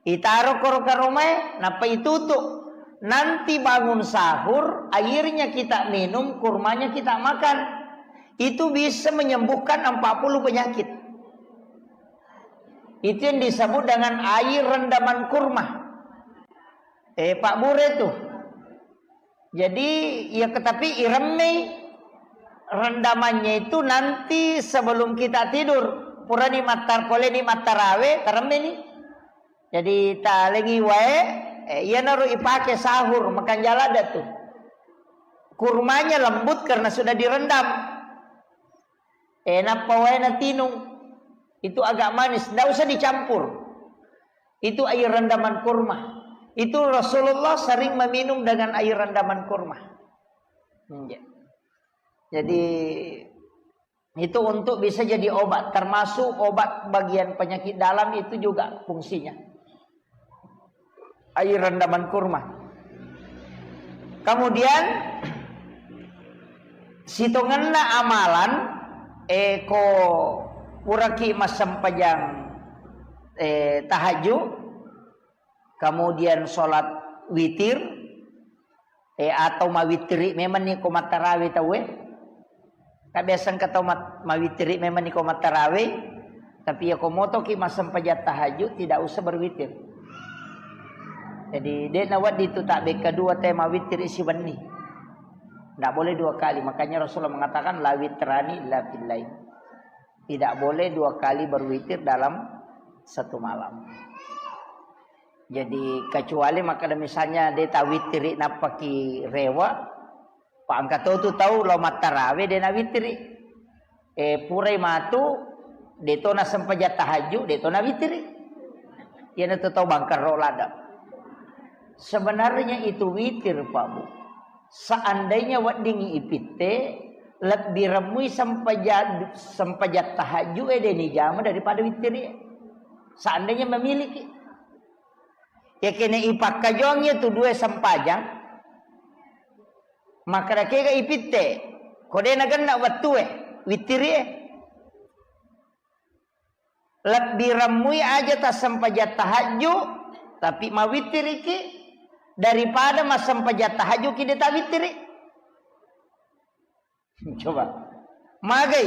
Itaro koro karomae, nappa itutu. Nanti bangun sahur, airnya kita minum, kurmanya kita makan. Itu bisa menyembuhkan empat puluh penyakit. Itu yang disebut dengan air rendaman kurma. Eh, Pak Bure tuh. Jadi, ya, tapi iremmei rendamannya itu nanti sebelum kita tidur. Purani mattar-, poleni mattarawe, taremmeni. Jadi, talengi wae, eh, iyanaro ipake sahur, makan jalada tuh. Kurmanya lembut karena sudah direndam. Eh, nappa wae natinung. Itu agak manis, ndak usah dicampur. Itu air rendaman kurma. Itu Rasulullah sering meminum dengan air rendaman kurma. Hmm, ya. Jadi, itu untuk bisa jadi obat, termasuk obat bagian penyakit dalam itu juga fungsinya. Air rendaman kurma. Kemudian, sitongenna amalan, eh, ko puraki massempajang, eh, tahajud, kemudian sholat witir, eh, atau mawittiri memang ni ko mattarawe tauwe. Kan biasa engka tau mat-, mawittiri memang ni ko mattarawe, tapi ya ko motoki massempajang tahajud, tidak usah berwitir. Jadi, de nawedding tu tabbe kedua te mawittiri siwenni. Ndak boleh dua kali. Makanya Rasulullah mengatakan, "La witrani illa fil lail." Tidak boleh dua kali berwitir dalam satu malam. Jadi, kecuali makkeda misalnya de tawittiri nappaki rewa, pa engka to tu tau lao mattarawe de nawittiri. Eh, purai matu, de to nasempajang tahajud, de to nawittiri. Iyana tu tau bangkerro ladde. Sebenarnya itu witir, Pak Bu. Seandainya weddingngi ipitte, lebbi remmui sempaja-, sempajang tahajud e de nijama daripada wittiri. Seandainya memiliki. Ya kene ipakkajongi tu dua sempajang, maka dakega ipitte, ko de nagenna wettue, wittiri e. Lebbi remmui aja tassempajang tahajud, tapi mawittiriki daripada massempajang tahajud ki de tawittiri. Coba. Magai.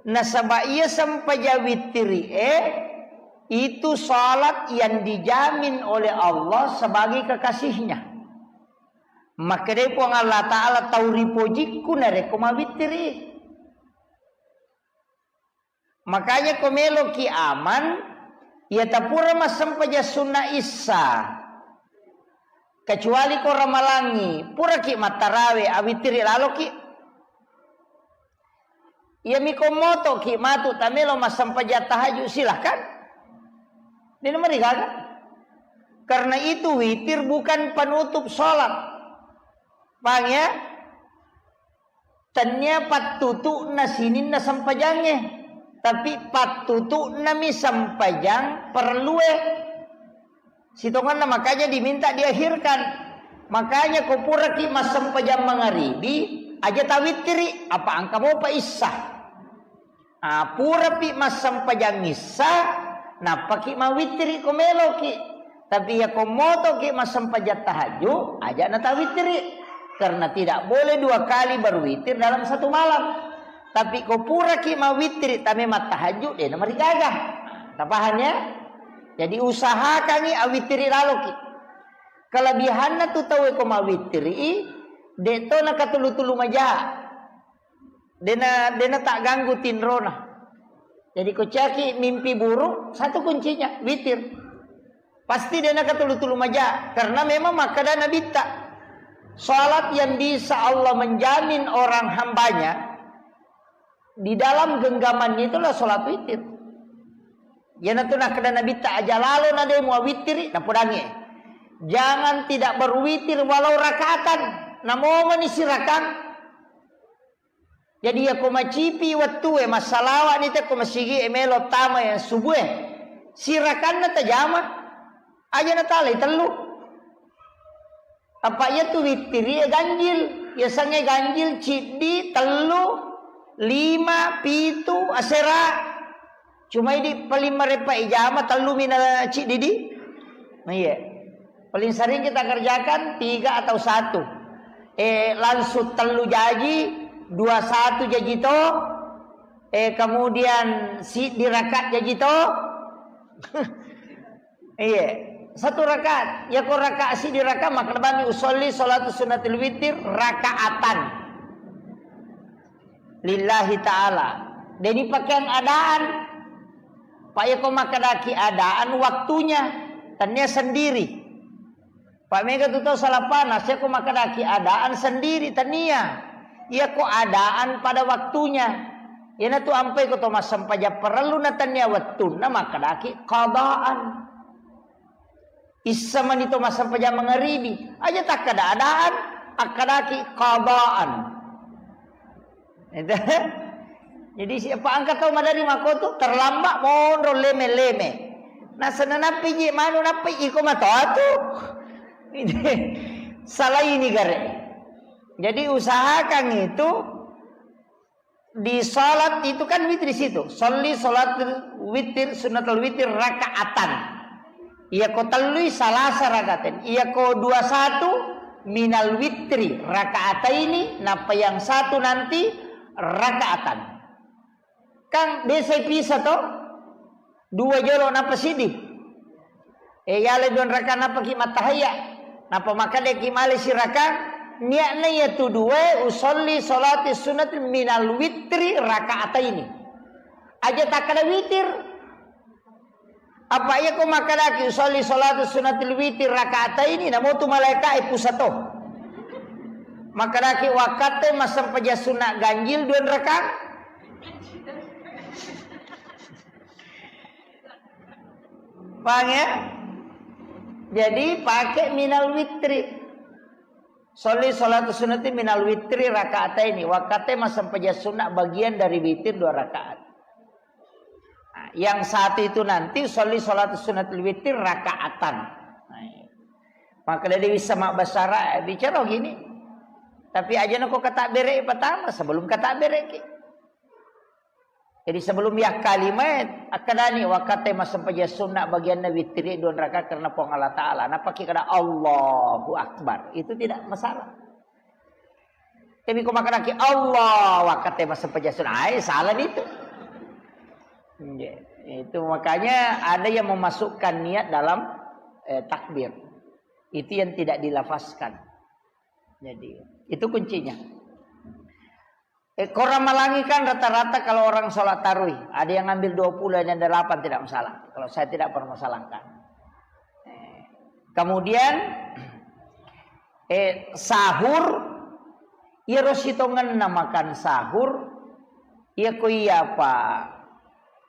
Nasaba iya sempajang wittiri e, itu salat yang dijamin oleh Allah sebagai kekasihnya. Makkedai Puang Allah Ta'ala, "Tau ripojikku narekko mawittiri." Makanya ko meloki aman, iya tapura massempajang sunna issa. Kecuali ko ramalangi, puraki mattarawe, awittiri laloki. Iya miko motoki matu tamelo massempajang tahajud, silahkan. Dena marigaga. Karena itu witir bukan penutup sholat. Paham ya? Tennia pattutu'na sininna sempajangnge, tapi pattutu'nami sempajang perlue. Sitongenna makanya diminta diakhirkan. Makanya ko puraki massempajang mangaribi, aja tawittiri, apa engka mopa issa. Ah, purapi massempajang issa, nappaki mawittiri ko meloki. Tapi iya ko motoki massempajang tahajud, aja natawittiri. Karena tidak boleh dua kali berwitir dalam satu malam. Tapi ko puraki mawittiri tame mattahajud, de namarigaga. Tapaham ya? Jadi usahakangi awittiri laloki. Kelebihanna tu tau ko mawittiri, de to nakatulu-tulu maja. Dena, dena tak ganggu tinrona. Jadi ko caki mimpi buruk, satu kuncinya, witir. Pasti dena katulu-tulu maja, karena memang makkeda Nabitta, salat yang bisa Allah menjamin orang hambanya di dalam genggamannya itulah salat witir. Iyanatu nakkeda Nabitta, aja lalo na de muawittiri, napodangi. Jangan tidak berwitir walau rakaatan. Namomani sirakang. Jadi, iyako macipi wettue, massalawa'ni te ko masigi e melo tama e subuh e. Sirakanna tajama, aja natalai tellu. Apa iyatu wittiri e ganjil, yasengnge ganjil ciddi, tellu, lima, pitu, asera. Cuma idi paling marepa ijama tellu mina ciddi di. Nah, iya. Paling sering kita kerjakan tiga atau satu. Eh, langsung tellu jaji, dua satu jaji to. Eh, kemudian si dirakat jaji to. Iya. Satu rakaat. Ya ko rakaat si dirakat maka bami usolli salatu sunnatil witir rakaatan. Lillahi ta'ala. Deni pakeang adaan. Pak yako makkedaki adaan waktunya. Tania sendiri. Pak mega tu tau salah panas. Yako makkedaki adaan sendiri. Tania. Yako adaan pada waktunya. Yana tu ampai ko to massempajang parellu na tania waktunna makkedaki qadaan. Issa mani to massempajang mangaribi, aja takkada adaan, akkadaki qadaan. Itu. Jadi siapa angka tau madari makotu terlambat monro leme-leme. Nah, senanappi ji manu nappi iko matoatu. Salaini gare. Jadi usahakan itu di salat itu kan witir di situ. Sholli sholatul witir, sunnatul witir rakaatan. Iya ko tellui salasa rakaatan. Iya ko dua satu minal witri rakaataini, napa yang satu nanti rakaatan. Kan biasa pisah to? Dua jolo napa sidi? Eh, yale dua raka napa ki mattahayya. Napa makadeki male siraka? Niatna iya tu dua usolli sholati sunnati minal witri rakaataini. Aja takkada witir. Apa iya ko makadaki usolli sholati sunnatil witri rakaataini, namo tu malaika e pusato. Makadaki wakkatte massempajang sunna ganjil dua raka. Paham ya? Jadi pakai minal witri. Sholli sholatu sunnati minal witri rakaataini. Wakkatte massempajang sunna bagian dari witir dua rakaat. Nah, yang satu itu nanti sholli sholatu sunnatil witri rakaatan. Nah, iya. Maka dari bisa mak basara bicara gini. Tapi aja nako kata bere pertama sebelum kata bere ki. Jadi sebelum yakkalima, akkadani wakkatte massempajang sunna bagianna witri dua rakaat karena Puang Allah Ta'ala. Napaki kada Allahu Akbar. Itu tidak masalah. Tapi ko makanaki Allah wakkatte massempajang sunna, ai salah itu. Iya. Itu makanya ada yang memasukkan niat dalam eh, takbir. Itu yang tidak dilafazkan. Jadi itu kuncinya. Eh, korang malangi kan rata-rata kalau orang sholat tarawih, ada yang ngambil dua puluh, ada yang delapan, tidak masalah. Kalau saya tidak permasalahkan. Eh, kemudian, eh, sahur, iya ro sitongenna makan sahur, iya ko iya apa,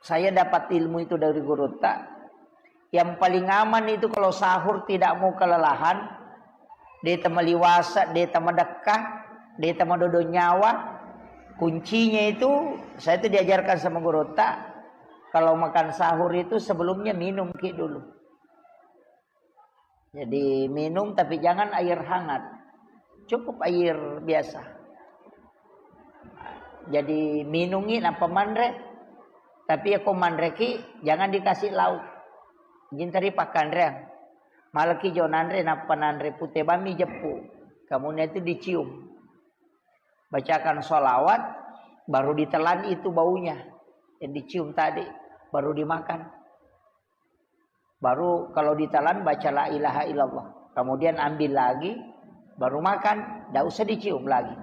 saya dapat ilmu itu dari gurutta. Yang paling aman itu kalau sahur tidak mau kelelahan, de tamaliwasa, de tamadekka, de tamadodo nyawa. Kuncinya itu, saya itu diajarkan sama gurutta, kalau makan sahur itu sebelumnya minum ki dulu. Jadi minum tapi jangan air hangat. Cukup air biasa. Jadi minungi nampa manre. Tapi ya ko manreki jangan dikasih lauk. Jintari pakanreang. Malaki jo nanre nappa nanre pute bami jeppu. Kemudian itu dicium. Bacakan sholawat, baru ditelan itu baunya yang dicium tadi, baru dimakan. Baru kalau ditelan baca la ilaha illallah. Kemudian ambil lagi, baru makan, tidak usah dicium lagi.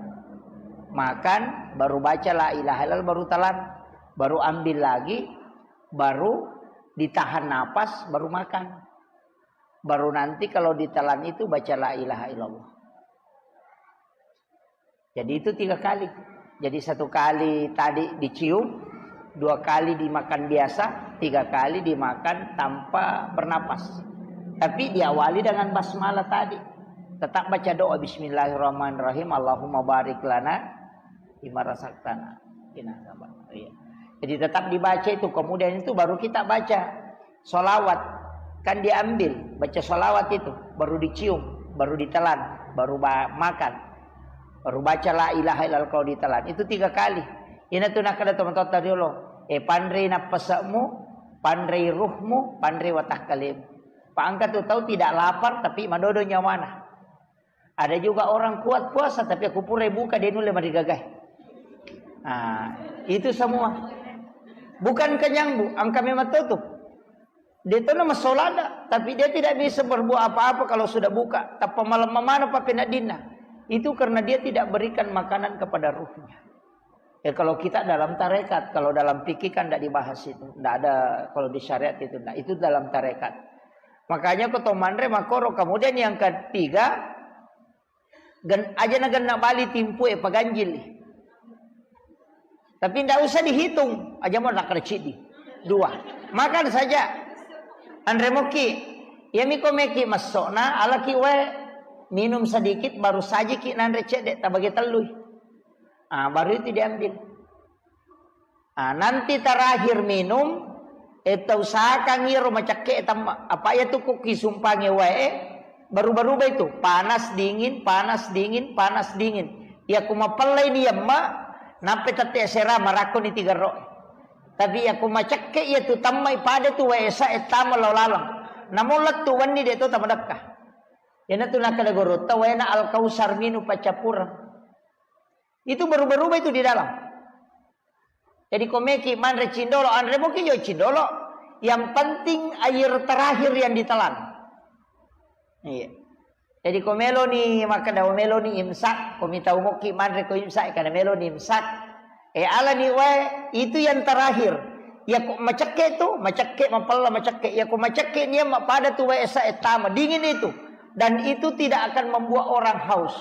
Makan, baru baca la ilaha illallah, baru telan. Baru ambil lagi, baru ditahan napas, baru makan. Baru nanti kalau ditelan itu baca la ilaha illallah. Jadi itu tiga kali. Jadi satu kali tadi dicium, dua kali dimakan biasa, tiga kali dimakan tanpa bernapas. Tapi diawali dengan basmalah tadi. Tetap baca doa, "Bismillahirrahmanirrahim, Allahumma barik lana fima razaqtana." Iya. Jadi tetap dibaca itu, kemudian itu baru kita baca sholawat. Kan diambil, baca sholawat itu, baru dicium, baru ditelan, baru ba-, makan, baru baca la ilaha illallah kalau ditelan. Itu tiga kali. Ina tu nakkeda tomatoatta riolo, eh, panrei nappase'mu, panrei ruhmu, panrei watakkalemu. Pa engka tu tau tidak lapar tapi madodo nyawana. Ada juga orang kuat puasa, tapi aku pura buka, dia nulle marigagai. Nah, itu semua. Bukan kenyang, Bu. Engka memang tutup. Dia tu nama solada, tapi dia tidak bisa berbuat apa-apa kalau sudah buka. Tappa malemma maneng pappeneddinna. Itu karena dia tidak berikan makanan kepada ruhnya. Ya, kalau kita dalam tarekat, kalau dalam fikih kan tidak dibahas itu. Tidak ada, kalau di syariat itu tidak. Itu dalam tarekat. Makanya ko to manre makoro. Kemudian yang ketiga, gen-, aja na genna bali timpu e paganjil. Tapi tidak usah dihitung. Aja mau nakar cidi. Dua. Makan saja. Anre moki. Ya miko meki masokna, alaki wae. Minum sedikit, baru sajiki nanre cedde, tabagi tellui. Ah, baru itu diambil. Ah, nanti terakhir minum, eh, tausahakan iro macakke tamma. Apa iya tu ku kisumpangi wae, eh, baru-baru itu, panas dingin, panas dingin, panas dingin. Iya ku mapellai ni yamma, nampe tette sera marakko ni tiga ro. Tapi iya ku macakke iya tu tammai pada tu wae sa e tama lao laleng. Namo lettu wenni de to tamadekka. Iyana tu nakkeda gorotta waena Al-Kausar minum paccappureng. Itu berubah-ubah itu di dalam. Jadi ko meki manre cindolo, anre moki jo cindolo. Yang penting air terakhir yang ditelan. Iya. Jadi ko meloni makkeda meloni imsak, ko mitau moki manre ko imsak, karena meloni imsak. Eh, alani wae itu yang terakhir. Ya ko macekke tu, macekke mapella macekke. Ya ko macekke nia mapada tu wae sa e tama dingin itu. Dan itu tidak akan membuat orang haus.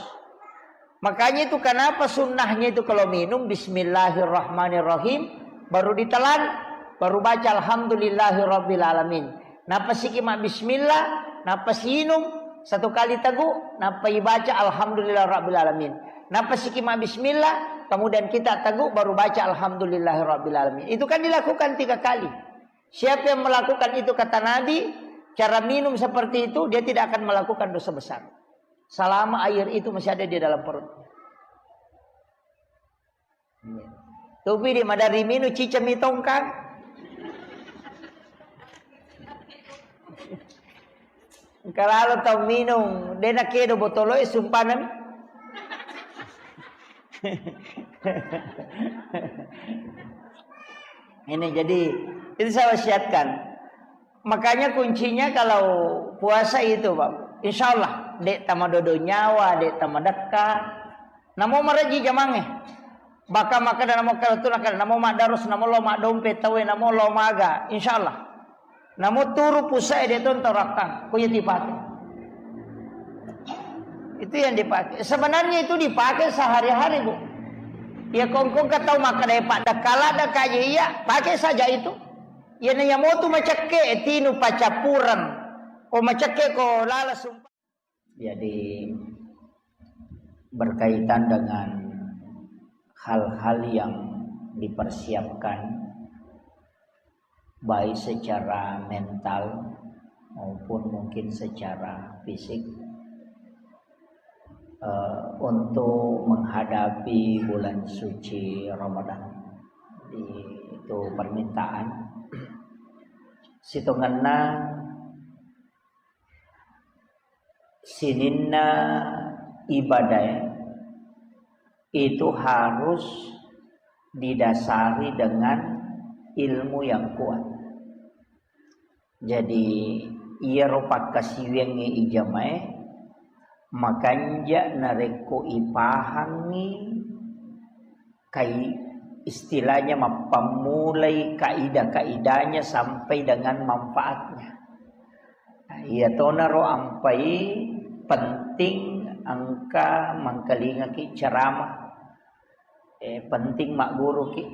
Makanya itu kenapa sunnahnya itu kalau minum bismillahirrahmanirrahim, baru ditelan, baru baca alhamdulillahirabbil alamin. Nappa siki ma bismillah, nappa siinung satu kali tegu, nappa ibaca alhamdulillah rabbil alamin. Nappa siki ma bismillah, kemudian kita tegu baru baca alhamdulillah rabbil alamin. Itu kan dilakukan tiga kali. Siapa yang melakukan itu kata Nabi, cara minum seperti itu, dia tidak akan melakukan dosa besar. Selama air itu masih ada di dalam perut. Topi di madari minu cica mitongkang. Engka lalo tau minung, de nakedo botolo e sumpanan. Ini jadi itu saya wasiatkan. Makanya kuncinya kalau puasa itu, Pak, insya Allah, dek tamadodo nyawa, dek tamadekka. Namo maraji jamangnge. Baka makkeda namo kala tu nakkeda namo maddarus, namo lo maddompe tawe, namo lo maga, insya Allah. Namo turu pusae de tonto rakkang, ko iya dipake. Itu yang dipakai. Sebenarnya itu dipakai sehari-hari, Bu. Ya kongkong ka tau makkeda paddekka ladde kaje iya, pakai saja itu. Iyana iya motu macekke, tinu pacappureng. Ko macekke ko lala sumpa. Jadi berkaitan dengan hal-hal yang dipersiapkan baik secara mental maupun mungkin secara fisik, eh, untuk menghadapi bulan suci Ramadan. Itu permintaan. Sitongenna sininna ibadah itu harus didasari dengan ilmu yang kuat. Jadi, iyaro pakkasiwiangnge ijamae makanja narekko ipahangngi kai-, istilahnya mappammulai kaidah-kaidahnya sampai dengan manfaatnya. Nah, iyatonaro ampai penting engka mangkalingaki ceramah. Eh, penting magguruki.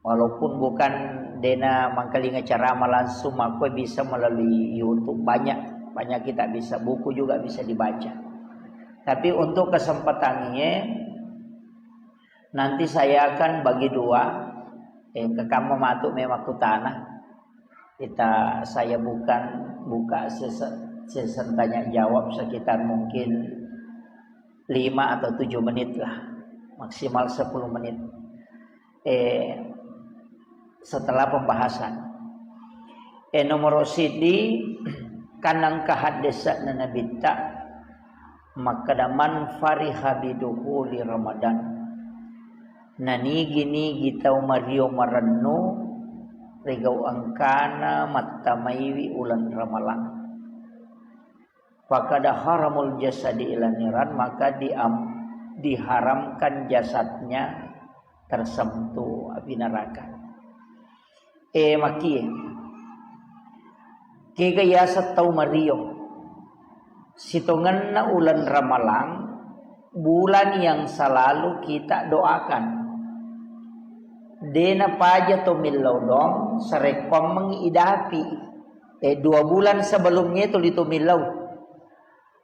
Walaupun bukan dena mangkalinga ceramah langsung, makkue bisa melalui YouTube, banyak, banyak kita bisa, buku juga bisa dibaca. Tapi untuk kesempatan ini, nanti saya akan bagi dua, eh, ke kamu matu memang kutana. Kita, saya bukan buka sese-, sesi tanya jawab sekitar mungkin lima atau tujuh menit lah, maksimal sepuluh menit. Eh, setelah pembahasan. Eh, nomor sidi, kan engka haddesa'na Nabitta, makkeda, "Man fariha bidukhuli Ramadan." Nanigi-nigi tau mario marennu rigau engkana mattamaiwi uleng Ramalang. Fakada haramul jasadi ila niran, maka diam-, diharamkan jasadnya tersentuh api neraka. Eh, makie. Kega yaseng tau mario. Sitongenna uleng Ramalang, bulan yang selalu kita doakan. Dena paja to millau doang, sarekkoammengngi idapi. Eh, dua bulan sebelumnya itu litu millau.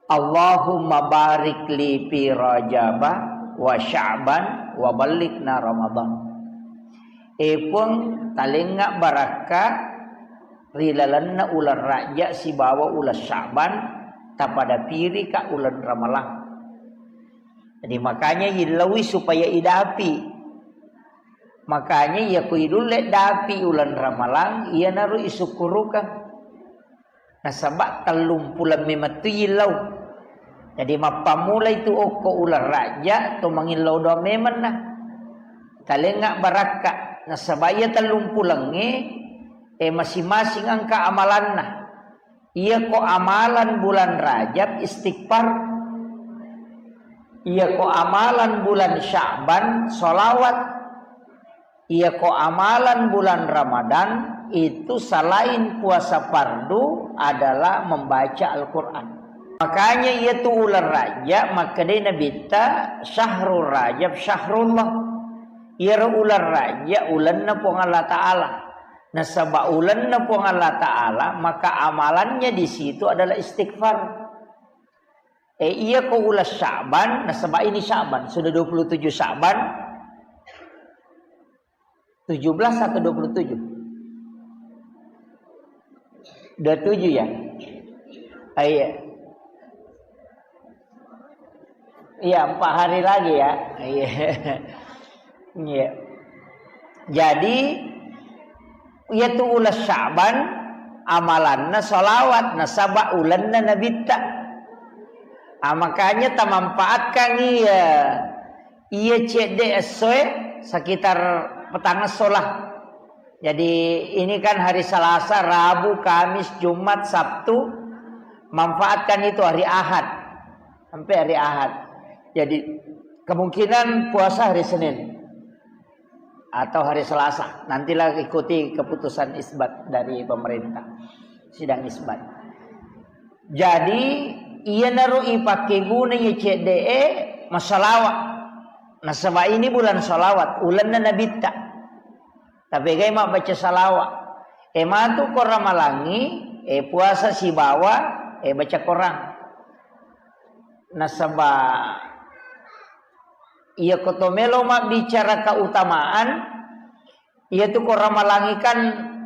Allahumma barik li fi Rajaba wa Sya'ban wa ballighna Ramadan. Eh, Puang, talengnga barakka ri lalenna uleng Rajab sibawa uleng Sya'ban, tapada pirika uleng Ramalang. Jadi, makanya illaui supaya idapi. Makanya iya ko idulle dapi uleng Ramalang, iyanaro isukkurukeng. Nasaba tellumpuleng memettu illau. Jadi mappammula itu okko uleng Rajab to mangillau doang memenna. Talengnga barakka. Nasaba iya tellumpulengnge, eh, masing-masing engka amalanna. Iya ko amalan bulan Rajab istighfar. Iya ko amalan bulan Sya'ban sholawat. Iya ko amalan bulan Ramadan itu selain puasa fardu adalah membaca Al-Quran. Makanya iya tu uleng Rajab, makkedai Nabitta, "Syahrul Rajab syahrullah." Iyaro uleng Rajab ulenna Puang Allah Ta'ala. Nasaba ulenna Puang Allah Ta'ala, maka amalannya di situ adalah istighfar. Eh, iya ko uleng Sya'ban, nasaba ini Sya'ban, sudah dua puluh tujuh Sya'ban. Tujuh belas atau dua puluh tujuh? Dua puluh tujuh ya? Ah, iya. Iya, empat hari lagi ya. Iya. Iya. Jadi, iya tu uleng Sya'ban, amalanna sholawat, nasaba ulenna Nabitta. Ah, makanya tamanfaatkan iya, iya cedde essoe sekitar petang esso lah. Jadi, ini kan hari Selasa, Rabu, Kamis, Jumat, Sabtu. Manfaatkan itu hari Ahad. Sampai hari Ahad. Jadi, kemungkinan puasa hari Senin atau hari Selasa. Nantilah ikuti keputusan isbat dari pemerintah. Sidang isbat. Jadi, iyanaro ipakkeguna iya cedde'e massalawa. Nasaba ini bulan salawat, ulenna Nabitta. Tapegai mabbaca salawa. E matu ko Ramalangi, e puasa sibawa, e baca Quran. Nasaba iya ko to melo mabbicara keutamaan, iya tu ko Ramalangi kan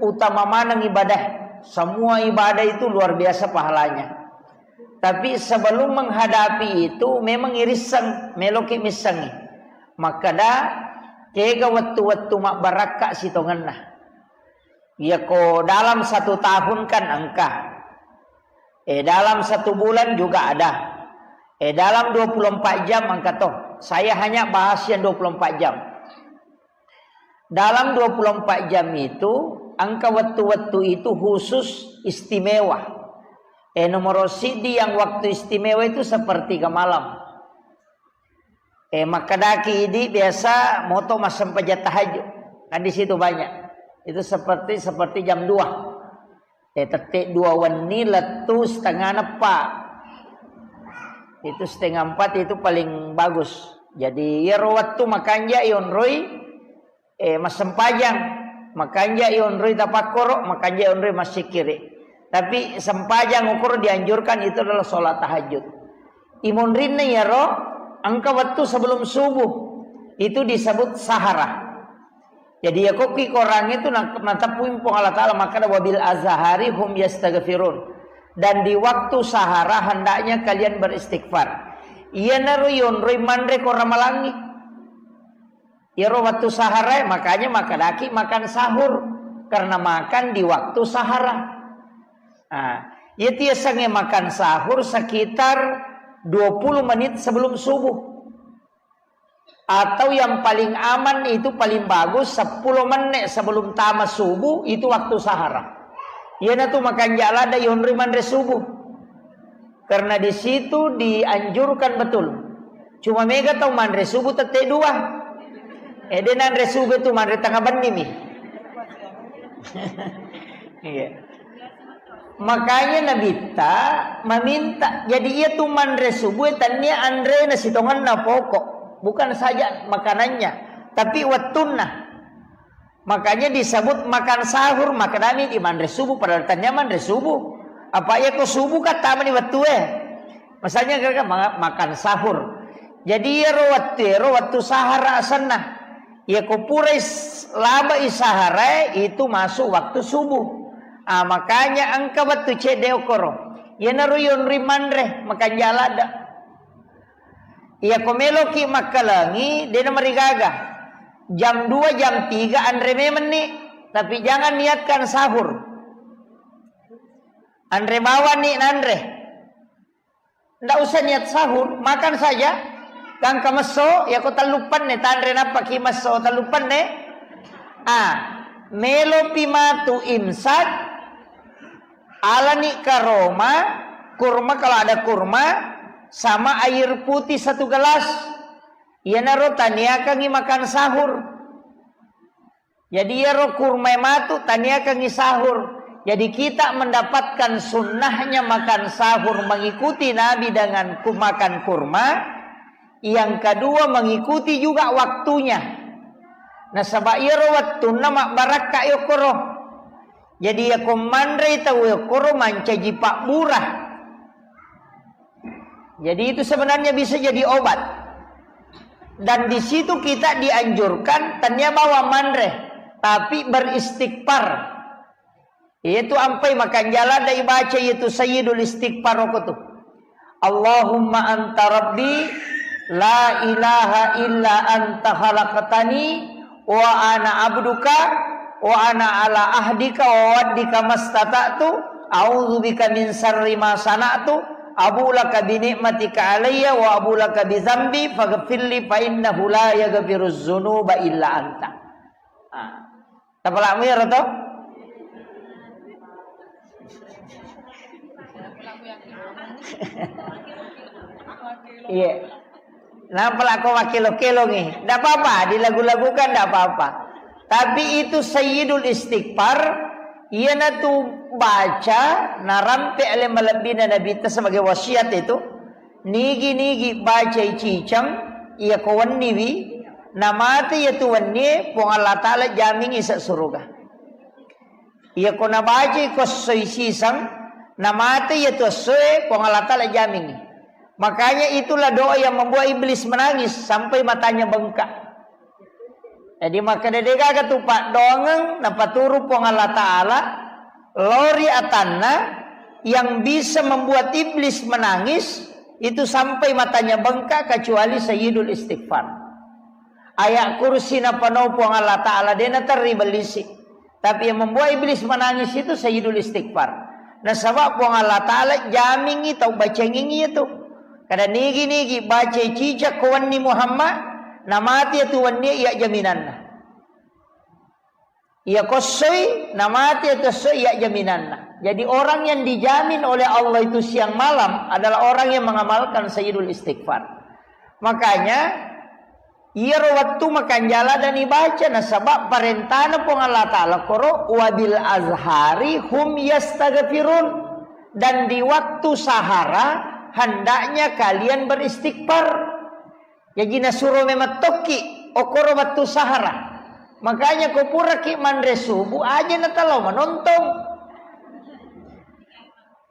utama maneng ibadah. Semua ibadah itu luar biasa pahalanya. Tapi sebelum menghadapi itu, memang irisseng, meloki missengi. Makkeda, kega wettu-wettu mabbarakka sitongenna. Iya ko dalam satu tahun kan engka. Eh, dalam satu bulan juga ada. Eh, dalam dua puluh empat jam engka to. Saya hanya bahas yang dua puluh empat jam. Dalam dua puluh empat jam itu, engka wettu-wettu itu khusus istimewa. Eh, nomor siddi yang waktu istimewa itu sepertiga malam. Eh, makkedaki idi biasa moto massempajang tahajud. Kan di situ banyak. Itu seperti, seperti jam dua. Eh, tette dua wenni lettu setengah neppa. Itu setengah empat itu paling bagus. Jadi, iyaro wettu makanja yonroi, eh, massempajang. Makanja yonroi tapakkoro, makanja yonroi massikkiri. Tapi sempajang okoro dianjurkan itu adalah sholat tahajud. Imonrinna iyaro engka wettu sebelum subuh. Itu disebut sahara. Jadi, yakokki korangnge tu na-, nateppui Puang Allah Ta'ala makkeda, "Wabil azhari hum yastaghfirun." Dan di waktu sahara hendaknya kalian beristighfar. Iyanaro yonroi manre ko ramalangi. Iyaro waktu sahara, makanya makkedaki makan sahur. Karena makan di waktu sahara. Nah, iya tiasangnge makan sahur sekitar dua puluh menit sebelum subuh. Atau yang paling aman itu, paling bagus, sepuluh menit sebelum tama subuh itu waktu sahara. Iyanatu makanja ladde yonroi manre subuh. Karena di situ dianjurkan betul. Cuma mega tau manre subuh tette dua. Eh, de nanre subuh itu manre tengah benni mi. Iya. Makanya Nabitta meminta, jadi iya tu manre subuh, tania anrena sitongenna pokok, bukan saja makanannya, tapi wettunna. Makanya disebut makan sahur, makanya di manre subuh, padahal tania manre subuh. Apa iya ko subuh kan tamani wettue. Misalnya kira-kira ma-, makan sahur. Jadi iyaro wettu, iyaro wettu sahara asenna. Iya ko purai s-, labai sahara itu masuk waktu subuh. Ah, makanya engka wettu cedde okoro. Iyanaro yonri manre, makanja ladde. Iya ko meloki makkalengi, dena marigaga. Jam dua, jam tiga anre memenni. Tapi jangan niatkan sahur. Anre bawani nanre. Ndak usah niat sahur, makan saja. Gangka messo, yako telluppanne, tanre nappaki messo telluppanne. Ah, melopi matu imsak, alani karoma, kurma kalau ada kurma, sama air putih satu gelas. Iyanaro taniakangi makan sahur. Jadi, iyaro kurma matu taniakangi sahur. Jadi, kita mendapatkan sunnahnya makan sahur, mengikuti Nabi dengan ku-, makan kurma. Yang kedua, mengikuti juga waktunya. Nasaba iyaro wettunna mabbarakka yokkoro. Jadi, yako manrei tau yokkoro mancaji pabbura. Jadi itu sebenarnya bisa jadi obat. Dan di situ kita dianjurkan, tania bawa manre, tapi beristighfar. Itu ampai makanja ladde ibaca itu Sayyidul Istighfar okko tu. Allahumma anta rabbi la ilaha illa anta khalaqtani wa ana abduka wa ana ala ahdika wa wa'dika mastata'tu, a'udzubika min syarri ma sana'tu, abu'u laka bi ni'matika alayya wa abu'u laka bi dzambi faghfirli fa innahu la yaghfirudz dzunuba illa anta. Ah. Tapalamu ya, Roto? Iya. Napalako makkelo-kelongi. Ndak apa-apa, dilagu-lagukan ndak apa-apa. Tapi itu Sayyidul Istighfar, iyanatu baca narampe ale malebbina Nabitta sebagai wasiat itu. Nigi-nigi bacai ciceng, iya ko wenniwi, namate iya tu wennie, Puang Allah Ta'ala jamingi ise suruga. Iya ko nabacai ko essoi siseng, namate iya tu essoe, Puang Allah Ta'ala jamingi. Makanya itulah doa yang membuat iblis menangis sampai matanya bengkak. Jadi, makkeda degaga tu paddoangeng napaturu Puang Allah Ta'ala, lao ri atanna, yang bisa membuat iblis menangis, itu sampai matanya bengkak kecuali Sayyidul Istighfar. Ayat kursi napanau Puang Allah Ta'ala, dena terri bellisi. Tapi yang membuat iblis menangis itu Sayyidul Istighfar. Nasaba Puang Allah Ta'ala jamingi tau bacengingi itu. Kada nigi-nigi baca cicak ko wenni Muhammad, namati tu wenni iya jaminanna. Iya kossoi, namati tu kossoi iya jaminanna. Jadi orang yang dijamin oleh Allah itu siang malam adalah orang yang mengamalkan Sayyidul Istighfar. Makanya, iyaro wettu makanjala dan ibaca, nasaba parentana Puang Allah Ta'ala koro, "Wabil azhari hum yastaghfirun." Dan di waktu sahara, hendaknya kalian beristighfar. Jaji nasuro memang tokki, okoro wettu sahara. Makanya ko puraki manre subuh, aja natalao manontong.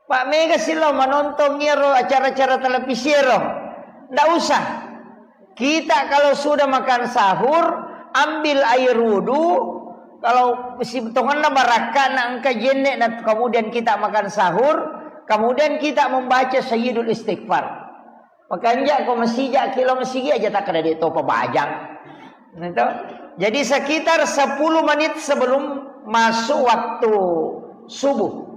Pak mega silo manontong iyaro acara-acara televisi ero. Ndak usah. Kita kalau sudah makan sahur, ambil air wudhu. Kalau si tongenna barakka na engka jenne na kemudian kita makan sahur, kemudian kita membaca Sayyidul Istighfar. Makanja ko masija kilo masigi aja tak ada di topa bajang. Gitu. Jadi sekitar sepuluh menit sebelum masuk waktu subuh.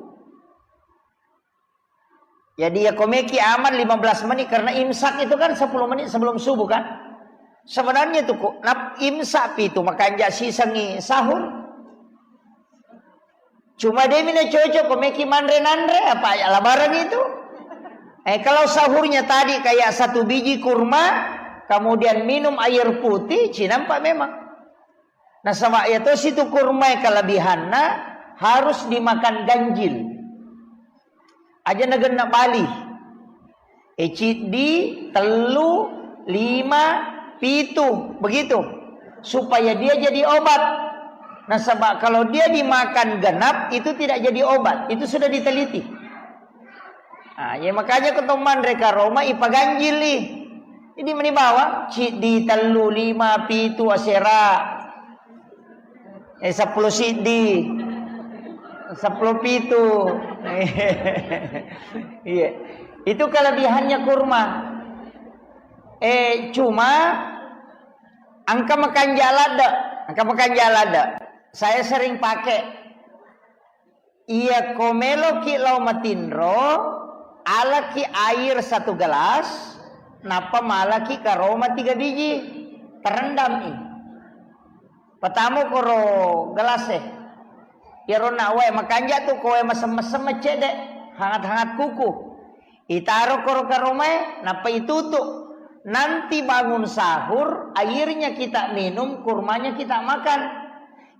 Jadi ya komeki aman lima belas menit karena imsak itu kan sepuluh menit sebelum subuh kan. Sebenarnya itu kok nap imsak itu makanja sisengi sahur. Cuma dia mina cocok komeki manre nanre apa ya labaran itu. Eh kalau sahurnya tadi kayak satu biji kurma, kemudian minum air putih, cinampak memang. Nasaba iya tosi tu kurma e kelebihanna harus dimakan ganjil. Aja nagenna bali. E ciddi, tellu, lima, pitu, begitu. Supaya dia jadi obat. Nasaba kalau dia dimakan genap itu tidak jadi obat. Itu sudah diteliti. Ah, ya makanya ko to manre karoma ipaganjili. Jadi meni bawang, ciddi, tellu, lima, pitu, asera. Eh, sepuluh siddi. Sepuluh pitu. Iya. Itu kelebihannya kurma. Eh, cuma engka makanja ladde. Engka makanja ladde. Saya sering pakai. Iya, ko meloki lao matinro, alaki air satu gelas, nappa malaki karoma tiga biji, terendami. Pertama koro gelas e. Iyaro na wae makanja tu ko wae mesem-mesem cedde, hangat-hangat kuku. Itaro koro karomae, nappa itutu. Nanti bangun sahur, airnya kita minum, kurmanya kita makan.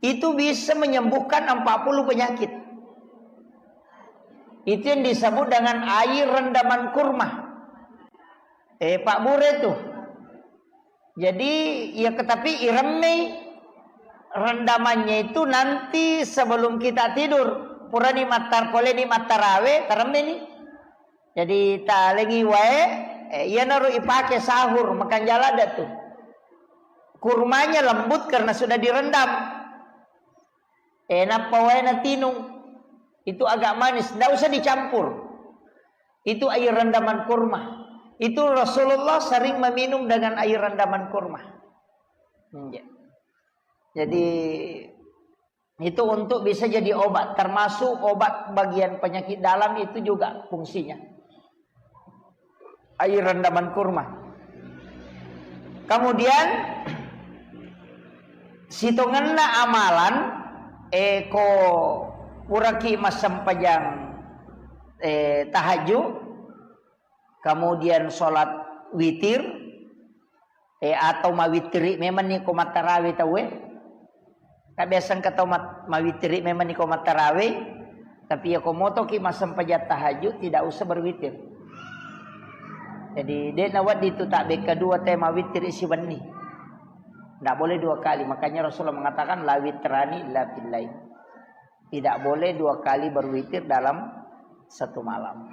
Itu bisa menyembuhkan empat puluh penyakit. Itu yang disebut dengan air rendaman kurma. Eh, Pak Bure tuh. Jadi, ya, tapi iremmei rendamannya itu nanti sebelum kita tidur. Purani mattar-, poleni mattarawe, taremmeni. Jadi, talengi wae, eh, iyanaro ipake sahur, makanja ladde tu. Kurmanya lembut karena sudah direndam. Eh, nappa wae natinung. Itu agak manis, ndak usah dicampur. Itu air rendaman kurma. Itu Rasulullah sering meminum dengan air rendaman kurma. Iya. Jadi, itu untuk bisa jadi obat, termasuk obat bagian penyakit dalam itu juga fungsinya. Air rendaman kurma. Kemudian, sitongenna amalan, eh, ko puraki massempajang, eh, tahajud, kemudian sholat witir, eh, atau mawittiri memang ni ko mattarawe tauwe. Kan biasa engka tau mat-, mawittiri memang ni ko mattarawe, tapi ya ko motoki massempajang tahajud tidak usah berwitir. Jadi, de nawedding tu tabbe kedua te mawittiri siwenni. Ndak boleh dua kali. Makanya Rasulullah mengatakan, "La witrani illa fil lail." Tidak boleh dua kali berwitir dalam satu malam.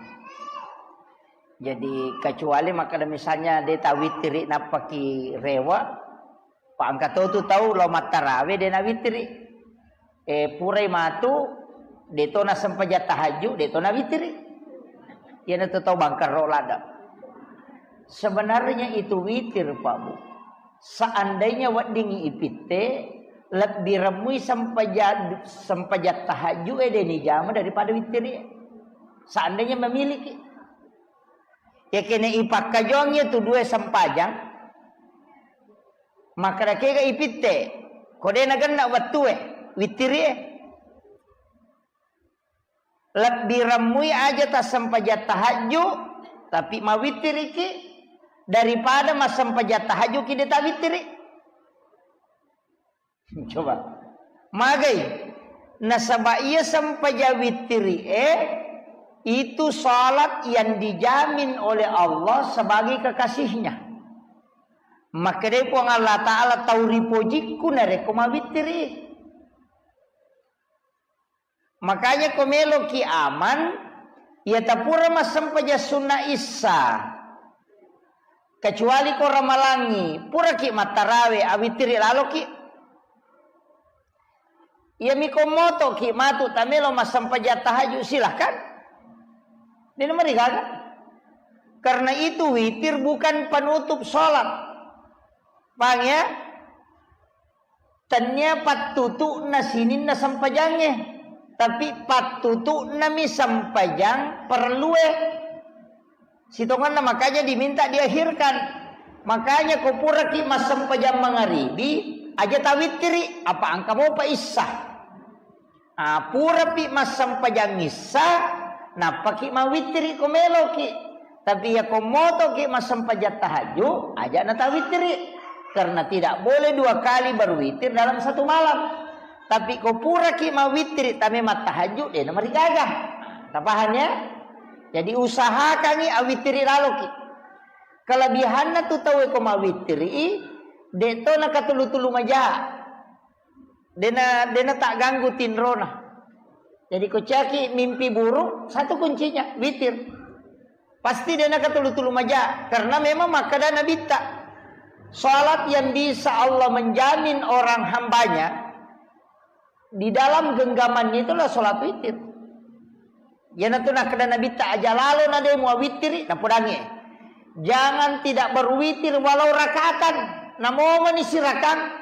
Jadi, kecuali makkeda misalnya de tawittiri nappaki rewe, pa engka to tu tau lao mattarawe de nawittiri. Eh, purai matu, de to nasempajang tahajud, de to nawittiri. Iyana tu tau bangkerro ladde. Sebenarnya itu witir, Pak Bu. Seandainya weddingngi ipitte, lebbi remmui sempaja-, sempajang tahajud e de nijama daripada wittiri. Seandainya memiliki. Yakene ipakkajuang iya tu dua sempajang, makkeda kega ipitte, ko de nagenna wettue, wittirie. Lebbi remmui aja tassempajang tahajju, tapi mawittiriki daripada massempajang tahajju ki de tawittiri. Coba. Magai. Nasaba iya sempajang wittiri e, itu salat yang dijamin oleh Allah sebagai kekasihnya. Makkedai Puang Allah Ta'ala, tau ripojikku narekko mawittiri. Makanya ko meloki aman, iya tapura massempajang sunna issa. Kecuali ko ramalangi, puraki mattarawe, awittiri laloki. Iyami ko motoki matu tamelo massempajang tahajud, silahkan. Dena marigaga. Karena itu witir bukan penutup sholat. Paham ya? Tennia pattutu'na sininna sempajangnge, tapi pattutu'nami sempajang parellue. Sitonganna makanya diminta diakhirkan. Makanya ko puraki massempajang mangaribi, aja tawittiri, apa engka mopa issa. Ah, purapi massempajang issa, nappaki mawittiri ko meloki. Tapi iya ko motoki massempajang tahajud, aja natawittiri. Karena tidak boleh dua kali berwitir dalam satu malam. Tapi ko puraki mawittiri, tame mattahajud, de namarigaga. Tapaham ya? Jadi usahakangi awittiri laloki. Kelebihanna tu tau ko mawittiri, de to nakatulu-tulu maja. Dena, dena tak ganggu tinrona. Jadi ko caki mimpi buruk, satu kuncinya, witir. Pasti dena katulu-tulu maja, karena memang makkeda Nabitta, salat yang bisa Allah menjamin orang hambanya di dalam genggamannya itulah salat witir. Iyanatu nakkeda Nabitta, aja lalo na de muawittiri, napodangi. Jangan tidak berwitir walau rakaatan. Namomani sirakang.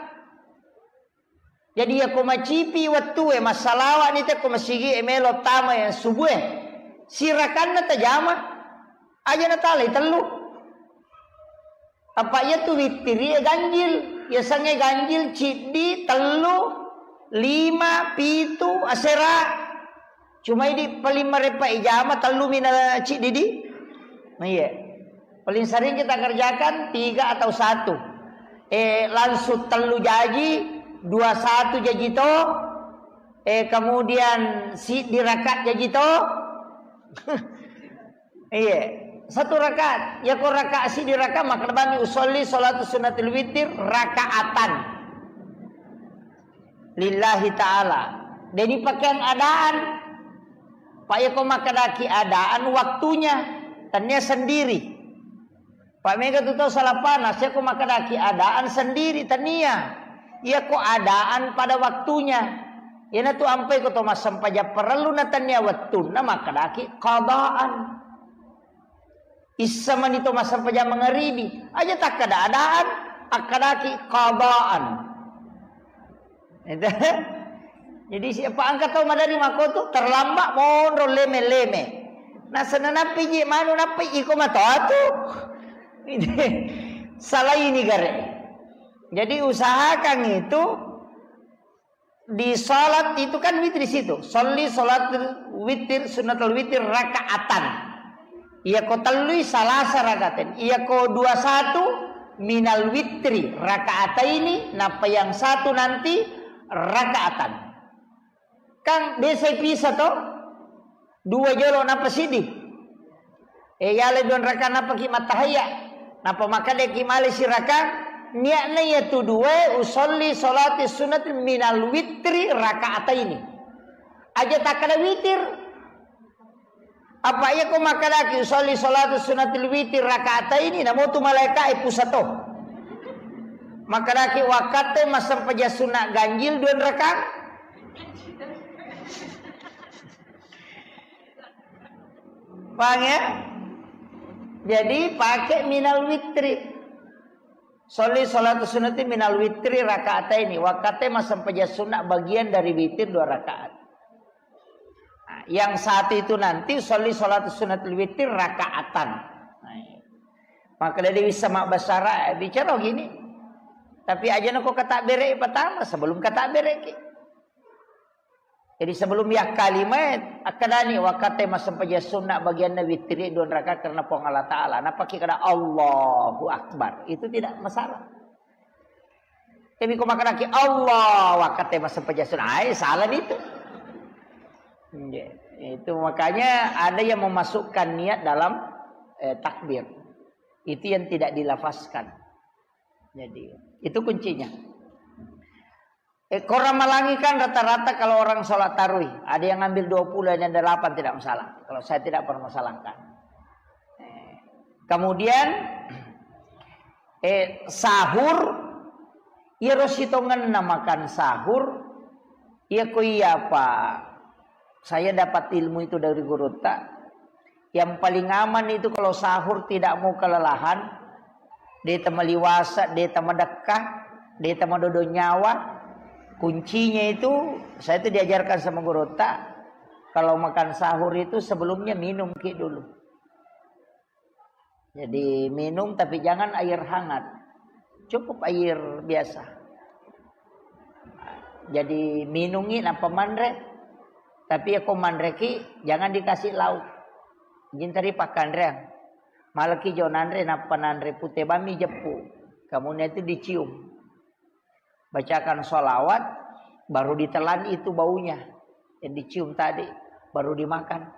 Jadi, iyako macipi wettue, massalawa'ni te ko masigi e melo tama yang subuh e. Sirakanna tajama, aja natalai tellu. Apa iya tu wittiri e ganjil, yasengnge ganjil ciddi, tellu, lima, pitu, asera. Cuma idi paling marepa ijama tellu mina ciddi di. Iya. Paling sering kita kerjakan tiga atau satu. Eh, langsung tellu jaji, dua satu jaji to. Eh, kemudian siddi rakaat jaji to. Iya. Satu rakaat. Ya ko rakaat siddi rakaat, maka bangi usolli salatu sunnatil witir rakaatan. Lillahi ta'ala. Deni pakeang adaan. Pak, yako makkedaki adaan waktunya, tania sendiri. Pak, mega tu tau salapana, siako makkedaki adaan sendiri, tania. Iyako adaan pada waktunya. Iyanatu ampai ko to massempajang parellu na tania wettunna makkedaki qadaan. Issa mani to massempajang mangaribi. Aja takkada adaan, akkadaki qadaan. Itu. Jadi siapa angka tau madari makotu terlambat monro leme-leme. Nasana nappi ji manu nappi iko matoatu. Salaini gare. Jadi usahakan itu di salat itu kan witir di situ. Sholli sholatul witir, sunnatul witir rakaatan. Iya ko tellui salasa rakaatan. Iya ko dua satu minal witri rakaataini, napa yang satu nanti rakaatan. Kan biasa pisah to? Dua jolo napa siddi. Eh, yale dua rakaat napaki mattahayya. Napa makkedaki male sirakang, niatna iya tu dua, usolli sholati sunnati minal witri rakaataini. Aja takkada witir. Apa iya ko makkedaki usolli sholati sunnatil witri rakaataini, namo tu malaika e pusato. Makkedaki wakkatte massempajang sunna ganjil dua rakaat. Paham ya? Jadi pakai minal witri. Sholli sholatu sunnati minal witri rakaataini. Wakkatte massempajang sunna bagian dari witir dua rakaat. Nah, yang satu itu nanti sholli sholatu sunnatil witri rakaatan. Nah, Maka dari bisa mabbasara, eh, bicara gini. Tapi aja nako kata bere pertama, sebelum kata bere ki. Jadi sebelum ya kalimat, akkadani wakate massempajang sunna bagianna witiri dua rakaat karena Puang Allah Ta'ala. Napaki kada Allahu Akbar. Itu tidak masalah. Tapi ko makanaki Allah, wakate massempajang sunna. Ai, salah itu. Nggih. Itu makanya ada yang memasukkan niat dalam, eh, takbir. Itu yang tidak dilafazkan. Jadi, itu kuncinya. Eh, korang malangi kan rata-rata kalau orang sholat tarawih, ada yang ngambil dua puluh, ada yang delapan, tidak masalah. Kalau saya tidak permasalahkan. Eh, kemudian, eh, sahur, iyaro sitongenna makan sahur, iya ko iya apa, saya dapat ilmu itu dari gurutta. Yang paling aman itu kalau sahur tidak mau kelelahan, de' tama liwasa, de' tama dekka, de' tama dodo nyawa. Kuncinya itu, saya itu diajarkan sama gurutta, kalau makan sahur itu sebelumnya minum ki dulu. Jadi minum tapi jangan air hangat. Cukup air biasa. Jadi minungi nappa manre. Tapi ako manreki jangan dikasih lauk. Jintari pakkanreang. Malaki jo nanre nappa nanre pute bami jeppu. Kamunya itu dicium. Bacakan sholawat, baru ditelan itu baunya yang dicium tadi, baru dimakan.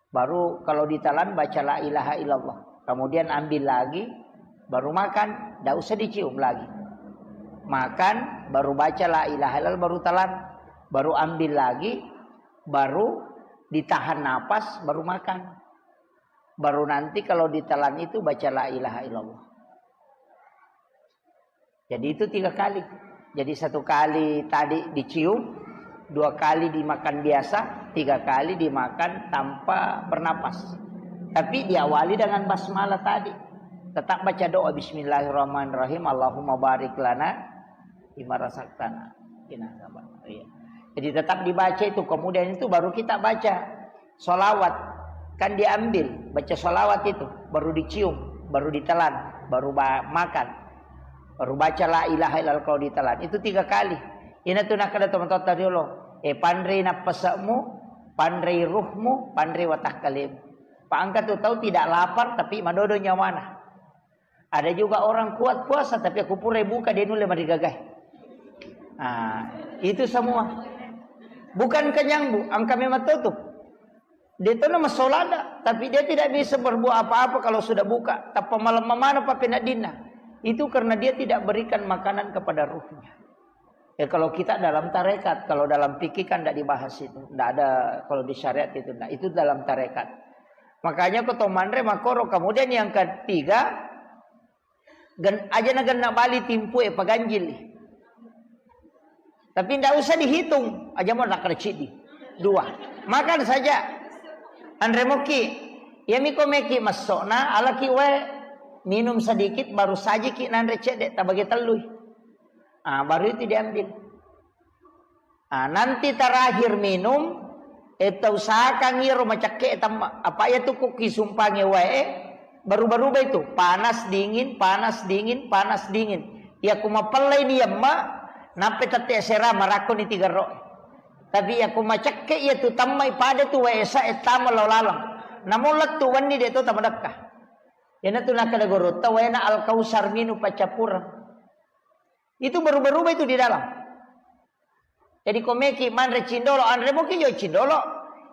Baru kalau ditelan baca la ilaha illallah. Kemudian ambil lagi, baru makan, tidak usah dicium lagi. Makan, baru baca la ilaha illallah, baru telan, baru ambil lagi, baru ditahan napas, baru makan. Baru nanti kalau ditelan itu baca la ilaha illallah. Jadi itu tiga kali. Jadi satu kali tadi dicium, dua kali dimakan biasa, tiga kali dimakan tanpa bernapas. Tapi diawali dengan basmalah tadi. Tetap baca doa bismillahirrahmanirrahim, Allahumma barik lana bima razaqtana. Iya. Jadi tetap dibaca itu, kemudian itu baru kita baca. Sholawat, kan diambil, baca sholawat itu, baru dicium, baru ditelan, baru ba-, makan, baru baca la ilaha illallah kalau ditelan. Itu tiga kali. Ina tu nakkeda tomatoatta riolo, eh, panrei nappase'mu, panrei ruhmu, panrei watakkalemu. Pak angka tu tahu tidak lapar tapi madodo nyawana. Ada juga orang kuat puasa, tapi aku pura buka, dia nulle marigagai. Nah, itu semua. Bukan kenyang, Bu, angka memang tutup. Dia tu nama solada, tapi dia tidak bisa berbuat apa-apa kalau sudah buka. Tappa malam mana pape nadinna. Itu karena dia tidak berikan makanan kepada ruhnya. Ya, kalau kita dalam tarekat, kalau dalam fikih kan tidak dibahas itu. Tidak ada, kalau di syariat itu tidak. Itu dalam tarekat. Makanya ko to manre makoro. Kemudian yang ketiga, gen-, aja na genna bali timpu e paganjil. Tapi tidak usah dihitung. Aja mau nakar cidi. Dua. Makan saja. Anre moki. Ya miko meki masokna, alaki wae. Minum sedikit, baru sajiki nanre cedde, tabagi tellui. Ah, baru itu diambil. Ah, nanti terakhir minum, eh, tausahakan iyaro macakke tamma. Apa iya tu ko kisumpangi wae, baru-baru itu, panas dingin, panas dingin, panas dingin. Iya ku mapellai ni yamma, nappa tette sera marakko ni tiga ro. Tapi iya ku macakke iya tu tammai pada tu wae sa e tama lao laleng. Namo lettu wenni de to tamadekka. Iyana tu nakkeda gurutta waena Al-Kausar minum paccappureng. Itu berubah-ubah itu di dalam. Jadi ko meki manre cindolo, anre moki jo cindolo.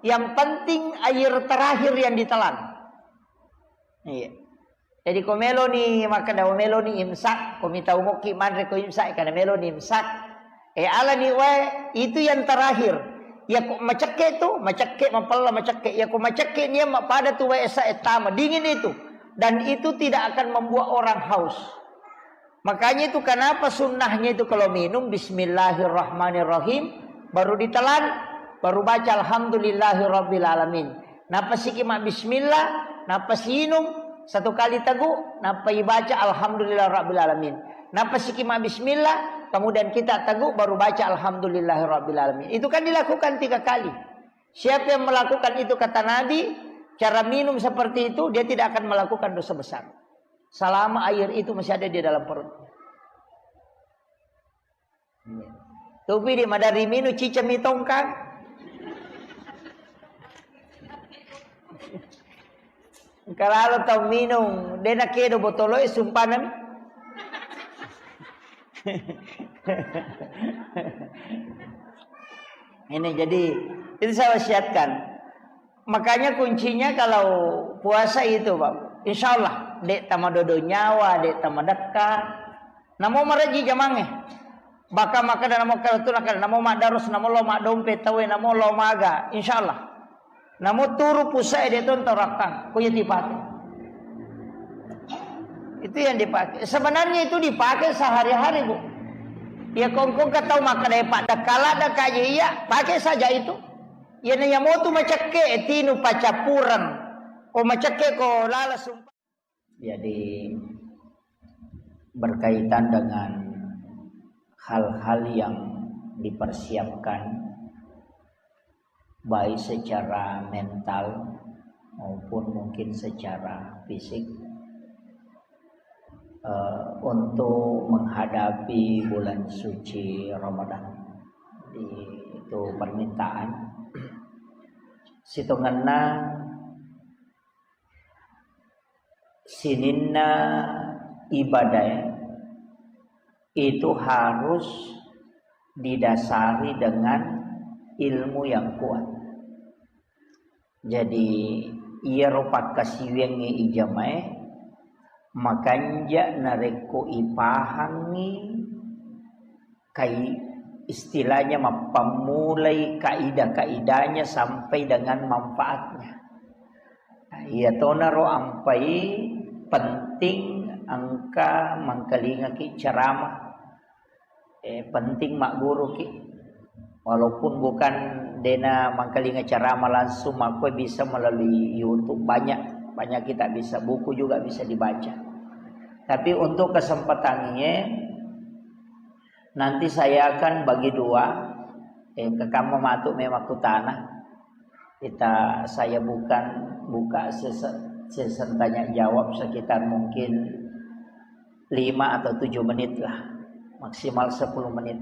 Yang penting air terakhir yang ditelan. Iya. Jadi ko meloni makkeda meloni imsak, ko mitau moki manre ko imsak, karena meloni imsak. Eh, alani wae, itu yang terakhir. Ya ko macekke tu, macekke mapella macekke. Ya ko macekke ni pada tu wae sa e tama, dingin itu. Dan itu tidak akan membuat orang haus. Makanya itu kenapa sunnahnya itu kalau minum bismillahirrahmanirrahim, baru ditelan, baru baca alhamdulillahirabbil alamin. Nappa siki ma bismillah, nappa siinung satu kali tegu, nappa ibaca alhamdulillah rabbil alamin. Nappa siki ma bismillah, kemudian kita tegu baru baca alhamdulillahirabbil alamin. Itu kan dilakukan tiga kali. Siapa yang melakukan itu kata Nabi, Cara minum seperti itu, dia tidak akan melakukan dosa besar. Selama air itu masih ada di dalam perut. Tupi di madari minum cicami tongkang. Engka lalo tau minum, de nakedo botoloe, sumpanami. Ini jadi, itu saya wasiatkan. Makanya kuncinya kalau puasa itu, Pak, insya Allah, dek tamadodo nyawa, dek tamadekka. Namo maraji jamangnge. Baka makkeda namo kala tu nakkeda, namo maddarus, namo lo maddompe tauwe, namo lo maga, insya Allah. Namo turu pusae de tonto rakkang, ko iya dipake. Itu yang dipakai. Sebenarnya itu dipakai sehari-hari, Bu. Ya kongkong ke tau makkeda, "Pak, dakala dakaje iya," pakai saja itu. Ya na yamotu macakke, tinu pacapuran. Ko macakke ko lala sumpa. Jadi, berkaitan dengan hal-hal yang dipersiapkan, baik secara mental maupun mungkin secara fisik, eh, untuk menghadapi bulan suci Ramadan. Jadi, itu permintaan. Sitongenna sininna ibadah itu harus didasari dengan ilmu yang kuat. Jadi, iyaro pakkasiwiangnge ijamae makanja narekko ipahangngi kai-, istilahnya mappammulai kaidah-kaidahnya sampai dengan manfaatnya. Nah, iyatonaro ampai penting engka mangkalingaki ceramah. Eh, penting magguruki. Walaupun bukan dena mangkalinga ceramah langsung, makko bisa melalui YouTube, banyak, banyak kita bisa, buku juga bisa dibaca. Tapi untuk kesempatan ini, nanti saya akan bagi dua, eh, kekamma matu memang kutana. Kita, saya bukan buka sese-, session tanya jawab sekitar mungkin lima atau tujuh menit lah, maksimal sepuluh menit.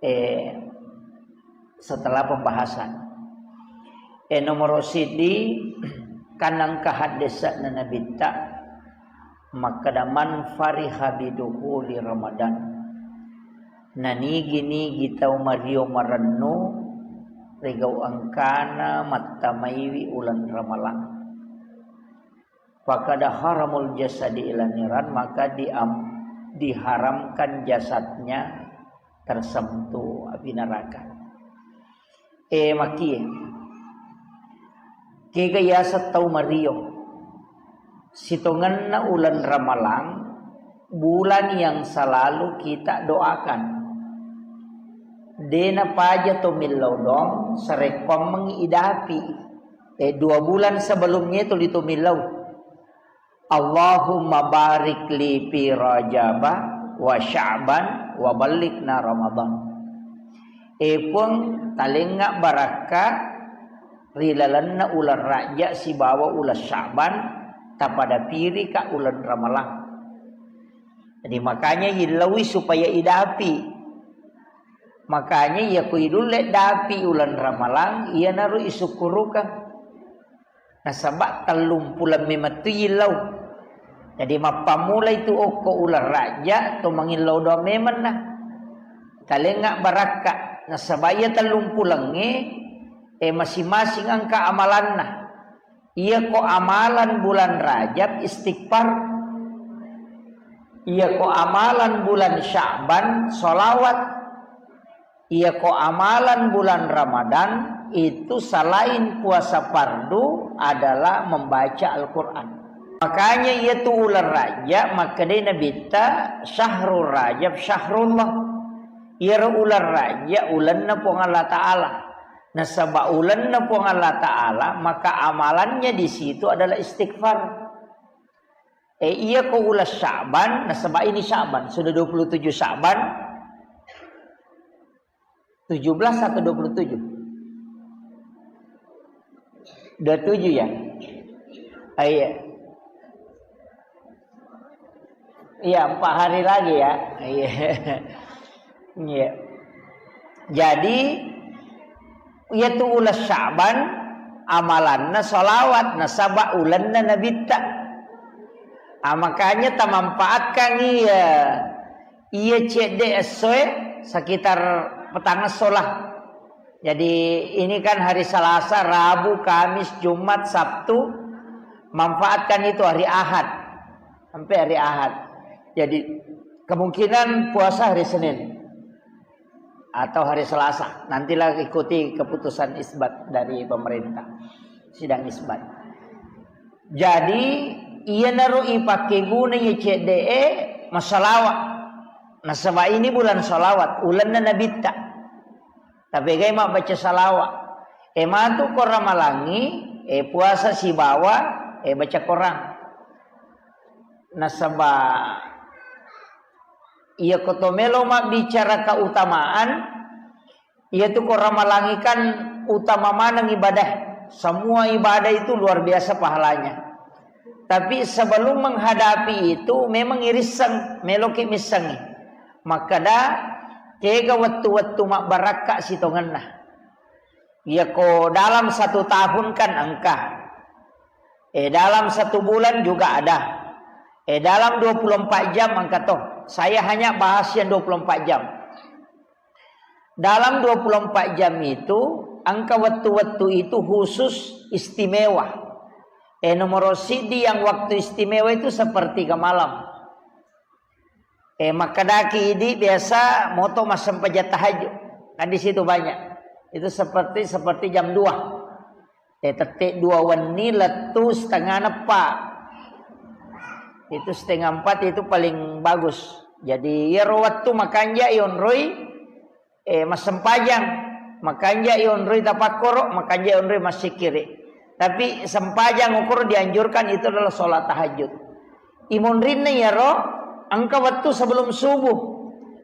Eh, setelah pembahasan. Eh, nomor sidi, kanang kahaddesana Nabitta, makkeda, "Man fariha bidukhuli Ramadan." Nanigi-nigi tau mario marennu rigau engkana mattamaiwi uleng Ramalang. Fakada haramul jasadi ila niran, maka diam-, diharamkan jasadnya tersentuh api neraka. Eh, makie. Kega yaseng tau mario. Sitongenna uleng Ramalang, bulan yang selalu kita doakan. Dena paja to millau doang, sarekkoammengngi idapi. Eh, dua bulan sebelumnya itu ditu millau. Allahumma barik li fi Rajaba wa Sya'ban wa ballighna Ramadan. Eh, Puang, talengnga barakka ri lalenna uleng Rajab sibawa uleng Sya'ban, tapadapirika uleng Ramalang. Jadi, makanya illaui supaya idapi. Makanya, iya ko idulle dapi uleng Ramalang, iyanaro isukkurukang. Nasaba tellumpuleng memettu illau. Jadi, mappammulai tu okko uleng Rajab, to mangillau doang memenna. Talengnga barakka. Nasaba iya tellumpulengnge, eh, masing-masing engka amalanna. Iya ko amalan bulan Rajab, istighfar. Iya ko amalan bulan Sya'ban, sholawat. Iya ko amalan bulan Ramadan, itu selain puasa fardu adalah membaca Al-Quran. Makanya iya tu uleng Rajab, makkedai Nabitta, "Syahrul Rajab syahrullah." Iyaro uleng Rajab, ulenna Puang Allah Ta'ala. Nasaba ulenna Puang Allah Ta'ala, maka amalannya di situ adalah istighfar. Eh, iya ko uleng Sya'ban, nasaba ini Sya'ban, sudah dua puluh tujuh Sya'ban, tujuh belas atau dua puluh tujuh? Dua tujuh ya? Ah, iya. Iya, empat hari lagi ya. Iya. Iya. Jadi, iyatu uleng Sya'ban amalanna sholawat, nasaba ulenna Nabitta. Ah, makanya tamanfaatkan iya, iya cedde essoe sekitar petang esso lah. Jadi, ini kan hari Selasa, Rabu, Kamis, Jumat, Sabtu, manfaatkan itu hari Ahad. Sampai hari Ahad. Jadi, kemungkinan puasa hari Senin atau hari Selasa. Nantilah ikuti keputusan isbat dari pemerintah. Sidang isbat. Jadi, iyanaro ipake guna iya cedde'e massalawa. Nasaba ini bulan salawat, ulenna Nabitta. Tapegai mabbaca salawa. E matu ko Ramalangi, e puasa sibawa, e baca Korang. Nasaba iya ko to melo mabbicara keutamaan, iyatu ko Ramalangi kan utama maneng ibadah. Semua ibadah itu luar biasa pahalanya. Tapi sebelum menghadapi itu, memang irisseng, meloki missengi. Makkeda, kega wettu-wettu mabbarakka sitongenna. Iya ko dalam satu tahun kan engka. Eh, dalam satu bulan juga ada. Eh, dalam dua puluh empat jam engka to. Saya hanya bahas yang dua puluh empat jam. Dalam dua puluh empat jam itu, engka wettu-wettu itu khusus istimewa. Eh, nomor sidi yang waktu istimewa itu sepertiga malam. Eh, makkedaki idi biasa moto massempajang tahajud. Kan di situ banyak. Itu seperti, seperti jam dua. Eh, tette dua wenni lettu setengah neppa. Itu setengah empat itu paling bagus. Jadi, iyaro wettu makanja ionroi, eh, massempajang, makanja ionroi tapakkoro, makanja ionroi massikkiri. Tapi sempajang okoro dianjurkan itu adalah sholat tahajud. Imonrinna iyaro engka wettu sebelum subuh.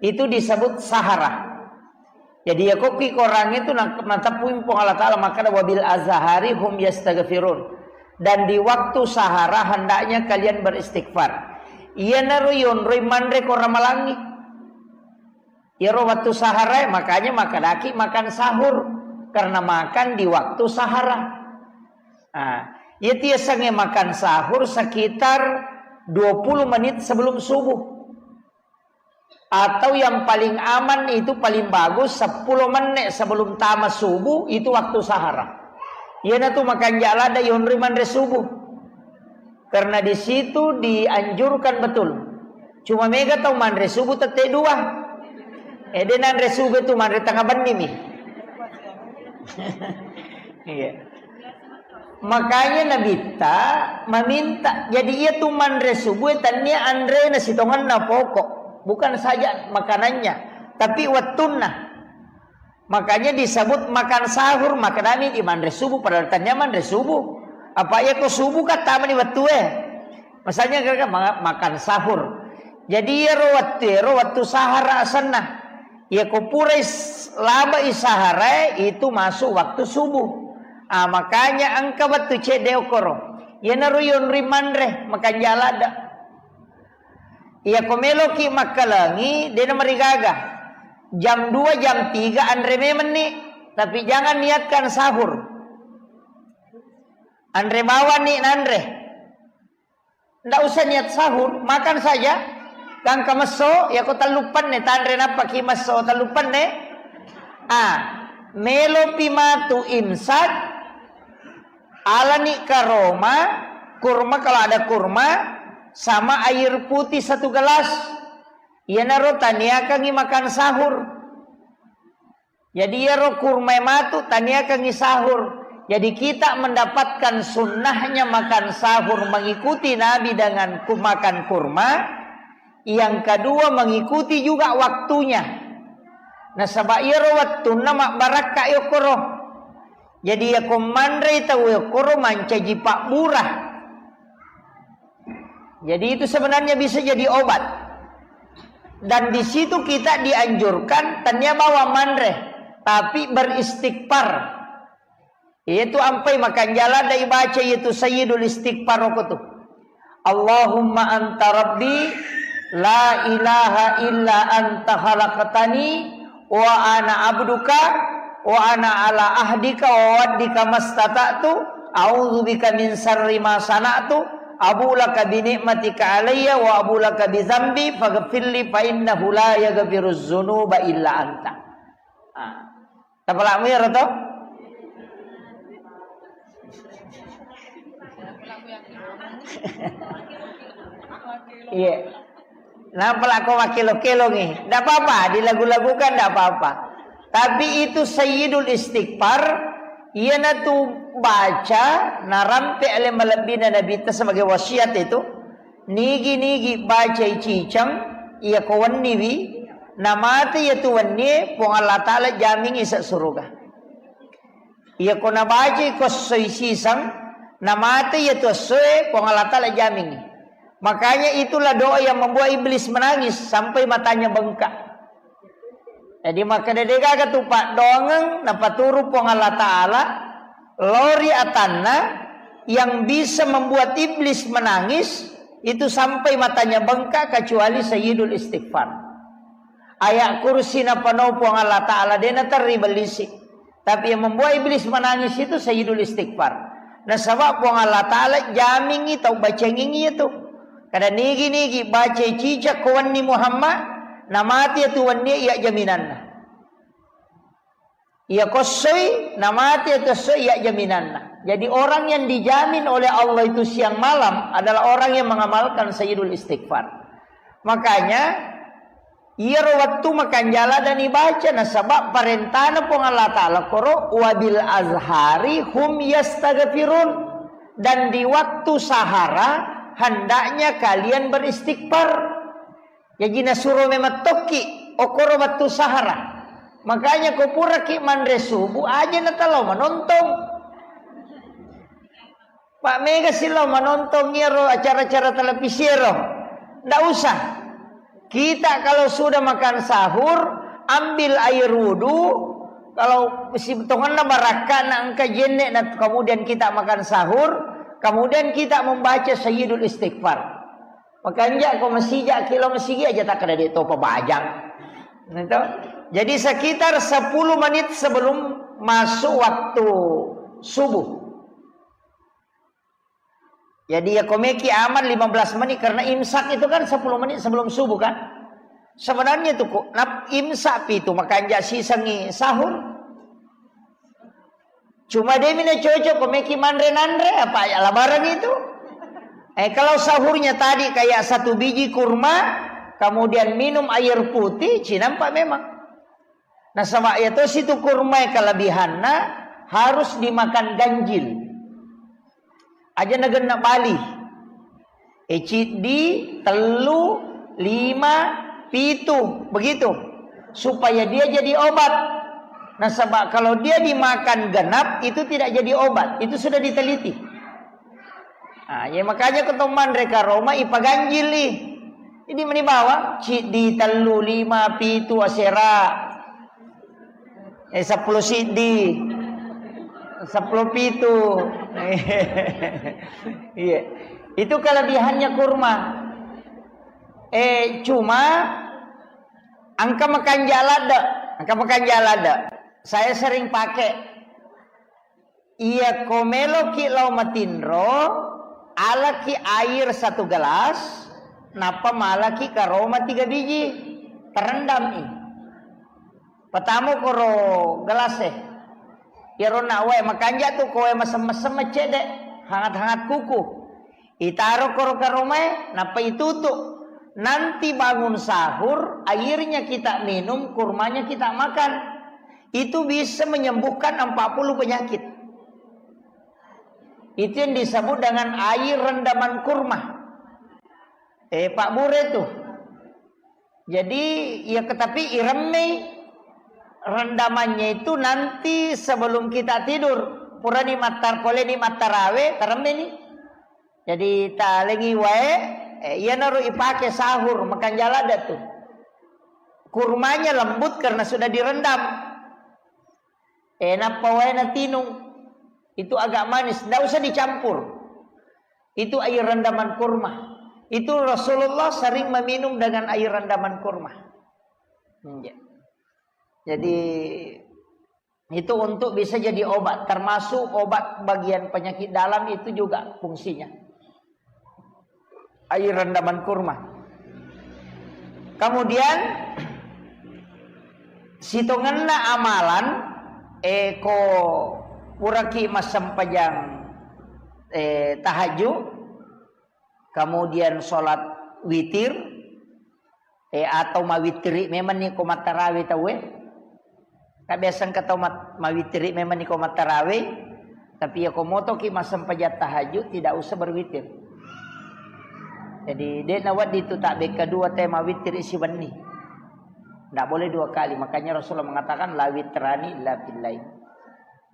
Itu disebut sahara. Jadi, iya kokki Korang itu na-, nateppui Puang Allah Ta'ala makkeda, "Wabil azhari hum yastaghfirun." Dan di waktu sahara hendaknya kalian beristighfar. Iyanaro yonroi manre ko Ramalangi. Iyaro wettu sahara, makanya makkedaki makan sahur. Karena makan di waktu sahara. Nah, iya tiasangnge makan sahur sekitar dua puluh menit sebelum subuh. Atau yang paling aman itu paling bagus sepuluh menit sebelum tama subuh itu waktu sahara. Iyanatu makanja ladde yonroi manre subuh. Karena di situ dianjurkan betul. Cuma mega tau manre subuh tette dua. Eh, de nanre subuh itu manre tengah benni mi. Iya. Makanya Nabitta meminta, jadi iya tu manre subuh tania anrena sitongenna pokok, bukan saja makanannya, tapi wettunna. Makanya disebut makan sahur, makadami di manre subuh, padahal tania manre subuh. Apa iya ko subuh kan tamani wettue. Misalnya kira-kira ma-, makan sahur. Jadi iyaro wettu, iyaro wettu sahara asenna. Iya ko purai s-, labai saharae itu masuk waktu subuh. Ah, makanya engka wettu cedde okoro. Iyanaro yonri manre, makanja ladde. Iya ko meloki makkalengi, dena marigaga. Jam dua, jam tiga anre memenni. Tapi jangan niatkan sahur. Anre bawani nanre. Ndak usah niat sahur, makan saja. Gangka messo, iya ko telluppanne, tanre nappaki messo telluppanne. Ah, melopi matu imsak, alani karoma, kurma kalau ada kurma, sama air putih satu gelas. Iyanaro taniakangi makan sahur. Jadi iyaro kurma matu taniakangi sahur. Jadi kita mendapatkan sunnahnya makan sahur mengikuti Nabi dengan ku-, makan kurma. Yang kedua mengikuti juga waktunya. Nasaba iyaro wettunna mabbarakka yokkoro. Jadi yako manrei tau yokkoro mancaji pabbura. Jadi itu sebenarnya bisa jadi obat. Dan di situ kita dianjurkan tania bawang manre, tapi beristighfar. Iyatu ampai makanjala dai baca iyatu Sayyidul Istighfar ko tu. Allahumma anta rabbi la ilaha illa anta khalaqtani wa ana abduka wa ana ala ahdika wa wa'dika mastata'tu, a'udzubika min syarri ma sana'tu, abu laka bi ni'matika alayya wa abu laka bi dzambi faghfirli fa innahu la yaghfirudz dzunuba illa anta. Ah. Tapalamu iyaro to? Iya. Napalako makkelo-kelongi. Ndak apa-apa, dilagu-lagukan ndak apa-apa. Tapi itu Sayyidul Istighfar, iyanatu baca narampe ale malebbina Nabitta sebagai wasiat itu. Nigi-nigi bacai ciceng, iya ko wenniwi, namate iyatu wennie, Puang Allah Ta'ala jamingi ise suruga. Iya ko nabacai ko essoi siseng, namate iyatu essoe, Puang Allah Ta'ala jamingi. Makanya itulah doa yang membuat iblis menangis sampai matanya bengkak. Jadi makkeda degaga tu paddoangeng napaturu Puang Allah Ta'ala, lao ri atanna yang bisa membuat iblis menangis itu sampai matanya bengkak kecuali Sayyidul Istighfar. Ayat kursi napanau Puang Allah Ta'ala, de naterri bellisi. Tapi yang membuat iblis menangis itu Sayyidul Istighfar. Nasaba Puang Allah Ta'ala jamingi tau bacengingi itu. Kada nigi-nigi baca cicak ko wenni Muhammad, namati itu wenni iya jaminanna. Iya kossoi, namati itu kossoi iya jaminanna. Jadi orang yang dijamin oleh Allah itu siang malam adalah orang yang mengamalkan Sayyidul Istighfar. Makanya, iyaro wettu makanjala dan ibaca, nasaba parentana Puang Allah Ta'ala koro, "Wabil azhari hum yastaghfirun." Dan di waktu sahara, hendaknya kalian beristighfar. Jaji nasuro memang tokki, okoro wettu sahara. Makanya ko puraki manre subuh, aja natalao manontong. Pak mega silo manontong iyaro acara-acara televisi ero. Ndak usah. Kita kalau sudah makan sahur, ambil air wudhu. Kalau si tongenna barakka na engka jenne, na kemudian kita makan sahur, kemudian kita membaca Sayyidul Istighfar. Makanja ko masija kilo masigi aja tak ada de topa bajang. Gitu. Jadi sekitar sepuluh menit sebelum masuk waktu subuh. Jadi ya komeki aman lima belas menit karena imsak itu kan sepuluh menit sebelum subuh kan. Sebenarnya itu kok nap imsak pitu makanja sisengi sahur. Cuma de mina cocok ko meki manre nanre apa ya labaran itu. Eh kalau sahurnya tadi kayak satu biji kurma, kemudian minum air putih, cinampak memang. Nasaba iya to situ kurma kelebihanna harus dimakan ganjil. Aja nagenna bali. Eh, ciddi, tellu, lima, pitu, begitu. Supaya dia jadi obat. Nasaba kalau dia dimakan genap, itu tidak jadi obat. Itu sudah diteliti. Nah, ya makanya ko to manre karoma ipaganjili. Jadi meni bawang, ciddi, tellu, lima, pitu, asera. Eh, sepuluh siddi. Sepuluh pitu. Iya. Itu kelebihannya kurma. Eh, cuma engka makanja ladde, engka makanja ladde. Saya sering pakai. Iya ko meloki lao matinro, alaki air satu gelas, nappa malaki karoma tiga biji, terendami. Patamo koro gelas e. Iyaro na wae makanja tu ko wae mesem-mesem cedde, hangat-hangat kuku. Itaro koro karomae, nappa itutu. Nanti bangun sahur, airnya kita minum, kurmanya kita makan. Itu bisa menyembuhkan empat puluh penyakit. Itu yang disebut dengan air rendaman kurma. Eh, Pak Bure tuh. Jadi, ya, tapi iremmei rendamannya itu nanti sebelum kita tidur. Purani mattar-, poleni mattarawe, teremmeni. Jadi, talengi wae, eh, iyanaro ipake sahur, makanja ladde tu. Kurmanya lembut karena sudah direndam. Eh, nappa wae natinung. Itu agak manis, ndak usah dicampur. Itu air rendaman kurma. Itu Rasulullah sering meminum dengan air rendaman kurma. Hmm, ya. Jadi itu untuk bisa jadi obat, termasuk obat bagian penyakit dalam itu juga fungsinya. Air rendaman kurma. Kemudian sitongenna amalan, eh, ko puraki massempajang, eh, tahajud, kemudian sholat witir, eh, atau mawittiri memang ni ko mattarawe tauwe. Kan biasa engka tau mat-, mawittiri memang ni ko mattarawe, tapi ya ko motoki massempajang tahajud tidak usah berwitir. Jadi, de' nawedding tu tabbekka dua te mawittiri siwenni. Ndak boleh dua kali. Makanya Rasulullah mengatakan, "La witrani illa fil lail."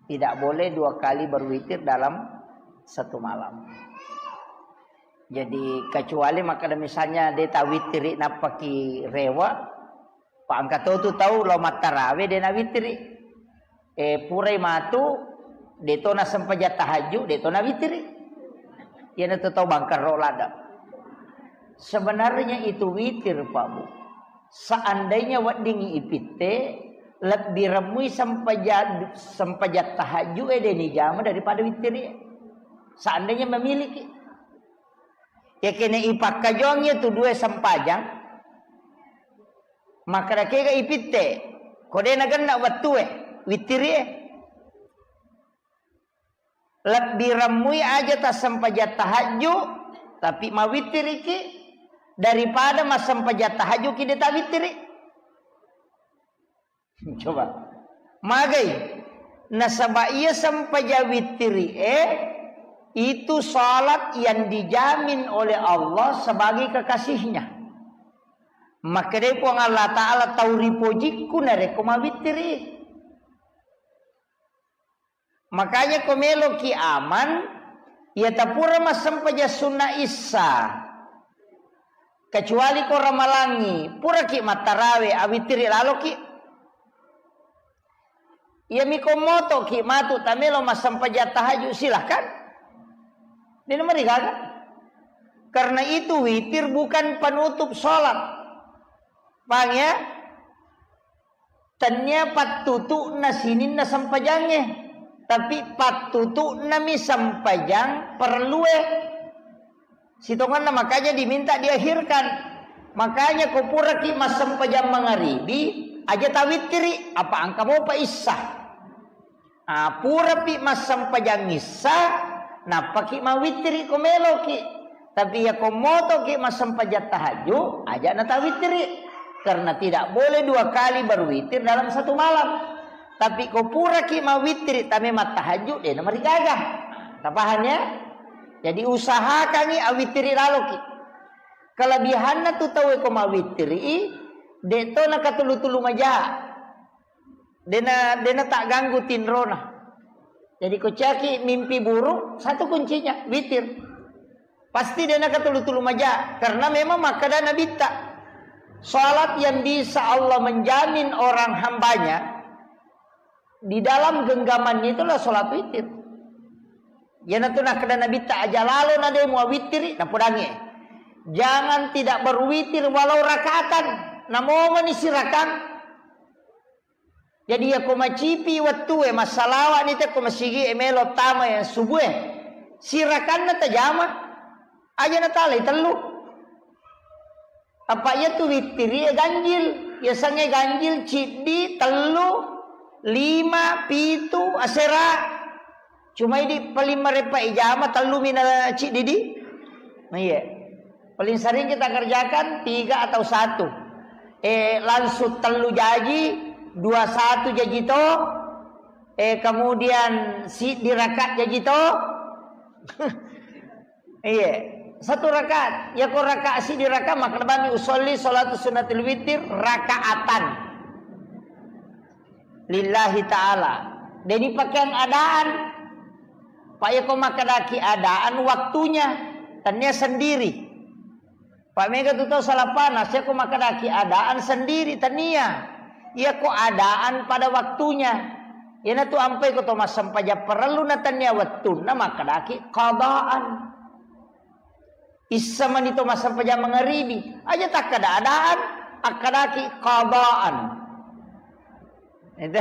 Tidak boleh dua kali berwitir dalam satu malam. Jadi, kecuali makkeda misalnya de' tawittiri nappaki rewe', pa engka to tu tau lao mattarawe de' nawittiri. Eh, purai matu, de' to nasempajang tahajud, de' to nawittiri. Iyanatu tau bangkerro ladde'. Sebenarnya itu witir, Pak Bu. Seandainya weddingngi ipitte, lebbi remmui sempajang, sempajang tahajud e de' nijama daripada wittiri. Seandainya memiliki. Ya kene ipakkajongi tu dua sempajang, makkeda kega ipitte, ko de' nagenna wettue, wittirie. Lebbi remmui aja tassempajang tahajud, tapi mawittiriki daripada massempajang tahajud ki de' tawittiri. Coba. Magai. Nasaba iya sempajang wittiri e, itu salat yang dijamin oleh Allah sebagai kekasihnya. Makkedai Puang Allah Ta'ala, "Tau ripojikku narekko mawittiri." Makanya ko meloki aman, iya tapura massempajang sunna issa. Kecuali ko ramalangi, puraki mattarawe, awittiri laloki. Iyami ko motoki matu tamelo massempajang tahajud, silahkan. De' namarigaga. Karena itu witir bukan penutup sholat. Paham ya? Tennia pattutu'na sininna sempajangnge, tapi pattutu'nami sempajang parellue. Sitongenna makanya diminta diakhirkan. Makanya ko puraki massempajang mangaribi, aja tawittiri, apa engka mopa issa. Ah, purapi massempajang issa, nappaki mawittiri ko meloki. Tapi iya ko motoki massempajang tahajud, aja natawittiri. Karena tidak boleh dua kali berwitir dalam satu malam. Tapi ko puraki mawittiri, tame mattahajud, de' namarigaga. Tapaham ya? Jadi usahakangi awittiri laloki. Kelebihanna tu tau ko mawittiri, de' to nakatulu-tulu maja. Dena, dena tagganggu tinrona. Jadi ko caki mimpi buruk, satu kuncinya, witir. Pasti dena katulu-tulu maja, karena memang makkeda Nabitta, salat yang bisa Allah menjamin orang hambanya di dalam genggamannya itulah salat witir. Iyanatu nakkeda Nabitta, aja lalo na de' muawittiri, napodangnge, "Jangan tidak berwitir walau rakaatan." Namomani sirakang. Jadi, iyako macipi wettue, massalawa'ni te ko masigi e melo tama yang subuh e. Sirakanna tajama, aja natalai tellu. Apa iyatu wittiri e ganjil, yasengnge ganjil ciddi, tellu, lima, pitu, asera. Cuma idi paling marepa ijama tellumi na ciddi di. Iya. Paling sering kita kerjakan tiga atau satu. Eh, langsung tellu jaji, dua satu jaji to. Eh, kemudian si dirakat jaji to. Iya. Satu rakaat. Ya ko rakaat si dirakat maka bami usolli salatu sunnatil witir rakaatan. Lillahi ta'ala. Jadi pakaian adaan. Pak, yako makkedaki adaan waktunya, tania sendiri. Pak, mega tu tau salah panas, yako makkedaki adaan sendiri, tania. Yako adaan pada waktunya. Iyanatu ampai ko to massempajang parellu na tennia wettunna, makkedaki qadaan. Issa mani to massempajang mangaribi, aja takkada-adaan, akkedaki qadaan. Itu.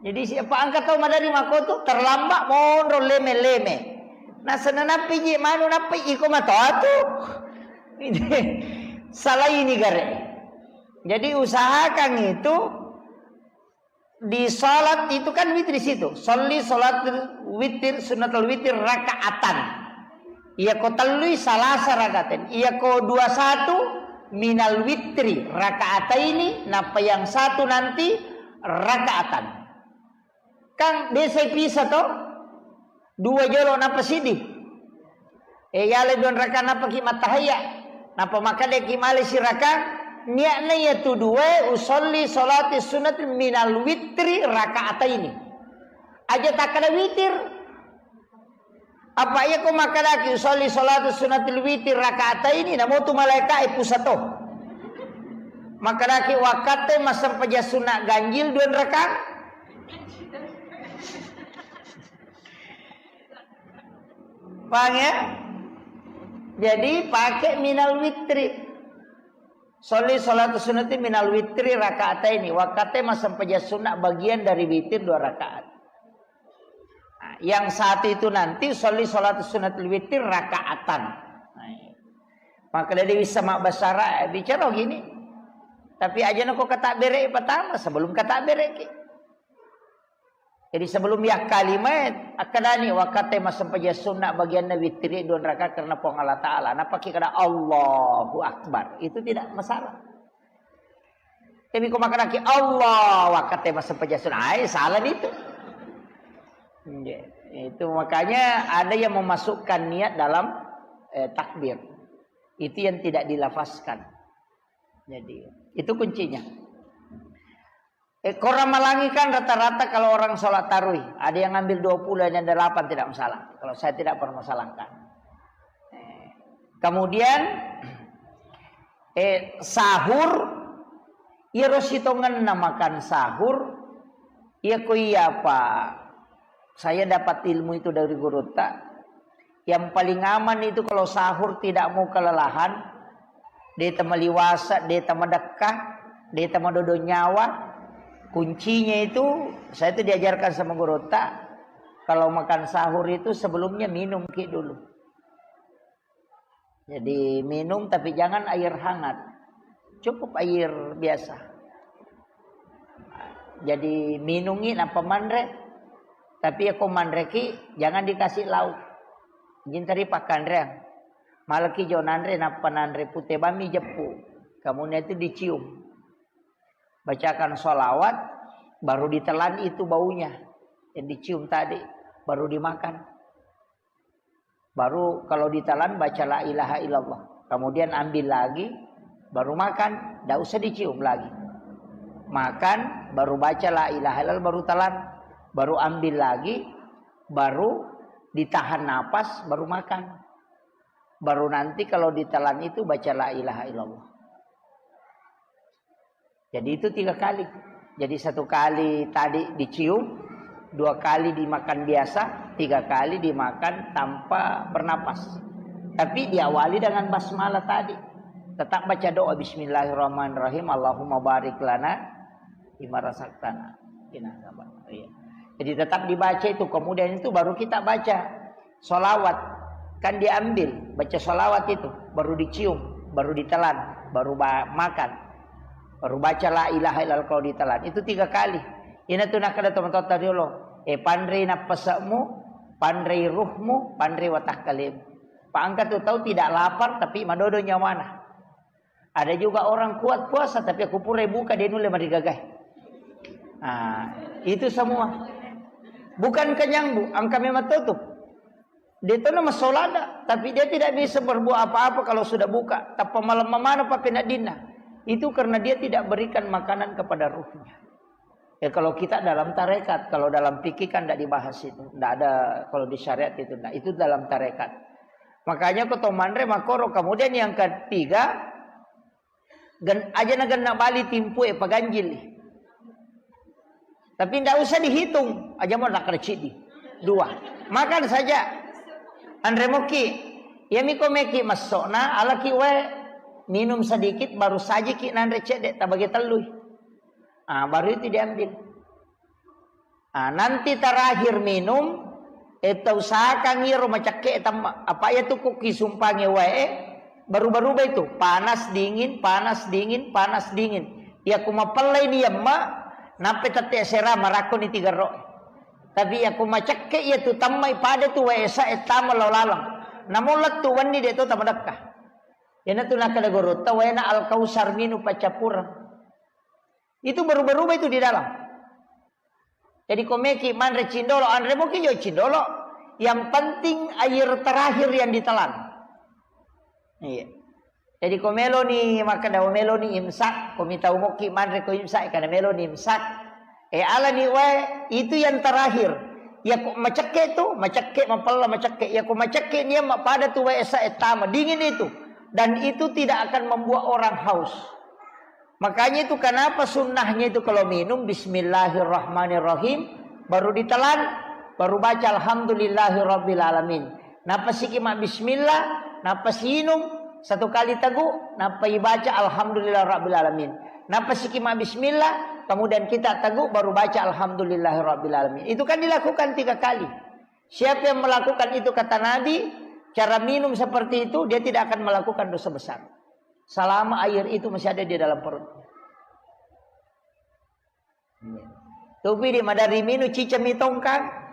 Jadi siapa angkat tau madari makotu, terlambat monro leme-leme. Nah, senanappi ji manu nappi iko matoatu. Salah ini gare. Jadi usahakan itu di salat itu kan witri situ. Sholli sholatul witir, sunnatul witir rakaatan. Iya ko tellui salasa rakaten. Iya ko dua satu minal witri rakaataini, napa yang satu nanti rakaatan. Kan biasa pisa to? Dua jolo napa sidi? E, yale dua raka napa ki mattahayya. Napa makkeda ki male siraka, niatna iya tu dua usolli sholati sunnati minal witri rakaataini. Aja takkeda witir. Apa iya ko makkedaki usolli sholati sunnatil witir rakaataini, namo tu malaika e pusato. Makkedaki wakkatte massempajang sunna ganjil dua raka. Paham ya? Jadi pakai minal witri. Sholli sholatu sunnati minal witri rakaataini. Wakkatte massempajang sunna bagian dari witir dua rakaat. Nah, yang satu itu nanti sholli sholatu sunnatil witir rakaatan. Nah, iya. Maka dari bisa mak basara bicara gini. Tapi aja nako kata bere pertama sebelum kata bere ki. Jadi sebelum yakkalima, akkedani wakkatte massempajang sunna bagianna witiri dua rakaat karena Puang Allah Ta'ala. Napa ki kada Allahu Akbar. Itu tidak masalah. Tapi ko makkedaki Allah wakkatte massempajang sunna. Ai, salah itu. Nggih. Itu makanya ada yang memasukkan niat dalam eh, takbir. Itu yang tidak dilafazkan. Jadi, itu kuncinya. Eh, korang malangi kan rata-rata kalau orang sholat tarawih, ada yang ngambil dua puluh, ada yang delapan, tidak masalah. Kalau saya tidak permasalahkan. Eh, kemudian, eh, sahur, iya ro sitongenna makan sahur, iya ko iya apa, saya dapat ilmu itu dari gurutta. Yang paling aman itu kalau sahur tidak mau kelelahan, de temaliwasa, de temadekka, de temadodo nyawa. Kuncinya itu, saya itu diajarkan sama gurutta, kalau makan sahur itu sebelumnya minum ki dulu. Jadi minum tapi jangan air hangat. Cukup air biasa. Jadi minungi nappa manre. Tapi ako manreki jangan dikasih lauk. Jintari pakkanreang. Malaki jo nanre nappa nanre pute bami jeppu. Kemudian itu dicium. Bacakan sholawat, baru ditelan itu baunya yang dicium tadi, baru dimakan. Baru kalau ditelan baca la ilaha illallah. Kemudian ambil lagi, baru makan, tidak usah dicium lagi. Makan, baru baca la ilaha illallah, baru telan. Baru ambil lagi, baru ditahan napas, baru makan. Baru nanti kalau ditelan itu baca la ilaha illallah. Jadi itu tiga kali. Jadi satu kali tadi dicium, dua kali dimakan biasa, tiga kali dimakan tanpa bernapas. Tapi diawali dengan basmalah tadi. Tetap baca doa bismillahirrahmanirrahim, Allahumma barik lana bima razaqtana. Qina adzabannar. Iya. Jadi tetap dibaca itu, kemudian itu baru kita baca. Sholawat, kan diambil, baca sholawat itu, baru dicium, baru ditelan, baru ba- makan, baru baca la ilaha illallah kalau ditelan. Itu tiga kali. Ina tu nakkeda tomatoatta riolo, eh, panrei nappase'mu, panrei ruhmu, panrei watakkalemu. Pak angka tu tau tidak lapar tapi madodo nyawana. Ada juga orang kuat puasa, tapi aku pura buka, dia nulle marigagai. Nah, itu semua. Bukan kenyang, Bu, angka memang tutup. Dia tu nama solada, tapi dia tidak bisa berbuat apa-apa kalau sudah buka. Tappa malam mamana papenadinna. Itu karena dia tidak berikan makanan kepada ruhnya. Ya, kalau kita dalam tarekat, kalau dalam fikih kan tidak dibahas itu. Tidak ada kalau di syariat itu. Nah, itu dalam tarekat. Makanya ko to manre makoro. Kemudian yang ketiga, gen, aja na genna bali timpu e paganjil. Tapi ndak usah dihitung, aja mau nakar cidi. Dua. Makan saja. Anre moki. Ya miko meki masokna, alaki wae minum sedikit, baru sajiki nanre cedde, tabagi tellui. Ah, baru itu diambil. Ah, nanti terakhir minum, eh, tausahakan iro macakke tamma. Apa ya tu kok kisumpange wae, eh, berubah-ubah itu. Panas, dingin, panas, dingin, panas, dingin. Ya ku mapellai ni yamma, nappa tette sera marakko ni tiga ro. Tapi ya ku macakke ya tu tammai pada tu wae sa e tama lao laleng. Namo lettu wenni de to tamadekka. Yana tu nakada gorotta waena Al-Kausar minu paccappureng. Itu berubah-ubah itu di dalam. Jadi komeki manre cindolo, anre moki jo cindolo. Yang penting air terakhir yang ditelan. Iya. Jadi ko meloni makkeda meloni imsak, ko mitau moki manre ko imsak, karena meloni imsak. Eh, alani wae itu yang terakhir. Ya kok macekke tu, macekke mapella macekke. Ya kok macekke nia pada tu wae esa etama dingin itu. Dan itu tidak akan membuat orang haus. Makanya itu kenapa sunnahnya itu kalau minum bismillahirrahmanirrahim, baru ditelan, baru baca alhamdulillahirabbil alamin. Nappa siki ma bismillah, nappa siinung satu kali tegu, nappa ibaca alhamdulillah rabbil alamin. Nappa siki ma bismillah, kemudian kita tegu baru baca alhamdulillah rabbil alamin. Itu kan dilakukan tiga kali. Siapa yang melakukan itu kata Nabi, cara minum seperti itu, dia tidak akan melakukan dosa besar. Selama air itu masih ada di dalam perutnya. Topi di madari minu cica mitongkang.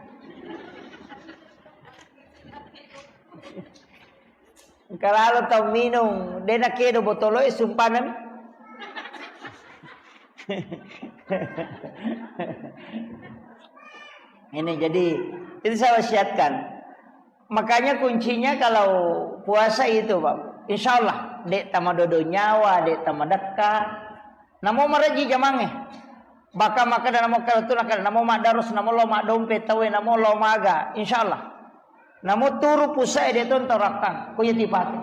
Engka lalo tau minung, de nakedo botoloe sumpanami. Ini jadi itu saya wasiatkan. Makanya kuncinya kalau puasa itu, Pak, insya Allah dek tamadodo nyawa, dek tamadekka. Namo maraji jamange. Baka makkeda namo kala tu nakkeda namo maddarus, namo lo maddompe tawe, namo lo maga, insya Allah. Namo turu pusae de tonto rakkang, ko iya dipake.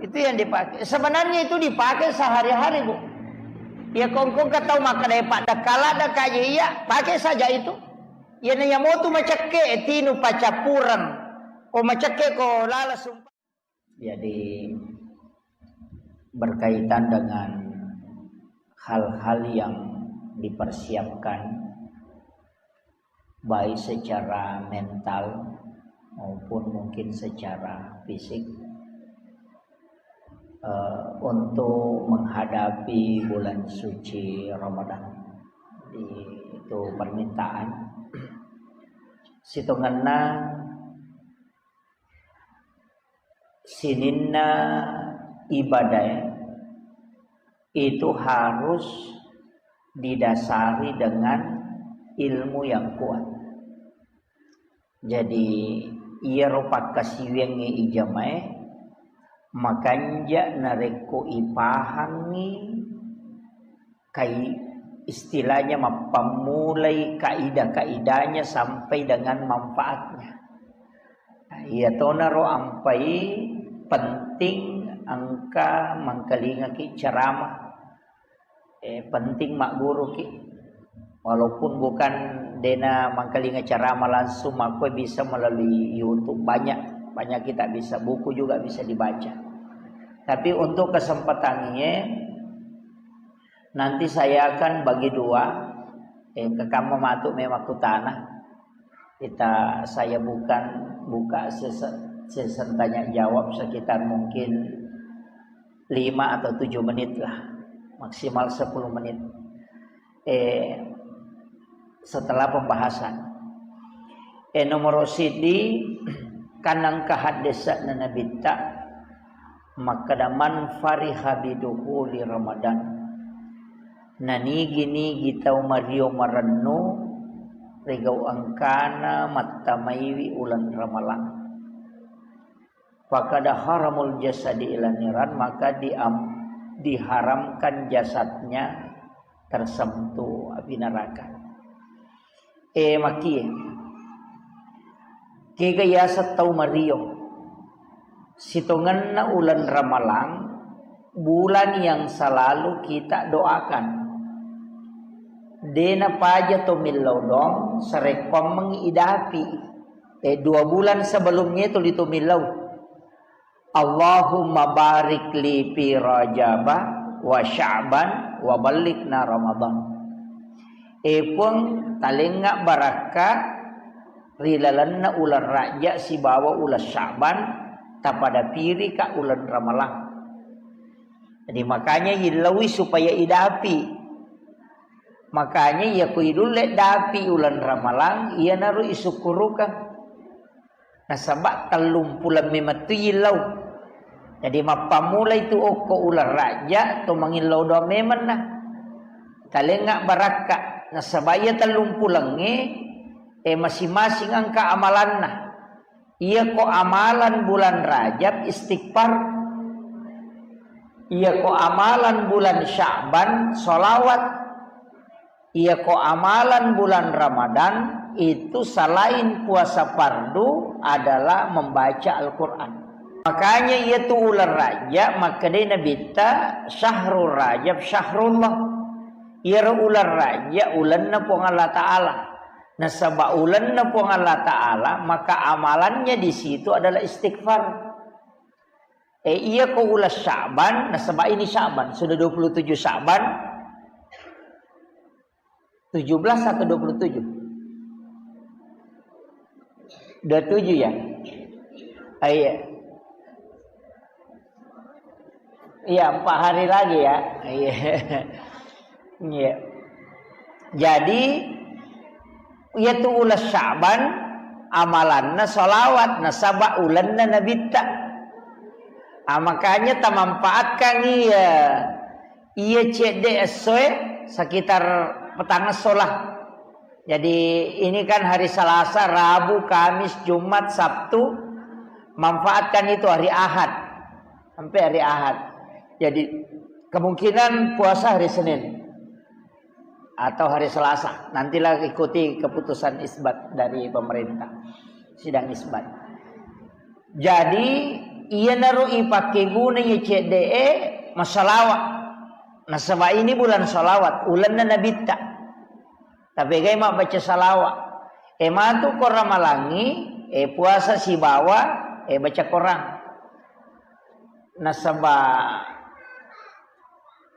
Itu yang dipakai. Sebenarnya itu dipakai sehari-hari, Bu. Ya kongkong ketau makkeda pak dakala dakaje iya, pakai saja itu. Iyana yamotu macekke tinu pacappureng. Ko macekke ko lala sumpa. Jadi berkaitan dengan hal-hal yang dipersiapkan baik secara mental maupun mungkin secara fisik eh, untuk menghadapi bulan suci Ramadan. Jadi, itu permintaan. Sitongenna sininna ibadah itu harus didasari dengan ilmu yang kuat. Jadi, iyaro pakkasiwiangnge ijamae makanja narekko ipahangngi kai-, istilahnya mappammulai kaidah-kaidahnya sampai dengan manfaatnya. Nah, iyatonaro ampai penting engka mangkalingaki ceramah. Eh, penting magguruki. Walaupun bukan dena mangkalinga ceramah langsung, makkoe bisa melalui YouTube banyak, banyak kita bisa, buku juga bisa dibaca. Tapi untuk kesempatan ini, nanti saya akan bagi dua, eh, kekamma matu memang kutana. Kita, saya bukan buka sesi, sesi tanya jawab sekitar mungkin lima atau tujuh menit lah, maksimal sepuluh menit. Eh, setelah pembahasan. Eh, nomor sidi, kanang kahaddesana nabitta, makkeda, "Man fariha bidukhuli Ramadan." Nanigi-nigi tau mario marennu rigau engkana mattamaiwi uleng Ramalang. Fakada haramul jasadi ila niran, maka diam-, diharamkan jasadnya tersentuh api neraka. Eh, makie. Kega yaseng tau mario. Sitongenna uleng Ramalang, bulan yang selalu kita doakan. De napaja to millau doang, sarekkoammengngi idapi. Eh, dua bulan sebelumnya itu li to millau. Allahumma barik li fi Rajaba wa Sya'ban wa ballighna Ramadan. Eh, Puang, talengnga barakka ri lalenna uleng Rajab sibawa uleng Sya'ban, tapadapirika uleng Ramalang. Jadi, makanya illaui supaya idapi. Makanya iya ko idulle dapi uleng Ramalang, iyanaro isukkurukeng. Nasaba tellumpuleng memettu illau. Jadi, mappammula itu okko uleng Rajab, to mangillau doang memenna. Talengnga barakka. Nasaba iya tellumpulengnge, eh, masing-masing engka amalanna. Iya ko amalan bulan Rajab, istighfar. Iya ko amalan bulan Sya'ban, sholawat. Iya ko amalan bulan Ramadan, itu selain puasa fardu adalah membaca Al-Quran. Makanya iya tu uleng Rajab, makkedai Nabitta, "Syahrul Rajab syahrullah." Iyaro uleng Rajab, ulenna Puang Allah Ta'ala. Nasaba ulenna Puang Allah Ta'ala, maka amalannya di situ adalah istighfar. Eh, iya ko uleng Sya'ban, nasaba ini Sya'ban, sudah dua puluh tujuh Sya'ban. Tujuh belas atau dua puluh tujuh? Dua puluh tujuh ya? Ah, iya. Iya, empat hari lagi ya. Iya. Iya. Jadi, iya tu uleng Sya'ban, amalanna sholawat, nasaba ulenna Nabitta. Ah, makanya tamanfaatkan iya, iya cedde essoe sekitar petang esso lah. Jadi, ini kan hari Selasa, Rabu, Kamis, Jumat, Sabtu. Manfaatkan itu hari Ahad. Sampai hari Ahad. Jadi, kemungkinan puasa hari Senin atau hari Selasa. Nantilah ikuti keputusan isbat dari pemerintah. Sidang isbat. Jadi, iyanaro ipakkeguna iya cedde'e massalawa. Nasaba ini bulan salawat, ulenna Nabitta. Tapegai mabbaca salawa. E matu ko Ramalangi, e puasa sibawa, e baca Korang. Nasaba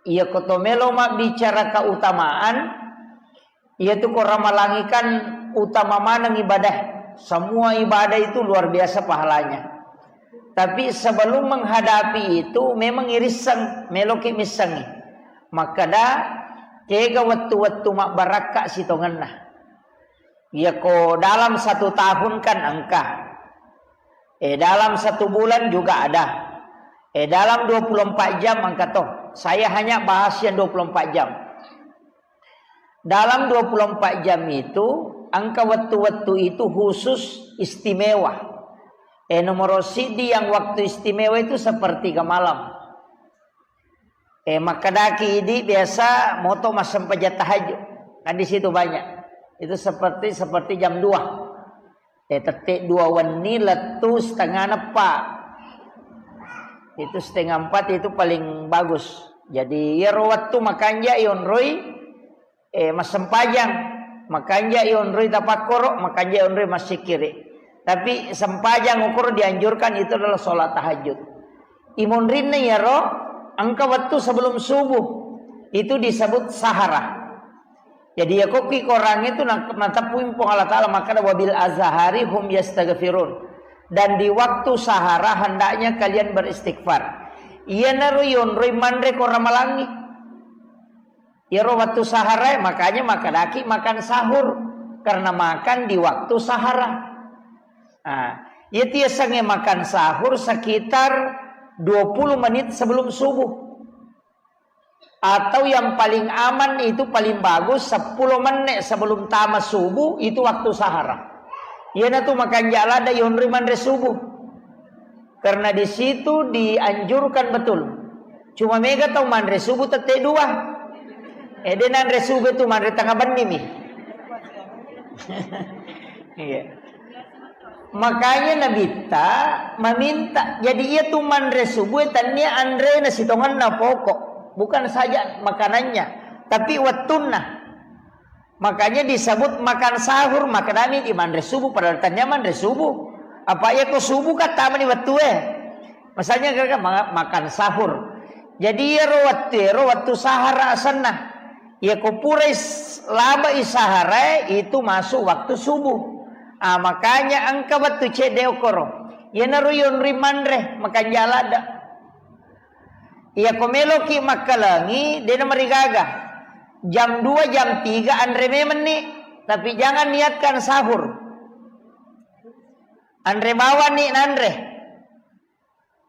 iya ko to melo mabbicara keutamaan, iya tu ko Ramalangi kan utama maneng ibadah. Semua ibadah itu luar biasa pahalanya. Tapi sebelum menghadapi itu, memang irisseng, meloki missengi. Makkeda, kega wettu-wettu mabbarakka sitongenna. Iya ko dalam satu tahun kan engka. Eh, dalam satu bulan juga ada. Eh, dalam dua puluh empat jam engka to. Saya hanya bahas yang dua puluh empat jam. Dalam dua puluh empat jam itu, engka wettu-wettu itu khusus istimewa. Eh, nomor sidi yang waktu istimewa itu sepertiga malam. Eh, makkedaki idi biasa moto massempajang tahajud. Kan di situ banyak. Itu seperti, seperti jam dua. Eh, tette dua wenni lettu setengah neppa. Itu setengah empat itu paling bagus. Jadi, iyaro wettu makanja ionroi, eh, massempajang, makanja ionroi tapakkoro, makanja ionroi massikkiri. Tapi sempajang ukuro dianjurkan itu adalah sholat tahajud. Imonrinna iyaro engka wettu sebelum subuh. Itu disebut sahara. Jadi, iya kokki Korang itu na-, nateppui Puang Allah Ta'ala makkeda, "Wabil azhari hum yastaghfirun." Dan di waktu sahara hendaknya kalian beristighfar. Iyanaro yonroi manre ko Ramalangi. Iyaro waktu sahara, makanya makkedaki makan sahur. Karena makan di waktu sahara. Nah, iya tiasangnge makan sahur sekitar dua puluh menit sebelum subuh. Atau yang paling aman itu paling bagus sepuluh menit sebelum tama subuh itu waktu sahara. Iyanatu makanja ladde yonroi manre subuh. Karena di situ dianjurkan betul. Cuma mega tau manre subuh tette dua. Eh, de nanre subuh itu manre tengah benni mi. Iya. Makanya Nabitta meminta, jadi iya tu manre subuh, tania anrena sitongenna pokok, bukan saja makanannya, tapi wettunna. Makanya disebut makan sahur, makkedami di manre subuh, padahal tania manre subuh. Apa iya ko subuh kan tamani wettue. Misalnya kira-kira ma-, makan sahur. Jadi iyaro wettu, iyaro wettu sahara asenna. Iya ko purai s-, labai sahara itu masuk waktu subuh. Ah, makanya engka wettu cedde okoro. Iyanaro yonri manre, makan jalada. Iya ko meloki makkalengi, dena marigaga. Jam dua, jam tiga anre memenni, tapi jangan niatkan sahur. Anre bawani nanre.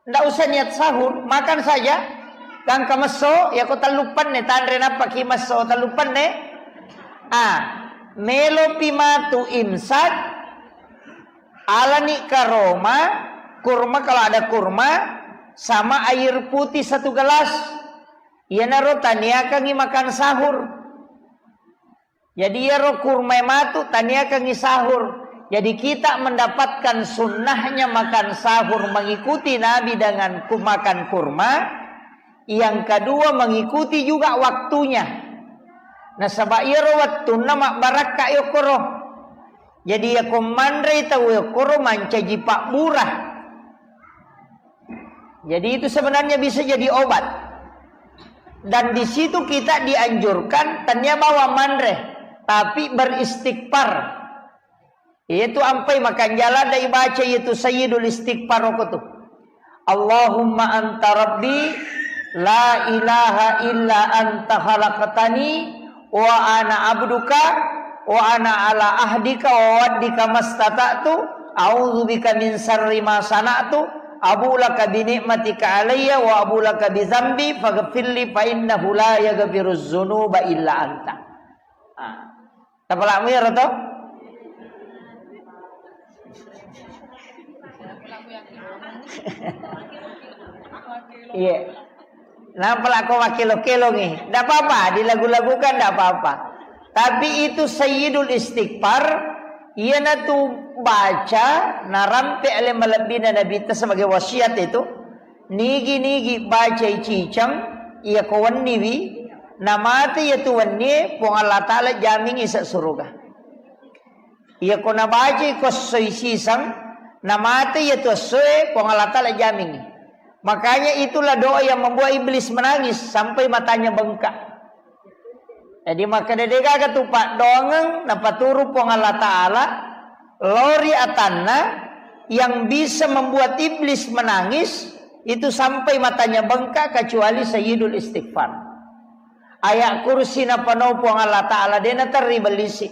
Ndak usah niat sahur, makan saja. Gangka messo, iya ko tellu penne, tanre nappaki messo tellu penne. Ah, melopi matu imsak, alani karoma, kurma kalau ada kurma, sama air putih satu gelas. Iyanaro taniakangi makan sahur. Jadi iyaro kurma matu taniakangi sahur. Jadi kita mendapatkan sunnahnya makan sahur mengikuti Nabi dengan ku-, makan kurma. Yang kedua mengikuti juga waktunya. Nasaba iyaro wettunna mabbarakka yokkoro. Jadi iya ko manrei tau yokkoro mancaji pabbura. Jadi itu sebenarnya bisa jadi obat. Dan di situ kita dianjurkan tania bawang manre, tapi beristighfar. Yaitu ampai makan jala dai baca yaitu Sayyidul Istighfar roko tu. Allahumma anta rabbi la ilaha illa anta khalaqtani wa ana abduka wa ana ala ahdika wa waddika mastata'tu, a'udzu bika min syarri ma sana'tu, abu laka bi ni'matika alayya wa abu laka bi dzambi faghfirli fa innahu la yaghfiruz dzunuba illa anta. Ah. Tapalakmu ya roto? Iya. Nampa lako makkelo-kelongi. Ndak apa-apa, dilagu-lagukan ndak apa-apa. Tapi itu Sayyidul Istighfar, iyanatu baca narampe ale malebbina Nabitta sebagai wasiat itu. Nigi-nigi bacai ciceng, iya ko wenniwi, namate iya tu wennie, Puang Allah Ta'ala jamingi ise suruga. Iya ko nabacai ko essoi siseng, namate iya tu essoe, Puang Allah Ta'ala jamingi. Makanya itulah doa yang membuat iblis menangis sampai matanya bengkak. Jadi makkeda degaga tu paddoangeng napaturu Puang Allah Ta'ala lori atanna yang bisa membuat iblis menangis itu sampai matanya bengkak kecuali Sayyidul Istighfar. Ayat kursi napano Puang Allah Ta'ala de naterri bellisi.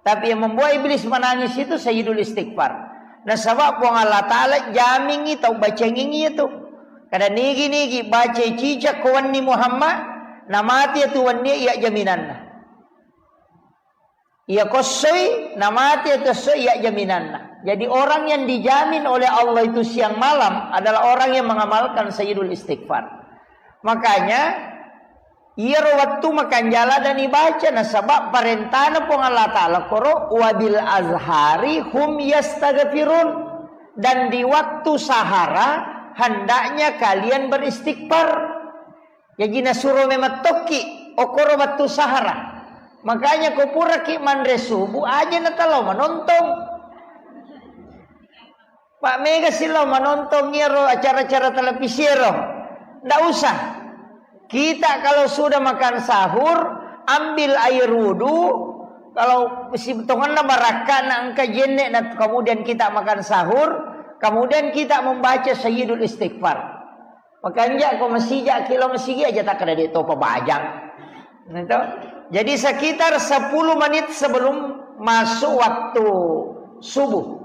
Tapi yang membuat iblis menangis itu Sayyidul Istighfar. Nasaba Puang Allah Ta'ala jamingi tau bacengingi itu. Kada nigi-nigi baca cicak ko wenni Muhammad, namati itu wenni iya jaminanna. Iya kossoi, namati itu kossoi iya jaminanna. Jadi orang yang dijamin oleh Allah itu siang malam adalah orang yang mengamalkan Sayyidul Istighfar. Makanya, iyaro wettu makanjala dan ibaca nasaba parentana Puang Allah Ta'ala koro wabil azhari hum yastaghfirun. Dan di waktu sahara hendaknya kalian beristighfar. Jaji nasuro memang tokki okoro wettu sahara. Makanya ko puraki manre subuh aja natalao manontong. Pak mega silau manontong iyaro acara-acara televisi ero. Ndak usah. Kita kalau sudah makan sahur, ambil air wudhu. Kalau si tongenna barakka na engka jenne na kemudian kita makan sahur, kemudian kita membaca Sayyidul Istighfar. Makanja ko masija, kilo masigi aja tak ada dek topa bajang. Gitu. Jadi sekitar sepuluh menit sebelum masuk waktu subuh.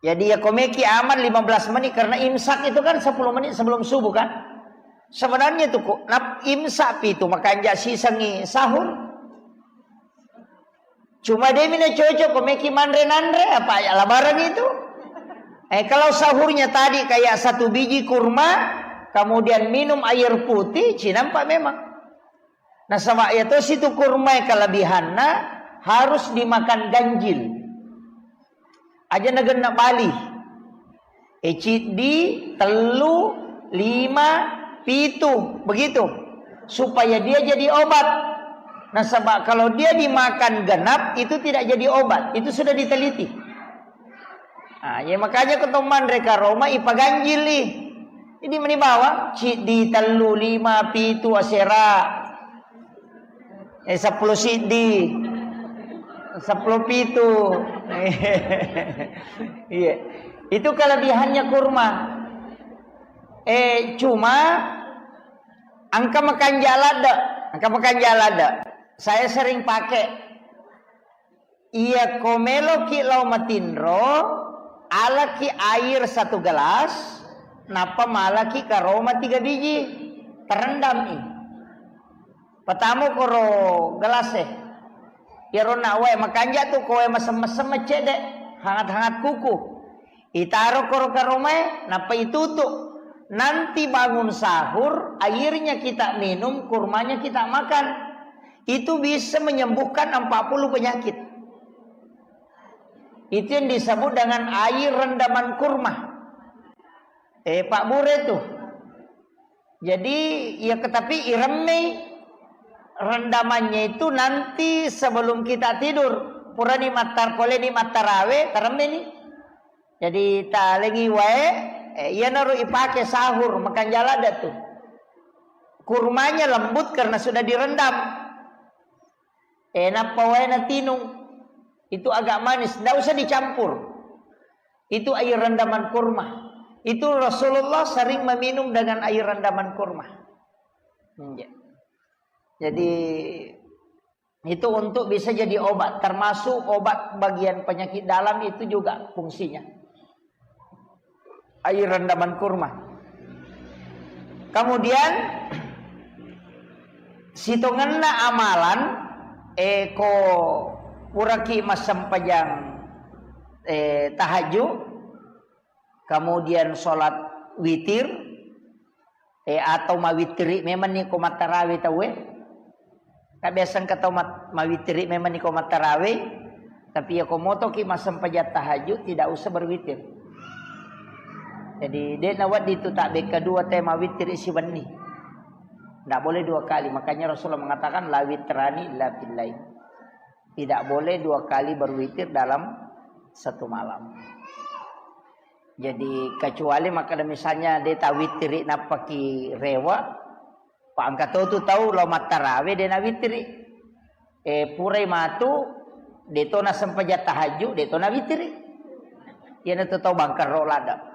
Jadi ya komeki aman lima belas menit karena imsak itu kan sepuluh menit sebelum subuh kan. Sebenarnya tuh kok nap imsak pitu makanja sisengi sahur. Cuma demi na cocok ko meki manre nanre apa ya labaran itu. Eh, kalau sahurnya tadi kayak satu biji kurma, kemudian minum air putih, cinampak memang. Nasaba ya to situ kurma kelebihanna harus dimakan ganjil. Aja nagenna bali. Eh, ciddi, tellu, lima, pitu, begitu. Supaya dia jadi obat. Nasaba kalau dia dimakan genap, itu tidak jadi obat. Itu sudah diteliti. Nah, ya makanya ko to manre karoma, ipaganjili. Jadi meni bawang, ciddi, tellu, lima, pitu, asera. Eh, seppulo siddi. Seppulo pitu. Iya. Itu kelebihannya kurma. Eh, cuma engka makanja ladde, engka makanja ladde. Saya sering pakai. Iya, ko meloki lao matinro, alaki air satu gelas, nappa malaki karoma tiga biji, terendami. Patamo koro gelas e. Iyaro na wae makanja tu, ko wae masem-masem cedde, hangat-hangat kuku. Itaro koro karomae, nappa itutu. Nanti bangun sahur, airnya kita minum, kurmanya kita makan. Itu bisa menyembuhkan empat puluh penyakit. Itu yang disebut dengan air rendaman kurma. Eh, Pak Bure tuh. Jadi, ya, tapi iremmei rendamannya itu nanti sebelum kita tidur. Purani mattar-, poleni mattarawe, taremmeni. Jadi, talengi wae, eh, iyanaro ipake sahur, makanja ladde tu. Kurmanya lembut karena sudah direndam. Eh, nappa wae natinung. Itu agak manis, ndak usah dicampur. Itu air rendaman kurma. Itu Rasulullah sering meminum dengan air rendaman kurma. Iya. Jadi, itu untuk bisa jadi obat, termasuk obat bagian penyakit dalam itu juga fungsinya. Air rendaman kurma. Kemudian, sitongenna amalan, eh, ko puraki massempajang, eh, tahajud, kemudian sholat witir, eh, atau mawittiri memang ni ko mattarawe tauwe. Ka biasa engka tau mat-, mawittiri memang ni ko mattarawe, tapi ya ko motoki massempajang tahajud, tidak usah berwitir. Jadi, de' nawedding tu tabbekka dua te mawittiri siwenni. Ndak boleh dua kali. Makanya Rasulullah mengatakan, "La witrani illa fil lail." Tidak boleh dua kali berwitir dalam satu malam. Jadi, kecuali makkeda misalnya de' tawittiri nappaki rewe', pa engka to tu tau lao mattarawe de' nawittiri. Eh, purai matu, de' to nasempajang tahajud, de' to nawittiri. Iyanatu tau bangkerro ladde.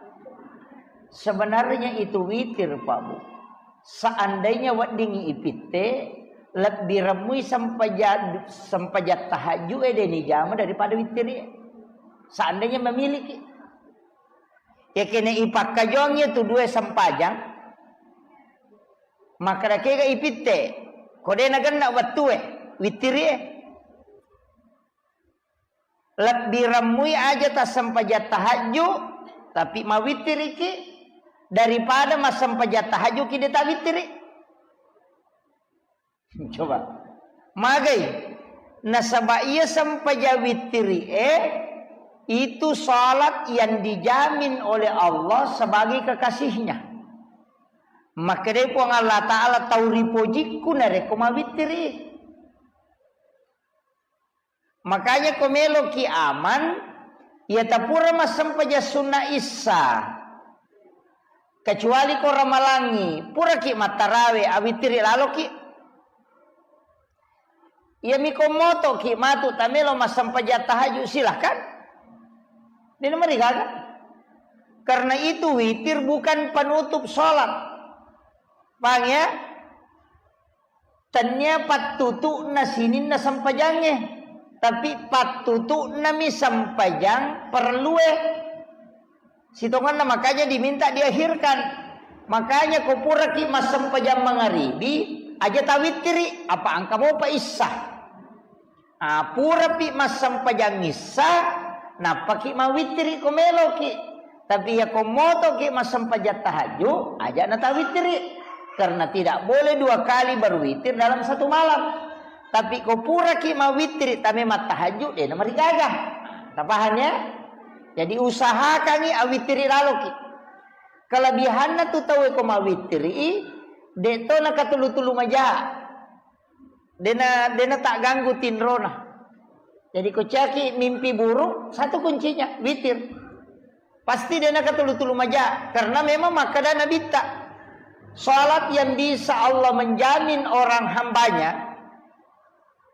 Sebenarnya itu witir, Pak Bu. Seandainya weddingngi ipitte, lebbi remmui sempaja-, sempajang tahajud e de' nijama daripada wittiri. Seandainya memiliki. Ya kene ipakkajuang iya tu dua sempajang, makkeda kega ipitte, ko de' nagenna wettue, wittiri e. Lebbi remmui aja tassempajang tahajud, tapi mawittiriki, daripada massempajang tahajudki de' tawittiri. Coba. Magai. Nasaba iya sempajang wittiri e, itu salat yang dijamin oleh Allah sebagai kekasihnya. Makkedai Puang Allah Ta'ala, "Tau ripojikku narekko mawittiri." Makanya ko meloki aman, iya tapura massempajang sunna issa, kecuali ko ramalangngi, puraki mattarawe, awittiri laloki. Iyami ko motoki matu tamelo massempajang tahajud, silahkan. De' namarigaga. Karena itu witir bukan penutup sholat. Paham ya? Tennia pattutu'na sininna sempajangnge, tapi pattutu'nami sempajang parellue. Sitongenna makanya diminta diakhirkan. Makanya ko puraki massempajang mangaribi, aja tawittiri, apa engka mopa issa. Ah, purapi massempajang issa, nappaki mawittiri ko meloki. Tapi iya ko motoki massempajang tahajud, aja natawittiri. Karena tidak boleh dua kali berwitir dalam satu malam. Tapi ko puraki mawittiri, tame mattahajud, de' namarigaga. Tapaham ya? Jadi usahakangi awittiri laloki. Kelebihanna tu tauwe ko mawittiri, de' to nakatulu-tulu maja. Dena, dena tak ganggu tinrona. Jadi ko caki mimpi buruk, satu kuncinya, witir. Pasti dena katulu-tulu maja, karena memang makkada Nabitta, salat yang bisa Allah menjamin orang hambanya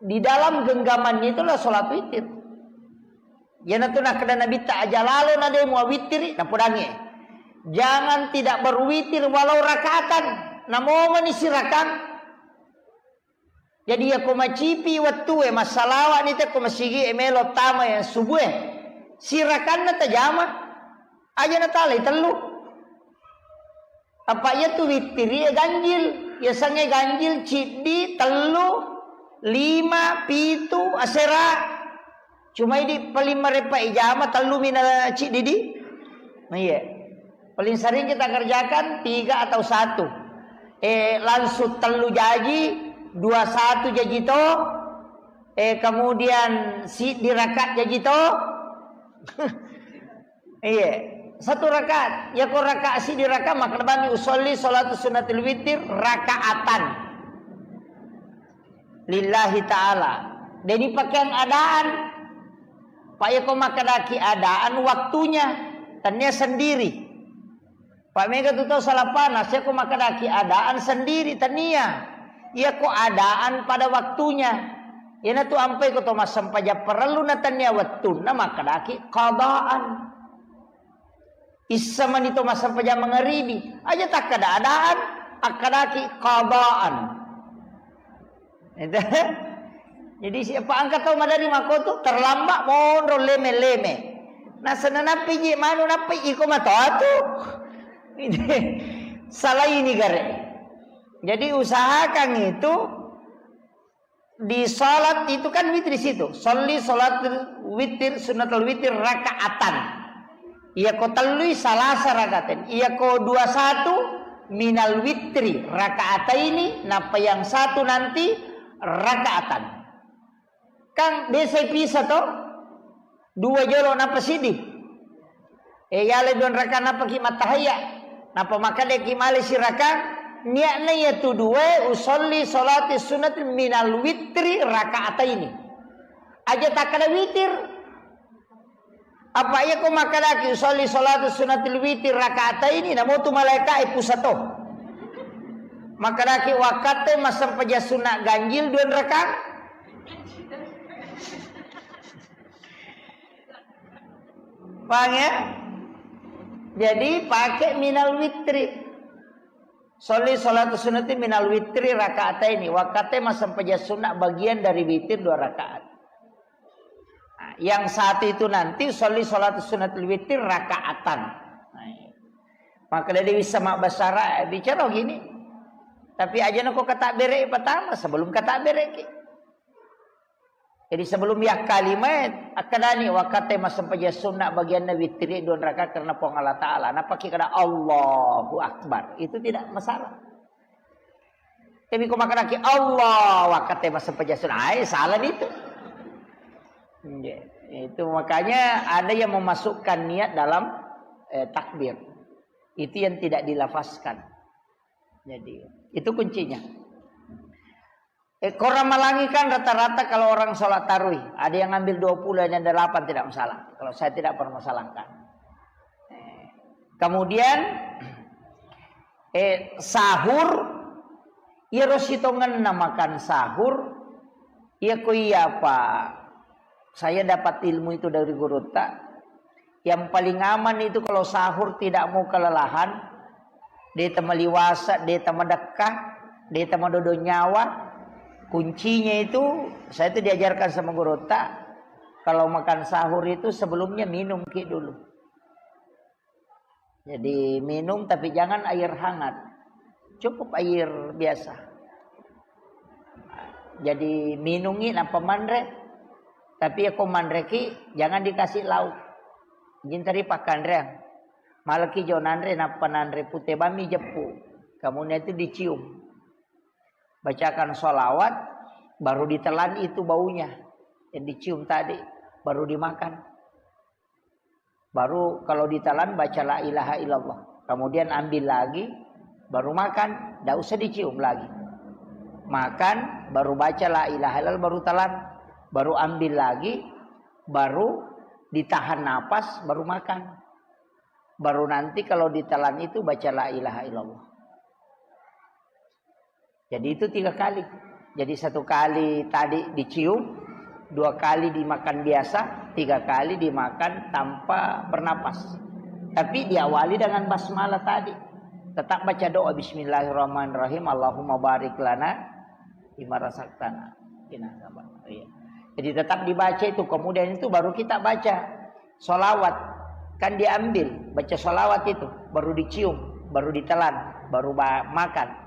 di dalam genggamannya itulah salat witir. Iyanatu nakkeda Nabitta, aja lalo na de muawittiri, napodangi. Jangan tidak berwitir walau rakaatan. Namomani sirakang. Jadi yako macipi wettue, massalawa ni te ko masigi e melo tama yang subuh e. Sirakanna tajama. Aja natalai tellu. Apa iya tu wittiri e ganjil. Yasengnge ganjil ciddi, tellu, lima, pitu, asera. Cuma idi paling marepa ijama tellu mina ciddi di. Nah, iya. Paling sering kita kerjakan tiga atau satu. Eh, langsung tellu jaji, dua satu jaji to. Eh, kemudian si diraka jaji to. Iya, satu rakaat. Ya ko rakaat si diraka maka bami usolli salatu sunnatil witir rakaatan. Lillahi ta'ala. Jadi pakaian adaan. Pak ya ko makadaki adaan waktunya. Tania sendiri. Pak mega tu tau salah panas. Ya ko makadaki adaan sendiri. Tania. Ya ko adaan pada waktunya. Iyana tu ampai ko to massempajang parellu na tania wettunna makadaki qadaan. Issa mani to massempajang mangaribi. Aja takkada adaan, akkadaki qadaan. Itu. Jadi siapa angkat tau madari makotu terlambat monro leme-leme. Nah senanappi ji manu nappi iko matoatu. Salah ini gare. Jadi usahakan itu di salat itu kan witir situ. Sholli salat witir, sunnatul witir rakaatan. Iya ko tellui salasa rakaatan. Iya ko dua satu minal witri rakaataini, napa yang satu nanti rakaatan. Kan biasa pisah to? Dua jolo napa sidi. Eh, yale dua raka napa ki matahaya. Napa makadeki male siraka. Niatna ya tu dua usolli salati sunat minal witri rakaataini. Aja takkada witir. Apa iya ko makadaki usolli salati sunatil witir rakaataini, namo tu malaika e pusato. Makadaki wakkatte massempajang sunna ganjil dua raka. Paham ya? Jadi pakai minal witri. Sholli sholatu sunnati minal witri rakaataini. Wakkatte massempajang sunna bagian dari witir dua rakaat. Nah, yang satu itu nanti sholli sholatu sunnatil witri rakaatan. Nah, iya. Maka dia bisa mak basara bicara gini. Tapi aja nako kata bere pertama sebelum kata bere ki. Jadi sebelum yakkalima, akkadani wakkatte massempajang sunna bagianna witiri dua rakaat karena Puang Allah Ta'ala. Napaki kada Allahu Akbar. Itu tidak masalah. Tapi ko makkadaki Allah, wakkatte massempajang sunna. Ai, salah itu. Iya. Itu makanya ada yang memasukkan niat dalam eh, takbir. Itu yang tidak dilafazkan. Jadi, itu kuncinya. Eh, korang malangi kan rata-rata kalau orang sholat tarawih, ada yang ngambil dua puluh, ada yang delapan, tidak masalah. Kalau saya tidak permasalahkan. Eh, kemudian, eh, sahur, iya ro sitongenna makan sahur, iya ko iya apa, saya dapat ilmu itu dari gurutta, yang paling aman itu kalau sahur tidak mau kelelahan, de' temaliwasa, de' temadekka, de' temadodo nyawa. Kuncinya itu, saya itu diajarkan sama gurutta, kalau makan sahur itu sebelumnya minum ki dulu. Jadi minum tapi jangan air hangat. Cukup air biasa. Jadi minungi nappa manre. Tapi ya ko manreki jangan dikasih lauk. Jintari pakkanreang. Malaki jo nanre nappa nanre pute bami jeppu. Kamunya itu dicium. Bacakan sholawat, baru ditelan itu baunya yang dicium tadi, baru dimakan. Baru kalau ditelan baca la ilaha illallah. Kemudian ambil lagi, baru makan, tidak usah dicium lagi. Makan, baru baca la ilaha illallah, baru telan, baru ambil lagi, baru ditahan napas, baru makan. Baru nanti kalau ditelan itu baca la ilaha illallah. Jadi itu tiga kali. Jadi satu kali tadi dicium, dua kali dimakan biasa, tiga kali dimakan tanpa bernapas. Tapi diawali dengan basmalah tadi. Tetap baca doa, "Bismillahirrahmanirrahim, Allahumma barik lana fima razaqtana." Iya. Jadi tetap dibaca itu, kemudian itu baru kita baca solawat. Kan diambil, baca solawat itu, baru dicium, baru ditelan, baru ba-, makan.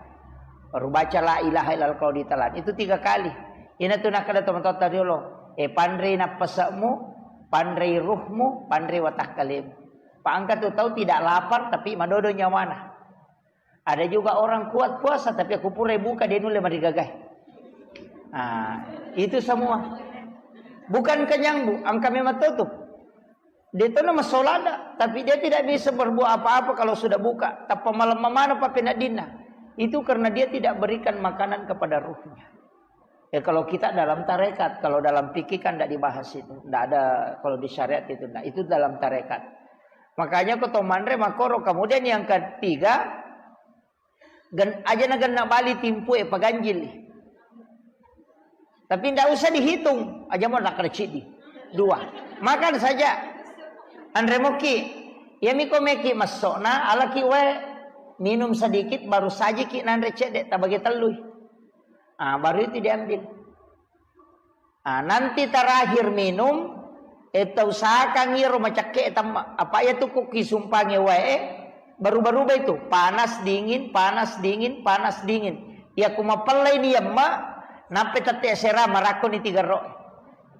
Baru baca la ilaha illallah kalau ditelan. Itu tiga kali. Ina tu nakkeda tomatoatta riolo, "Eh, panrei nappase'mu, panrei ruhmu, panrei watakkalemu." Pak, engka tu tau tidak lapar tapi madodo nyawana. Ada juga orang kuat puasa, tapi aku pura buka, dia nulle marigagai. Ah, itu semua. Bukan kenyang, Bu, engka memang tutup. Dia tu nama solada, tapi dia tidak bisa berbuat apa-apa kalau sudah buka. Tappa malam mamana, Pak, penaddinna. Itu karena dia tidak berikan makanan kepada ruhnya. Ya, kalau kita dalam tarekat, kalau dalam fikih kan tidak dibahas itu. Tidak ada kalau di syariat itu. Nah, itu dalam tarekat. Makanya ko to manre makoro. Kemudian yang ketiga, gen-, aja na genna bali timpu e paganjil. Tapi ndak usah dihitung, aja mau nakar cidi. Dua. Makan saja. Anre moki. Ya miko meki masokna, alaki wae, minum sedikit, baru sajiki nanre cedde, tabagi tellui. Ah, baru itu diambil. Ah, nanti terakhir minum, eh, tausahakan iyaro macakke tamma. Apa iya tu ko kisumpange wae, baru-baru itu, panas dingin, panas dingin, panas dingin. Iya ku mapellai ni yamma, nappe tette sera marakko ni tiga ro.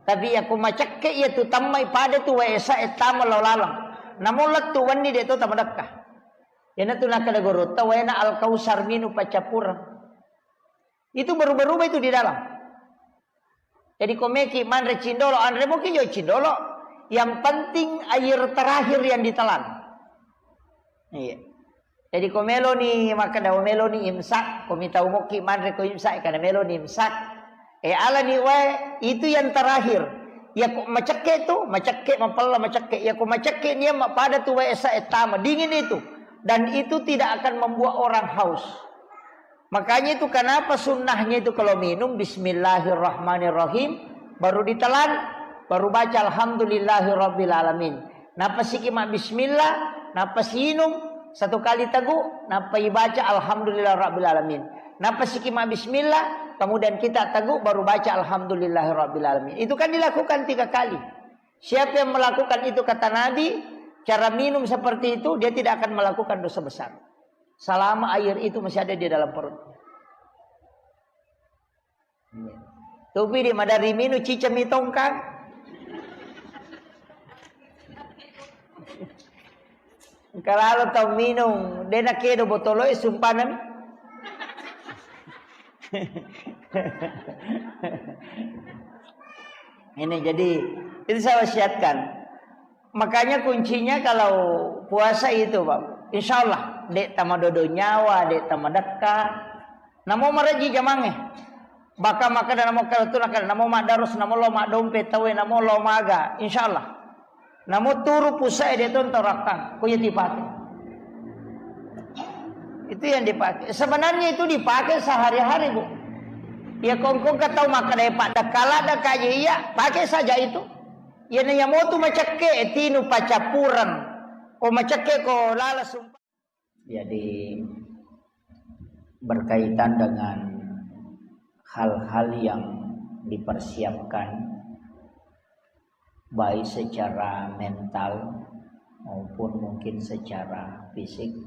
Tapi iya ku macakke iya tu tammai pada tu wae sa e tama lao laleng. Namo lettu wenni de to tamadekka. Iyana tu nakkeda gorotta waena Al-Kausar minu paccappureng. Itu berubah-ubah itu di dalam. Jadi ko meki manre cindolo, anre moki jo cindolo. Yang penting air terakhir yang ditelan. Iya. Jadi ko meloni makkeda, meloni imsak, ko mitau moki manre ko imsak, karena meloni imsak. Eh, alani wae, itu yang terakhir. Ya ko macekke tu, macekke mapella macekke. Ya ko macekke ni yamma pada tu wae sa e tama, dingin itu. Dan itu tidak akan membuat orang haus. Makanya itu kenapa sunnahnya itu kalau minum bismillahirrahmanirrahim, baru ditelan, baru baca alhamdulillahirabbil alamin. Nappa siki ma bismillah, nappa siinung satu kali tegu, nappa ibaca alhamdulillah rabbil alamin. Nappa siki ma bismillah, kemudian kita tegu baru baca alhamdulillahirabbil alamin. Itu kan dilakukan tiga kali. Siapa yang melakukan itu, kata Nabi, cara minum seperti itu, dia tidak akan melakukan dosa besar. Selama air itu masih ada di dalam perut. Topi di madari minu cicami tongkang. Engka lalo tau minung, de nakedo botoloe, sumpanami. Ini jadi, itu saya wasiatkan. Makanya kuncinya kalau puasa itu, Pak. Insya Allah, dek tamadodo nyawa, dek tamadekka. Namo maraji jamangnge. Baka makkeda namo kala tu nakkeda namo maddarus, namo lo maddompe tawe, namo lo maga. Insya Allah. Namo turu pusae de tonto rakkang. Ko iya dipake. Itu yang dipakai. Sebenarnya itu dipakai sehari-hari, Bu. Ya kongkong ka tau makkeda, "Eh, Pak, dakala dakaje iya," pakai saja itu. Iyana iya motu macekke, tinu pacappureng. Ko macekke, ko lala sumpa. Jadi, berkaitan dengan hal-hal yang dipersiapkan, baik secara mental maupun mungkin secara fisik,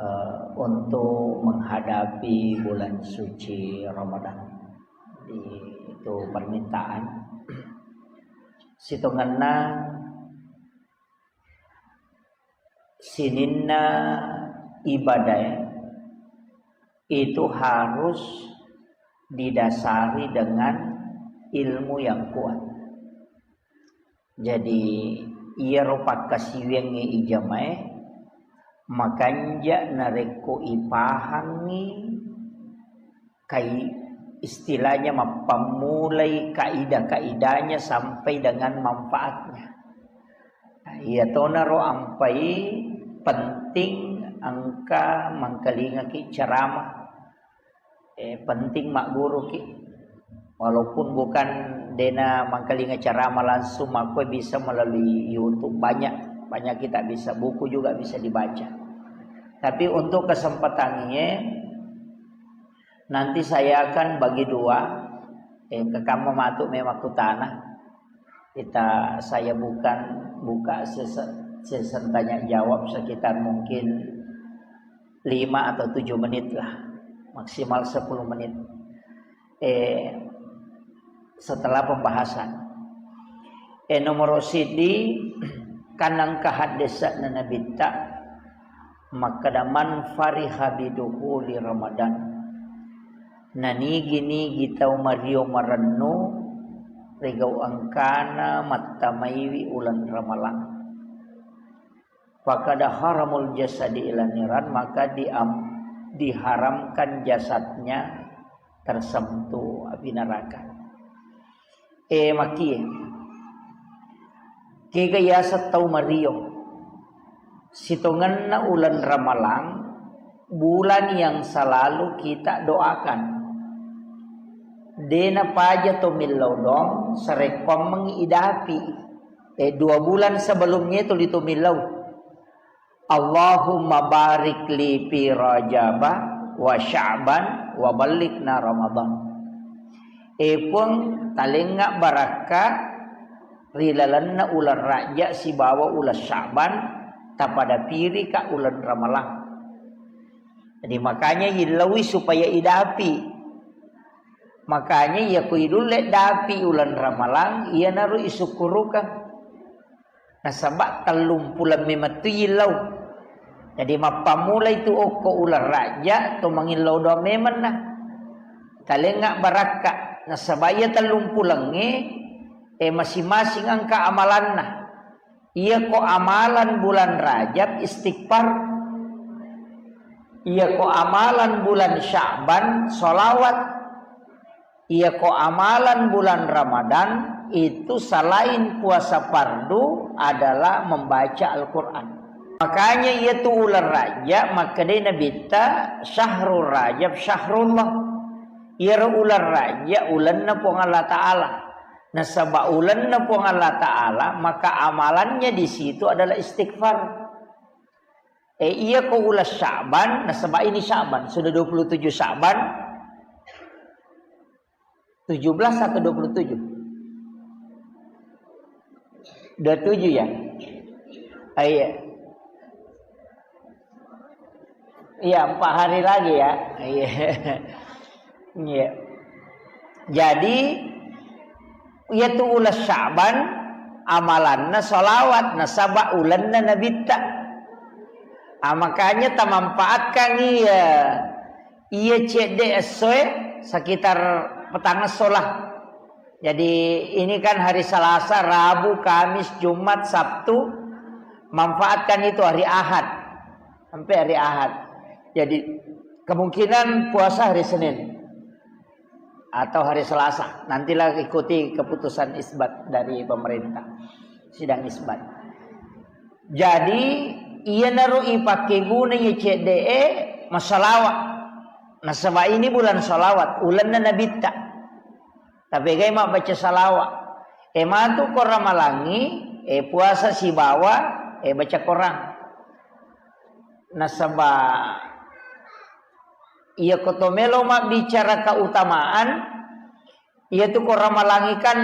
eh, untuk menghadapi bulan suci Ramadan. Di, itu permintaan. Sitongenna sininna ibadah itu harus didasari dengan ilmu yang kuat. Jadi, iyaro pakkasiwiangnge ijamae makanja narekko ipahangngi kai-, istilahnya mappammulai kaidah-kaidahnya sampai dengan manfaatnya. Nah, iya tonaro ampai penting engka mangkalingaki ceramah. Eh, penting magguruki. Walaupun bukan dena mangkalinga ceramah langsung, makkue bisa melalui YouTube, banyak, banyak kita bisa, buku juga bisa dibaca. Tapi untuk kesempatan ini, nanti saya akan bagi dua, eh, kekamma matu memang kutana. Kita, saya bukan buka sese-, session tanya jawab sekitar mungkin lima atau tujuh menit lah, maksimal sepuluh menit. Eh, setelah pembahasan. Eh, nomor sidi, kan engka haddese'na Nabitta, makkeda, "Man fariha bidukhuli Ramadan." Nanigi-nigi tau mario marennu rigau engkana mattamaiwi uleng Ramalang. Fakada haramul jasadi ila niran, maka diam-, diharamkan jasadnya tersentuh api neraka. Eh, makie. Kega yaseng tau mario. Sitongenna uleng Ramalang, bulan yang selalu kita doakan. Dena paja to millau doang, sarekkoammengngi idapi. Eh, dua bulan sebelumnya itu litu millau. Allahumma barik li fi Rajaba wa Sya'ban wa ballighna Ramadan. Eh, Puang, talengnga barakka ri lalenna uleng Rajab sibawa uleng Sya'ban, tapada pirika uleng Ramalang. Jadi, makanya illaui supaya idapi. Makanya iya ko idulle dapi uleng Ramalang, iyanaro isukkurukang. Nasaba tellumpuleng memettu illau. Jadi, mappammulai tu okko uleng Rajab, to mangillau doang memenna. Talengnga barakka. Nasaba iya tellumpulengnge, eh, masing-masing engka amalanna. Iya ko amalan bulan Rajab, istighfar. Iya ko amalan bulan Sya'ban, sholawat. Iya ko amalan bulan Ramadan, itu selain puasa fardu adalah membaca Al-Quran. Makanya iya tu uleng Rajab, makkedai Nabitta, "Syahrul Rajab syahrullah." Iyaro uleng Rajab, ulenna Puang Allah Ta'ala. Nasaba ulenna Puang Allah Ta'ala, maka amalannya di situ adalah istighfar. Eh, iya ko uleng Sya'ban, nasaba ini Sya'ban, sudah dua puluh tujuh Sya'ban, tujuh belas atau dua puluh tujuh? Dua puluh tujuh ya? Ah, iya. Iya, empat hari lagi ya. Iya. Iya. Jadi, iya tu uleng Sya'ban, amalanna sholawat, nasaba ulenna Nabitta. Ah, makanya tamanfaatkan iya, iya cedde essoe sekitar petang esso lah. Jadi, ini kan hari Selasa, Rabu, Kamis, Jumat, Sabtu. Manfaatkan itu hari Ahad. Sampai hari Ahad. Jadi, kemungkinan puasa hari Senin atau hari Selasa. Nantilah ikuti keputusan isbat dari pemerintah. Sidang isbat. Jadi, iyanaro ipakkeguna iya cedde'e massalawa. Nasaba ini bulan salawat, ulenna Nabitta. Tapegai mabbaca salawa. E matu ko Ramalangngi, e puasa sibawa, e baca Korang. Nasaba iya ko to melo mabbicara keutamaan, iya tu ko Ramalangngi kan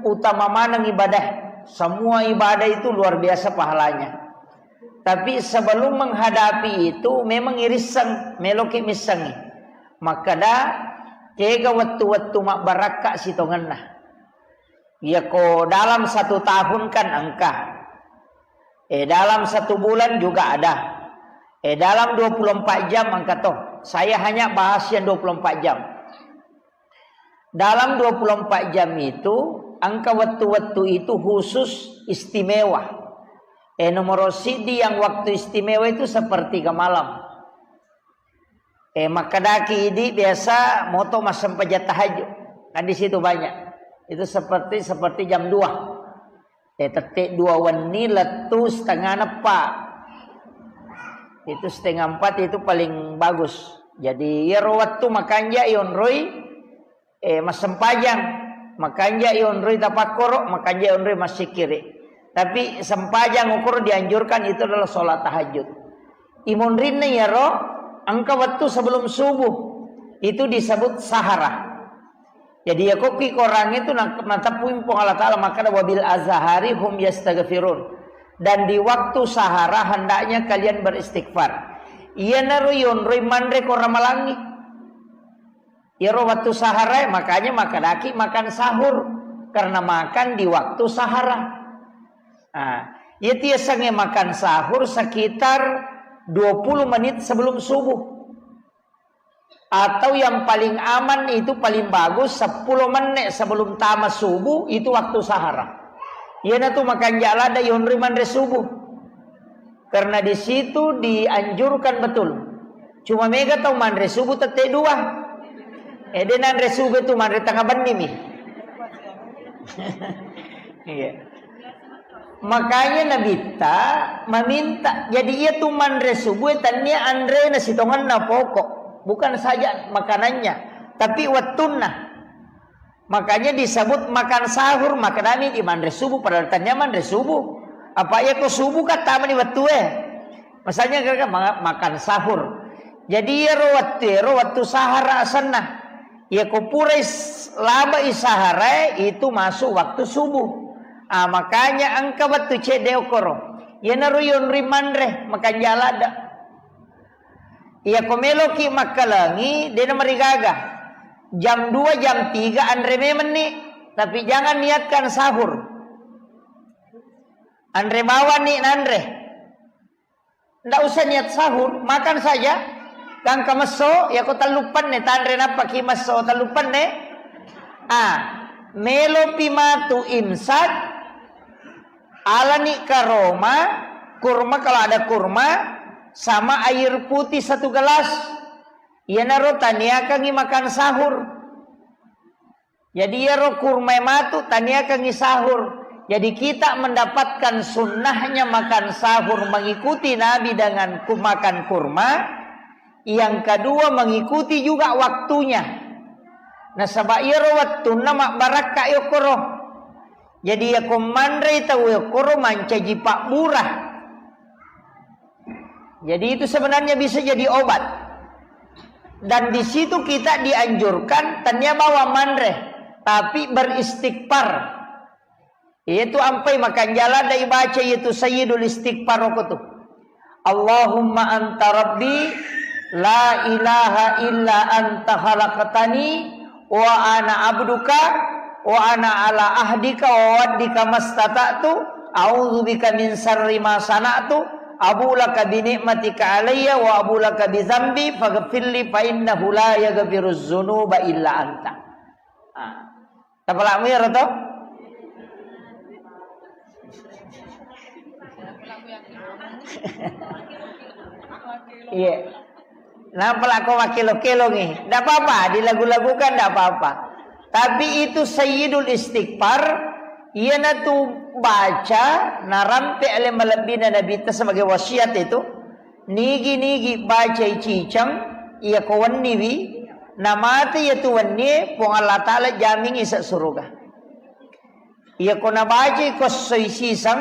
utama maneng ibadah. Semua ibadah itu luar biasa pahalanya. Tapi sebelum menghadapi itu, memang irisseng, meloki missengi. Makkeda, kega wettu-wettu mabbarakka sitongenna. Iya ko dalam satu tahun kan engka. Eh, dalam satu bulan juga ada. Eh, dalam dua puluh empat jam engka to. Saya hanya bahas yang dua puluh empat jam. Dalam dua puluh empat jam itu, engka wettu-wettu itu khusus istimewa. Eh, nomor sidi yang waktu istimewa itu sepertiga malam. Eh, makkedaki idi biasa moto massempajang tahajud. Kan di situ banyak. Itu seperti, seperti jam dua. Eh, tette dua wenni lettu setengah neppa. Itu setengah empat itu paling bagus. Jadi, iyaro wettu makanja ionroi, eh, massempajang. Makanja ionroi tapakkoro, makanja ionroi massikkiri. Tapi sempajang okoro dianjurkan itu adalah sholat tahajud. Imonrinna iyaro engka wettu sebelum subuh. Itu disebut sahara. Jadi, ya, kokki Quran itu na-, nateppuin Puang Allah Ta'ala makkeda, "Wabil azhari hum yastaghfirun." Dan di waktu sahara hendaknya kalian beristighfar. Iyanaro yonroi manre ko ramalangi. Iyaro wettu sahara, makanya makkedaki makan sahur. Karena makan di waktu sahara. Nah, iya tiasange makan sahur sekitar dua puluh menit sebelum subuh. Atau yang paling aman itu, paling bagus, sepuluh menit sebelum tama subuh, itu waktu sahara. Iyanatu makanja ladde yonroi manre subuh. Karena di situ dianjurkan betul. Cuma mega tau manre subuh tette dua. Eh, de nanre subuh itu manre tengah benni mi. Iya. Makanya Nabitta meminta, jadi iya tu manre subuh, tania anrena sitongenna pokok, bukan saja makanannya, tapi wettunna. Makanya disebut makan sahur, makanya di manre subuh, padahal tania manre subuh. Apa iya ko subuh kan tama di wettu eh. Misalnya, kan, ma-, makan sahur. Jadi, iyaro wettu, iyaro wettu sahara asenna. Iya ko purai s-, labai sahara, itu masuk waktu subuh. Ah, makanya engka wettu cedde okoro. Iyanaro yonri manre, makanja ladde. Iya ko meloki makkalengi, dena marigaga. Jam dua, jam tiga anre memenni. Tapi jangan niatkan sahur. Anre bawani nanre. Ndak usah niat sahur, makan saja. Gangka messo, yako tellu penne, tanre nappaki messo tellu penne. Ah, melopi matu imsak, alani karoma, kurma kalau ada kurma, sama air putih satu gelas. Iyanaro taniakangi makan sahur. Jadi, iyaro kurma matu taniakangi sahur. Jadi, kita mendapatkan sunnahnya makan sahur, mengikuti Nabi dengan ku-, makan kurma. Yang kedua, mengikuti juga waktunya. Nasaba iyaro wettunna mabbarakka yokkoro. Jadi, yako manrei tau yokkoro mancaji pabbura. Jadi, itu sebenarnya bisa jadi obat. Dan di situ kita dianjurkan, tania bawa manre, tapi beristighfar. Yaitu ampai makanja ladde ibaca, yaitu Sayyidul Istighfar waktu. "Allahumma anta rabbi, la ilaha illa anta khalaqtani, wa ana abduka, wa ana ala ahdika wa wa'dika mastata'tu, a'udzubika min syarri ma sana'tu, abu'u laka bi ni'matika alayya wa abu'u laka bi dzambi, faghfirli fa innahu la yaghfirudz dzunuba illa anta." Ah. Tapalakmu iyaro to? Iya. Napalakko makkelo-kelongi. Ndak apa-apa, dilagu-lagukan ndak apa-apa. Tapi itu Sayyidul Istighfar, iyanatu baca narampe ale malebbina Nabitta sebagai wasiat itu. Nigi-nigi bacai ciceng, iya ko wenniwi, namate iya tu wennie, Puang Allah Ta'ala jamingi ise suruga. Iya ko nabacai ko essoi siseng,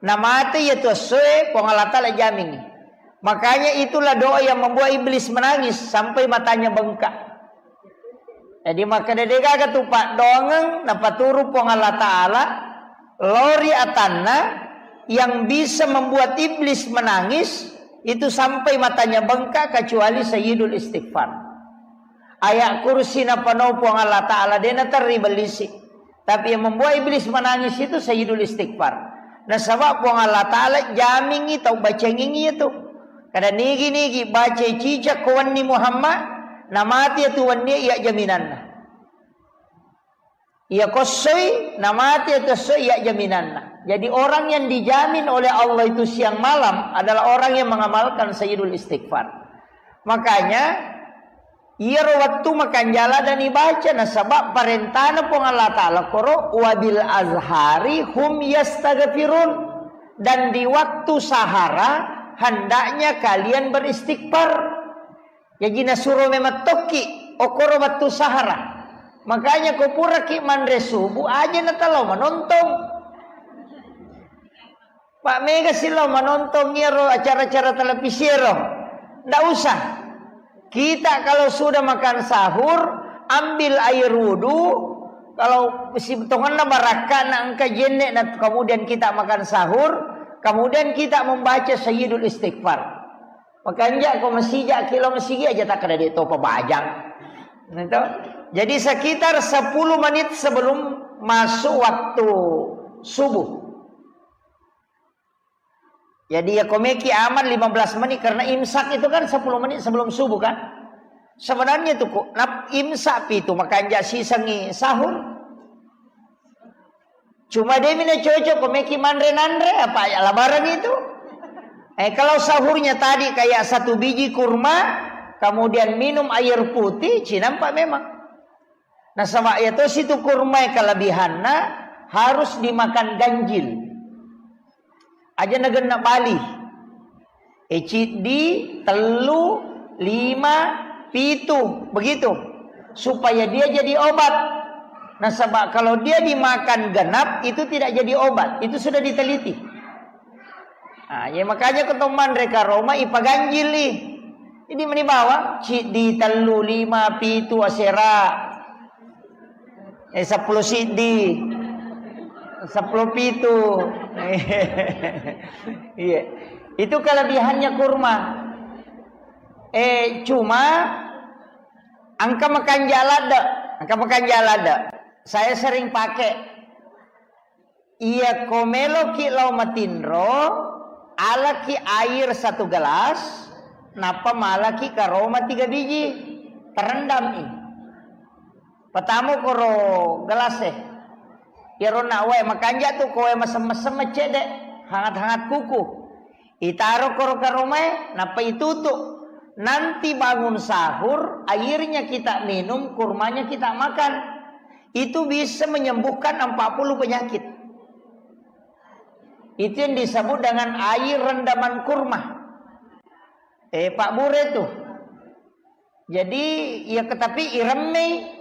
namate iya tu essoe, Puang Allah Ta'ala jamingi. Makanya itulah doa yang membuat iblis menangis sampai matanya bengkak. Jadi, makkeda degaga tu paddoangeng napaturu Puang Allah Ta'ala, lori atanna yang bisa membuat iblis menangis itu sampai matanya bengkak kecuali Sayyidul Istighfar. Ayat kursi napanau Puang Allah Ta'ala, dena terri bellisi. Tapi yang membuat iblis menangis itu Sayyidul Istighfar. Nasaba Puang Allah Ta'ala jamingi tau bacengingi itu. Kada nigi-nigi bacai cicak ko wenni Muhammad, namati itu wenni iya jaminanna. Iya kossoi, namati itu kossoi iya jaminanna. Jadi orang yang dijamin oleh Allah itu siang malam adalah orang yang mengamalkan Sayyidul Istighfar. Makanya Iyaro wettu makanja ladde nibaca, nasaba parentana Puang Allah Ta'ala koro, "Wabil ashari hum yastaghfirun." Dan di waktu sahara hendaknya kalian beristighfar. Jaji nasuro memang tokki, okoro wettu sahara. Makanya ko puraki manre subuh, aja natalao manontong. Pak mega silo manontong iyaro acara-acara televisi ero. Ndak usah. Kita kalau sudah makan sahur, ambil air wudhu. Kalau si tongenna barakka na engka jenne, na kemudian kita makan sahur, kemudian kita membaca Sayyidul Istighfar. Makanja ko masija, kilo masigi aja tak ada dek topa bajang. Gitu. Jadi sekitar sepuluh menit sebelum masuk waktu subuh. Jadi ya komeki aman lima belas menit karena imsak itu kan sepuluh menit sebelum subuh kan. Sebenarnya itu kok nap imsak pi itu makanja sisengi sahur. Cuma demi na cocok komeki manre nanre apa ya labaran itu. Eh, kalau sahurnya tadi kayak satu biji kurma, kemudian minum air putih, cinampak memang. Nasaba iya tosi tu kurma kelebihanna harus dimakan ganjil. Aja nagenna bali. E, ciddi, tellu, lima, pitu, begitu. Supaya dia jadi obat. Nasaba kalau dia dimakan genap, itu tidak jadi obat. Itu sudah diteliti. Nah, ya makanya ketong manre karoma ipaganjili. Jadi meni bawang, ciddi, tellu, lima, pitu, asera. Eh, seppulo siddi, seppulo pitu. Iya. Itu kelebihannya kurma. Eh, cuma engka makanja ladde, engka makanja ladde. Saya sering pakai. Iya ko meloki lao matinro, alaki air satu gelas, nappa malaki karoma tiga biji, terendam i. Patamo koro gelas e. Iyaro na wae makanja tu ko wae mesem-mesem cedde, hangat-hangat kuku. Itaro koro karomae, nappa itutu. Nanti bangun sahur, airnya kita minum, kurmanya kita makan. Itu bisa menyembuhkan empat puluh penyakit. Itu yang disebut dengan air rendaman kurma. Eh, Pak Bure tuh. Jadi, ya, tapi iremmei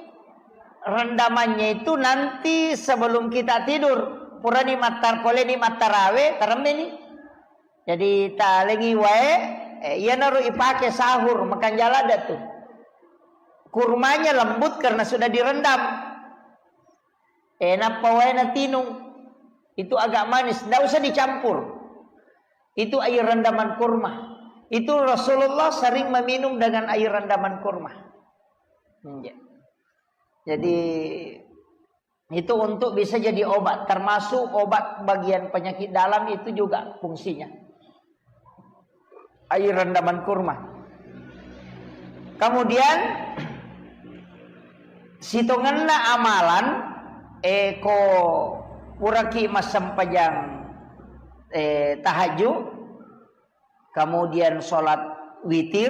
rendamannya itu nanti sebelum kita tidur. Purani mattar-, poleni mattarawe, taremmeni. Jadi, talengi wae, eh, iyanaro ipake sahur, makanja ladde tu. Kurmanya lembut karena sudah direndam. Eh, nappa wae natinung. Itu agak manis, ndak usah dicampur. Itu air rendaman kurma. Itu Rasulullah sering meminum dengan air rendaman kurma. Iya. Jadi, itu untuk bisa jadi obat, termasuk obat bagian penyakit dalam itu juga fungsinya. Air rendaman kurma. Kemudian, sitongenna amalan, eh, ko puraki massempajang, eh, tahajud, kemudian sholat witir,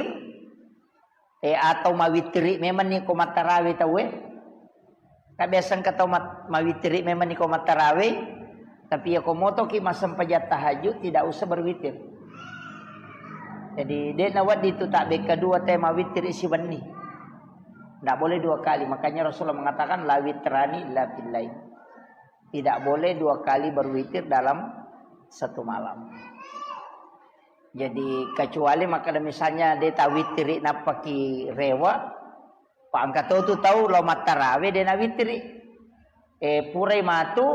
eh, atau mawittiri memang ni ko mattarawe tauwe. Kan biasa engka tau mat-, mawittiri memang ni ko mattarawe, tapi ya ko motoki massempajang tahajud tidak usah berwitir. Jadi, de' nawedding tu tabbekka dua te mawittiri siwenni. Ndak boleh dua kali. Makanya Rasulullah mengatakan, "La witrani illa fil lail." Tidak boleh dua kali berwitir dalam satu malam. Jadi, kecuali makkeda misalnya de' tawittiri nappaki rewe', pa engka to tu tau lao mattarawe de' nawittiri. Eh, purai matu,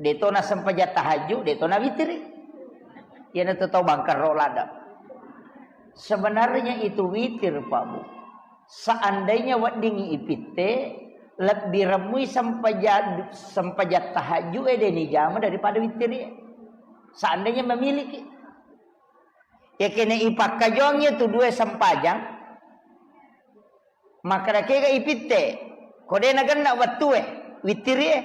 de' to nasempajang tahajud, de' to nawittiri. Iyana tu tau bangkerro ladde. Sebenarnya itu witir, Pak Bu. Seandainya weddingngi ipitte, lebbi remmui sempaja-, sempajang tahajud e de' nijama daripada wittiri. Seandainya memiliki. Yakene ipakkajongi tu dua sempajang, makkeda kega ipitte, ko de' nagenna wettue, wittiri e.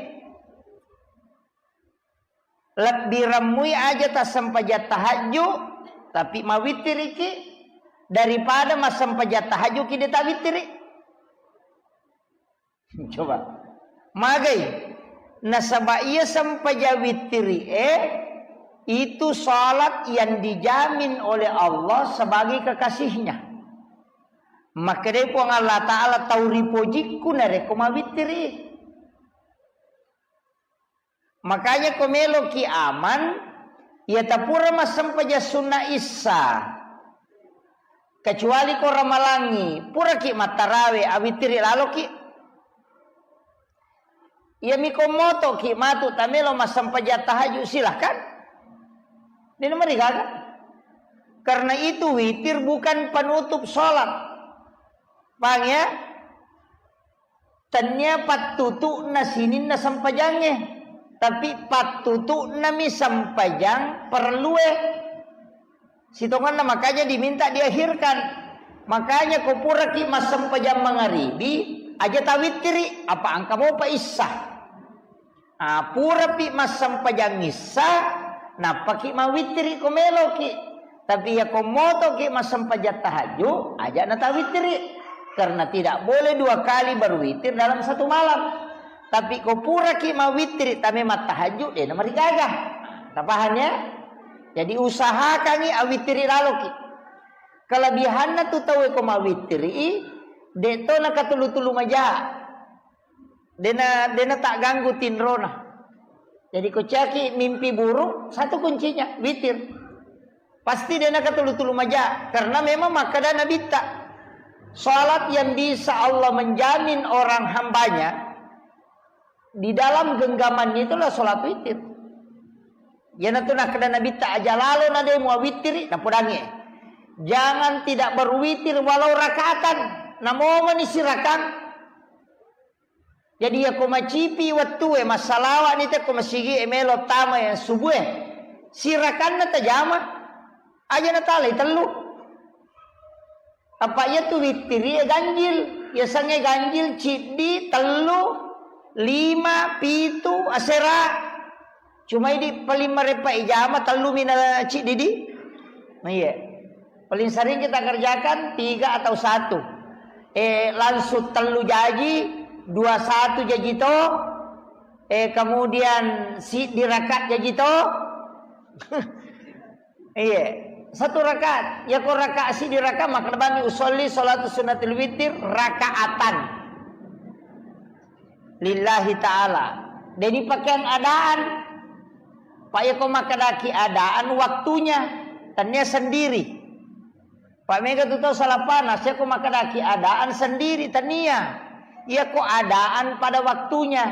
Lebbi remmui aja tassempajang tahajud, tapi mawittiriki daripada massempajang tahajud ki de' tawittiri. Coba. Magai. Nasaba iya sempajang wittiri e, itu salat yang dijamin oleh Allah sebagai kekasihnya. Makkedai Puang Allah Ta'ala, tau ripojikku narekko mawittiri. Makanya ko meloki aman, iya tapura massempajang sunna issa. Kecuali ko ramalangi, puraki mattarawe, awittiri laloki. Iyami ko motoki matu tamelo massempajang tahajud, silahkan. Dena marigaga. Karena itu witir bukan penutup sholat. Paham ya? Tennia pattutu'na sininna sempajangnge, tapi pattutu'nami sempajang parellue. Sitongenna makanya diminta diakhirkan. Makanya ko puraki massempajang mangaribi, aja tawittiri, apa engka mopa issa. Ah, purapi massempajang issa, nappaki mawittiri ko meloki. Tapi iya ko motoki massempajang tahajud, aja natawittiri. Karena tidak boleh dua kali berwitir dalam satu malam. Tapi ko puraki mawittiri tame mattahajud, dena marigaga. Tapaham ya? Jadi usahakangi awittiri laloki. Kelebihanna tu tau ko mawittiri, de to nakatulu-tulu maja. Dena, dena tak ganggu tinrona. Jadi ko caki mimpi buruk, satu kuncinya, witir. Pasti dena katulu-tulu maja, karena memang makkeda Nabitta, salat yang bisa Allah menjamin orang hambanya di dalam genggamannya itulah salat witir. Iyanatu nakkeda Nabitta, aja lalo na de muawittiri, napodangi. Jangan tidak berwitir walau rakaatan, namomani sirakang. Jadi, iya ko macipi wettue, massalawa'ni te ko masigi e melo tama yang subuh e. Sirakanna tajama, aja natalai tellu. Apa iya tu wittiri e ganjil, iya sange ganjil ciddi, tellu, lima, pitu, asera. Cuma idi paling marepa ijama tellu mina ciddi di. Nah, iya. Paling sering kita kerjakan tiga atau satu. Eh, langsung tellu jaji, dua satu jaji to. Eh, kemudian si diraka jaji to. Iya. Satu rakaat. Ya ko rakaat si diraka maka bani usolli salatu sunnatil witir rakaatan. Lillahi ta'ala. Deni pakeang adaan. Pak, iya ko makkedaki adaan waktunya, tania sendiri. Pak, mega tu tau salah panas, iya ko makkedaki adaan sendiri, tania. Iya ko adaan pada waktunya.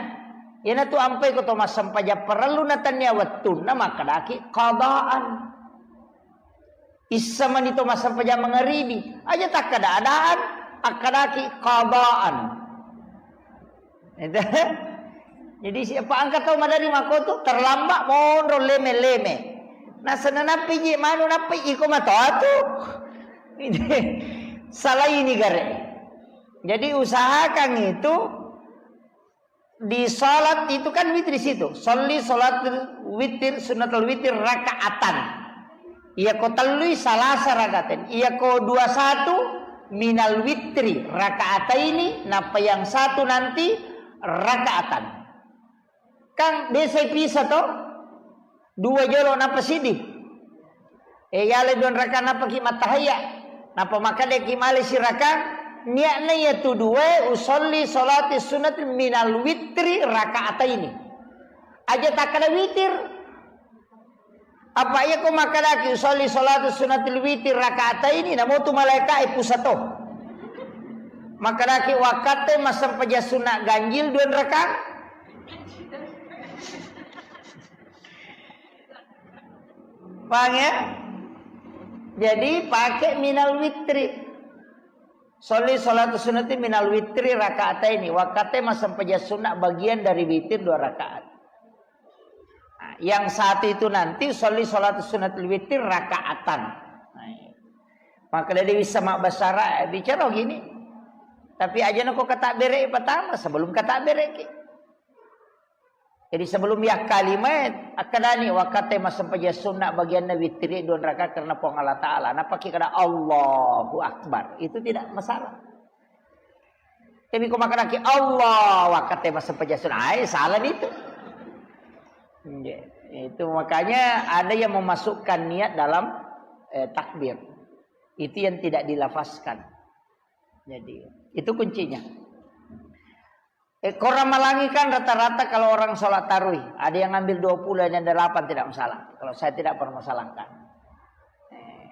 Iyanatu ampai ko to massempajang parellu na tania wettunna makkedaki qadaan. Issa mani to massempajang mangaribi, aja takkada adaan, akkadaki qadaan. Itu. Jadi siapa angkat tau madari makotu terlambat monro leme-leme. Nasana nappi ji manu nappi iko matoatu. Itu. Salah ini gare. Jadi usahakan itu di salat itu kan witir di situ. Salli salatul witir, sunnatul witir rakaatan. Iya ko tellui salasa rakaten. Iya ko dua satu minal witri rakaataini, napa yang satu nanti rakaatan. Kan biasa pisa to? Dua jolo napa sidi. Eh, yale dua raka napa ki mattahayya. Napa makkeda ki male siraka. Niatna iya tu dua usolli salati sunat minal witri rakaataini. Aja takkada witir. Apa iya ko makkeda ki usolli salatu sunatil witir rakaataini namo tu malaika e pusato. Makkeda ki wakkatte massempajang sunat ganjil dua raka. Paham ya? Jadi pakai minal witri. Sholli sholatu sunnati minal witri rakaataini. Wakkatte massempajang sunnah bagian dari witir dua rakaat. Nah, yang satu itu nanti sholli sholatu sunnatil witri rakaatan. Nah, iya. Maka dia bisa mak basara bicara gini. Tapi aja nako kata bere pertama sebelum kata bere ki. Jadi sebelum yakkalima, akkadani, wakkatte massempajang sunna bagianna witiri dua rakaat karena Puang Allah Ta'ala. Napaki kada Allahu Akbar. Itu tidak masalah. Tapi ko makanaki Allah, wakate masempajang sunnah, ai salah itu. Itu makanya ada yang memasukkan niat dalam eh, takbir. Itu yang tidak dilafazkan. Jadi itu kuncinya. Eh, korang malangi kan rata-rata kalau orang sholat tarawih, ada yang ngambil dua puluh, ada yang delapan, tidak masalah. Kalau saya tidak permasalahkan. Eh,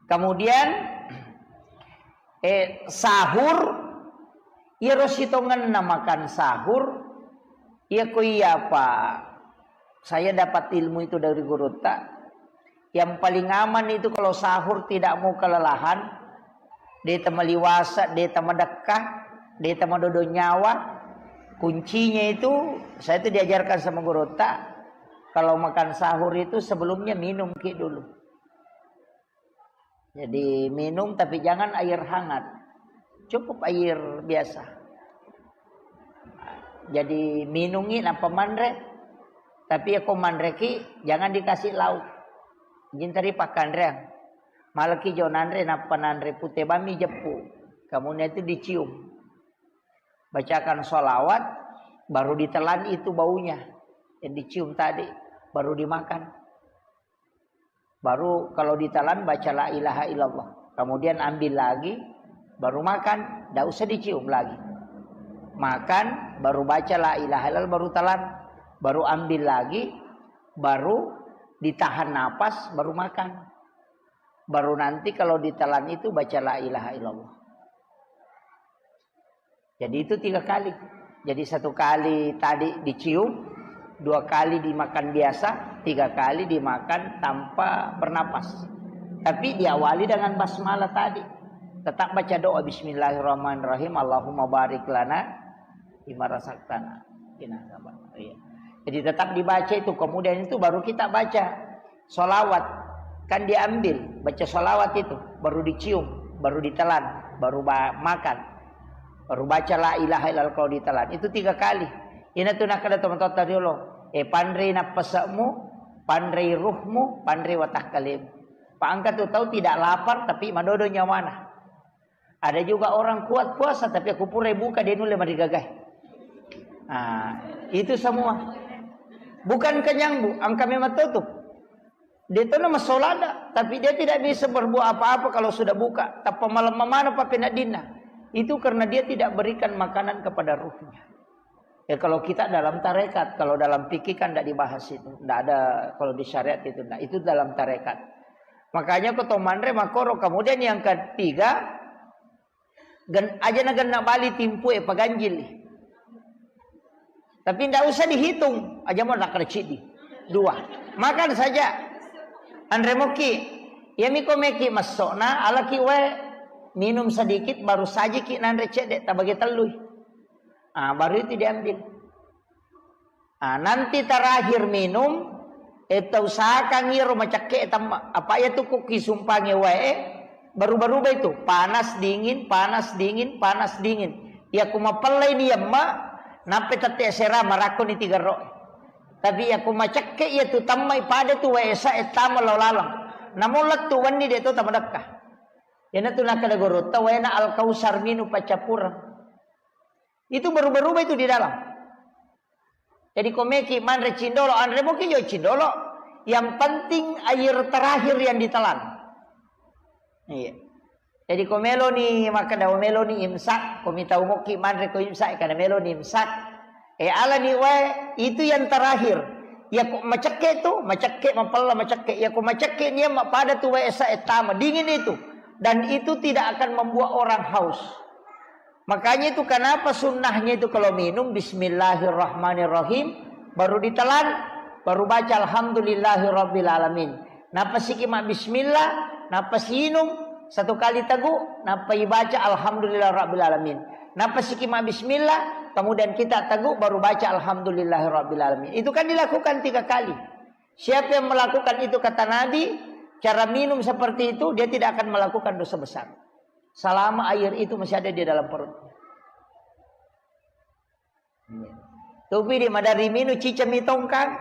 kemudian eh, sahur, iyaro sitongenna makan sahur, iya ko iya apa saya dapat ilmu itu dari gurutta. Yang paling aman itu kalau sahur tidak mau kelelahan, de' tama liwasa, de' tama dekka, de' tama dodo nyawa. Kuncinya itu, saya itu diajarkan sama gurutta, kalau makan sahur itu sebelumnya minum ki dulu. Jadi minum tapi jangan air hangat. Cukup air biasa. Jadi minungi nappa manre. Tapi ya ko manreki jangan dikasih lauk. Jintari pakanreang. Malaki jo nanre nappa nanre pute bami jeppu. Kamunya itu dicium. Bacakan sholawat, baru ditelan itu baunya yang dicium tadi, baru dimakan. Baru kalau ditelan baca la ilaha illallah. Kemudian ambil lagi, baru makan, tidak usah dicium lagi. Makan, baru baca la ilaha illallah, baru telan, baru ambil lagi, baru ditahan napas, baru makan. Baru nanti kalau ditelan itu baca la ilaha illallah. Jadi itu tiga kali. Jadi satu kali tadi dicium, dua kali dimakan biasa, tiga kali dimakan tanpa bernapas. Tapi diawali dengan basmalah tadi. Tetap baca doa bismillahirrahmanirrahim, Allahumma barik lana fima razaqtana. Iya. Jadi tetap dibaca itu, kemudian itu baru kita baca. Sholawat kan diambil, baca sholawat itu, baru dicium, baru ditelan, baru ba- makan, baru baca la ilaha illallah kalau ditelan. Itu tiga kali. Ina tu nakkeda tomatoatta riolo, eh, panrei nappase'mu, panrei ruhmu, panrei watakkalemu. Pa engka tu tau tidak lapar tapi madodo nyawana. Ada juga orang kuat puasa, tapi aku pura buka, dia nulle marigagai. Nah, itu semua. Bukan kenyang, Bu, engka memang tutup. Dia tu nama solada, tapi dia tidak bisa berbuat apa-apa kalau sudah buka. Tappa malam mamana papenaddinna. Itu karena dia tidak berikan makanan kepada ruhnya. Ya, kalau kita dalam tarekat, kalau dalam fikih kan tidak dibahas itu. Tidak ada kalau di syariat itu, tidak. Itu dalam tarekat. Makanya ko to manre makoro. Kemudian yang ketiga, gen, aja na genna bali timpu e paganjil. Tapi tidak usah dihitung, aja mau nakar cidi. Dua. Makan saja. Anre moki. Ya miko meki masokna, alaki wae minum sedikit, baru sajiki nanre cedde, tabagi tellui. Ah, baru itu diambil. Ah, nanti terakhir minum, eh, tausahakan iyaro macakke tamma. Apa iya tu ku kisumpangi wae, eh, baru-baru itu, panas dingin, panas dingin, panas dingin. Iya ku mapellai ni yamma, nappe tette sera marakko ni tiga ro. Tapi iya ku macakke iya tu tammai pada tu wae sa e tama lao laleng. Namun lettu wenni de to tamadekka. Iyana tu nakkeda gorotta waena Al-Kausar minu paccappureng. Itu berubah-ubah itu di dalam. Jadi komeki manre cindolo, anre moki jo cindolo. Yang penting air terakhir yang ditelan. Iya. Jadi ko meloni makkeda, meloni imsak, ko mitau moki manre ko imsak, karena meloni imsak. Eh, alani wae, itu yang terakhir. Ya ko macekke tu, macekke mapella macekke. Ya ko macekke ni yamma pada tu wae sa e tama, dingin itu. Dan itu tidak akan membuat orang haus. Makanya itu kenapa sunnahnya itu kalau minum bismillahirrahmanirrahim, baru ditelan, baru baca alhamdulillahirabbil alamin. Nappa siki ma bismillah, nappa siinung satu kali tegu, nappa ibaca alhamdulillah rabbil alamin. Nappa siki ma bismillah, kemudian kita tegu baru baca alhamdulillahirabbil alamin. Itu kan dilakukan tiga kali. Siapa yang melakukan itu, kata Nabi, cara minum seperti itu, dia tidak akan melakukan dosa besar. Selama air itu masih ada di dalam perut. Topi di madari minu cicami tongkang.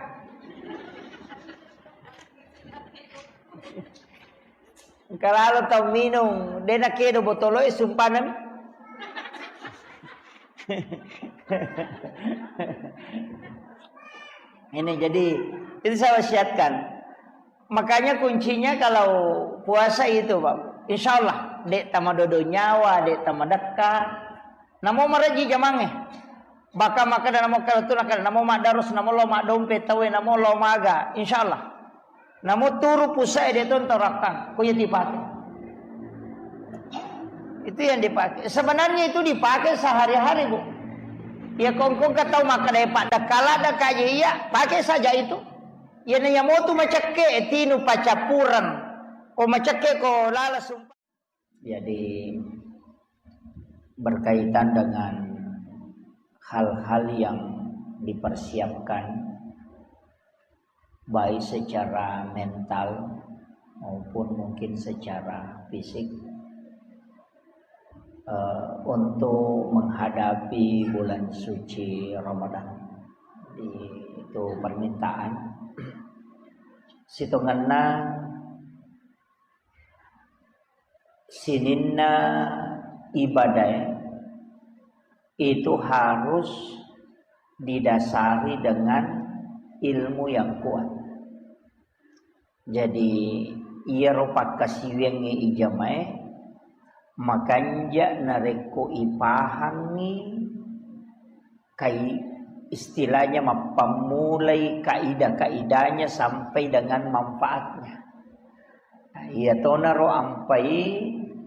Engka lalo tau minung, de nakedo botolo e sumpanan. Ini jadi, itu saya wasiatkan. Makanya kuncinya kalau puasa itu, Pak, insya Allah, dek tamadodo nyawa, dek tamadekka. Namo maraji jamangnge. Baka makkeda namo kala tu, nakkeda namo maddarus, namo lo maddompe tauwe, namo lo maga, insya Allah. Namo turu pusae de tonto rakkang, ko iya dipake. Itu yang dipakai. Sebenarnya itu dipakai sehari-hari, Bu. Ya, kongkong ka tau makkeda, "Eh, Pak, dakala, dakka je iya," pakai saja itu. Ya, na iya motu macekke, tinu pacappureng. Ko macekke, ko lala sumpa. Jadi, berkaitan dengan hal-hal yang dipersiapkan, baik secara mental maupun mungkin secara fisik, eh, untuk menghadapi bulan suci Ramadan. Jadi, itu permintaan. Sitongenna sininna ibadah itu harus didasari dengan ilmu yang kuat. Jadi, iyaro pakkasiwiangnge ijamae makanja narekko ipahangngi kai-, istilahnya mappammulai kaidah-kaidahnya sampai dengan manfaatnya. Nah, iyatonaro ampai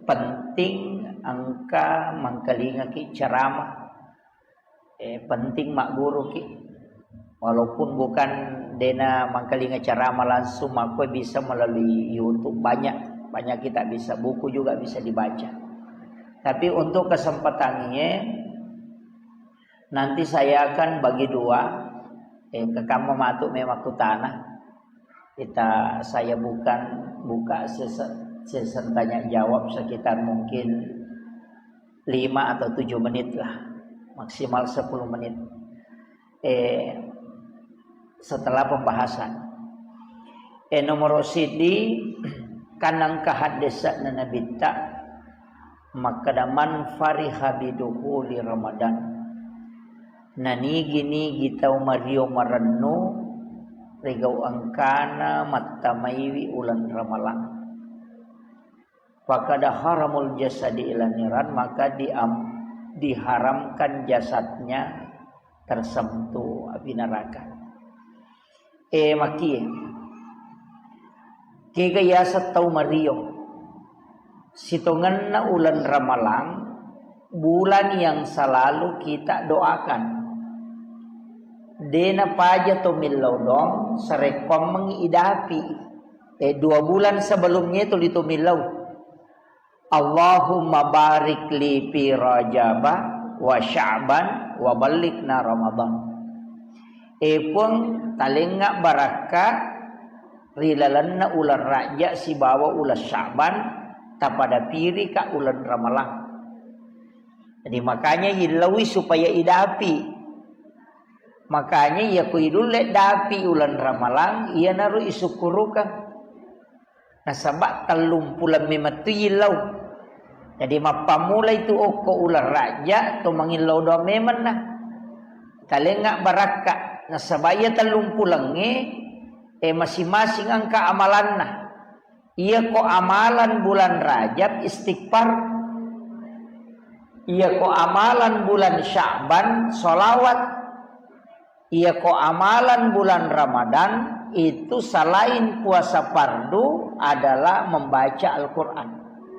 penting engka mangkalingaki ceramah. Eh, penting magguruki. Walaupun bukan dena mangkalinga ceramah langsung, makkue bisa melalui YouTube, banyak, banyak kita bisa, buku juga bisa dibaca. Tapi untuk kesempatan ini, nanti saya akan bagi dua, eh, kekamma matu memang kutana. Kita, saya bukan buka sese-, session tanya jawab sekitar mungkin lima atau tujuh menit lah, maksimal sepuluh menit. Eh, setelah pembahasan. Eh, nomor sidi, kanang kahaddesana Nabitta, makkeda, "Man fariha bidukhuli Ramadan." Nanigi-nigi tau mario marennu rigau engkana mattamaiwi uleng Ramalang. Fakada haramul jasadi ila niran, maka diam-, diharamkan jasadnya tersentuh api neraka. Eh, makie. Kega yaseng tau mario. Sitongenna uleng Ramalang, bulan yang selalu kita doakan. Dena paja to millau doang, sarekkoammengngi idapi. Eh, dua bulan sebelumnya itu litu millau. Allahumma barik li fi Rajaba wa Sya'ban wa ballighna Ramadan. Eh, Puang, talengnga barakka ri lalenna uleng Rajab sibawa uleng Sya'ban, tapada pirika uleng Ramalang. Jadi, makanya yillaui supaya idapi. Makanya iya ku idulle dapi uleng Ramalang, iyanaro isukkurukang. Nasaba tellumpuleng memettu yillau. Jadi, mappammulai tu okko uleng Rajab, to mangillau doang memenna. Talengnga barakka. Nasaba iya tellumpulengnge, eh, masing-masing engka amalanna. Iyako amalan bulan Rajab, istighfar. Iyako amalan bulan Sya'ban, sholawat. Iyako amalan bulan Ramadan, itu selain puasa fardu adalah membaca Al-Quran.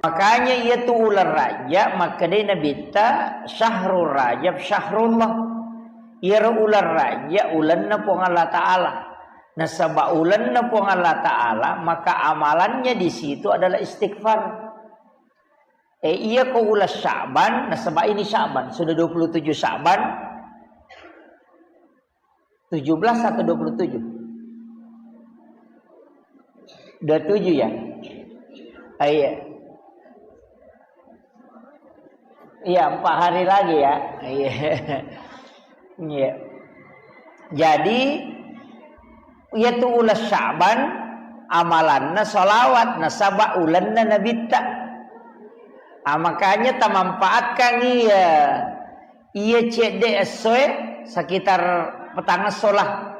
Makanya iyatu uleng Rajab, makkedai Nabitta, "Syahrul Rajab syahrullah." Iyaro uleng Rajab, ulenna Puang Allah Ta'ala. Nasaba ulenna Puang Allah Ta'ala, maka amalannya di situ adalah istighfar. Eh, iyako uleng Sya'ban, nasaba ini Sya'ban, sudah dua puluh tujuh Sya'ban, tujuh belas atau dua puluh tujuh? Dua puluh tujuh ya? Ah, iya. Iya, empat hari lagi ya. Iya. Iya. Jadi, iyatu uleng Sya'ban, amalanna sholawat, nasaba ulenna Nabitta. Ah, makanya tamanfaatkan iya Iya cedde essoe sekitar petang esso lah.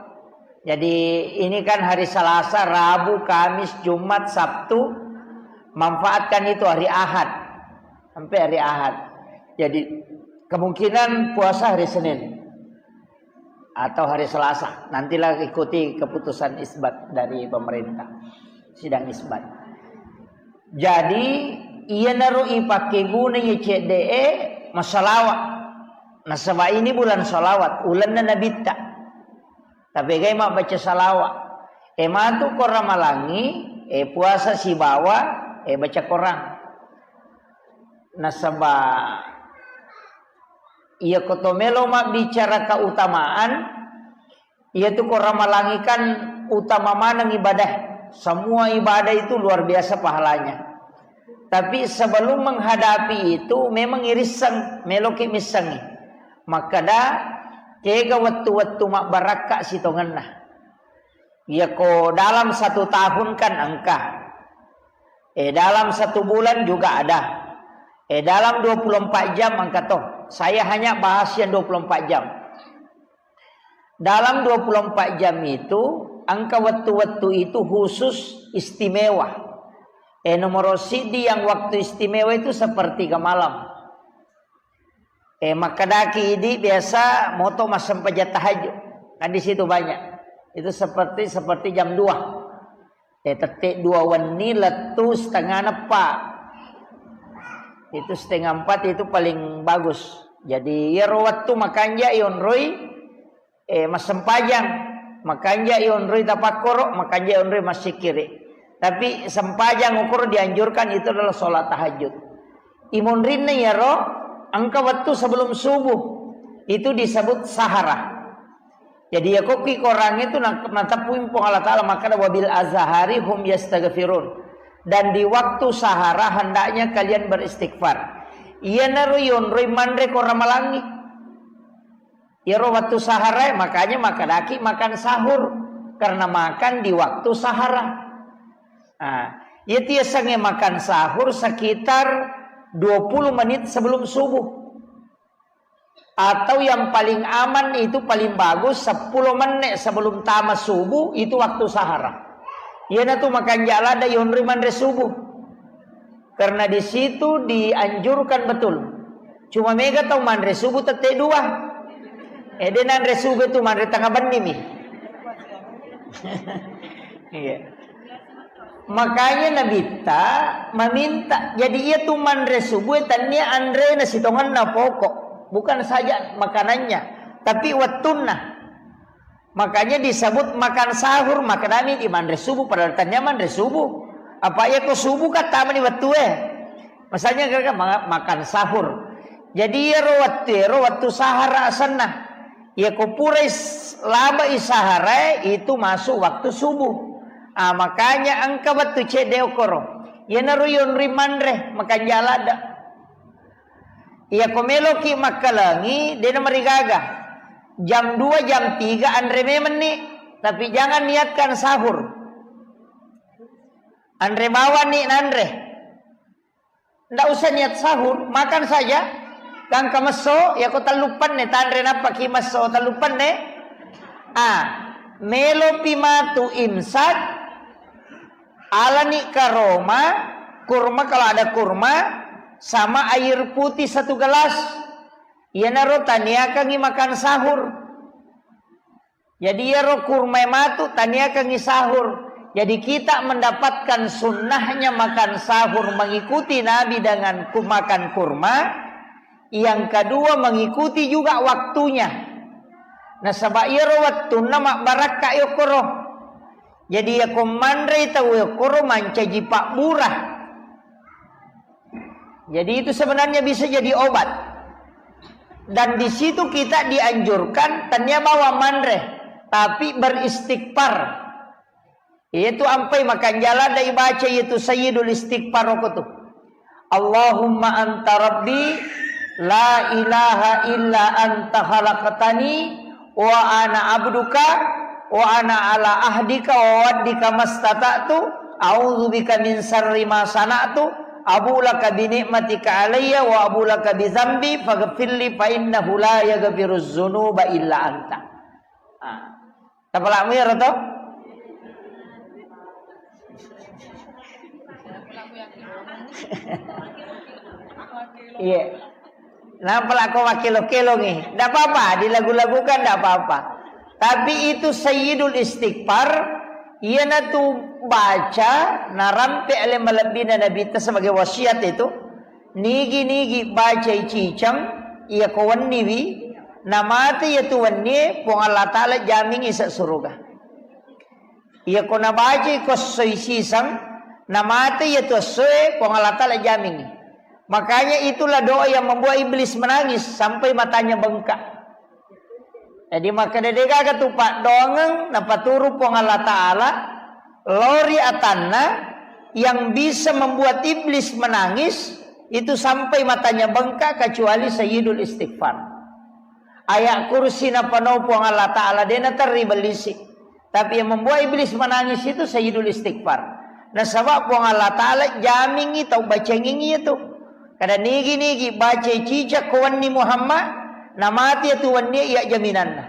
Jadi ini kan hari Selasa, Rabu, Kamis, Jumat, Sabtu, manfaatkan itu hari Ahad. Sampai hari Ahad. Jadi kemungkinan puasa hari Senin atau hari Selasa. Nantilah ikuti keputusan isbat dari pemerintah. Sidang isbat. Jadi, iyanaro ipakkeguna iya cedde'e massalawa. Nasaba ini bulan salawat, ulenna Nabitta. Tapegai mabbaca salawa. E matu ko Ramalangi, e puasa sibawa, e baca Korang. Nasaba iya ko to melo mabbicara keutamaan, iya tu ko Ramalangi kan utama maneng ibadah. Semua ibadah itu luar biasa pahalanya. Tapi sebelum menghadapi itu memang irisseng, meloki missengi. Makkeda, kega wettu-wettu mabbarakka sitongenna. Iya ko dalam satu tahun kan engka. Eh, dalam satu bulan juga ada. Eh, dalam dua puluh empat jam engka to. Saya hanya bahas yang dua puluh empat jam. Dalam dua puluh empat jam itu, engka wettu-wettu itu khusus istimewa. Eh, nomor sidi yang waktu istimewa itu sepertiga malam. Eh, makkedaki idi biasa moto massempajang tahajud. Kan di situ banyak. Itu seperti, seperti jam dua. Eh, tette dua wenni lettu setengah neppa. Itu setengah empat itu paling bagus. Jadi, iyaro wettu makanja ionroi, eh, massempajang. Makanja ionroi tapakkoro, makanja ionroi massikkiri. Tapi sempajang okoro dianjurkan itu adalah sholat tahajud. Imonrinna iyaro engka wettu sebelum subuh. Itu disebut sahara. Jadi, iya kokki Korang itu na-, nateppui Puang Allah Ta'ala makkeda, "Wabil azhari hum yastaghfirun." Dan di waktu sahara hendaknya kalian beristighfar. Iyanaro yonroi manre ko Ramalangi. Iyaro wettu sahara, makanya makkedaki makan sahur. Karena makan di waktu sahara. Nah, iya tiasangnge makan sahur sekitar dua puluh menit sebelum subuh. Atau yang paling aman itu paling bagus sepuluh menit sebelum tama subuh itu waktu sahara. Iyanatu makanja ladde yonroi manre subuh. Karena di situ dianjurkan betul. Cuma mega tau manre subuh tette dua. Eh, de nanre subuh itu manre tengah benni mi. Iya. Makanya Nabitta meminta, jadi iya tu manre subuh, tania anrena sitongenna pokok, bukan saja makanannya, tapi wettunna. Makanya disebut makan sahur, makanami di manre subuh, padahal tania manre subuh. Apa iya ko subuh kan tamani wettue. Masanya kan ma-, makan sahur. Jadi iyaro wettu, iyaro wettu sahara asenna. Iya ko purai s-, labai sahara itu masuk waktu subuh. Ah, makanya engka wettu cedde okoro. Iyanaro yonri manre, makanja ladde. Iya ko meloki makkalengi, dena marigaga. Jam dua, jam tiga anre memenni. Tapi jangan niatkan sahur. Anre bawani nanre. Ndak usah niat sahur, makan saja. Gangka messo, yako telluppanne, tanre nappaki messo telluppanne. Ah, melopi matu imsak, alani karoma, kurma kalau ada kurma, sama air putih satu gelas. Iyanaro taniakangi makan sahur. Jadi iyaro kurma matu taniakangi sahur. Jadi kita mendapatkan sunnahnya makan sahur mengikuti Nabi dengan ku-, makan kurma. Yang kedua mengikuti juga waktunya. Nasaba iyaro wettunna mabbarakka yokkoro. Jadi yako manrei tau yokkoro mancaji pabbura. Jadi itu sebenarnya bisa jadi obat. Dan di situ kita dianjurkan tania bawa manre, tapi beristighfar. Itu ampai makanja ladde ibaca itu Sayyidul Istighfar itu. Allahumma anta rabbi la ilaha illa anta khalaqtani wa ana abduka wa ana ala ahdika wa waddika mastata'tu, a'udzubika min syarri ma sana'tu, Abu laka bi ni'matika alayya wa abu laka bi zambi faghfirli fa innahu la yaghfiruz zunuba illa anta. Ah. Tapalakmu iyaro to? Iya. Napalako makkelo-kelongi. Ndak apa-apa, dilagu-lagukan ndak apa-apa. Tapi itu Sayyidul Istighfar, iyanatu baca narampe ale malebbina Nabitta sebagai wasiat itu. Nigi-nigi bacai ciceng, iya ko wenniwi, namate iyatu wennie, Puang Allah Ta'ala jamingi ise suruga. Iya ko nabacai ko essoi siseng, namate iyatu essoe, Puang Allah Ta'ala jamingi. Makanya itulah doa yang membuat iblis menangis sampai matanya bengkak. Jadi makkeda degaga tu paddoangeng napaturu Puang Allah Ta'ala lori atanna yang bisa membuat iblis menangis itu sampai matanya bengkak kecuali Sayyidul Istighfar. Ayat kursi napanau Puang Allah Ta'ala dena terri bellisi. Tapi yang membuat iblis menangis itu Sayyidul Istighfar. Nasaba Puang Allah Ta'ala jamingi tau bacengingi itu. Kada nigi-nigi baca cica ko wenni Muhammad, namati itu wenni iya jaminanna.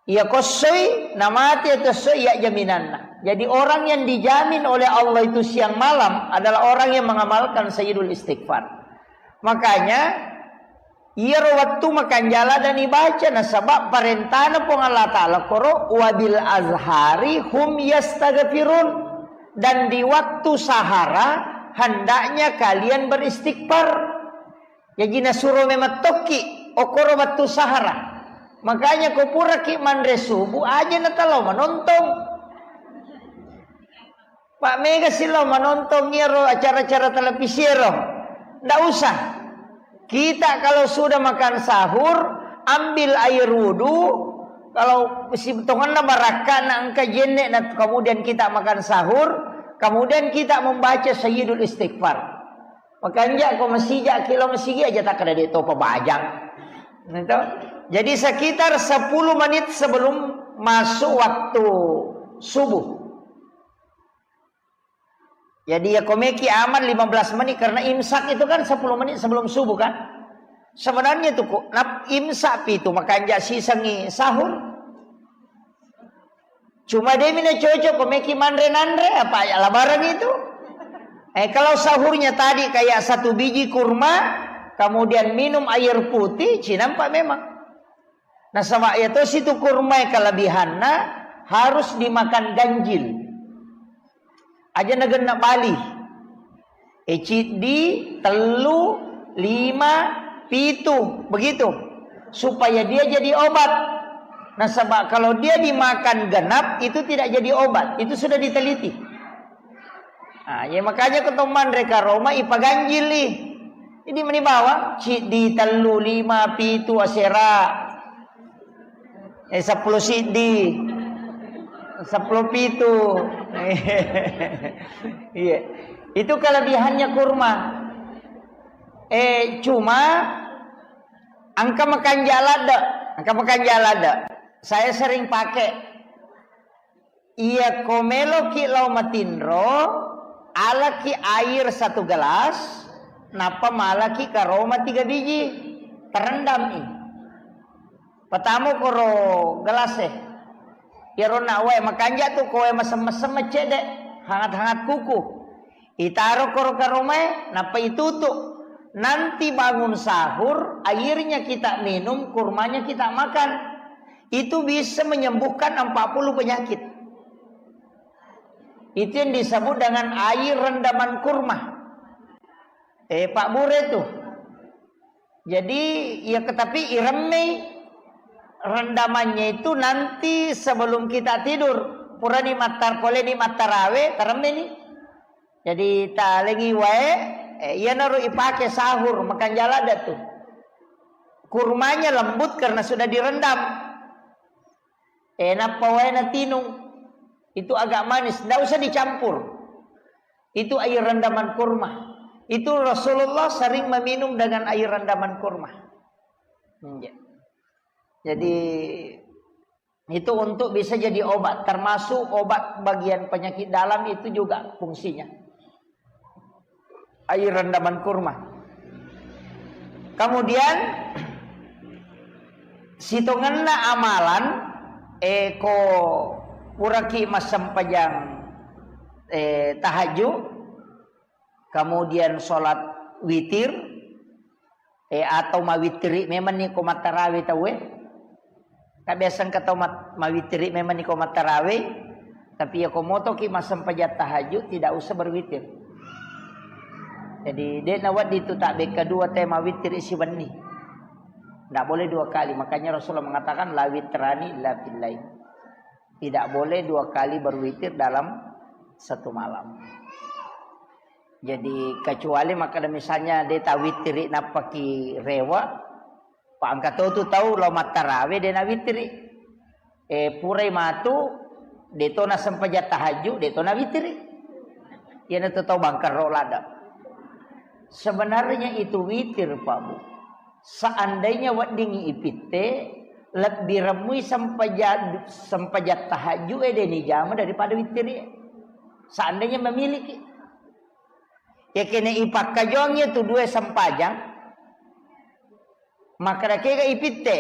Iya kossoi, namati itu kossoi iya jaminanna. Jadi orang yang dijamin oleh Allah itu siang malam adalah orang yang mengamalkan Sayyidul Istighfar. Makanya iyaro wettu makanjala dan ibaca nasaba parentana Puang Allah Ta'ala koro wabil azhari hum yastaghfirun. Dan di waktu sahara hendaknya kalian beristighfar. Jaji nasuro memang tokki okoro wettu sahara. Makanya ko puraki manre subuh aja natalao manontong. Pak mega silo manontong iyaro acara-acara televisi ero. Ndak usah. Kita kalau sudah makan sahur, ambil air wudhu. Kalau si tongenna barakka na engka jenne na kemudian kita makan sahur, kemudian kita membaca Sayyidul Istighfar. Makanja ko masija kilo masigi aja tak ada dek topa bajang. Gitu. Jadi sekitar sepuluh menit sebelum masuk waktu subuh. Jadi ya komeki aman lima belas menit karena imsak itu kan sepuluh menit sebelum subuh kan. Sebenarnya itu kok nap imsak pi itu makanja sisengi sahur. Cuma demi na cocok komeki manre nanre apa ya labaran itu. Eh kalau sahurnya tadi kayak satu biji kurma, kemudian minum air putih, cinampak memang. Nasaba iya tosi tu kurma kelebihanna harus dimakan ganjil. Aja nagenna bali. Eh, ciddi, tellu, lima, pitu, begitu. Supaya dia jadi obat. Nasaba kalau dia dimakan genap itu tidak jadi obat. Itu sudah diteliti. Ah, ya makanya ketong manre karoma ipaganjili. Jadi meni bawang ciddi tellu lima pitu asera. Eh sepuluh siddi. Sepuluh pitu. Iya. Itu kelebihannya kurma. Eh cuma angka makanja ladde, angka makanja ladde. Saya sering pakai. Iya ko meloki lao matinro, alaki air satu gelas, nappa malaki karoma tiga biji, terendam i. Pertama koro gelas e. Iyaro na wae makanja tu koe masem-masem cede, hangat-hangat kuku. Itaro koro karomae, nappa itutu. Nanti bangun sahur, airnya kita minum, kurmanya kita makan. Itu bisa menyembuhkan empat puluh penyakit. Itu yang disebut dengan air rendaman kurma. Eh, Pak Bure tuh. Jadi, ya tapi iremmei rendamannya itu nanti sebelum kita tidur. Purani mattar-, poleni mattarawe, taremmeni. Jadi talengi wae, eh, iyanaro ipake sahur, makanja ladde tu. Kurmanya lembut karena sudah direndam. Eh, nappa wae natinung. Itu agak manis, ndak usah dicampur. Itu air rendaman kurma. Itu Rasulullah sering meminum dengan air rendaman kurma. Iya. Jadi itu untuk bisa jadi obat, termasuk obat bagian penyakit dalam itu juga fungsinya. air rendaman kurma. Kemudian, sitongenna amalan, eh, ko puraki massempajang, eh, tahajud, kemudian sholat witir, eh, atau mawittiri memang ni ko mattarawe tauwe. Kan biasa engka tau mat-, mawittiri memang ni ko mattarawe, tapi ya ko motoki massempajang tahajud, tidak usah berwitir. Jadi, de' nawedding tu tabekka dua te mawittiri siwenni. Tidak boleh dua kali. Makanya Rasulullah mengatakan, "La witrani illa fil lail." Tidak boleh dua kali berwitir dalam satu malam. Jadi, kecuali makkeda misalnya de' tawittiri nappaki rewe', pa engka to tu tau lao mattarawe de' nawittiri. Eh, purai matu, de' to nasempajang tahajud, de' to nawittiri. Iyanatu tau bangkerro ladde. Sebenarnya itu witir, Pak Bu. Seandainya weddingngi ipitte, lebbi remmui sempaja-, sempajang tahajud e de' nijama daripada wittiri. Seandainya memiliki. Ya kene ipakkajongi tu dua sempajang, makkeda kega ipitte,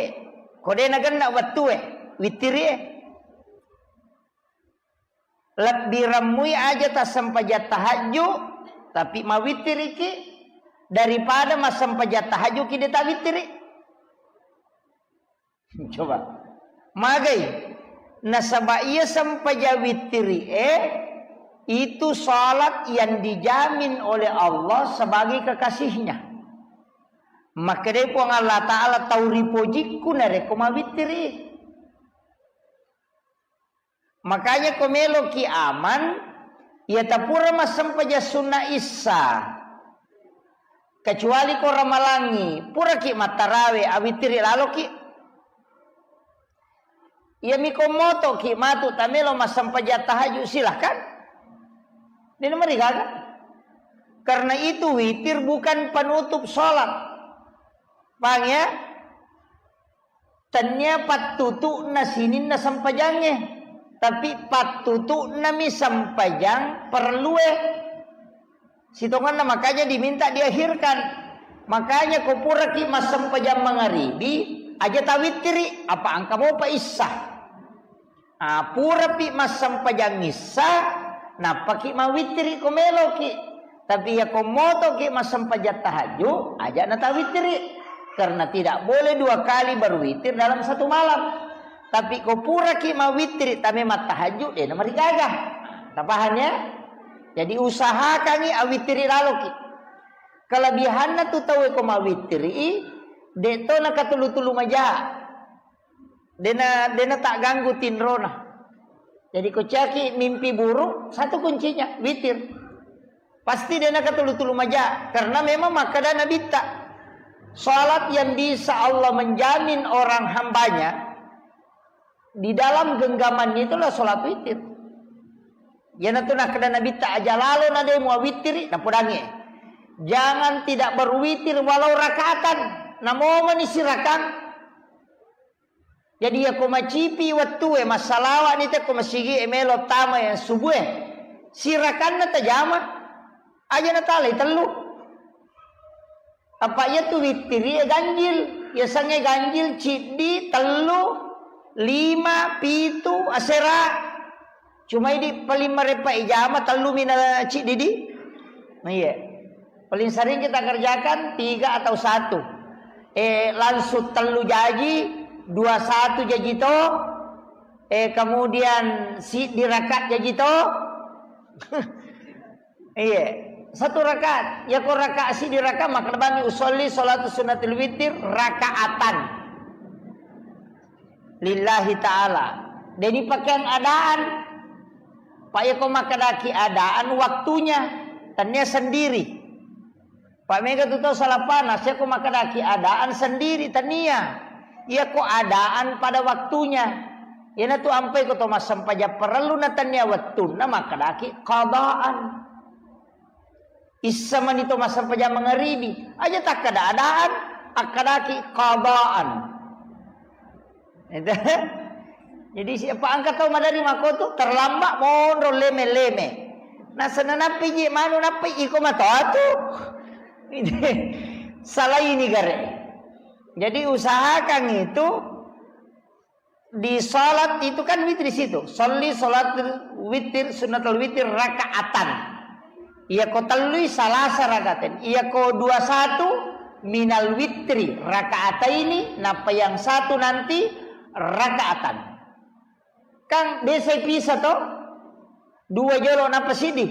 ko de' nagenna wettue, wittiri e. Lebbi remmui aja tassempajang tahajud, tapi mawittiriki daripada massempajang tahajud ki de' tawittiri. Coba. Magai. Nasaba iya sempajang wittiri e, itu salat yang dijamin oleh Allah sebagai kekasihnya. Makkedai Puang Allah Ta'ala, tau ripojikku narekko mawittiri. Makanya ko meloki aman, iya tapura massempajang sunna issa. Kecuali ko ramalangi, puraki mattarawe, awittiri laloki. Iyami ko motoki matu tamelo massempajang tahajud, silahkan. Dena marigaga. Karena itu witir bukan penutup sholat. Paham ya? Tennia pattutu'na sininna sempajangnge, tapi pattutu'nami sempajang parellue. Sitongenna makanya diminta diakhirkan. Makanya ko puraki massempajang mangaribi, aja tawittiri, apa engka mopa issa. Ah, purapi massempajang issa, nappaki mawittiri ko meloki. Tapi iya ko motoki massempajang tahajud, aja natawittiri. Karena tidak boleh dua kali berwitir dalam satu malam. Tapi ko puraki mawittiri, tame mattahajud, dena marigaga. Tapaham ya? Jadi usahakangi awittiri laloki. Kelebihanna tu tauwe ko mawittiri, de to nakatulu-tulu maja. Dena, dena tagganggu tinrona. Jadi ko caki mimpi buruk, satu kuncinya, witir. Pasti dena katulu-tulu maja, karena memang makkeda Nabitta, salat yang bisa Allah menjamin orang hambanya di dalam genggamannya itulah salat witir. Iyanatu nakkeda Nabitta, aja lalo na de muawittiri, napodangi. Jangan tidak berwitir walau rakaatan, namomani sirakang. Jadi, iyako macipi wettue, massalawa'ni te ko masigi'e melo tama yang subue, sirakanna tajama, aja natalai tellu. Apa iyatu wittirie ganjil, yasengnge ganjil ciddi, tellu, lima, pitu, asera. Cuma idi paling marepa ijama tellu mina ciddi di. Iya. Paling sering kita kerjakan tiga atau satu. Eh, langsung tellu jaji, dua satu jaji to. Eh, kemudian si dirakat jaji to. Iya. Satu rakaat. Ya ko rakaat si dirakat maka bani usolli salatu sunnatul witir rakaatan. Lillahi ta'ala. Deni pakeang adaan. Pak, yako makkedaki adaan waktunya, tania sendiri. Pak, mega tu tau salah panas, yako makkedaki adaan sendiri, tania. Yako adaan pada waktunya. Iyanatu ampai ko to massempajang parellu na tania wettunna makkedaki qadaan. Issa mani to massempajang mangaribi, aja takkada adaan, akkadaki qadaan. Jadi siapa angka tau madari makotu terlambat monro leme-leme. Nasana nappi ji manu nappi iko matoa tu. Salaini gare. Jadi usahakan itu di salat itu kan witri situ. Sholli sholatul witr sunnatul witr rakaatan. Iya ko tellui salasa rakaatan. Iya ko dua satu minal witri rakaataini, nappa yang satu nanti rakaatan. Kan biasa pisa to? Dua jolo nappa siddi.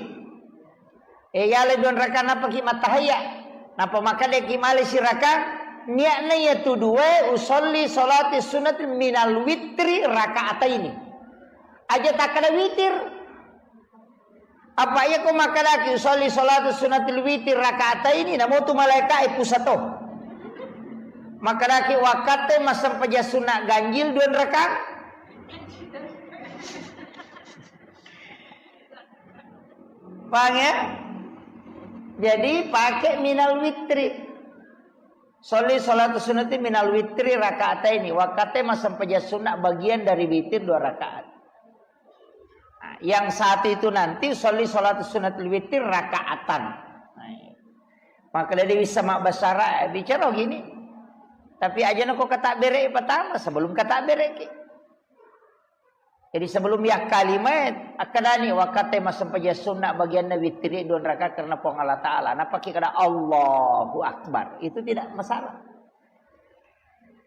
Eh, yale dua raka nappa ki mattahayya. Nappa makkeda ki male siraka, niatna iya tu dua usolli sholati sunnati minal witri rakaataini. Aja takkeda witir. Apa iya ko makkedaki usolli sholati sunnatil witri rakaataini, namo tu malaika e pusato. Makkedaki wakkatte massempajang sunna ganjil dua raka. Paham ya? Jadi pakai minal witri. Sholli sholatu sunnati minal witri rakaataini. Wakkatte massempajang sunna bagian dari witir dua rakaat. Nah, yang satu itu nanti sholli sholatu sunnatil witri rakaatan. Nah, iya. Maka dia bisa mabbasara, eh, bicara gini. Tapi aja nako kata bere pertama sebelum kata bere ki. Jadi sebelum yakkalima, akkedani wakkatte massempajang sunna bagianna witri dua rakaat karena Puang Allah Ta'ala. Napaki kada Allahu Akbar. Itu tidak masalah.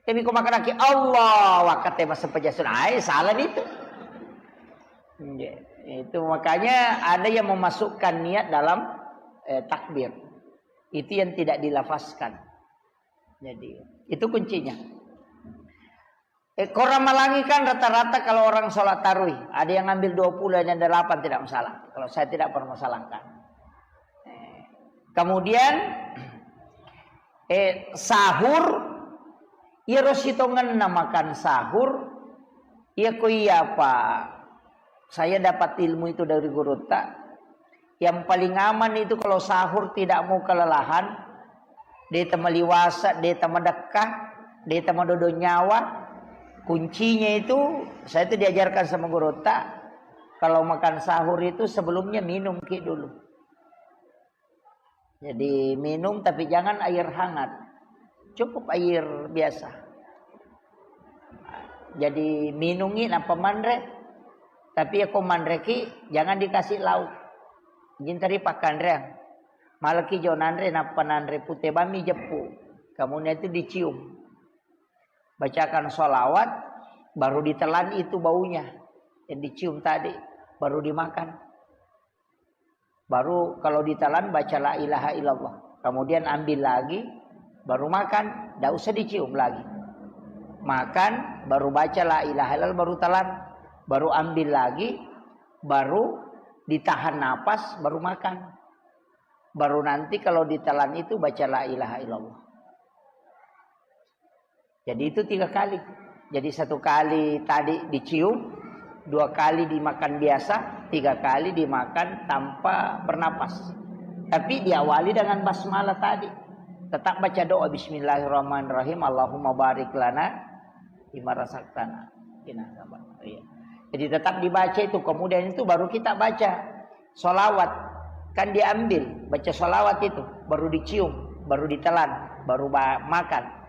Tapi ko makkedaki Allah wakkatte massempajang sunna, ai salah itu. Iya. Itu makanya ada yang memasukkan niat dalam, eh, takbir. Itu yang tidak dilafazkan. Jadi, itu kuncinya. Eh, korang malangi kan rata-rata kalau orang sholat tarawih, ada yang ngambil dua puluh, ada yang delapan, tidak masalah. Kalau saya tidak permasalahkan. Eh, kemudian, eh, sahur, iya ro sitongenna makan sahur, iya ko iya apa? Saya dapat ilmu itu dari gurutta. Yang paling aman itu kalau sahur tidak mau kelelahan, de tama liwasa, de tama dekka, de tama dodo nyawa. Kuncinya itu, saya itu diajarkan sama gurutta, kalau makan sahur itu sebelumnya minum ki dulu. Jadi minum tapi jangan air hangat. Cukup air biasa. Jadi minungi nappa manre. Tapi ya ko manreki jangan dikasih lauk. Jintari pakkanreang. Malaki jo nanre nappa nanre pute bami jeppu. Kemudian itu dicium. Bacakan sholawat, baru ditelan itu baunya yang dicium tadi, baru dimakan. Baru kalau ditelan baca la ilaha illallah. Kemudian ambil lagi, baru makan, tidak usah dicium lagi. Makan, baru baca la ilaha illallah, baru telan, baru ambil lagi, baru ditahan napas, baru makan. Baru nanti kalau ditelan itu baca la ilaha illallah. Jadi itu tiga kali. Jadi satu kali tadi dicium, dua kali dimakan biasa, tiga kali dimakan tanpa bernapas. Tapi diawali dengan basmalah tadi. Tetap baca doa bismillahirrahmanirrahim, Allahumma barik lana fima razaqtana. Iya. Jadi tetap dibaca itu, kemudian itu baru kita baca. Sholawat, kan diambil, baca sholawat itu, baru dicium, baru ditelan, baru ba-, makan,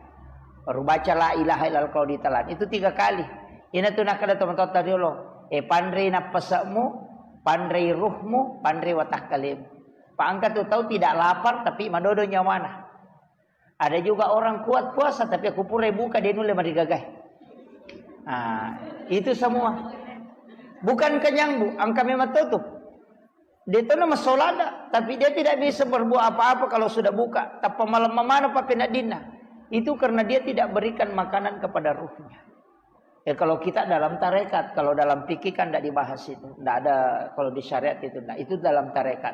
baru baca la ilaha illallah kalau ditelan. Itu tiga kali. Ina tu nakkeda teman-teman tadi lo, eh, panrei nappasekmu, panrei ruhmu, panrei watakkalemu. Pak angka tu tahu tidak lapar tapi madodo nyawana. Ada juga orang kuat puasa, tapi aku pura buka, dia nulle marigagai. Nah, itu semua. Bukan kenyang, Bu, angka memang tutup. Dia tu nama solada, tapi dia tidak bisa berbuat apa-apa kalau sudah buka. Tappa malam mana pape nadina. Itu karena dia tidak berikan makanan kepada ruhnya. Ya, kalau kita dalam tarekat, kalau dalam fikih kan tidak dibahas itu. Tidak ada, kalau di syariat itu tidak. Itu dalam tarekat.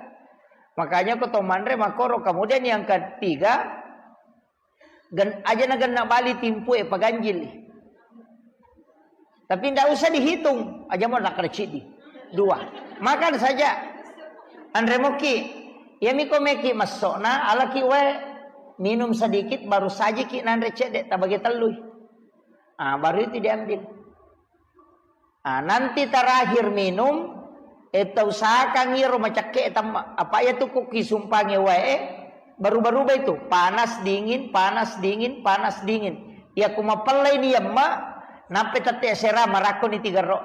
Makanya ko to manre makoro. Kemudian yang ketiga, gen-, aja na genna bali timpu e paganjil. Tapi tidak usah dihitung. Aja mau nakar cidi. Dua. Makan saja. Anre moki. Ya miko meki masokna, alaki wae minum sedikit, baru sajiki nanre cedde, tabagi tellui. Ah, baru itu diambil. Ah, nanti terakhir minum, E, tausahakan iyaro macekke tamma. Apa iya tu ku kisumpange wae, e, baru-baruba itu. Panas, dingin, panas, dingin, panas, dingin. Iya ku mapellai ni yamma, nappa tette sera marakko ni tigerro.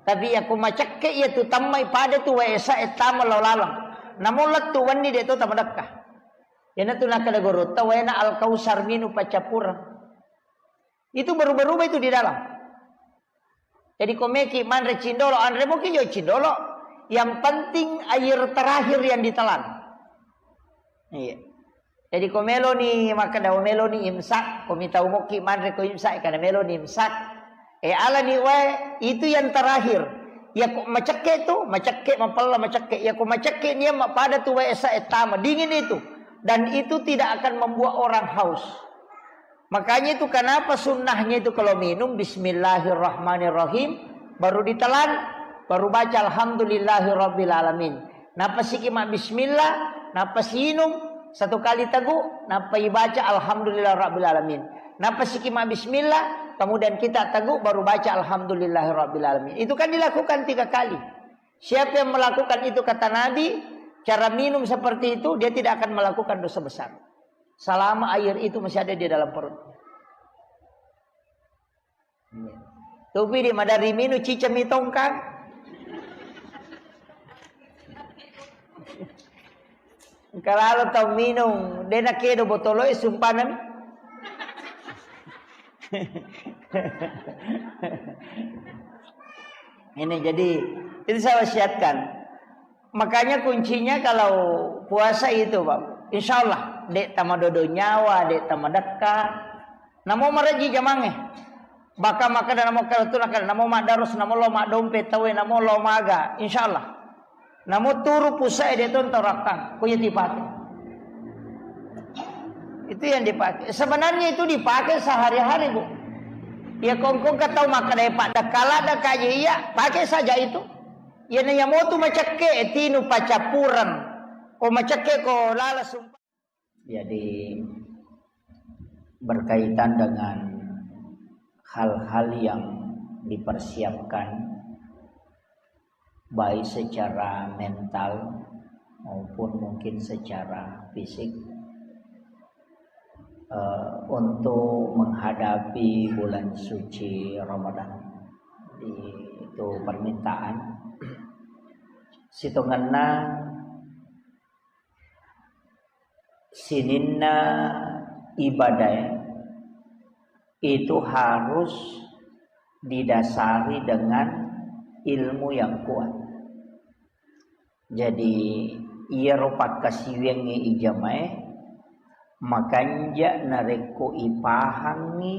Tapi iya ku macekke iya tu tammai pada tu wae sa e tama lao laleng. Namo lettu wenni de to tamadekka. Iyana tu nakkeda gorotta waena Al-Kausar minu paccappureng. Itu baru-baruba itu di dalam. Jadi, ko meki manre cindolo, anre moki jo cindolo. Yang penting air terakhir yang ditelan. Iya. Jadi, ko meloni makkeda, meloni imsak, ko mitau moki manre ko imsak, karena meloni imsak. E, alani wae, itu yang terakhir. Ya, ko macekke tu, macekke, mapella macekke. Ya, ko macekke ni, pada tu wae sa e tama, dingin itu. Dan itu tidak akan membuat orang haus. Makanya itu kenapa sunnahnya itu kalau minum bismillahirrahmanirrahim, baru ditelan, baru baca alhamdulillahirabbil alamin. Nappa siki ma bismillah, nappa siinung satu kali tegu, nappa ibaca alhamdulillahirabbil alamin. Nappa siki ma bismillah, kemudian kita tegu baru baca alhamdulillahirabbil alamin. Itu kan dilakukan tiga kali. Siapa yang melakukan itu, kata Nabi, cara minum seperti itu, dia tidak akan melakukan dosa besar. Selama air itu masih ada di dalam perut. Tupi di madari minu cicami tongkang. Engka lalo tau minung, de nakedo botolo e sumpanan. Ini jadi, itu saya wasiatkan. Makanya kuncinya kalau puasa itu, Pak, insya Allah, dek tamadodo nyawa, dek tamadekka. Namo maraji jamangnge. Baka makkeda namo kala tu nakkeda namo maddarus, namo lo maddompe tauwe, namo lo maga, insya Allah. Namo turu pusae de to tau rakkang, ko iya dipake. Itu yang dipakai. Sebenarnya itu dipakai sehari-hari, Bu. Ya, kongkong ka tau makkeda, "Eh, Pak, dakala dakaje iya," pakai saja itu. Iya na iya motu macekke, tinu pacappureng. Ko macekke ko lala sumpa. Jadi, berkaitan dengan hal-hal yang dipersiapkan, baik secara mental maupun mungkin secara fisik, eh, untuk menghadapi bulan suci Ramadan. Itu permintaan. Sitongenna sininna ibadah itu harus didasari dengan ilmu yang kuat. Jadi, iyaro pakkasiwiangnge ijamae makanja narekko ipahangngi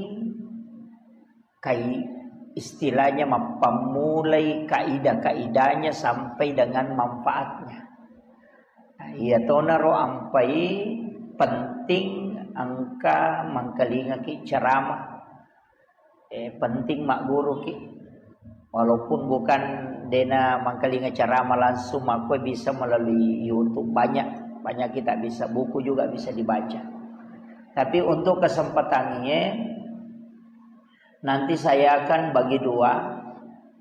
kai-, istilahnya mappammulai kaidah-kaidahnya sampai dengan manfaatnya. Nah, iya tonaro ampai penting engka mangkalingaki ceramah. Eh, penting magguruki. Walaupun bukan dena mangkalinga ceramah langsung, makkue bisa melalui YouTube. Banyak, banyak kita bisa, buku juga bisa dibaca. Tapi untuk kesempatan ini, nanti saya akan bagi dua,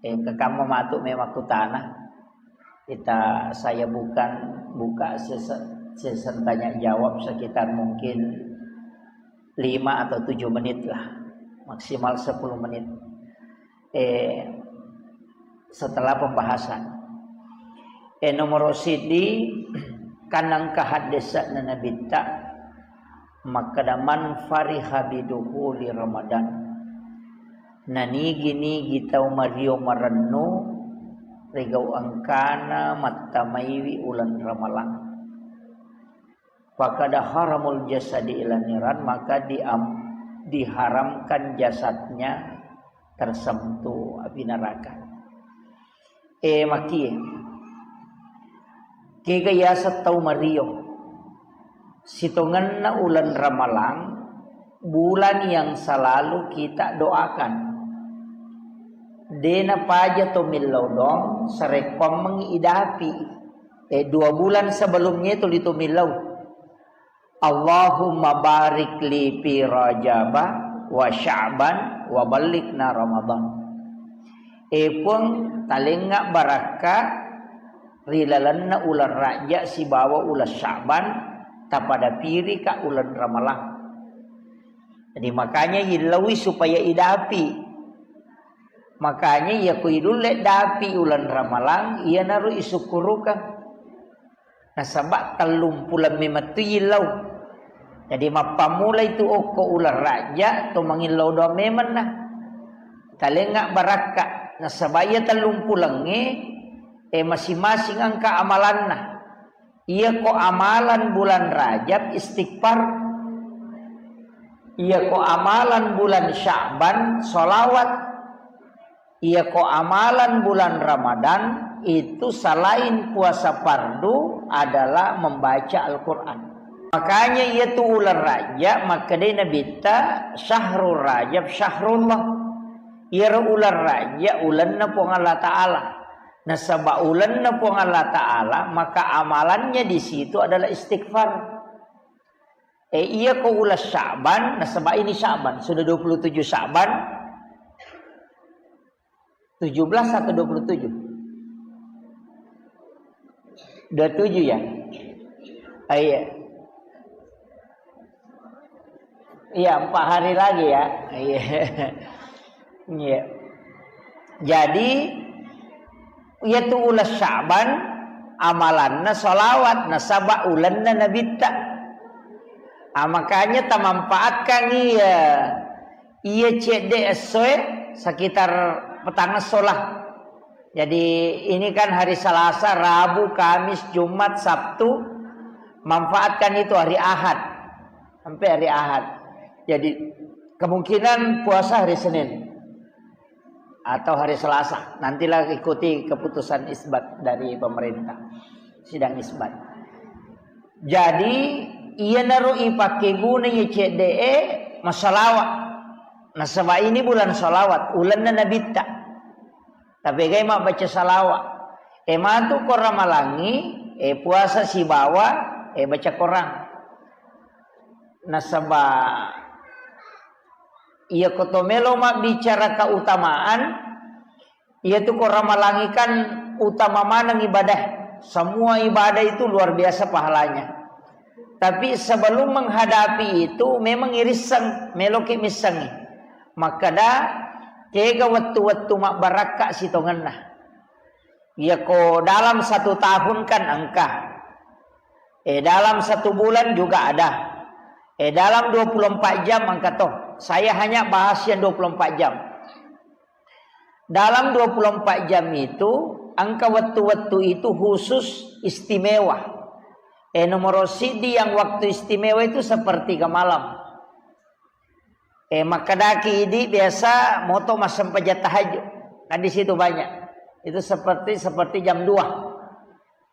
eh, kekamma matu memang kutana. Kita, saya bukan buka sese-, session tanya jawab sekitar mungkin lima atau tujuh menit lah, maksimal sepuluh menit. Eh, setelah pembahasan. Eh, nomor sidi, kanang kahaddesana Nabitta, makkeda, "Man fariha bidukhuli Ramadan." Nanigi-nigi tau mario marennu rigau engkana mattamaiwi uleng Ramalang. Fakada haramul jasadi ila niran, maka diam-, diharamkan jasadnya tersentuh api neraka. Eh, makie. Kega yaseng tau mario. Sitongenna uleng Ramalang, bulan yang selalu kita doakan. Dena paja to millau dong, sarekkoammengngi idapi. Eh, dua bulan sebelumnya itu litu millau. Allahumma barik li fi Rajaba wa Sya'ban wa ballighna Ramadan. Eh, Puang, talengnga barakka Ri lalenna uleng Rajab sibawa uleng Sya'ban, tapada pirika uleng Ramalang. Jadi, makanya illaui supaya idapi. Makanya, iya ko idulle dapi uleng Ramalang, iyanaro isukkurukeng. Nasaba tellumpuleng memettu illau. Jadi, mappammula itu okko uleng Rajab, to mangillau doang memenna. Talengnga barakka. Nasaba iya tellumpulengnge, eh, masing-masing engka amalanna. Iya ko amalan bulan Rajab, istighfar. Iya ko amalan bulan Sya'ban, sholawat. Iya ko amalan bulan Ramadan, itu selain puasa fardu adalah membaca Al-Quran. Makanya iya tu uleng Rajab, makkedai Nabitta, "Syahrul Rajab syahrullah." Iyaro uleng Rajab, ulenna Puang Allah Ta'ala. Nasaba ulenna Puang Allah Ta'ala, maka amalannya di situ adalah istighfar. Eh, iya ko uleng Sya'ban, nasaba ini Sya'ban, sudah dua puluh tujuh Sya'ban, tujuh belas atau dua puluh tujuh? Dua puluh tujuh ya? Ah, iya. Iya, empat hari lagi ya. Iya. Iya. Jadi, iya tu uleng Sya'ban, amalanna sholawat, nasaba ulenna Nabitta. Ah, makanya tamanfaatkan iya, iya cedde essoe sekitar petang esso lah. Jadi, ini kan hari Selasa, Rabu, Kamis, Jumat, Sabtu. Manfaatkan itu hari Ahad. Sampai hari Ahad. Jadi, kemungkinan puasa hari Senin atau hari Selasa. Nantilah ikuti keputusan isbat dari pemerintah. Sidang isbat. Jadi, iyanaro ipake guna iya cedde'e massalawa. Nasaba ini bulan salawat, ulenna Nabitta. Tapegai mabbaca salawa. E matu ko Ramalangi, e puasa sibawa, e baca Korang. Nasaba iya ko to melo mabbicara keutamaan, iya tu ko Ramalangi kan utama maneng ibadah. Semua ibadah itu luar biasa pahalanya. Tapi sebelum menghadapi itu, memang irisseng, meloki missengi. Makkeda, kega wettu-wettu mabbarakka sitongenna. Iya ko dalam satu tahun kan engka. Eh, dalam satu bulan juga ada. Eh, dalam dua puluh empat jam engka to. Saya hanya bahas yang dua puluh empat jam. Dalam dua puluh empat jam itu, engka wettu-wettu itu khusus istimewa. Eh, nomor sidi yang waktu istimewa itu sepertiga malam. Eh, makkedaki idi biasa moto massempajang tahajud. Kan di situ banyak. Itu seperti, seperti jam dua.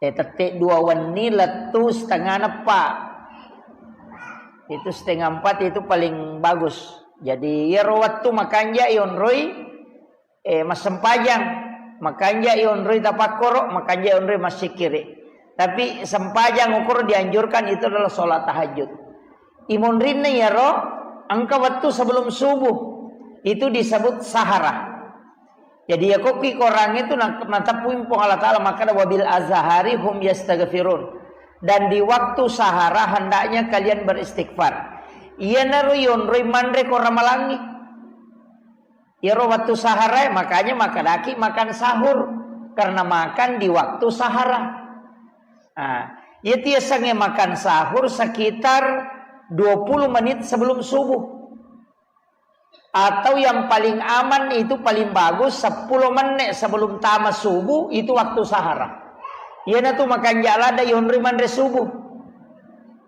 Eh, tette dua wenni lettu setengah neppa. Itu setengah empat itu paling bagus. Jadi, iyaro wettu makanja ionroi, eh, massempajang. Makanja ionroi tapakkoro, makanja ionroi massikkiri. Tapi sempajang okoro dianjurkan itu adalah sholat tahajud. Imonrinna iyaro engka wettu sebelum subuh. Itu disebut sahara. Jadi, iya kokki Korang itu na-, mateppui Puang Allah Ta'ala makkeda, "Wabil azhari hum yastaghfirun." Dan di waktu sahara hendaknya kalian beristighfar. Iyanaro yonroi manre ko Ramalangi. Iyaro waktu sahara, makanya makkedaki makan sahur. Karena makan di waktu sahara. Nah, iya tiasangnge makan sahur sekitar dua puluh menit sebelum subuh. Atau yang paling aman itu paling bagus sepuluh menit sebelum tama subuh itu waktu sahara. Iyanatu makanja ladde yonroi manre subuh.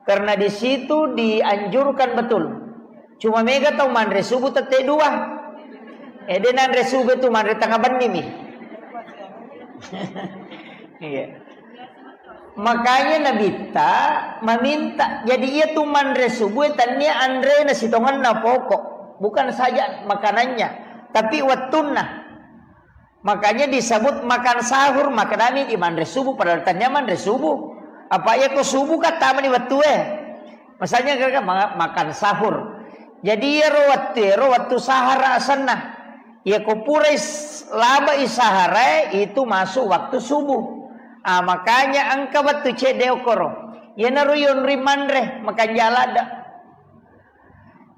Karena di situ dianjurkan betul. Cuma mega tau manre subuh tette dua. Eh, de nanre subuh itu manre tengah benni mi. Iya. Makanya Nabitta meminta, jadi iya tu manre subuh, tania anrena sitongenna pokok, bukan saja makanannya, tapi wettunna. Makanya disebut makan sahur, makanami di manre subuh, padahal tania manre subuh. Apa iya ko subuh kan tamani wettue. Misalnya kan ma-, makan sahur. Jadi iyaro wettu, iyaro wettu sahara asenna. Iya ko purai s-, labai sahara itu masuk waktu subuh. Ah, makanya engka wettu cedde okkoro. Iyanaro yonri manre, makanja ladde.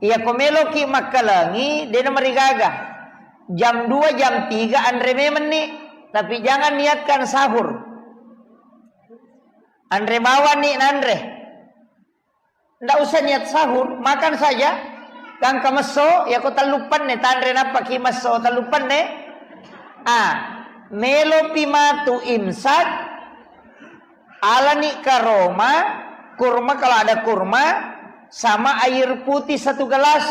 Iyako meloki makkalengi, dena marigaga. Jam dua, jam tiga anre memenni, tapi jangan niatkan sahur. Anre bawanni nanre. Ndak usah niat sahur, makan saja. Gangka messo, yako telluppanne, tanre nappaki messo telluppanne. Ah, melopi matu imsak, alani karoma, kurma kalau ada kurma, sama air putih satu gelas.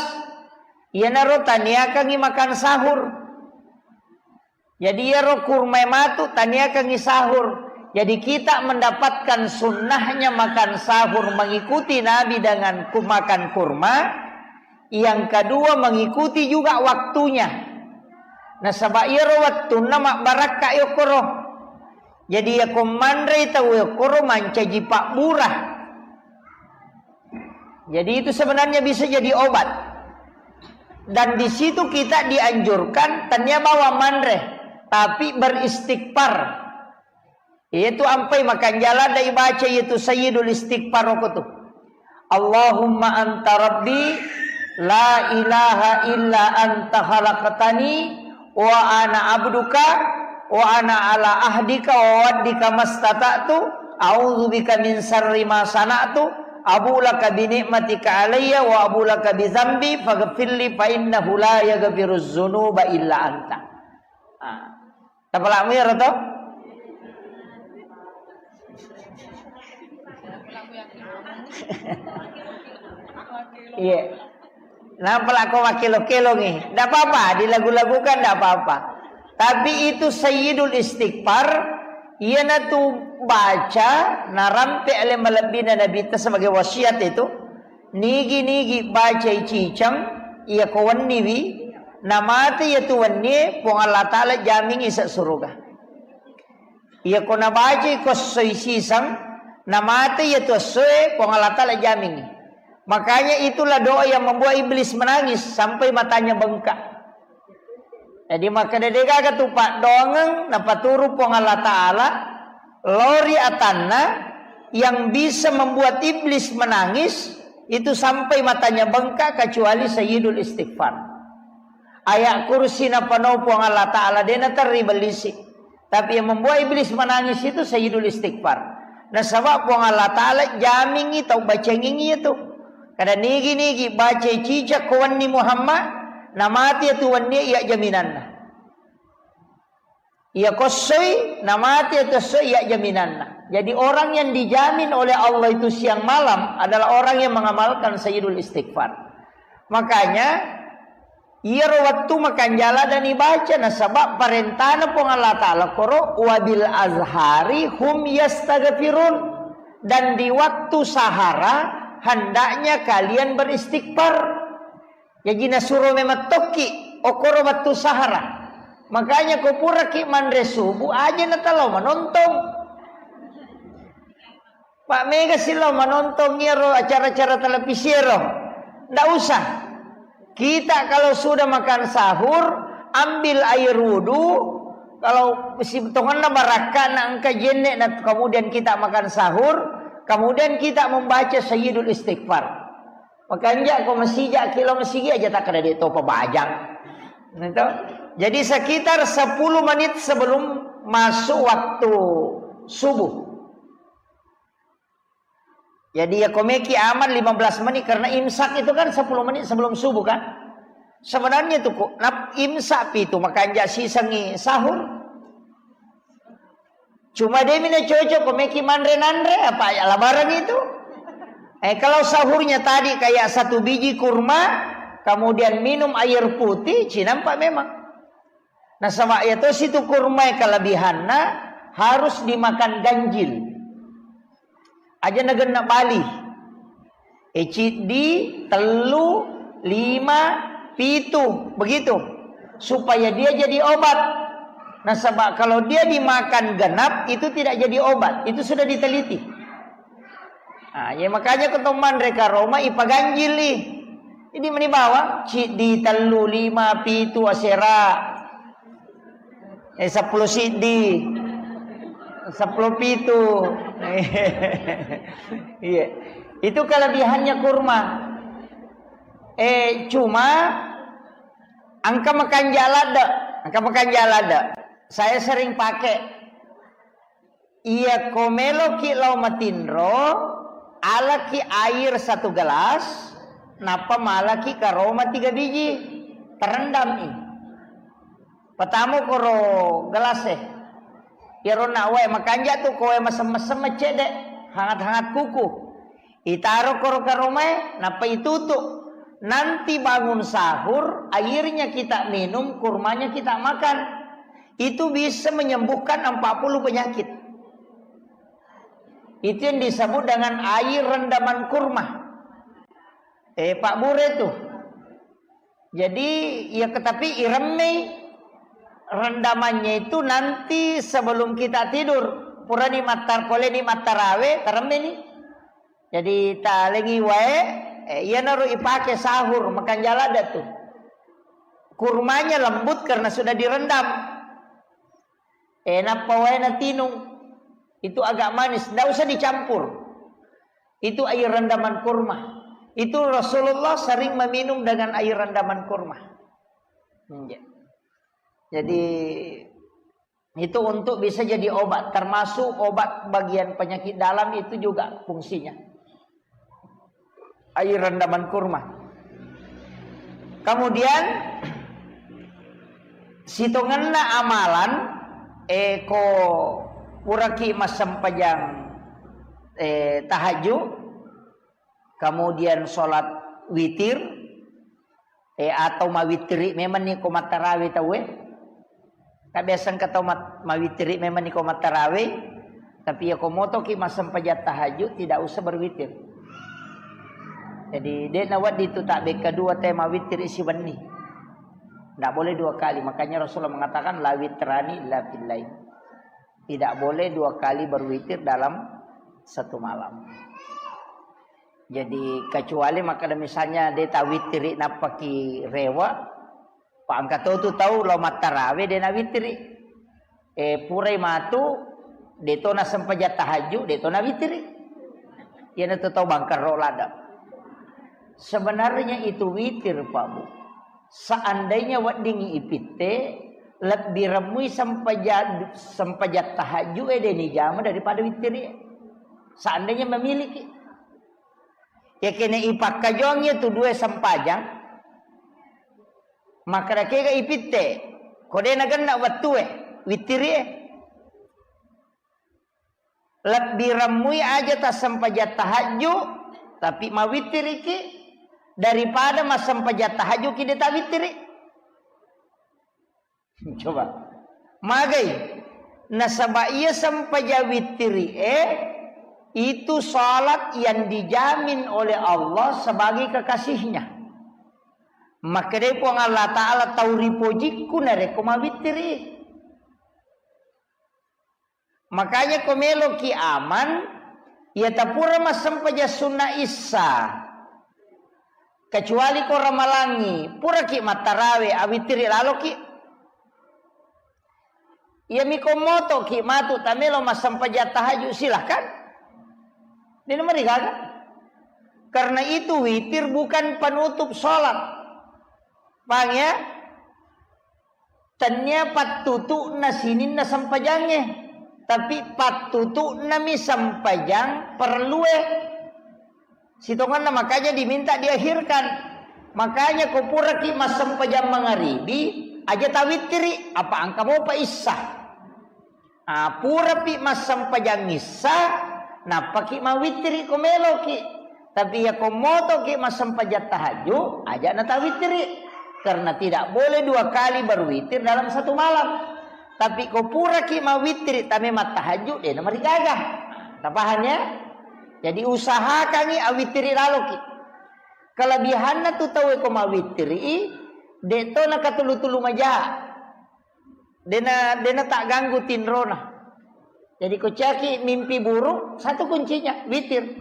Iyanaro taniakangi makan sahur. Jadi, iyaro kurma matu taniakangi sahur. Jadi, kita mendapatkan sunnahnya makan sahur, mengikuti Nabi dengan ku-, makan kurma. Yang kedua, mengikuti juga waktunya. Nasaba iyaro wettunna mabbarakka yokkoro. Jadi, iyako manrei tau yokkoro mancaji pabbura. Jadi, itu sebenarnya bisa jadi obat. Dan di situ kita dianjurkan, tania bawa manre, tapi beristighfar. Yaitu ampai makanja ladde ibaca, yaitu Sayyidul Istighfar okotu. Allahumma anta rabbi, la ilaha illa anta khalaqtani, wa ana abduka, wa ana ala ahdika wa wa'dika mastata'tu, a'udzubika min syarri ma sana'tu, abu'u laka bi ni'matika alayya wa abu'u laka bi dzambi, faghfirli fa innahu la yaghfiruz dzunuba illa anta. Ah. Tapalakmu iyaro to? Iya. Nampa lakko makkelo-kelongi. Ndak apa-apa, dilagu-lagukan ndak apa-apa. Tapi itu Sayyidul Istighfar, iyanatu baca narampe ale malebbina Nabitta sebagai wasiat itu. Nigi-nigi bacai ciceng, iyako wenniwi, namate iyatu wennie, Puang Allah Ta'ala jamingi ise suruga. Iyako nabacai ko essoi siseng, namate iyatu essoe, Puang Allah Ta'ala jamingi. Makanya itulah doa yang membuat iblis menangis sampai matanya bengkak. Jadi, makkeda degaga tu paddoangeng napaturu Puang Allah Ta'ala, lori atanna yang bisa membuat iblis menangis itu sampai matanya bengkak kecuali Sayyidul Istighfar. Ayat kursi napanau Puang Allah Ta'ala, dena terri bellisi. Tapi yang membuat iblis menangis itu Sayyidul Istighfar. Nasaba Puang Allah Ta'ala jamingi tau bacangingi itu. Kada nigi-nigi baca cica ko wenni Muhammad, namati itu wenni iya jaminanna. Iya kossoi, namati itu essoi iya jaminanna. Jadi orang yang dijamin oleh Allah itu siang malam adalah orang yang mengamalkan Sayyidul Istighfar. Makanya, iyaro wettu makanjala dan ibaca, nasaba parentana Puang Allah Ta'ala koro, "Wabil azhari hum yastaghfirun." Dan di waktu sahara, hendaknya kalian beristighfar. Jaji nasuro memang tokki, okoro wettu sahara. Makanya ko puraki manre subuh, aja natalau manontong. Pak mega silo manontong iyaro acara-acara televisi ero. Ndak usah. Kita kalau sudah makan sahur, ambil air wudhu. Kalau si tongenna barakka na engka jenne na kemudian kita makan sahur, kemudian kita membaca Sayyidul Istighfar. Makanja ko masija kilo masigi aja tak ada di topa bajang. Gitu. Jadi sekitar sepuluh menit sebelum masuk waktu subuh. Jadi ya komeki aman lima belas menit karena imsak itu kan sepuluh menit sebelum subuh kan. Sebenarnya itu kok nap imsak itu makanja sisengi sahur. Cuma demi na cocok komeki manre nanre apa ya labaran itu. Eh kalau sahurnya tadi kayak satu biji kurma, kemudian minum air putih, cinampak memang. Nasaba iya tosi tu kurma kelebihanna harus dimakan ganjil. Aja nagenna bali. E ciddi, tellu, lima, pitu, begitu. Supaya dia jadi obat. Nasaba kalau dia dimakan genap itu tidak jadi obat. Itu sudah diteliti. Ah, ya makanya ko to manre karoma ipaganjili. Jadi meni bawang, ciddi, tellu, lima, pitu, asera. Eh, sepuluh siddi. Sepuluh pitu. Iya. Itu kelebihannya kurma. Eh, cuma engka makanja ladde, engka makanja ladde. Saya sering pakai. Iya, ko meloki lao matinro, alaki air satu gelas, nappa malaki karoma tiga biji, terendam i. Patamo koro gelas e. Iyaro na wae makanja tu, ko wae mesem-mesem cedde, hangat-hangat kuku. Itaro koro karomae, nappa itutu. Nanti bangun sahur, airnya kita minum, kurmanya kita makan. Itu bisa menyembuhkan empat puluh penyakit. Itu yang disebut dengan air rendaman kurma. Eh, Pak Bure tuh. Jadi, ya, tapi iremmei rendamannya itu nanti sebelum kita tidur. Purani mattar-, poleni mattarawe, taremmeni. Jadi, talengi wae, eh, iyanaro ipake sahur, makanja ladde tu. Kurmanya lembut karena sudah direndam. Eh, nappa wae natinung. Itu agak manis, ndak usah dicampur. Itu air rendaman kurma. Itu Rasulullah sering meminum dengan air rendaman kurma. Iya. Jadi, itu untuk bisa jadi obat, termasuk obat bagian penyakit dalam itu juga fungsinya. Air rendaman kurma. Kemudian, sitongenna amalan, eh, ko puraki massempajang, eh, tahajud, kemudian sholat witir, eh, atau mawittiri memang ni ko mattarawe tauwe. Kan biasa engka tau mat-, mawittiri memang ni ko mattarawe, tapi ya ko motoki massempajang tahajud, tidak usah berwitir. Jadi, de' nawedding tu tabbekka dua te mawittiri siwenni. Ndak boleh dua kali. Makanya Rasulullah mengatakan, "La witrani illa fil lail." Tidak boleh dua kali berwitir dalam satu malam. Jadi, kecuali makkeda misalnya de' tawittiri nappaki rewe, pa engka to tu tau lao mattarawe de' nawittiri. Eh, purai matu, de' to nasempajang tahajud, de' to nawittiri. Iyanatu tau bangkerro ladde. Sebenarnya itu witir, Pak Bu. Seandainya weddingngi ipitte, lebbi remmui sempaja-, sempajang tahajud e de' nijama daripada wittiri. Seandainya memiliki. Yakene ipakkajongi tu dua sempajang, makkeda kega ipitte, ko de' nagenna wettue, wittiri e. Lebbi remmui aja tassempajang tahajud, tapi mawittiriki, daripada massempajang tahajudki de' tawittiri. Coba. Magai. Nasaba iya sempajang wittiri e, itu salat yang dijamin oleh Allah sebagai kekasihnya. Makkedai Puang Allah Ta'ala, "Tau ripojikku narekko mawittiri." Makanya ko meloki aman, iya tapura massempajang sunna issa, kecuali ko ramalangi, puraki mattarawe, awittiri laloki. Iyami ko motoki matu tamelo massempajang tahajud, silahkan. Dena marigaga. Karena itu witir bukan penutup sholat. Paham ya? Tennia pattutu'na sininna sempajangnge, tapi pattutu'nami sempajang perlue. Sitongenna makanya diminta diakhirkan. Makanya ko puraki massempajang mangaribi, aja tawittiri, apa engka mopa issa. Ah, purapi massempajang issa, nappaki mawittiri ko meloki. Tapi iya ko motoki massempajang tahajud, aja natawittiri. Karena tidak boleh dua kali berwitir dalam satu malam. Tapi ko puraki mawittiri, tame mattahajud, de' namarigaga. Tapaham ya? Jadi usahakangi awittiri laloki. Kelebihanna tu tauwe ko mawittiri, de' to nakatulu-tulu maja. Dena, dena tak ganggu tinrona. Jadi ko caki mimpi buruk, satu kuncinya, witir.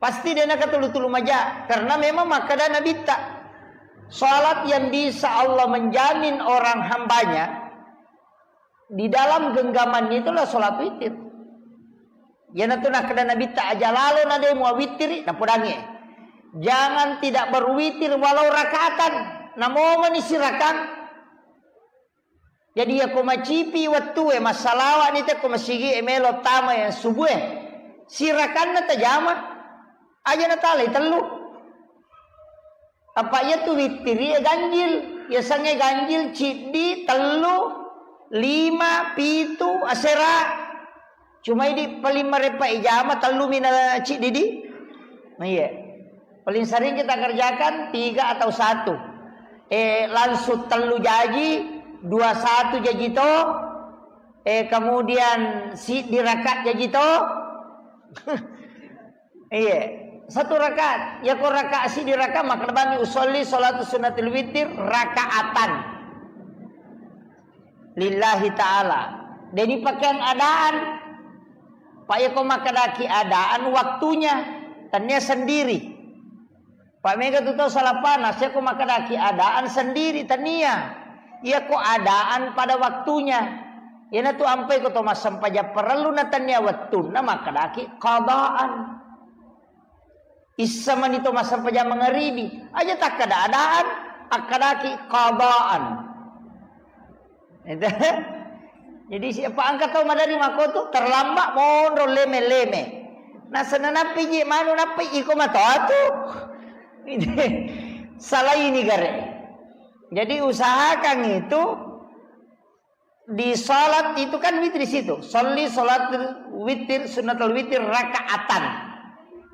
Pasti dena katulu-tulu maja, karena memang makkeda Nabitta, salat yang bisa Allah menjamin orang hambanya, Di dalam genggamannya itulah sholat witir. Iyanatu nakkeda Nabitta, aja lalo na de muawittiri, napodangi. Jangan tidak berwitir walau rakaatan. Namomani sirakang. Jadi yako macipi wettue, massalawani te ko masigi e melo tama yang subuh e. Sirakanna tajama. Aja natalai tellu. Apa iya tu wittiri e ganjil. Yasengnge ganjil ciddi, tellu, lima, pitu, asera. Cuma idi paling marepa ijama tellu mina ciddi di. Iya. Paling sering kita kerjakan tiga atau satu. Eh, langsung tellu jaji, dua satu jaji to. Eh, kemudian siddi rakaat jaji to. Iya, satu rakaat. Ya ko rakaat siddi rakaat, maka bami usolli sholatu sunnatil witir rakaatan lillahi ta'ala. Jadi pakaian adaan. Pak, ya ko makkedaki adaan waktunya, tania sendiri. Pak, mega tu tau salah paham, saya ko makkedaki adaan sendiri, tania. Ya ko adaan pada waktunya. Iyanatu ampai ko to massempajang parellu na tania wettunna makkedaki qadaan. Issa mani to massempajang mangaribi, aja takkada adaan, akkadaki qadaan. Itu. Jadi siapa angkat tau madari makotu terlambat monro leme-leme. Nah, senanappi ji manu nappi iko matoatu. Salah ini gare. Jadi usahakan itu di salat itu kan witir di situ. Sholli sholatul witir, sunnatul witir rakaatan.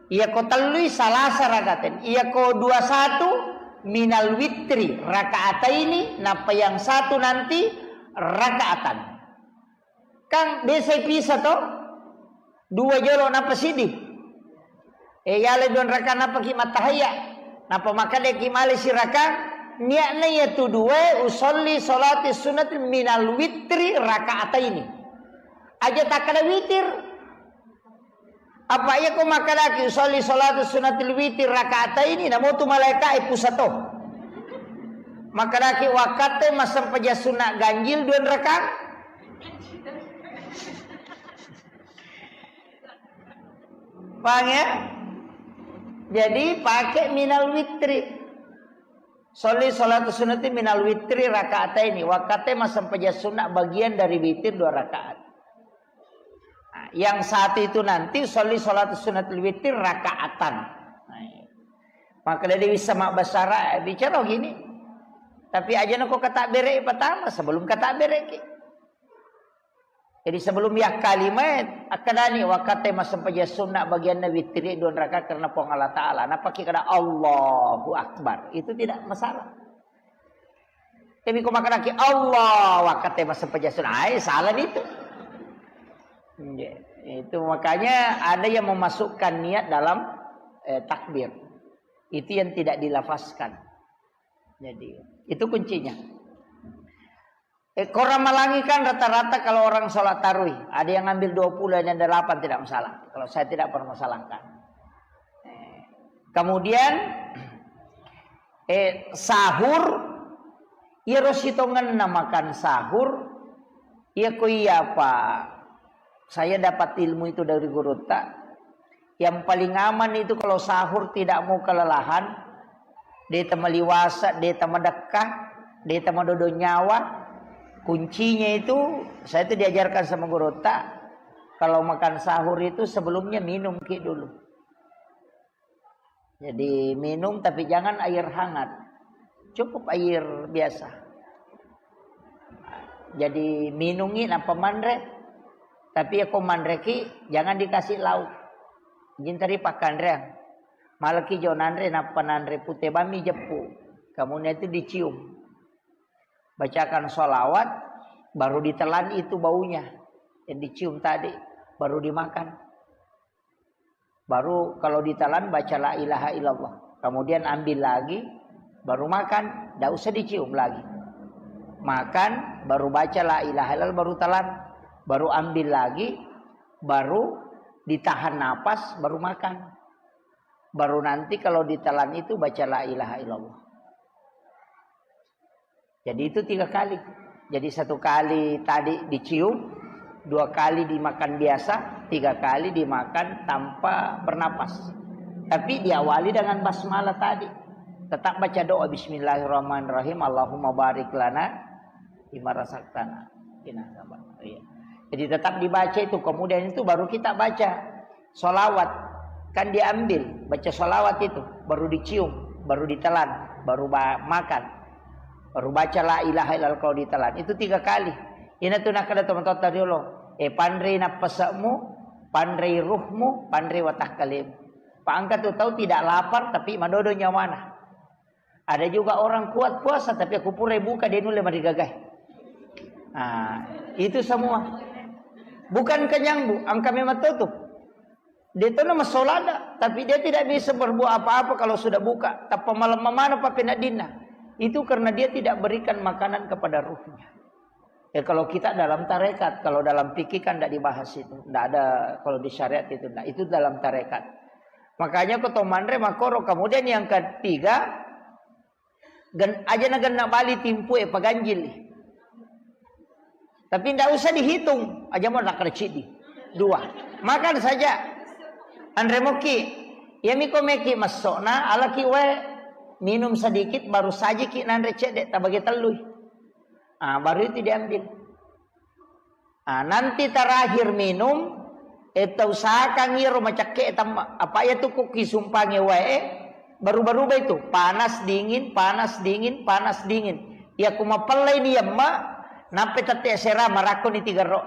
Iya ko tellui salasa rakaatan. Iya ko dua satu minal witri rakaataini, napa yang satu nanti rakaatan. Kan biasa pisa to? Dua jolo napa sidi? Eh, yale dua rakaat napaki mattahayya. Napa makkedaki male sirakang, niatna iya tu dua usolli sholati sunnati minal witri rakaataini. Aja takkada witir. Apa iya ko makkedaki usolli sholati sunnatil witir rakaataini, namo tu malaika e pusato. Makkedaki wakkatte massempajang sunna ganjil dua rakaat. Paham ya? Jadi pakai minal witri. Sholli sholatu sunnati minal witri rakaataini. Wakkatte massempajang sunna bagian dari witir dua rakaat. Nah, yang satu itu nanti sholli sholatu sunnatul witir rakaatan. Nah, iya. Maka dari bisa mak basara bicara gini. Tapi aja nako kata bere pertama sebelum kata bere ki. Jadi sebelum ya kalimat, akkadani wakkatte massempajang sunna bagianna witiri dua rakaat karena Puang Allah Ta'ala. Napaki kada Allahu Akbar. Itu tidak masalah. Tapi ko makkadaki Allah wakkatte massempajang sunna. Ai, salah itu. Iya. Itu makanya ada yang memasukkan niat dalam eh, takbir. Itu yang tidak dilafazkan. Jadi, itu kuncinya. Eh, korang malangi kan rata-rata kalau orang sholat tarawih, ada yang ngambil dua puluh, ada yang delapan, tidak masalah. Kalau saya tidak permasalahkan. Eh, kemudian, eh, sahur, iya ro sitongenna makan sahur, iya ko iya apa, saya dapat ilmu itu dari gurutta. Yang paling aman itu kalau sahur tidak mau kelelahan, de tama liwasa, de tama dekka, de tama dodo nyawa. Kuncinya itu, saya itu diajarkan sama gurutta, kalau makan sahur itu sebelumnya minum ki dulu. Jadi minum tapi jangan air hangat. Cukup air biasa. Jadi minungi nappa manre. Tapi ya ko manreki jangan dikasih lauk. Jintari pakkanreang. Malaki jo nanre nappa nanre pute bami jeppu. Kemudian itu dicium. Bacakan sholawat, baru ditelan itu baunya yang dicium tadi, baru dimakan. Baru kalau ditelan baca la ilaha illallah. Kemudian ambil lagi, baru makan, tidak usah dicium lagi. Makan, baru baca la ilaha illallah, baru telan, baru ambil lagi, baru ditahan napas, baru makan. Baru nanti kalau ditelan itu baca la ilaha illallah. Jadi itu tiga kali. Jadi satu kali tadi dicium, dua kali dimakan biasa, tiga kali dimakan tanpa bernapas. Tapi diawali dengan basmalah tadi. Tetap baca doa, "Bismillahirrahmanirrahim, Allahumma barik lana fima razaqtana." Iya. Jadi tetap dibaca itu, kemudian itu baru kita baca. Sholawat, kan diambil, baca sholawat itu, baru dicium, baru ditelan, baru ba-, makan, baru baca la ilaha illallah kalau ditelan. Itu tiga kali. Ina tu nakkeda tomatoatta riolo, eh, panrei nappase'mu, panrei ruhmu, panrei watakkalemu. Pak, engka tu tau tidak lapar tapi madodo nyawana. Ada juga orang kuat puasa, tapi aku pura buka, dia nulle marigagai. Ah, itu semua. Bukan kenyang, Bu. Engka memang tau tu. Dia tu nama solada, tapi dia tidak bisa berbuat apa-apa kalau sudah buka. Tappa malam mana papenaddinna. Itu karena dia tidak berikan makanan kepada ruhnya. Ya, kalau kita dalam tarekat, kalau dalam fikih kan tidak dibahas itu. Tidak ada, kalau di syariat itu tidak. Itu dalam tarekat. Makanya ko to manre makoro. Kemudian yang ketiga, gen-, aja na genna bali timpu e paganjil. Tapi tidak usah dihitung. Aja mau nakar cidi. Dua. Makan saja. Anre moki. Ya miko meki masuk na alaki wae. Minum sedikit baru saji ki nanre cedek tabagi telui. Ah, baru itu diambil. Ah, nanti terakhir minum, eh, tausahakan iro macakke tamma. Apa iya tu ku kisumpangi wae, eh, baru-baru itu, panas dingin, panas dingin, panas dingin. Iya ku mapellai ni yamma, nampe tette sera marakko ni tiga ro.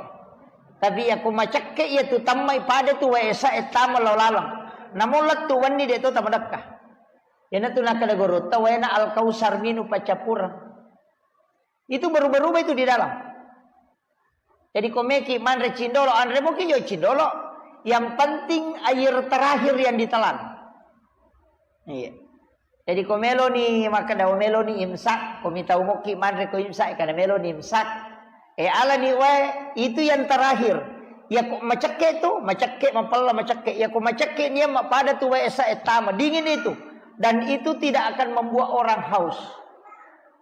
Tapi iya ku macakke iya tu tammai pada tu wae sa, eh, tama lao laleng. Namo lettu wenni de to tamadekka. Iyana tu nakkeda gorotta, waena Al-Kausar minu paccappureng. Itu berubah-ubah itu di dalam. Jadi ko meki manre cindolo, anre moki jo cindolo. Yang penting air terakhir yang ditelan. Iya. Jadi ko meloni makkeda, meloni imsak, ko mitau moki manre ko imsak, karena meloni imsak. Eh, alani wae, itu yang terakhir. Ya ko macekke tu, macekke mapella macekke. Ya ko macekke nia pada tu wae sa, eh, tama, dingin itu. Dan itu tidak akan membuat orang haus.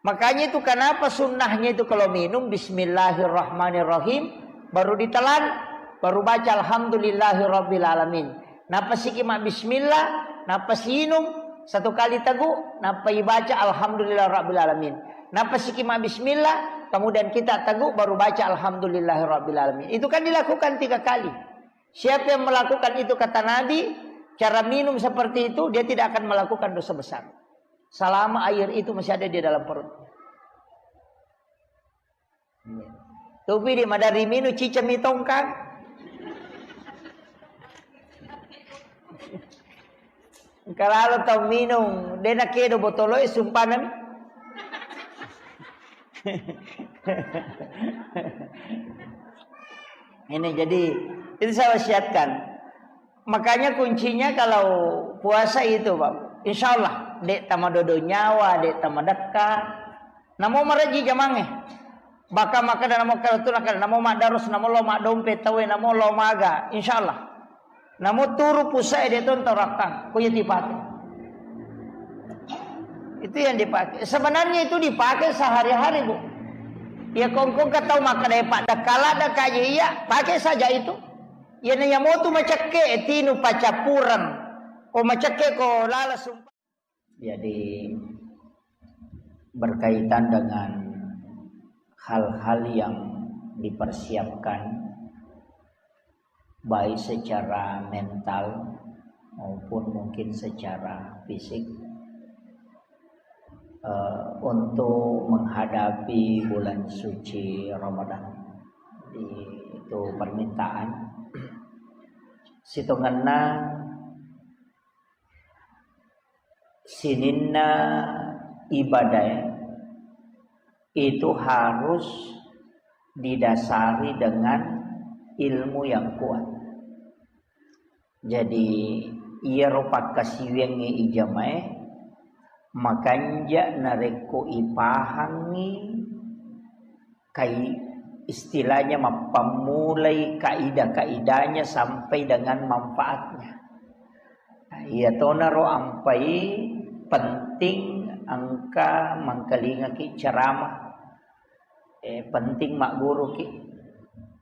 Makanya itu kenapa sunnahnya itu kalau minum bismillahirrahmanirrahim, baru ditelan, baru baca alhamdulillahirabbil alamin. Napasiki ma bismillah, napasinum satu kali tegu, napai baca alhamdulillah rabbil alamin. Napasiki ma bismillah, kemudian kita tegu baru baca alhamdulillahirabbil alamin. Itu kan dilakukan tiga kali. Siapa yang melakukan itu, kata Nabi, cara minum seperti itu, dia tidak akan melakukan dosa besar. Selama air itu masih ada di dalam perut. Tupi di madari minum cica mitongkang. Engka lalo tau minum, de nakedo botoloe, sumpanami. Ini jadi, itu saya wasiatkan. Makanya kuncinya kalau puasa itu, Pak, insya Allah, dek tamadodo nyawa, dek tamadekka. Namo maraji jamange. Bahkan makkeda namo karatunna, namo maddarus, namo lo maddompe tawe, namo lo maga, insya Allah. Namo turu pusae de tonto rakkang, ko iya dipake. Itu yang dipakai. Sebenarnya itu dipakai sehari-hari, Bu. Ya kongkong ke tau makkeda, "Pak, dakala dakaji iya," pakai saja itu. Ya na yamotu macekke, tinu pacappureng. Ko macekke ko lala sumpa. Jadi berkaitan dengan hal-hal yang dipersiapkan baik secara mental maupun mungkin secara fisik, eh, untuk menghadapi bulan suci Ramadan. Jadi, itu permintaan. Sitongenna sininna ibadah itu harus didasari dengan ilmu yang kuat. Jadi, iyaro pakkasiwiangnge ijamae makanja narekko ipahangngi kai-, istilahnya mappammulai kaidah-kaidahnya sampai dengan manfaatnya. Nah, iya tonaro ampai penting engka mangkalingaki ceramah. Eh, penting magguruki.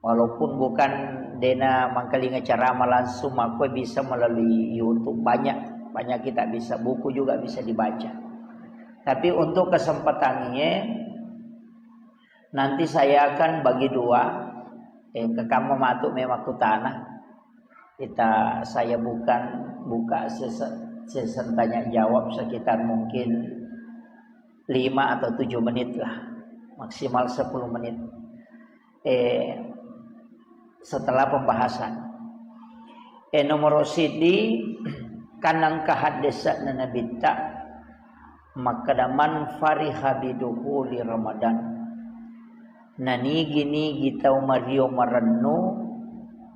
Walaupun bukan dena mangkalinga ceramah langsung, makkue bisa melalui YouTube. Banyak, banyak kita bisa, buku juga bisa dibaca. Tapi untuk kesempatan ini, nanti saya akan bagi dua. Eh, ke kamu matu memang kutana. Kita, saya bukan buka sese-, sesi tanya jawab sekitar mungkin lima atau tujuh menit lah, maksimal sepuluh menit. Eh, setelah pembahasan. Eh, nomor sidi, kan engka haddesa'na Nabitta, makkeda, "Man fariha bidukhuli Ramadan." Nanigi-nigi tau mario marennu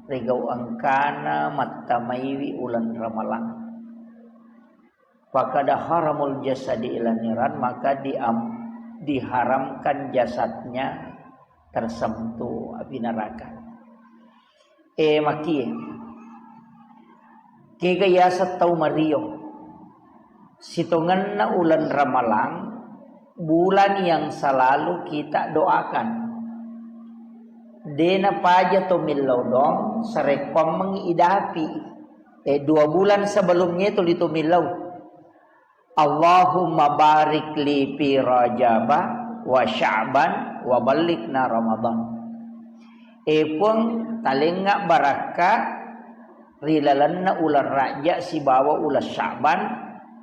rigau engkana mattamaiwi uleng Ramalang. Fakada haramul jasadi ila niran, maka diam-, diharamkan jasadnya tersentuh api neraka. Eh, makie. Kega yaseng tau mario. Sitongenna uleng Ramalang, bulan yang selalu kita doakan. Dena paja to millau doang, sarekkoammengngi idapi. Eh, dua bulan sebelumnya itu litu millau. Allahumma barik li fi Rajaba wa Sya'ban wa ballighna Ramadan. E Puang, talengnga barakka ri lalenna uleng Rajab sibawa uleng Sya'ban,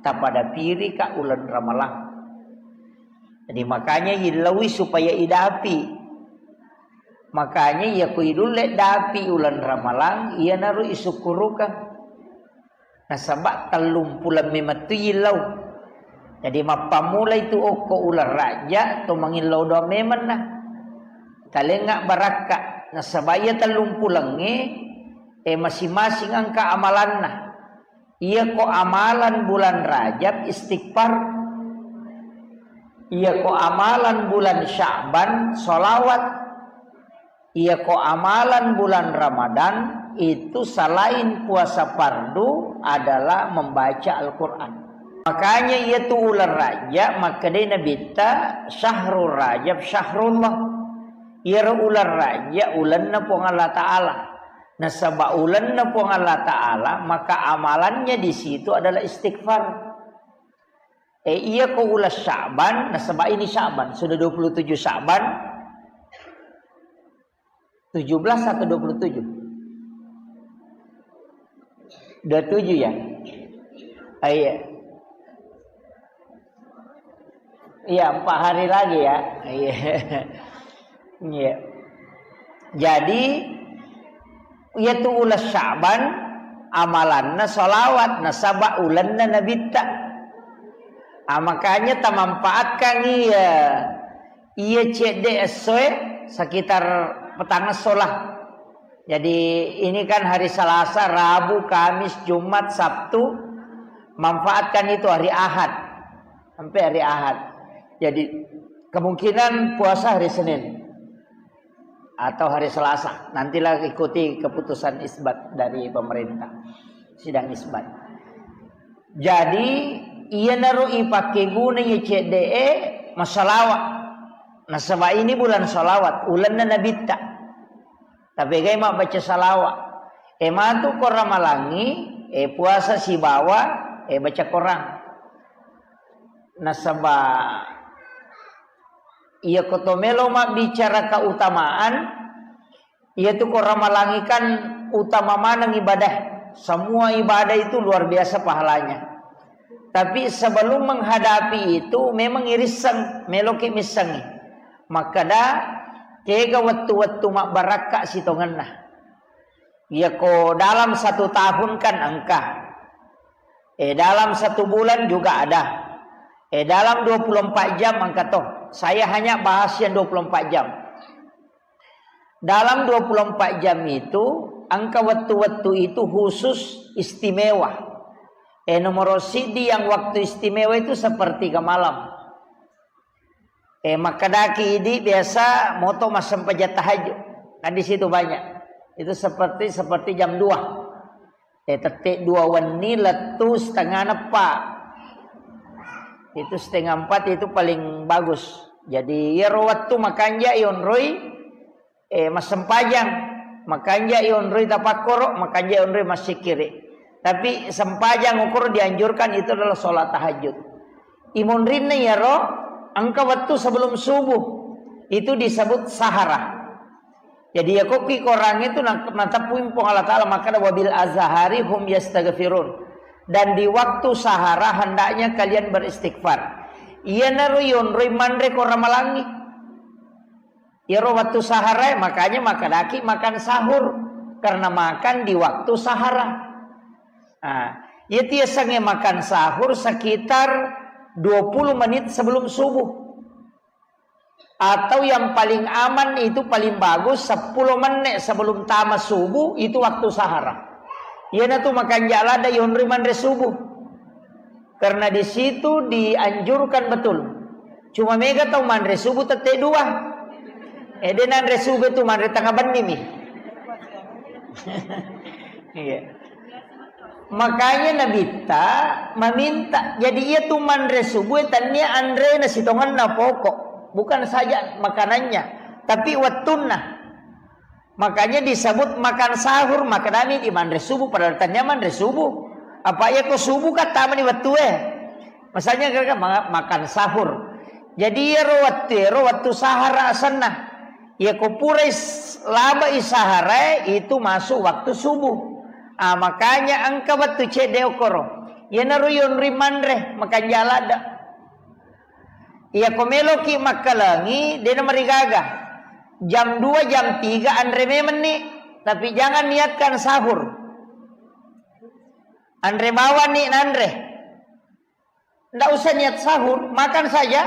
tapada pirika uleng Ramalang. Jadi makanya illaui supaya idapi. Makanya iya ko idulle dapi uleng Ramalang, iyanaro isukkurukang. Nasaba tellumpuleng memettu illau. Jadi mappammulai tu okko uleng Rajab to mangillau doang memenna. Talengnga barakka. Nasaba iya tellumpulengnge, eh, masing-masing engka amalanna. Iya ko amalan bulan Rajab istighfar. Iya ko amalan bulan Sya'ban sholawat. Iya ko amalan bulan Ramadan itu selain puasa fardu adalah membaca Al-Quran. Makanya iya tu uleng Rajab, makkedai Nabitta, "Syahrul Rajab syahrullah." Iyaro uleng Rajab ulenna Puang Allah Ta'ala. Nasaba ulenna Puang Allah Ta'ala, maka amalannya di situ adalah istighfar. Eh, iya ko uleng Sya'ban, nasaba ini Sya'ban, sudah dua puluh tujuh Sya'ban, tujuh belas atau dua puluh tujuh? Dua puluh tujuh ya? Ah, iya. Iya, empat hari lagi ya. Iya. Iya. Jadi, iya tu uleng Sya'ban, amalanna sholawat, nasaba ulenna Nabitta. Ah, makanya tamanfaatkan iya, iya cedde essoe sekitar petang esso lah. Jadi, ini kan hari Selasa, Rabu, Kamis, Jumat, Sabtu. Manfaatkan itu hari Ahad. Sampai hari Ahad. Jadi, kemungkinan puasa hari Senin atau hari Selasa. Nantilah ikuti keputusan isbat dari pemerintah. Sidang isbat. Jadi, iyanaro ipake guna iya cedde e massalawa. Nasaba ini bulan salawat, ulenna Nabitta. Tapegai mabbaca salawa. E matu ko Ramalangi, e puasa sibawa, e baca Korang. Nasaba iya ko to melo mabbicara keutamaan, iya tu ko Ramalangi kan utama maneng ibadah. Semua ibadah itu luar biasa pahalanya. Tapi sebelum menghadapi itu, memang irisseng, meloki missengi. Makkeda, kega wettu-wettu mabbarakka sitongenna. Iya ko dalam satu tahun kan engka. Eh, dalam satu bulan juga ada. Eh, dalam dua puluh empat jam engka to. Saya hanya bahas yang dua puluh empat jam. Dalam dua puluh empat jam itu, engka wettu-wettu itu khusus istimewa. Eh, nomor sidi yang waktu istimewa itu sepertiga malam. Eh, makkedaki idi biasa moto massempajang tahajud. Kan di situ banyak. Itu seperti, seperti jam dua. Eh, tette dua wenni lettu setengah neppa. Itu setengah empat itu paling bagus. Jadi, iyaro wettu makanja yonroi, eh, massempajang, makanja yonroi tapakkoro, makanja yonroi massikkiri. Tapi sempajang okoro dianjurkan itu adalah sholat tahajud. Imonrinna iyaro engka wettu sebelum subuh, itu disebut sahara. Jadi, ya, kokki Korangnge tu na-, nateppui Puang Allah Ta'ala makkeda, "Wabil azhari hum yastaghfirun." Dan di waktu sahara hendaknya kalian beristighfar. Iyanaro yonroi manre ko ramalangi. Iyaro waktu sahara, makanya makkedaki makan sahur. Karena makan di waktu sahara. Nah, iya tiasangnge makan sahur sekitar dua puluh menit sebelum subuh. Atau yang paling aman itu paling bagus sepuluh menit sebelum tama subuh itu waktu sahara. Iyana tu makanja lada yonri manre subuh. Karena di situ dianjurkan betul. Cuma mega tau manre subuh tette dua. Eh, de nanre subuh tu manre tengah benni mi. Iya. Makanya Nabitta meminta, jadi iya tu manre subuh tania anrena sitongenna pokok, bukan saja makanannya, tapi wettunna. Makanya disebut makan sahur, maknanya di manre subuh, padahal tania manre subuh. Apa iya ko subuh kan tamani wettue. Misalnya, kira-kira ma-, makan sahur. Jadi, iyaro wettu, iyaro wettu sahara asenna. Iya ko purai s-, labai sahara, itu masuk waktu subuh. Ah, makanya engka wettu cedde okoro. Iyanaro yonri manre, makanja ladde. Iya ko meloki makkalengi, dena marigaga. Jam dua, jam tiga anre memenni. Tapi jangan niatkan sahur. Anre bawani nanre. Ndak usah niat sahur, makan saja.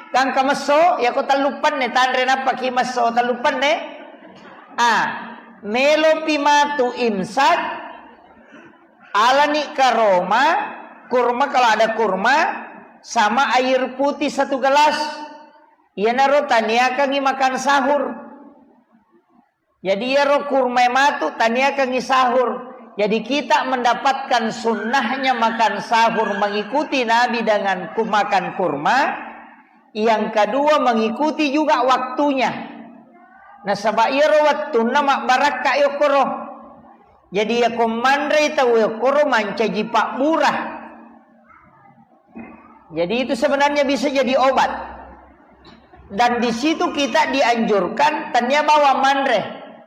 Gangka messo, ya ko telluppanne, tanre nappaki messo telluppanne. Ah, melopi matu imsak, alani karoma, kurma kalau ada kurma, sama air putih satu gelas. Iyanaro taniakangi makan sahur. Jadi, iyaro kurma matu taniakangi sahur. Jadi, kita mendapatkan sunnahnya makan sahur, mengikuti Nabi dengan ku-, makan kurma. Yang kedua, mengikuti juga waktunya. Nasaba iyaro wettunna mabbarakka yokkoro. Jadi, yako manrei tau yokkoro mancaji pabbura. Jadi, itu sebenarnya bisa jadi obat. Dan di situ kita dianjurkan, tania bawa manre,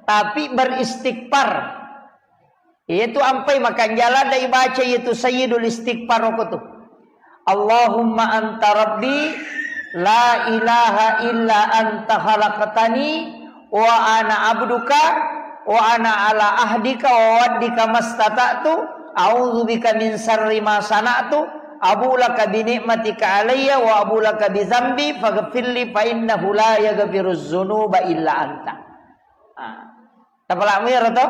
tapi beristighfar. Itu ampai makanja ladde ibaca, yaitu Sayyidul Istighfar okko tu. Allahumma anta rabbi, la ilaha illa anta khalaqtani, wa ana abduka, wa ana ala ahdika wa wa'dika mastata'tu, a'udzubika min syarri ma sana'tu, abu'u laka bi ni'matika alayya wa abu'u laka bi dzambi, faghfirli fa innahu la yaghfirudz dzunuba illa anta. Ah. Tapalamu ya, Roto?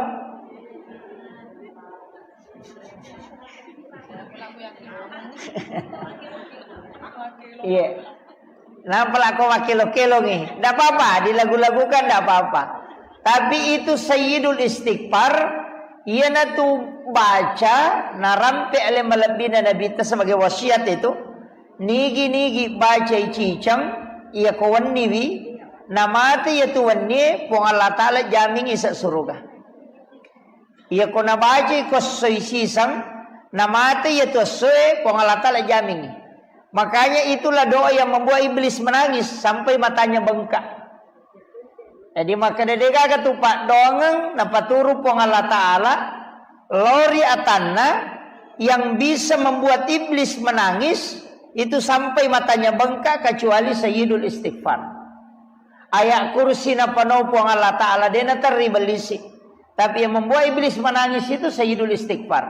Iya. Nampa lako makkelo-kelongi. Ndak apa-apa, dilagu-lagukan ndak apa-apa. Tapi itu Sayyidul Istighfar, iyanatu baca, narampe ale malebbina Nabitta sebagai wasiat itu. Nigi-nigi bacai ciceng, iya ko wenniwi, namate iya tu wennie, Puang Allah Ta'ala jamingi ise suruga. Iya ko nabacai ko essoi siseng, namate iya tu essoe, Puang Allah Ta'ala jamingi. Makanya itulah doa yang membuat iblis menangis sampai matanya bengkak. Jadi, makkeda degaga tu paddoangeng napaturu Puang Allah Ta'ala, lori atanna yang bisa membuat iblis menangis itu sampai matanya bengkak kecuali Sayyidul Istighfar. Ayat kursi napanau Puang Allah Ta'ala, de naterri bellisi. Tapi yang membuat iblis menangis itu Sayyidul Istighfar.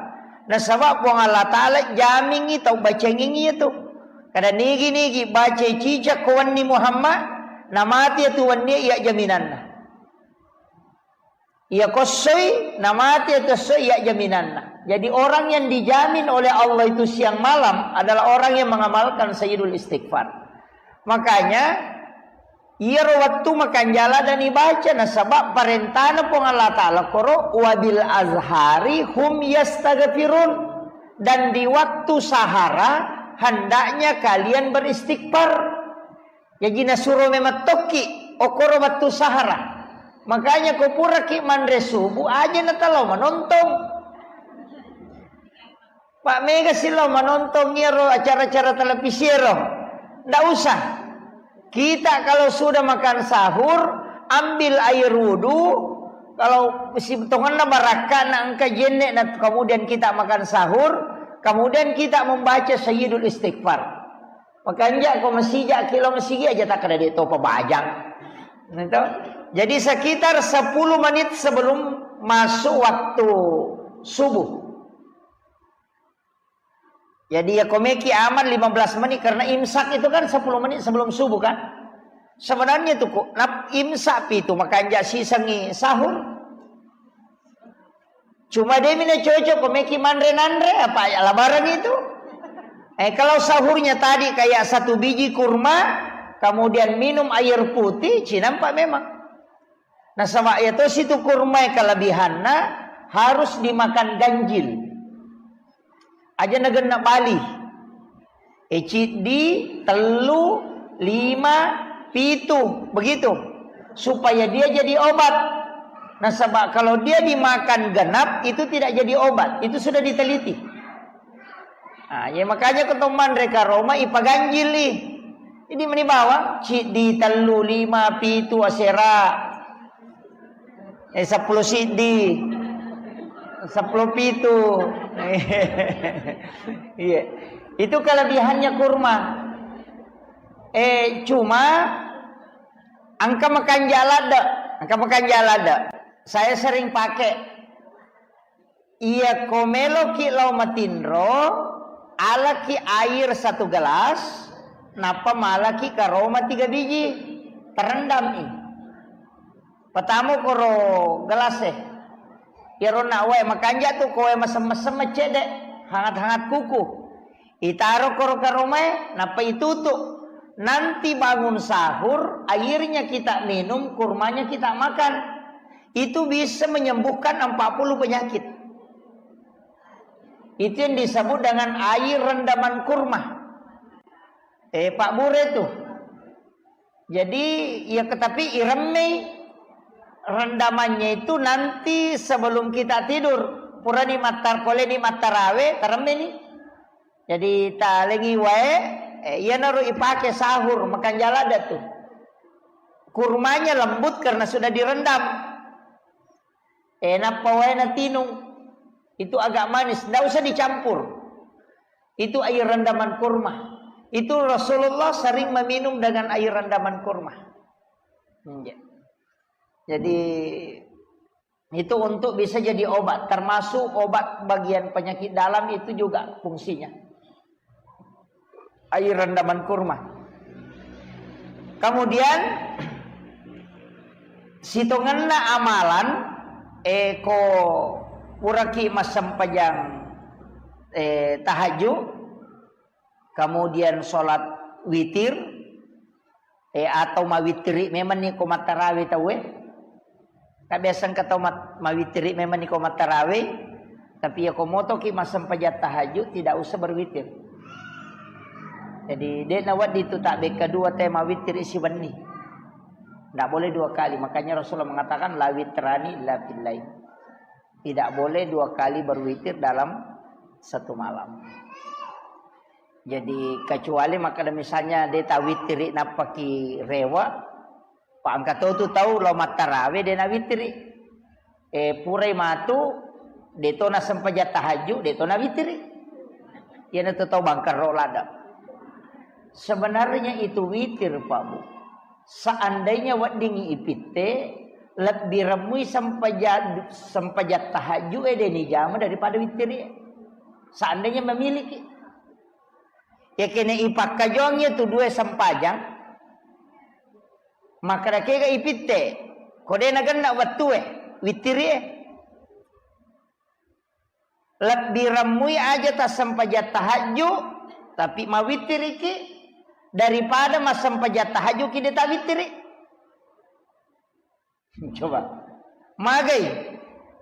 Nasaba Puang Allah Ta'ala jamingi tau bacengingi itu. Kada nigi-nigi bacai cicak ko wenni Muhammad, namati itu wenni iya jaminanna. Iya ko essoi, namati itu essoi iya jaminanna. Jadi orang yang dijamin oleh Allah itu siang malam adalah orang yang mengamalkan Sayyidul Istighfar. Makanya, iyaro wettu makanja ladde ibaca, nasaba parentana Puang Allah Ta'ala koro, "Wabil azhari hum yastaghfirun." Dan di waktu sahara, hendaknya kalian beristighfar. Jaji nasuro memang tokki, okoro wettu sahara. Makanya ko puraki manre subuh, aja natalao manontong. Pak mega silo manontong iyaro acara-acara televisi ero. Ndak usah. Kita kalau sudah makan sahur, ambil air wudhu. Kalau si tongenna barakka na engka jenne na kemudian kita makan sahur, kemudian kita membaca Sayyidul Istighfar. Makanja ko masija ki lao masigi aja takkeda de topa bajang. Gitu. Jadi sekitar sepuluh menit sebelum masuk waktu subuh. Jadi ya komeki aman lima belas menit karena imsak itu kan sepuluh menit sebelum subuh kan. Sebenarnya itu kok nap imsak pitu makanja sisengi sahur. Cuma de mina cocok ko meki manre nanre apa ya labaran itu. Eh kalau sahurnya tadi kayak satu biji kurma, kemudian minum air putih, cinampak memang. Nasaba ya to situ kurma kelebihanna harus dimakan ganjil. Aja nagenna bali. Eh, ciddi, tellu, lima, pitu, begitu. Supaya dia jadi obat. Nasaba kalau dia dimakan genap, itu tidak jadi obat. Itu sudah diteliti. Nah, ya makanya ketong manre karoma ipaganjili. Jadi meni bawang, ciddi, tellu, lima, pitu, asera. Eh, sepuluh siddi. Sepuluh pitu. Iya. Itu kelebihannya kurma. Eh, cuma engka makanja ladde. Engka makanja ladde. Saya sering pakai. Iya ko meloki lao matinro, alaki air satu gelas, nappa malaki karoma tiga biji. Terendami. Patamo koro gelas e. Iyaro na wae makanja tu ko wae mesem-mesem cedde, hangat-hangat kuku. Itaro koro karomae, nappa itutu. Nanti bangun sahur, airnya kita minum, kurmanya kita makan. Itu bisa menyembuhkan empat puluh penyakit. Itu yang disebut dengan air rendaman kurma. Eh, Pak Bure tuh. Jadi, ya, tapi iremmei rendamannya itu nanti sebelum kita tidur. Purani mattar-, poleni mattarawe, taremmeni. Jadi, talengi wae, eh, iyanaro ipake sahur, makanja ladde tuh. Kurmanya lembut karena sudah direndam. Eh, nappa wae natinung. Itu agak manis, ndak usah dicampur. Itu air rendaman kurma. Itu Rasulullah sering meminum dengan air rendaman kurma. Iya. Jadi, itu untuk bisa jadi obat, termasuk obat bagian penyakit dalam itu juga fungsinya. Air rendaman kurma. Kemudian, sitongenna amalan, eh, ko puraki massempajang, eh, tahajud, kemudian sholat witir, eh, atau mawittiri memang ni ko mattarawe tauwe. Kan biasa engka tau mat-, mawittiri memang ni ko mattarawe, tapi ya ko motoki massempajang tahajud tidak usah berwitir. Jadi, de nawedding tu tabbekka dua te mawittiri siwenni. Ndak boleh dua kali. Makanya Rasulullah mengatakan, "La witrani illa fil lail." Tidak boleh dua kali berwitir dalam satu malam. Jadi, kecuali makkeda misalnya de tawittiri nappaki rewe, pa engka to tu tau lao mattarawe de nawittiri. Eh, purai matu, de to nasempajang tahajud, de to nawittiri. Iyanatu tau bangkerro ladde. Sebenarnya itu witir, Pak Bu. Seandainya weddingngi ipitte, lebbi remmui sempaja-, sempajang tahajud e de nijama daripada wittiri. Seandainya memiliki. Ya kene ipakkajongi tu dua sempajang, makkeda kega ipitte, ko de nagenna wettue, wittiri e. Lebbi remmui aja tassempajang tahajud, tapi mawittiriki daripada massempajang tahajud ki de tawittiri. Coba. Magai.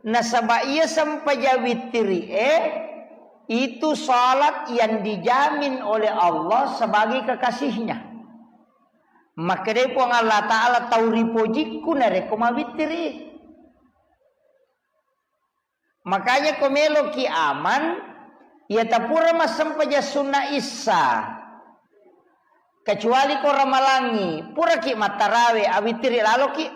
Nasaba iya sempajang wittiri e, itu salat yang dijamin oleh Allah sebagai kekasihnya. Makkedai Puang Allah Ta'ala, tau ripojikku narekko mawittiri. Makanya ko meloki aman, iya tapura massempajang sunna issa, kecuali ko ramalangi, puraki mattarawe, awittiri laloki.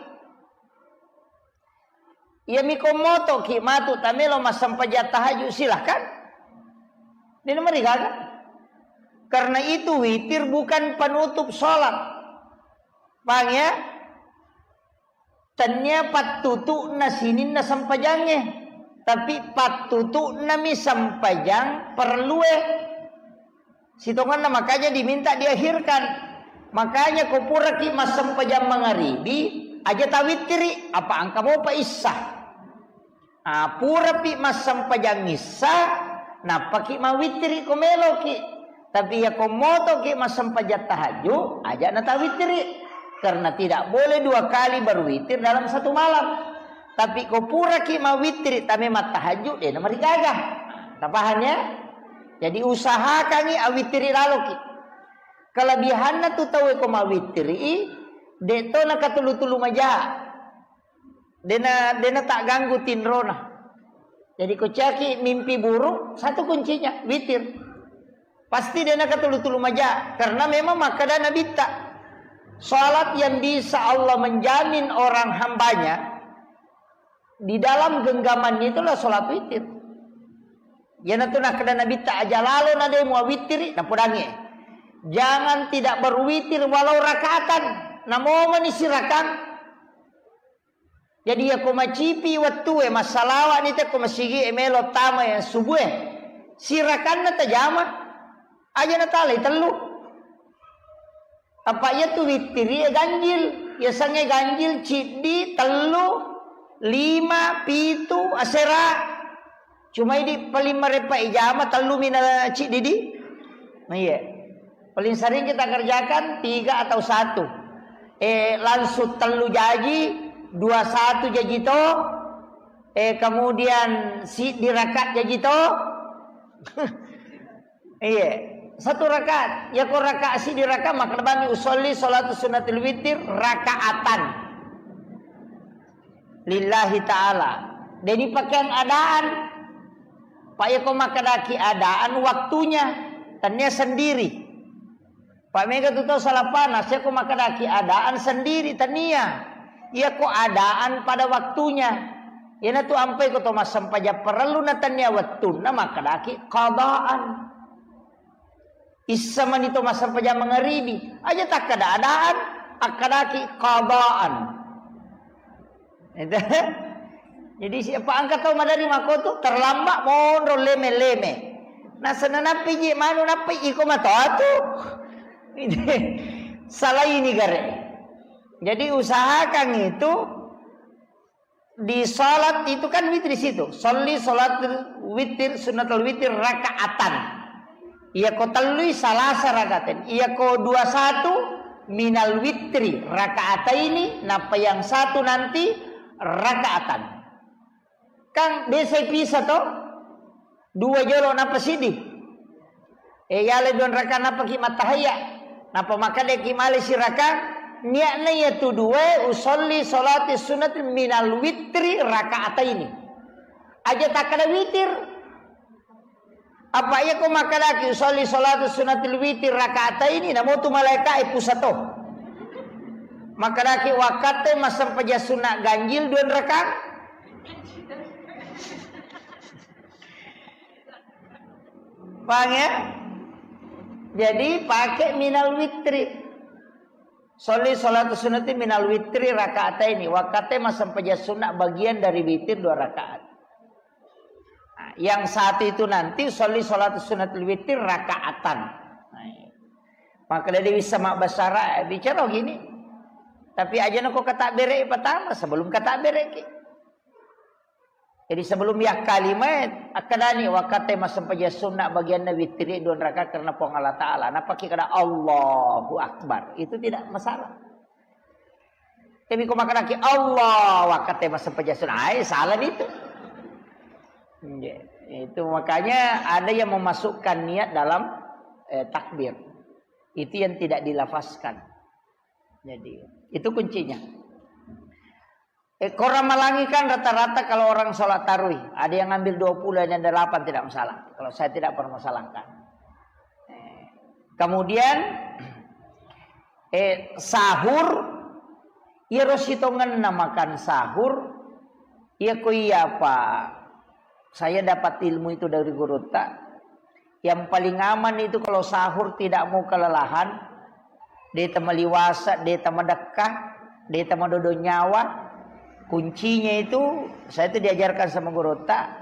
Iyami ko motoki matu tamelo massempajang tahajud, silahkan. Dena marigaga. Karena itu witir bukan penutup sholat. Paham ya? Tennia pattutu'na sininna sempajangnge, tapi pattutu'nami sempajang perellue. Sitongenna makanya diminta diakhirkan. Makanya ko puraki massempajang mangaribi, aja tawittiri, apa engka mopa issa. Ah, purapi massempajang issa, nappaki mawittiri ko meloki. Tapi iya ko motoki massempajang tahajud, aja natawittiri. Karena tidak boleh dua kali berwitir dalam satu malam. Tapi ko puraki mawittiri, tame mattahajud, dena marigaga. Tapaham ya? Jadi usahakangi awittiri laloki. Kelebihanna tu tau ko mawittiri, de to nakatulu-tulu maja. Dena, dena tak ganggu tinrona. Jadi ko caki mimpi buruk, satu kuncinya, witir. Pasti dena katulu-tulu maja, karena memang makkeda Nabitta, salat yang bisa Allah menjamin orang hambanya di dalam genggamannya itulah salat witir. Iyanatu nakkeda Nabitta, aja lalo na de muawittiri, napodangi. Jangan tidak berwitir walau rakaatan. Namomani sirakang. Jadi, iyako macipi wettue, massalawa'ni tekko masigi'e melo tama yang subuhe, sirakanna tajama, aja natalai tellu. Apa iyatu wittiri e ganjil, yasengnge ganjil ciddi, tellu, lima, pitu, asera. Cuma idi paling marepa ijama tellu mina ciddi di. Nah, iya. Paling sering kita kerjakan tiga atau satu. Eh, langsung tellu jaji, dua satu jaji to. Eh, kemudian si dirakat jaji to. Iya. Satu rakaat. Ya ko rakaat si dirakat maka bami usolli salatu sunnatil witir rakaatan. Lillahi ta'ala. Deni pakeang adaan. Pak, yako makkedaki adaan waktunya, tania sendiri. Pak, mega tu tau salah panas, yako makkedaki adaan sendiri, tania. Yako adaan pada waktunya. Iyanatu ampai ko to massempajang parellu na tania wettunna makkedaki qadaan. Issa mani to massempajang mangaribi. Aja takkada adaan, akkadaki qadaan. Itu. Jadi siapa angka tau madari makotu terlambat monro leme-leme. Nasana nappi ji manu nappi iko matoatu. Salah ini gare. Jadi usahakan itu di salat itu kan witir di situ. Sholli sholatul witir, sunnatul witir rakaatan. Iya ko tellui salasa rakaten. Iya ko dua satu minal witri rakaataini, napa yang satu nanti rakaatan. Kan biasa pisah to? Dua jolo napa sidi. Eh, yale dua raka napa ki mattahayya. Napa makkeda ki male siraka. Niatna iya tu dua usolli salati sunnati minal witri rakaataini. Aja takkada witir. Apa iya ko makkedaki usolli salatu sunnatil witir rakaataini, namo tu malaika e pusato. Makkedaki wakkatte massempajang sunna ganjil dua raka. Paham ya? Jadi pakai minal witri. Sholli sholatu sunnati minal witri rakaataini. Wakkatte massempajang sunna bagian dari witir dua rakaat. Nah, yang satu itu nanti sholli sholatu sunnatil witir rakaatan. Nah, iya. Maka dari bisa mak basara bicara gini. Tapi aja nako kata bere pertama sebelum kata bere ki. Jadi sebelum ya kalimat akkadani wakkatte massempajang sunna bagianna witri dua rakaat karena Puang Allah Ta'ala. Napa ki kada Allahu Akbar. Itu tidak masalah. Tapi ko makkadaki Allah wakkatte massempajang sunna. Ai, salah itu. Iya. Itu makanya ada yang memasukkan niat dalam eh, takbir. Itu yang tidak dilafazkan. Jadi, itu kuncinya. Eh, korang malangi kan rata-rata kalau orang sholat tarawih, ada yang ambil dua puluh, ada yang delapan, tidak masalah. Kalau saya tidak permasalahkan. Eh, kemudian, eh, sahur, iyaro sitongenna makan sahur, iya ko iya apa saya dapat ilmu itu dari gurutta, yang paling aman itu kalau sahur tidak mau kelelahan, de temaliwasa, de temadekka, de temadodo nyawa. Kuncinya itu, saya itu diajarkan sama gurutta,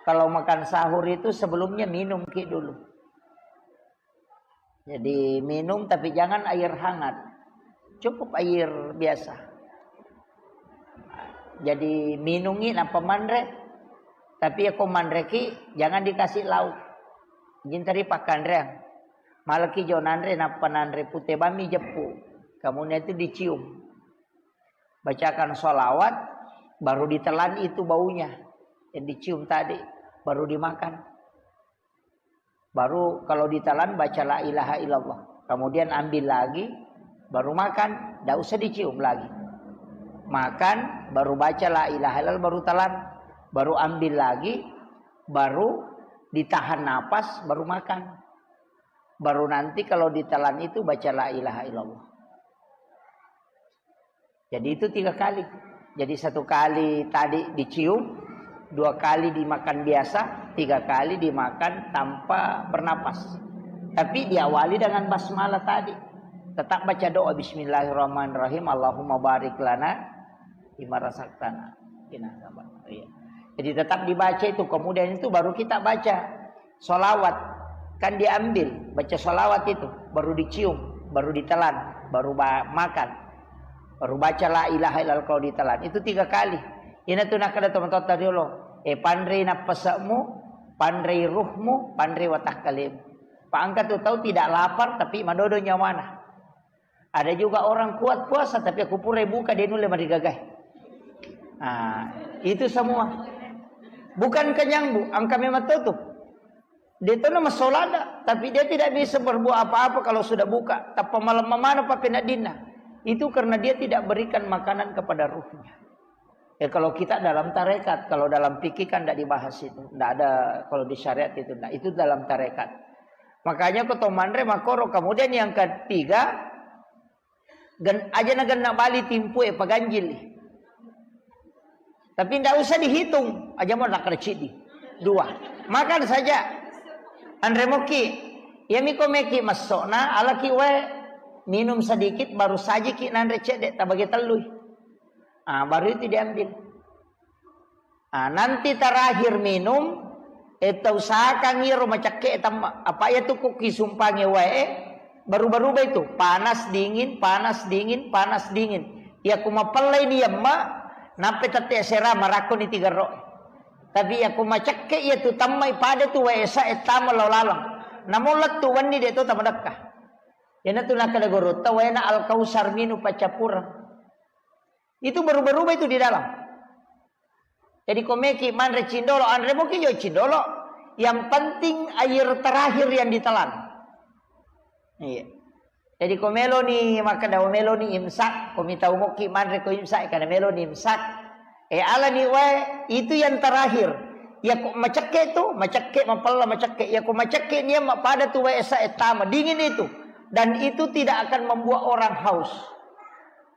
kalau makan sahur itu sebelumnya minum ki dulu. Jadi minum, tapi jangan air hangat. Cukup air biasa. Jadi minungi nappa manre. Tapi ya ko manreki, jangan dikasih lauk. Jintari pakkanreang. Malaki jo nanre, nappa nanre pute bami jeppu. Kemudian itu dicium. Bacakan sholawat, baru ditelan itu baunya yang dicium tadi, baru dimakan. Baru kalau ditelan, baca la ilaha illallah. Kemudian ambil lagi, baru makan. Tidak usah dicium lagi. Makan, baru baca la ilaha illallah, baru telan. Baru ambil lagi, baru ditahan napas, baru makan. Baru nanti kalau ditelan itu baca la ilaha illallah. Jadi itu tiga kali. Jadi satu kali tadi dicium, dua kali dimakan biasa, tiga kali dimakan tanpa bernapas. Tapi diawali dengan basmalah tadi. Tetap baca doa, "Bismillahirrahmanirrahim, Allahumma barik lana fima razaqtana." Ina sabar. Iya. Jadi tetap dibaca itu, kemudian itu baru kita baca sholawat. Kan diambil, baca sholawat itu, baru dicium, baru ditelan, baru ba-, makan. Baru baca la ilaha illallah kalau ditelan. Itu tiga kali. Ina tu nakkeda tomatoatta riolo, eh, panrei nappase'mu, panrei ruhmu, panrei watakkalemu. Pak, engka tu tau tidak lapar tapi madodo nyawana. Ada juga orang kuat puasa tapi aku pura buka, dia nulle marigagai. Nah, itu semua. Bukan kenyang, Bu, engka memang tutup. Dia tu nama solada, tapi dia tidak bisa berbuat apa-apa kalau sudah buka. Tappa malemma maneng pappeneddinna. Itu karena dia tidak berikan makanan kepada ruhnya. Ya, kalau kita dalam tarekat, kalau dalam fikih kan tidak dibahas itu. Tidak ada kalau di syariat itu. Nah, itu dalam tarekat. Makanya ko to manre makkoro. Kemudian yang ketiga, gen-, aja na genna bali timpu e, paganjil. Tapi ndak usah dihitung, aja mo nakkeda ciddi. Dua. Makan saja. Anre moki. Iyami ko meki masso'na, alaki wae, minum sedikit, baru sajiki nanre cedde, tabagi tellui. Ah, baru itu diambil. Ah, nanti terakhir minum, eh, tausahakan iro macekke temma. Apa iya tu ko kisumpangi wae, baru-baru itu, panas dingin, panas dingin, panas dingin. Iya ku mapellai ni yemma, nampe tette sera marakkoni tiga ro. Tapi iya ku macekke iya tu temmai pada tu wae sa e tama lao laleng. Namo lettu wenni de to tamadekka. Iyana tu nakkeda gurutta, waena Al-Kausar minum paccappureng. Itu berubah-ubah itu di dalam. Jadi ko meki manre cindolo, anre moki jo cindolo. Yang penting air terakhir yang ditelan. Iya. Jadi ko meloni makkeda, meloni imsak, ko mitau moki manre ko imsak, karena meloni imsak. Eh, alani wae, itu yang terakhir. Ya ko macekke tu, macekke mapella macekke. Ya ko macekke ni yemma pada tu wae sa e tama, dingin itu. Dan itu tidak akan membuat orang haus.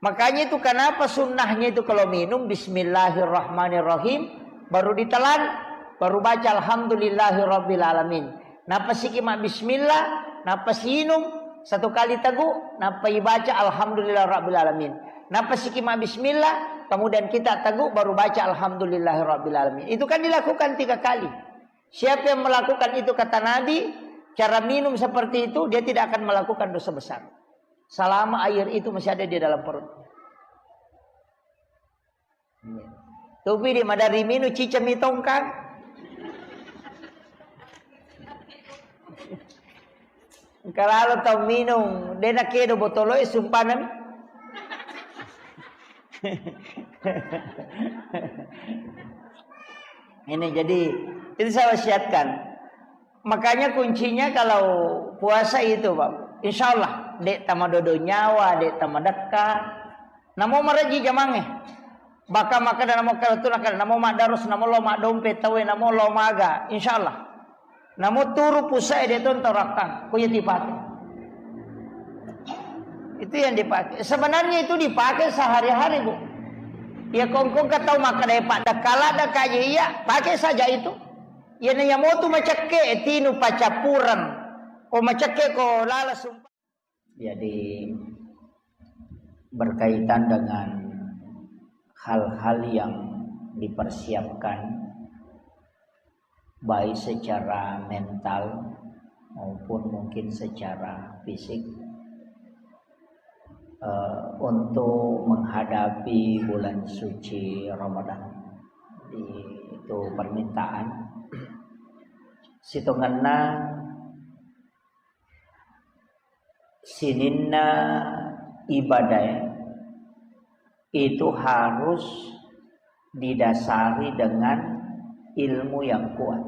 Makanya itu kenapa sunnahnya itu kalau minum bismillahirrahmanirrahim, baru ditelan, baru baca alhamdulillahirabbil alamin. Nappa siki ma bismillah, nappa siinung satu kali tegu, nappa ibaca alhamdulillah rabbil alamin. Nappa siki ma bismillah, kemudian kita tegu baru baca alhamdulillah rabbil alamin. Itu kan dilakukan tiga kali. Siapa yang melakukan itu, kata Nabi, cara minum seperti itu, dia tidak akan melakukan dosa besar. Selama air itu masih ada di dalam perut. Tupi di madari minu cica mitongkang. Kalalo tau minum, dena kedo botolo e sumpanami. Ini jadi, itu saya wasiatkan. Makanya kuncinya kalau puasa itu, Pak. Insyaallah, de' tamadodo nyawa, de' tamadekka. Namo maraji jamangnge. Baka makkeda namo kaletu nakkeda namo maddarus, namo lao maddompe tauwe, namo lao maga. Insyaallah. Namo turu pusa'e de' to tau rakkang. Ko iya dipake. Itu yang dipakai. Sebenarnya itu dipakai sehari-hari, Bu. Ya kongkong ke tau makkeda paddekka ladde' kaje iya, pakai saja itu. Iyana iya motu macekke tinu pacappureng. Ko macekke ko lala sumpa. Jadi, berkaitan dengan hal-hal yang dipersiapkan, baik secara mental maupun mungkin secara fisik, eh, untuk menghadapi bulan suci Ramadan. Jadi, itu permintaan. Sitongenna sininna ibadah itu harus didasari dengan ilmu yang kuat.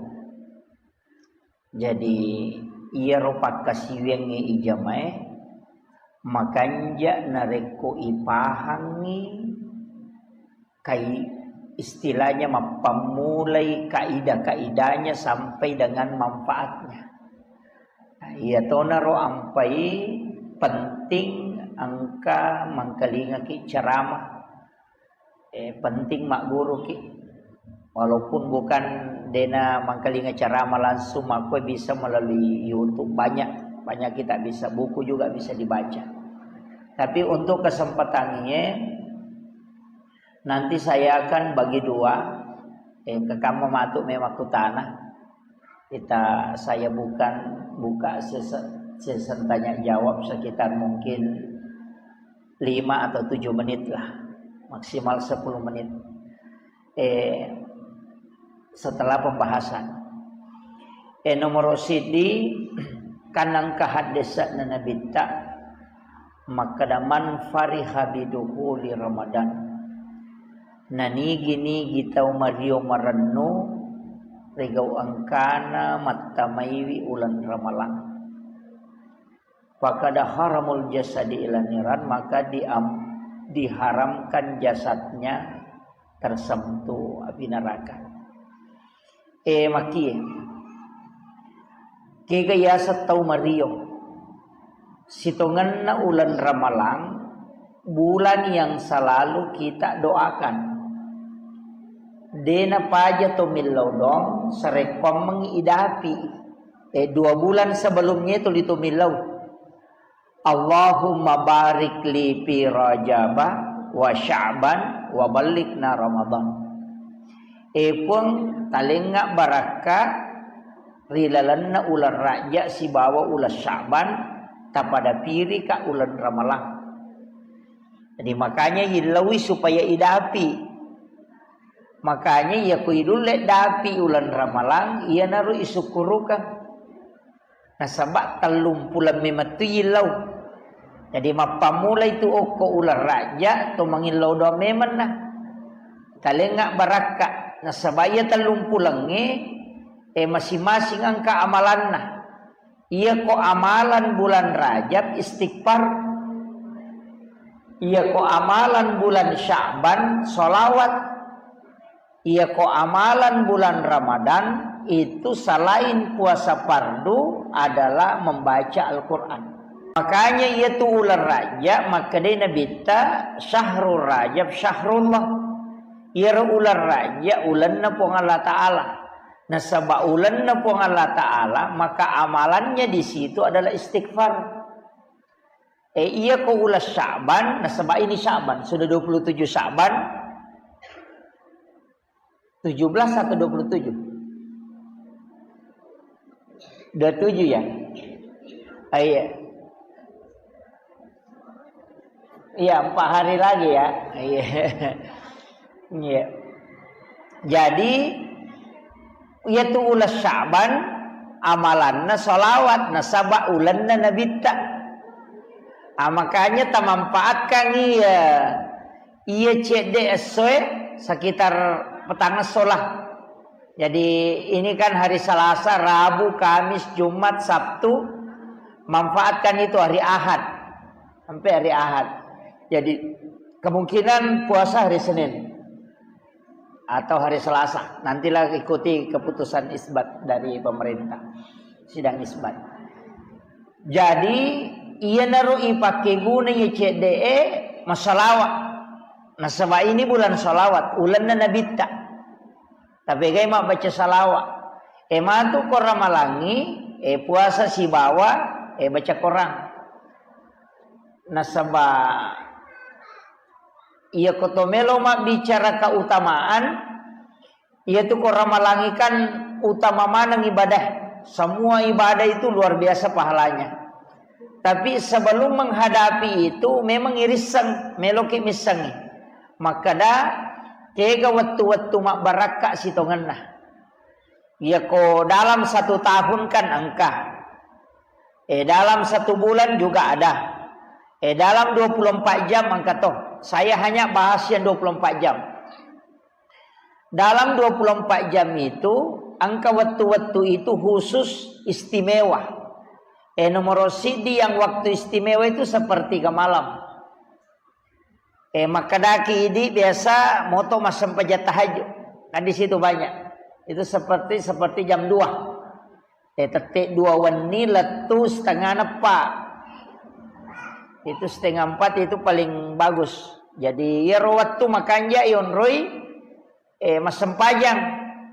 Jadi, iyaro pakkasiwiangnge ijamae makanja narekko ipahangngi kai-, istilahnya mappammulai kaidah-kaidahnya sampai dengan manfaatnya. Nah, iyatonaro ampai penting engka mangkalingaki ceramah. Eh, penting magguruki. Walaupun bukan dena mangkalinga ceramah langsung, makko bisa melalui YouTube, banyak, banyak kita bisa, buku juga bisa dibaca. Tapi untuk kesempatan ini, nanti saya akan bagi dua, eh, kekamma matu memang kutana. Kita, saya bukan buka sese-, sesi tanya jawab sekitar mungkin lima atau tujuh menit lah, maksimal sepuluh menit. Eh, setelah pembahasan. Eh, nomor sidi, kanang kahaddesana Nabitta, makkeda, "Man fariha bidukhuli Ramadan." Nanigi-nigi tau mario marennu rigau engkana mattamaiwi uleng Ramalang. Fakada haramul jasadi ila niran, maka diam-, diharamkan jasadnya tersentuh api neraka. Eh, makie. Kega yaseng tau mario. Sitongenna uleng Ramalang, bulan yang selalu kita doakan. Dena paja to millau doang, sarekkoammengngi idapi. Eh, dua bulan sebelumnya itu litu millau. Allahumma barik li fi Rajaba wa Sya'ban wa ballighna Ramadan. Eh, Puang, talengnga barakka ri lalenna uleng Rajab sibawa uleng Sya'ban, tapadapirika uleng Ramalang. Jadi, makanya illaui supaya idapi. Makanya iya ko idulle dapi uleng Ramalang, iyanaro isukkurukang. Nasaba tellumpuleng memettu illau. Jadi, mappammulai tu okko uleng Rajab, to mangillau doang memenna. Talengnga barakka. Nasaba iya tellumpulengnge, eh, masing-masing engka amalanna. Iyako amalan bulan Rajab, istighfar. Iyako amalan bulan Sya'ban, sholawat. Iyako amalan bulan Ramadan, itu selain puasa fardu adalah membaca Al-Quran. Makanya iyatu uleng Rajab, makkedai Nabitta, "Syahrul Rajab syahrullah." Iyaro uleng Rajab, ulenna Puang Allah Ta'ala. Nasaba ulenna Puang Allah Ta'ala, maka amalannya di situ adalah istighfar. Eh, iya ko uleng Sya'ban, nasaba ini Sya'ban, sudah dua puluh tujuh Sya'ban, tujuh belas atau dua puluh tujuh? Dua puluh tujuh ya? Ah, iya. Iya, empat hari lagi ya. Iya. Iya. Jadi, iyatu uleng Sya'ban, amalanna sholawat, nasaba ulenna Nabitta. Ah, makanya tamanfaatkan iya, iya cedde essoe sekitar petang esso lah. Jadi, ini kan hari Selasa, Rabu, Kamis, Jumat, Sabtu, Manfaatkan itu hari Ahad sampai hari Ahad. Jadi kemungkinan puasa hari Senin atau hari Selasa. Nantilah ikuti keputusan isbat dari pemerintah, sidang isbat. Jadi iyanaro ipakkeguna iya cedde'e massalawa. Nasaba ini bulan salawat, ulenna Nabitta. Tapegai mabbaca salawa. E matu ko Ramalangi, e puasa sibawa, e baca Quran. Nasaba iya ko to melo mabbicara keutamaan, iya tu ko Ramalangi kan utama maneng ibadah. Semua ibadah itu luar biasa pahalanya. Tapi sebelum menghadapi itu memang irisseng, meloki missengi. Makkeda, kega wettu-wettu mabbarakka sitongenna. Iya ko dalam satu tahun kan engka. Eh, dalam satu bulan juga ada. Eh, dalam dua puluh empat jam engka to. Saya hanya bahas yang dua puluh empat jam. Dalam dua puluh empat jam itu, engka wettu-wettu itu khusus istimewa. Eh, nomor sidi yang waktu istimewa itu sepertiga malam. Eh, makkedaki idi biasa moto massempajang tahajud. Kan di situ banyak. Itu seperti, seperti jam dua. Eh, tette dua wenni lettu setengah neppa. Itu setengah empat itu paling bagus. Jadi, iyaro wettu makanja ionroi, eh, massempajang.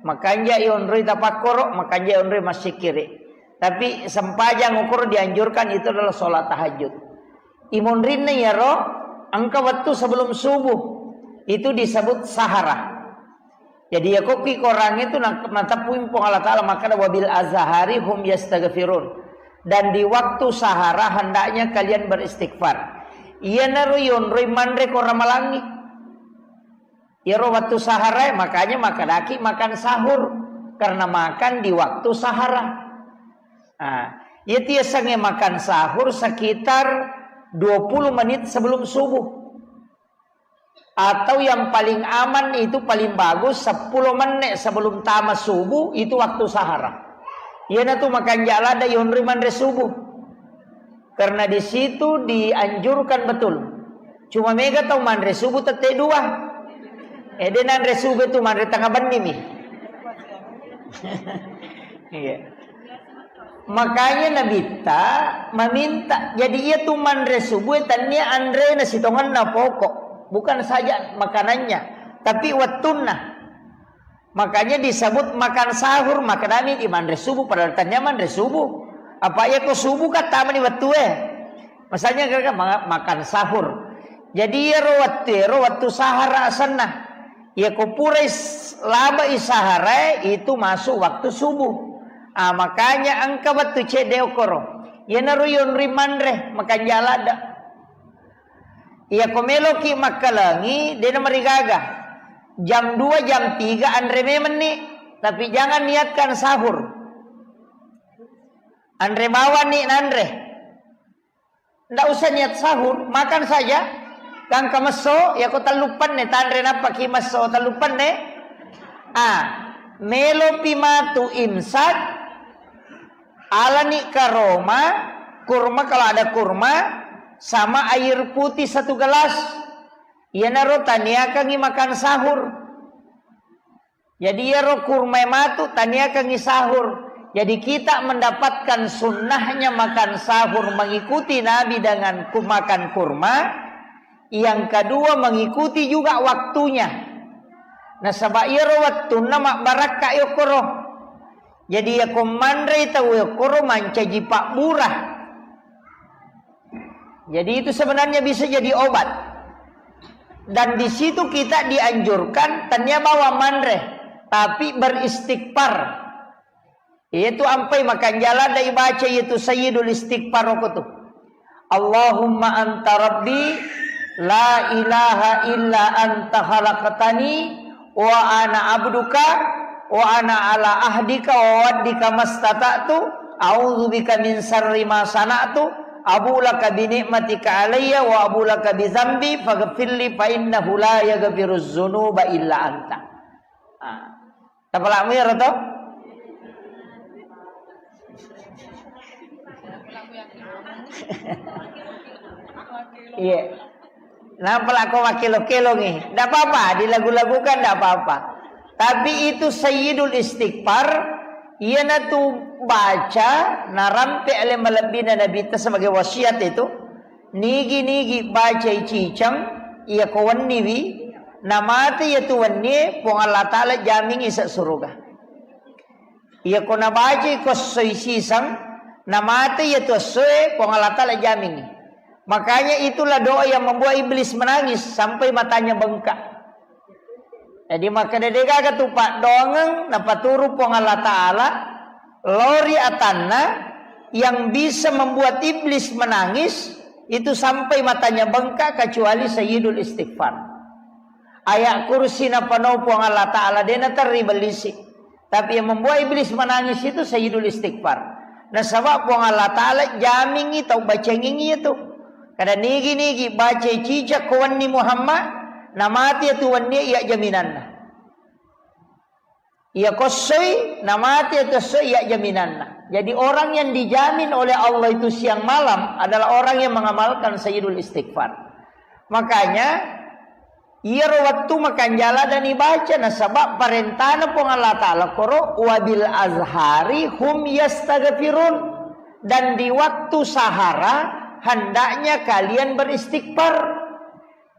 Makanja ionroi tapakkoro, makanja ionroi massikkiri. Tapi sempajang ukoro dianjurkan itu adalah sholat tahajud. Imonrinna iyaro engka wettu sebelum subuh. Itu disebut sahara. Jadi, iya kokki Quran itu na-, nateppui Puang Allah Ta'ala makkeda, "Wabil azhari hum yastaghfirun." Dan di waktu sahara hendaknya kalian beristighfar. Iyanaro yonroi manre ko Ramalangi. Iyaro waktu sahara, makanya makkedaki makan sahur. Karena makan di waktu sahara. Nah, iya tiasange makan sahur sekitar dua puluh menit sebelum subuh. Atau yang paling aman itu paling bagus sepuluh menit sebelum tama subuh itu waktu sahara. Iyanatu makanja ladde yonroi manre subuh. Karena di situ dianjurkan betul. Cuma mega tau manre subuh tette dua. Eh, de nanre subuh itu manre tengah benni mi. Iya. Makanya Nabitta meminta, jadi iya tu manre subuh tania anrena sitongenna pokok, bukan saja makanannya, tapi wettunna. Makanya disebut makan sahur, makanya di manre subuh, padahal tania manre subuh. Apa iya ko subuh kan tamani wettue. Misalnya kira-kira ma-, makan sahur. Jadi iyaro wettu, iyaro wettu sahara asenna. Iya ko purai s-, labai sahara itu masuk waktu subuh. Ah, makanya engka wettu cedde okoro. Iyanaro yonri manre, makanja ladde. Iya ko meloki makkalengi, dena marigaga. Jam dua, jam tiga anre memenni, tapi jangan niatkan sahur. Anre bawani nanre. Ndak usah niat sahur, makan saja. Gangka messo, iya ko telluppanne, tanre nappaki messo telluppanne. Ah, melopi matu imsak, alani karoma, kurma kalau ada kurma, sama air putih satu gelas. Iyanaro taniakangi makan sahur. Jadi iyaro kurma matu taniakangi sahur. Jadi kita mendapatkan sunnahnya makan sahur mengikuti Nabi dengan ku-, makan kurma. Yang kedua mengikuti juga waktunya. Nasaba iyaro wettunna mabbarakka yokkoro. Jadi yako manrei tau yokkoro mancaji pabbura. Jadi itu sebenarnya bisa jadi obat. Dan di situ kita dianjurkan tania bawang manre, tapi beristighfar. Itu ampai makanja ladde ibaca itu sayyidul istighfar itu. Allahumma anta rabbi la ilaha illa anta khalaqtani wa ana abduka wa ana ala ahdika wa wa'dika mastata'tu, a'udzubika min syarri ma sana'tu, abu laka bi ni'matika alayya wa abu laka bi dzambi, faghfirli fa innahu la yaghfirudz dzunuba illa anta. Ah. Tapalamu iyaro to? Iya. Nampa lako makkelo-kelongi. Ndak apa-apa, dilagu-lagukan ndak apa-apa. Tapi itu Sayyidul Istighfar, iyanatu baca narampe ale malebbina Nabitta sebagai wasiat itu. Nigi-nigi bacai ciceng, iya ko wenniwi, namate iya tu wennie, Puang Allah Ta'ala jamingi ise suruga. Iya ko nabacai ko essoi siseng, namate iya tu essoe, Puang Allah Ta'ala jamingi. Makanya itulah doa yang membuat iblis menangis sampai matanya bengkak. Jadi makkeda degaga tu paddoangeng napaturu Puang Allah Ta'ala, lao ri atanna yang bisa membuat iblis menangis itu sampai matanya bengkak kecuali Sayyidul Istighfar. Ayat kursi napanau Puang Allah Ta'ala, de naterri bellisi. Tapi yang membuat iblis menangis itu Sayyidul Istighfar. Nasaba Puang Allah Ta'ala jamingi tau bacengingi itu. Kada nigi-nigi baca cicak ko wenni Muhammad, namati itu wenni iya jaminanna. Iya kossoi, namati itu kossoi iya jaminanna. Jadi orang yang dijamin oleh Allah itu siang malam adalah orang yang mengamalkan Sayyidul Istighfar. Makanya, iyaro wettu makanja ladani baca, nasaba parentana Puang Allah Ta'ala koro, "Wabil azhari hum yastaghfirun." Dan di waktu sahara, hendaknya kalian beristighfar.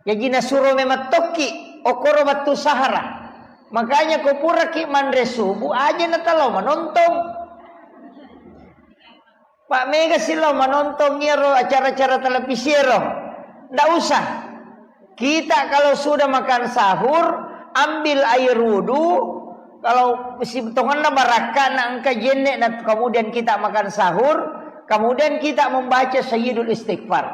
Jaji nasuro memang tokki, okoro wettu sahara. Makanya ko puraki manre subuh, aja natalao manontong. Pak, mega silao manontong iyaro acara-acara televisi ero. Ndak usah. Kita kalau sudah makan sahur, ambil air wudhu. Kalau si tongenna barakka na engka jenne na, kemudian kita makan sahur, kemudian kita membaca Sayyidul Istighfar.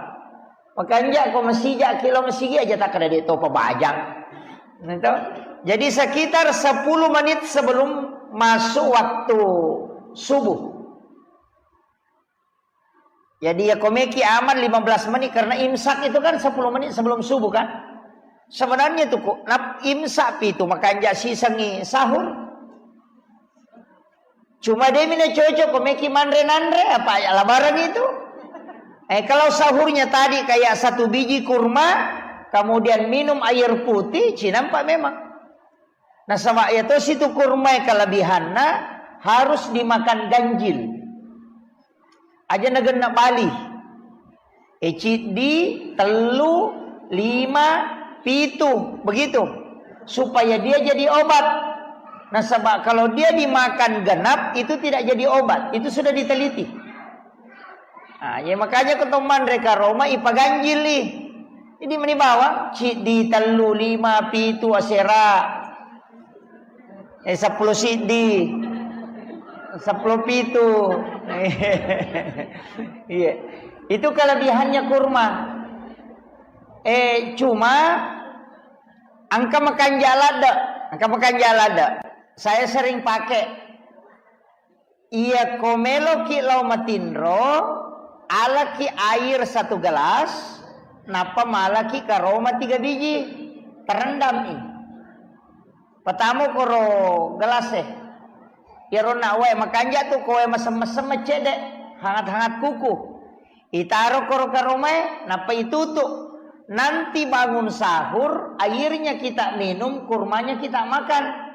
Makanja ko masija kilo masigi aja tak ada de topa bajang. Gitu. Jadi sekitar sepuluh menit sebelum masuk waktu subuh. Jadi ya komeki aman lima belas menit karena imsak itu kan sepuluh menit sebelum subuh kan. Sebenarnya tuh kok nap imsak itu makanja sisengi sahur. Cuma de mina cocok komeki manre nanre apa ya labaran itu. Eh kalau sahurnya tadi kayak satu biji kurma, kemudian minum air putih, cinampak memang. Nasaba iya to situ kurmae kelebihanna harus dimakan ganjil. Aja nagenna bali. E, ciddi, tellu, lima, pitu, begitu. Supaya dia jadi obat. Nasaba kalau dia dimakan genap, itu tidak jadi obat. Itu sudah diteliti. Nah, ya makanya ko to manre karoma ipaganjili. Jadi meni bawang, ciddi, tellu, lima, pitu, asera. Eh, sepuluh siddi. Sepuluh pitu. Iya. Itu kelebihannya kurma. Eh, cuma engka makanja ladde, engka makanja ladde. Saya sering pakai. Iya, ko meloki lao matinro, alaki air satu gelas, nappa malaki karoma tiga biji, terendami. Patamo koro gelas e. Iyaro na wae makanja tu ko wae mesem-mesem cedde, hangat-hangat kuku. Itaro koro karomae, nappa itutu. Nanti bangun sahur, airnya kita minum, kurmanya kita makan.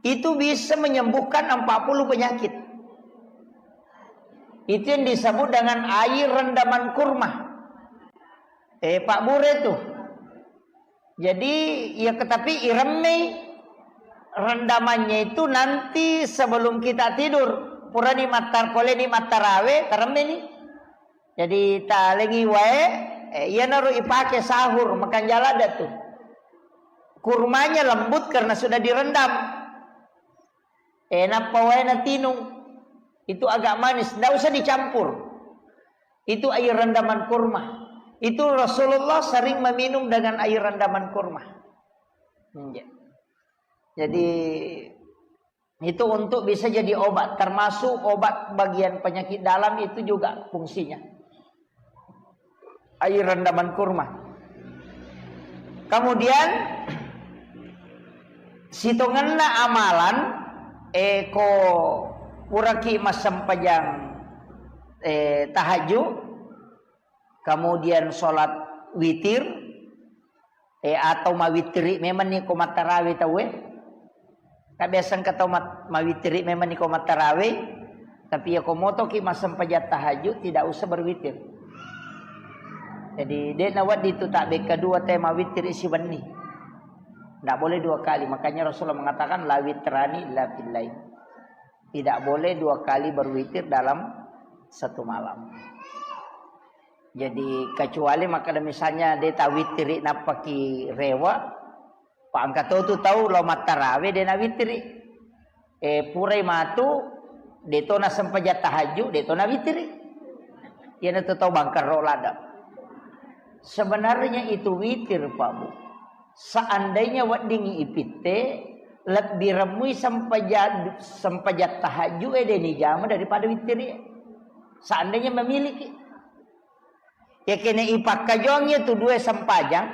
Itu bisa menyembuhkan empat puluh penyakit. Itu yang disebut dengan air rendaman kurma. Eh, Pak Bure tuh. Jadi, ya, tapi iremmei rendamannya itu nanti sebelum kita tidur. Purani mattar-, poleni mattarawe, taremmeni. Jadi, talengi wae, eh, iyanaro ipake sahur, makanja ladde tu. Kurmanya lembut karena sudah direndam. Eh, nappa wae natinung. Itu agak manis, ndak usah dicampur. Itu air rendaman kurma. Itu Rasulullah sering meminum dengan air rendaman kurma. Iya. Jadi, itu untuk bisa jadi obat, termasuk obat bagian penyakit dalam itu juga fungsinya. Air rendaman kurma. Kemudian, sitongenna amalan, eh, ko puraki massempajang eh, tahajud, kemudian sholat witir, eh, atau mawittiri memang ni ko mattarawe tauwe. Kan biasa engka tau mat-, mawittiri memang ni ko mattarawe, tapi ya ko motoki massempajang tahajud tidak usah berwitir. Jadi, de' nawedding tu tabbekka dua te mawittiri siwenni. Ndak boleh dua kali. Makanya Rasulullah mengatakan, "La witrani illa fil lail." Tidak boleh dua kali berwitir dalam satu malam. Jadi, kecuali makkeda misalnya de' tawittiri nappaki rewe', pa engka to tu tau lao mattarawe de' nawittiri. Eh, purai matu, de' to nasempajang tahajud, de' to nawittiri. Iyanatu tau bangkerro ladde'. Sebenarnya itu witir, Pak Bu. Seandainya weddingngi ipitte, lebbi remmui sempajang, sempajang tahajud e de' nijama daripada wittiri. Seandainya memiliki. Ya kene ipakkajongi tu dua sempajang,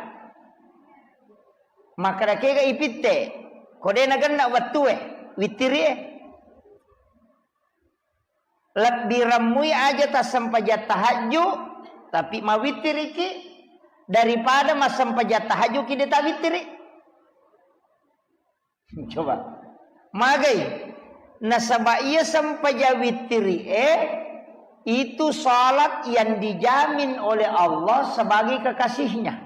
makkeda kega ipitte, ko de' nagenna wettue, wittirie. Lebbi remmui aja tassempajang tahajud, tapi mawittiriki daripada massempajang tahajud ki de' tawittiri. Coba. Magai. Nasaba iya sempajang wittiri e, itu salat yang dijamin oleh Allah sebagai kekasihnya.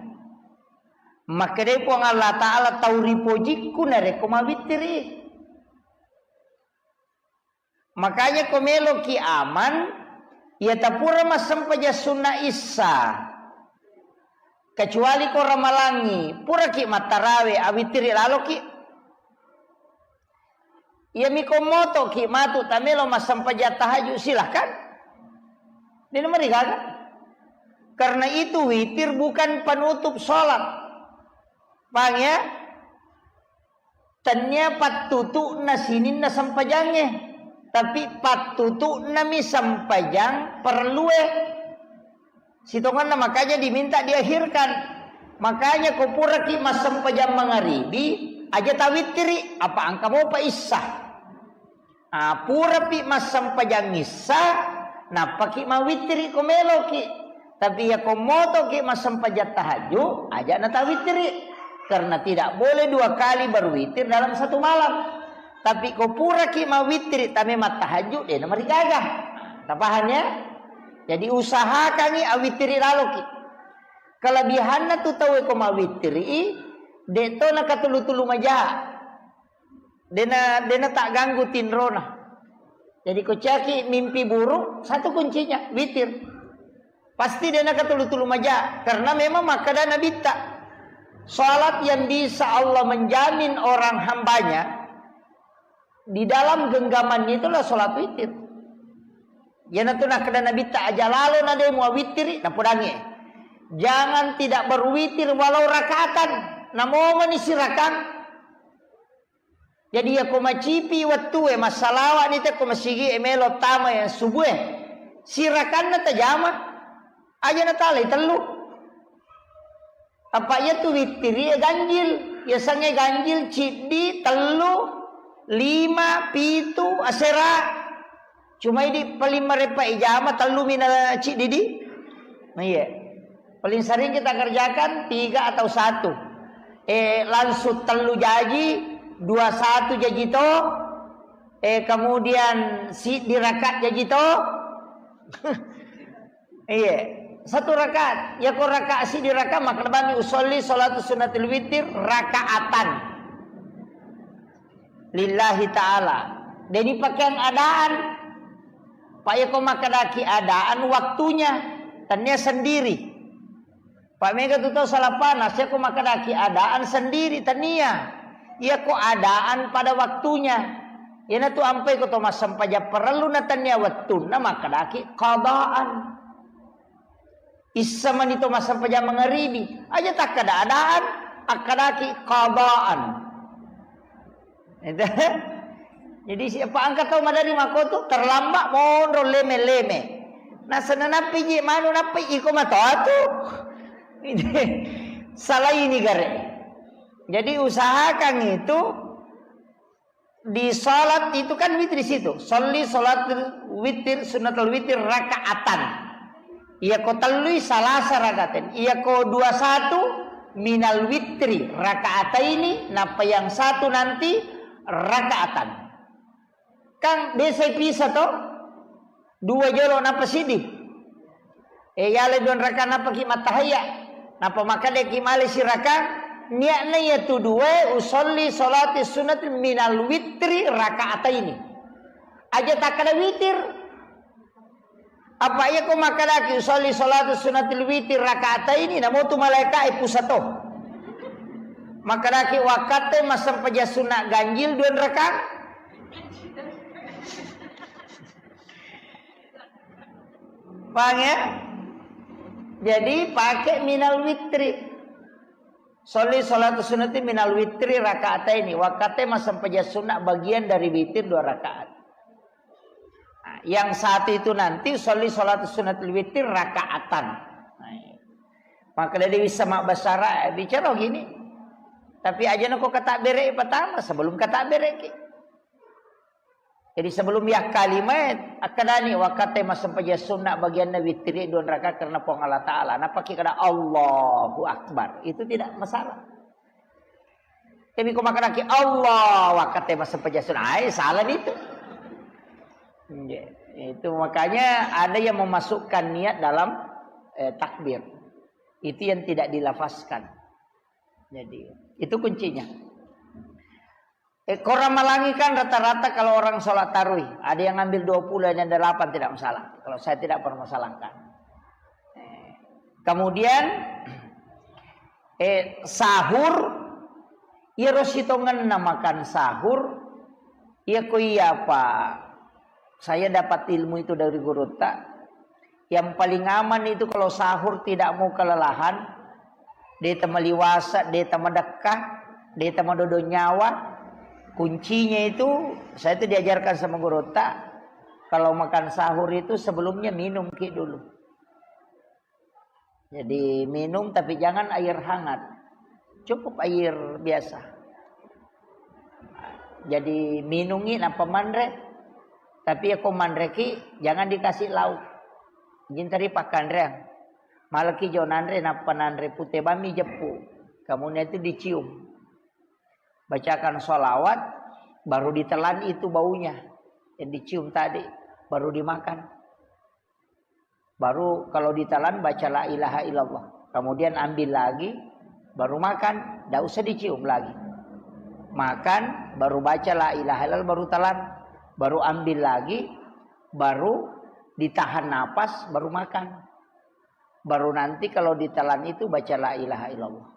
Makkedai Puang Allah Ta'ala, "Tau ripojikku narekko mawittiri." Makanya ko meloki aman, iya tapura massempajang sunna issa. Kecuali ko ramalangi, puraki mattarawe, awittiri laloki. Iyami ko motoki matu tamelo massempajang tahajud, silahkan. De' namarigaga. Karena itu witir bukan penutup sholat. Paham ya? Tennia pattutu'na sininna sempajangnge, tapi pattutu'nami sempajang parellue. Sitongenna makanya diminta diakhirkan. Makanya ko puraki massempajang mangaribi, aja tawittiri, apa engka mopa issa. Ah, purapi massempajang issa, nappaki mawittiri ko meloki. Tapi iya ko motoki massempajang tahajud, aja natawittiri. Karena tidak boleh dua kali berwitir dalam satu malam. Tapi ko puraki mawittiri, tame mattahajud, de' namarigaga. Tapaham ya? Jadi usahakangi awittiri laloki. Kelebihanna tu tauwe ko mawittiri, de' to nakatulu-tulu maja. Dena, dena tagganggu tinrona. Jadi, ko ciaki mimpi buruk, satu kuncinya, witir. Pasti dena katulu-tulu maja, karena memang makkeda Nabitta, salat yang bisa Allah menjamin orang hambanya di dalam genggamannya itulah salat witir. Iyanatu nakkeda Nabitta, aja lalo na de muawittiri, napodangnge. Jangan tidak berwitir walau rakaatan, namomani sirakang. Jadi, iyako macipi wettue, massalawa'ni te ko masigi e melo tama e subuh e. Sirakanna tajama, aja natalai tellu. Apa iyatu wittiri e ganjil, yasengnge ganjil ciddi, tellu, lima, pitu, asera. Cuma idi paling marepa ijama tellu mina ciddi di. Iya. Paling sering kita kerjakan tiga atau satu. Eh, langsung tellu jaji, dua satu jaji to, eh, kemudian siddi rakaat jaji to. Iya, satu rakaat. Ya, ko rakaat siddi rakaat, maka bami usolli salatu sunnatul witir rakaatan. Lillahi ta'ala. Jadi pakaian adaan. Pak, ya, ko makkedaki adaan waktunya, tania sendiri. Pak, mega tu tau salah panas, ya, ko makkedaki adaan sendiri, tania. Ya, ko adaan pada waktunya. Iyanatu ampai ko to massempajang parellu na tania wettunna, makkedaki qadaan. Issa mani to massempajang mangaribi, aja takkada adaan, akkadaki qadaan. Itu. Jadi siapa angka tau madari makotu, terlambat monro leme-leme. Nasana nappi ji manu nappi iko matoa tu. Salah ini gare. Jadi usahakan itu Di salat itu kan witri situ. Sholli sholatul witir, sunnatul witir rakaatan. Iya ko tellui salasa rakaatan. Iya ko dua satu minal witri rakaataini, napa yang satu nanti rakaatan. Kan biasa pisa to? Dua jolo napa siddi? Eh, yale dua raka napa ki mattahayya. Napa makkeda ki male siraka, niatna iya tu dua usolli sholati sunnati minal witri rakaataini. Aja takkeda witir. Apa iya ko makkedaki usolli sholati sunnatil witir rakaataini, namo tu malaikae pusato. Makkedaki wakkatte massempajang sunna ganjil dua raka. Paham ya? Jadi pakai minal witri. Sholli sholatu sunnati minal witri rakaataini. Wakkatte massempajang sunna bagian dari witir dua rakaat. Nah, yang satu itu nanti sholli sholatu sunnatil witir rakaatan. Nah, iya. Maka dari bisa mabbasara bicara gini. Tapi aja nako kata bere pertama sebelum kata bere ki. Jadi sebelum yakkalima, akkedani wakkatte massempajang sunna bagianna witiri dua rakaat karena Puang Allah Ta'ala. Napa ki kada Allahu Akbar? Itu tidak masalah. Tapi ko makkedaki Allah, wakkatte massempajang sunna. Ai, salah itu. Iya. Itu makanya ada yang memasukkan niat dalam eh, takbir. Itu yang tidak dilafazkan. Jadi, itu kuncinya. Eh, korang malangi kan rata-rata kalau orang sholat tarawih, ada yang ngambil dua puluh, ada yang delapan, tidak masalah. Kalau saya tidak permasalahkan. Eh, kemudian, eh, sahur, iyaro sitongenna makan sahur, iya ko iya apa, saya dapat ilmu itu dari gurutta. Yang paling aman itu kalau sahur tidak mau kelelahan, de temaliwasa, de temedekka, de temedodo nyawa. Kuncinya itu, saya itu diajarkan sama gurutta, kalau makan sahur itu sebelumnya minum ki dulu. Jadi minum tapi jangan air hangat. Cukup air biasa. Jadi minungi napa manre. Tapi ya ko manreki jangan dikasih lauk. Jintari pakkanreang. Malaki jo nanre napa nanre pute bami jeppu. Kemudian itu dicium. Bacakan sholawat, baru ditelan itu baunya yang dicium tadi, baru dimakan. Baru kalau ditelan baca la ilaha illallah. Kemudian ambil lagi, baru makan, tidak usah dicium lagi. Makan, baru baca la ilaha illallah, baru telan, baru ambil lagi, baru ditahan napas, baru makan. Baru nanti kalau ditelan itu baca la ilaha illallah.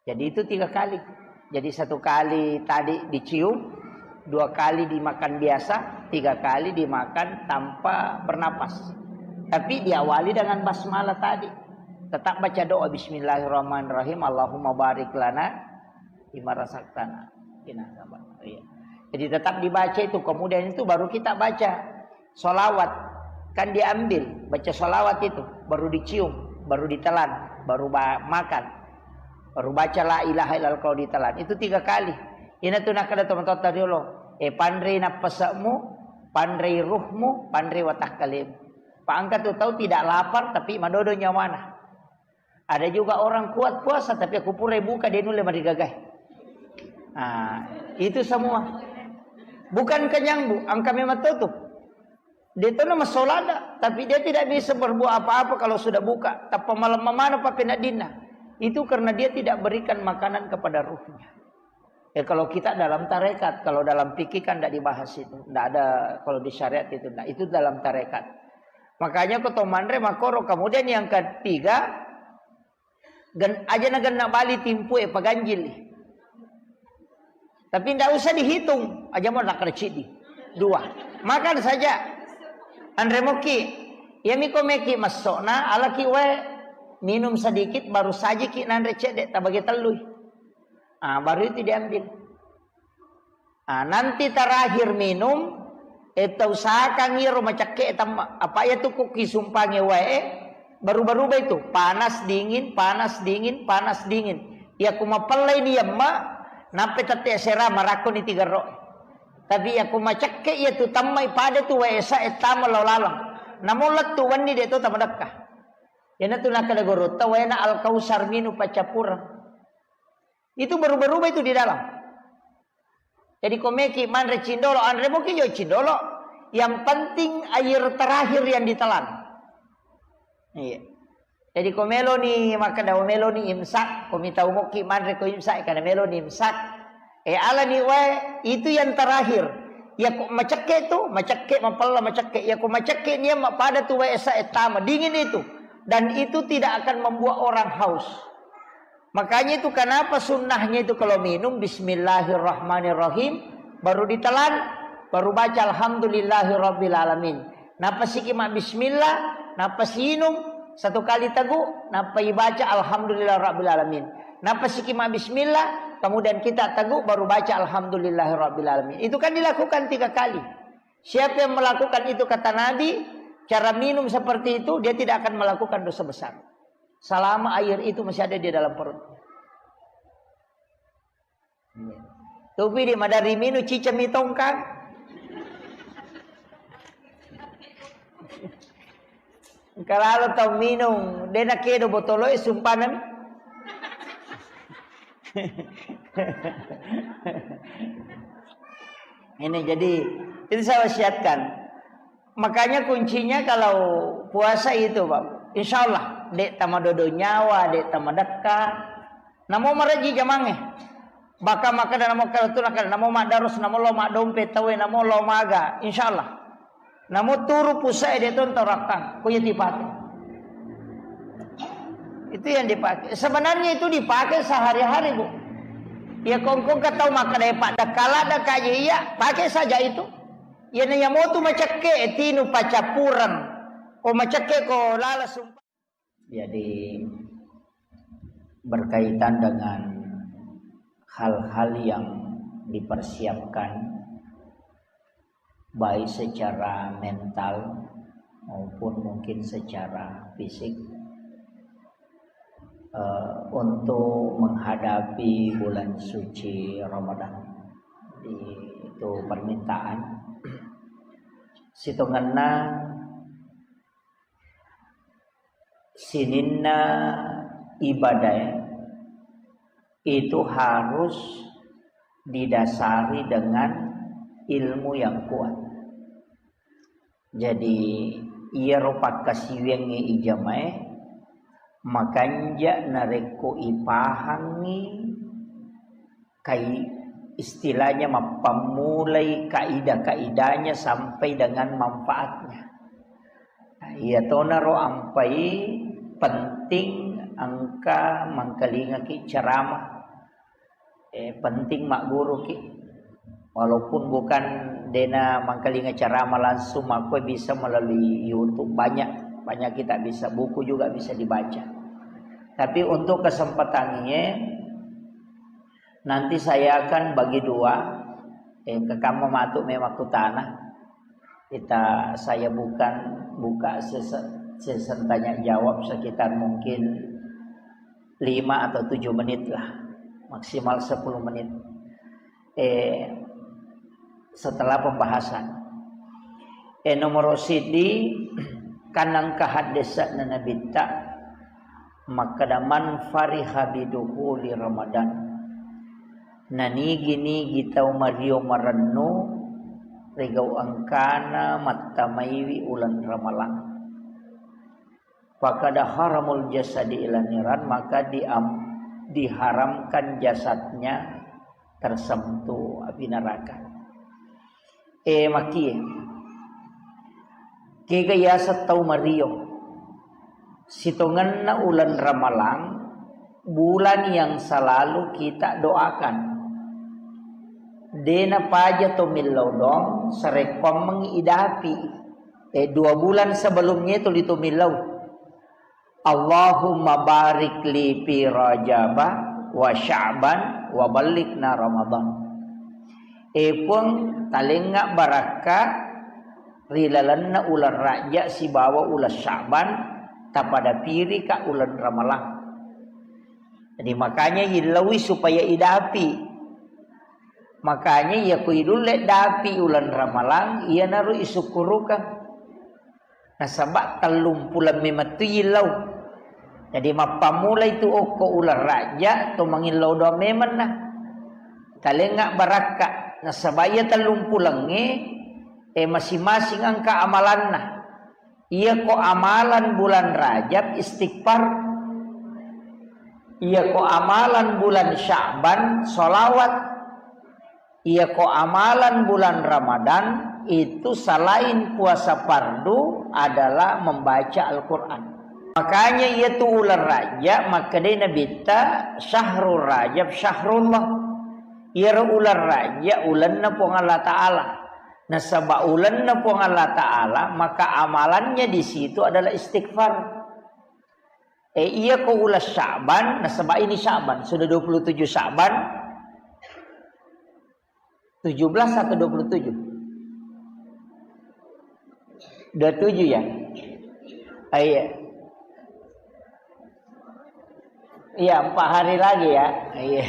Jadi itu tiga kali. Jadi satu kali tadi dicium, dua kali dimakan biasa, tiga kali dimakan tanpa bernapas. Tapi diawali dengan basmalah tadi. Tetap baca doa Bismillahirrahmanirrahim, Allahumma barik lana bima razaqtana. Iya. Jadi tetap dibaca itu, kemudian itu baru kita baca. Sholawat, kan diambil, baca sholawat itu, baru dicium, baru ditelan, baru ba- makan, baru baca la ilaha illallah kalau ditelan. Itu tiga kali. Ina tu nakkeda tomatoatta riolo, eh, panrei nappase'mu, panrei ruhmu, panrei watakkalemu. Pak, engka tu tau tidak lapar tapi madodo nyawana. Ada juga orang kuat puasa, tapi aku pura buka, dia nulle marigagai. Nah, itu semua. Bukan kenyang, Bu, engka memang tutup. Dia tu nama solada, tapi dia tidak bisa berbuat apa-apa kalau sudah buka. Tappa malam mana pape nadinna. Itu karena dia tidak berikan makanan kepada ruhnya. Ya, kalau kita dalam tarekat, kalau dalam fikih kan tidak dibahas itu. Tidak ada kalau di syariat itu. Nah, itu dalam tarekat. Makanya ko to manre makoro. Kemudian yang ketiga, gen, aja na genna bali timpu e paganjil. Tapi tidak usah dihitung. Aja mau nakar cidi. Dua. Makan saja. Anre moki. Ya miko meki masokna alaki wae. Minum sedikit baru sajiki nanre cedek tabagi tellui. Ah, baru itu diambil. Ah, nanti terakhir minum, eh, tausahakan iyaro macakke temma. Apa iya tu ku kisumpange wae, eh, berubah-ubah itu. Panas, dingin, panas, dingin, panas, dingin. Iya ku mapellai ni yamma, Nappa tette asera marakkoni tigerro. Tapi yakko macekke iya tu tammai pada tu wae esa ettama lao laleng. Namo lettu wenni de to tamadekka. Iyanatu nakkeda gurutta waena Al-Kausar minu paccappureng. Itu berubah-ubah itu di dalam. Jadi ko meki manre cindolo, anre moki jo cindolo. Yang penting air terakhir yang ditelan. Iya. Jadi ko meloni makkeda meloni imsak, ko mitau moki manre ko imsak, karena meloni imsak. Eh, alani wae itu yang terakhir. Ya ko macekke tu, macekke mapella macekke. Ya ko macekke nia mapada tu wae esa ettama dingin itu. Dan itu tidak akan membuat orang haus. Makanya itu kenapa sunnahnya itu kalau minum bismillahirrahmanirrahim, baru ditelan, baru baca alhamdulillahirabbil alamin. Nappa siki ma bismillah, nappa siinung satu kali tegu, nappa ibaca alhamdulillah rabbil alamin. Nappa siki ma bismillah, kemudian kita tegu baru baca alhamdulillahirabbil alamin. Itu kan dilakukan tiga kali. Siapa yang melakukan itu kata Nabi, cara minum seperti itu, dia tidak akan melakukan dosa besar. Selama air itu masih ada di dalam perut. Topi di madari minu cicami tongkang. Engka lalo tau minung, de nakedo botoloe sumpanan. Ini jadi itu saya wasiatkan. Makanya kuncinya kalau puasa itu, Pak, insya Allah, dek tamadodo nyawa, dek tamadekka. Namo maraji jamange. Baka makkeda namo kaletu nakkeda namo maddarus, namo lo maddompe tawe, namo lo maga. Insya Allah. Namo turu pusae de tonto rakkang. Ko iya dipake. Itu yang dipakai. Sebenarnya itu dipakai sehari-hari, Bu. Ya kongkong katau makkeda Pak dakala dakaje iya, pakai saja itu. Iyana iya motu macekke, tinu pacappureng. Ko macekke ko lala sumpa. Jadi berkaitan dengan hal-hal yang dipersiapkan, baik secara mental maupun mungkin secara fisik, eh, untuk menghadapi bulan suci Ramadan. Itu permintaan. Sitongenna sininna ibadah itu harus didasari dengan ilmu yang kuat. Jadi, iyaro pakkasiwiangnge ijamae makanja narekko ipahangngi kai-, istilahnya mappammulai kaidah-kaidahnya sampai dengan manfaatnya. Nah, iyatonaro ampai penting engka mangkalingaki ceramah. Eh, penting magguruki. Walaupun bukan dena mangkalinga ceramah langsung, makko bisa melalui YouTube. Banyak, banyak kita bisa. Buku juga bisa dibaca. Tapi untuk kesempatan ini, nanti saya akan bagi dua. Eh, kekamma matu memang kutana. Kita, saya bukan buka sese-, session tanya jawab sekitar mungkin lima atau tujuh menit lah, maksimal sepuluh menit. Eh, setelah pembahasan. Eh, nomor sidi, kanang kahaddesana nabitta, makkeda, "Man fariha bidukhuli Ramadan." Nanigi-nigi tau mario marennu rigau engkana mattamaiwi uleng Ramalang. Fakada haramul jasadi ila niran, maka diam-, diharamkan jasadnya tersentuh api neraka. Eh, makie. Kega yaseng tau mario. Sitongenna uleng Ramalang, bulan yang selalu kita doakan. Dena paja to millau dong, sarekkoammengngi idapi. Eh, dua bulan sebelumnya itu litu millau. Allahumma barik li fi Rajaba wa Sya'ban wa ballighna Ramadan. Eh, Puang, talengnga barakka ri lalenna uleng Rajab sibawa uleng Sya'ban, tapadapirika uleng Ramalang. Jadi, makanya yillauwi supaya idapi. Makanya iya ko idulle dapi uleng Ramalang, iyanaro isukkurukeng. Nasaba tellumpuleng memettu yillau. Jadi mappamula itu okko uleng Rajja to mangillau doang memenna. Talengnga barakka. Nasaba iya tellumpulengnge, eh, masing-masing engka amalanna. Iya ko amalan bulan Rajab istighfar. Iya ko amalan bulan Sya'ban sholawat. Iya ko amalan bulan Ramadan itu selain puasa fardu adalah membaca Al-Quran. Makanya iya tu uleng Rajab, makkedai Nabitta, "Syahrul Rajab syahrullah." Iyaro uleng Rajab ulenna Puang Allah Ta'ala. Nasaba ulenna Puang Allah Ta'ala, maka amalannya di situ adalah istighfar. Eh, iya ko uleng Sya'ban, nasaba ini Sya'ban, sudah dua puluh tujuh Sya'ban, tujuh belas atau dua puluh tujuh? Dua puluh tujuh ya? Ah, iya. Iya, empat hari lagi ya. Iya.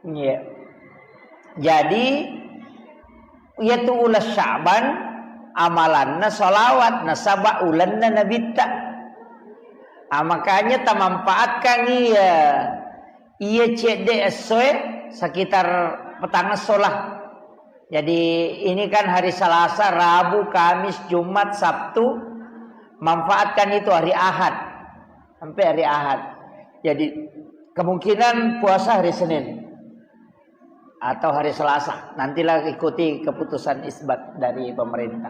Iya. Jadi, iya tu uleng Sya'ban, amalanna sholawat, nasaba ulenna Nabitta. Ah, makanya tamanfaatkan iya, iya cedde essoe sekitar petang esso lah. Jadi ini kan hari Selasa, Rabu, Kamis, Jumat, Sabtu, manfaatkan itu hari Ahad. Sampai hari Ahad. Jadi kemungkinan puasa hari Senin atau hari Selasa. Nantilah ikuti keputusan isbat dari pemerintah,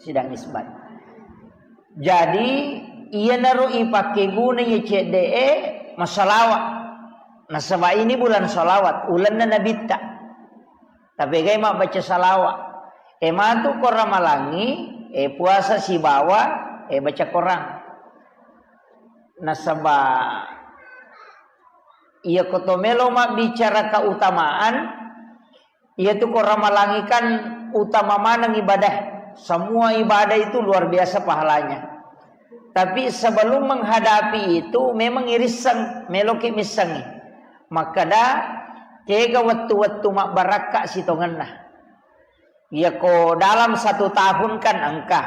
sidang isbat. Jadi iyanaro ipake guna iya cedde e masalawa. Nasaba ini bulan salawat, ulenna Nabitta. Tapegai mabbaca salawa. E matu ko Ramalangi, e puasa sibawa, e baca Korang. Nasaba iya ko to melo mabbicara keutamaan, iya tu ko Ramalangi kan utama maneng ibadah. Semua ibadah itu luar biasa pahalanya. Tapi sebelum menghadapi itu memang irisseng, meloki missengi. Makkeda, kega wettu-wettu mabbarakka sitongenna. Iya ko dalam satu tahun kan engka.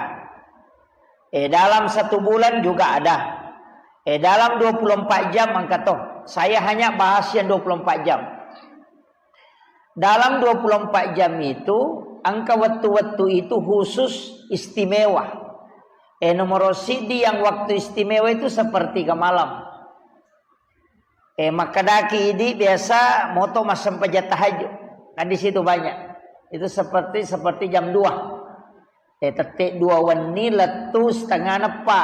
Eh, dalam satu bulan juga ada. Eh, dalam dua puluh empat jam engka to. Saya hanya bahas yang dua puluh empat jam. Dalam dua puluh empat jam itu, engka wettu-wettu itu khusus istimewa. Eh, nomor sidi yang waktu istimewa itu sepertiga malam. Eh, makkedaki idi biasa moto massempajang tahajud. Kan di situ banyak. Itu seperti, seperti jam dua. Eh, tette dua wenni lettu setengah neppa.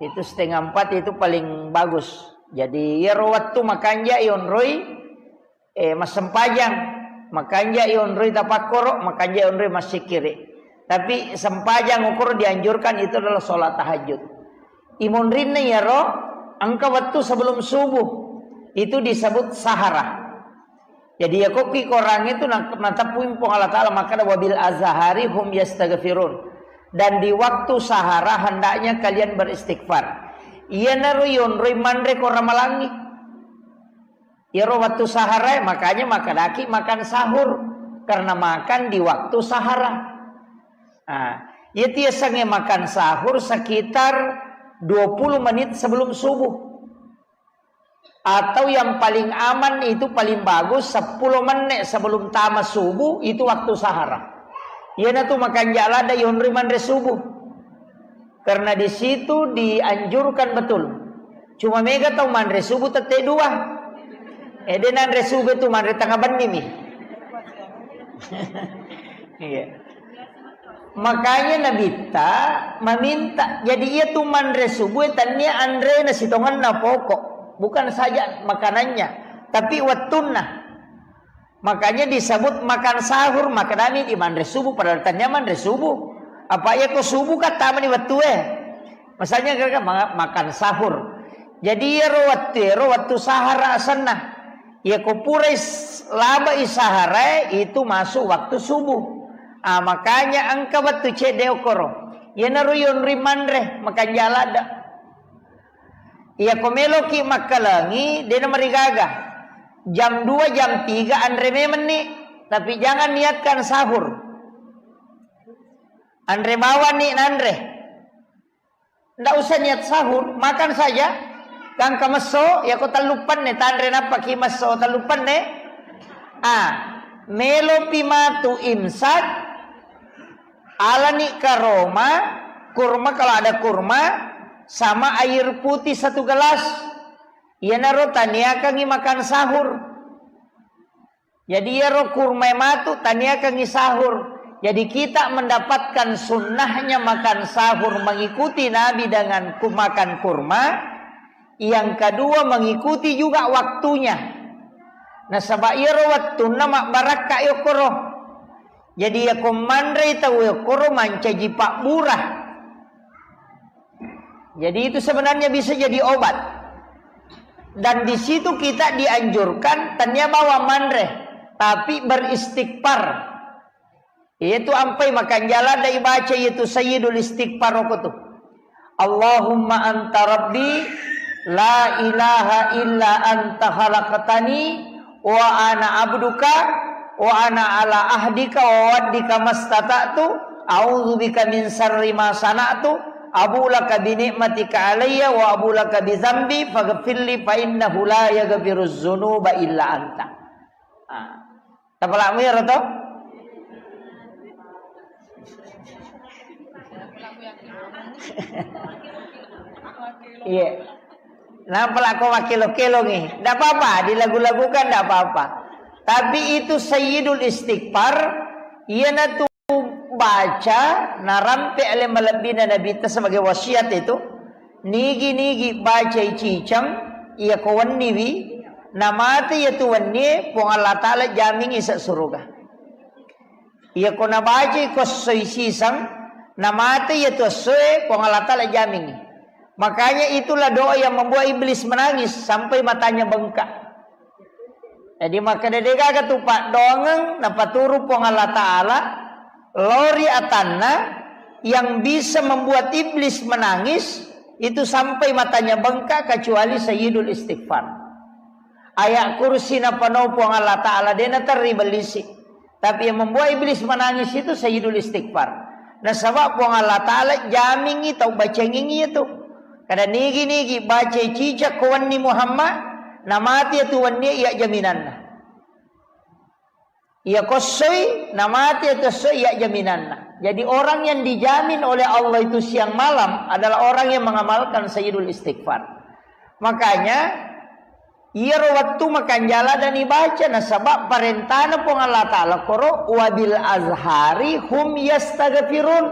Itu setengah empat itu paling bagus. Jadi, iyaro wettu makanja ionroi, eh, massempajang, makanja ionroi tapakkoro, makanja ionroi massikkiri. Tapi sempajang ukoro dianjurkan itu adalah sholat tahajud. Imonrinna iyaro engka wettu sebelum subuh. Itu disebut sahara. Jadi, iya kokki Korang itu na-, nateppui Puang Allah Ta'ala makkeda, "Wabil azhari hum yastaghfirun." Dan di waktu sahara hendaknya kalian beristighfar. Iyanaro yonroi manre ko Ramalangi. Iyaro waktu sahara, makanya makkedaki makan sahur. Karena makan di waktu sahara. Nah, iya tiasange makan sahur sekitar dua puluh menit sebelum subuh. Atau yang paling aman itu paling bagus sepuluh menit sebelum tama subuh itu waktu sahara. Iyanatu makanja ladde yonri manre subuh. Karena di situ dianjurkan betul. Cuma mega tau manre subuh tette dua. Eh, de nanre subuh itu manre tengah benni mi. Iya. Makanya Nabitta meminta, jadi iya tu manre subuh tania anrena sitongenna pokok, bukan saja makanannya, tapi wettunna. Makanya disebut makan sahur, makanya di manre subuh, padahal tania manre subuh. Apa iya ko subuh kan tama di wettue. Misalnya kira-kira ma-, makan sahur. Jadi iyaro wettu, iyaro wettu sahara asenna. Iya ko purai s-, labai saharae itu masuk waktu subuh. Ah, makanya engka wettu cedde okoro. Iyanaro yonri manre, makanja ladde. Iya ko meloki makkalengi, dena marigaga. Jam dua, jam tiga anre memenni, tapi jangan niatkan sahur. Anre bawani nanre. Ndak usah niat sahur, makan saja. Gangka messo, yako tellu penne, tanre nappaki messo tellu penne. Ah, melopi matu imsak, alani karoma, kurma kalau ada kurma, sama air putih satu gelas. Iyanaro taniakangi makan sahur. Jadi iyaro kurmae matu taniakangi sahur. Jadi kita mendapatkan sunnahnya makan sahur, mengikuti Nabi dengan ku-, makan kurma. Yang kedua, mengikuti juga waktunya. Nasaba iyaro wettunna mabbarakka yokkoro. Jadi yako manrei tau yokkoro mancaji pabbura. Jadi itu sebenarnya bisa jadi obat. Dan di situ kita dianjurkan tania bawang manre, tapi beristighfar. Yaitu ampai makanjala dai baca yaitu Sayyidul Istighfar okotu. Allahumma anta rabbi la ilaha illa anta khalaqtani wa ana abduka wa ana ala ahdika wa wa'dika mastata'tu, a'udzubika min syarri ma sana'tu, abu laka bi ni'matika alayya wa abu laka bi dzambi faghfirli fa innahu la yaghfiruz dzunuba illa anta. Ah. Tapalakmu ya roto? Iya. Nampa lako makkelo-kelongi. Ndak apa-apa, dilagu-lagukan ndak apa-apa. Tapi itu Sayyidul Istighfar, iyanatu baca narampe ale malebbina Nabitta sebagai wasiat itu. Nigi-nigi bacai cicang, iya ko wenniwi, namate iya tu wennie, Puang Allah Ta'ala jamingi se suruga. Iya ko nabacai ko essoi sisang, namate iya tu essoe, Puang Allah Ta'ala jamingi. Makanya itulah doa yang membuat iblis menangis sampai matanya bengkak. Jadi makkeda degaga tu paddoangeng napaturu Puang Allah Ta'ala, lori atanna yang bisa membuat iblis menangis itu sampai matanya bengkak kecuali Sayyidul Istighfar. Ayat kursi napanau Puang Allah Ta'ala dena terri bellisi. Tapi yang membuat iblis menangis itu Sayyidul Istighfar. Nasaba Puang Allah Ta'ala jamingi tau bacangingi itu. Kada nigi-nigi baca cicak ko wenni Muhammad, namati itu wenni iya jaminanna. Iya kossoi, namati itu essoi iya jaminanna. Jadi orang yang dijamin oleh Allah itu siang malam adalah orang yang mengamalkan Sayyidul Istighfar. Makanya, iyaro wettu makanjala dani baca nasaba parentana Puang Allah Ta'ala koro wabil azhari hum yastaghfirun.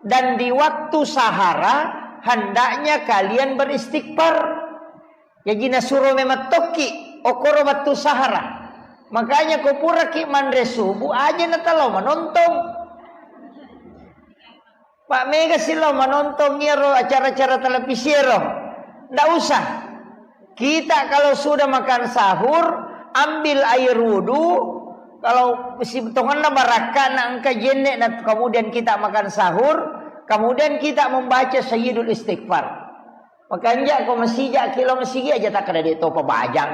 Dan di waktu sahara hendaknya kalian beristighfar. Jaji nasuro memang tokki okoro wettu sahara. Makanya ko puraki manre subuh aja natalao manontong. Pak mega silo manontong iyaro acara-acara televisi ero. Ndak usah. Kita kalau sudah makan sahur, ambil air wudhu. Kalau si tongenna barakka na engka jenne na kemudian kita makan sahur, kemudian kita membaca Sayyidul Istighfar. Makanja ko masija kilo masigi aja tak ada di topa bajang.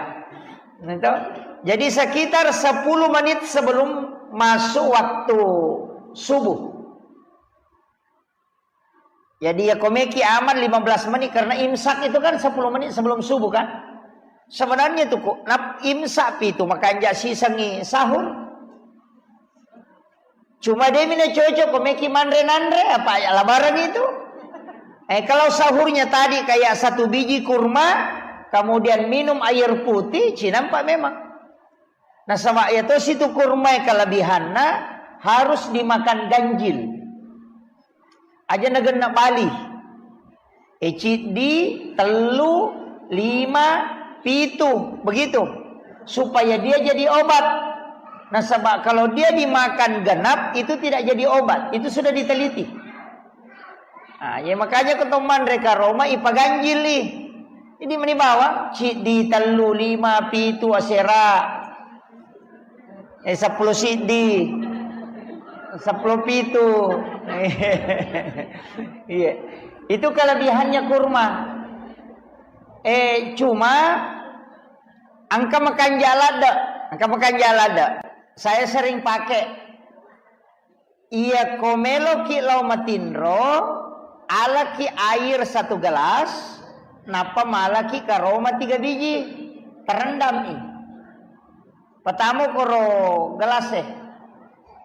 Gitu. Jadi sekitar sepuluh menit sebelum masuk waktu subuh. Jadi ya komeki aman lima belas menit karena imsak itu kan sepuluh menit sebelum subuh kan. Sebenarnya itu kok nap imsak itu makanja sisengi sahur. Cuma demi na cocok komeki manre nanre apa ya labaran itu. Eh kalau sahurnya tadi kayak satu biji kurma, kemudian minum air putih, cinampak memang. Nasaba iya to situ kurmae kelebihanna harus dimakan ganjil. Aja nagenna bali. E ciddi, tellu, lima, pitu, begitu. Supaya dia jadi obat. Nasaba kalau dia dimakan genap itu tidak jadi obat. Itu sudah diteliti. Ah, ya makanya ko to manre karoma ipaganjili. Jadi meni bawang ciddi tellu lima pitu asera. Eh sepuluh siddi. Sepuluh pitu. Iya. Itu kelebihannya kurma. Eh cuma Engka makanja ladde, engka makanja ladde. Saya sering pakai. Iya ko meloki lao matinro, alaki air satu gelas, nappa malaki karoma tiga biji, terendami. Patamo koro gelas e.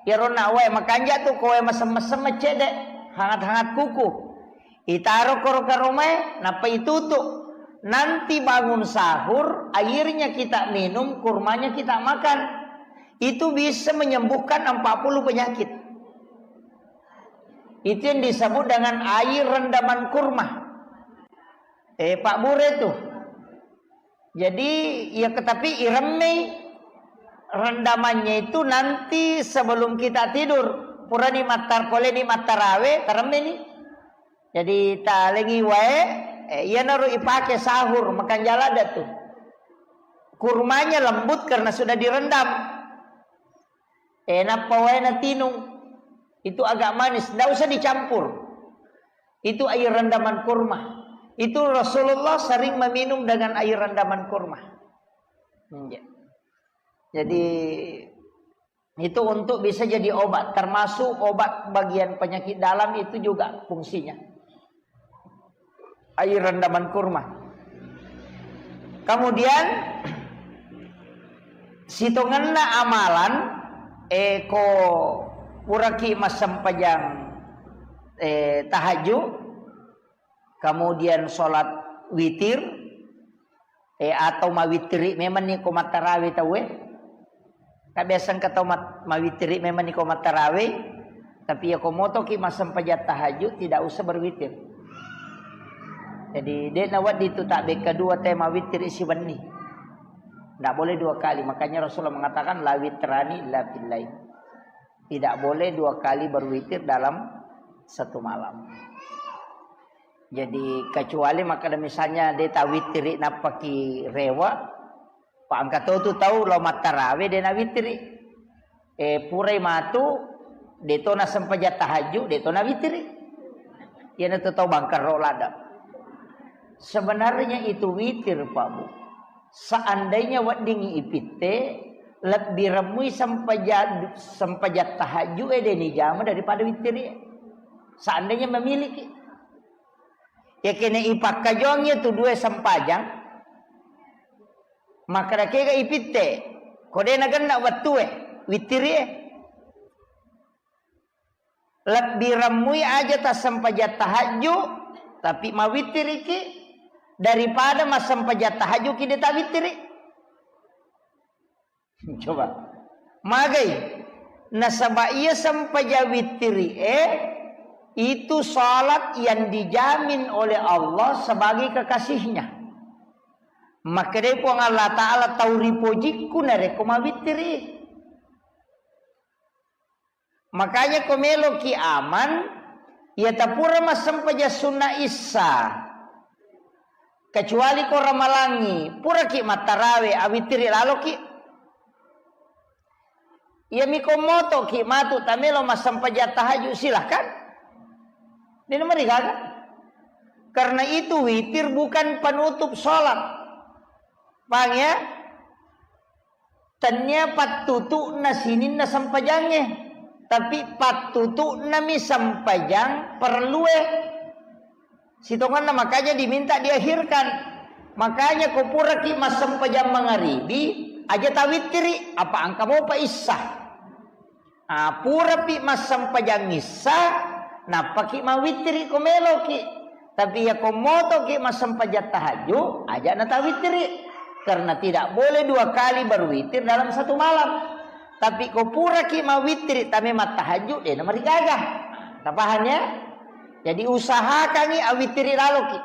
Iyaro na wae makanja tu ko wae mesem-mesem cedde, hangat-hangat kuku. Itaro koro karomae, nappa itutu. Nanti bangun sahur, airnya kita minum, kurmanya kita makan. Itu bisa menyembuhkan empat puluh penyakit. Itu yang disebut dengan air rendaman kurma. Eh, Pak Bure tuh. Jadi, ya, tapi iremmei rendamannya itu nanti sebelum kita tidur. Purani mattar-, poleni mattarawe, taremmeni. Jadi, talengi wae, eh, iyanaro ipake sahur, makanja ladde tu. Kurmanya lembut karena sudah direndam. Eh, nappa wae natinung. Itu agak manis, ndak usah dicampur. Itu air rendaman kurma. Itu Rasulullah sering meminum dengan air rendaman kurma. Iya. Jadi, itu untuk bisa jadi obat, termasuk obat bagian penyakit dalam itu juga fungsinya. Air rendaman kurma. Kemudian, sitongenna amalan, eh, ko puraki massempajang, eh, tahajud, kemudian sholat witir, eh, atau mawittiri memang ni ko mattarawe tauwe. Ka biasa engka tau mat-, mawittiri memang ni ko mattarawe, tapi ya ko motoki massempajang tahajud, tidak usah berwitir. Jadi, de' nawedding tu tabbekka dua te mawittiri siwenni. Ndak boleh dua kali. Makanya Rasulullah mengatakan, "La witrani illa fil lail." Tidak boleh dua kali berwitir dalam satu malam. Jadi, kecuali makkeda misalnya de' tawittiri nappaki rewe', pa engka to tu tau lao mattarawe de' nawittiri. Eh, purai matu, de' to nasempajang tahajud, de' to nawittiri. Iyanatu tau bangkerro ladde. Sebenarnya itu witir, Pak Bu. Seandainya weddingngi ipitte, lebbi remmui sempajang, sempajang tahajud e de' nijama daripada wittiri. Seandainya memiliki. Yakene ipakkajongi tu dua sempajang, makkeda kega ipitte, ko de' nagenna wettue, wittiri e. Lebbi remmui aja tassempajang tahajud, tapi mawittiriki daripada massempajang tahajudki de' tawittiri. Coba. Magai. Nasaba iya sempajang wittiri e, itu salat yang dijamin oleh Allah sebagai kekasihnya. Makkedai Puang Allah Ta'ala, "Tau ripojikku narekko mawittiri." Makanya ko meloki aman, iya tapura massempajang sunna issa. Kecuali ko ramalangi, puraki mattarawe, awittiri laloki. Iyami ko motoki matu tamelo massempajang tahajud, silahkan. De' namarigaga. Karena itu witir bukan penutup sholat. Paham ya? Tennia pattutu'na sininna sempajangnge, tapi pattutu'nami sempajang perlue. Sitongenna makanya diminta diakhirkan. Makanya ko puraki massempajang mangaribi, aja tawittiri, apa engka mopa issa. Ah, purapi massempajang issa, nappaki mawittiri ko meloki. Tapi iya ko motoki massempajang tahajud, aja natawittiri. Karena tidak boleh dua kali berwitir dalam satu malam. Tapi ko puraki mawittiri, tame mattahajud, de' namarigaga. Tapaham ya? Jadi usahakangi awittiri laloki.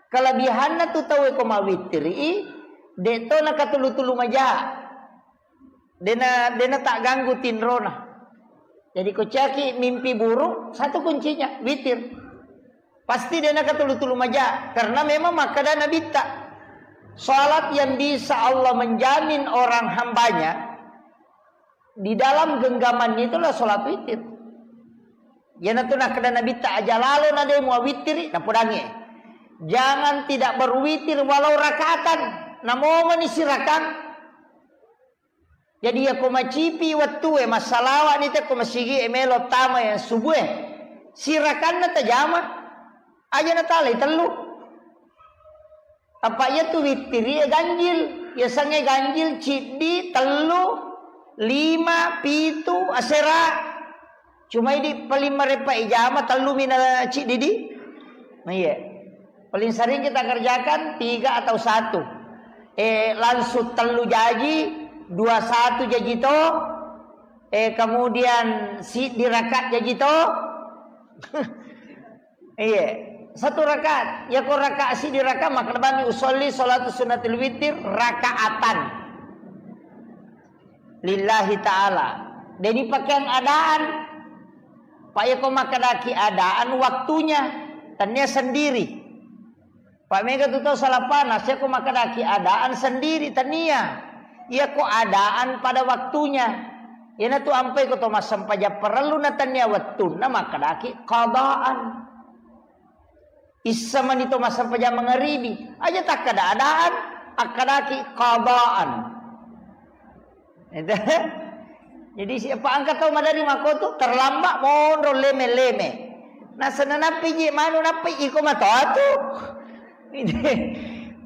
Kelebihanna tu tauwe ko mawittiri, de' to nakatulu-tulu maja. Dena, dena tagganggu tinrona. Jadi, ko ciaki mimpi buruk, satu kuncinya, witir. Pasti dena katulu-tulu maja, karena memang makkeda Nabitta, salat yang bisa Allah menjamin orang hambanya di dalam genggamannya itulah salat witir. Iyanatu nakkeda Nabitta, aja lalo na de' muawittiri, napodangnge. Jangan tidak berwitir walau rakaatan. Namomoni sirakang. Jadi, yako macipi wettue, massalawani tekko masigi e melo tama e subuh e. Sirakanna tajama. Aja natalai tellu. Apa iyatu wittiri e ganjil. Yasengnge ganjil ciddi, tellu, lima, pitu, asera. Cuma idi paling marepa ijama tellu mina ciddi di. Iya. Paling sering kita kerjakan tiga atau satu. Eh, langsung tellu jaji, dua satu jaji to. Eh, kemudian si diraka jaji to. Iya. Satu rakaat. Ya ko rakaat si diraka maka bami usolli salatu sunnatil witir rakaatan. Lillahi ta'ala. Jadi pakaian adaan. Pak, yako makkedaki adaan waktunya, tania sendiri. Pak, mega tu tau salah panas, yako makkedaki adaan sendiri, tania. Yako adaan pada waktunya. Iyana tu ampai ko to massempajang parellu na tania wettunna makkedaki qadaan. Issa mani to massempajang mangaribi. Aja takkada adaan, akkadaki qadaan. Itu. Jadi siapa angkat tau madari makotu terlambat monro leme-leme. Nah, senanappi ji manu nappi iko matoa tu.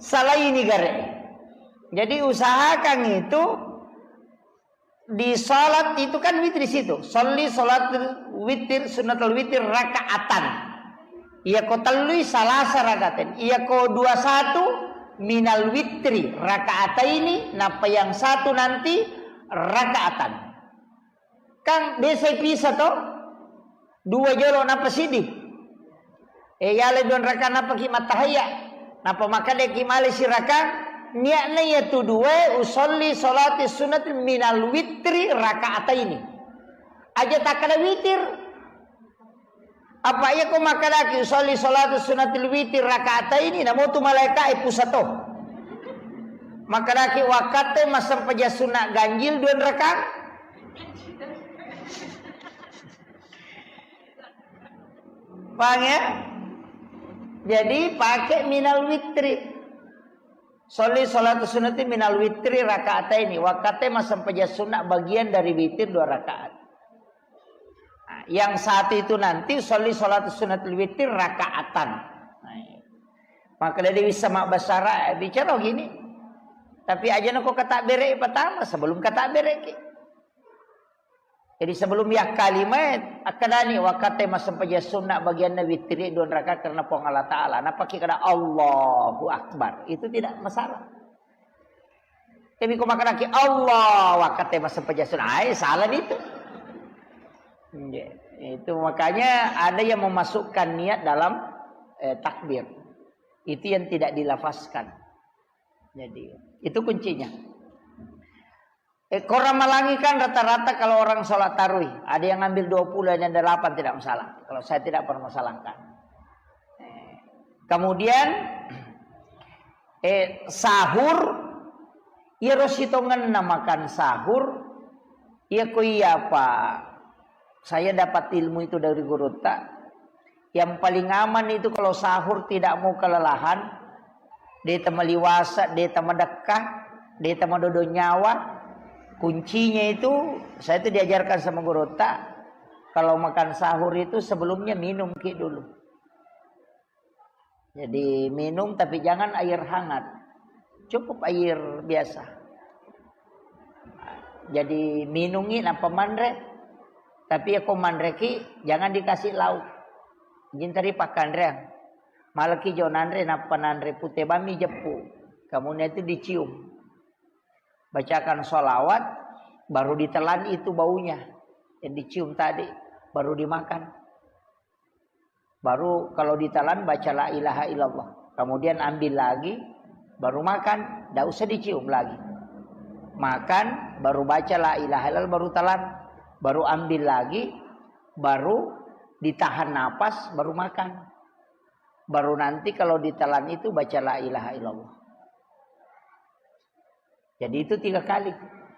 Salah ini gare. Jadi usahakan itu di salat itu kan witri situ. Sholli sholatul witir, sunnatul witir rakaatan. Iya ko tellui salasa rakaatain. Iya ko dua satu minal witri rakaataini, napa yang satu nanti rakaatan. Kan biasa pisa to? Dua jolo napa sidi. E, yale dua raka napa ki matahaya. Napa makadeki male siraka. Niatna yatu dua usolli sholati sunat minal witri rakaataini. Aja takkada witir. Apa iya ko makadaki usolli sholati sunatil witir rakaataini, namotu malaika e pusato. Makadaki wakkatte massempajang sunat ganjil dua raka. Paham ya? Jadi pakai minal witri. Sholli sholatu sunnati minal witri rakaataini. Wakkatte massempajang sunnah bagian dari witir dua rakaat. Nah, yang satu itu nanti sholli sholatu sunnatil witir rakaatan. Nah, iya. Maka dari bisa mak basara bicara gini. Tapi aja nako kata bere pertama sebelum kata bere ki. Jadi sebelum ya kalimat, akkadani wakkatte massempajang sunnah bagianna witri dua rakaat karena Puang Allah Ta'ala. Napaki kada Allahu Akbar. Itu tidak masalah. Tapi ko makadaki Allah wakkatte massempajang sunnah. Ai, salah itu. Iya. Itu makanya ada yang memasukkan niat dalam eh, takbir. Itu yang tidak dilafazkan. Jadi, itu kuncinya. Eh, ko Ramalangi kan rata-rata kalau orang sholat tarawih, ada yang ngambil dua puluh, ada yang delapan, tidak masalah. Kalau saya tidak permasalahkan. Eh, kemudian, eh, sahur, iya ro sitongenna makan sahur, iya ko iya apa, saya dapat ilmu itu dari gurutta, yang paling aman itu kalau sahur tidak mau kelelahan, de' temaliwasa, de' temadekka, de' temadodo nyawa. Kuncinya itu, saya itu diajarkan sama gurutta, kalau makan sahur itu sebelumnya minum ki dulu. Jadi minum tapi jangan air hangat. Cukup air biasa. Jadi minungi nappa manre. Tapi ya ko manreki jangan dikasih lauk. Jintari pakkanreang. Malaki jo nanre nappa nanre pute bami jeppu. Kamunya itu dicium. Bacakan sholawat, baru ditelan itu baunya. Yang dicium tadi, baru dimakan. Baru kalau ditelan baca la ilaha illallah. Kemudian ambil lagi, baru makan, tidak usah dicium lagi. Makan, baru baca la ilaha illallah, baru telan, baru ambil lagi, baru ditahan napas, baru makan. Baru nanti kalau ditelan itu baca la ilaha illallah. Jadi itu tiga kali.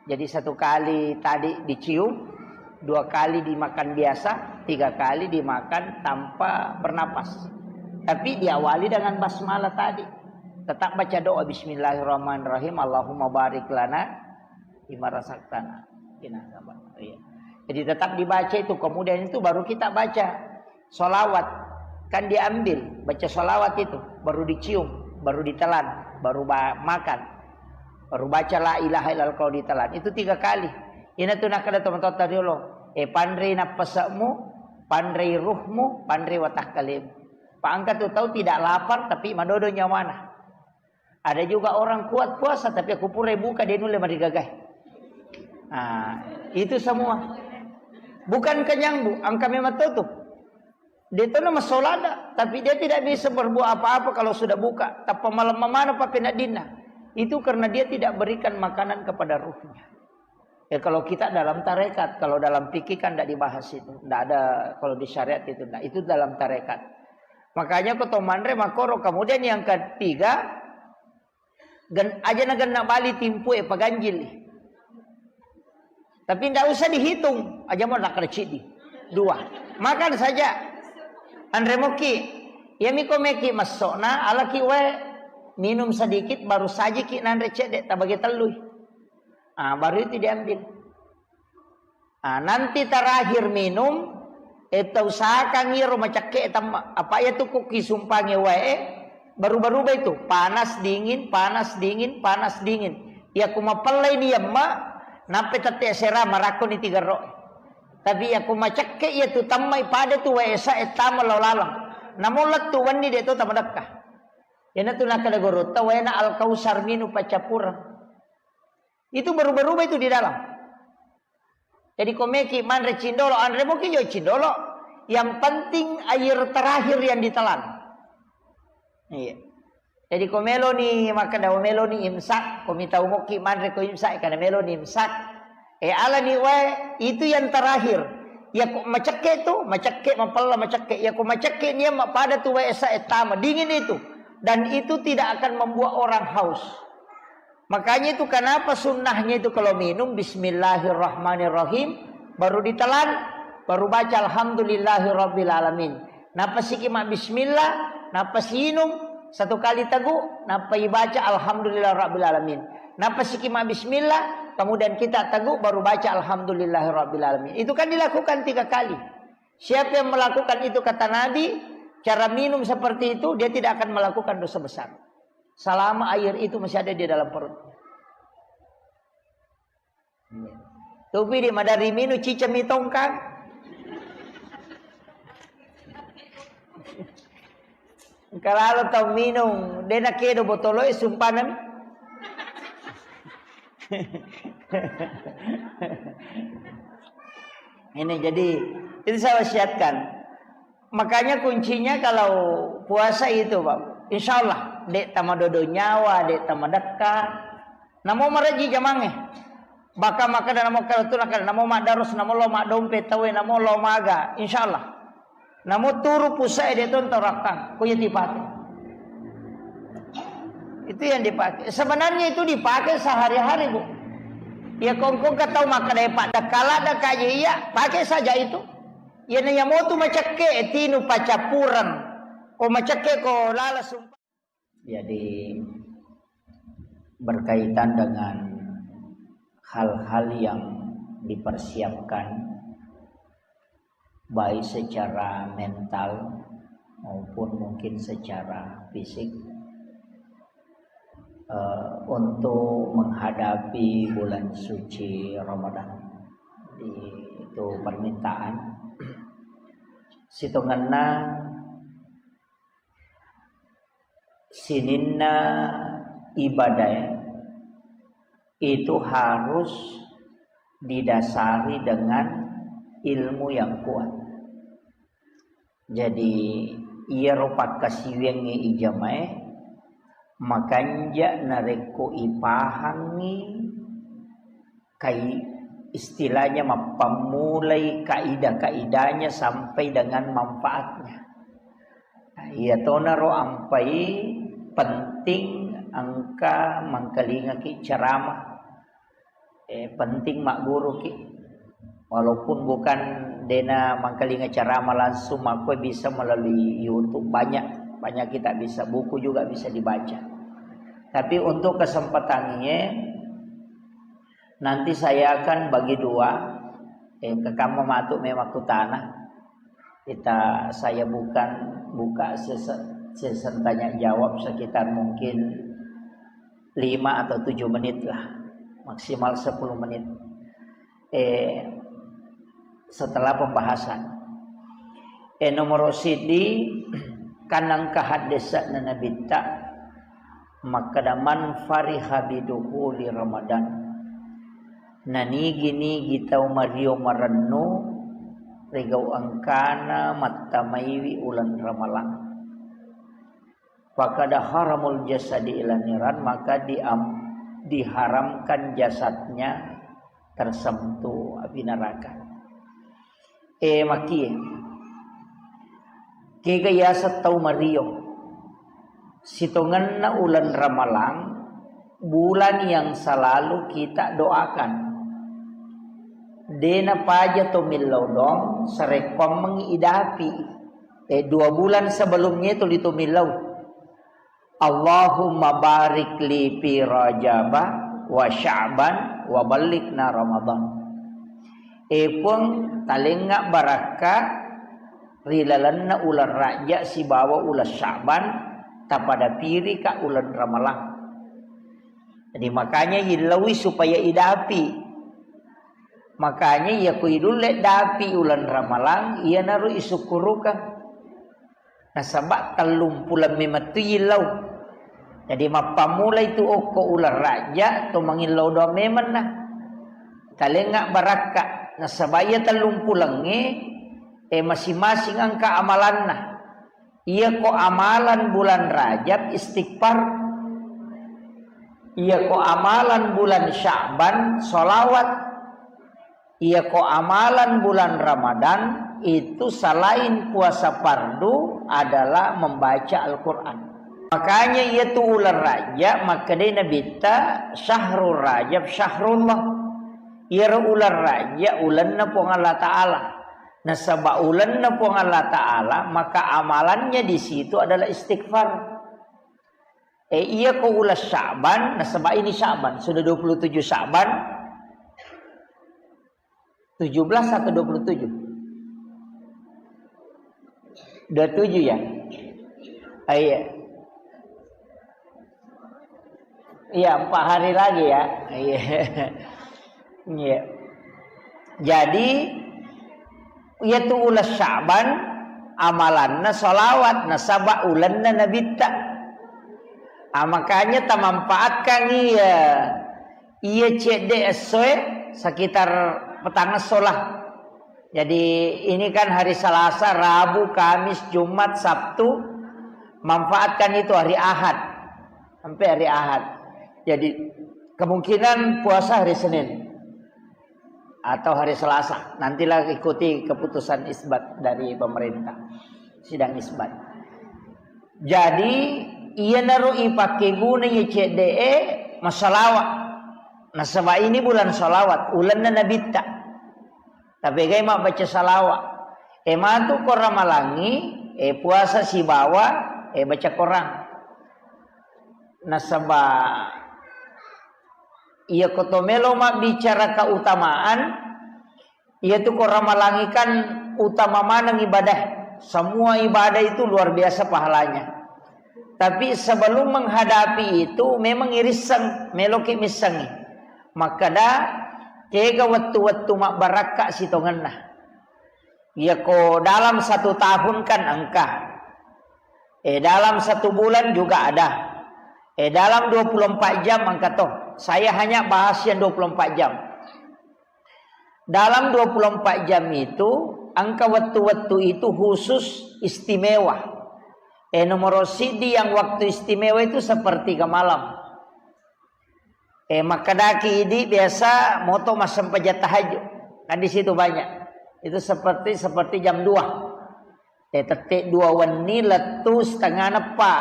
Jadi satu kali tadi dicium, dua kali dimakan biasa, tiga kali dimakan tanpa bernapas. Tapi diawali dengan basmalah tadi. Tetap baca doa, "Bismillahirrahmanirrahim, Allahumma barik lana fima razaqtana." Iya. Jadi tetap dibaca itu, kemudian itu baru kita baca sholawat. Kan diambil, baca sholawat itu, baru dicium, baru ditelan, baru ba-, makan. Baru baca la ilaha illallah kalau ditelan. Itu tiga kali. Ina tu nakkeda tomatoatta riolo, "Eh, panrei nappase'mu, panrei ruhmu, panrei watakkalemu." Pak, engka tu tau tidak lapar tapi madodo nyawana. Ada juga orang kuat puasa tapi aku pura buka dia nulle marigagai. Ah, itu semua. Bukan kenyang, Bu, engka memang tau tu. Dia tu nama solada, tapi dia tidak bisa berbuat apa-apa kalau sudah buka. Tappa malam mamana papenaddinna. Itu karena dia tidak berikan makanan kepada ruhnya. Ya, kalau kita dalam tarekat, kalau dalam fikih kan tidak dibahas itu. Tidak ada kalau di syariat itu. Nah, itu dalam tarekat. Makanya ko to manre makoro. Kemudian yang ketiga, gen-, aja na genna bali timpu e paganjil. Tapi tidak usah dihitung. Aja mau nak ciddi. Dua. Makan saja. Anre moki. Ya miko meki masokna, alaki wae. Minum sedikit, baru sajiki nanre cedde, tabagi tellui. Ah, baru itu diambil. Ah, nanti terakhir minum, eh, tausahakan iyaro macakke tamma. Apa iya tu ko kisumpangi wae, baru-baru itu, panas dingin, panas dingin, panas dingin. Iya ku mapellai ni yamma, nappa tette sera marakko ni tiga ro. Tapi iya ku macakke iya tu tammai pada tu wae sa e tama lao laleng. Namo lettu wenni de to tamadekka. Iyana tu nakkeda gorotta waena Al-Kausar minum paccappureng. Itu berubah-ubah itu di dalam. Jadi ko meki manre cindolo, anre moki jo cindolo. Yang penting air terakhir yang ditelan. Iya. Jadi ko meloni makkeda meloni imsak, ko mitau moki manre ko imsak, karena meloni imsak. Eh, alani wae, itu yang terakhir. Ya ko macekke tu, macekke mapella macekke. Ya ko macekke nia mapada tu wae sa e tama, dingin itu. Dan itu tidak akan membuat orang haus. Makanya itu kenapa sunnahnya itu kalau minum bismillahirrahmanirrahim, baru ditelan, baru baca alhamdulillahirabbil alamin. Napasiki ma bismillah, napasi inung satu kali tegu, napai baca alhamdulillah rabbil alamin. Napasiki ma bismillah, kemudian kita tegu baru baca alhamdulillahirabbil alamin. Itu kan dilakukan tiga kali. Siapa yang melakukan itu, kata Nabi, cara minum seperti itu, dia tidak akan melakukan dosa besar. Selama air itu masih ada di dalam perutnya. Tupi di madari minum cicami tongkang. Engka lalo tau minung, de nakedo botoloe, sumpanami. Ini jadi, itu saya wasiatkan. Makanya kuncinya kalau puasa itu, Pak. Insya Allah, dek tamadodo nyawa, dek tamadekka. Namo maraji jamange. Baka makkeda namo kala tu nakkeda namo maddarus, namo lo maddompe tawe, namo lo maga. Insya Allah. Namo turu pusae de tonto rakkang. Ko iya dipake. Itu yang dipakai. Sebenarnya itu dipakai sehari-hari, Bu. Ya kongkong ke tau makkeda paddekka ladde kaji iya, pakai saja itu. Ya na iya motu macekke tinu pacappureng. Ko macekke ko lala sumpa. Jadi, berkaitan dengan hal-hal yang dipersiapkan, baik secara mental maupun mungkin secara fisik, eh, untuk menghadapi bulan suci Ramadan. Jadi, itu permintaan. Sitongenna sininna ibadah itu harus didasari dengan ilmu yang kuat. Jadi, iyaro pakkasiwiangnge ijamae makanja narekko ipahangngi kai-, istilahnya mappammulai kaidah-kaidahnya sampai dengan manfaatnya. Nah, iyatonaro ampai penting engka mangkalingaki ceramah. Eh, penting magguruki. Walaupun bukan dena mangkalinga ceramah langsung, makko bisa melalui YouTube banyak, banyak kita bisa, buku juga bisa dibaca. Tapi untuk kesempatan ini, nanti saya akan bagi dua. Eh, kekamma matu memang kutana. Kita, saya bukan buka sesi, sesi tanya jawab sekitar mungkin lima atau tujuh menit lah, maksimal sepuluh menit. Eh, setelah pembahasan. Eh, nomor sidi, kan engka haddesa'na Nabitta, makkeda, "Man fariha bidukhuli Ramadan." Nanigi-nigi tau mario marennu rigau engkana mattamaiwi uleng Ramalang. Fakada haramul jasadi ila niran, maka diam-, diharamkan jasadnya tersentuh api neraka. Eh, makie. Kega yaseng tau mario. Sitongenna uleng Ramalang, bulan yang selalu kita doakan. Dena paja to millau dong, sarekkoammengngi idapi. Eh, dua bulan sebelumnya itu, itu millau. Allahumma barik li fi Rajaba wa Sya'ban wa ballighna Ramadan. Eh, Puang, talengnga barakka ri lalenna uleng Rajab sibawa uleng Sya'ban, tapadapirika uleng Ramalang. Jadi, makanya illaui supaya idapi. Makanya, iya ko idulle dapi uleng Ramalang, iyanaro isukkurukang. Nasaba tellumpuleng memettu illau. Jadi, mappammulai tu okko uleng Rajab, to mangillau doang memenna. Talengnga barakka. Nasaba iya tellumpulengnge, eh, masing-masing engka amalanna. Iya ko amalan bulan Rajab, istighfar. Iya ko amalan bulan Sya'ban, sholawat. Iya ko amalan bulan Ramadan, itu selain puasa fardu adalah membaca Al-Quran. Makanya iya tu uleng Rajab, makkedai Nabitta, "Syahrul Rajab syahrullah." Iyaro uleng Rajab ulenna Puang Allah Ta'ala. Nasaba ulenna Puang Allah Ta'ala, maka amalannya di situ adalah istighfar. Eh, iya ko uleng Sya'ban, nasaba ini Sya'ban, sudah dua puluh tujuh Sya'ban, tujuh belas atau dua puluh tujuh? Dua puluh tujuh ya? Ah, iya. Iya, empat hari lagi ya. Iya. Iya. Jadi, iya tu uleng Sya'ban, amalanna sholawat, nasaba ulenna Nabitta. Ah, makanya tamanfaatkan iya, iya cedde essoe sekitar petang esso lah. Jadi, ini kan hari Selasa, Rabu, Kamis, Jumat, Sabtu. Manfaatkan itu hari Ahad. Sampai hari Ahad. Jadi, kemungkinan puasa hari Senin atau hari Selasa. Nantilah ikuti keputusan isbat dari pemerintah. Sidang isbat. Jadi, iyanaro ipake guna iya cedde e massalawa. Nasaba ini bulan salawat, ulenna Nabitta. Tapegai mabbaca salawa. E matu ko Ramalangi, e puasa sibawa, e baca Korang. Nasaba iya ko to melo mabbicara keutamaan, iya tu ko Ramalangi kan utama maneng ibadah. Semua ibadah itu luar biasa pahalanya. Tapi sebelum menghadapi itu, memang irisseng, meloki missengi. Makkeda, kega wettu-wettu mabbarakka sitongenna. Iya ko dalam satu tahun kan engka. Eh, dalam satu bulan juga ada. Eh, dalam dua puluh empat jam engka to. Saya hanya bahas yang dua puluh empat jam. Dalam dua puluh empat jam itu, engka wettu-wettu itu khusus istimewa. Eh, nomor sidi yang waktu istimewa itu sepertiga malam. Eh, makkedaki idi biasa moto massempajang tahajud. Kan di situ banyak. Itu seperti, seperti jam dua. Eh, tette dua wenni lettu setengah neppa.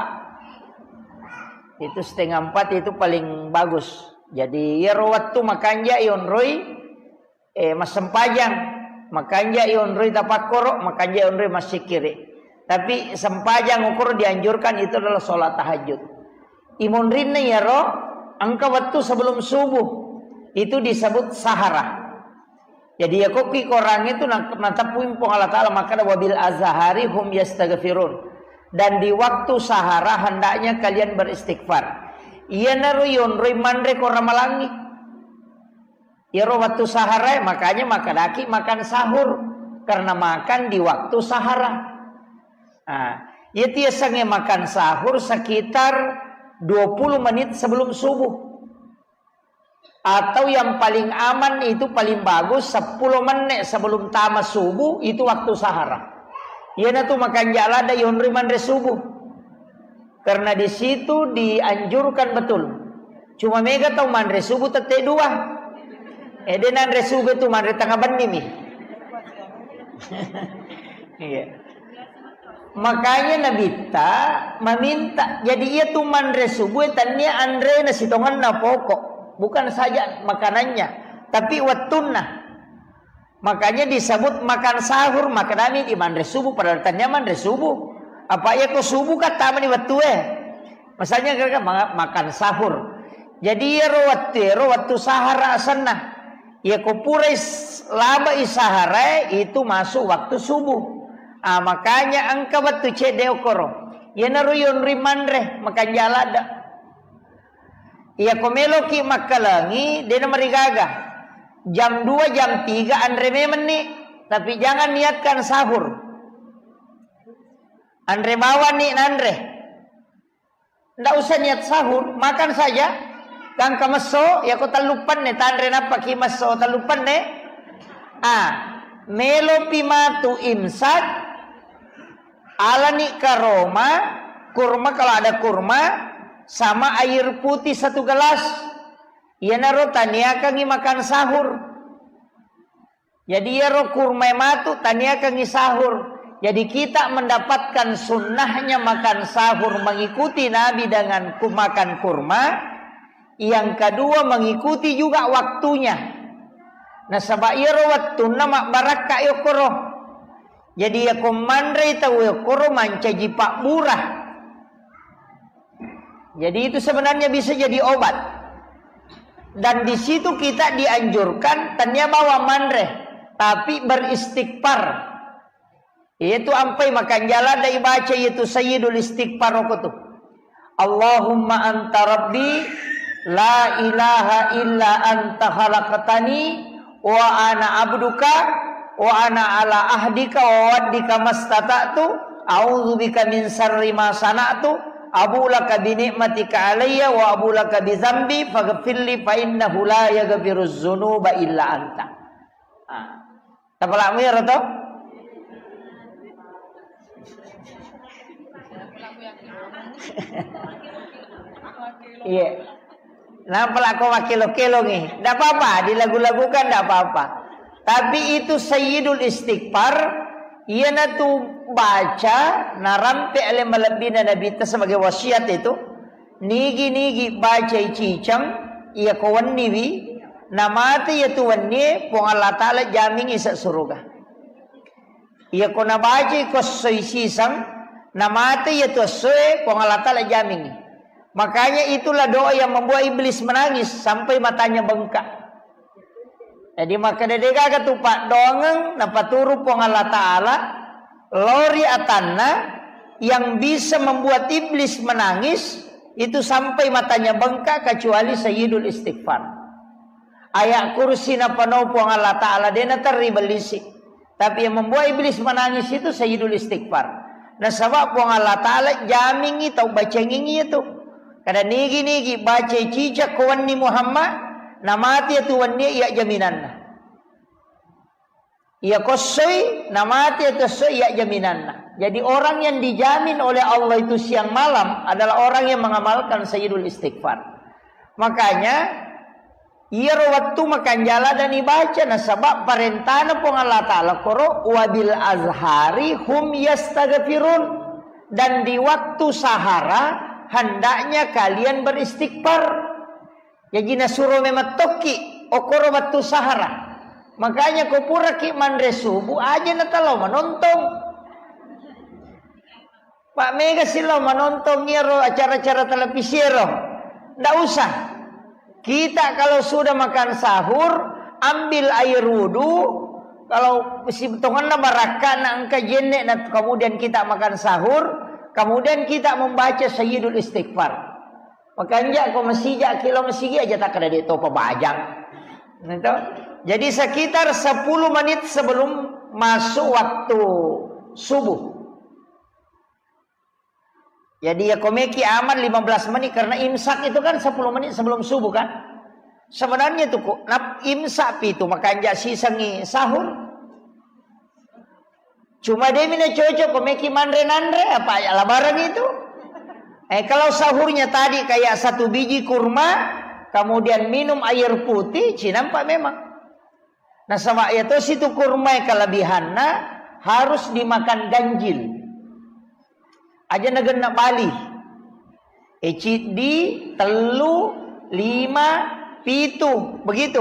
Itu setengah empat itu paling bagus. Jadi, iyaro wettu makanja ionroi, eh, massempajang, makanja ionroi tapakkoro, makanja ionroi massikkiri. Tapi sempajang ukoro dianjurkan itu adalah sholat tahajud. Imonrinna iyaro engka wettu sebelum subuh, itu disebut sahara. Jadi, ya, kokki Korangnge tu na-, nateppui Puang Allah Ta'ala makkeda, "Wabil azhari hum yastaghfirun." Dan di waktu sahara hendaknya kalian beristighfar. Iyanaro yonroi manre ko Ramalangi. Iyaro wettu sahara, makanya makkedaki makan sahur, karena makan di waktu sahara. Nah, iya tiasangnge makan sahur sekitar dua puluh menit sebelum subuh. Atau yang paling aman itu, paling bagus sepuluh menit sebelum tama subuh, itu waktu sahara. Iyanatu makanja ladde yonroi manre subuh. Karena di situ dianjurkan betul. Cuma mega tau manre subuh tette dua. Eh, de nanre subuh tu manre tengah benni mi. Iya. Makanya Nabitta meminta, jadi iya tu manre subuh, tania anrena sitongenna pokok, bukan saja makanannya, tapi wettunna. Makanya disebut makan sahur, makkedami di manre subuh, padahal tania manre subuh. Apa iya ko subuh kan tamani wettue. Misalnya, kira-kira ma-, makan sahur. Jadi, iyaro wettu, iyaro wettu sahara asenna. Iya ko purai s-, labai sahara, itu masuk waktu subuh. Ah, makanya engka wettu cedde okoro. Iyanaro yonroi manre, makanja ladde. Iya ko meloki makkalengi, dena marigaga. Jam dua, jam tiga anre memenni, tapi jangan niatkan sahur. Anre bawani nanre. Ndak usah niat sahur, makan saja. Gangka messo, iya ko tellu penne, tanre nappaki messo tellu penne. Ah, melopi matu imsak, alani karoma, kurma kalau ada kurma, sama air putih satu gelas. Iyanaro taniakangi makan sahur. Jadi, iyaro kurmae matu taniakangi sahur. Jadi, kita mendapatkan sunnahnya makan sahur, mengikuti Nabi dengan ku-, makan kurma. Yang kedua, mengikuti juga waktunya. Nasaba iyaro wettunna mabbarakka yokkoro. Jadi, iyako manrei tau yokkoro mancaji pabbura. Jadi, itu sebenarnya bisa jadi obat. Dan di situ kita dianjurkan, tania bawang manre, tapi beristighfar. Itu ampai makanja ladde ibaca, itu Sayyidul Istighfar okko tu. Allahumma anta rabbi, la ilaha illa anta khalaqtani, wa ana abduka, wa ana ala ahdika wa wa'dika mastata'tu, a'udzubika min syarri ma sana'tu, abu'u laka bi ni'matika alayya wa abu'u laka bi dzambi, faghfirli fa innahu la yaghfirudz dzunuba illa anta. Ah. Tapalakmu iyaro to? Iya. Napalako makkelo-kelongi. Ndak apa-apa, dilagu-lagukan ndak apa-apa. Tapi itu Sayyidul Istighfar, iyanatu baca narampe ale malebbina Nabitta sebagai wasiat itu. Nigi-nigi bacai ciceng, iya ko wenniwi, namate iyatu wennie, Puang Allah Ta'ala jamingi ise suruga. Iya ko nabacai ko essoi siseng, namate iyatu essoe, Puang Allah Ta'ala jamingi. Makanya itulah doa yang membuat iblis menangis sampai matanya bengkak. Jadi, makkeda degaga tu paddoangeng napaturu Puang Allah Ta'ala lao ri atanna yang bisa membuat iblis menangis itu sampai matanya bengkak kecuali Sayyidul Istighfar. Ayat kursi napanau Puang Allah Ta'ala, de naterri bellisi. Tapi yang membuat iblis menangis itu Sayyidul Istighfar. Nasaba Puang Allah Ta'ala jamingi tau bacengingi itu. Kada nigi-nigi baca cicak ko wenni Muhammad, namati itu wenni iya jaminanna. Iya kossoi, namati itu kossoi iya jaminanna. Jadi orang yang dijamin oleh Allah itu siang malam adalah orang yang mengamalkan Sayyidul Istighfar. Makanya, iyaro wettu makanja ladde ibaca, nasaba parentana Puang Allah Ta'ala koro, "Wabil azhari hum yastaghfirun." Dan di waktu sahara, hendaknya kalian beristighfar. Jaji nasuro memang tokki, okoro wettu sahara. Makanya ko puraki manre subuh, aja natalao manontong. Pak mega silo menonton iyaro acara-acara televisi ero. Ndak usah. Kita kalau sudah makan sahur, ambil air wudhu, kalau si tongenna barakka na engka jenne na kemudian kita makan sahur, kemudian kita membaca Sayyidul Istighfar. Makanja ko masija, kilo masigi aja tak ada de topa bajang. Gitu. Jadi sekitar sepuluh menit sebelum masuk waktu subuh. Jadi ya komeki aman lima belas menit karena imsak itu kan sepuluh menit sebelum subuh kan. Sebenarnya tuh kok nap imsak pitu makanja sisengi sahur. Cuma demi na cocok ko meki manre nanre apa ya labaran itu. Eh, kalau sahurnya tadi kayak satu biji kurma, kemudian minum air putih, cinampak memang. Nasaba ya to situ kurma kelebihanna harus dimakan ganjil. Aja nagenna bali. Eh, ciddi, tellu, lima, pitu, begitu.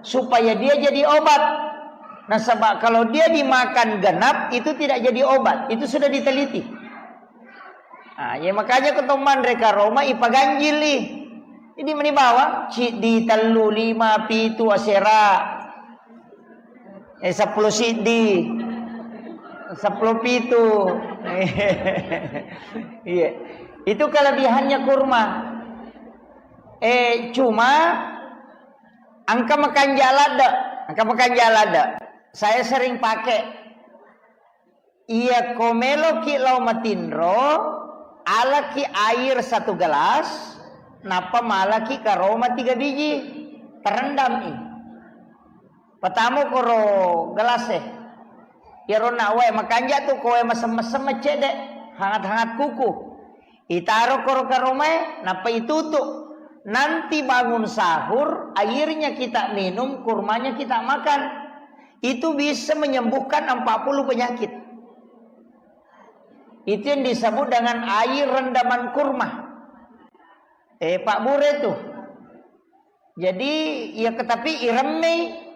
Supaya dia jadi obat. Nasaba kalau dia dimakan genap, itu tidak jadi obat. Itu sudah diteliti. Nah, ya makanya ko to manre karoma ipaganjili. Jadi meni bawang, ciddi, tellu, lima, pitu, asera. Eh, sepuluh siddi. Sepuluh pitu. Iya. Itu kelebihannya kurma. Eh, cuma engka makanja ladde, engka makanja ladde. Saya sering pakai. Iya ko meloki lao matinro, alaki air satu gelas, nappa malaki karoma tiga biji, terendam i. Pertama koro gelas e. Iyaro na wae makanja tu koe mesem-mesem cedde, hangat-hangat kuku. Itaro koro karomae, nappa itutu. Nanti bangun sahur, airnya kita minum, kurmanya kita makan. Itu bisa menyembuhkan empat puluh penyakit. Itu yang disebut dengan air rendaman kurma. Eh, Pak Bure tuh. Jadi, ya, tapi iremmei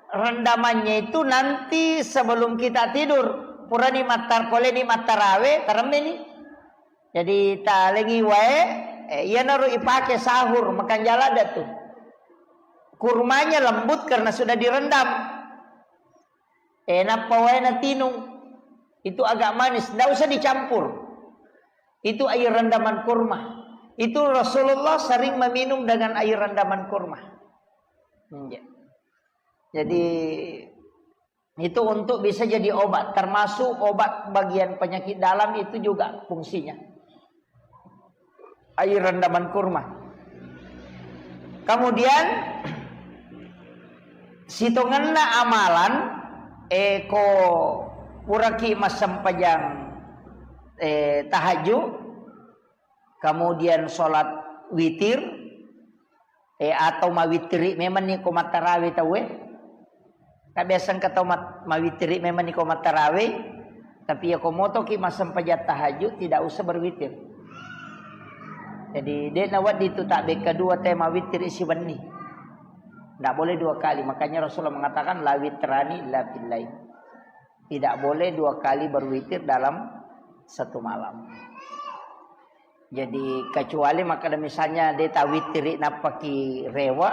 rendamannya itu nanti sebelum kita tidur. Purani mattar-, poleni mattarawe, taremmeni. Jadi, talengi wae, eh, iyanaro ipake sahur, makanja ladde tu. Kurmanya lembut karena sudah direndam. Eh, nappa wae natinung. Itu agak manis, ndak usah dicampur. Itu air rendaman kurma. Itu Rasulullah sering meminum dengan air rendaman kurma. Iya. Jadi, itu untuk bisa jadi obat, termasuk obat bagian penyakit dalam itu juga fungsinya. Air rendaman kurma. Kemudian, sitongenna amalan, eh, ko puraki massempajang, eh, tahajud, kemudian sholat witir, eh, atau mawittiri memang ni ko mattarawe tauwe. Ka biasa engka tau mat-, mawittiri memang ni ko mattarawe, tapi ya ko motoki massempajang tahajud tidak usah berwitir. Jadi, de nawedding tu tabbekka dua te mawittiri siwenni. Ndak boleh dua kali. Makanya Rasulullah mengatakan, "La witrani illa fil lail." Tidak boleh dua kali berwitir dalam satu malam. Jadi, kecuali makkeda misalnya de tawittiri nappaki rewe,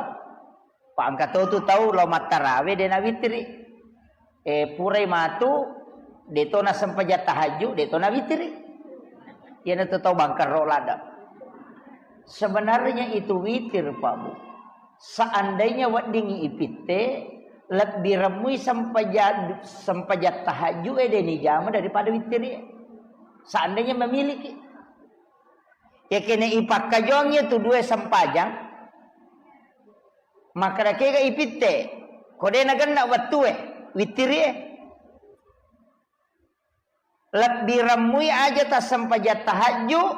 pa engka to tu tau lao mattarawe de nawittiri. Eh, purai matu, de to nasempajang tahajud, de to nawittiri. Iyanatu tau bangkerro ladde. Sebenarnya itu witir, Pak Bu. Seandainya weddingngi ipitte, lebbi remmui sempaja-, sempajang tahajud e de nijama daripada wittiri. Seandainya memiliki. Ya kene ipakkajongi tu dua sempajang, makkeda kega ipitte, ko de nagenna wettue, wittiri e. Lebbi remmui aja tassempajang tahajud,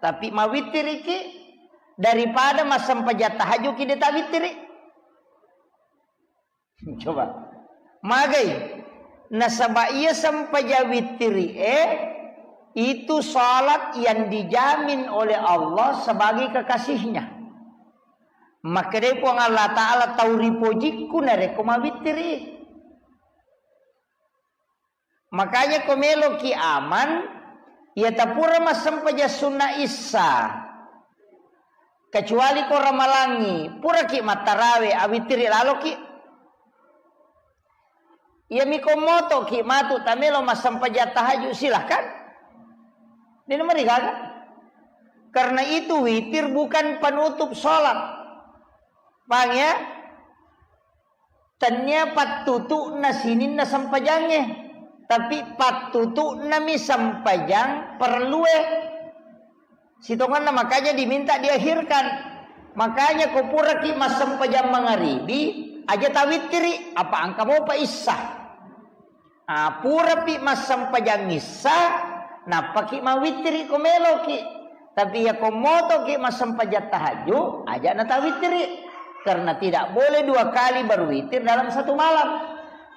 tapi mawittiriki, daripada massempajang tahajud ki de tawittiri. Coba. Magai. Nasaba iya sempajang wittiri e, itu salat yang dijamin oleh Allah sebagai kekasihnya. Makkedai Puang Allah Ta'ala, "Tau ripojikku narekko mawittiri." Makanya ko meloki aman, Iya tapura massempajang sunna issa, kecuali ko ramalangi, puraki mattarawe, awittiri laloki. Iyami ko motoki matu tamelo massempajang tahajud, silahkan. Dena marigaga. Karena itu witir bukan penutup sholat. Paham ya? Tennia pattutu'na sininna sempajangnge, tapi pattutu'nami sempajang parellue. Sitongenna makanya diminta diakhirkan. Makanya ko puraki massempajang mangaribi, aja tawittiri, apa engka mopa issa. Ah, purapi massempajang issa, nappaki mawittiri ko meloki. Tapi iya ko motoki massempajang tahajud, aja natawittiri. Karena tidak boleh dua kali berwitir dalam satu malam.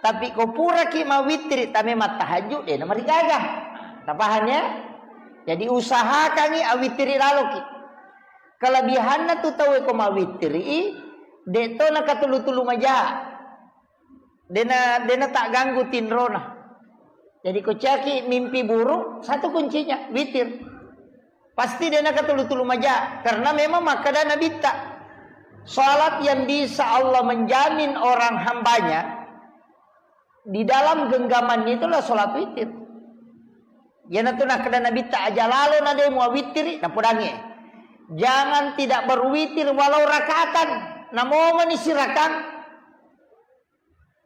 Tapi ko puraki mawittiri, tame mattahajud, dena marigaga. Tapaham ya? Jadi usahakangi awittiri laloki. Kelebihanna tu tauwe ko mawittiri, de to nakatulu-tulu maja. Dena, dena tak ganggu tinrona. Jadi ko caki mimpi buruk, satu kuncinya, witir. Pasti dena katulu-tulu maja, karena memang makkada Nabitta, salat yang bisa Allah menjamin orang hambanya di dalam genggamannya itulah salat witir. Iyanatu nakkada Nabitta, aja lalo na de muawittiri, napodangi. Jangan tidak berwitir walau rakaatan, namomani sirakang.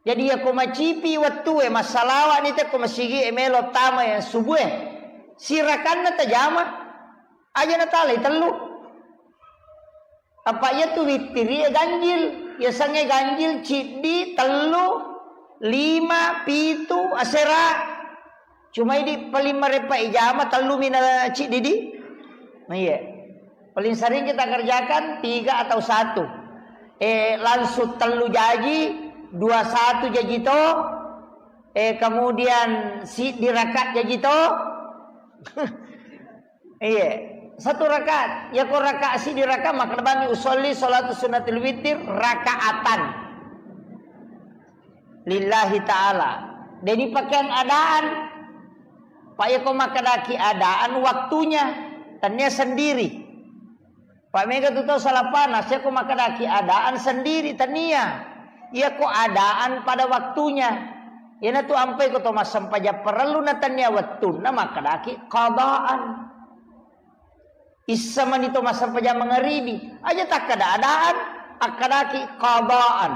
Jadi, iya ko macipi wettue, massalawa ni te ko masigi e melo tama yang subuh e. Sirakanna tajama, aja natalai tellu. Apa iya tu wittiri e ganjil, iya sange ganjil ciddi, tellu, lima, pitu, asera. Cuma idi paling marepa ijama tellu mina ciddi di. Nah, iya. Paling sering kita kerjakan tiga atau satu. Eh, langsung tellu jaji, dua satu jaji to. Eh, kemudian si dirakat jaji to. Iya. Satu rakaat. Ya ko rakaat si dirakat maka bani usolli salatu sunnatil witir rakaatan. Lillahi ta'ala. Jadi pakaian adaan. Pak, ya ko makkedaki adaan waktunya, tania sendiri. Pak, mega tu tau salah panas, ya ko makkedaki adaan sendiri, tania. Ya ko adaan pada waktunya. Iyanatu ampai ko to massempajang parellu na tania wettunna makkedaki qadaan. Issa mani to massempajang mangaribi, aja takkada-adaan, akkadaki qadaan.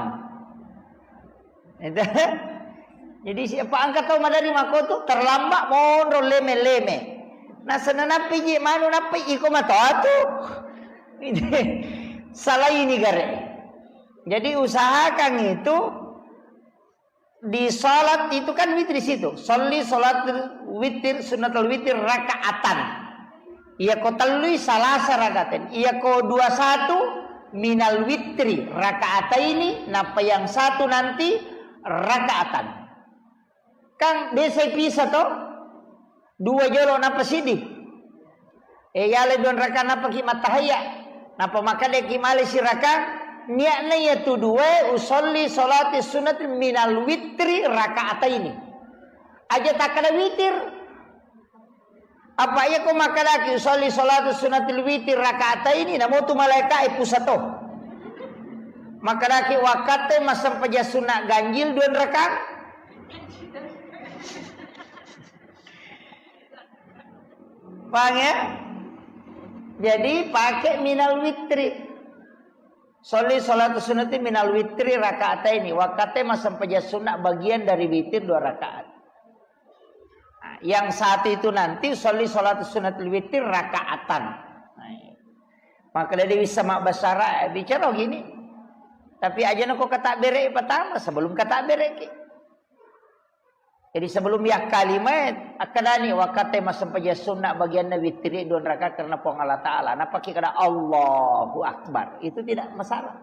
Itu. Jadi siapa angkat tau madari makotu terlambat monro leme-leme. Nasana nappi ji manu nappi iko matoatu. Salaini gare. Jadi usahakan itu di salat itu kan witir di situ. Sholli sholatul witir, sunnatul witir rakaatan. Iya ko tellui salasa rakaatan. Iya ko dua satu minal witri rakaataini, napa yang satu nanti rakaatan. Kan biasa pisah to? Dua jolo napa sidi? Eh, yale dua raka napa ki mattahayya. Napa makkeda ki male siraka? Niatna iya tu dua usolli salati sunnati minal witri rakaataini. Aja takkada witir. Apa iya ko makkeda ki usolli salati sunnatil witir rakaataini, namo tu malaika e pusato. Makkeda ki wakkatte massempajang sunna ganjil dua raka. Paham ya? Jadi pakai minal witri. Sholli sholatu sunnati minal witri rakaataini. Wakkatte massempajang sunna bagian dari witir dua rakaat. Nah, yang satu itu nanti sholli sholatu sunnatil witri rakaatan. Nah, iya. Maka dari bisa mabbasara bicara gini. Tapi aja nako kata bere pertama sebelum kata bere ki. Jadi sebelum yakkalima, akkadani, wakkatte massempajang sunna bagianna witiri dua rakaat karena Puang Allah Ta'ala. Napaki kada Allahu Akbar. Itu tidak masalah.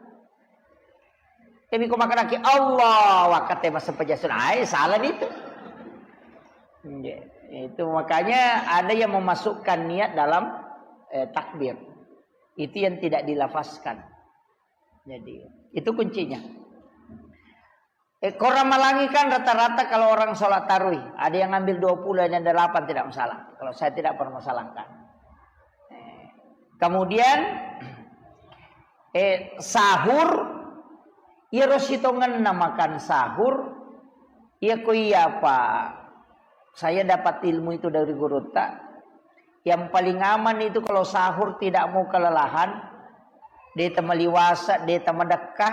Tapi ko makkadaki Allah, wakkatte massempajang sunna. Ai, salah itu. Iya. Itu makanya ada yang memasukkan niat dalam eh, takbir. Itu yang tidak dilafazkan. Jadi, itu kuncinya. Eh, ko Ramalangi kan rata-rata kalau orang sholat tarawih, ada yang ambil dua puluh, ada yang delapan, tidak masalah. Kalau saya tidak permasalahkan. Eh, kemudian, eh, sahur, iyaro sitongenna makan sahur, iya ko iya apa, saya dapat ilmu itu dari gurutta, yang paling aman itu kalau sahur tidak mau kelelahan, de' tama liwasa, de' tama dekka,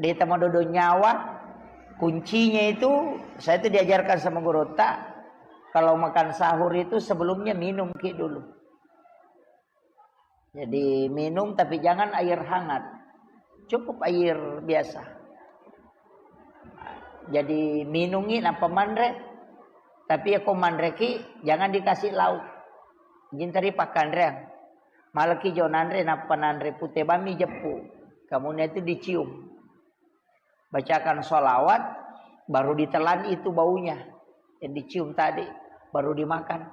de' tama dodo nyawa. Kuncinya itu, saya itu diajarkan sama gurutta, kalau makan sahur itu sebelumnya minum ki dulu. Jadi minum, tapi jangan air hangat. Cukup air biasa. Jadi minungi nappa manre. Tapi ya ko manreki, jangan dikasih lauk. Jintari pakkanreang. Malaki jo nanre, nappa nanre pute bami jeppu. Kamunya itu dicium. Bacakan sholawat, baru ditelan itu baunya yang dicium tadi, baru dimakan.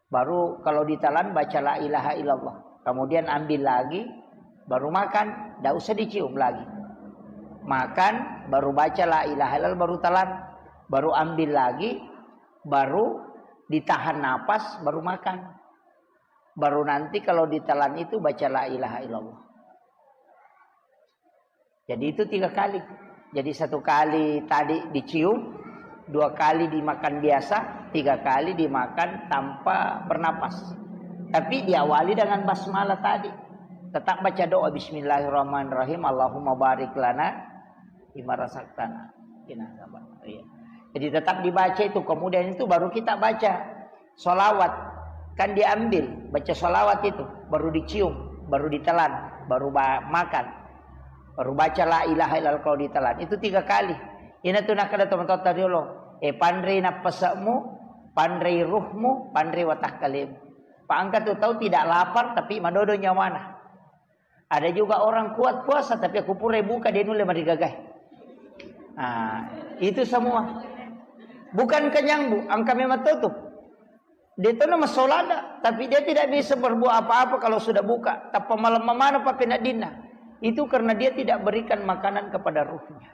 Baru kalau ditelan baca la ilaha illallah. Kemudian ambil lagi, baru makan, tidak usah dicium lagi. Makan, baru baca la ilaha illallah, baru telan, baru ambil lagi, baru ditahan napas, baru makan. Baru nanti kalau ditelan itu baca la ilaha illallah. Jadi itu tiga kali. Jadi satu kali tadi dicium, dua kali dimakan biasa, tiga kali dimakan tanpa bernapas. Tapi diawali dengan basmalah tadi. Tetap baca doa, "Bismillahirrahmanirrahim. Allahumma barik lana fima razaqtana." Iya. Jadi tetap dibaca itu, kemudian itu baru kita baca sholawat. Kan diambil, baca sholawat itu, baru dicium, baru ditelan, baru ba-, makan. Baru baca la ilaha illallah kalau ditelan. Itu tiga kali. Ina tu nakkeda tomatoatta riolo, eh, panrei nappase'mu, panrei ruhmu, panrei watakkalemu. Pak, engka tu tau tidak lapar tapi madodo nyawana. Ada juga orang kuat puasa tapi aku pura buka, dia nulle marigagai. Ah, itu semua. Bukan kenyang, Bu, engka memang tau tu. Dia tu nama solada, tapi dia tidak bisa berbuat apa-apa kalau sudah buka. Tappa malam mana papenaddinna. Itu karena dia tidak berikan makanan kepada ruhnya.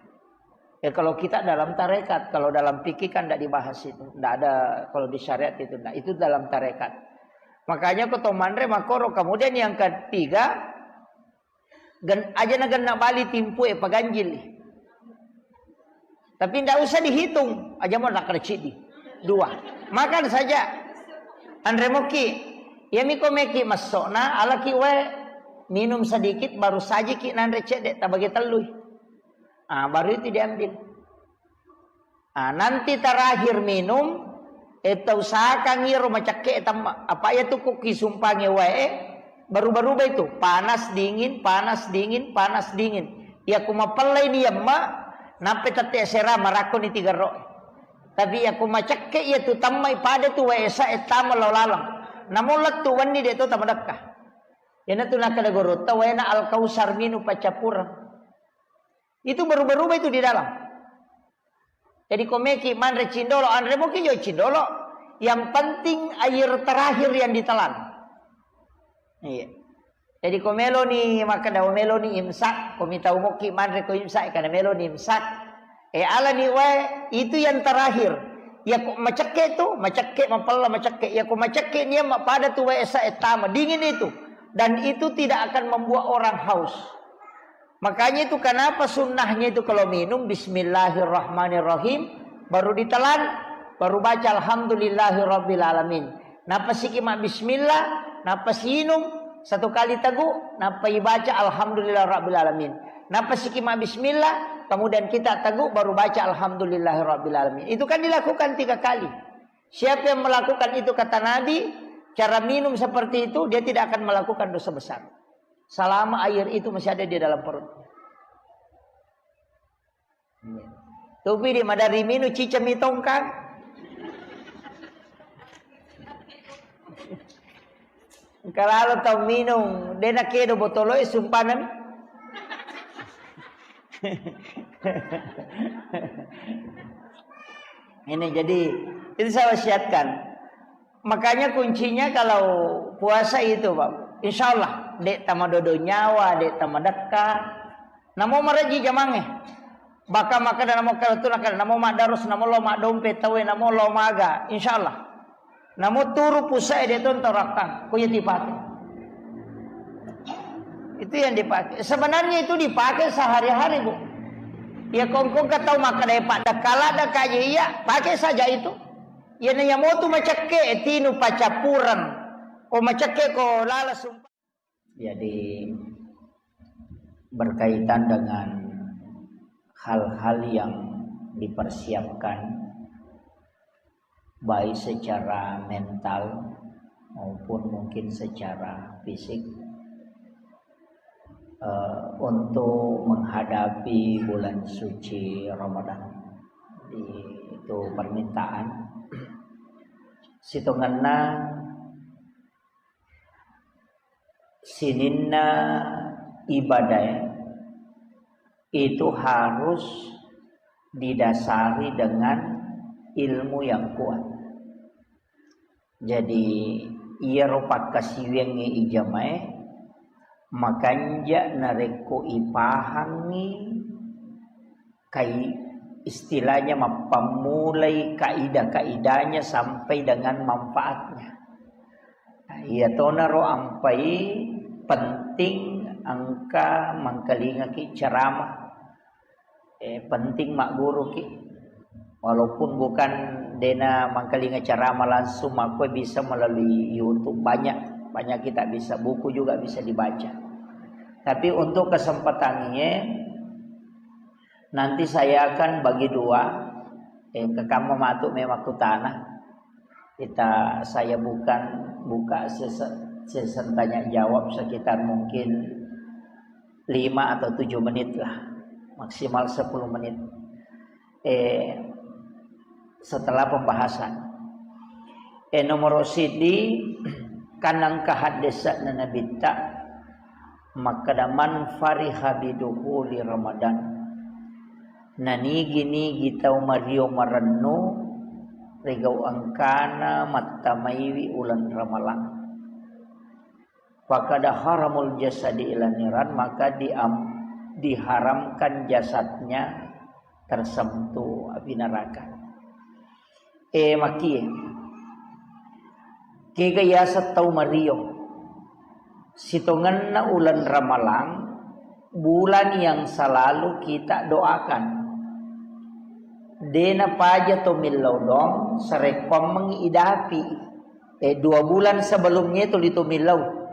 Ya, kalau kita dalam tarekat, kalau dalam fikih kan tidak dibahas itu. Tidak ada kalau di syariat itu, tidak. Itu dalam tarekat. Makanya ko to manre makoro. Kemudian yang ketiga, gen-, aja na genna bali timpu e paganjil. Tapi tidak usah dihitung. Aja mau nak kena cidi. Dua. Makan saja. Anre moki. Ya miko meki masokna, alaki wae. Minum sedikit, baru sajiki nanre cedde, tabagi tellui. Ah, baru itu diambil. Ah, nanti terakhir minum, eh, tausahakan iyaro macakke tamma. Apa iya tu ko kisumpangi wae, baru-baru itu, panas dingin, panas dingin, panas dingin. Iya ku mapellai ni yamma, nampe tette sera marakko ni tiga ro. Tapi iya ku macakke iya tu tammai pada tu wae sa e tama lao laleng. Namo lettu wenni de to tamadekka. Iyana tu nakkeda gorotta waena Al-Kausar minum paccappureng. Itu berubah-ubah itu di dalam. Jadi ko meki manre cindolo, anre moki jo cindolo. Yang penting air terakhir yang ditelan. Iya. Jadi ko meloni makkeda meloni imsak, ko mitau moki manre ko imsak, karena meloni imsak. Eh, alani wae, itu yang terakhir. Ya ko macekke tu, macekke mapella macekke. Ya ko macekke nia mapada tu wae sa e tama, dingin itu. Dan itu tidak akan membuat orang haus. Makanya itu kenapa sunnahnya itu kalau minum bismillahirrahmanirrahim, baru ditelan, baru baca alhamdulillahirabbil alamin. Napasiki ma bismillah, napasi inung, satu kali tegu, napai baca alhamdulillah rabbil alamin. Napasiki ma bismillah, kemudian kita tegu, baru baca alhamdulillahirabbil alamin. Itu kan dilakukan tiga kali. Siapa yang melakukan itu, kata Nabi, cara minum seperti itu, dia tidak akan melakukan dosa besar. Selama air itu masih ada di dalam perut. Topi di madari minum cica mitongkang. Engka lalo tau minum, de nakedo botolo e, sumpana mi. Ini jadi, itu saya wasiatkan. Makanya kuncinya kalau puasa itu, Pak. Insya Allah, dek tamadodo nyawa, dek tamadekka. Namo maraji jamange. Baka makkeda namo kalutu, nakkeda namo maddarus, namo lo maddompe tauwe, namo lo maga, insyaallah. Namo turu pusa'e de' to ntorakkang, ko iya dipake. Itu yang dipakai. Sebenarnya itu dipakai sehari-hari, Bu. Ya, kongkong ke tau makkeda, "Eh, Pak, dakala, dakaje iya," pakai saja itu. Ya, na iya motu macekke, tinu pacappureng. Ko macekke, ko lala sumpa. Jadi, berkaitan dengan hal-hal yang dipersiapkan, baik secara mental maupun mungkin secara fisik, eh, untuk menghadapi bulan suci Ramadan. Di-, itu permintaan. Sitongenna sininna ibadah itu harus didasari dengan ilmu yang kuat. Jadi, iyaro pakkasiwiangnge ijamae makanja narekko ipahangngi kai-, istilahnya mappammulai kaidah-kaidahnya sampai dengan manfaatnya. Nah, iyatonaro ampai penting engka mangkalingaki ceramah. Eh, penting magguruki. Walaupun bukan dena mangkalinga ceramah langsung, makko bisa melalui YouTube, banyak, banyak kita bisa, buku juga bisa dibaca. Tapi untuk kesempatan ini, nanti saya akan bagi dua, eh, kekamma matu memang kutana. Kita, saya bukan buka sese-, session tanya jawab sekitar mungkin lima atau tujuh menit lah, maksimal sepuluh menit. Eh, setelah pembahasan. Eh, nomor sidi, kanang kahaddesana Nabitta, makkeda, "Man fariha bidukhuli Ramadan." Nanigi-nigi tau mario marennu rigau engkana mattamaiwi uleng Ramalang. Fakada haramul jasadi ila niran, maka diam-, diharamkan jasadnya tersentuh api neraka. Eh, makie. Kega yaseng tau mario. Sitongenna uleng Ramalang, bulan yang selalu kita doakan. Dena paja to millau dong, sarekkoammengngi idapi. Eh, dua bulan sebelumnya itu litu millau.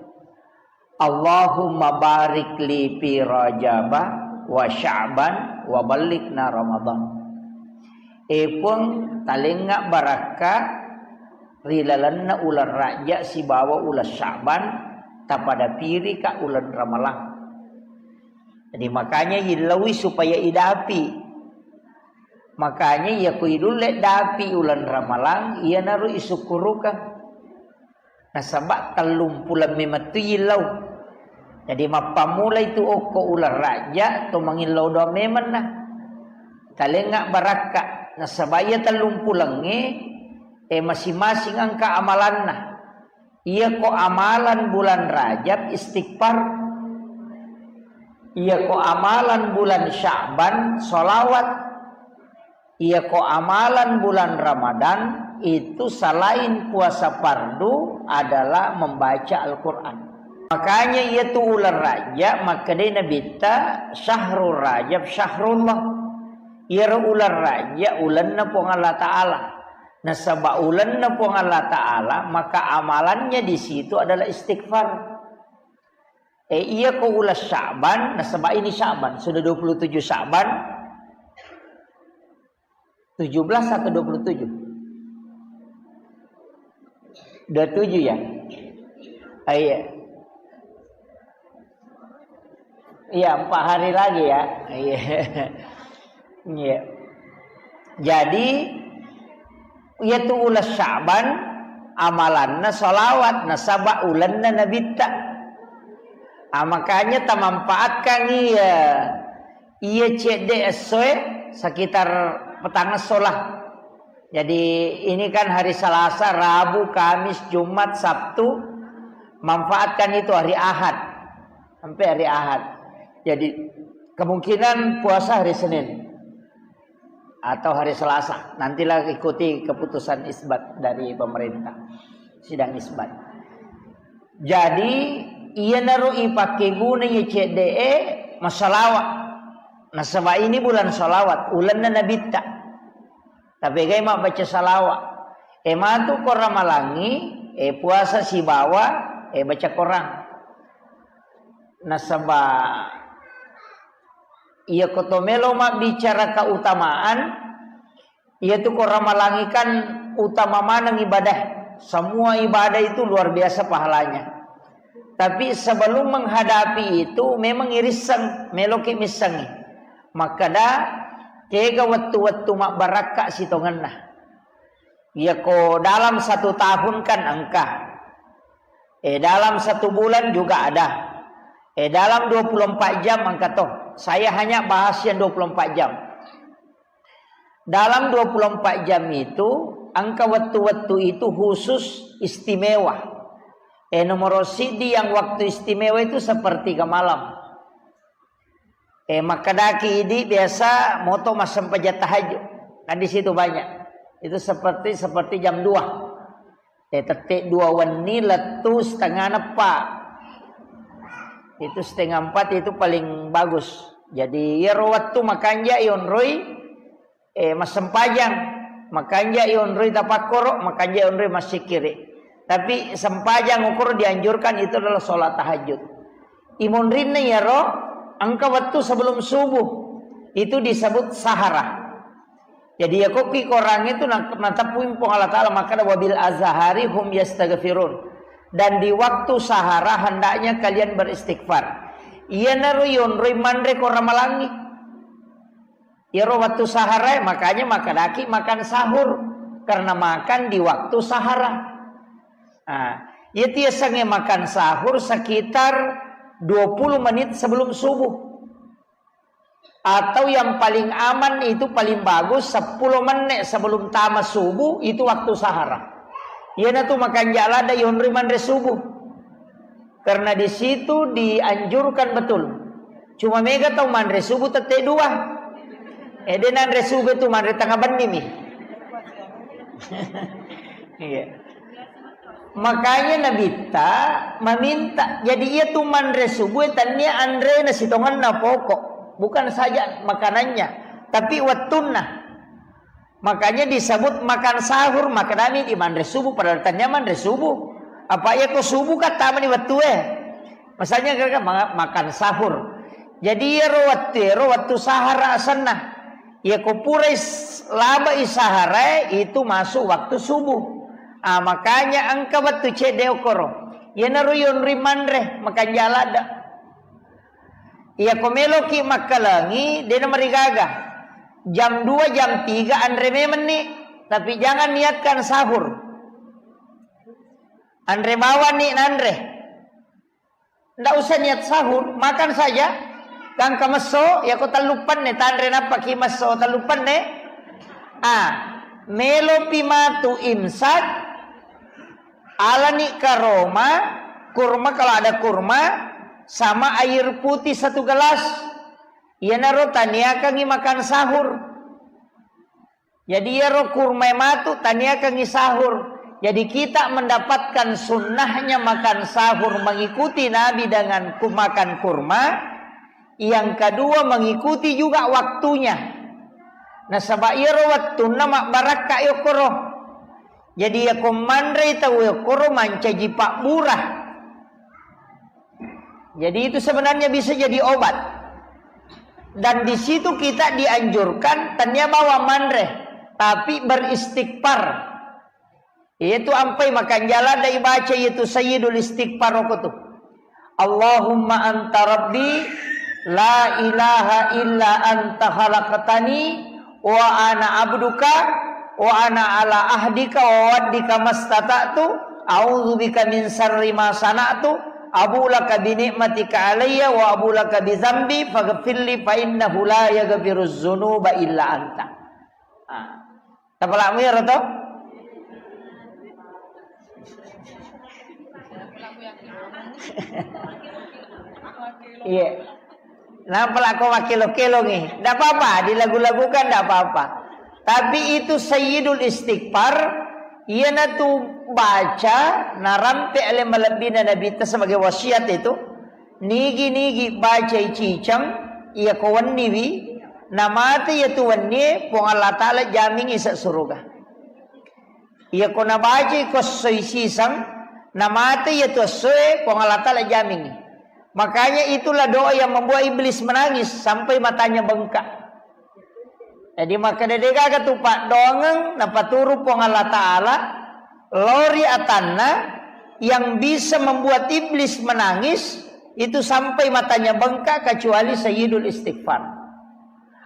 Allahumma barik li fi Rajaba wa Sya'ban wa ballighna Ramadan. E Puang, talengnga barakka ri lalenna uleng Rajab sibawa uleng Sya'ban, tapada pirika uleng Ramalang. Jadi makanya illaui supaya idapi. Makanya iya ko idulle dapi uleng Ramalang, iyanaro isukkurukang. Nasaba tellumpuleng memettu illau. Jadi mappammulai tu okko uleng Rajab to mangillau doang memenna. Talengnga barakka. Nasaba iya tellumpulengnge, eh, masing-masing engka amalanna. Iya ko amalan bulan Rajab istighfar. Iya ko amalan bulan Sya'ban sholawat. Iya ko amalan bulan Ramadan itu selain puasa fardu adalah membaca Al-Quran. Makanya iya tu uleng Rajab, makkedai Nabitta, "Syahrul Rajab syahrullah." Iyaro uleng Rajab ulenna Puang Allah Ta'ala. Nasaba ulenna Puang Allah Ta'ala, maka amalannya di situ adalah istighfar. Eh, iya ko uleng Sya'ban, nasaba ini Sya'ban, sudah dua puluh tujuh Sya'ban, tujuh belas atau dua puluh tujuh? Dua puluh tujuh ya? Ah, iya. Iya, empat hari lagi ya. Iya. Iya. Jadi, iya tu uleng Sya'ban, amalanna sholawat, nasaba ulenna Nabitta. Ah, makanya tamanfaatkan iya, iya cedde essoe sekitar petang esso lah. Jadi, ini kan hari Selasa, Rabu, Kamis, Jumat, Sabtu. Manfaatkan itu hari Ahad. Sampai hari Ahad. Jadi, kemungkinan puasa hari Senin. atau hari Selasa. Nantilah ikuti keputusan isbat dari pemerintah, sidang isbat. Jadi, iyanaro ipakke guna iye cedde'e massalawa. Nasaba ini bulan salawat, ulenna Nabitta. Tapegai mabbaca salawa. E matu ko Ramalangi, e puasa sibawa, e baca Korang. Nasaba iya ko to melo mabbicara keutamaan, iya tu ko Ramalangi kan utama maneng ibadah. Semua ibadah itu luar biasa pahalanya. Tapi sebelum menghadapi itu, memang irisseng, meloki missengi. Makkeda, kega wettu-wettu mabbarakka sitongenna. Iya ko dalam satu tahun kan engka. Eh, dalam satu bulan juga ada. Eh, dalam dua puluh empat jam engka to. Saya hanya bahas yang dua puluh empat jam. Dalam dua puluh empat jam itu, engka wettu-wettu itu khusus istimewa. Eh, nomor sidi yang waktu istimewa itu sepertiga malam. Eh, makkedaki idi biasa moto massempajang tahajud. Kan di situ banyak. Itu seperti, seperti jam dua. Eh, tette dua wenni lettu setengah neppa. Itu setengah empat itu paling bagus. Jadi, iyaro wettu makanja ionroi, eh, massempajang, makanja ionroi tapakkoro, makanja ionroi massikkiri. Tapi sempajang okoro dianjurkan itu adalah sholat tahajud. Imonrinna iyaro engka wettu sebelum subuh. Itu disebut sahara. Jadi, ya, kokki Korangnge tu na-, nateppu'i Puang Allah Ta'ala, makkeda, "Wabil azhari hum yastaghfirun." Dan di waktu sahara hendaknya kalian beristighfar. Iyanaro yonroi manre ko Ramalangi. Iyaro wettu sahara, makanya makkedaki makan sahur. Karena makan di waktu sahara. Nah, iya tiasangnge makan sahur sekitar dua puluh menit sebelum subuh. Atau yang paling aman itu paling bagus sepuluh menit sebelum tama subuh itu waktu sahara. Iyanatu makanja ladde yonroi manre subuh. Karena di situ dianjurkan betul. Cuma mega tau manre subuh tette dua. Eh, de nanre subuh itu manre tengah benni mi. Iya. Makanya Nabitta meminta, jadi iya tu manre subuh tania anrena sitongenna pokok, bukan saja makanannya, tapi wettunna. Makanya disebut makan sahur, makanami di manre subuh, padahal tania manre subuh. Apa iya ko subuh kan tamani wettue. Masanya kan ma-, makan sahur. Jadi iyaro wettu, iyaro wettu sahara asenna. Iya ko purai s-, labai saharae, itu masuk waktu subuh. Ah, makanya engka wettu cedde okoro. Iyanaro yonri manre, makanja ladde. Iya ko meloki makkalengi, dena marigaga. Jam dua, jam tiga anre memenni. Tapi jangan niatkan sahur. Anre bawani nanre. Ndak usah niat sahur, makan saja. Gangka messo, yako tellu penne, tanre nappaki messo tellu penne. Ah, melopi matu imsak, alani karoma, kurma kalau ada kurma, sama air putih satu gelas. Iyanaro taniakangi makan sahur. Jadi iyaro kurmae matu taniakangi sahur. Jadi kita mendapatkan sunnahnya makan sahur mengikuti Nabi dengan ku-, makan kurma. Yang kedua mengikuti juga waktunya. Nasaba iyaro wettunna mabbarakka yokkoro. Jadi yako manrei tau yokkoro mancaji pabbura. Jadi itu sebenarnya bisa jadi obat. Dan di situ kita dianjurkan tania bawa manre, tapi beristighfar. Itu ampai makan jalan dari baca itu sayyidul istighfar waktu itu. Allahumma anta rabbi la ilaha illa anta khalaqtani wa ana abduka, wa ana ala ahdika wa waddika mastata'tu, a'udzubika min syarri ma sana'tu, abu laka bi ni'matika alayya wa abu laka bi dzambi, faghfirli fa innahu la yaghfiruz dzunuba illa anta. Ah. Tapalamu ya, Roto? Iya. Nampa lako makkelo-kelo nih. Ndak apa-apa, dilagu-lagukan ndak apa-apa. Tapi itu Sayyidul Istighfar, iyanatu baca narampe ale malebbina Nabitta sebagai wasiat itu, nigi-nigi bacai ciceng, iya ko wenniwi, namate iyatu wennie, Puang Allah Ta'ala jamingi sa suruga. Iya ko nabacai ko essoi siseng, namate iyatu essoe, Puang Allah Ta'ala jamingi. Makanya itulah doa yang membuat iblis menangis sampai matanya bengkak. Jadi makkeda degaga tu paddoangeng napaturu Puang Allah Ta'ala lori atanna yang bisa membuat iblis menangis itu sampai matanya bengkak kecuali Sayyidul Istighfar.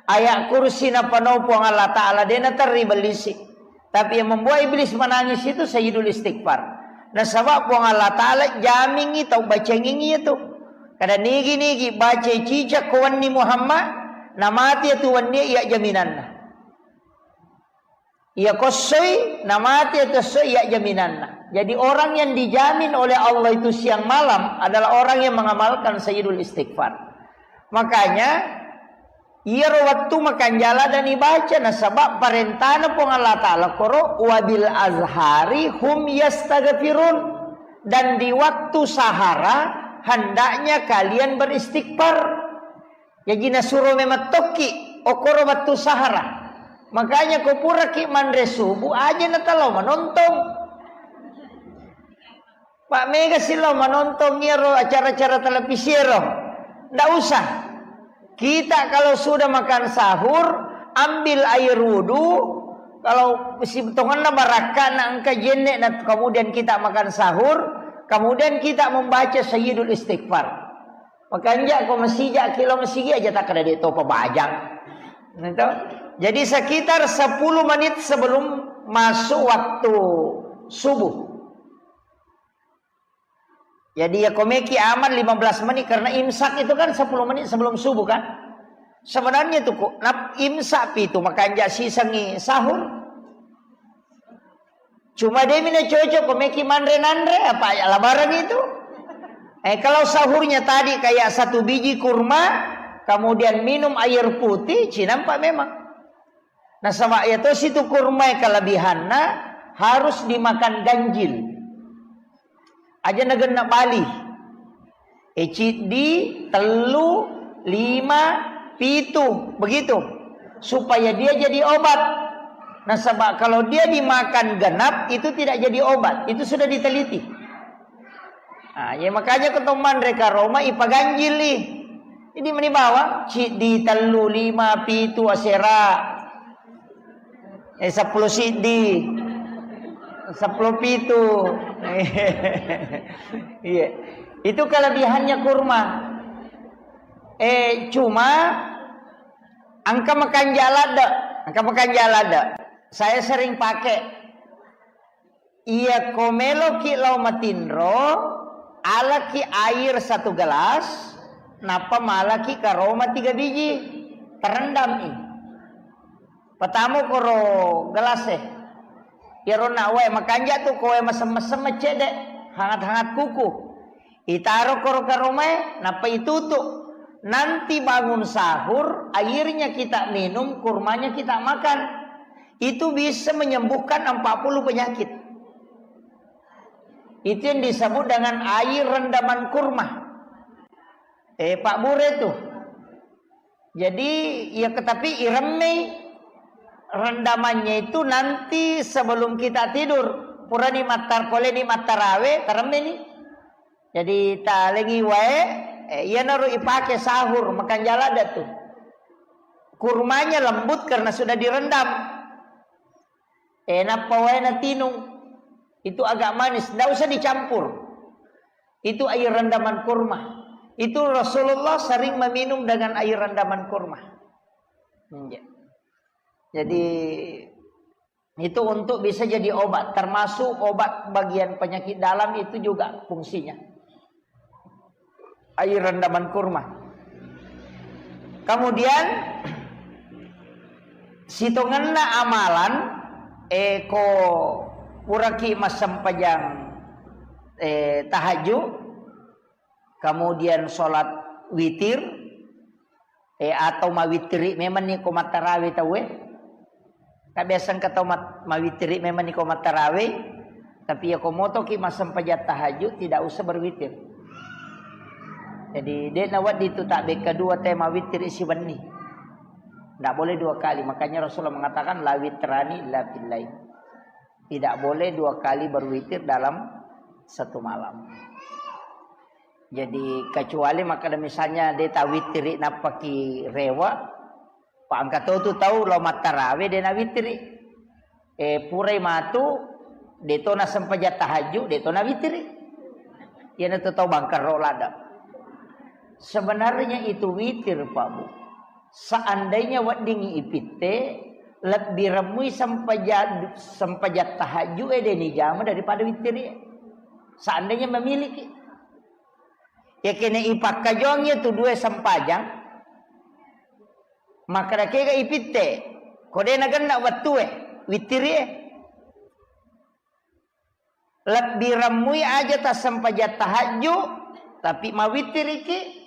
Ayat kursi napanau Puang Allah Ta'ala de naterri bellisi. Tapi yang membuat iblis menangis itu Sayyidul Istighfar. Nasaba Puang Allah Ta'ala jamingi tau bacengingi itu. Kada nigi-nigi baca cica ko wenni Muhammad, namati itu wenni iya jaminanna. Iya kossoi, namati itu kossoi iya jaminanna. Jadi orang yang dijamin oleh Allah itu siang malam adalah orang yang mengamalkan Sayyidul Istighfar. Makanya iyaro wettu makanjala dan ibaca nasaba parentana Puang Allah Ta'ala koro wabil azhari hum yastaghfirun, dan di waktu sahara hendaknya kalian beristighfar. Jaji nasuro memang tokki okoro wettu sahara. Makanya ko puraki manre subuh aja natalao manontong. Pak mega silo manontong iyaro acara-acara televisi ero. Ndak usah. Kita kalau sudah makan sahur, ambil air wudhu. Kalau si tongenna barakka na engka jenne na kemudian kita makan sahur, kemudian kita membaca Sayyidul Istighfar. Makanja ko masija kilo masigi aja tak ada dek topa bajang. Gitu. Jadi sekitar sepuluh menit sebelum masuk waktu subuh. Jadi ya komeki aman lima belas menit karena imsak itu kan sepuluh menit sebelum subuh kan. Sebenarnya itu kok nap imsak pi itu makanja sisengi sahur. Cuma demi na cocok komeki manre nanre apa ya labaran itu. Eh kalau sahurnya tadi kayak satu biji kurma, kemudian minum air putih, cinampak memang. Nasaba iya tosi tu kurma kelebihanna harus dimakan ganjil. Aja nagenna bali. E ciddi, tellu, lima, pitu, begitu. Supaya dia jadi obat. Nasaba kalau dia dimakan genap itu tidak jadi obat. Itu sudah diteliti. Ah, ya makanya ketong manre karoma ipaganjili. Jadi meni bawang, ciddi, tellu, lima, pitu, asera. Eh, sepuluh siddi. Sepuluh pitu. Iya. Itu kelebihannya kurma. Eh, cuma engka makanja ladde. Engka makanja ladde. Saya sering pakai. Iya ko meloki lao matinro, alaki air satu gelas, nappa malaki karoma tiga biji, terendam i. Pertama koro gelas e. Iyaro na wae makanja tu ko wae mesem-mesem cedde, hangat-hangat kuku. Itaro koro karomae, nappa itutu. Nanti bangun sahur, airnya kita minum, kurmanya kita makan. Itu bisa menyembuhkan empat puluh penyakit. Itu yang disebut dengan air rendaman kurma. Eh, Pak Bure tuh. Jadi, ya tapi iremmei rendamannya itu nanti sebelum kita tidur. Purani mattar-, poleni mattarawe, taremmeni. Jadi, talengi wae, eh, iyanaro ipake sahur, makan jalada tuh. Kurmanya lembut karena sudah direndam. Eh, nappa wae natinung. Itu agak manis, ndak usah dicampur. Itu air rendaman kurma. Itu Rasulullah sering meminum dengan air rendaman kurma. Iya. Jadi, itu untuk bisa jadi obat, termasuk obat bagian penyakit dalam itu juga fungsinya. Air rendaman kurma. Kemudian, sitongenna amalan, eh, ko puraki massempajang, eh, tahajud, kemudian sholat witir, eh, atau mawitiri memang ni ko mattarawe tauwe. Ka biasa engka tau mat-, mawittiri memang niko mattarawe, tapi ya ko motoki massempajang tahajud tidak usah berwitir. Jadi, de' nawedding tu tabekka dua te mawittiri siwenni. Tidak boleh dua kali. Makanya Rasulullah mengatakan, "La witrani illa fil lail." Tidak boleh dua kali berwitir dalam satu malam. Jadi, kecuali makkeda misalnya de' tawittiri nappaki rewe, pa engka to tu tau lao mattarawe de' nawittiri. Eh, purai matu, de' to nasempajang tahajud, de' to nawittiri. Iyanatu tau bangkerro ladde. Sebenarnya itu witir, Pak Bu. Seandainya weddingngi ipitte, lebbi remmui sempaja-, sempajang tahajud e de' nijama daripada wittiri. Seandainya memiliki. Ya kene ipakkajongi tu dua sempajang, makkeda kega ipitte, ko de' nagenna wettue, wittirie. Lebbi remmui aja tassempajang tahajud, tapi mawittiriki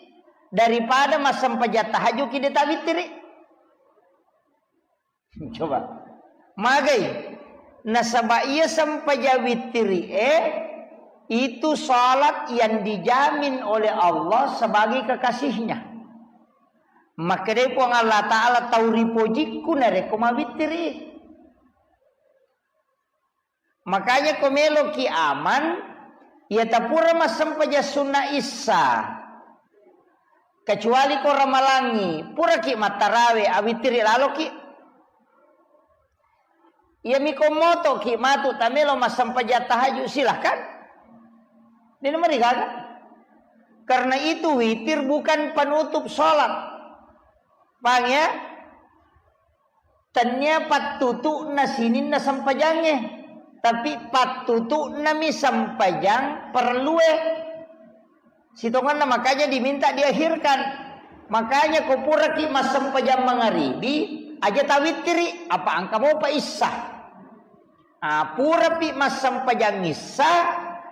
daripada massempajang tahajud ki de' tawittiri. Coba. Magai. Nasaba iya sempajang wittiri e, itu salat yang dijamin oleh Allah sebagai kekasihnya. Makkedai Puang Allah Ta'ala, "Tau ripojikku narekko mawittiri." Makanya ko meloki aman, iya tapura massempajang sunna issa. Kecuali ko ramalangi, puraki mattarawe, awittiri laloki. Iyami ko motoki matu tamelo massempajang tahajud, silahkan. Dena marigaga. Karena itu witir bukan penutup sholat. Paham ya? Tennia pattutu'na sininna sempajangnge, tapi pattutu'nami sempajang perellue. Sitongenna makanya diminta diakhirkan. Makanya ko puraki massempajang mangaribi, aja tawittiri, apa engka mopa issa. Ah, purapi massempajang issa,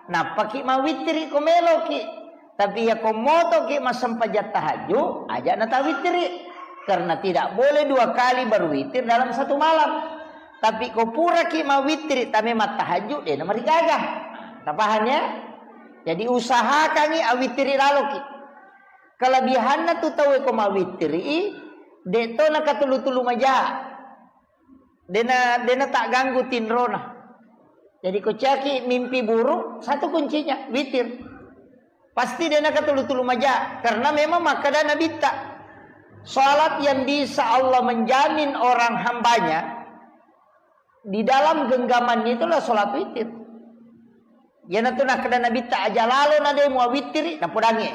nappaki mawittiri ko meloki. Tapi iya ko motoki massempajang tahajud, aja natawittiri. Karena tidak boleh dua kali berwitir dalam satu malam. Tapi ko puraki mawittiri, tame mattahajud, dena marigaga. Tapaham ya? Jadi usahakangi awittiri laloki. Kelebihanna tu tauwe ko mawittiri, de to nakatulu-tulu maja. Dena, dena tagganggu tinrona. Jadi ko caki mimpi buruk, satu kuncinya, witir. Pasti dena katulu-tulu maja, karena memang makkeda Nabitta, salat yang bisa Allah menjamin orang hambanya di dalam genggamannya itulah salat witir. Iyanatu nakkeda Nabitta, aja lalo na de muawittiri, napodangi.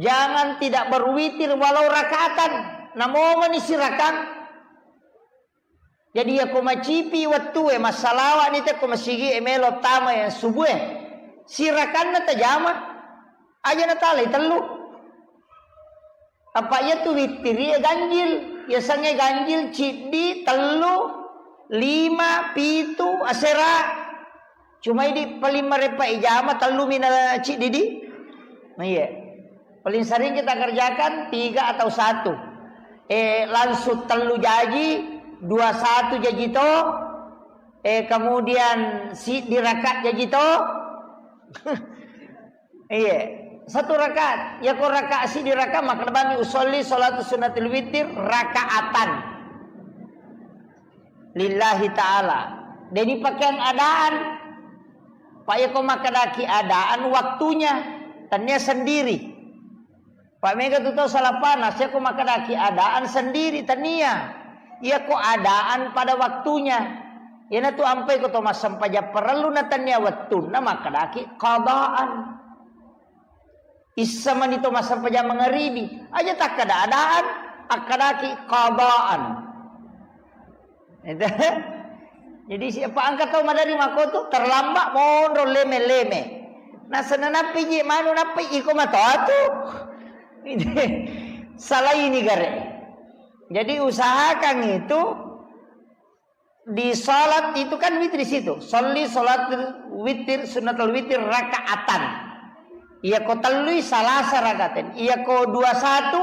Jangan tidak berwitir walau rakaatan, namomani sirakang. Jadi, iya ko macipi wettue, massalawa'ni te ko masigi e melo tama yang subuh e. Sirakanna tajama, aja natalai tellu. Apa iya tu wittiri e ganjil, iya sange ganjil ciddi, tellu, lima, pitu, asera. Cuma idi paling marepa ijama tellu mina ciddi di. Nah, iya. Paling sering kita kerjakan tiga atau satu. Eh, langsung tellu jaji, dua satu jaji to. Eh, kemudian si diraka jaji to. Iya. Satu rakaat. Ya ko rakaat si diraka maka bani usolli salatu sunnatul witir rakaatan. Lillahi ta'ala. Jadi pakaian adaan. Pak, iya ko makkedaki adaan waktunya, tania sendiri. Pak, mega tu tau salah panas, iya ko makkedaki adaan sendiri, tania. Iya ko adaan pada waktunya. Iyanatu ampai ko to massempajang parellu na tania wettunna makkedaki qadaan. Issa mani to massempajang mangaribi, aja takkada adaan, akkadaki qadaan. Itu. Jadi siapa angkat tau madari makotu terlambat monro leme-leme. Nasana nappi ji manu nappi iko matoatu. Salah ini gare. Jadi usahakan itu di salat itu kan witir di situ. Sholli sholatul witir, sunnatul witir rakaatan. Iya ko tellui salasa rakaten. Iya ko dua satu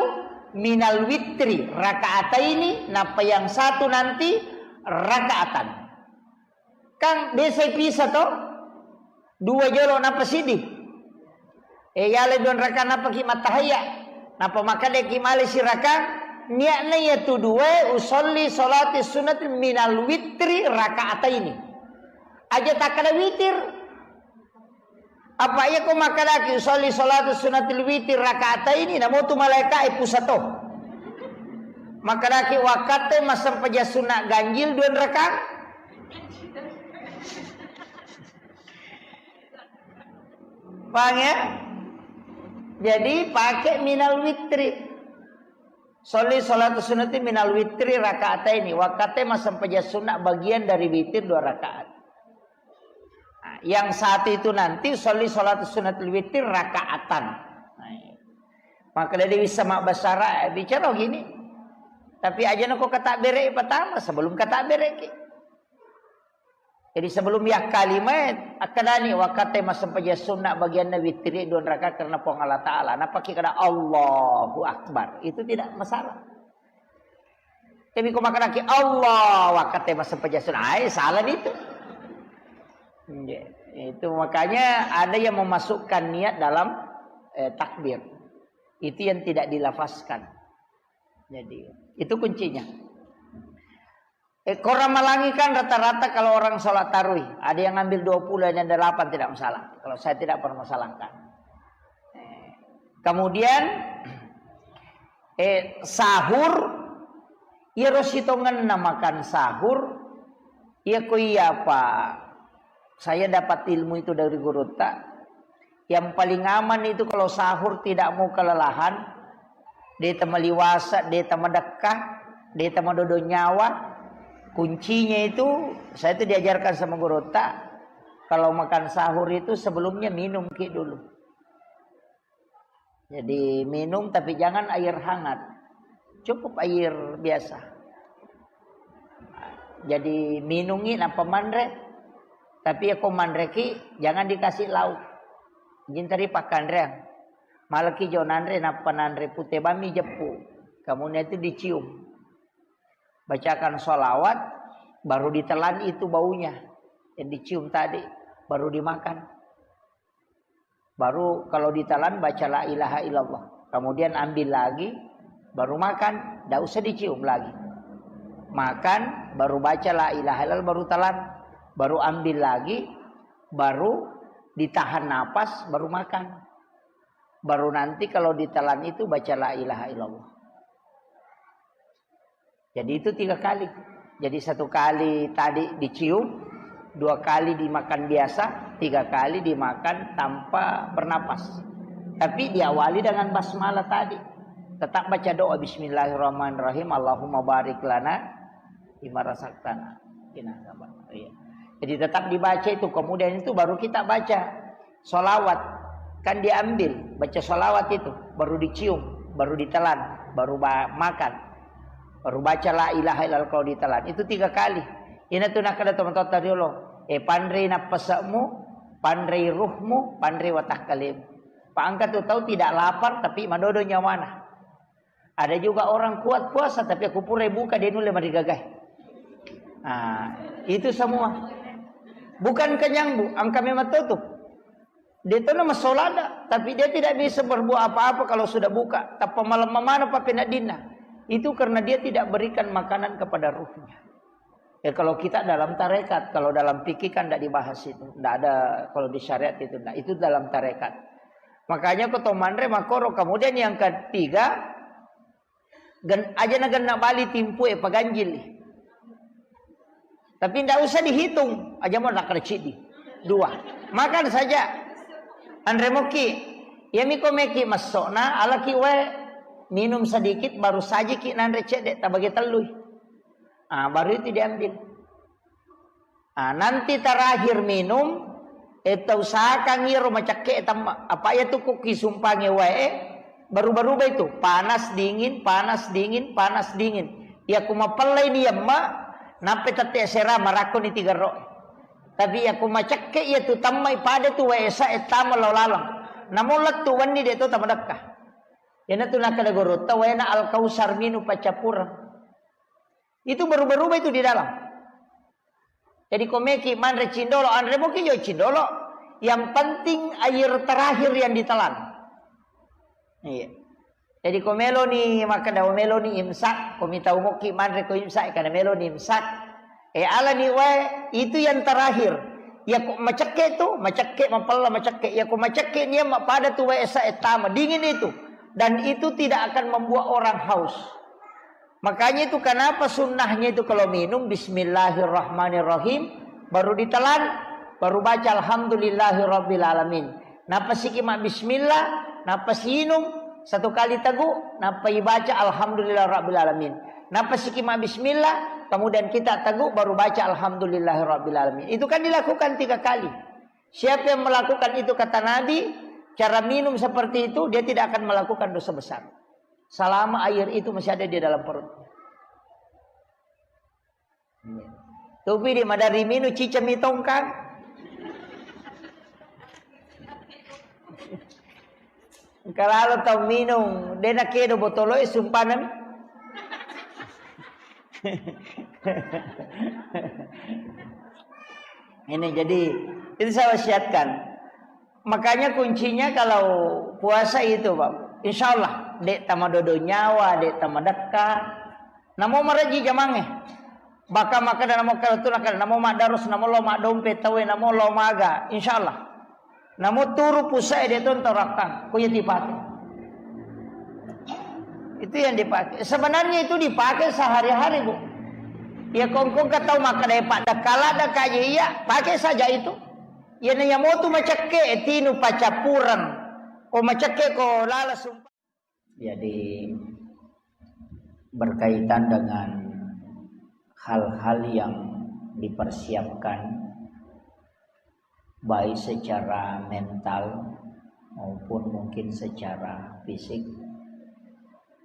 minal witri rakaataini, napa yang satu nanti Rakaatan. Kan biasa pisa to? Dua jolo napa siddi. Eh, yale dua rakaat napa ki mattahayya. Napa makkeda ki male sirakang, niatna iya tu dua usolli salati sunnati minal witri rakaataini. Aja takkeda witir. Apa iya ko makkedaki usolli salatu sunnatil witir rakaataini, namo tu malaika e pusato. Makkedaki wakkatte massempajang sunna ganjil dua rakaat. Paham ya? Jadi pakai minal witri. Sholli sholatu sunnati minal witri rakaataini. Wakkatte massempajang sunna bagian dari witir dua rakaat. Nah, yang satu itu nanti sholli sholatu sunnatil witir rakaatan. Nah, iya. Maka dia bisa mak basara, eh, bicara gini. Tapi aja nako kata bere pertama sebelum kata bere ki. Jadi sebelum yakkalima, akkadani wakkatte massempajang sunna bagianna witiri dua rakaat karena Puang Allah Ta'ala. Napaki kada Allahu Akbar. Itu tidak masalah. Tapi ko makkadaki Allah, wakkatte massempajang sunna. Ai, salah itu. Iya. Itu makanya ada yang memasukkan niat dalam, eh, takbir. Itu yang tidak dilafazkan. Jadi, itu kuncinya. Eh, korang malangi kan rata-rata kalau orang sholat tarawih, ada yang ngambil dua puluh, ada yang delapan, tidak masalah. Kalau saya tidak permasalahkan. Eh, kemudian, eh, sahur, iya ro sitongenna makan sahur, iya ko iya apa saya dapat ilmu itu dari gurutta. Yang paling aman itu kalau sahur tidak mau kelelahan, de' tama liwasa, de' tama dekka, de' tama dodo nyawa. Kuncinya itu, saya itu diajarkan sama gurutta, kalau makan sahur itu sebelumnya minum ki dulu. Jadi minum tapi jangan air hangat. Cukup air biasa. Jadi minungi nappa manre. Tapi ya ko manreki jangan dikasih lauk. Jintari pakkanreang. Malaki jo nanre nappa nanre pute bami jeppu. Kemudian itu dicium. Bacakan sholawat, baru ditelan itu baunya yang dicium tadi, baru dimakan. Baru kalau ditelan baca la ilaha illallah. Kemudian ambil lagi, baru makan, tidak usah dicium lagi. Makan, baru baca la ilaha illallah, baru telan, baru ambil lagi, baru ditahan napas, baru makan. Baru nanti kalau ditelan itu baca la ilaha illallah. Jadi itu tiga kali. Jadi satu kali tadi dicium, dua kali dimakan biasa, tiga kali dimakan tanpa bernapas. Tapi diawali dengan basmalah tadi. Tetap baca doa bismillahirrahmanirrahim, Allahumma barik lana fima razaqtana. Iya. Jadi tetap dibaca itu, kemudian itu baru kita baca. Sholawat, kan diambil, baca sholawat itu, baru dicium, baru ditelan, baru ba-, makan, baru baca la ilaha illallah kalau ditelan. Itu tiga kali. Ina tu nakkeda tomatoatta riolo, eh, panrei nappase'mu, panrei ruhmu, panrei watakkalemu. Pa engka tu tau tidak lapar tapi madodo nyawana. Ada juga orang kuat puasa, tapi aku pura buka, dia nulle marigagai. Nah, itu semua. Bukan kenyang, Bu. Engka memang tau tu. Dia tu nama solada, tapi dia tidak bisa berbuat apa-apa kalau sudah buka. Tappa malam mamana papenaddinna. Itu karena dia tidak berikan makanan kepada ruhnya. Ya, kalau kita dalam tarekat, kalau dalam fikih kan tidak dibahas itu. Tidak ada kalau di syariat itu, tidak. Itu dalam tarekat. Makanya ko to manre makoro. Kemudian yang ketiga, gen-, aja na genna bali timpu e paganjil. Tapi tidak usah dihitung. Aja mau nakar cidi. Dua. Makan saja. Anre moki. Ya miko meki masokna, alaki wae. Minum sedikit, baru sajiki nanre cedde, tabagi tellui. Ah, baru itu diambil. Ah, nanti terakhir minum, eh, tausahakan iyaro macakke temma. Apa iya tu ku kisumpangi wae, eh, baru-baru itu, panas dingin, panas dingin, panas dingin. Iya ku mapellai ni yamma, nampe tette sera marakko ni tiga ro. Tapi iya ku macakke iya tu temmai pada tu wae sa, eh, tama lao laleng. Namun lettu wenni de to tamadekka. Iyana tu nakkeda gorotta waena Al-Kausar minum paccappureng. Itu berubah-ubah itu di dalam. Jadi ko meki manre cindolo, anre moki jo cindolo. Yang penting air terakhir yang ditelan. Iya. Jadi ko meloni makkeda, "Oh, meloni imsak," ko mitau moki manre ko imsak, karena meloni imsak. Eh, alani wae, itu yang terakhir. Ya ko macekke tu, macekke, mapella macekke. Ya ko macekke nia mapada tu wae esa etama, dingin itu. Dan itu tidak akan membuat orang haus. Makanya itu kenapa sunnahnya itu kalau minum bismillahirrahmanirrahim, baru ditelan, baru baca alhamdulillahirabbil alamin. Nappa siki ma bismillah, nappa siinung satu kali tegu, nappa ibaca alhamdulillah rabbil alamin. Nappa siki ma bismillah, kemudian kita tegu baru baca alhamdulillah rabbil alamin. Itu kan dilakukan tiga kali. Siapa yang melakukan itu kata Nabi, cara minum seperti itu, dia tidak akan melakukan dosa besar. Selama air itu masih ada di dalam perut. Tupi di madari minum cicami tongkang. Engka lalo tau minum, de nakedo botolo e sumpanan. Ini jadi itu saya wasiatkan. Makanya kuncinya kalau puasa itu, Pak. Insya Allah, dek tamadodo nyawa, dek tamadekka. Namo maraji jamange. Baka makkeda namo kala tu nakala namo maddarus, namo lo maddompe tawe, namo lo maga. Insya Allah. Namo turu pusae de tonto rakkang. Ko iya dipake. Itu yang dipakai. Sebenarnya itu dipakai sehari-hari, Bu. Ya kongkong ka tau makkeda paddekka ladde ka je iya, pakai saja itu. Iyana iya motu macekke tinu pacappureng. Ko macekke ko lala sumpa. Jadi berkaitan dengan hal-hal yang dipersiapkan baik secara mental maupun mungkin secara fisik